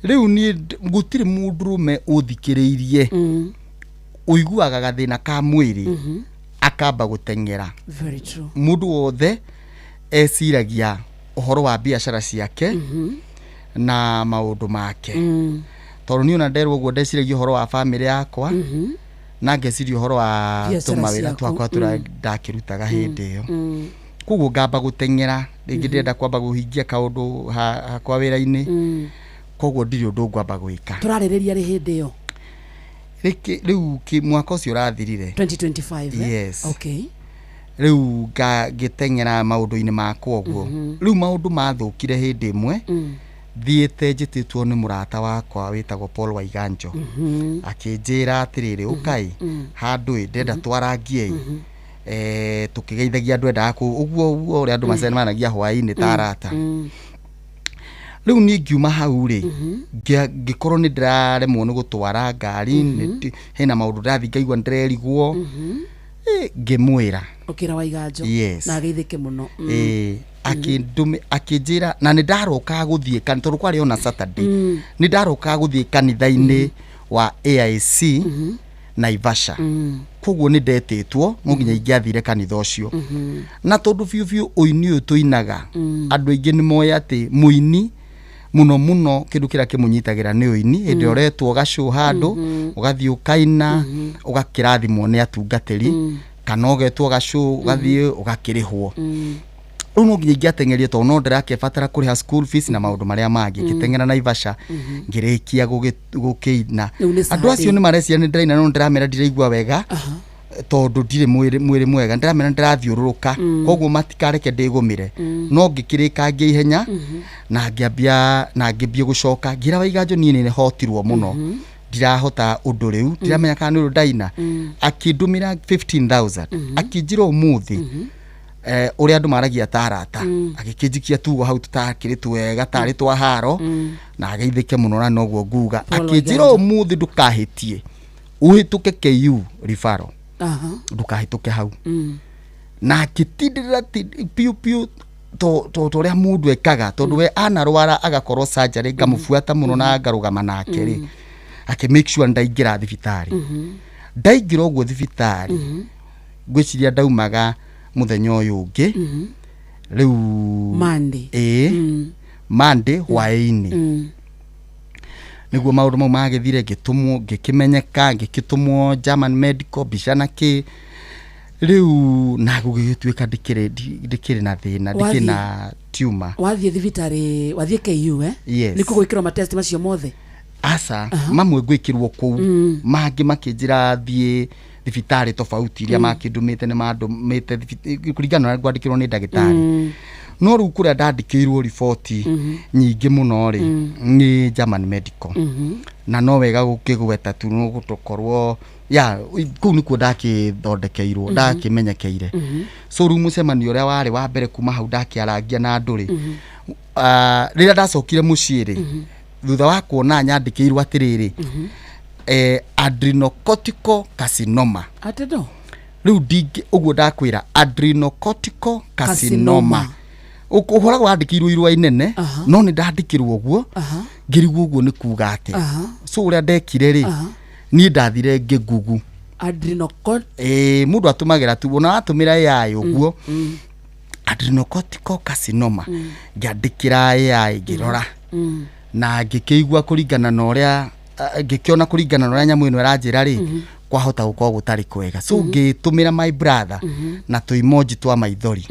S14: Rĩu niĩ gũtirĩ mũndũrũme ũthikĩrĩirie ũiguaga gathĩna ka mwĩrĩ akamba gũteng'era.
S8: Very true.
S14: Mũndũ wothe eciragia ũhoro wa biacara ciake na maũndũ make. Tondũ niĩ ona nderwo ũguo ndeciragia ũhoro wa bamĩrĩ yakwa, na ngeciria ũhoro wa
S8: Biacara
S14: tũmawĩra
S8: ciaku.
S14: twakwa tũrĩa ndakĩrutaga hĩndĩ ĩyo. Koguo ngamba gũteng'era rĩngĩ ndĩrenda kwamba kũhingia kaũndũ hakwa wĩra-inĩ, koguo ndirĩ ũndũ ngwamba gwĩka.
S8: Tũrarĩrĩria rĩ hĩndĩ ĩyo?
S14: Rĩu mwaka ũcio ũrathirire.
S8: 2025, eh?
S14: Yes.
S8: Okay.
S14: Rĩu ngĩteng'era maũndũ-inĩ makwa ũguo. Rĩu maũndũ mathũkire hĩndĩ ĩmwe, thiĩte njĩtĩtwo nĩ mũrata wakwa wĩtagwo Paul Waiganjo. Akĩnjĩra atĩrĩrĩ, ũkai handũ ĩ ndĩrenda twarangie ĩ. Tũkĩgeithagia andũ endaga ũguo ũguo ũrĩa andũ macemanagia hwaĩ-inĩ ta arata. Rĩu niĩ ngiuma hau rĩ, ngĩkorwo nĩ ndĩraremwo nĩ gũtwara ngari, hena maũndũ ndĩrathiĩ ngaigua nĩ ndĩrerigwo. Ngĩmwĩra.
S8: Ũkĩra Waiganjo.
S14: Yes.
S8: Na ageithĩke mũno.
S14: Akĩnjĩra na nĩ ndarokaga gũthiĩ tondũ kwarĩ ona Saturday. Nĩ ndarokaga gũthiĩ kanitha-inĩ wa AIC Naivasha. Koguo nĩ ndetĩtwo no nginya ingĩathire kanitha ũcio. Na tondũ biũ biũ ũini ũyũ tũinaga, andũ aingĩ nĩ moĩ atĩ mũini mũno mũno kĩndũ kĩrĩa kĩmũnyitagĩra nĩ ũini. Hĩndĩ ĩrĩa ũretwo gacũ handũ, ũgathiĩ ũkaina, ũgakĩrathimwo nĩ atungatĩri, kana ũgetwo gacũ, ũgathiĩ ũgakĩrĩhwo. Rĩu no nginya ingĩateng'erie tondũ no ndĩrakĩbatara kũrĩha school fees na maũndũ marĩa mangĩ. Ngĩteng'era Naivasha, ngĩrĩkia gũkĩina.
S8: Rĩu nĩ
S14: Andũ acio
S8: Sunday.
S14: nĩ mareciria nĩ ndĩraina, no ndĩramera ndiraigua wega, tondũ ndirĩ mwĩrĩ mwega, ndĩramera ndĩrathiũrũrũka, koguo matikareke ndĩgũmĩre. No ngĩkĩrĩkangia ihenya, na ngĩambia, na ngĩambia gũcoka, ngĩra Waiganjo niĩ nĩ hotirwo mũno. Ndirahota ũndũ rĩu, ndiramenya kana nĩ ũndũ ndaina. Akĩndũmĩra 15,000, akĩnjĩra ũmũthĩ, ũrĩa andũ maragia ta arata, agĩkĩnjikia tugo hau tũtakĩrĩ twega, tarĩ twa haro, na ageithĩke mũno na noguo nguga.
S8: Paul
S14: Akĩnjĩra
S8: Waiganjo.
S14: ũmũthĩ ndũkahĩtie, ũhĩtũke KU referral. Ndũkahĩtũke hau. Na akĩtindĩrĩra piũ piũ to ũrĩa mũndũ ekaga, tondũ we anarwara agakorwo surgery, ngamũbuata mũno na ngarũgama nake rĩ, akĩ make sure ndaingĩra thibitarĩ. Ndaingĩra ũguo thibitarĩ, ngwĩciria ndaumaga mũthenya ũyũ ũngĩ. Rĩu
S8: Monday.
S14: Ĩĩ, Monday hwaĩ-inĩ. Nĩguo maũndũ mau magĩthire, ngĩtũmwo, ngĩkĩmenyeka, ngĩkĩtũmwo German Medical, mbica na kĩ. Rĩu na gũgĩtuĩka ndikĩrĩ na thĩna, ndikĩrĩ na tumor.
S8: Wathiĩ thibitarĩ, wathiĩ KU, eh?
S14: Yes.
S8: Nĩ kũgwĩkĩrwo matest macio mothe?
S14: Aca, mamwe ngwĩkĩrwo kũu, mangĩ makĩnjĩra thiĩ thibitarĩ tofauti iria makĩndũmĩte, nĩ mandũmĩte kũringana na ũrĩa ngwandĩkĩrwo nĩ ndagĩtarĩ. No rĩu kũrĩa ndandĩkĩirwo riboti nyingĩ mũno rĩ, nĩ German Medical. Na no wega gũkĩgweta tu no gũtokorwo ya kũu nĩkuo ndakĩthondekeirwo, ndakĩmenyekeire. So rĩu mũcemanio ũrĩa warĩ wa mbere kuma hau ndakĩarangia na andũ rĩ, rĩrĩa ndacokire mũciĩ rĩ, thutha wa kuona nyandĩkĩirwo atĩrĩrĩ, adrenocortical carcinoma.
S8: Atĩ no.
S14: Rĩu ndingĩ ũguo ndakwĩra adrenocortical carcinoma. Ũhoragwo wandĩkĩirwo irũa inene, no nĩ ndandĩkĩrwo ũguo, ngĩrigwo ũguo nĩ kuga atĩa. So ũrĩa ndekire rĩ, niĩ ndathire ngĩngugu.
S8: Adrenocort.
S14: Ĩĩ, mũndũ atũmagĩra tu, ona watũmĩra AI ũguo, adrenocortical carcinoma, ngĩandĩkĩra AI ngĩrora, na ngĩkĩigua kũringana na ũrĩa, ngĩkĩona kũringana na ũrĩa nyamũ ĩno ĩranjĩra rĩ, kwahota gũkorwo gũtarĩ kwega. So ngĩtũmĩra my brother na tũ emoji twa maithori.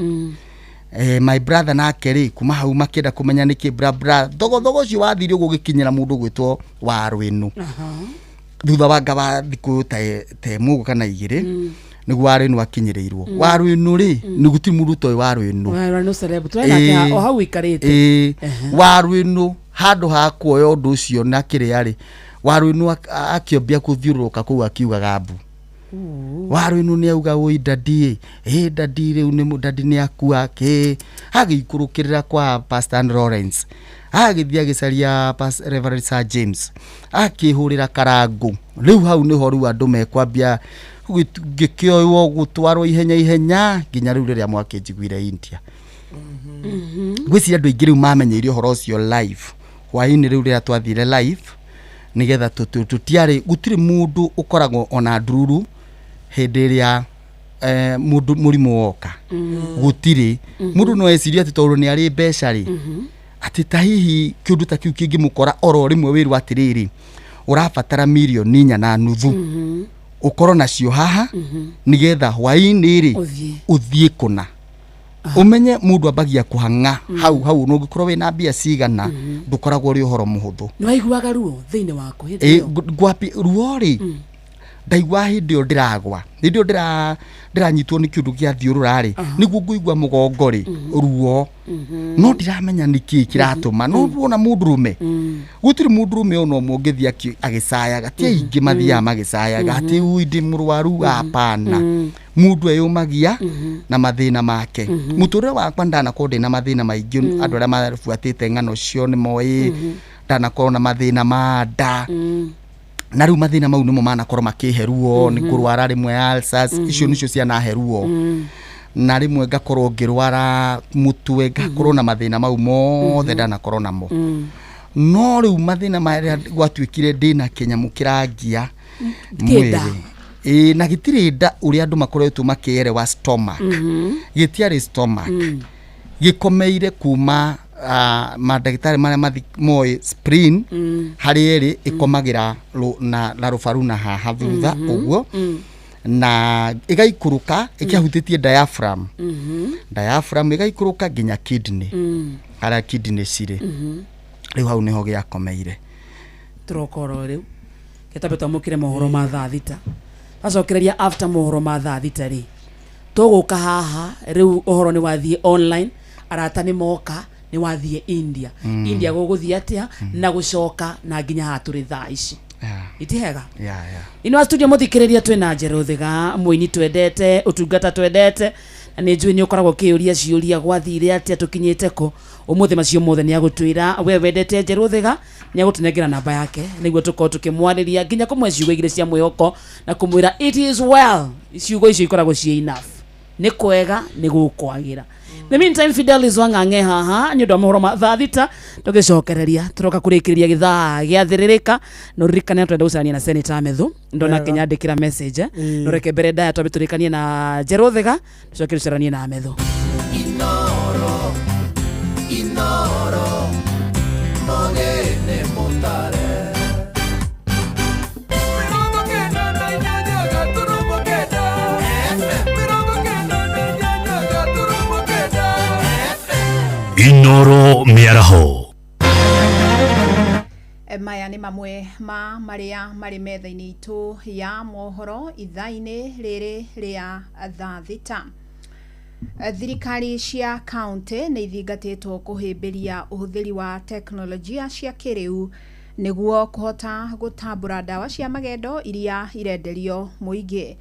S14: My brother nake rĩ, kuma hau makĩenda kũmenya nĩkĩ bra bra thogothogo ũcio wathire ũguo, ũgĩkinyĩra mũndũ gwĩtwo Warwĩnũ thutha wa ngaba thikũ ta ĩmwe ũguo kana 2, nĩguo Warwĩnũ akinyĩrĩirwo. Warwĩnũ rĩ, nĩ gũtirĩ mũndũ ũtoĩ Warwĩnũ.
S8: Warwĩnũ celeb tũrĩ nake o hau ũikarĩte.
S14: Ĩĩ, Warwĩnũ handũ ha kuoya ũndũ ũcio na kĩrĩa rĩ, Warwĩnũ akĩambia kũthiũrũrũka kũu akiugaga mbu. Warwĩnũ nĩ auga, "Ũi daddy, ĩ daddy, rĩu nĩ daddy nĩ akua kĩ." Agĩikũrũkĩrĩra kwa Pastor Lawrence, agĩthiĩ agĩcaria Reverend Sir James, akĩhũrĩra karangũ. Rĩu hau nĩho rĩu andũ mekwambia ngĩkĩoywo gũtwarwo ihenya ihenya nginya rĩu rĩrĩa mwakĩnjiguire India. Ngwĩciria andũ aingĩ rĩu mamenyeire ũhoro ũcio live hwaĩ-inĩ rĩu rĩrĩa twathire live, nĩgetha tũtiarĩ, gũtirĩ mũndũ ũkoragwo ona ndururu hĩndĩ ĩrĩa mũndũ mũrimũ woka. Gũtirĩ mũndũ no ecirie atĩ tondũ nĩ arĩ mbeca rĩ, atĩ ta hihi kĩũndũ ta kĩu kĩngĩmũkora oro rĩmwe, wĩrwo atĩrĩrĩ, ũrabatara mirioni 4.5, ũkorwo nacio haha nĩgetha hwaĩ-inĩ rĩ
S8: Ũthiĩ.
S14: Ũthiĩ kũna ũmenye mũndũ ambagia kũhang'a hau hau, na ũngĩkorwo wĩna mbia cigana, ndũkoragwo ũrĩ ũhoro mũhũthũ.
S8: Nĩ waiguaga ruo thĩinĩ waku hĩndĩ
S14: Ĩ,
S8: ĩyo?
S14: ngwapi ruo rĩ, ndaigua hĩndĩ ĩyo ndĩragwa, hĩndĩ ĩyo ndĩranyitwo nĩ kĩũndũ gĩa thiũrũra rĩ, nĩguo ngũigua mũgongo rĩ ruo, no ndiramenya nĩkĩ kĩratũma. No wona mũndũrũme, gũtirĩ mũndũrũme ona ũmwe ũngĩthiĩ agĩcayaga, ti aingĩ mathiaga magĩcayaga atĩ ui ndĩ mũrwaru, hapana. Mũndũ eyũmagia na mathĩna make. Mũtũrĩre wakwa ndanakorwo ndĩna mathĩna maingĩ. Andũ arĩa mabuatĩte ng'ano cio nĩ moĩ ndanakorwo na mathĩna ma nda, na rĩu mathĩna mau nĩmo manakorwo makĩhe ruo. Nĩ kũrwara rĩmwe ulcers, icio nĩcio cianahe ruo, na rĩmwe ngakorwo ngĩrwara mũtwe, ngakorwo na mathĩna mau mothe ndanakorwo namo. No rĩu mathĩna marĩa gwatuĩkire ndĩna kĩnyamũ kĩrangia
S8: Kĩnda.
S14: mwĩrĩ. Ĩĩ, na gĩtirĩ nda ũrĩa andũ makoretwo makĩerewa stomach. Gĩtiarĩ stomach, gĩkomeire kuma mandagĩtarĩ marĩa moĩ spleen, harĩa ĩrĩ ĩkomagĩra na rũbaru na haha thutha ũguo, na ĩgaikũrũka ĩkĩhutĩtie diaphragm, diaphragm ĩgaikũrũka nginya kidney, harĩa kidney cirĩ. Rĩu hau nĩho gĩakomeire.
S8: Tũroka oro rĩu, gĩtambe twamũkĩre mohoro ma thaa 6. Twacokereria after mohoro ma thaa 6 rĩ, tũgũka haha rĩu. Ũhoro nĩ wathiĩ online, arata nĩ moka, nĩ wathiĩ India. India gũgũthiĩ atĩa na gũcoka na nginya haha tũrĩ thaa ici itihega?
S14: Yeah.
S8: Ino wa studio mũthikĩrĩria, twĩna Njerũ Thiga, mũini twendete, ũtungata twendete, na nĩ njũĩ nĩ ũkoragwo ũkĩyũria ciũria, gwathire atĩa, tũkinyĩte kũ ũmũthĩ. Macio mothe nĩ agũtwĩra. We wendete Njerũ Thiga, nĩ agũtũnengera namba yake nĩguo tũkorwo tũkĩmwarĩria nginya kũmwe ciugo igĩrĩ cia mwĩhoko na kũmwĩra it is well. Ciugo icio ikoragwo ciĩ enough, nĩ kwega, nĩ gũkwagĩra. The meantime, Fidelis Wang'ang'e haha nĩ ũndũ wa mohoro ma thaa 6. Tũgĩcokereria tũroka kũrĩkĩrĩria gĩthaa gĩa thĩrĩrĩka. No ririkane twenda gũcarania na Senator Methu, ndona
S10: Wega.
S8: akĩnyandĩkĩra message.
S10: Ĩĩ.
S8: No reke mbere ndaya twambe tũrĩkanie na Njerũ Thiga, tũcoke tũcaranie na Methu.
S2: Inoro, Inoro, Mogene Mutare. 98.9, 98.
S1: Inoro. Inoro mĩaraho.
S7: Maya nĩ mamwe ma marĩa marĩ metha-inĩ itũ ya mohoro ithaa-inĩ rĩrĩ rĩa thaa thita. Thirikari cia kaunti nĩ ithingatĩtwo kũhĩmbĩria ũhũthĩri wa teknolojia cia kĩrĩu nĩguo kũhota gũtambũra ndawa cia magendo iria irenderio mũingĩ.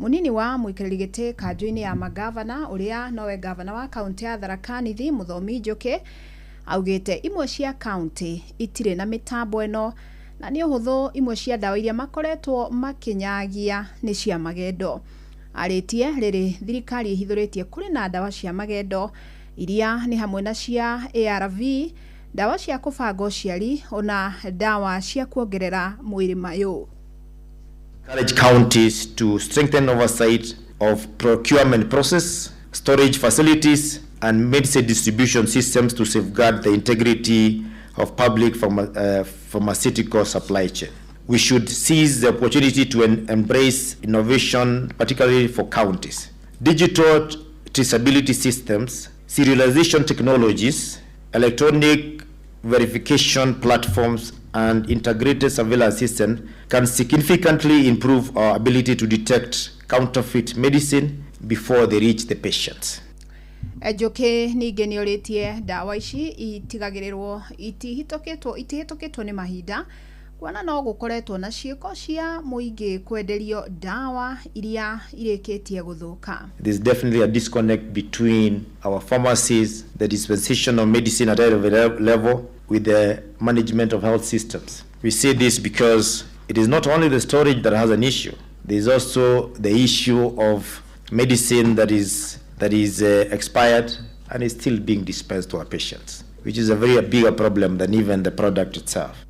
S7: Mũnini wa mũikarĩri gĩtĩ kanjũ-inĩ ya mangavana ũrĩa nowe ngavana wa kaunti ya Tharaka Nithi Mũthomi Njũkĩ augĩte imwe cia kaunti itirĩ na mĩtambo ĩno na nĩ ũhũthũ imwe cia ndawa iria makoretwo makĩnyagia nĩ cia magendo. Arĩtie rĩrĩ thirikari ĩhithũrĩtie kũrĩ na ndawa cia magendo iria nĩ hamwe na cia ARV, ndawa cia kũbanga ũciari ona ndawa cia kuongerera mwĩrĩ mayũ.
S15: Encourage counties to strengthen oversight of procurement process, storage facilities, and medicine distribution systems to safeguard the integrity of public pharmaceutical supply chain. We should seize the opportunity to embrace innovation, particularly for counties. Digital traceability systems, serialization technologies, electronic verification platforms, and integrated surveillance system can significantly improve our ability to detect counterfeit medicine before they reach the patients.
S7: Njũkĩ ningĩ nĩ orĩtie ndawa ici itigagĩrĩrwo itihĩtũkĩtwo nĩ mahinda kuona no gũkoretwo na ciĩko cia mũingĩ kwenderio ndawa iria irĩkĩtie gũthũka.
S15: There's definitely a disconnect between our pharmacies, the dispensation of medicine at every level, with the management of health systems. We see this because it is not only the storage that has an issue. There's also the issue of medicine that is expired and is still being dispensed to our patients, which is a very bigger problem than even the product itself.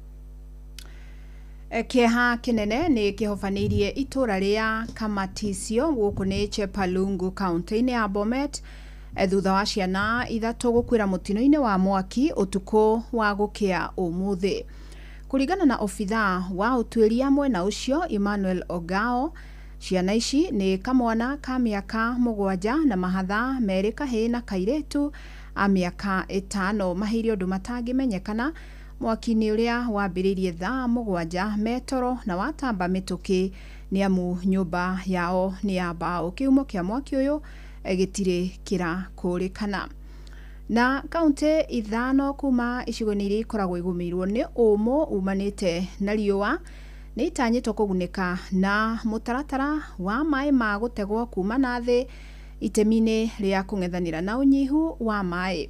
S7: Kĩeha kĩnene nĩ kĩhobanĩirie itũra rĩa Kamatisio gũkũ nĩ Chepalungu kaunti-inĩ ya Bomet thutha wa ciana ithatũ gũkuĩra mũtino-inĩ wa mwaki ũtukũ wa gũkĩa ũmũthĩ. Kũringana na obithaa wa ũtuĩria mwena ũcio Emmanuel Ogao, ciana ici nĩ kamwana ka mĩaka 7 na mahatha merĩ kahĩĩ na kairĩtu a mĩaka 5 mahĩire ũndũ matangĩmenyekana mwaki-inĩ ũrĩa wambĩrĩirie thaa 7 metoro na watamba mĩtũkĩ nĩ amu nyũmba yao nĩ ya mbaũ. Kĩhumo kĩa mwaki ũyũ gĩtirĩ kĩrakũrĩkana. Na kaunti 5 kuma icigo-inĩ iria ikoragwo igũmĩirwo nĩ ũmũ umanĩte na riũa nĩ itanyĩtwo kũgunĩka na mũtaratara wa maĩ ma gũtegwo kuma na thĩ itemi-inĩ rĩa kũng'ethanĩra na ũnyihu wa maĩ.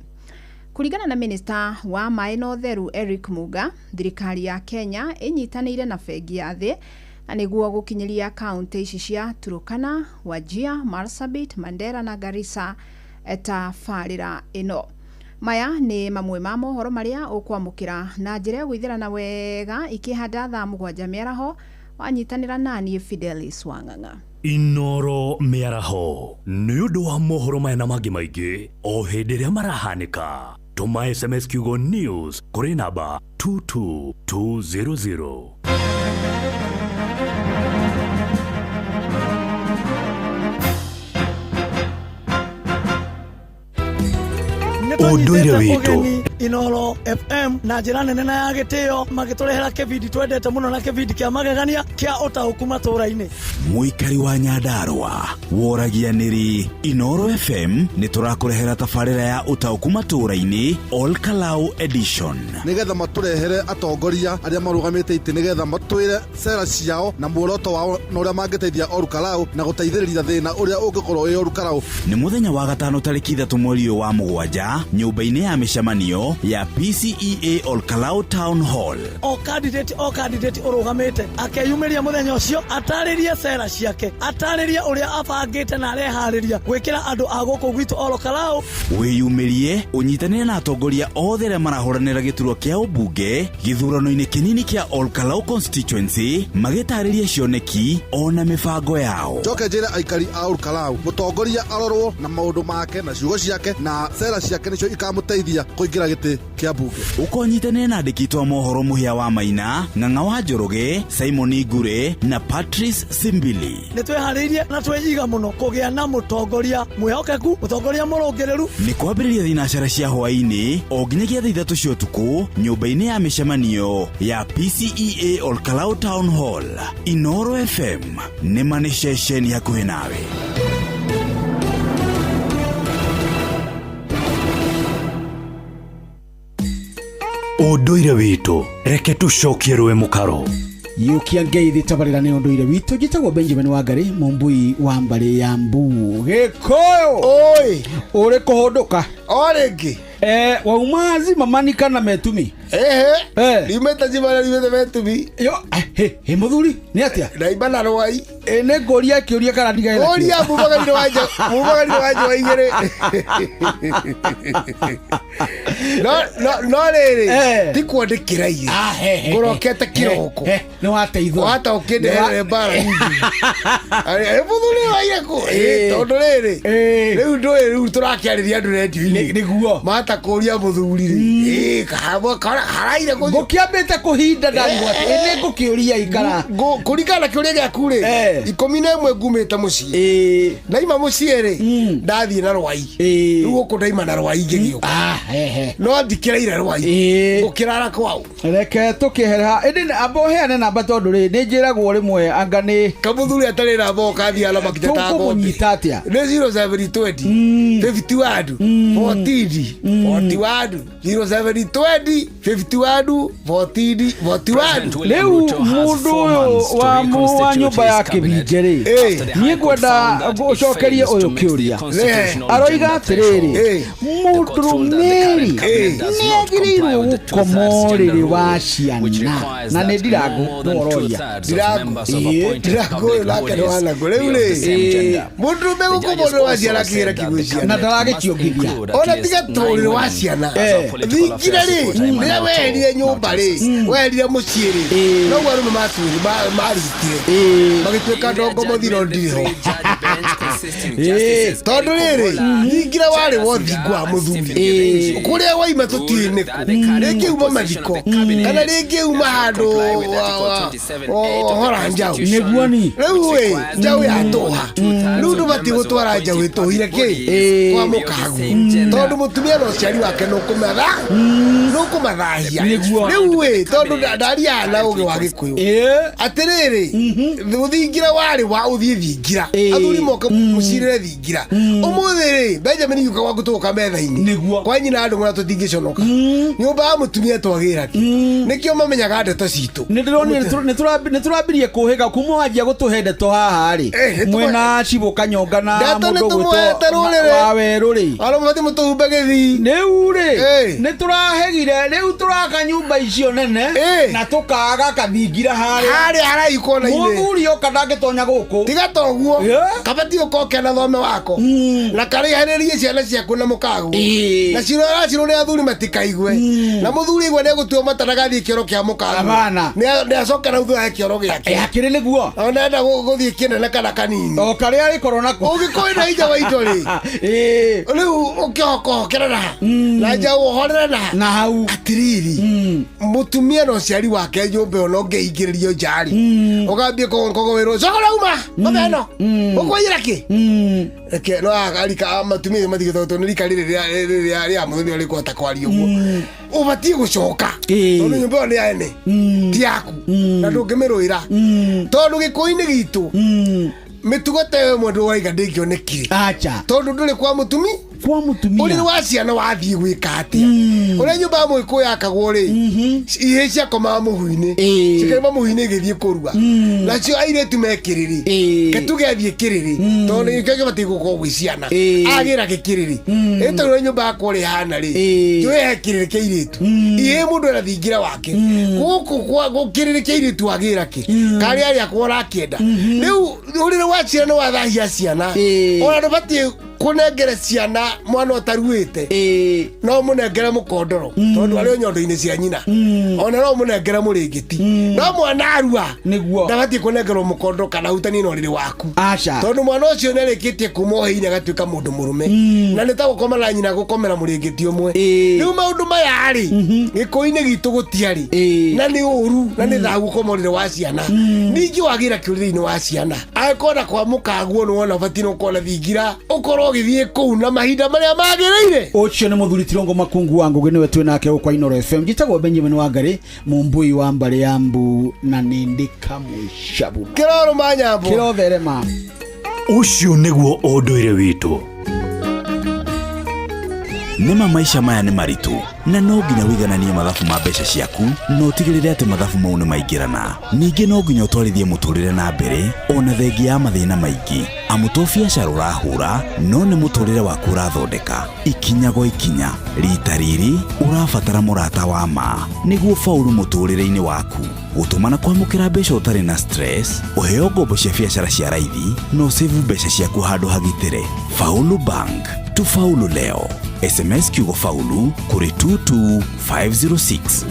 S7: Kũringana na minista wa maĩ na ũtheru Eric Muga, thirikari ya Kenya ĩnyitanĩire na bengi ya thĩ na nĩguo gũkinyĩria kaunti ici cia Turkana, Wajir, Marsabit, Mandera na Garissa tabarĩra ĩno. Maya nĩ mamwe ma mohoro marĩa ũkwamũkĩra na njĩra ĩgũithĩrana wega ikĩhanda thaa 7 mĩaraho wanyitanĩra naniĩ Fidelis Wang'ang'a.
S1: Inoro mĩaraho nĩ ũndũ wa mohoro maya na mangĩ maingĩ o hĩndĩ ĩrĩa marahanĩka. Tũma SMS kiugo news kũrĩ namba 22200. Ũndũire witũ.
S10: Inoro FM na njĩra nene na ya gĩtĩo magĩtũrehera kĩbindi twendete mũno na kĩbindi kĩa magegania kĩa ũtaũku matũũra-inĩ.
S6: Mũikari wa Nyandarũa woragia nĩrĩ Inoro FM nĩ tũrakũrehera tabarĩra ya ũtaũku matũũra-inĩ Ol Kalou Edition
S4: nĩgetha matũrehere atongoria arĩa marũgamĩte itĩ nĩgetha matwĩre sera ciao na muoroto wao na ũrĩa mangĩteithia Ol Kalou na gũteithĩrĩria thĩna ũrĩa ũngĩkorwo wĩ Ol Kalou.
S6: Nĩ mũthenya wa gatano tarĩki 3 mweri ũyũ wa 7 nyũmba-inĩ ya mĩcemanio ya PCEA Ol Kalou Town Hall.
S10: O candidate ũrũgamĩte akeyumĩria mũthenya ũcio atarĩrie sera ciake, atarĩrie ũrĩa abangĩte na areharĩria gwĩkĩra andũ a gũkũ gwitũ Ol Kalou.
S6: Wĩyumĩrie ũnyitanĩre na atongoria othe arĩa marahũranĩra gĩturwa kĩa ũmbunge gĩthurano-inĩ kĩnini kĩa Ol Kalou constituency magĩtarĩria cioneki ona mĩbango yao.
S4: Njoke njĩre aikari a Ol Kalou mũtongoria arorwo na maũndũ make na ciugo ciake na sera ciake nĩcio ikamũteithia kũingĩra gĩtĩ. gĩtĩ kĩa mbunge.
S6: Ũkonyitanĩre na andĩki twa mohoro Mũhĩa wa Maina, Ng'ang'a wa Njoroge, Simon Ngure na Patrice Simbili.
S21: Nĩ twĩharĩirie na twĩiga mũno kũgĩa na mũtongoria mwĩhokeku, mũtongoria mũrũngĩrĩru.
S6: Nĩ kwambĩrĩria thinacara cia hwaĩ-inĩ o nginyagia thaa 3 cia ũtukũ nyũmba-inĩ ya mĩcemanio ya PCEA Olkalou Town Hall. Inoro FM nĩ ma nĩ ceceni hakuhĩ nawe.
S1: Ũndũire witũ, reke tũcokie rũĩ mũkaro.
S13: Yũkia ngeithi tabarĩra nĩ ũndũire witũ. Njĩtagwo Benjamin Wangari, mũmbui wa mbarĩ ya Mbu Gĩkũyũ.
S22: Oi,
S13: ũrĩ kũhũndũka
S22: o rĩngĩ.
S13: Wauma Zimamani kana Metumi?
S22: Ehe, riumĩte Zimamani, riumĩte Metumi.
S13: Yo, he mũthuri nĩ atĩa?
S22: Ndaimba na rwai.
S13: Nĩ ngũria kĩũria kana ndigane nakĩo?
S22: Ũria mumagarinĩ wa nja, mumagarinĩ wa nja wa igĩrĩ. No no no rĩrĩ, ti kuo ndĩkĩraire. Ngũrokete kĩroko.
S13: Nĩ wateithũra.
S22: Wahota ũkĩndehere mbara nyingĩ. Mũthuri waire kũ? Tondũ rĩrĩ, rĩu ndũĩ rĩu tũrakĩarĩria andũ rendio-inĩ.
S13: Nĩguo.
S22: Mahota kũria mũthuri rĩ. Haraire kũ?
S13: Ngũkĩambĩte kũhinda ndarigwo atĩ nĩ ngũkĩũria ikara.
S22: Kũringana na kĩũria gĩaku rĩ, 11 ngumĩte mũciĩ. Ndaima mũciĩ rĩ, ndathiĩ na rwai. Rĩu gũkũ ndaima na rwai ngĩgĩũka. No ndikĩraire rwai. Ngũkĩrara kwao.
S13: Reke tũkĩehere ha ĩndĩ amba ũheane namba tondũ rĩ nĩ njĩragwo rĩmwe anga nĩ
S22: kamũthuri atarĩ namba ũkathiĩ na makita ta ng'ombe.
S13: Tũkũmũnyita atĩa?
S22: Nĩ 0720 51 14 41, 0720 51 14 41.
S13: Rĩu mũndũ ũyũ wa nyũmba ya kĩbinje rĩ, niĩ ngwenda ũcokerie ũyũ kĩũria. Aroiga atĩrĩrĩ, mũndũrũme-rĩ nĩ agĩrĩirwo gũkoma ũrĩrĩ wa ciana? Na nĩ Ndirangu nĩwe ũroria.
S22: Ndirangu ũyũ nake nĩ wanangũ. Rĩu rĩ, mũndũrũme gũkoma ũrĩrĩ wa ciana akĩgĩra kiugo ciana
S13: na ndaragĩciongithia.
S22: Ona tiga tũrĩrĩ wa ciana, thingira rĩ, rĩrĩa weherire nyũmba rĩ, weherire mũciĩ rĩ, noguo arũme marutire magĩtuĩka ndongo mũthiro ndirĩ ho. Tondũ rĩrĩ, thingira warĩ wa ũthingu wa mũthuri, kũrĩa waima tũtiũĩ nĩkũ, rĩngĩ uma mathiko kana rĩngĩ uma handũ hora njaũ.
S13: Nĩguo ni.
S22: Rĩu ĩ njaũ yatũha, rĩu ndũbatiĩ gũtwara njaũ ĩtũhire kĩ kwa mũkagu, tondũ mũtumia na ũciari wake nũkũmathahia. Rĩu ĩ tondũ ndariaga na ũgĩ wa Gĩkũyũ atĩrĩrĩ, ũthingira warĩ wa ũthiĩ thingira, athuri moka mũcirĩre thingira. Ũmũthĩ rĩ, Benjamin gĩũka gwaku tũgũka metha-inĩ kwa nyina andũ ng'ona tũtingĩconoka nyũmba ya mũtumia twagĩra kĩ, nĩkĩo mamenyaga ndeto citũ.
S13: Nĩ ndĩronire nĩ tũrambirie kũhĩga kuma wanjia gũtũhe ndeto haha rĩ, mwĩna Cibũ Kanyonga na
S22: Ndeto nĩ
S13: mũndũ
S22: tũmũhete rũrĩrĩ.
S13: wa werũ rĩ.
S22: Arĩa mũbatiĩ mũtũhumbe gĩthii.
S13: Rĩu rĩ, nĩ tũrahegire rĩu tũraka nyũmba icio nene na tũkaga kathingira harĩa
S22: harĩa haraihu kona-inĩ.
S13: Mũthuri oka ndangĩtonya gũkũ.
S22: Tiga toguo, kabatiĩ ũkoke na thome wako na karĩhanĩrie ciana ciaku na mũkaguo na ciro aracirwo nĩ athuri matikaigue, na mũthuri aigua nĩ egũtua mata ndagathiĩ kĩoro kĩa mũkaguo.
S13: Abana.
S22: Nĩ acoka na thutha kĩoro gĩake.
S13: Hakĩrĩ nĩguo.
S22: Ona enda gũthiĩ kĩnene kana kanini.
S13: O karĩa arĩkorwo nako.
S22: Ũngĩkorwo na hinya wa indo rĩ, rĩu ũkĩhokohokera na ha na njaũ ũhorere na ha
S13: na hau.
S22: Atĩrĩrĩ, mũtumia na ũciari wake nyũmba ĩyo no ngĩingĩrĩrio nja rĩ, ũgambie kũgwĩrwo coka ũrauma ng'ombe ĩno ũkũiyĩra kĩ. Reke no arika matumia matigĩtwo tondũ nĩ rika rĩrĩ rĩa mũthuri ũrĩa rĩkũhota kwaria ũguo, ũbatiĩ gũcoka tondũ nyũmba ĩyo nĩ ya ene ti yaku na ndũngĩmĩrũĩra, tondũ Gĩkũyũ-inĩ gitũ mĩtugo ta ĩyo ĩmwe ndũraiga ndĩngĩonekire.
S13: Acha.
S22: Tondũ ndũrĩ kwa mũtumi,
S13: kwa mũtumia
S22: ũrĩrĩ wa ciana wathiĩ gwĩka atĩa? Ũrĩa nyũmba ya mũgĩkũyũ yakagwo rĩ, ihĩĩ ciakomaga mũhu-inĩ, cikaima mũhu-inĩ igĩthiĩ kũrua, nacio airĩtu me kĩrĩrĩ, ketuge athiĩ kĩrĩrĩ tondũ nĩkĩo kĩbatiĩ gũkorwo gwĩ ciana, agĩra gĩkĩrĩrĩ ĩ tondũ ũrĩa nyũmba yakwa ũrĩa ĩhana rĩ, njũĩ he kĩrĩrĩ kĩa airĩtu, ihĩĩ mũndũ ena thingira wake gũkũ kwa kĩrĩrĩ kĩa airĩtu agĩra kĩ karĩa arĩa akwa ũrakĩenda. Rĩu ũrĩrĩ wa ciana nĩ wathahia ciana, ona ndũbatiĩ. Kũnengere ciana mwana ũtaruĩte no mũnengere mũkondoro tondũ arĩ o nyondo-inĩ cia nyina, ona no mũnengere mũrĩngĩti, no mwana arua
S13: nĩguo
S22: ndabatiĩ kũnengerwo mũkondoro kana hutanie na ũrĩrĩ waku.
S13: Aca.
S22: Tondũ mwana ũcio nĩarĩkĩtie kuma ũhĩinĩ agatuĩka mũndũ mũrũme, na nĩ ta gũkoma na nyina, gũkomera mũrĩngĩti ũmwe. Rĩu maũndũ maya rĩ, gĩkũyũ-inĩ gitũ gũtiarĩ, na nĩ ũru na nĩ thahu gũkoma ũrĩrĩ wa ciana. Ningĩ wagĩra kĩũrĩrĩ-inĩ wa ciana, angĩkorwo na kwa mũkaguo nĩ wona ũbatiĩ nĩ ũkorwo na thingira, ũkorwo ũgĩthiĩ kũu na mahinda marĩa magĩrĩire.
S13: Ũcio nĩ mũthuri Tirongo Makungu wa Ngũgĩ, nĩwe twĩ nake gũkwa Inoro FM. Njĩtagwo Benjamin Wangari, mũmbui wa mbarĩ ya mbu, na nĩ ndĩ kamũcabu.
S22: Kĩrorũma nyambo.
S13: Kĩrotherema.
S1: Ũcio nĩguo ũndũire witũ.
S6: Nĩma maica maya nĩ maritũ, na no nginya wĩigananie mathabu ma mbeca ciaku na ũtigĩrĩre atĩ mathabu mau nĩ maingĩrana. Ningĩ no nginya ũtwarithie mũtũrĩre na mbere ona thengia ya mathĩna maingĩ, amu to biacara ũrahũra, no nĩ mũtũrĩre waku ũrathondeka ikinya gwa ikinya. Rita rĩrĩ ũrabatara mũrata wa ma nĩguo faulu mũtũrĩre-inĩ waku, gũtũma na kwamũkĩra mbeca ũtarĩ na stress, ũheo ngombo cia biacara cia raithi, na ũsave mbeca ciaku handũ hagitĩre. Faulu Bank, tufaulu leo. SMS kiugo faulu kũrĩ 22506.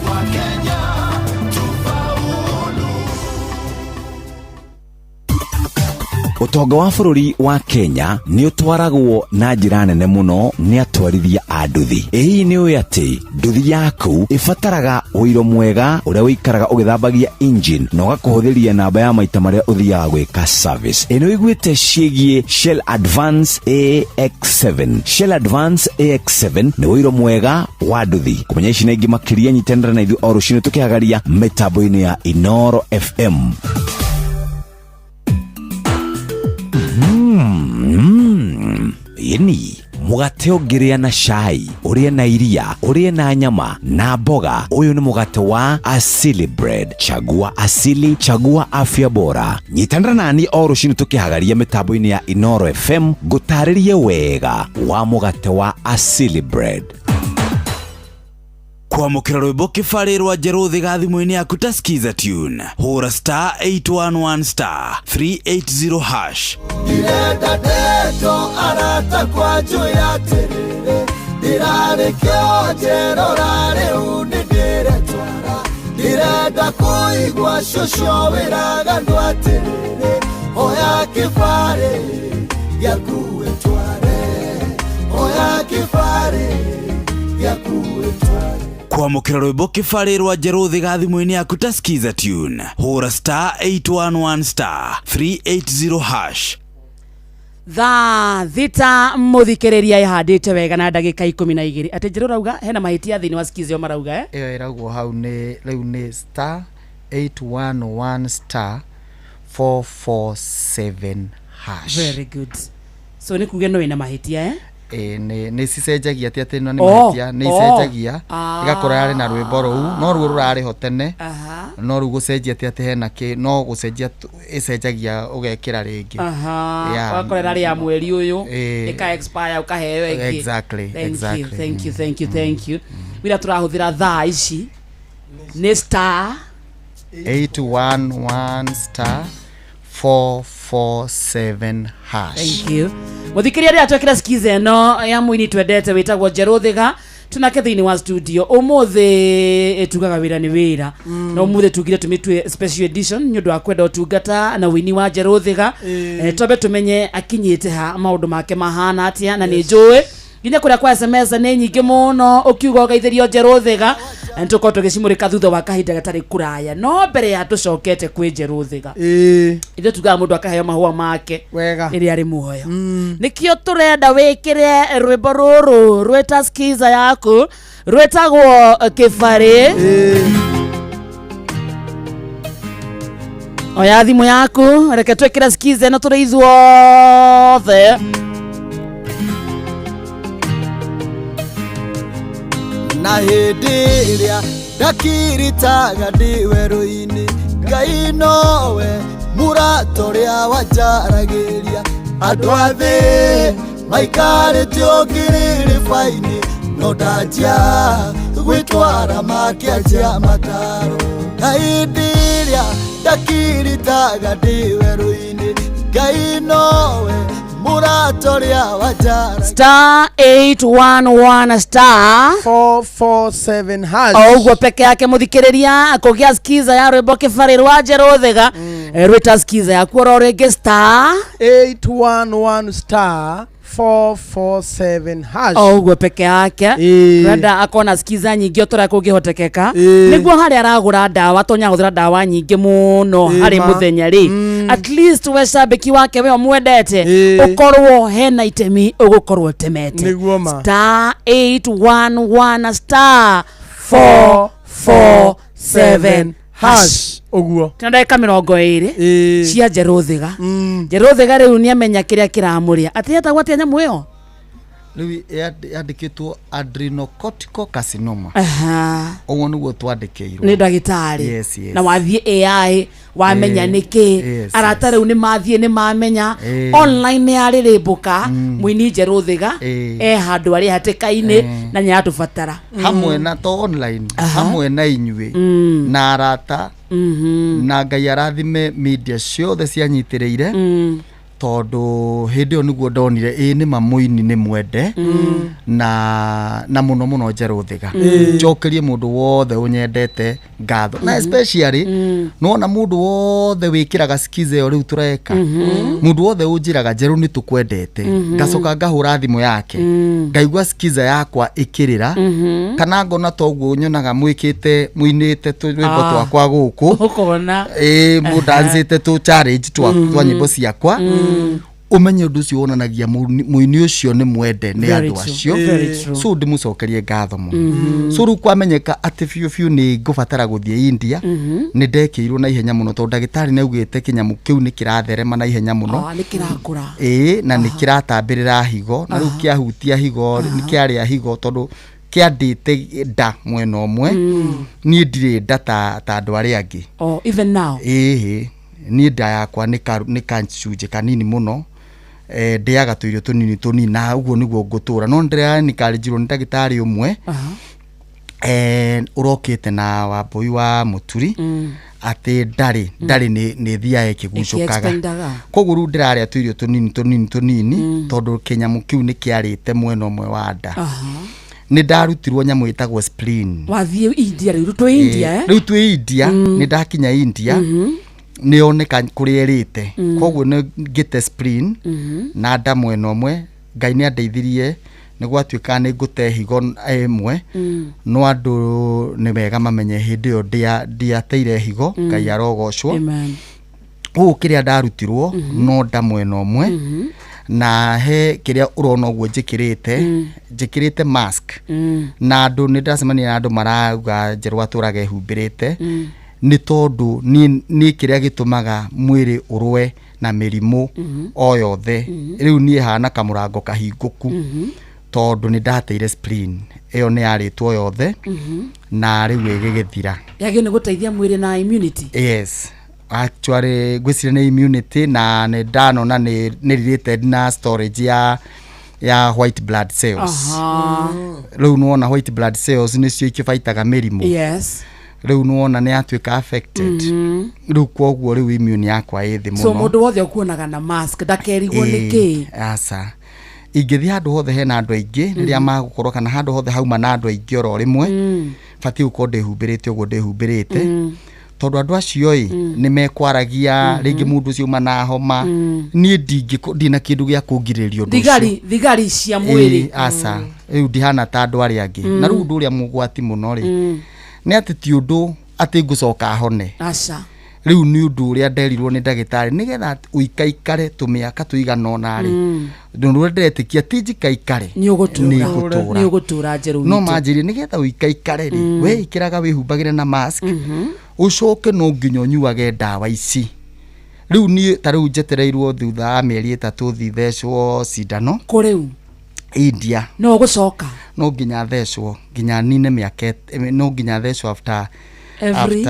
S3: Ũtonga wa bũrũri wa Kenya nĩ ũtwaragwo na njĩra nene mũno nĩ atwarithia a nduthi. Ĩ hihi nĩ ũĩ atĩ nduthi yaku ĩbataraga ũiro mwega ũrĩa ũikaraga ũgĩthambagia engine na ũgakũhũthĩria namba ya maita marĩa ũthiaga gwĩka service? Ĩ nĩ ũiguĩte ciĩgiĩ Shell Advance AX7? Shell Advance AX7 nĩ ũiro mwega wa nduthi. Kũmenya ici na ingĩ makĩria, nyitanĩra na ithuĩ o rũcinĩ tũkĩhagaria mĩtambo-inĩ ya Inoro FM. Ĩni mũgate ũngĩrĩa na cai, ũrĩe na iria, ũrĩe na nyama na mboga, ũyũ nĩ mũgate wa Asili Bread. Chagua Asili, chagua afya bora. Nyitanĩra nani o rũcinĩ tũkĩhagaria mĩtambo-inĩ ya Inoro FM ngũtarĩrie wega wa mũgate wa Asili Bread.
S6: Kwamũkĩra rwĩmbo kĩbarĩ rwa njerũ thĩga thimũ-inĩ yaku ta Skiza tune, hũra star 811 star 380 hash.
S2: Ndirenda ndeto arata kwa njũĩ atĩrĩrĩ, ndirarĩ kĩonjerora rĩu nĩ ndĩretwara, ndirenda kũigua cũcũ wĩraga andũ atĩrĩrĩ, oya kĩbarĩ gĩaku wĩtware, oya kĩbarĩ gĩaku wĩtware.
S6: Kwamũkĩra rwĩmbo kĩbarĩ rwa njerũ thĩga thimũ-inĩ yaku ta Skiza tune, hũra star 811 star 380 hash.
S8: Thaa 6 mũthikĩrĩria ĩhandĩte wega na ndagĩka 12. Atĩ njĩra ũrauga hena mahĩtia thĩinĩ wa skiza ĩyo marauga, eh?
S14: Ĩyo ĩragwo hau nĩ rĩu nĩ star 811 star 447 hash.
S8: Very good. So nĩ kuga ĩno ĩna mahĩtia, eh?
S14: Ĩĩ, nĩ cicenjagia, ti atĩ ĩno nĩ
S8: Oh,
S14: mahĩtia, nĩ
S8: oh.
S14: icenjagia.
S8: Ah.
S14: Ĩgakorwo yarĩ na rwĩmbo rũu, no ruo rũrarĩ ho tene. No rĩu gũcenjia ti atĩ hena kĩ, no gũcenjia ĩcenjagia ũgekĩra rĩngĩ. Yeah.
S8: Ũgakora ĩrarĩ ya mweri ũyũ,
S14: Ĩĩ.
S8: ĩka expire, ũkaheo ĩngĩ.
S14: Exactly,
S8: Thank you, thank you, thank you, thank you. Wĩra tũrahũthĩra thaa ici nĩ star
S14: 811 star 447 hash.
S8: Thank you. Mũthikĩria, rĩrĩa twekĩra skiza ĩno ya mũini twendete wĩtagwo Njerũthĩga, tunake thĩinĩ wa studio ũmũthĩ. Tugaga wĩra nĩ wĩra, na ũmũthĩ tugire tũmĩtue special edition nĩ ũndũ wa kwenda ũtungata na ũini wa Njerũthĩga. Twambe tũmenye akinyĩte ha, maũndũ make mahana atĩa, na nĩ njũĩ nginya kũrĩa kwa SMS nĩ nyingĩ mũno ũkiuga ũgeithĩrio Njerũthĩga. Nĩ tũkorwo tũgĩcimũrĩka thutha wa kahinda gatarĩ kũraya, no mbere ya tũcokete kwĩ Njerũthĩga, ithuĩ tugaga mũndũ akaheo mahũa make
S10: wega
S8: rĩrĩa arĩ muoyo. Nĩkĩo tũrenda wĩkĩre rwĩmbo rũrũ rwĩta skiza yaku rwĩtagwo kĩbarĩ. Oya thimũ yaku, reke twĩkĩre skiza ĩno tũrĩ ithuothe.
S2: Na hĩndĩ ĩrĩa ndakiritaga ndĩ werũ-inĩ, Ngai nowe mũrata ũrĩa wanjaragĩria. Andũ a thĩ maikarĩte ũngirĩrĩba-inĩ, no ndanjia gwĩtwara makĩanjia mataro. Na hĩndĩ ĩrĩa ndakiritaga ndĩ werũ-inĩ, Ngai nowe Mũrata ũrĩa wanjara
S8: Star 811 star
S10: 447 hash.
S8: O ũguo peke yake mũthikĩrĩria kũgĩa skiza ya rwĩmbo kĩbarĩ rwa njerũthĩga rwĩta skiza yaku oro rĩngĩ star
S10: 811 star 447 hash.
S8: O ũguo peke yake.
S10: Ĩĩ.
S8: Renda akona skiza nyingĩ o torĩa kũngĩhotekeka
S10: Ĩĩ.
S8: nĩguo harĩa aragũra ndawa tonya hũthĩra ndawa nyingĩ mũno
S10: Ĩĩ,
S8: harĩ
S10: ma.
S8: mũthenya rĩ, at least we cambĩki wake we ũmwendete
S10: Ĩĩ.
S8: ũkorwo hena itemi ũgũkorwo ũtemete.
S10: Nĩguo ma.
S8: Star 811 star 447 hash.
S10: Ũguo.
S8: Tena ndagĩka 20 cia njerũthĩga. Njerũthĩga rĩu nĩamenya kĩrĩa kĩramũrĩa, atĩ etagwo atĩa nyamũ ĩyo?
S14: Rĩu yandĩkĩtwo adrenocortical carcinoma.
S8: Aha.
S14: Ũguo nĩguo twandĩkĩirwo
S8: Nĩ ndagĩtarĩ.
S14: Yes, yes.
S8: Na wathiĩ AI wamenya
S14: Eh,
S8: nĩkĩ.
S14: yes,
S8: Arata rĩu nĩ mathiĩ nĩ mamenya.
S14: Eh.
S8: Online nĩ yarĩrĩmbũka mũini njerũthĩga
S14: Eh.
S8: e handũ arĩ hatĩka-inĩ
S14: Eh.
S8: na nĩ aratũbatara.
S14: Hamwe na to online, hamwe na inyuĩ na arata, na Ngai arathime media ciothe cianyitĩrĩire, tondũ hĩndĩ ĩyo nĩguo ndonire ĩĩ nĩ ma mũini nĩ mwende na mũno mũno njerũthĩga. Njokerie mũndũ wothe ũnyendete ngatho, na especially nĩwona mũndũ wothe wĩkĩraga skiza ĩyo rĩu tũreka, mũndũ wothe ũnjĩraga njerũ nĩ tũkwendete, ngacoka ngahũra thimũ yake ngaigua skiza yakwa ĩkĩrĩra, kana ngona toguo nyonaga mwĩkĩte mũinĩte rwĩmbo
S8: Ah.
S14: twakwa gũkũ.
S8: Ũkona.
S14: Ĩĩ, mũndancĩte tũ challenge twa nyĩmbo ciakwa, ũmenye ũndũ ũcio wonanagia mũini ũcio nĩ mwende nĩ
S8: Very
S14: andũ
S8: true,
S14: acio.
S8: very true.
S14: So ndĩmũcokerie ngatho mũno. So rĩu kwamenyeka atĩ biũ biũ nĩ ngũbatara gũthiĩ India, nĩ ndekĩirwo na ihenya mũno tondũ ndagĩtarĩ nĩ augĩte kĩnyamũ kĩu nĩ kĩratherema na ihenya mũno.
S8: Ah, nĩ kĩrakũra.
S14: Ĩĩ, na nĩ kĩratambĩrĩra higo, na rĩu kĩahutia higo, nĩ kĩarĩa higo tondũ kĩandĩte nda mwena ũmwe. Niĩ ndirĩ nda ta andũ arĩa angĩ.
S8: Oh, even now?
S14: Ĩhĩ, niĩ nda yakwa nĩ kacunjĩ kanini mũno. Ndĩaga tũirio tũnini tũnini na ũguo nĩguo ngũtũra, no nĩndĩranikarinjirwo nĩ ndagĩtarĩ ũmwe ũrokĩte na wambũi wa mũturi atĩ ndarĩ nĩ thiaga ĩkĩgucũkaga.
S8: Ĩkĩ-expendaga.
S14: Koguo rĩu ndĩrarĩa tũirio tũnini tũnini tũnini tondũ kĩnyamũ kĩu nĩ kĩarĩte mwena ũmwe wa nda. Nĩ ndarutirwo nyamũ ĩtagwo spleen.
S8: Wathiĩ India rĩu twĩ India, eh?
S14: Rĩu twĩ India. Nĩ ndakinya India, nĩ yoneka kũrĩa ĩrĩte. Koguo nĩ ngĩte spleen na nda mwena ũmwe. Ngai nĩ andeithirie nĩ gwatuĩka nĩ ngũte higo ĩmwe, no andũ nĩ wega mamenye hĩndĩ ĩyo ndiateire higo. Ngai arogocwo.
S8: Amen.
S14: Ũũ kĩrĩa ndarutirwo no nda mwena ũmwe, na he kĩrĩa ũrona ũguo njĩkĩrĩte njĩkĩrĩte mask, na andũ nĩ ndacemania na andũ marauga njerũ atũraga ehumbĩrĩte, nĩ tondũ niĩ kĩrĩa gĩtũmaga mwĩrĩ ũrũe na mĩrimũ o yothe, rĩu niĩ hana kamũrango kahingũku tondũ nĩ ndateire spleen ĩyo nĩ yarĩtwo yothe na rĩu ĩgĩgĩthira.
S8: Yagĩrĩirwo nĩ gũteithia mwĩrĩ na immunity.
S14: Yes, actually ngwĩciria nĩ immunity, na nĩ ndanona nĩ related na storage ya white blood cells. Rĩu nĩwona white blood cells nĩcio ikĩbaitaga mĩrimũ.
S8: Yes.
S14: Rĩu nĩwona nĩ yatuĩka affected. Rĩu koguo rĩu immune yakwa ĩ thĩ mũno.
S8: So mũndũ wothe ũkuonaga na mask ndakerigwo nĩ kĩ.
S14: Aca, ingĩthiĩ handũ hothe hena andũ aingĩ rĩrĩa magũkorwo kana handũ hothe hauma na andũ aingĩ oro rĩmwe, batiĩ gũkorwo ndĩhumbĩrĩte ũguo ndĩhumbĩrĩte, tondũ andũ acio ĩ nĩ mekwaragia rĩngĩ mũndũ ũcio uma na homa, niĩ ndina kĩndũ gĩa kũngirĩrĩria ũndũ ũcio.
S8: Thigari cia mwĩrĩ.
S14: Ĩĩ, aca, rĩu ndihana ta andũ arĩa angĩ. Na rĩu ũndũ ũrĩa mũgwati mũno rĩ, nĩ atĩ ti ũndũ atĩ ngũcoka hone.
S8: Aca.
S14: Rĩu nĩ ũndũ ũrĩa nderirwo nĩ ndagĩtarĩ nĩgetha ũikaikare tũmĩaka tũigana ũna rĩ, ũndũ ũrĩa ndĩretĩkia ti njikaikare.
S8: Nĩ ũgũtũra.
S14: Nĩ ngũtũra.
S8: Nĩ ũgũtũra njerũ
S14: No
S8: witũ.
S14: manjĩrire nĩgetha ũikaikare rĩ, we ĩkĩraga wĩhumbagĩre na mask, ũcoke no nginya ũnyuage ndawa ici. Rĩu niĩ ta rĩu njetereirwo thutha wa mĩeri 3 thiĩ thecwo cindano.
S8: Kũ rĩu?
S14: India.
S8: No ũgũcoka?
S14: No nginya thecwo nginya nine mĩaka no nginya thecwo after
S8: Every?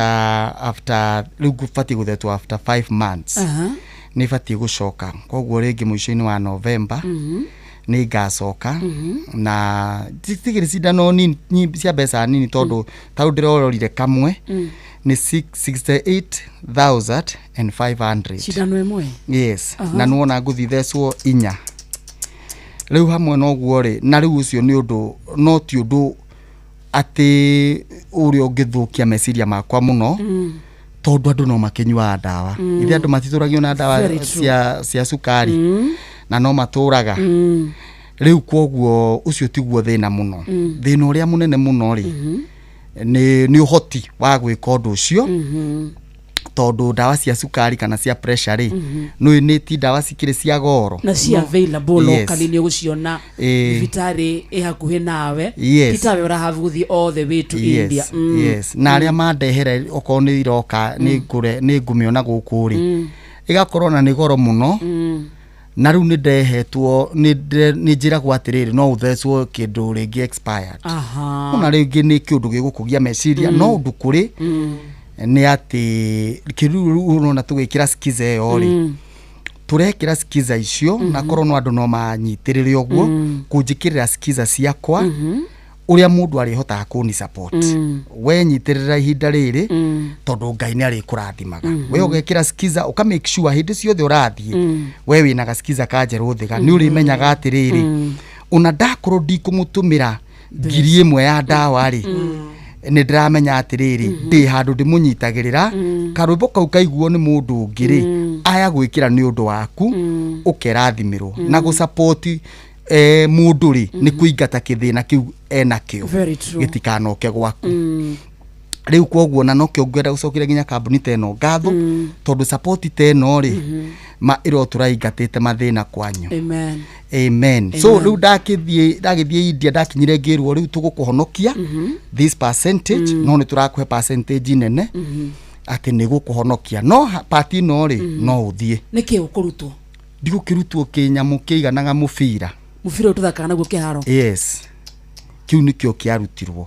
S14: after rĩu batiĩ gũthecwo after 5 months. Nĩ batiĩ gũcoka, koguo rĩngĩ mũico-inĩ wa November. Nĩ ngacoka na tigĩrĩ cindano nini cia mbeca nini, tondũ tarĩu ndĩrororire kamwe nĩ 68,500.
S8: Cindano ĩmwe?
S14: Yes. Na nĩwona ngũthiĩ thecwo 4 rĩu hamwe na ũguo rĩ, na rĩu ũcio nĩ ũndũ, no ti ũndũ atĩ ũrĩa ũngĩthũkia meciria makwa mũno, tondũ andũ no makĩnyuaga ndawa. Ithe andũ matitũragio na ndawa
S8: Very true.
S14: cia cukari na no matũraga. Rĩu kwoguo ũcio tiguo thĩna mũno. Thĩna ũrĩa mũnene mũno rĩ, nĩ ũhoti wa gwĩka ũndũ ũcio, tondũ ndawa cia cukari kana cia pressure rĩ, nĩ ti ndawa cikĩrĩ cia goro.
S8: Na ci available locally, nĩ ũgũciona thibitarĩ ĩ hakuhĩ nawe. Ti tawe ũrahabu gũthiĩ all the way to India.
S14: Yes, na arĩa mandehere okorwo nĩ iroka nĩ ngũre nĩ ngũmĩona gũkũ rĩ, ĩgakorwo na nĩ goro mũno. Na rĩu nĩ ndehetwo, nĩ njĩragwo atĩrĩrĩ, no ũthecwo kĩndũ rĩngĩ expired. Ona rĩngĩ nĩ kĩũndũ gĩgũkũgia meciria. No ũndũ kũrĩ nĩ atĩ kĩrĩu rĩu ũrona tũgĩkĩra skiza ĩyo rĩ, tũrekĩra skiza icio na korwo no andũ no manyitĩrĩre ũguo kũnjĩkĩrĩra skiza ciakwa, ũrĩa mũndũ arĩhotaga kũni support. We nyitĩrĩra ihinda rĩrĩ, tondũ Ngai nĩ arĩkũrathimaga. We ũgekĩra skiza, ũka make sure hĩndĩ ciothe ũrathiĩ we wĩna gaskiza ka njerũ thĩga, nĩ ũrĩmenyaga atĩrĩrĩ, ona ndakorwo ndikũmũtũmĩra 1,000 ya ndawa rĩ, nĩ ndĩramenya atĩrĩrĩ, ndĩ handũ ndĩmũnyitagĩrĩra. Karwĩmbo kau kaiguo nĩ mũndũ ũngĩ rĩ, aya gwĩkĩra nĩ ũndũ waku, ũkerathimĩrwo na gũsupport mũndũ rĩ, nĩ kũingata kĩthĩna kĩu enakĩo
S8: Very true.
S14: gĩtikanoke gwaku. Rĩu kwoguo na nokĩo ngwenda gũcokeria nginya kambuni ta ĩno ngatho, tondũ support ta ĩno rĩ, ma ĩrotũra ingatĩte mathĩna kwanyu.
S8: Amen.
S14: Amen. So
S8: Amen.
S14: rĩu ndagĩthiĩ India, ndakinyire ngĩrwo rĩu tũgũkũhonokia this percentage, no nĩ tũrakũhe percentage nene atĩ nĩ gũkũhonokia, no part ĩno rĩ, no ũthiĩ.
S8: Nĩ kĩ ũkũrutwo?
S14: Ndigũkĩrutwo kĩnyamũ kĩiganaga mũbira.
S8: Mũbira ũyũ tũthakaga naguo kĩharo?
S14: Yes, kĩu nĩkĩo kĩarutirwo.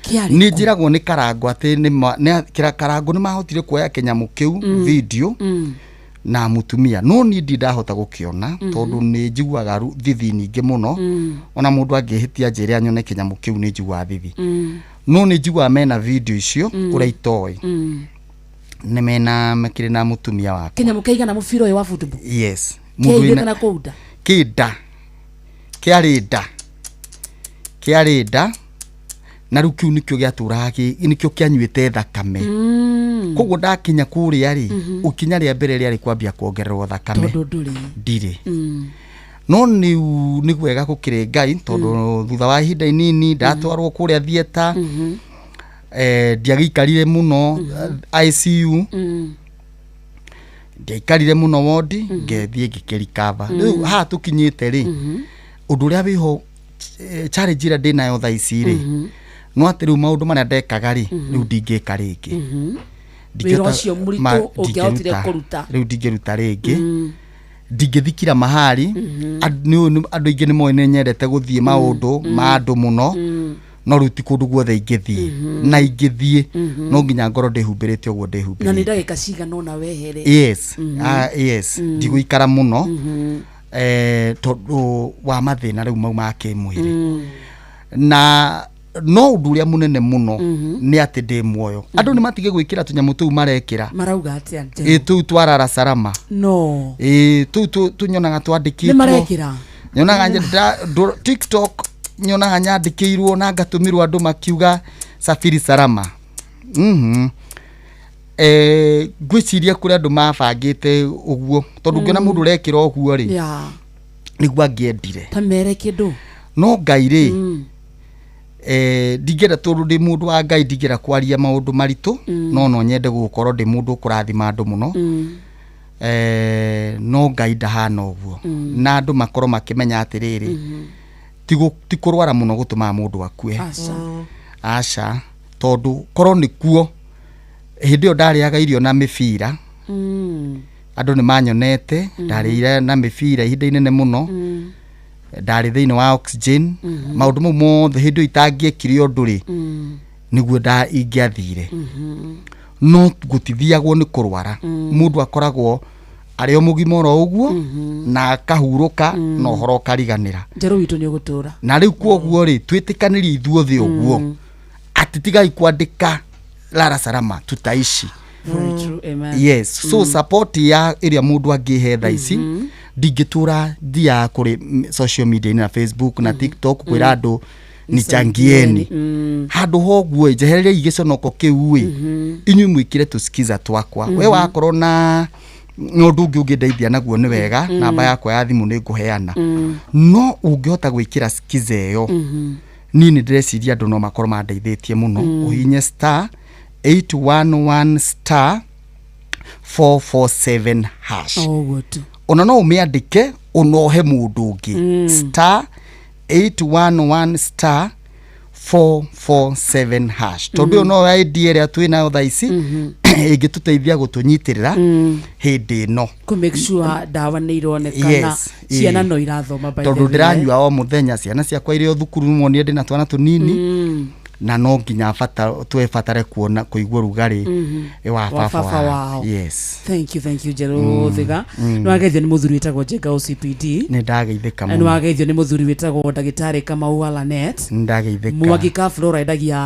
S8: Kĩarĩ
S14: Nĩ njĩragwo nĩ Karango atĩ Karango nĩ mahotire kuoya kĩnyamũ kĩu video na mũtumia, no niĩ ndi ndahota gũkĩona, tondũ nĩ njiguaga thithi nyingĩ mũno. Ona mũndũ angĩhĩtia njĩre anyone kĩnyamũ kĩu, nĩ njiguaga thithi. No nĩ njiguaga mena video icio, ũrĩa itoĩ nĩ mena makĩrĩ na mũtumia wakwa.
S8: Kĩnyamũ kĩigana mũbira ũyũ wa football?
S14: Yes. Mũndũ
S8: kĩaigĩte
S14: wĩna
S8: na kũu nda?
S14: Kĩnda kĩarĩ nda, kĩarĩ nda, na rĩu kĩu nĩkĩo gĩatũraga nĩkĩo kĩanyuĩte thakame. Koguo ndakinya kũrĩa rĩ, ikinya rĩa mbere rĩarĩ kwambia kuongererwo thakame.
S8: Tondũ ndũrĩ.
S14: Ndirĩ. No nĩ nĩ wega gũkĩrĩ Ngai, tondũ thutha wa ihinda inini ndatwarwo kũrĩa theatre, ndiagĩikarire mũno ICU, ndiaikarire mũno wondi, ngĩthiĩ ngĩkĩrikava. Rĩu haha tũkinyĩte rĩ, ũndũ ũrĩa wĩho, challenge ĩrĩa ndĩnayo thaa ici rĩ, no atĩ rĩu maũndũ marĩa ndekaga rĩ, rĩu ndingĩka rĩngĩ.
S8: Wĩra ũcio mũritũ ũngĩahotire kũruta.
S14: Rĩu ndingĩruta rĩngĩ. Ndingĩthikira mahari. Andũ aingĩ nĩ moĩ nĩ nyendete gũthiĩ maũndũ ma andũ mũno, no rĩu ti kũndũ guothe ingĩthiĩ, na ingĩthiĩ no nginya ngorwo ndĩhumbĩrĩte ũguo
S8: Na nĩ
S14: ndĩhumbĩrĩte.
S8: ndagĩka cigana ũna wehere?
S14: Yes. Ah, yes, ndigũikara mũno, tondũ wa mathĩna rĩu mau ma kĩmwĩrĩ. Na no ũndũ ũrĩa mũnene mũno nĩ atĩ ndĩ muoyo. Andũ nĩ matige gwĩkĩra tũnyamũ tũu marekĩra.
S8: Marauga atĩa?
S14: Ĩ tũu twarara salama.
S8: No.
S14: Ĩ tũu tũnyonaga twandĩkĩtwo.
S8: Nĩ marekĩra?
S14: Nyonaga TikTok, nyonaga nyandĩkĩirwo na ngatũmĩrwo andũ makiuga safiri salama. Ngwĩciria kũrĩ andũ mabangĩte ũguo, tondũ ngĩona mũndũ ũrekĩra ũguo rĩ, nĩguo angĩendire
S8: ta mere kĩndũ.
S14: No Ngai rĩ, ndingĩenda, tondũ ndĩ mũndũ wa Ngai, ndingĩenda kwaria maũndũ maritũ. No nyende gũkorwo ndĩ mũndũ ũkũrathima andũ mũno. No Ngai ndahana ũguo. Na andũ makorwo makĩmenya atĩrĩrĩ, ti kũrwara mũno gũtũmaga mũndũ akue.
S8: Aca.
S14: Aca, tondũ korwo nĩ kuo hĩndĩ ĩyo ndarĩaga irio na mĩbira, andũ nĩ manyonete ndarĩire na mĩbira ihinda inene mũno, ndarĩ thĩinĩ wa oxygen, maũndũ mau mothe hĩndĩ ĩyo itangĩekire ũndũ rĩ, nĩguo nda ingĩathire. No gũtithiagwo nĩ kũrwara. Mũndũ akoragwo Arĩ o mũgima oro ũguo na akahurũka na ũhoro ũkariganĩra.
S8: Njerũ witũ nĩ ũgũtũra.
S14: Na rĩu kwoguo rĩ, twĩtĩkanĩrie ithuothe ũguo atĩ tigai kwandĩka lala salama, tutaishi.
S8: Very true, amen.
S14: Yes, so support ya ĩrĩa mũndũ angĩhe thaa ici, ndingĩtũra thiaga kũrĩ social media na Facebook na TikTok kwĩra andũ nichangieni. Handũ ha ũguo ĩ, njehereriai gĩconoko kĩu ĩ, inyuĩ mwĩkĩre tũsikiza twakwa. We wakorwo na ũndũ ũngĩ ũngĩndeithia naguo nĩ wega. Namba yakwa ya thimũ nĩ ngũheana, no ũngĩhota gwĩkĩra skiza ĩyo, niĩ nĩ ndĩreciria andũ no makorwo mandeithĩtie mũno. Ũhinye star 811 star 447 hash.
S8: O ũguo tu.
S14: Ona no ũmĩandĩke ũnohe mũndũ ũngĩ. Star 811 star 447 hash, tondũ ĩyo no ID ĩrĩa twĩ nayo thaa ici ĩngĩtũteithia gũtũnyitĩrĩra hĩndĩ ĩno.
S8: Kũ make sure ndawa nĩ ironekana.
S14: Yes,
S8: Ciana
S14: ĩĩ.
S8: no irathoma, by the
S14: Tondũ
S8: way.
S14: ndĩranyua o mũthenya, ciana ciakwa irĩ o thukuru, monie ndĩna twana tũnini na no nginya bata twebatare kuona kũigua rugarĩ wa
S8: wa
S14: baba
S8: baba
S14: wao.
S8: Wao.
S14: Yes.
S8: Thank you, thank you, Njerũ Thiga. Nĩ wageithio nĩ mũthuri wĩtagwo Njenga OCPD.
S14: Nĩ ndageithĩka
S8: Na nĩ
S14: mũno.
S8: wageithio nĩ mũthuri wĩtagwo ndagĩtarĩ Kamau wa Lanet.
S14: Nĩ ndageithĩka.
S8: Mwangi ka Flora endagia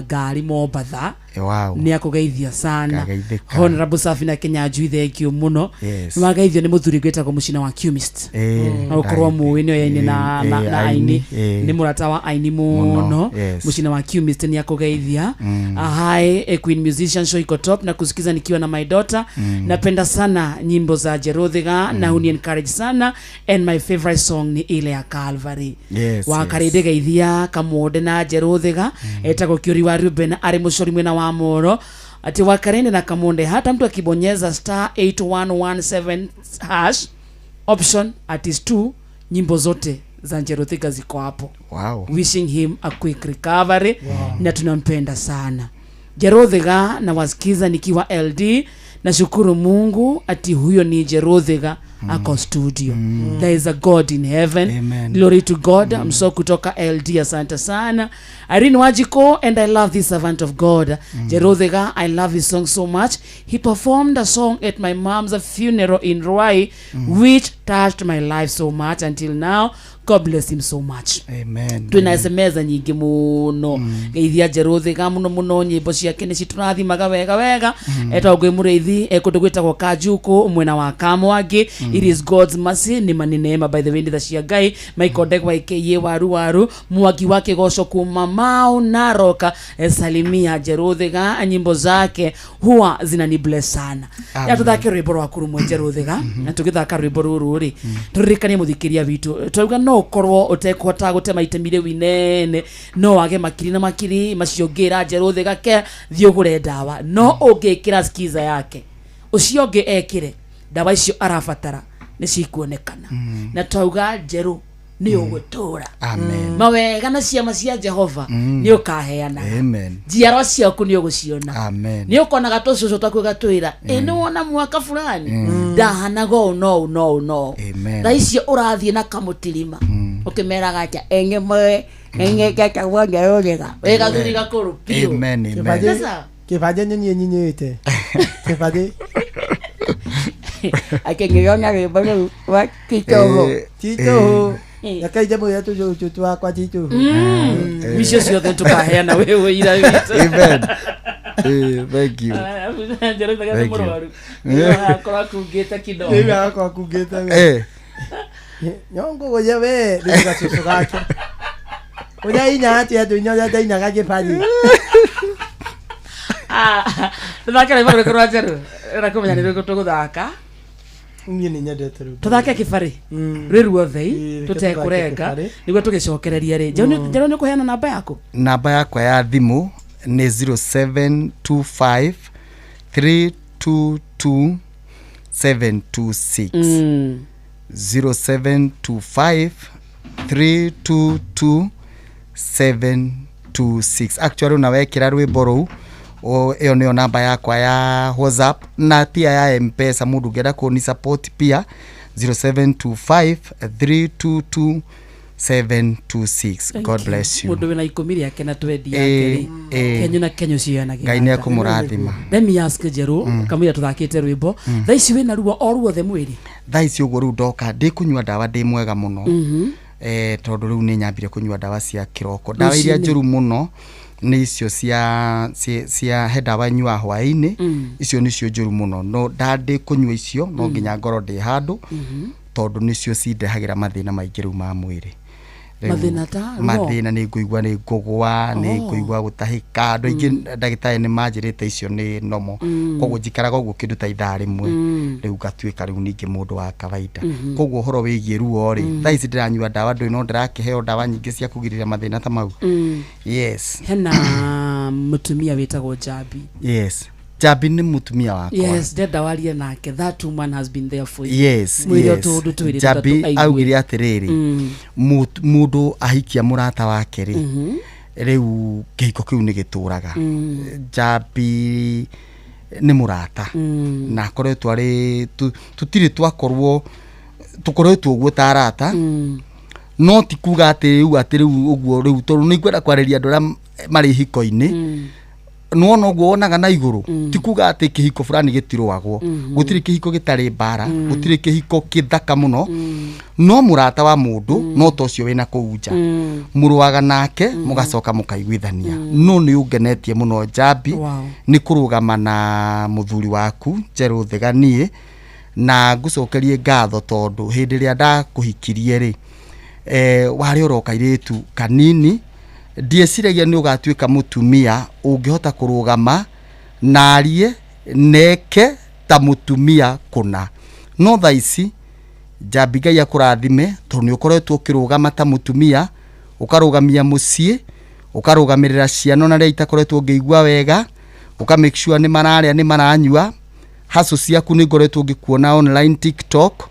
S8: ngari Mombatha.
S14: Wow.
S8: Nĩ akũgeithia sana.
S14: Ngageithĩka.
S8: Honorable Safina Kinyanjui, thank you mũno. Nĩ wageithio nĩ mũthuri gwĩtagwo Mũcina wa Cumist. No ũkorwo mũĩ nĩ oyaine na aini. Nĩ mũrata wa aini mũno.
S14: Mũno, yes.
S8: Mũcina wa Cumist nĩ akũgeithia. Hi, Queen Musician Shoiko Top, na kusikiza nikiwa na my daughter. Napenda sana nyimbo za Jerothiga na huni encourage sana, and my favorite song ni ile ya Calvary. Wa karĩndĩ geithia Kamonde na Njerũthiga. Etagwo Kĩũri wa Ruben, arĩ mũcori mwena wa Moro, ati wakarende na Kamonde, hata mtu akibonyeza star 8117 hash option at is 2, nyimbo zote za Njerũthiga ziko hapo. Wishing him a quick recovery. Na tunampenda sana Jerothiga na wasikiza nikiwa LD. Nashukuru Mungu ati huyo ni Jerothiga ako studio. There is a God in heaven.
S14: Amen.
S8: Glory to God. Mso kutoka LD, asante sana. Irene Wajiko, and I love this servant of God. Jerothiga, I love his song so much. He performed a song at my mom's funeral in Ruai, which touched my life so much until now. God bless him so much.
S14: Amen.
S8: Twina SMS nyingĩ mũno. Geithia Njerũthiga mũno mũno, nyĩmbo ciake nĩ citũrathimaga wega wega. Etagwo Ngũĩ Mũrĩithi, e kũndũ gwĩtagwo Kanjukũ mwena wa Kamwangi. It is God's mercy, nĩ ma nĩ neema, by the way, nĩ tha cia Ngai. Michael Ndegwa aka Waru Waru Mwangi wa Kĩgoco kuma Mau Naroka, salimia Njerũthiga, nyimbo zake huwa zinani bless sana.
S14: Amen.
S8: Ya tũthake rwĩmbo rwaku rũmwe, Njerũthiga, na tũgĩthaka rwĩmbo rũrũ rĩ, tũririkanie mũthikĩria witũ twauga no ũkorwo ũtekũhota gũtema itemi rĩu inene, no wage makiri na makiri macio ngĩra Njerũthiga ke thiĩ ũgũre ndawa, no ũngĩkĩra skiza yake ũcio ũngĩ ekĩre ndawa icio arabatara nĩ cikuonekana. Na twauga njerũ nĩ ũgũtũra.
S14: Amen.
S8: Mawega na ciama cia Jehova nĩ ũkaheana.
S14: Amen.
S8: Njiarwa ciaku nĩ ũgũciona.
S14: Amen.
S8: Nĩ ũkonaga tũcũcũ twaku gatwĩra ĩ nĩ wona mwaka fulani ndahanaga ũũ no ũũ no ũũ no ũũ.
S14: Amen.
S8: Thaa icio ũrathiĩ na kamũtirima ũkĩmeraga atĩa eng'emwe eng'egetagwo Njerũthiga wĩ gathuri gakũrũ biũ.
S14: Amen. Amen.
S10: Kĩbandĩ-
S8: Sasa.
S10: Kĩbandĩ nĩ niĩ nyinyĩte kĩbandĩ.
S8: Akĩngĩona rwĩmbo rũu rwa Titũhũ.
S10: Titũhũ reke njamũre tũcũcũ twakwa Titũhũ.
S8: Icio ciothe tũkaheana wĩ ũira witũ.
S14: Amen. Thank you.
S8: Njerũthiga nĩ
S14: Thank you.
S8: mũrwaru. Akorwo akungĩte kidogo.
S10: Rĩu agakorwo akungĩte we. Nyongũgũya we rĩu gacũcũ gake ũrĩa inya atĩa andũ inya ũrĩa ndainaga kĩbandĩ.
S8: Tũthake rwĩmbo rũrĩkũ rwa Njerũ? Ĩra kũmenya nĩ rũrĩkũ tũgũthaka.
S10: Niĩ nĩ nyendete rwĩmbo.
S8: Tũthake kĩbarĩ rwĩ ruothe
S10: Ĩĩ, reke
S8: tũtekũrenga
S10: tũthake kĩbarĩ.
S8: Nĩguo tũgĩcokereria rĩ, Njerũ nĩ ũkũheana namba yaku.
S14: Namba yakwa ya thimũ nĩ 0725 322 726. 0725 322 726. Actually, ona wekĩra rwĩmbo rũu ĩyo nĩyo namba yakwa ya WhatsApp na pia ya Mpesa. Mũndũ ũngĩenda kũni support pia, 0725 322 726.
S8: Thank
S14: God
S8: you.
S14: Bless you.
S8: Mũndũ wĩna ikũmi rĩake na twendi
S14: Ĩĩ,
S8: yake rĩ,
S14: ĩĩ.
S8: kenyu na kenyu cianagia.
S14: Ngai nĩ ekũmũrathima.
S8: Let me ask Njerũ, kamũira tũthakĩte rwĩmbo, thaa ici wĩna ruo o ruothe mwĩrĩ?
S14: Thaa ici ũguo rĩu ndoka ndĩkũnyua ndawa, ndĩ mwega mũno. Tondũ rĩu nĩ nyambire kũnyua ndawa cia kĩroko, ndawa iria
S8: Rũcinĩ.
S14: njũru mũno nĩ icio cia he ndawa nyuaga hwaĩ-inĩ. Icio nĩcio njũru mũno, no ndandĩ kũnyua icio no nginya ngorwo ndĩ handũ, tondũ nĩcio cindehagĩra mathĩna maingĩ rĩu ma mwĩrĩ. Rĩu
S8: Mathĩna ta ruo?
S14: Mathĩna nĩ ngũigua nĩ ngũgwa, nĩ
S8: Oh.
S14: ngũigua gũtahĩka. Andũ aingĩ ndagĩtarĩ nĩ manjĩrĩte icio nĩ nomo. Koguo njikaraga ũguo kĩndũ ta ithaa rĩmwe, rĩu ngatuĩka rĩu ningĩ mũndũ wa kawaida. Koguo ũhoro wĩgiĩ ruo rĩ, thaa ici ndĩranyua ndawa ndũĩ, no ndĩrakĩheo ndawa nyingĩ cia kũgirĩrĩria mathĩna ta mau. Yes.
S8: Hena mũtumia wĩtagwo Njambi.
S14: Yes, Njambi nĩ mũtumia wakwa.
S8: Yes, ndenda warie nake. That woman has been there for you.
S14: Yes.
S8: Mwĩre
S14: Yes.
S8: tũũndũ twĩrĩ
S14: Njambi
S8: tũtatũ aigue.
S14: augire atĩrĩrĩ, mũndũ ahikia mũrata wake rĩ, rĩu kĩhiko kĩu nĩ gĩtũraga. Njambi nĩ mũrata na akoretwo arĩ tũtirĩ twakorwo tũkoretwo ũguo ta arata, no ti kuga atĩ rĩu ũguo rĩu, tondũ nĩ ngwenda kwarĩria andũ arĩa marĩ ihiko-inĩ. Nĩwona ũguo wonaga na igũrũ, ti kuga atĩ kĩhiko fulani gĩtirũagwo. Gũtirĩ kĩhiko gĩtarĩ mbara, gũtirĩ kĩhiko kĩthaka mũno, no mũrata wa mũndũ no ta ũcio wĩna kũu nja, mũrũaga nake mũgacoka mũkaiguithania. No nĩ ũngenetie mũno Njambi nĩ kũrũgama na mũthuri waku Njerũ Thiganie, na ngũcokerie ngatho tondũ hĩndĩ ĩrĩa ndakũhikirie rĩ, warĩ oro kairĩtu kanini, ndieciragia nĩ ũgatuĩka mũtumia ũngĩhota kũrũgama na arie neke ta mũtumia kũna. No thaa ici Njambi, Ngai akũrathime tondũ nĩ ũkoretwo ũkĩrũgama ta mũtumia, ũkarũgamia mũciĩ, ũkarũgamĩrĩra ciana ona rĩrĩa itakoretwo ngĩigua wega, ũka make sure nĩ mararĩa, nĩ maranyua. Hustle ciaku nĩ ngoretwo ngĩkuona online TikTok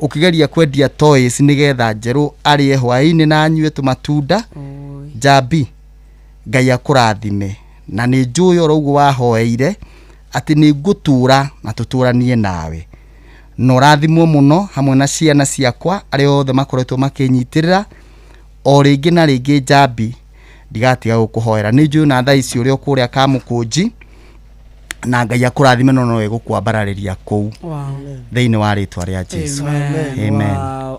S14: ũkĩgeria kwendia toys nĩgetha Njerũ arĩe hwaĩ-inĩ na anyue tũmatunda. Njambi, Ngai akũrathime, na nĩ njũĩ oro ũguo wahoeire atĩ nĩ ngũtũra na tũtũranie nawe, na ũrathimwo mũno hamwe na ciana ciakwa arĩa othe makoretwo makĩnyitĩrĩra o rĩngĩ na rĩngĩ. Njambi, ndigatiga gũkũhoera, nĩ njũĩ na thaa ici ũrĩa ũkũrĩa kamũkũnji, na Ngai akũrathime, no no egũkwambararĩria kũu thĩinĩ wa rĩtwa rĩa Jesu.
S8: Amen.
S14: Amen.
S8: Wow.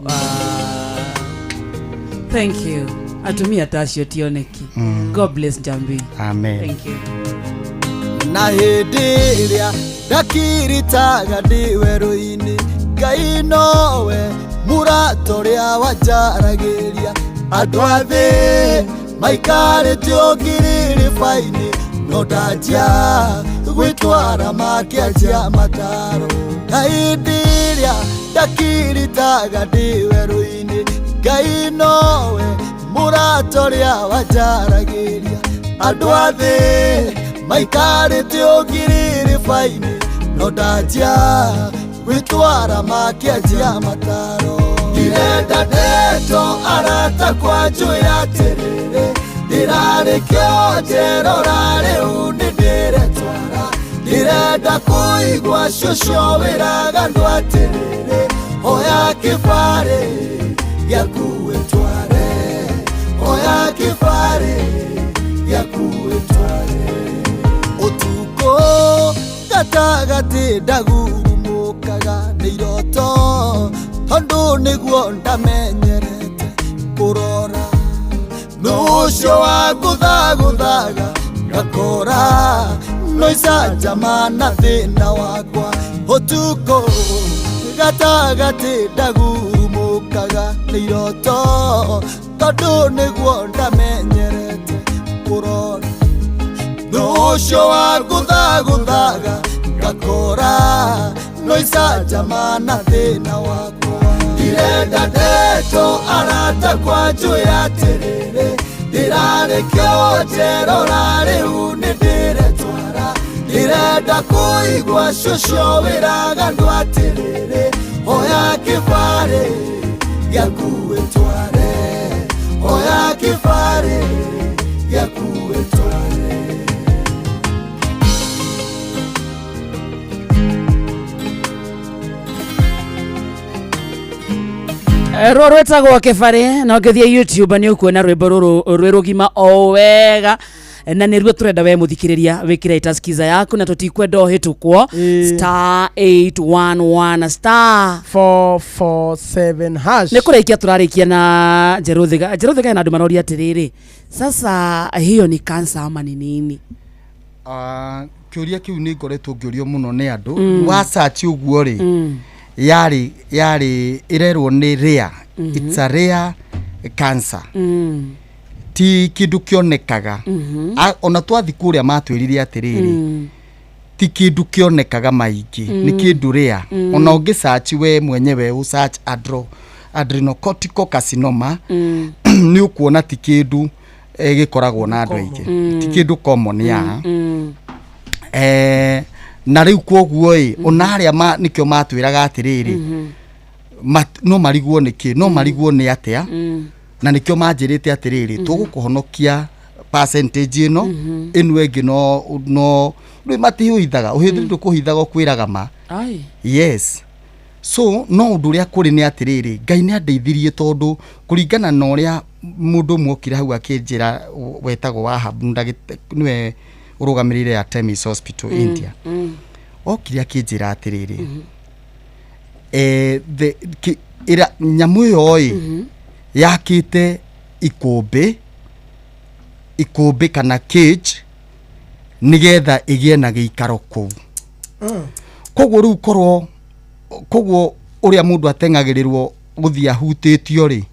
S8: Thank you. Atumia ta acio tioneki. God bless Njambi.
S14: Amen.
S8: Thank you.
S5: Na hĩndĩ ĩrĩa ndakiritaga ndĩ werũ-inĩ, Ngai nowe mũrata ũrĩa wanjaragĩria. Andũ a thĩ maikarĩte ũngirĩrĩba-inĩ, no ndanjia gwĩtwara makĩanjia mataro. Na hĩndĩ ĩrĩa ndakiritaga ndĩ werũ-inĩ, Ngai nowe mũrata ũrĩa wanjaragĩria. Andũ a thĩ maikarĩte ũngirĩrĩba-inĩ, no ndanjia gwĩtwara makĩanjia mataro. Ndirenda ndeto arata kwanjũĩra atĩrĩrĩ, ndĩrarĩ kĩonjerora rĩu nĩ ndĩretwara. Ndĩrenda kũigua cũcũ wĩraga andũ atĩrĩrĩ, oya kĩbarĩ gĩaku wĩtware, oya kĩbarĩ gĩaku wĩtware. Ũtukũ gatagatĩ ndagurumũkaga nĩ iroto, tondũ nĩguo ndamenyerete kũrora nũ ũcio wa ngũthagũthaga, ngakora no icanjama na thĩna wakwa. Ũtukũ gatagatĩ ndagurumũkaga nĩ iroto, tondũ nĩguo ndamenyerete kũrora nũ ũcio wa ngũthagũthaga, ngakora no icanjama na thĩna wakwa. Ndirenda ndeto arata kwanjũĩra atĩrĩrĩ, ndĩrarĩ kĩonjerora rĩu nĩ ndĩretwara. Ndĩrenda kũigua cũcũ wĩraga andũ atĩrĩrĩ, oya kĩbarĩ gĩaku wĩtware, oya kĩbarĩ gĩaku wĩtware.
S8: Rũrũ rwĩtagwo kĩbarĩ na ũngĩthiĩ YouTube nĩ ũkuona rwĩmbo rũrũ rwĩ rũgima o wega na nĩruo tũrenda we mũthikĩrĩria wĩkĩre itaskiza yaku na tũtikwenda ũhĩtũkwo star 811 star
S10: 447 hash.
S8: Nĩ kũrĩkia tũrarĩkia na Njerũthiga. Njerũthiga hena andũ maroria atĩrĩrĩ, sasa hiyo ni cancer ama ni nini?
S14: Ah, kĩũria kĩu nĩ ngoretwo ngĩũrio mũno nĩ andũ. Wa search ũguo rĩ, yarĩ yarĩ ĩrerwo nĩ rare. It's a rare cancer. Ti kĩndũ kĩonekaga. Ona twathi kũrĩa matwĩrire atĩrĩrĩ, ti kĩndũ kĩonekaga maingĩ, nĩ kĩndũ rare. Ona ũngĩ search we mwenyewe, ũ search adrenocortical carcinoma, nĩ ũkuona ti kĩndũ gĩkoragwo na andũ aingĩ, ti kĩndũ common ya na rĩu koguo ĩ ona arĩa nĩkĩo matwĩraga atĩrĩrĩ, no marigwo nĩkĩ, no marigwo nĩ atĩa, na nĩkĩo manjĩrĩte atĩrĩrĩ, tũgũkũhonokia percentage ĩno ĩno ĩngĩ, no rĩu matihũithaga ũhĩthĩ, ndũkũhithaga, ũkwĩraga ma.
S8: Ai.
S14: Yes, so no ũndũ ũrĩa kũrĩ nĩ atĩrĩrĩ, Ngai nĩ andeithirie, tondũ kũringana na ũrĩa mũndũ ũmwe okire hau akĩnjĩra wetagwo Wahab, nĩwe ũrũgamĩrĩire Artemis Hospital India, okire akĩnjĩra atĩrĩrĩ, ĩra nyamũ ĩyo ĩ yakĩte ikũmbĩ, ikũmbĩ kana cage, nĩgetha ĩgĩe na gĩikaro kũu. Koguo rĩu korwo koguo ũrĩa mũndũ ateng'agĩrĩrwo gũthiĩ ahutĩtio rĩ,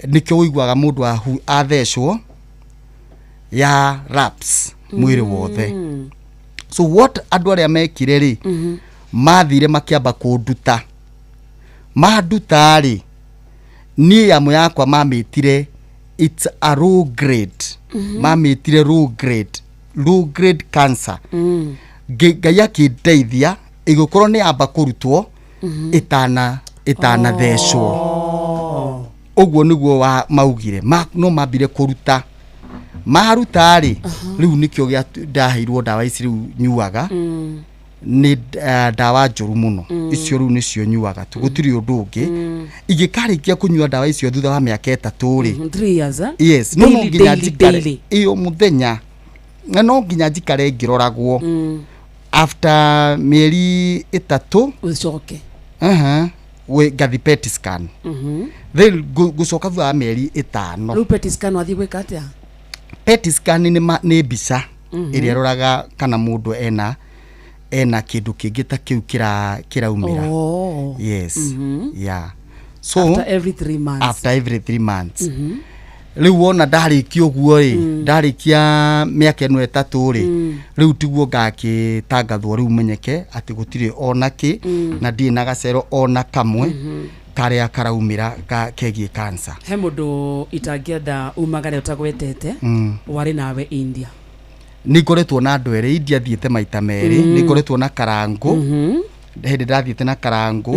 S14: nĩkĩo ũiguaga mũndũ athecwo ya wraps mwĩrĩ wothe. So what andũ arĩa mekire rĩ, mathire makĩamba kũnduta, manduta rĩ, niĩ yamũ yakwa mamĩtire it's a low grade, mamĩtire low grade, low grade cancer. Ngai akĩndeithia ĩgĩkorwo nĩ yamba kũrutwo ĩtanathecwo. Ũguo nĩguo wa maugire no mambire kũruta, maruta rĩ, rĩu nĩkĩo ndaheirwo ndawa ici rĩu nyuaga. Nĩ ndawa njũru mũno icio, rĩu nĩcio nyuaga tu, gũtirĩ ũndũ ũngĩ. Ingĩkarĩkia kũnyua ndawa icio thutha wa mĩaka 3 rĩ,
S8: 3 years, eh?
S14: Yes, no
S8: Daily,
S14: nginya
S8: daily,
S14: njikare
S8: daily.
S14: ĩyo mũthenya, na no nginya njikare ngĩroragwo after mĩeri 3.
S8: Ũcoke.
S14: Aha, ngathi PET scan. Then ngũcoka thutha wa mĩeri 5.
S8: Rĩu PET scan wathiĩ gwĩka atĩa?
S14: PET scan nĩ mbica ĩrĩa ĩroraga kana mũndũ ena kĩndũ kĩngĩ ta kĩu kĩraumĩra.
S8: Oh.
S14: Yes. Yeah, so
S8: After every 3 months.
S14: After every 3 months. Rĩu wona ndarĩkia ũguo rĩ, ndarĩkia mĩaka ĩno 3 rĩ, rĩu tiguo ngakĩtangathwo, rĩu menyeke atĩ gũtirĩ ona kĩ na ndirĩ na gacero ona kamwe karĩa karaumĩra kegiĩ cancer.
S8: He mũndũ itangĩenda umagare ũtagwetete, warĩ nawe India.
S14: Nĩ ngoretwo na andũ erĩ India, thiĩte maita merĩ. Nĩ ngoretwo na Karangũ, hĩndĩ ndathiĩte na Karangũ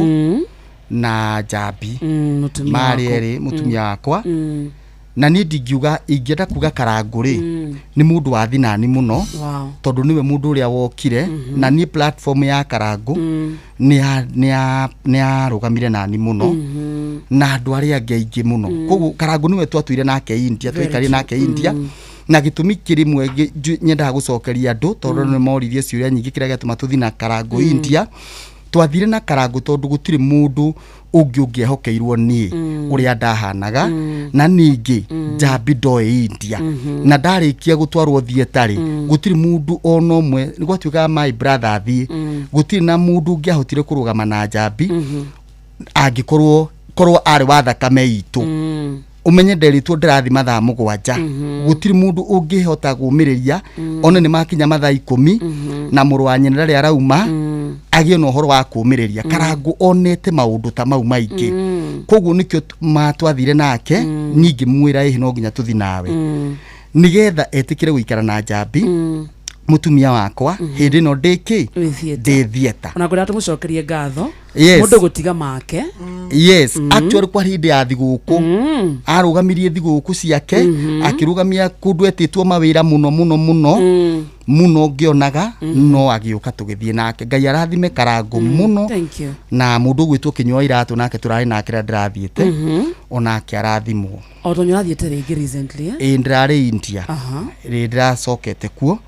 S14: na Njambi.
S8: Mũtumia
S14: marĩ
S8: waku.
S14: Erĩ, mũtumia wakwa. Na niĩ ndingiuga, ingĩenda kuga Karangũ rĩ, nĩ mũndũ wa thinani mũno, tondũ nĩwe mũndũ ũrĩa wokire na niĩ platform ya Karangũ nĩ yarũgamire nani mũno na andũ arĩa angĩ aingĩ mũno. Koguo Karangũ nĩwe twatũire nake India.
S8: Very
S14: Twaikarire
S8: true.
S14: nake India, na gĩtũmi kĩrĩmwe nyendaga gũcokeria andũ, tondũ nĩ moririe ciũria nyingĩ kĩrĩa gĩatũma tũthiĩ na Karangũ India. Twathire na Karangũ tondũ gũtirĩ mũndũ ũngĩ ũngĩehokeirwo niĩ ũrĩa ndahanaga, na ningĩ Njambi ndoĩ India, na ndarĩkia gũtwarwo theatre rĩ, gũtirĩ mũndũ ona ũmwe, nĩ gwatuĩkaga my brother athiĩ, gũtirĩ na mũndũ ũngĩahotire kũrũgama na Njambi angĩkorwo korwo arĩ wa thakame itũ. Ũmenye nderĩtwo ndĩrathi mathaa 7, gũtirĩ mũndũ ũngĩhota kũmĩrĩria one nĩ makinya mathaa 10 na mũrũ wa nyina rĩrĩa arauma agĩe na ũhoro wa kũmĩrĩria. Karangũ onete maũndũ ta mau maingĩ, koguo nĩkĩo twathire nake. Niĩ ngĩmwĩra, ĩhĩ, no nginya tũthi nawe nĩgetha etĩkĩre gũikara na Njambi mũtumia wakwa hĩndĩ ĩno ndĩ kĩ
S8: Wĩ theatre.
S14: Ndĩ theatre.
S8: Ona ngwenda tũmũcokerie ngatho.
S14: Yes.
S8: Mũndũ gũtiga make.
S14: Yes, actually kwa hĩndĩ ya thigũkũ arũgamirie thigũkũ ciake, akĩrũgamia kũndũ etĩtwo mawĩra mũno mũno mũno mũno ngĩonaga, no agĩũka tũgĩthiĩ nake. Ngai arathime Karangũ mũno.
S8: Thank you.
S14: Na mũndũ ũgwĩtwo Kĩnyua Iratũ, nake tũrarĩ nake rĩrĩa ndĩrathiĩte, onake arathimwo.
S8: O tondũ ũrathiĩte rĩngĩ recently, eh?
S14: Ĩ, ndĩrarĩ India. Rĩ ndĩracokete kuo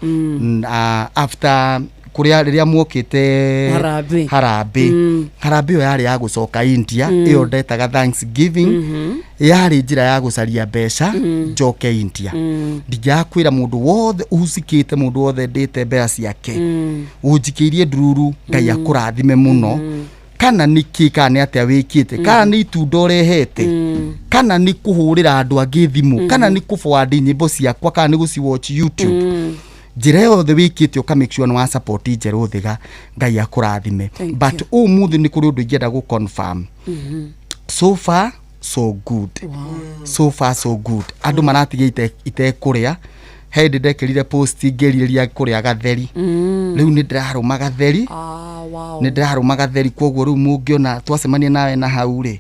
S14: after kũrĩa rĩrĩa muokĩte
S8: Harambee.
S14: Harambee. Harambee ĩyo yarĩ ya gũcoka India. Ĩyo ndetaga Thanksgiving, yarĩ njĩra ya gũcaria mbeca njoke India. Ndingĩaga kwĩra mũndũ wothe ũhucikĩte, mũndũ wothe ndĩte mbeca ciake, ũnjikĩirie ndururu, Ngai akũrathime mũno. Kana nĩ kĩ, kana nĩ atĩa wĩkĩte, kana nĩ itunda ũrehete, kana nĩ kũhũrĩra andũ angĩ thimũ, kana nĩ kũ-forward nyĩmbo ciakwa, kana nĩ gũci-watch YouTube, njĩra yothe wĩkĩte ũka make sure nĩ wa support Njerũ Thiga, Ngai akũrathime.
S8: Thank
S14: But ũmũthĩ nĩ kũrĩ ũndũ ingĩenda gũ confirm. So far so good, so far so good. Andũ maratigĩte itekũrĩa. He hĩndĩ ndekĩrire post ngĩrirĩria kũrĩa gatheri. Rĩu nĩ ndĩrarũma gatheri.
S8: Ah, wow.
S14: Nĩ ndĩrarũma gatheri, koguo rĩu mũngĩona twacemania nawe na hau rĩ,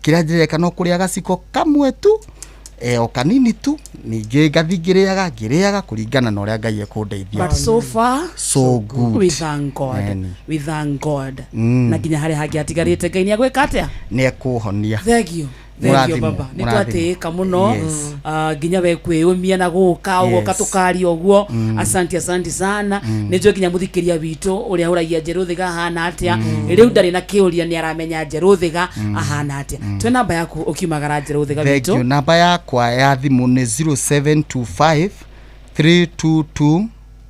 S14: kĩrĩa ndĩreka no kũrĩa gaciko kamwe tu, o kanini tu, ningĩ ngathi ngĩrĩaga ngĩrĩaga kũringana na ũrĩa Ngai ekũndeithia.
S8: But so far
S14: so good.
S8: We thank God.
S14: Eni.
S8: We thank God. Na nginya harĩa hangĩ hatigarĩte, Ngai nĩ agwĩka atĩa?
S14: Nĩ ekũhonia.
S8: Thank you. Thank you
S14: Mũrathimwo,
S8: baba, nĩ
S14: mũrathimwo.
S8: twatĩĩka mũno.
S14: Yes.
S8: Ah, nginya we kwĩyũmia na gũka ũgoka tũkaria ũguo. Asante, asante sana. Nĩ njũĩ nginya mũthikĩria witũ ũrĩa ũragia Njerũ Thiga ahana atĩa rĩu ndarĩ na kĩũria, nĩ aramenya Njerũ Thiga ahana atĩa. Twĩ namba yaku ũkiumagara, Njerũ Thiga
S14: Thank you.
S8: witũ.
S14: Namba yakwa ya thimũ nĩ 0725 322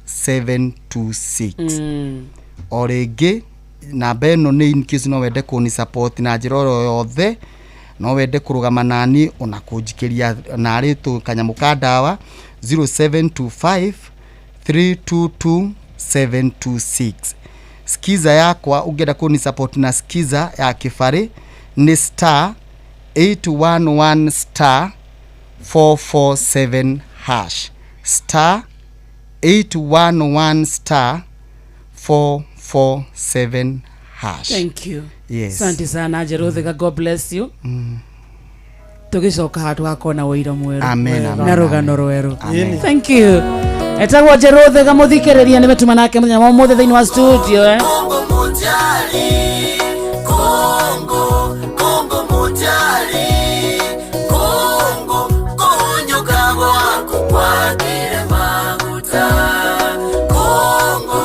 S14: 726. O rĩngĩ namba ĩno nĩ in case no wende kũni support na njĩra oro yothe, no wende kũrũgama nani ona kũnjikĩria narĩ tũ kanyamũ ka ndawa, 0725 322 726. Skiza yakwa, ũngĩenda kũni support na skiza ya kĩbarĩ, nĩ star 811 star 447 hash, star 811 star 447 hash.
S8: Thank you.
S14: Yes.
S8: Asante sana, Njerũ Thiga. God bless you. Tũgĩcoka handũ hakorwo na ũira mwerũ
S14: Amen, amen,
S8: na rũgano rwerũ.
S14: Amen.
S8: Thank you. Etagwo Njerũ Thiga, mũthikĩrĩria, nĩ metuma nake mũthenya wa ũmũthĩ thĩinĩ wa studio, eh?
S2: Kongo mujali, Kongo, Kongo mujali, Kongo, kunyuka kwako kwagire maguta. Kongo,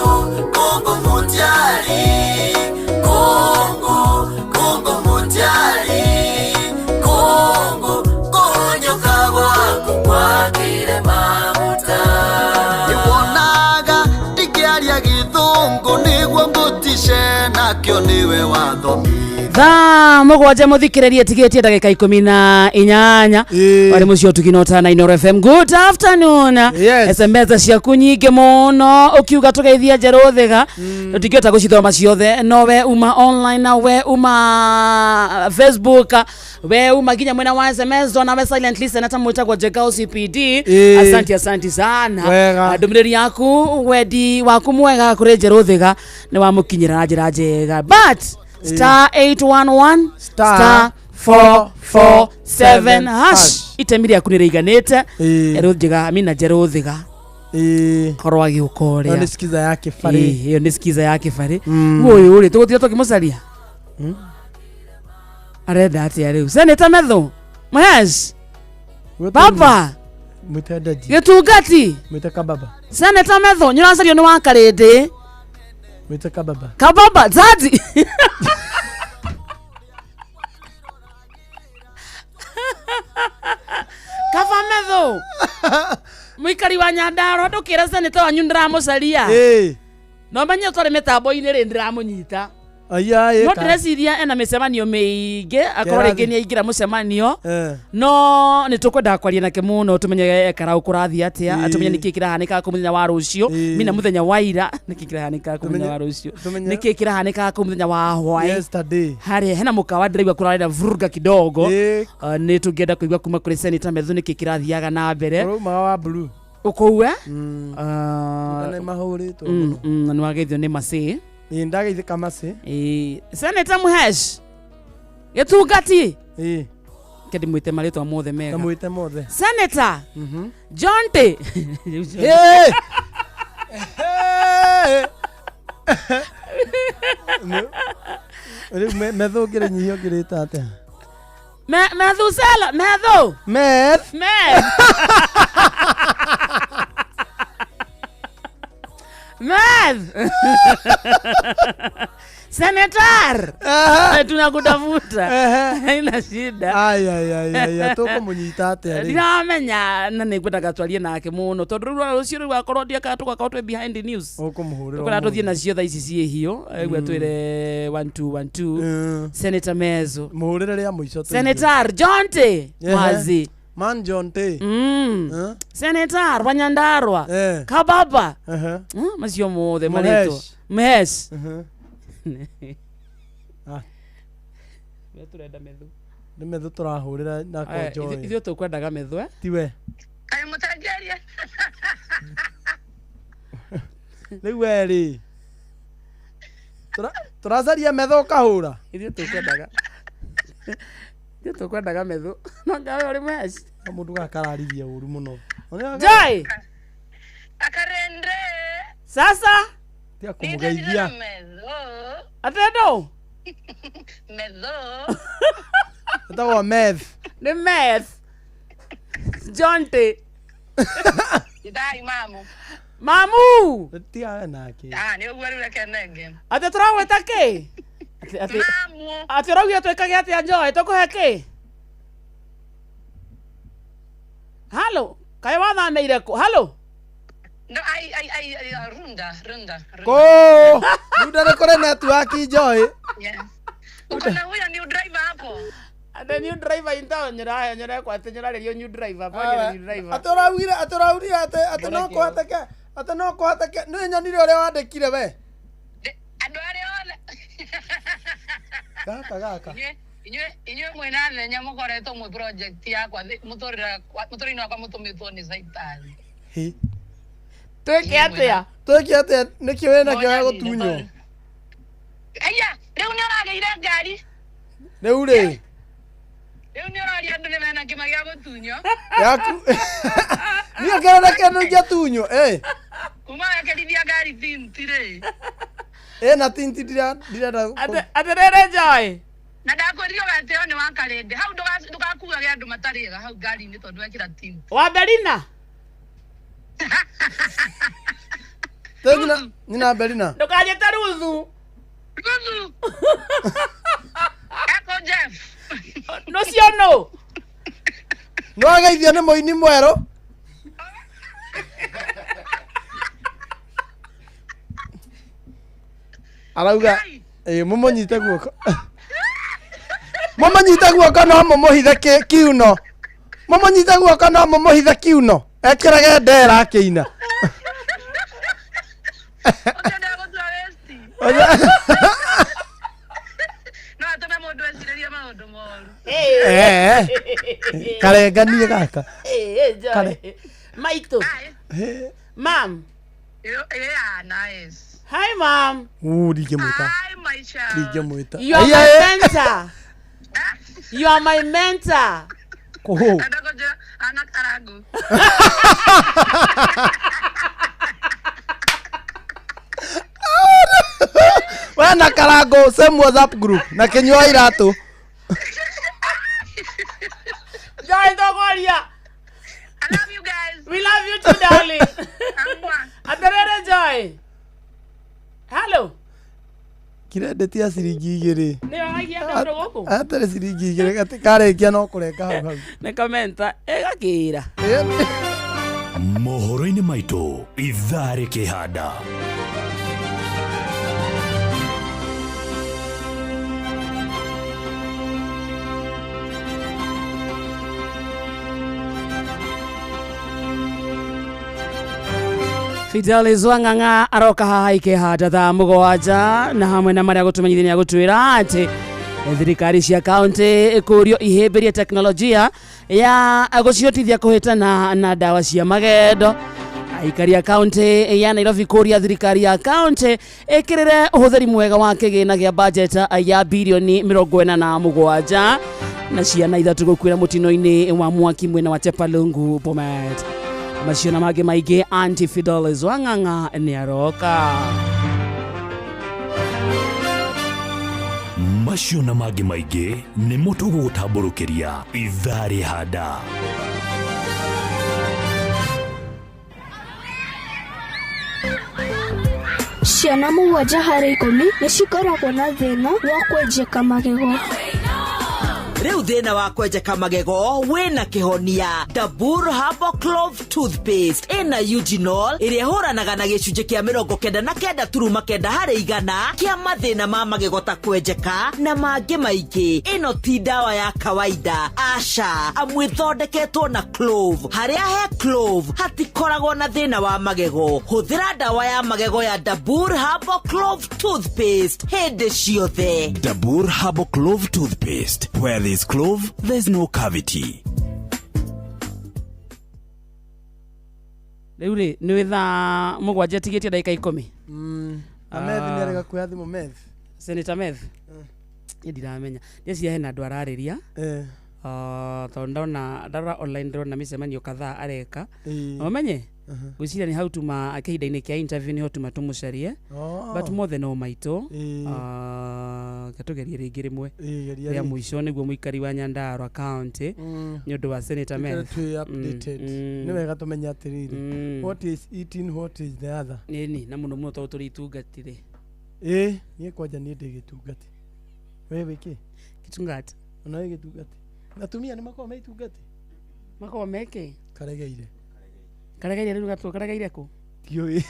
S2: Kongo mujali, Kongo, Kongo mujali, Kongo, kunyuka kwako kwagire maguta. Nĩwonaga ndikĩaria gĩthũngũ nĩguo ngũtice nakĩo nĩwe wathomi.
S8: Thaa 7, mũthikĩrĩria, tigĩtie ndagĩka 18 warĩ mũciĩ ũtugino ũtana Inooro FM. Good afternoon.
S10: Yes.
S8: SMS ciaku nyingĩ mũno ũkiuga tũgeithie Njerũ Thiga, tũtingĩhota gũcithoma ciothe, no we uma online na we uma Facebook, we uma nginya mwena wa SMS, ona we silent listener ta mwĩtagwo Njega OCPD. Asante, asante sana.
S10: Wega.
S8: Ndũmĩrĩri yaku, wendi waku mwega kũrĩ Njerũ Thiga nĩ wamũkinyĩra na njĩra njega, but star 811
S10: Star
S8: star 447 hash, itemi rĩaku nĩ rĩiganĩte.
S10: Ĩĩ.
S8: Njerũ Njega mina Njerũ Thiga
S10: Ĩĩ.
S8: korwo agĩũka
S10: Ĩyo
S8: ũrĩa
S10: nĩ skiza ya kĩbarĩ.
S8: Ĩĩ, ĩyo nĩ skiza ya kĩbarĩ. Ũyũ rĩ, tũgũtira tũkĩmũcaria, arenda atĩa rĩu? Seneta Methu Mahesh baba.
S10: Mwĩte Ndeji.
S8: Gĩtungati.
S10: Mwĩte Kababa.
S8: Seneta Methu, nĩ ũracario nĩ wa Karĩndĩ.
S10: Mwĩte Kababa.
S8: Kababa zadi. Kaba Methu, mũikari wa Nyandarua, ndũkĩra seneta wanyu ndĩramũcaria.
S10: Ĩĩ.
S8: No menye twarĩ mĩtambo-inĩ rĩ, ndĩramũnyita.
S10: Aya, ĩka.
S8: No ndĩreciria ena mĩcemanio mĩingĩ, akorwo
S10: Kĩrathi.
S8: rĩngĩ nĩ aingĩra mũcemanio.
S10: Eh.
S8: No nĩ tũkwendaga kwaria nake mũno, tũmenye karau kũrathiĩ atĩa,
S10: Ĩĩ.
S8: tũmenye nĩkĩ kĩrahanĩkaga kũu mũthenya wa rũciũ.
S10: Ĩĩ.
S8: Mina mũthenya wa ira, nĩkĩ kĩrahanĩkaga kũu mũthenya wa rũciũ, nĩkĩ kĩrahanĩkaga kũu mũthenya wa hwaĩ.
S10: Yesterday.
S8: Harĩa hena mũkawa ndĩraigua kũrarĩ vuruga kidogo.
S10: Ĩĩ.
S8: Nĩ tũngĩenda kũigua kuma kũrĩ Senator Methu nĩkĩ kĩrathiaga na mbere.
S10: Ũraumaga wa blue.
S8: Ũkũu, eh?
S10: Kana nĩ mahũrĩtwo mũno.
S8: Nĩ wageithio nĩ macĩ.
S10: Ĩĩ ndageithĩka macĩ.
S8: Ĩĩ Senator Muhesh gĩtungati.
S10: Ĩĩ.
S8: Ke ndĩmwĩte marĩtwa mothe mega.
S10: Ndamwĩte mothe.
S8: Senator John T.
S10: Hey! Rĩu metho ũngĩrĩnyihia ũngĩrĩta atĩa?
S8: Methusela metho.
S10: Meth.
S8: Meth. Meth. Senator. Tunakutafuta. Haina shida.
S10: Ai ai ai ai tũkũmũnyita atĩa rĩu?
S8: Ndiramenya na nä ngwendaga twarie nake må no tondå rä u rå cio rä u akorwo ndiakaga tå gakorwo twä behind the news
S10: Ũkũmũhũrĩra
S8: tå tå thiä
S10: ũmũthĩ.
S8: nacio thaa ici ciä hiå äguo twä re 1212 Senator Mezo
S10: Mũhũrĩre rĩa mũico tũigue.
S8: Senator John T.
S10: Ehe.
S8: Wazi
S10: Man John T.
S8: Senator Wanyandarwa Kababa macio mothe
S10: Mũhesh.
S8: marĩtwa Mhesh
S10: Ah.
S8: We tũrenda methu
S10: Nĩ metho tũrahũrĩra na
S8: Aya,
S10: konjoĩ.
S8: ithuĩ tũkwendaga methu eh?
S10: Tiwe. Rĩu we rĩ. Tũracaria metho ũkahũra.
S8: Ithuĩ tũkwendaga ithuĩ tũkwendaga methu no ngawe ũrĩ Mhesh
S10: Mũndũ gakararithia ũru mũno.
S8: Joy Sasa
S10: Tia kũmũgeithia.
S8: Atendo
S10: Etagwo Meth.
S8: Nĩ Meth John T.
S9: Ndai mamu.
S8: Mamu
S10: Tiga nake.
S9: Ah, nĩ ũguo rĩu reke nenge.
S8: Atĩ tũragwĩta kĩ? Atĩ ũraugire twĩkage atĩa Joy tũkũhe kĩ? Halo, kaĩ wathamĩire kũ? Halo.
S9: No, ai ai ai ai, runda, runda, runda.
S10: Kũ? Runda nĩ kũrĩ network Joy.
S9: Yes. Uko na huyo new driver hapo.
S8: The new driver in town nyora nyora kwa atĩ nyora new driver pa new driver.
S10: Atĩ ũraugire atĩ ũraugire atĩ atĩ no kũhoteke atĩ no kũhoteke nĩ nyonire ũrĩa wandĩkire we.
S9: Andũ arĩa othe
S10: Gaka gaka.
S9: inyuĩ inyuĩ mwĩna thenya mũkoretwo mwĩ project yakwa mũtũrĩre-inĩ wakwa mũtũmĩtwo nĩ caitani.
S8: Twĩke atĩa?
S10: Twĩke atĩa nĩkĩ wĩ nakĩo ya gũtunywo?
S9: Aya, rĩu nĩ ũragĩire ngari.
S10: Rĩu rĩ
S9: Rĩu nĩ ũroria andũ nĩ mena kĩma gĩa gũtunywo.
S10: yaku niĩ ngĩrona kĩndũ ingĩatunywo ĩ
S9: Kuma wekĩrithia ngari tinti rĩ.
S10: ĩna tinti ndirenda
S8: Atĩrĩrĩ Joy.
S9: Na ndakwĩrire ũgateo nĩ wa karĩndĩ. Hau ndũgakuage andũ matarĩ ega hau ngari-inĩ tondũ wekĩra tinti.
S8: Wa Berina.
S10: Tĩ nyina nyina Berina
S8: Ndũkanjĩte Ruthu.
S9: Ruthu. Eko Jeff.
S8: Nũcio nũ?
S10: Nĩwageithio nĩ mũini mwerũ arauga ĩ mũmũnyite guoko mũmũnyite guoko no mũmũhithe kiuno mũmũnyite guoko no mũmũhithe kiuno ekĩrage ndera akĩina
S9: No atũme mũndũ ecirĩrie maũndũ moru.
S10: Eh, karenganie gaka
S8: Eh, Joy.
S10: Kare.
S8: Maitũ. Mam.
S9: Yeah, nice.
S8: Hi mom.
S10: Uu, ndingĩmwĩta ndingĩmwĩta
S8: You are
S10: Aya,
S8: my
S10: eh.
S8: mentor. You are my mentor.
S10: Kũhũ. We na karango same WhatsApp group na kinyua iratu
S8: Joy Dogoria. I love you guys. We love you too, darling. Aterere Joy. Hello.
S10: kirendeti ya ciringi igĩrĩ
S8: Nĩ wagagia kaũndũ gũkũ?
S10: atarĩ ciringi igĩrĩ gati karĩkia no kũrenga hau hau
S8: Nĩ kamenta ĩgakĩra.
S1: mohoro-inĩ maitũ ithaa rĩkĩhanda
S8: Fidelis Wang'ang'a aroka haha ikĩhanda thaa mũgwanja na hamwe na marĩa gũtũmenyithia nĩ agũtwĩra atĩ thirikari cia kaunti ĩkũrio ihĩmbĩrie teknolojia ya gũcihotithia kũhĩtana na ndawa cia magendo. Aikari a kaunti ya Nairobi kũria thirikari ya kaunti ĩkĩrĩre ũhũthĩri mwega wa kĩgĩna gĩa budget ya bilioni 47 na ciana 3 gũkuĩra mũtino-inĩ wa mwaki mwena wa Chepalungu Bomet. Macio na mangĩ maingĩ Auntie Fidelis Wang'ang'a nĩ aroka.
S1: Macio na mangĩ maingĩ nĩmo tũgũgũtambũrũkĩria ithaa rĩhanda.
S11: Ciana 7 harĩ 10 nĩ cikoragwo na thĩna wa kwenjeka magego.
S16: Rĩu thĩna wa kwenjeka magego wĩna kĩhonia. Dabur Herbal Clove Toothpaste ĩna eugenol ĩrĩa ĩhũranaga na gĩcunjĩ kĩa 99.9 harĩ igana kĩa mathĩna ma magego ta kwenjeka na mangĩ maingĩ. Ĩno ti ndawa ya kawaida, aca, amu ĩthondeketwo na clove. Harĩa he clove hatikoragwo na thĩna wa magego. Hũthĩra ndawa ya magego ya Dabur Herbal Clove Toothpaste hĩndĩ ciothe.
S6: Dabur Herbal Clove Toothpaste. Where there's clove, there's no cavity.
S8: Rĩu rĩ nĩ thaa 7 tigĩtie ndagĩka 10.
S10: Na Meth nĩ arega kuoya thimũ Meth.
S8: Senator Meth. Niĩ ndiramenya. Ndĩciria hena andũ ararĩria. Tondũ ndona ndarora online ndĩrona mĩcemanio kadhaa areka. Na ũmenye ngwĩciria nĩ hau tuma kĩhinda-inĩ kĩa interview nĩho tuma tũmũcarie. But mothe no maitũ. Tugerie rĩngĩ rĩmwe rĩa mũico nĩguo mũikari wa Nyandarua County nĩ ũndũ wa Senator Meth.
S10: Nĩ wega tũmenye atĩrĩrĩ, what is eating, what is the other.
S8: Nĩni na mũno mũno tondũ tũrĩ itungati rĩ.
S10: Niĩ kwanja niĩ ndĩ gĩtungati. We wĩ kĩ?
S8: Gĩtungati.
S10: Ona wĩ gĩtungati. Atumia nĩ makoragwo me itungati?
S8: Makoragwo me kĩ?
S10: Karegeire.
S8: Karegeire rĩu gatũ karegeire kũ?
S10: Ndiũĩ.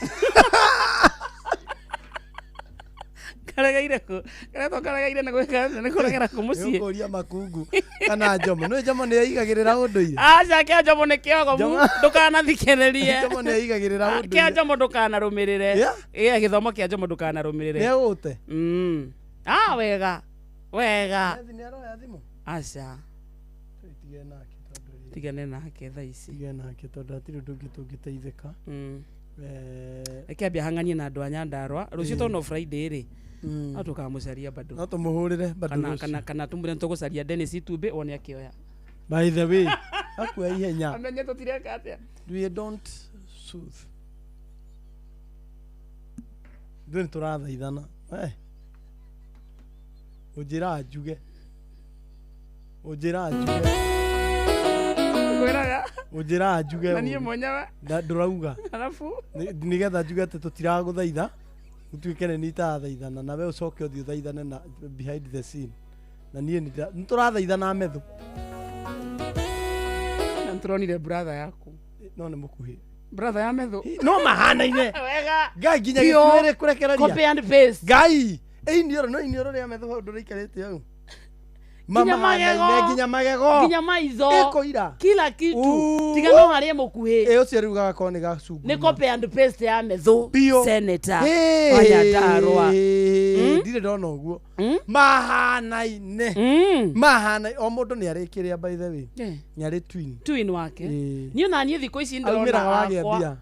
S8: Karegeire kũ? Karetwo karegeire nĩ gwĩka nĩ kũregera kũ mũciĩ?
S10: Nĩũkũria makungu kana Njomo. Nĩũĩ Njomo nĩ aigagĩrĩra ũndũire?
S8: Aca kĩa Njomo nĩ kĩogomu, ndũkanathikĩrĩrie.
S10: Njomo nĩ aigagĩrĩra ũndũire.
S8: Kĩa Njomo ndũkanarũmĩrĩre. Ĩĩ gĩthomo kĩa Njomo ndũkanarũmĩrĩre.
S10: Nĩ egũte?
S8: Ah wega. Wega.
S10: Methi nĩ aroya thimũ?
S8: Aca.
S10: Tigane nake tondũ
S8: tigane nake thaa ici.
S10: Tigane nake tondũ hatirĩ ũndũ ũngĩ tũngĩteithĩka.
S8: Reke ambie hang'anie na andũ a Nyandarua. Rũciũ tondũ no Friday rĩ. No tũkamũcaria bado.
S10: No tũmũhũrĩre bado rũciũ.
S8: Kana tũmwĩre nĩtũgũcaria Dennis Itumbĩ one akĩoya.
S10: By the way, akua ihenya.
S8: Amenye tũtireka atĩa.
S10: We don't soothe. Ithuĩ nĩtũrathaithana. Ũnjĩraga njuge. Ũnjĩraga njuge.
S8: Ngwĩraga.
S10: Ũnjĩraga njuge.
S8: Na niĩ mwenyewe.
S10: Ndũrauga.
S8: Alafu?
S10: Nĩgetha njuge atĩ tũtiragũthaitha. Ũtuĩke nĩ niĩ itarathaithana nawe ũcoke ũthiĩ ũthaithane na behind the scene. Na niĩ nĩtũrathaithana metho.
S8: Na nĩtũronire brother yaku.
S10: No nĩ mũkuhĩ.
S8: Brother ya metho.
S10: No mahanaine.
S8: Wega.
S10: Ngai nginya gĩcuĩrĩ kũrekereria.
S8: Copy and paste.
S10: Ngai. Inioro no inioro rĩa metho hau ndũrĩikarĩte hau.
S8: Nginya magego.
S10: Nginya magego.
S8: Nginya maitho.
S10: Ĩkũira.
S8: Kila kitu. Tiga no harĩa mũkuhĩ.
S10: Ĩ ũcio rĩu gagakorwo nĩ gacungu.
S8: Nĩ copy and paste ya metho. Senator wa Nyandarua.
S10: Ndirĩ ndona ũguo. Mahanaine. Mahanaine. O mũndũ nĩ arĩ kĩrĩa by the way. Nĩ arĩ twin.
S8: Twin wake. Niĩ ona niĩ thikũ ici ndĩrona
S10: Aumĩraga wagĩa
S8: akwa.
S10: mbia.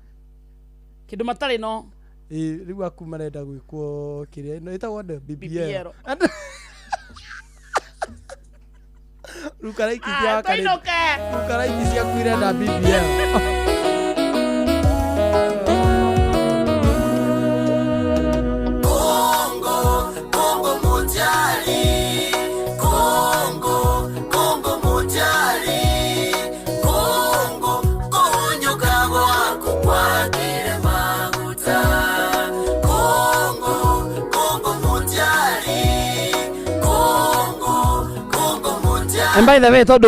S8: Kĩndũ matarĩ no.
S10: Rĩu aku marenda gwĩkwo kĩrĩa ĩno ĩtagwo ndũ? BBL. Rukaraiki cia Rukaraiki ciaku irenda BBL.
S2: Kongo, Kongo mujali. Kongo, Kongo mujali. Kongo, kunyuka gwako kwagire maguta. Kongo, Kongo mujali. Kongo, Kongo mujali.
S8: And by the way, tondu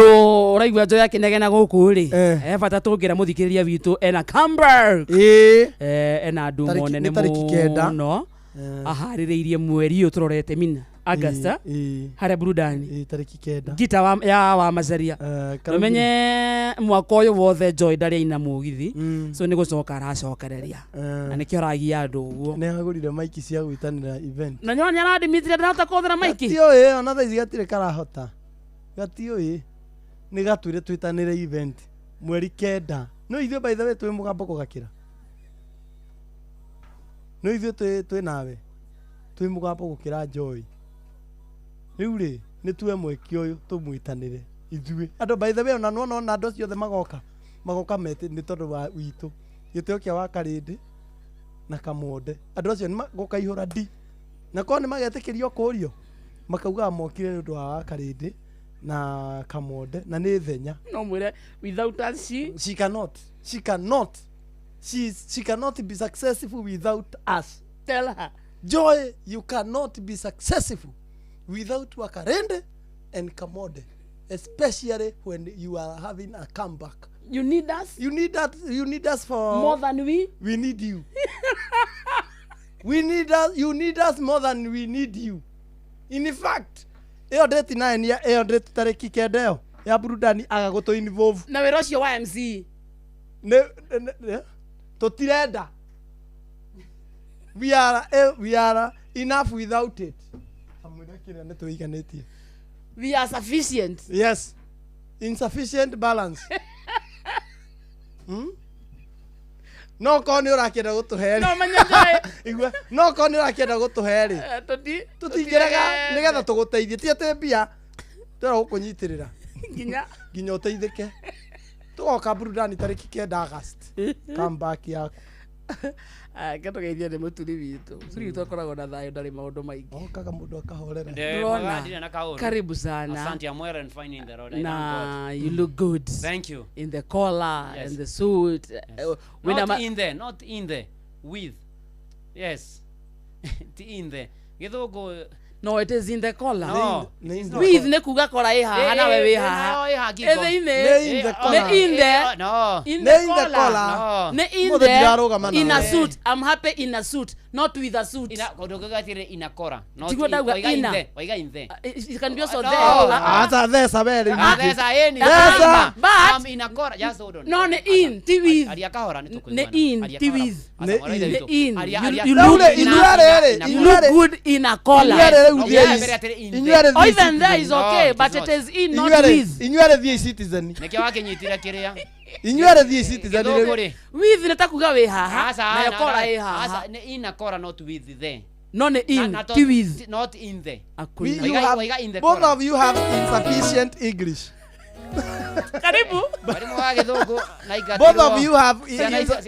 S8: uraigua njo yakinegena guku ri he bata tungira muthikiriria witu ena comeback ena ndumo nene muno ahaririirie mweri uyu turorete mina August haria burudani
S10: tariki 9
S8: ngita ya wa macaria umenye mwaka uyu wothe Joy ndari aina mugithi so ni gucoka aracokereria na nikio aragia andu uguo
S10: ni agurire maiki cia gwitanira event
S8: na nyona aradimitrire ndarahota kuhuthira maiki
S10: gatiũĩ ona thaa ici gatirĩ karahota gatiũĩ nĩ gatwĩre twĩtanĩre event mweri 9 no ithuĩ by the way twĩ mũgambo kũgakĩra No ithuĩ twĩ nawe twĩ mũgambo gũkĩra Joy. Rĩu rĩ nĩ tuwe mweke ũyũ tũmwĩtanĩre ithuĩ andũ. By the way, ona nĩwona ona andũ acio othe magoka mete nĩ tondũ wa witũ gĩtĩo kĩa Wakarĩndĩ na Kamonde. Andũ acio nĩ gũkaihũra ndi na korwo nĩ magetĩkĩrio kũrio makaugaga mokire nĩ ũndũ wa Wakarĩndĩ na Kamonde na nĩ thenya.
S8: No mwĩre without us
S10: she cannot, she cannot, she cannot be successful without us.
S8: Tell her,
S10: Joy, you cannot be successful without Wakarende and Kamode, especially when you are having a comeback.
S8: You need us.
S10: You need that. You need us for
S8: more than we
S10: need you. We need us. You need us more than we need you. In fact, ĩyo date 9 ya ĩyo date tarĩki 9 ĩyo ya burudani aga gũtũ involve
S8: na wĩra ũcio wa MC
S10: nĩ tũtirenda. We are enough without it. Amwĩre kĩrĩa nĩ tũiganĩtie.
S8: We are sufficient.
S10: Yes, insufficient balance. No korwo nĩ ũrakĩenda gũtũhe rĩ.
S8: No menye Joy.
S10: Igua, no korwo nĩ ũrakĩenda gũtũhe rĩ. Tũtingĩrega nĩgetha tũgũteithie. Ti atĩ mbia twĩra gũkũnyitĩrĩra
S8: nginya
S10: ũteithĩke. Tũgoka burudani tarĩki 9 August. Comeback yaku.
S8: Ke tũgeithie nĩ mũturi witũ. Mũturi witũ akoragwo na thayũ, ndarĩ maũndũ maingĩ.
S10: Okaga mũndũ akahorera.
S8: Ndĩrona. Karibu sana.
S12: Asante, I'm well and fine in the road. I
S8: Na you look good.
S12: Thank you.
S8: In the collar
S12: Yes.
S8: and the suit.
S12: Yes. Not in the, not in the, with. Yes. Ti in the. Gĩthũngũ.
S8: No, it is in the collar.
S12: No.
S8: With nĩ kuga kora ĩ haha nawe wĩ haha. Ĩ thĩinĩ.
S10: Nĩ in the collar.
S8: Nĩ in the.
S12: No.
S8: In
S10: Nĩ
S8: the
S10: in the
S8: collar.
S12: No.
S8: Nĩ in
S10: Mũthĩ
S8: the.
S10: ndirarũgama
S8: In a
S10: nawe.
S8: suit. I'm happy in a suit, not with a suit.
S12: Ina, kũndũ gũgatire ina kora. Not
S8: Tiguo
S12: in-
S8: ndauga
S12: waiga in
S8: ina.
S12: the, waiga in the.
S8: It can be also
S12: No.
S8: there.
S10: Aca theca we rĩu
S12: Ah,
S10: ningĩ.
S12: theca, ĩni.
S10: Theca.
S8: But
S12: I'm in a kora. Just hold on.
S8: no, nĩ in, ti with.
S12: Aria kahora nĩ
S8: Nĩ
S12: tũkũiguana.
S8: in,
S12: Aria
S8: ti
S12: kahora.
S8: with.
S12: Aca,
S10: Nĩ
S12: mwarĩ
S10: in.
S8: Nĩ
S12: witũ.
S8: in.
S12: Aria-
S8: You
S12: aria-
S8: you
S10: Rĩu
S8: look
S10: rĩ,
S8: in
S10: inyuĩ
S8: a
S10: arĩ rĩ,
S8: you
S10: inyuĩ
S8: look
S10: arĩ-
S8: good in a collar.
S10: inyuĩ arĩ rĩu
S12: No,
S10: thiĩi-
S12: mbere atĩrĩ in
S10: inyuĩ
S12: the.
S10: arĩ
S8: Or
S10: thiĩi
S8: even there is
S12: No,
S8: okay,
S12: it
S8: but
S12: is
S8: it
S12: not.
S8: is in, not
S10: Inyuĩ arĩ-
S8: with.
S10: inyuĩ arĩ thiĩi Citizen.
S12: Nĩkĩo wakĩnyitire kĩrĩa.
S10: Inyuĩ arĩ thiĩi Citizen
S12: Gĩthũngũ
S10: rĩu.
S12: rĩ.
S8: With nĩ ta kuga wĩ haha,
S12: Aca,
S8: nayo
S12: na-
S8: kora
S12: na-
S8: ĩ haha.
S12: aca, nĩ in a kora, not with the.
S8: No, nĩ in,
S12: Na- na
S8: ti with.
S12: Not in the.
S10: We-
S8: Hakuna.
S10: you
S12: Waiga-
S10: have-
S12: waiga in the
S10: both
S12: collar.
S10: of you have insufficient English.
S8: Karibu.
S12: Mwarimu wa gĩthũngũ na
S10: Both of you have
S12: Ciana icio-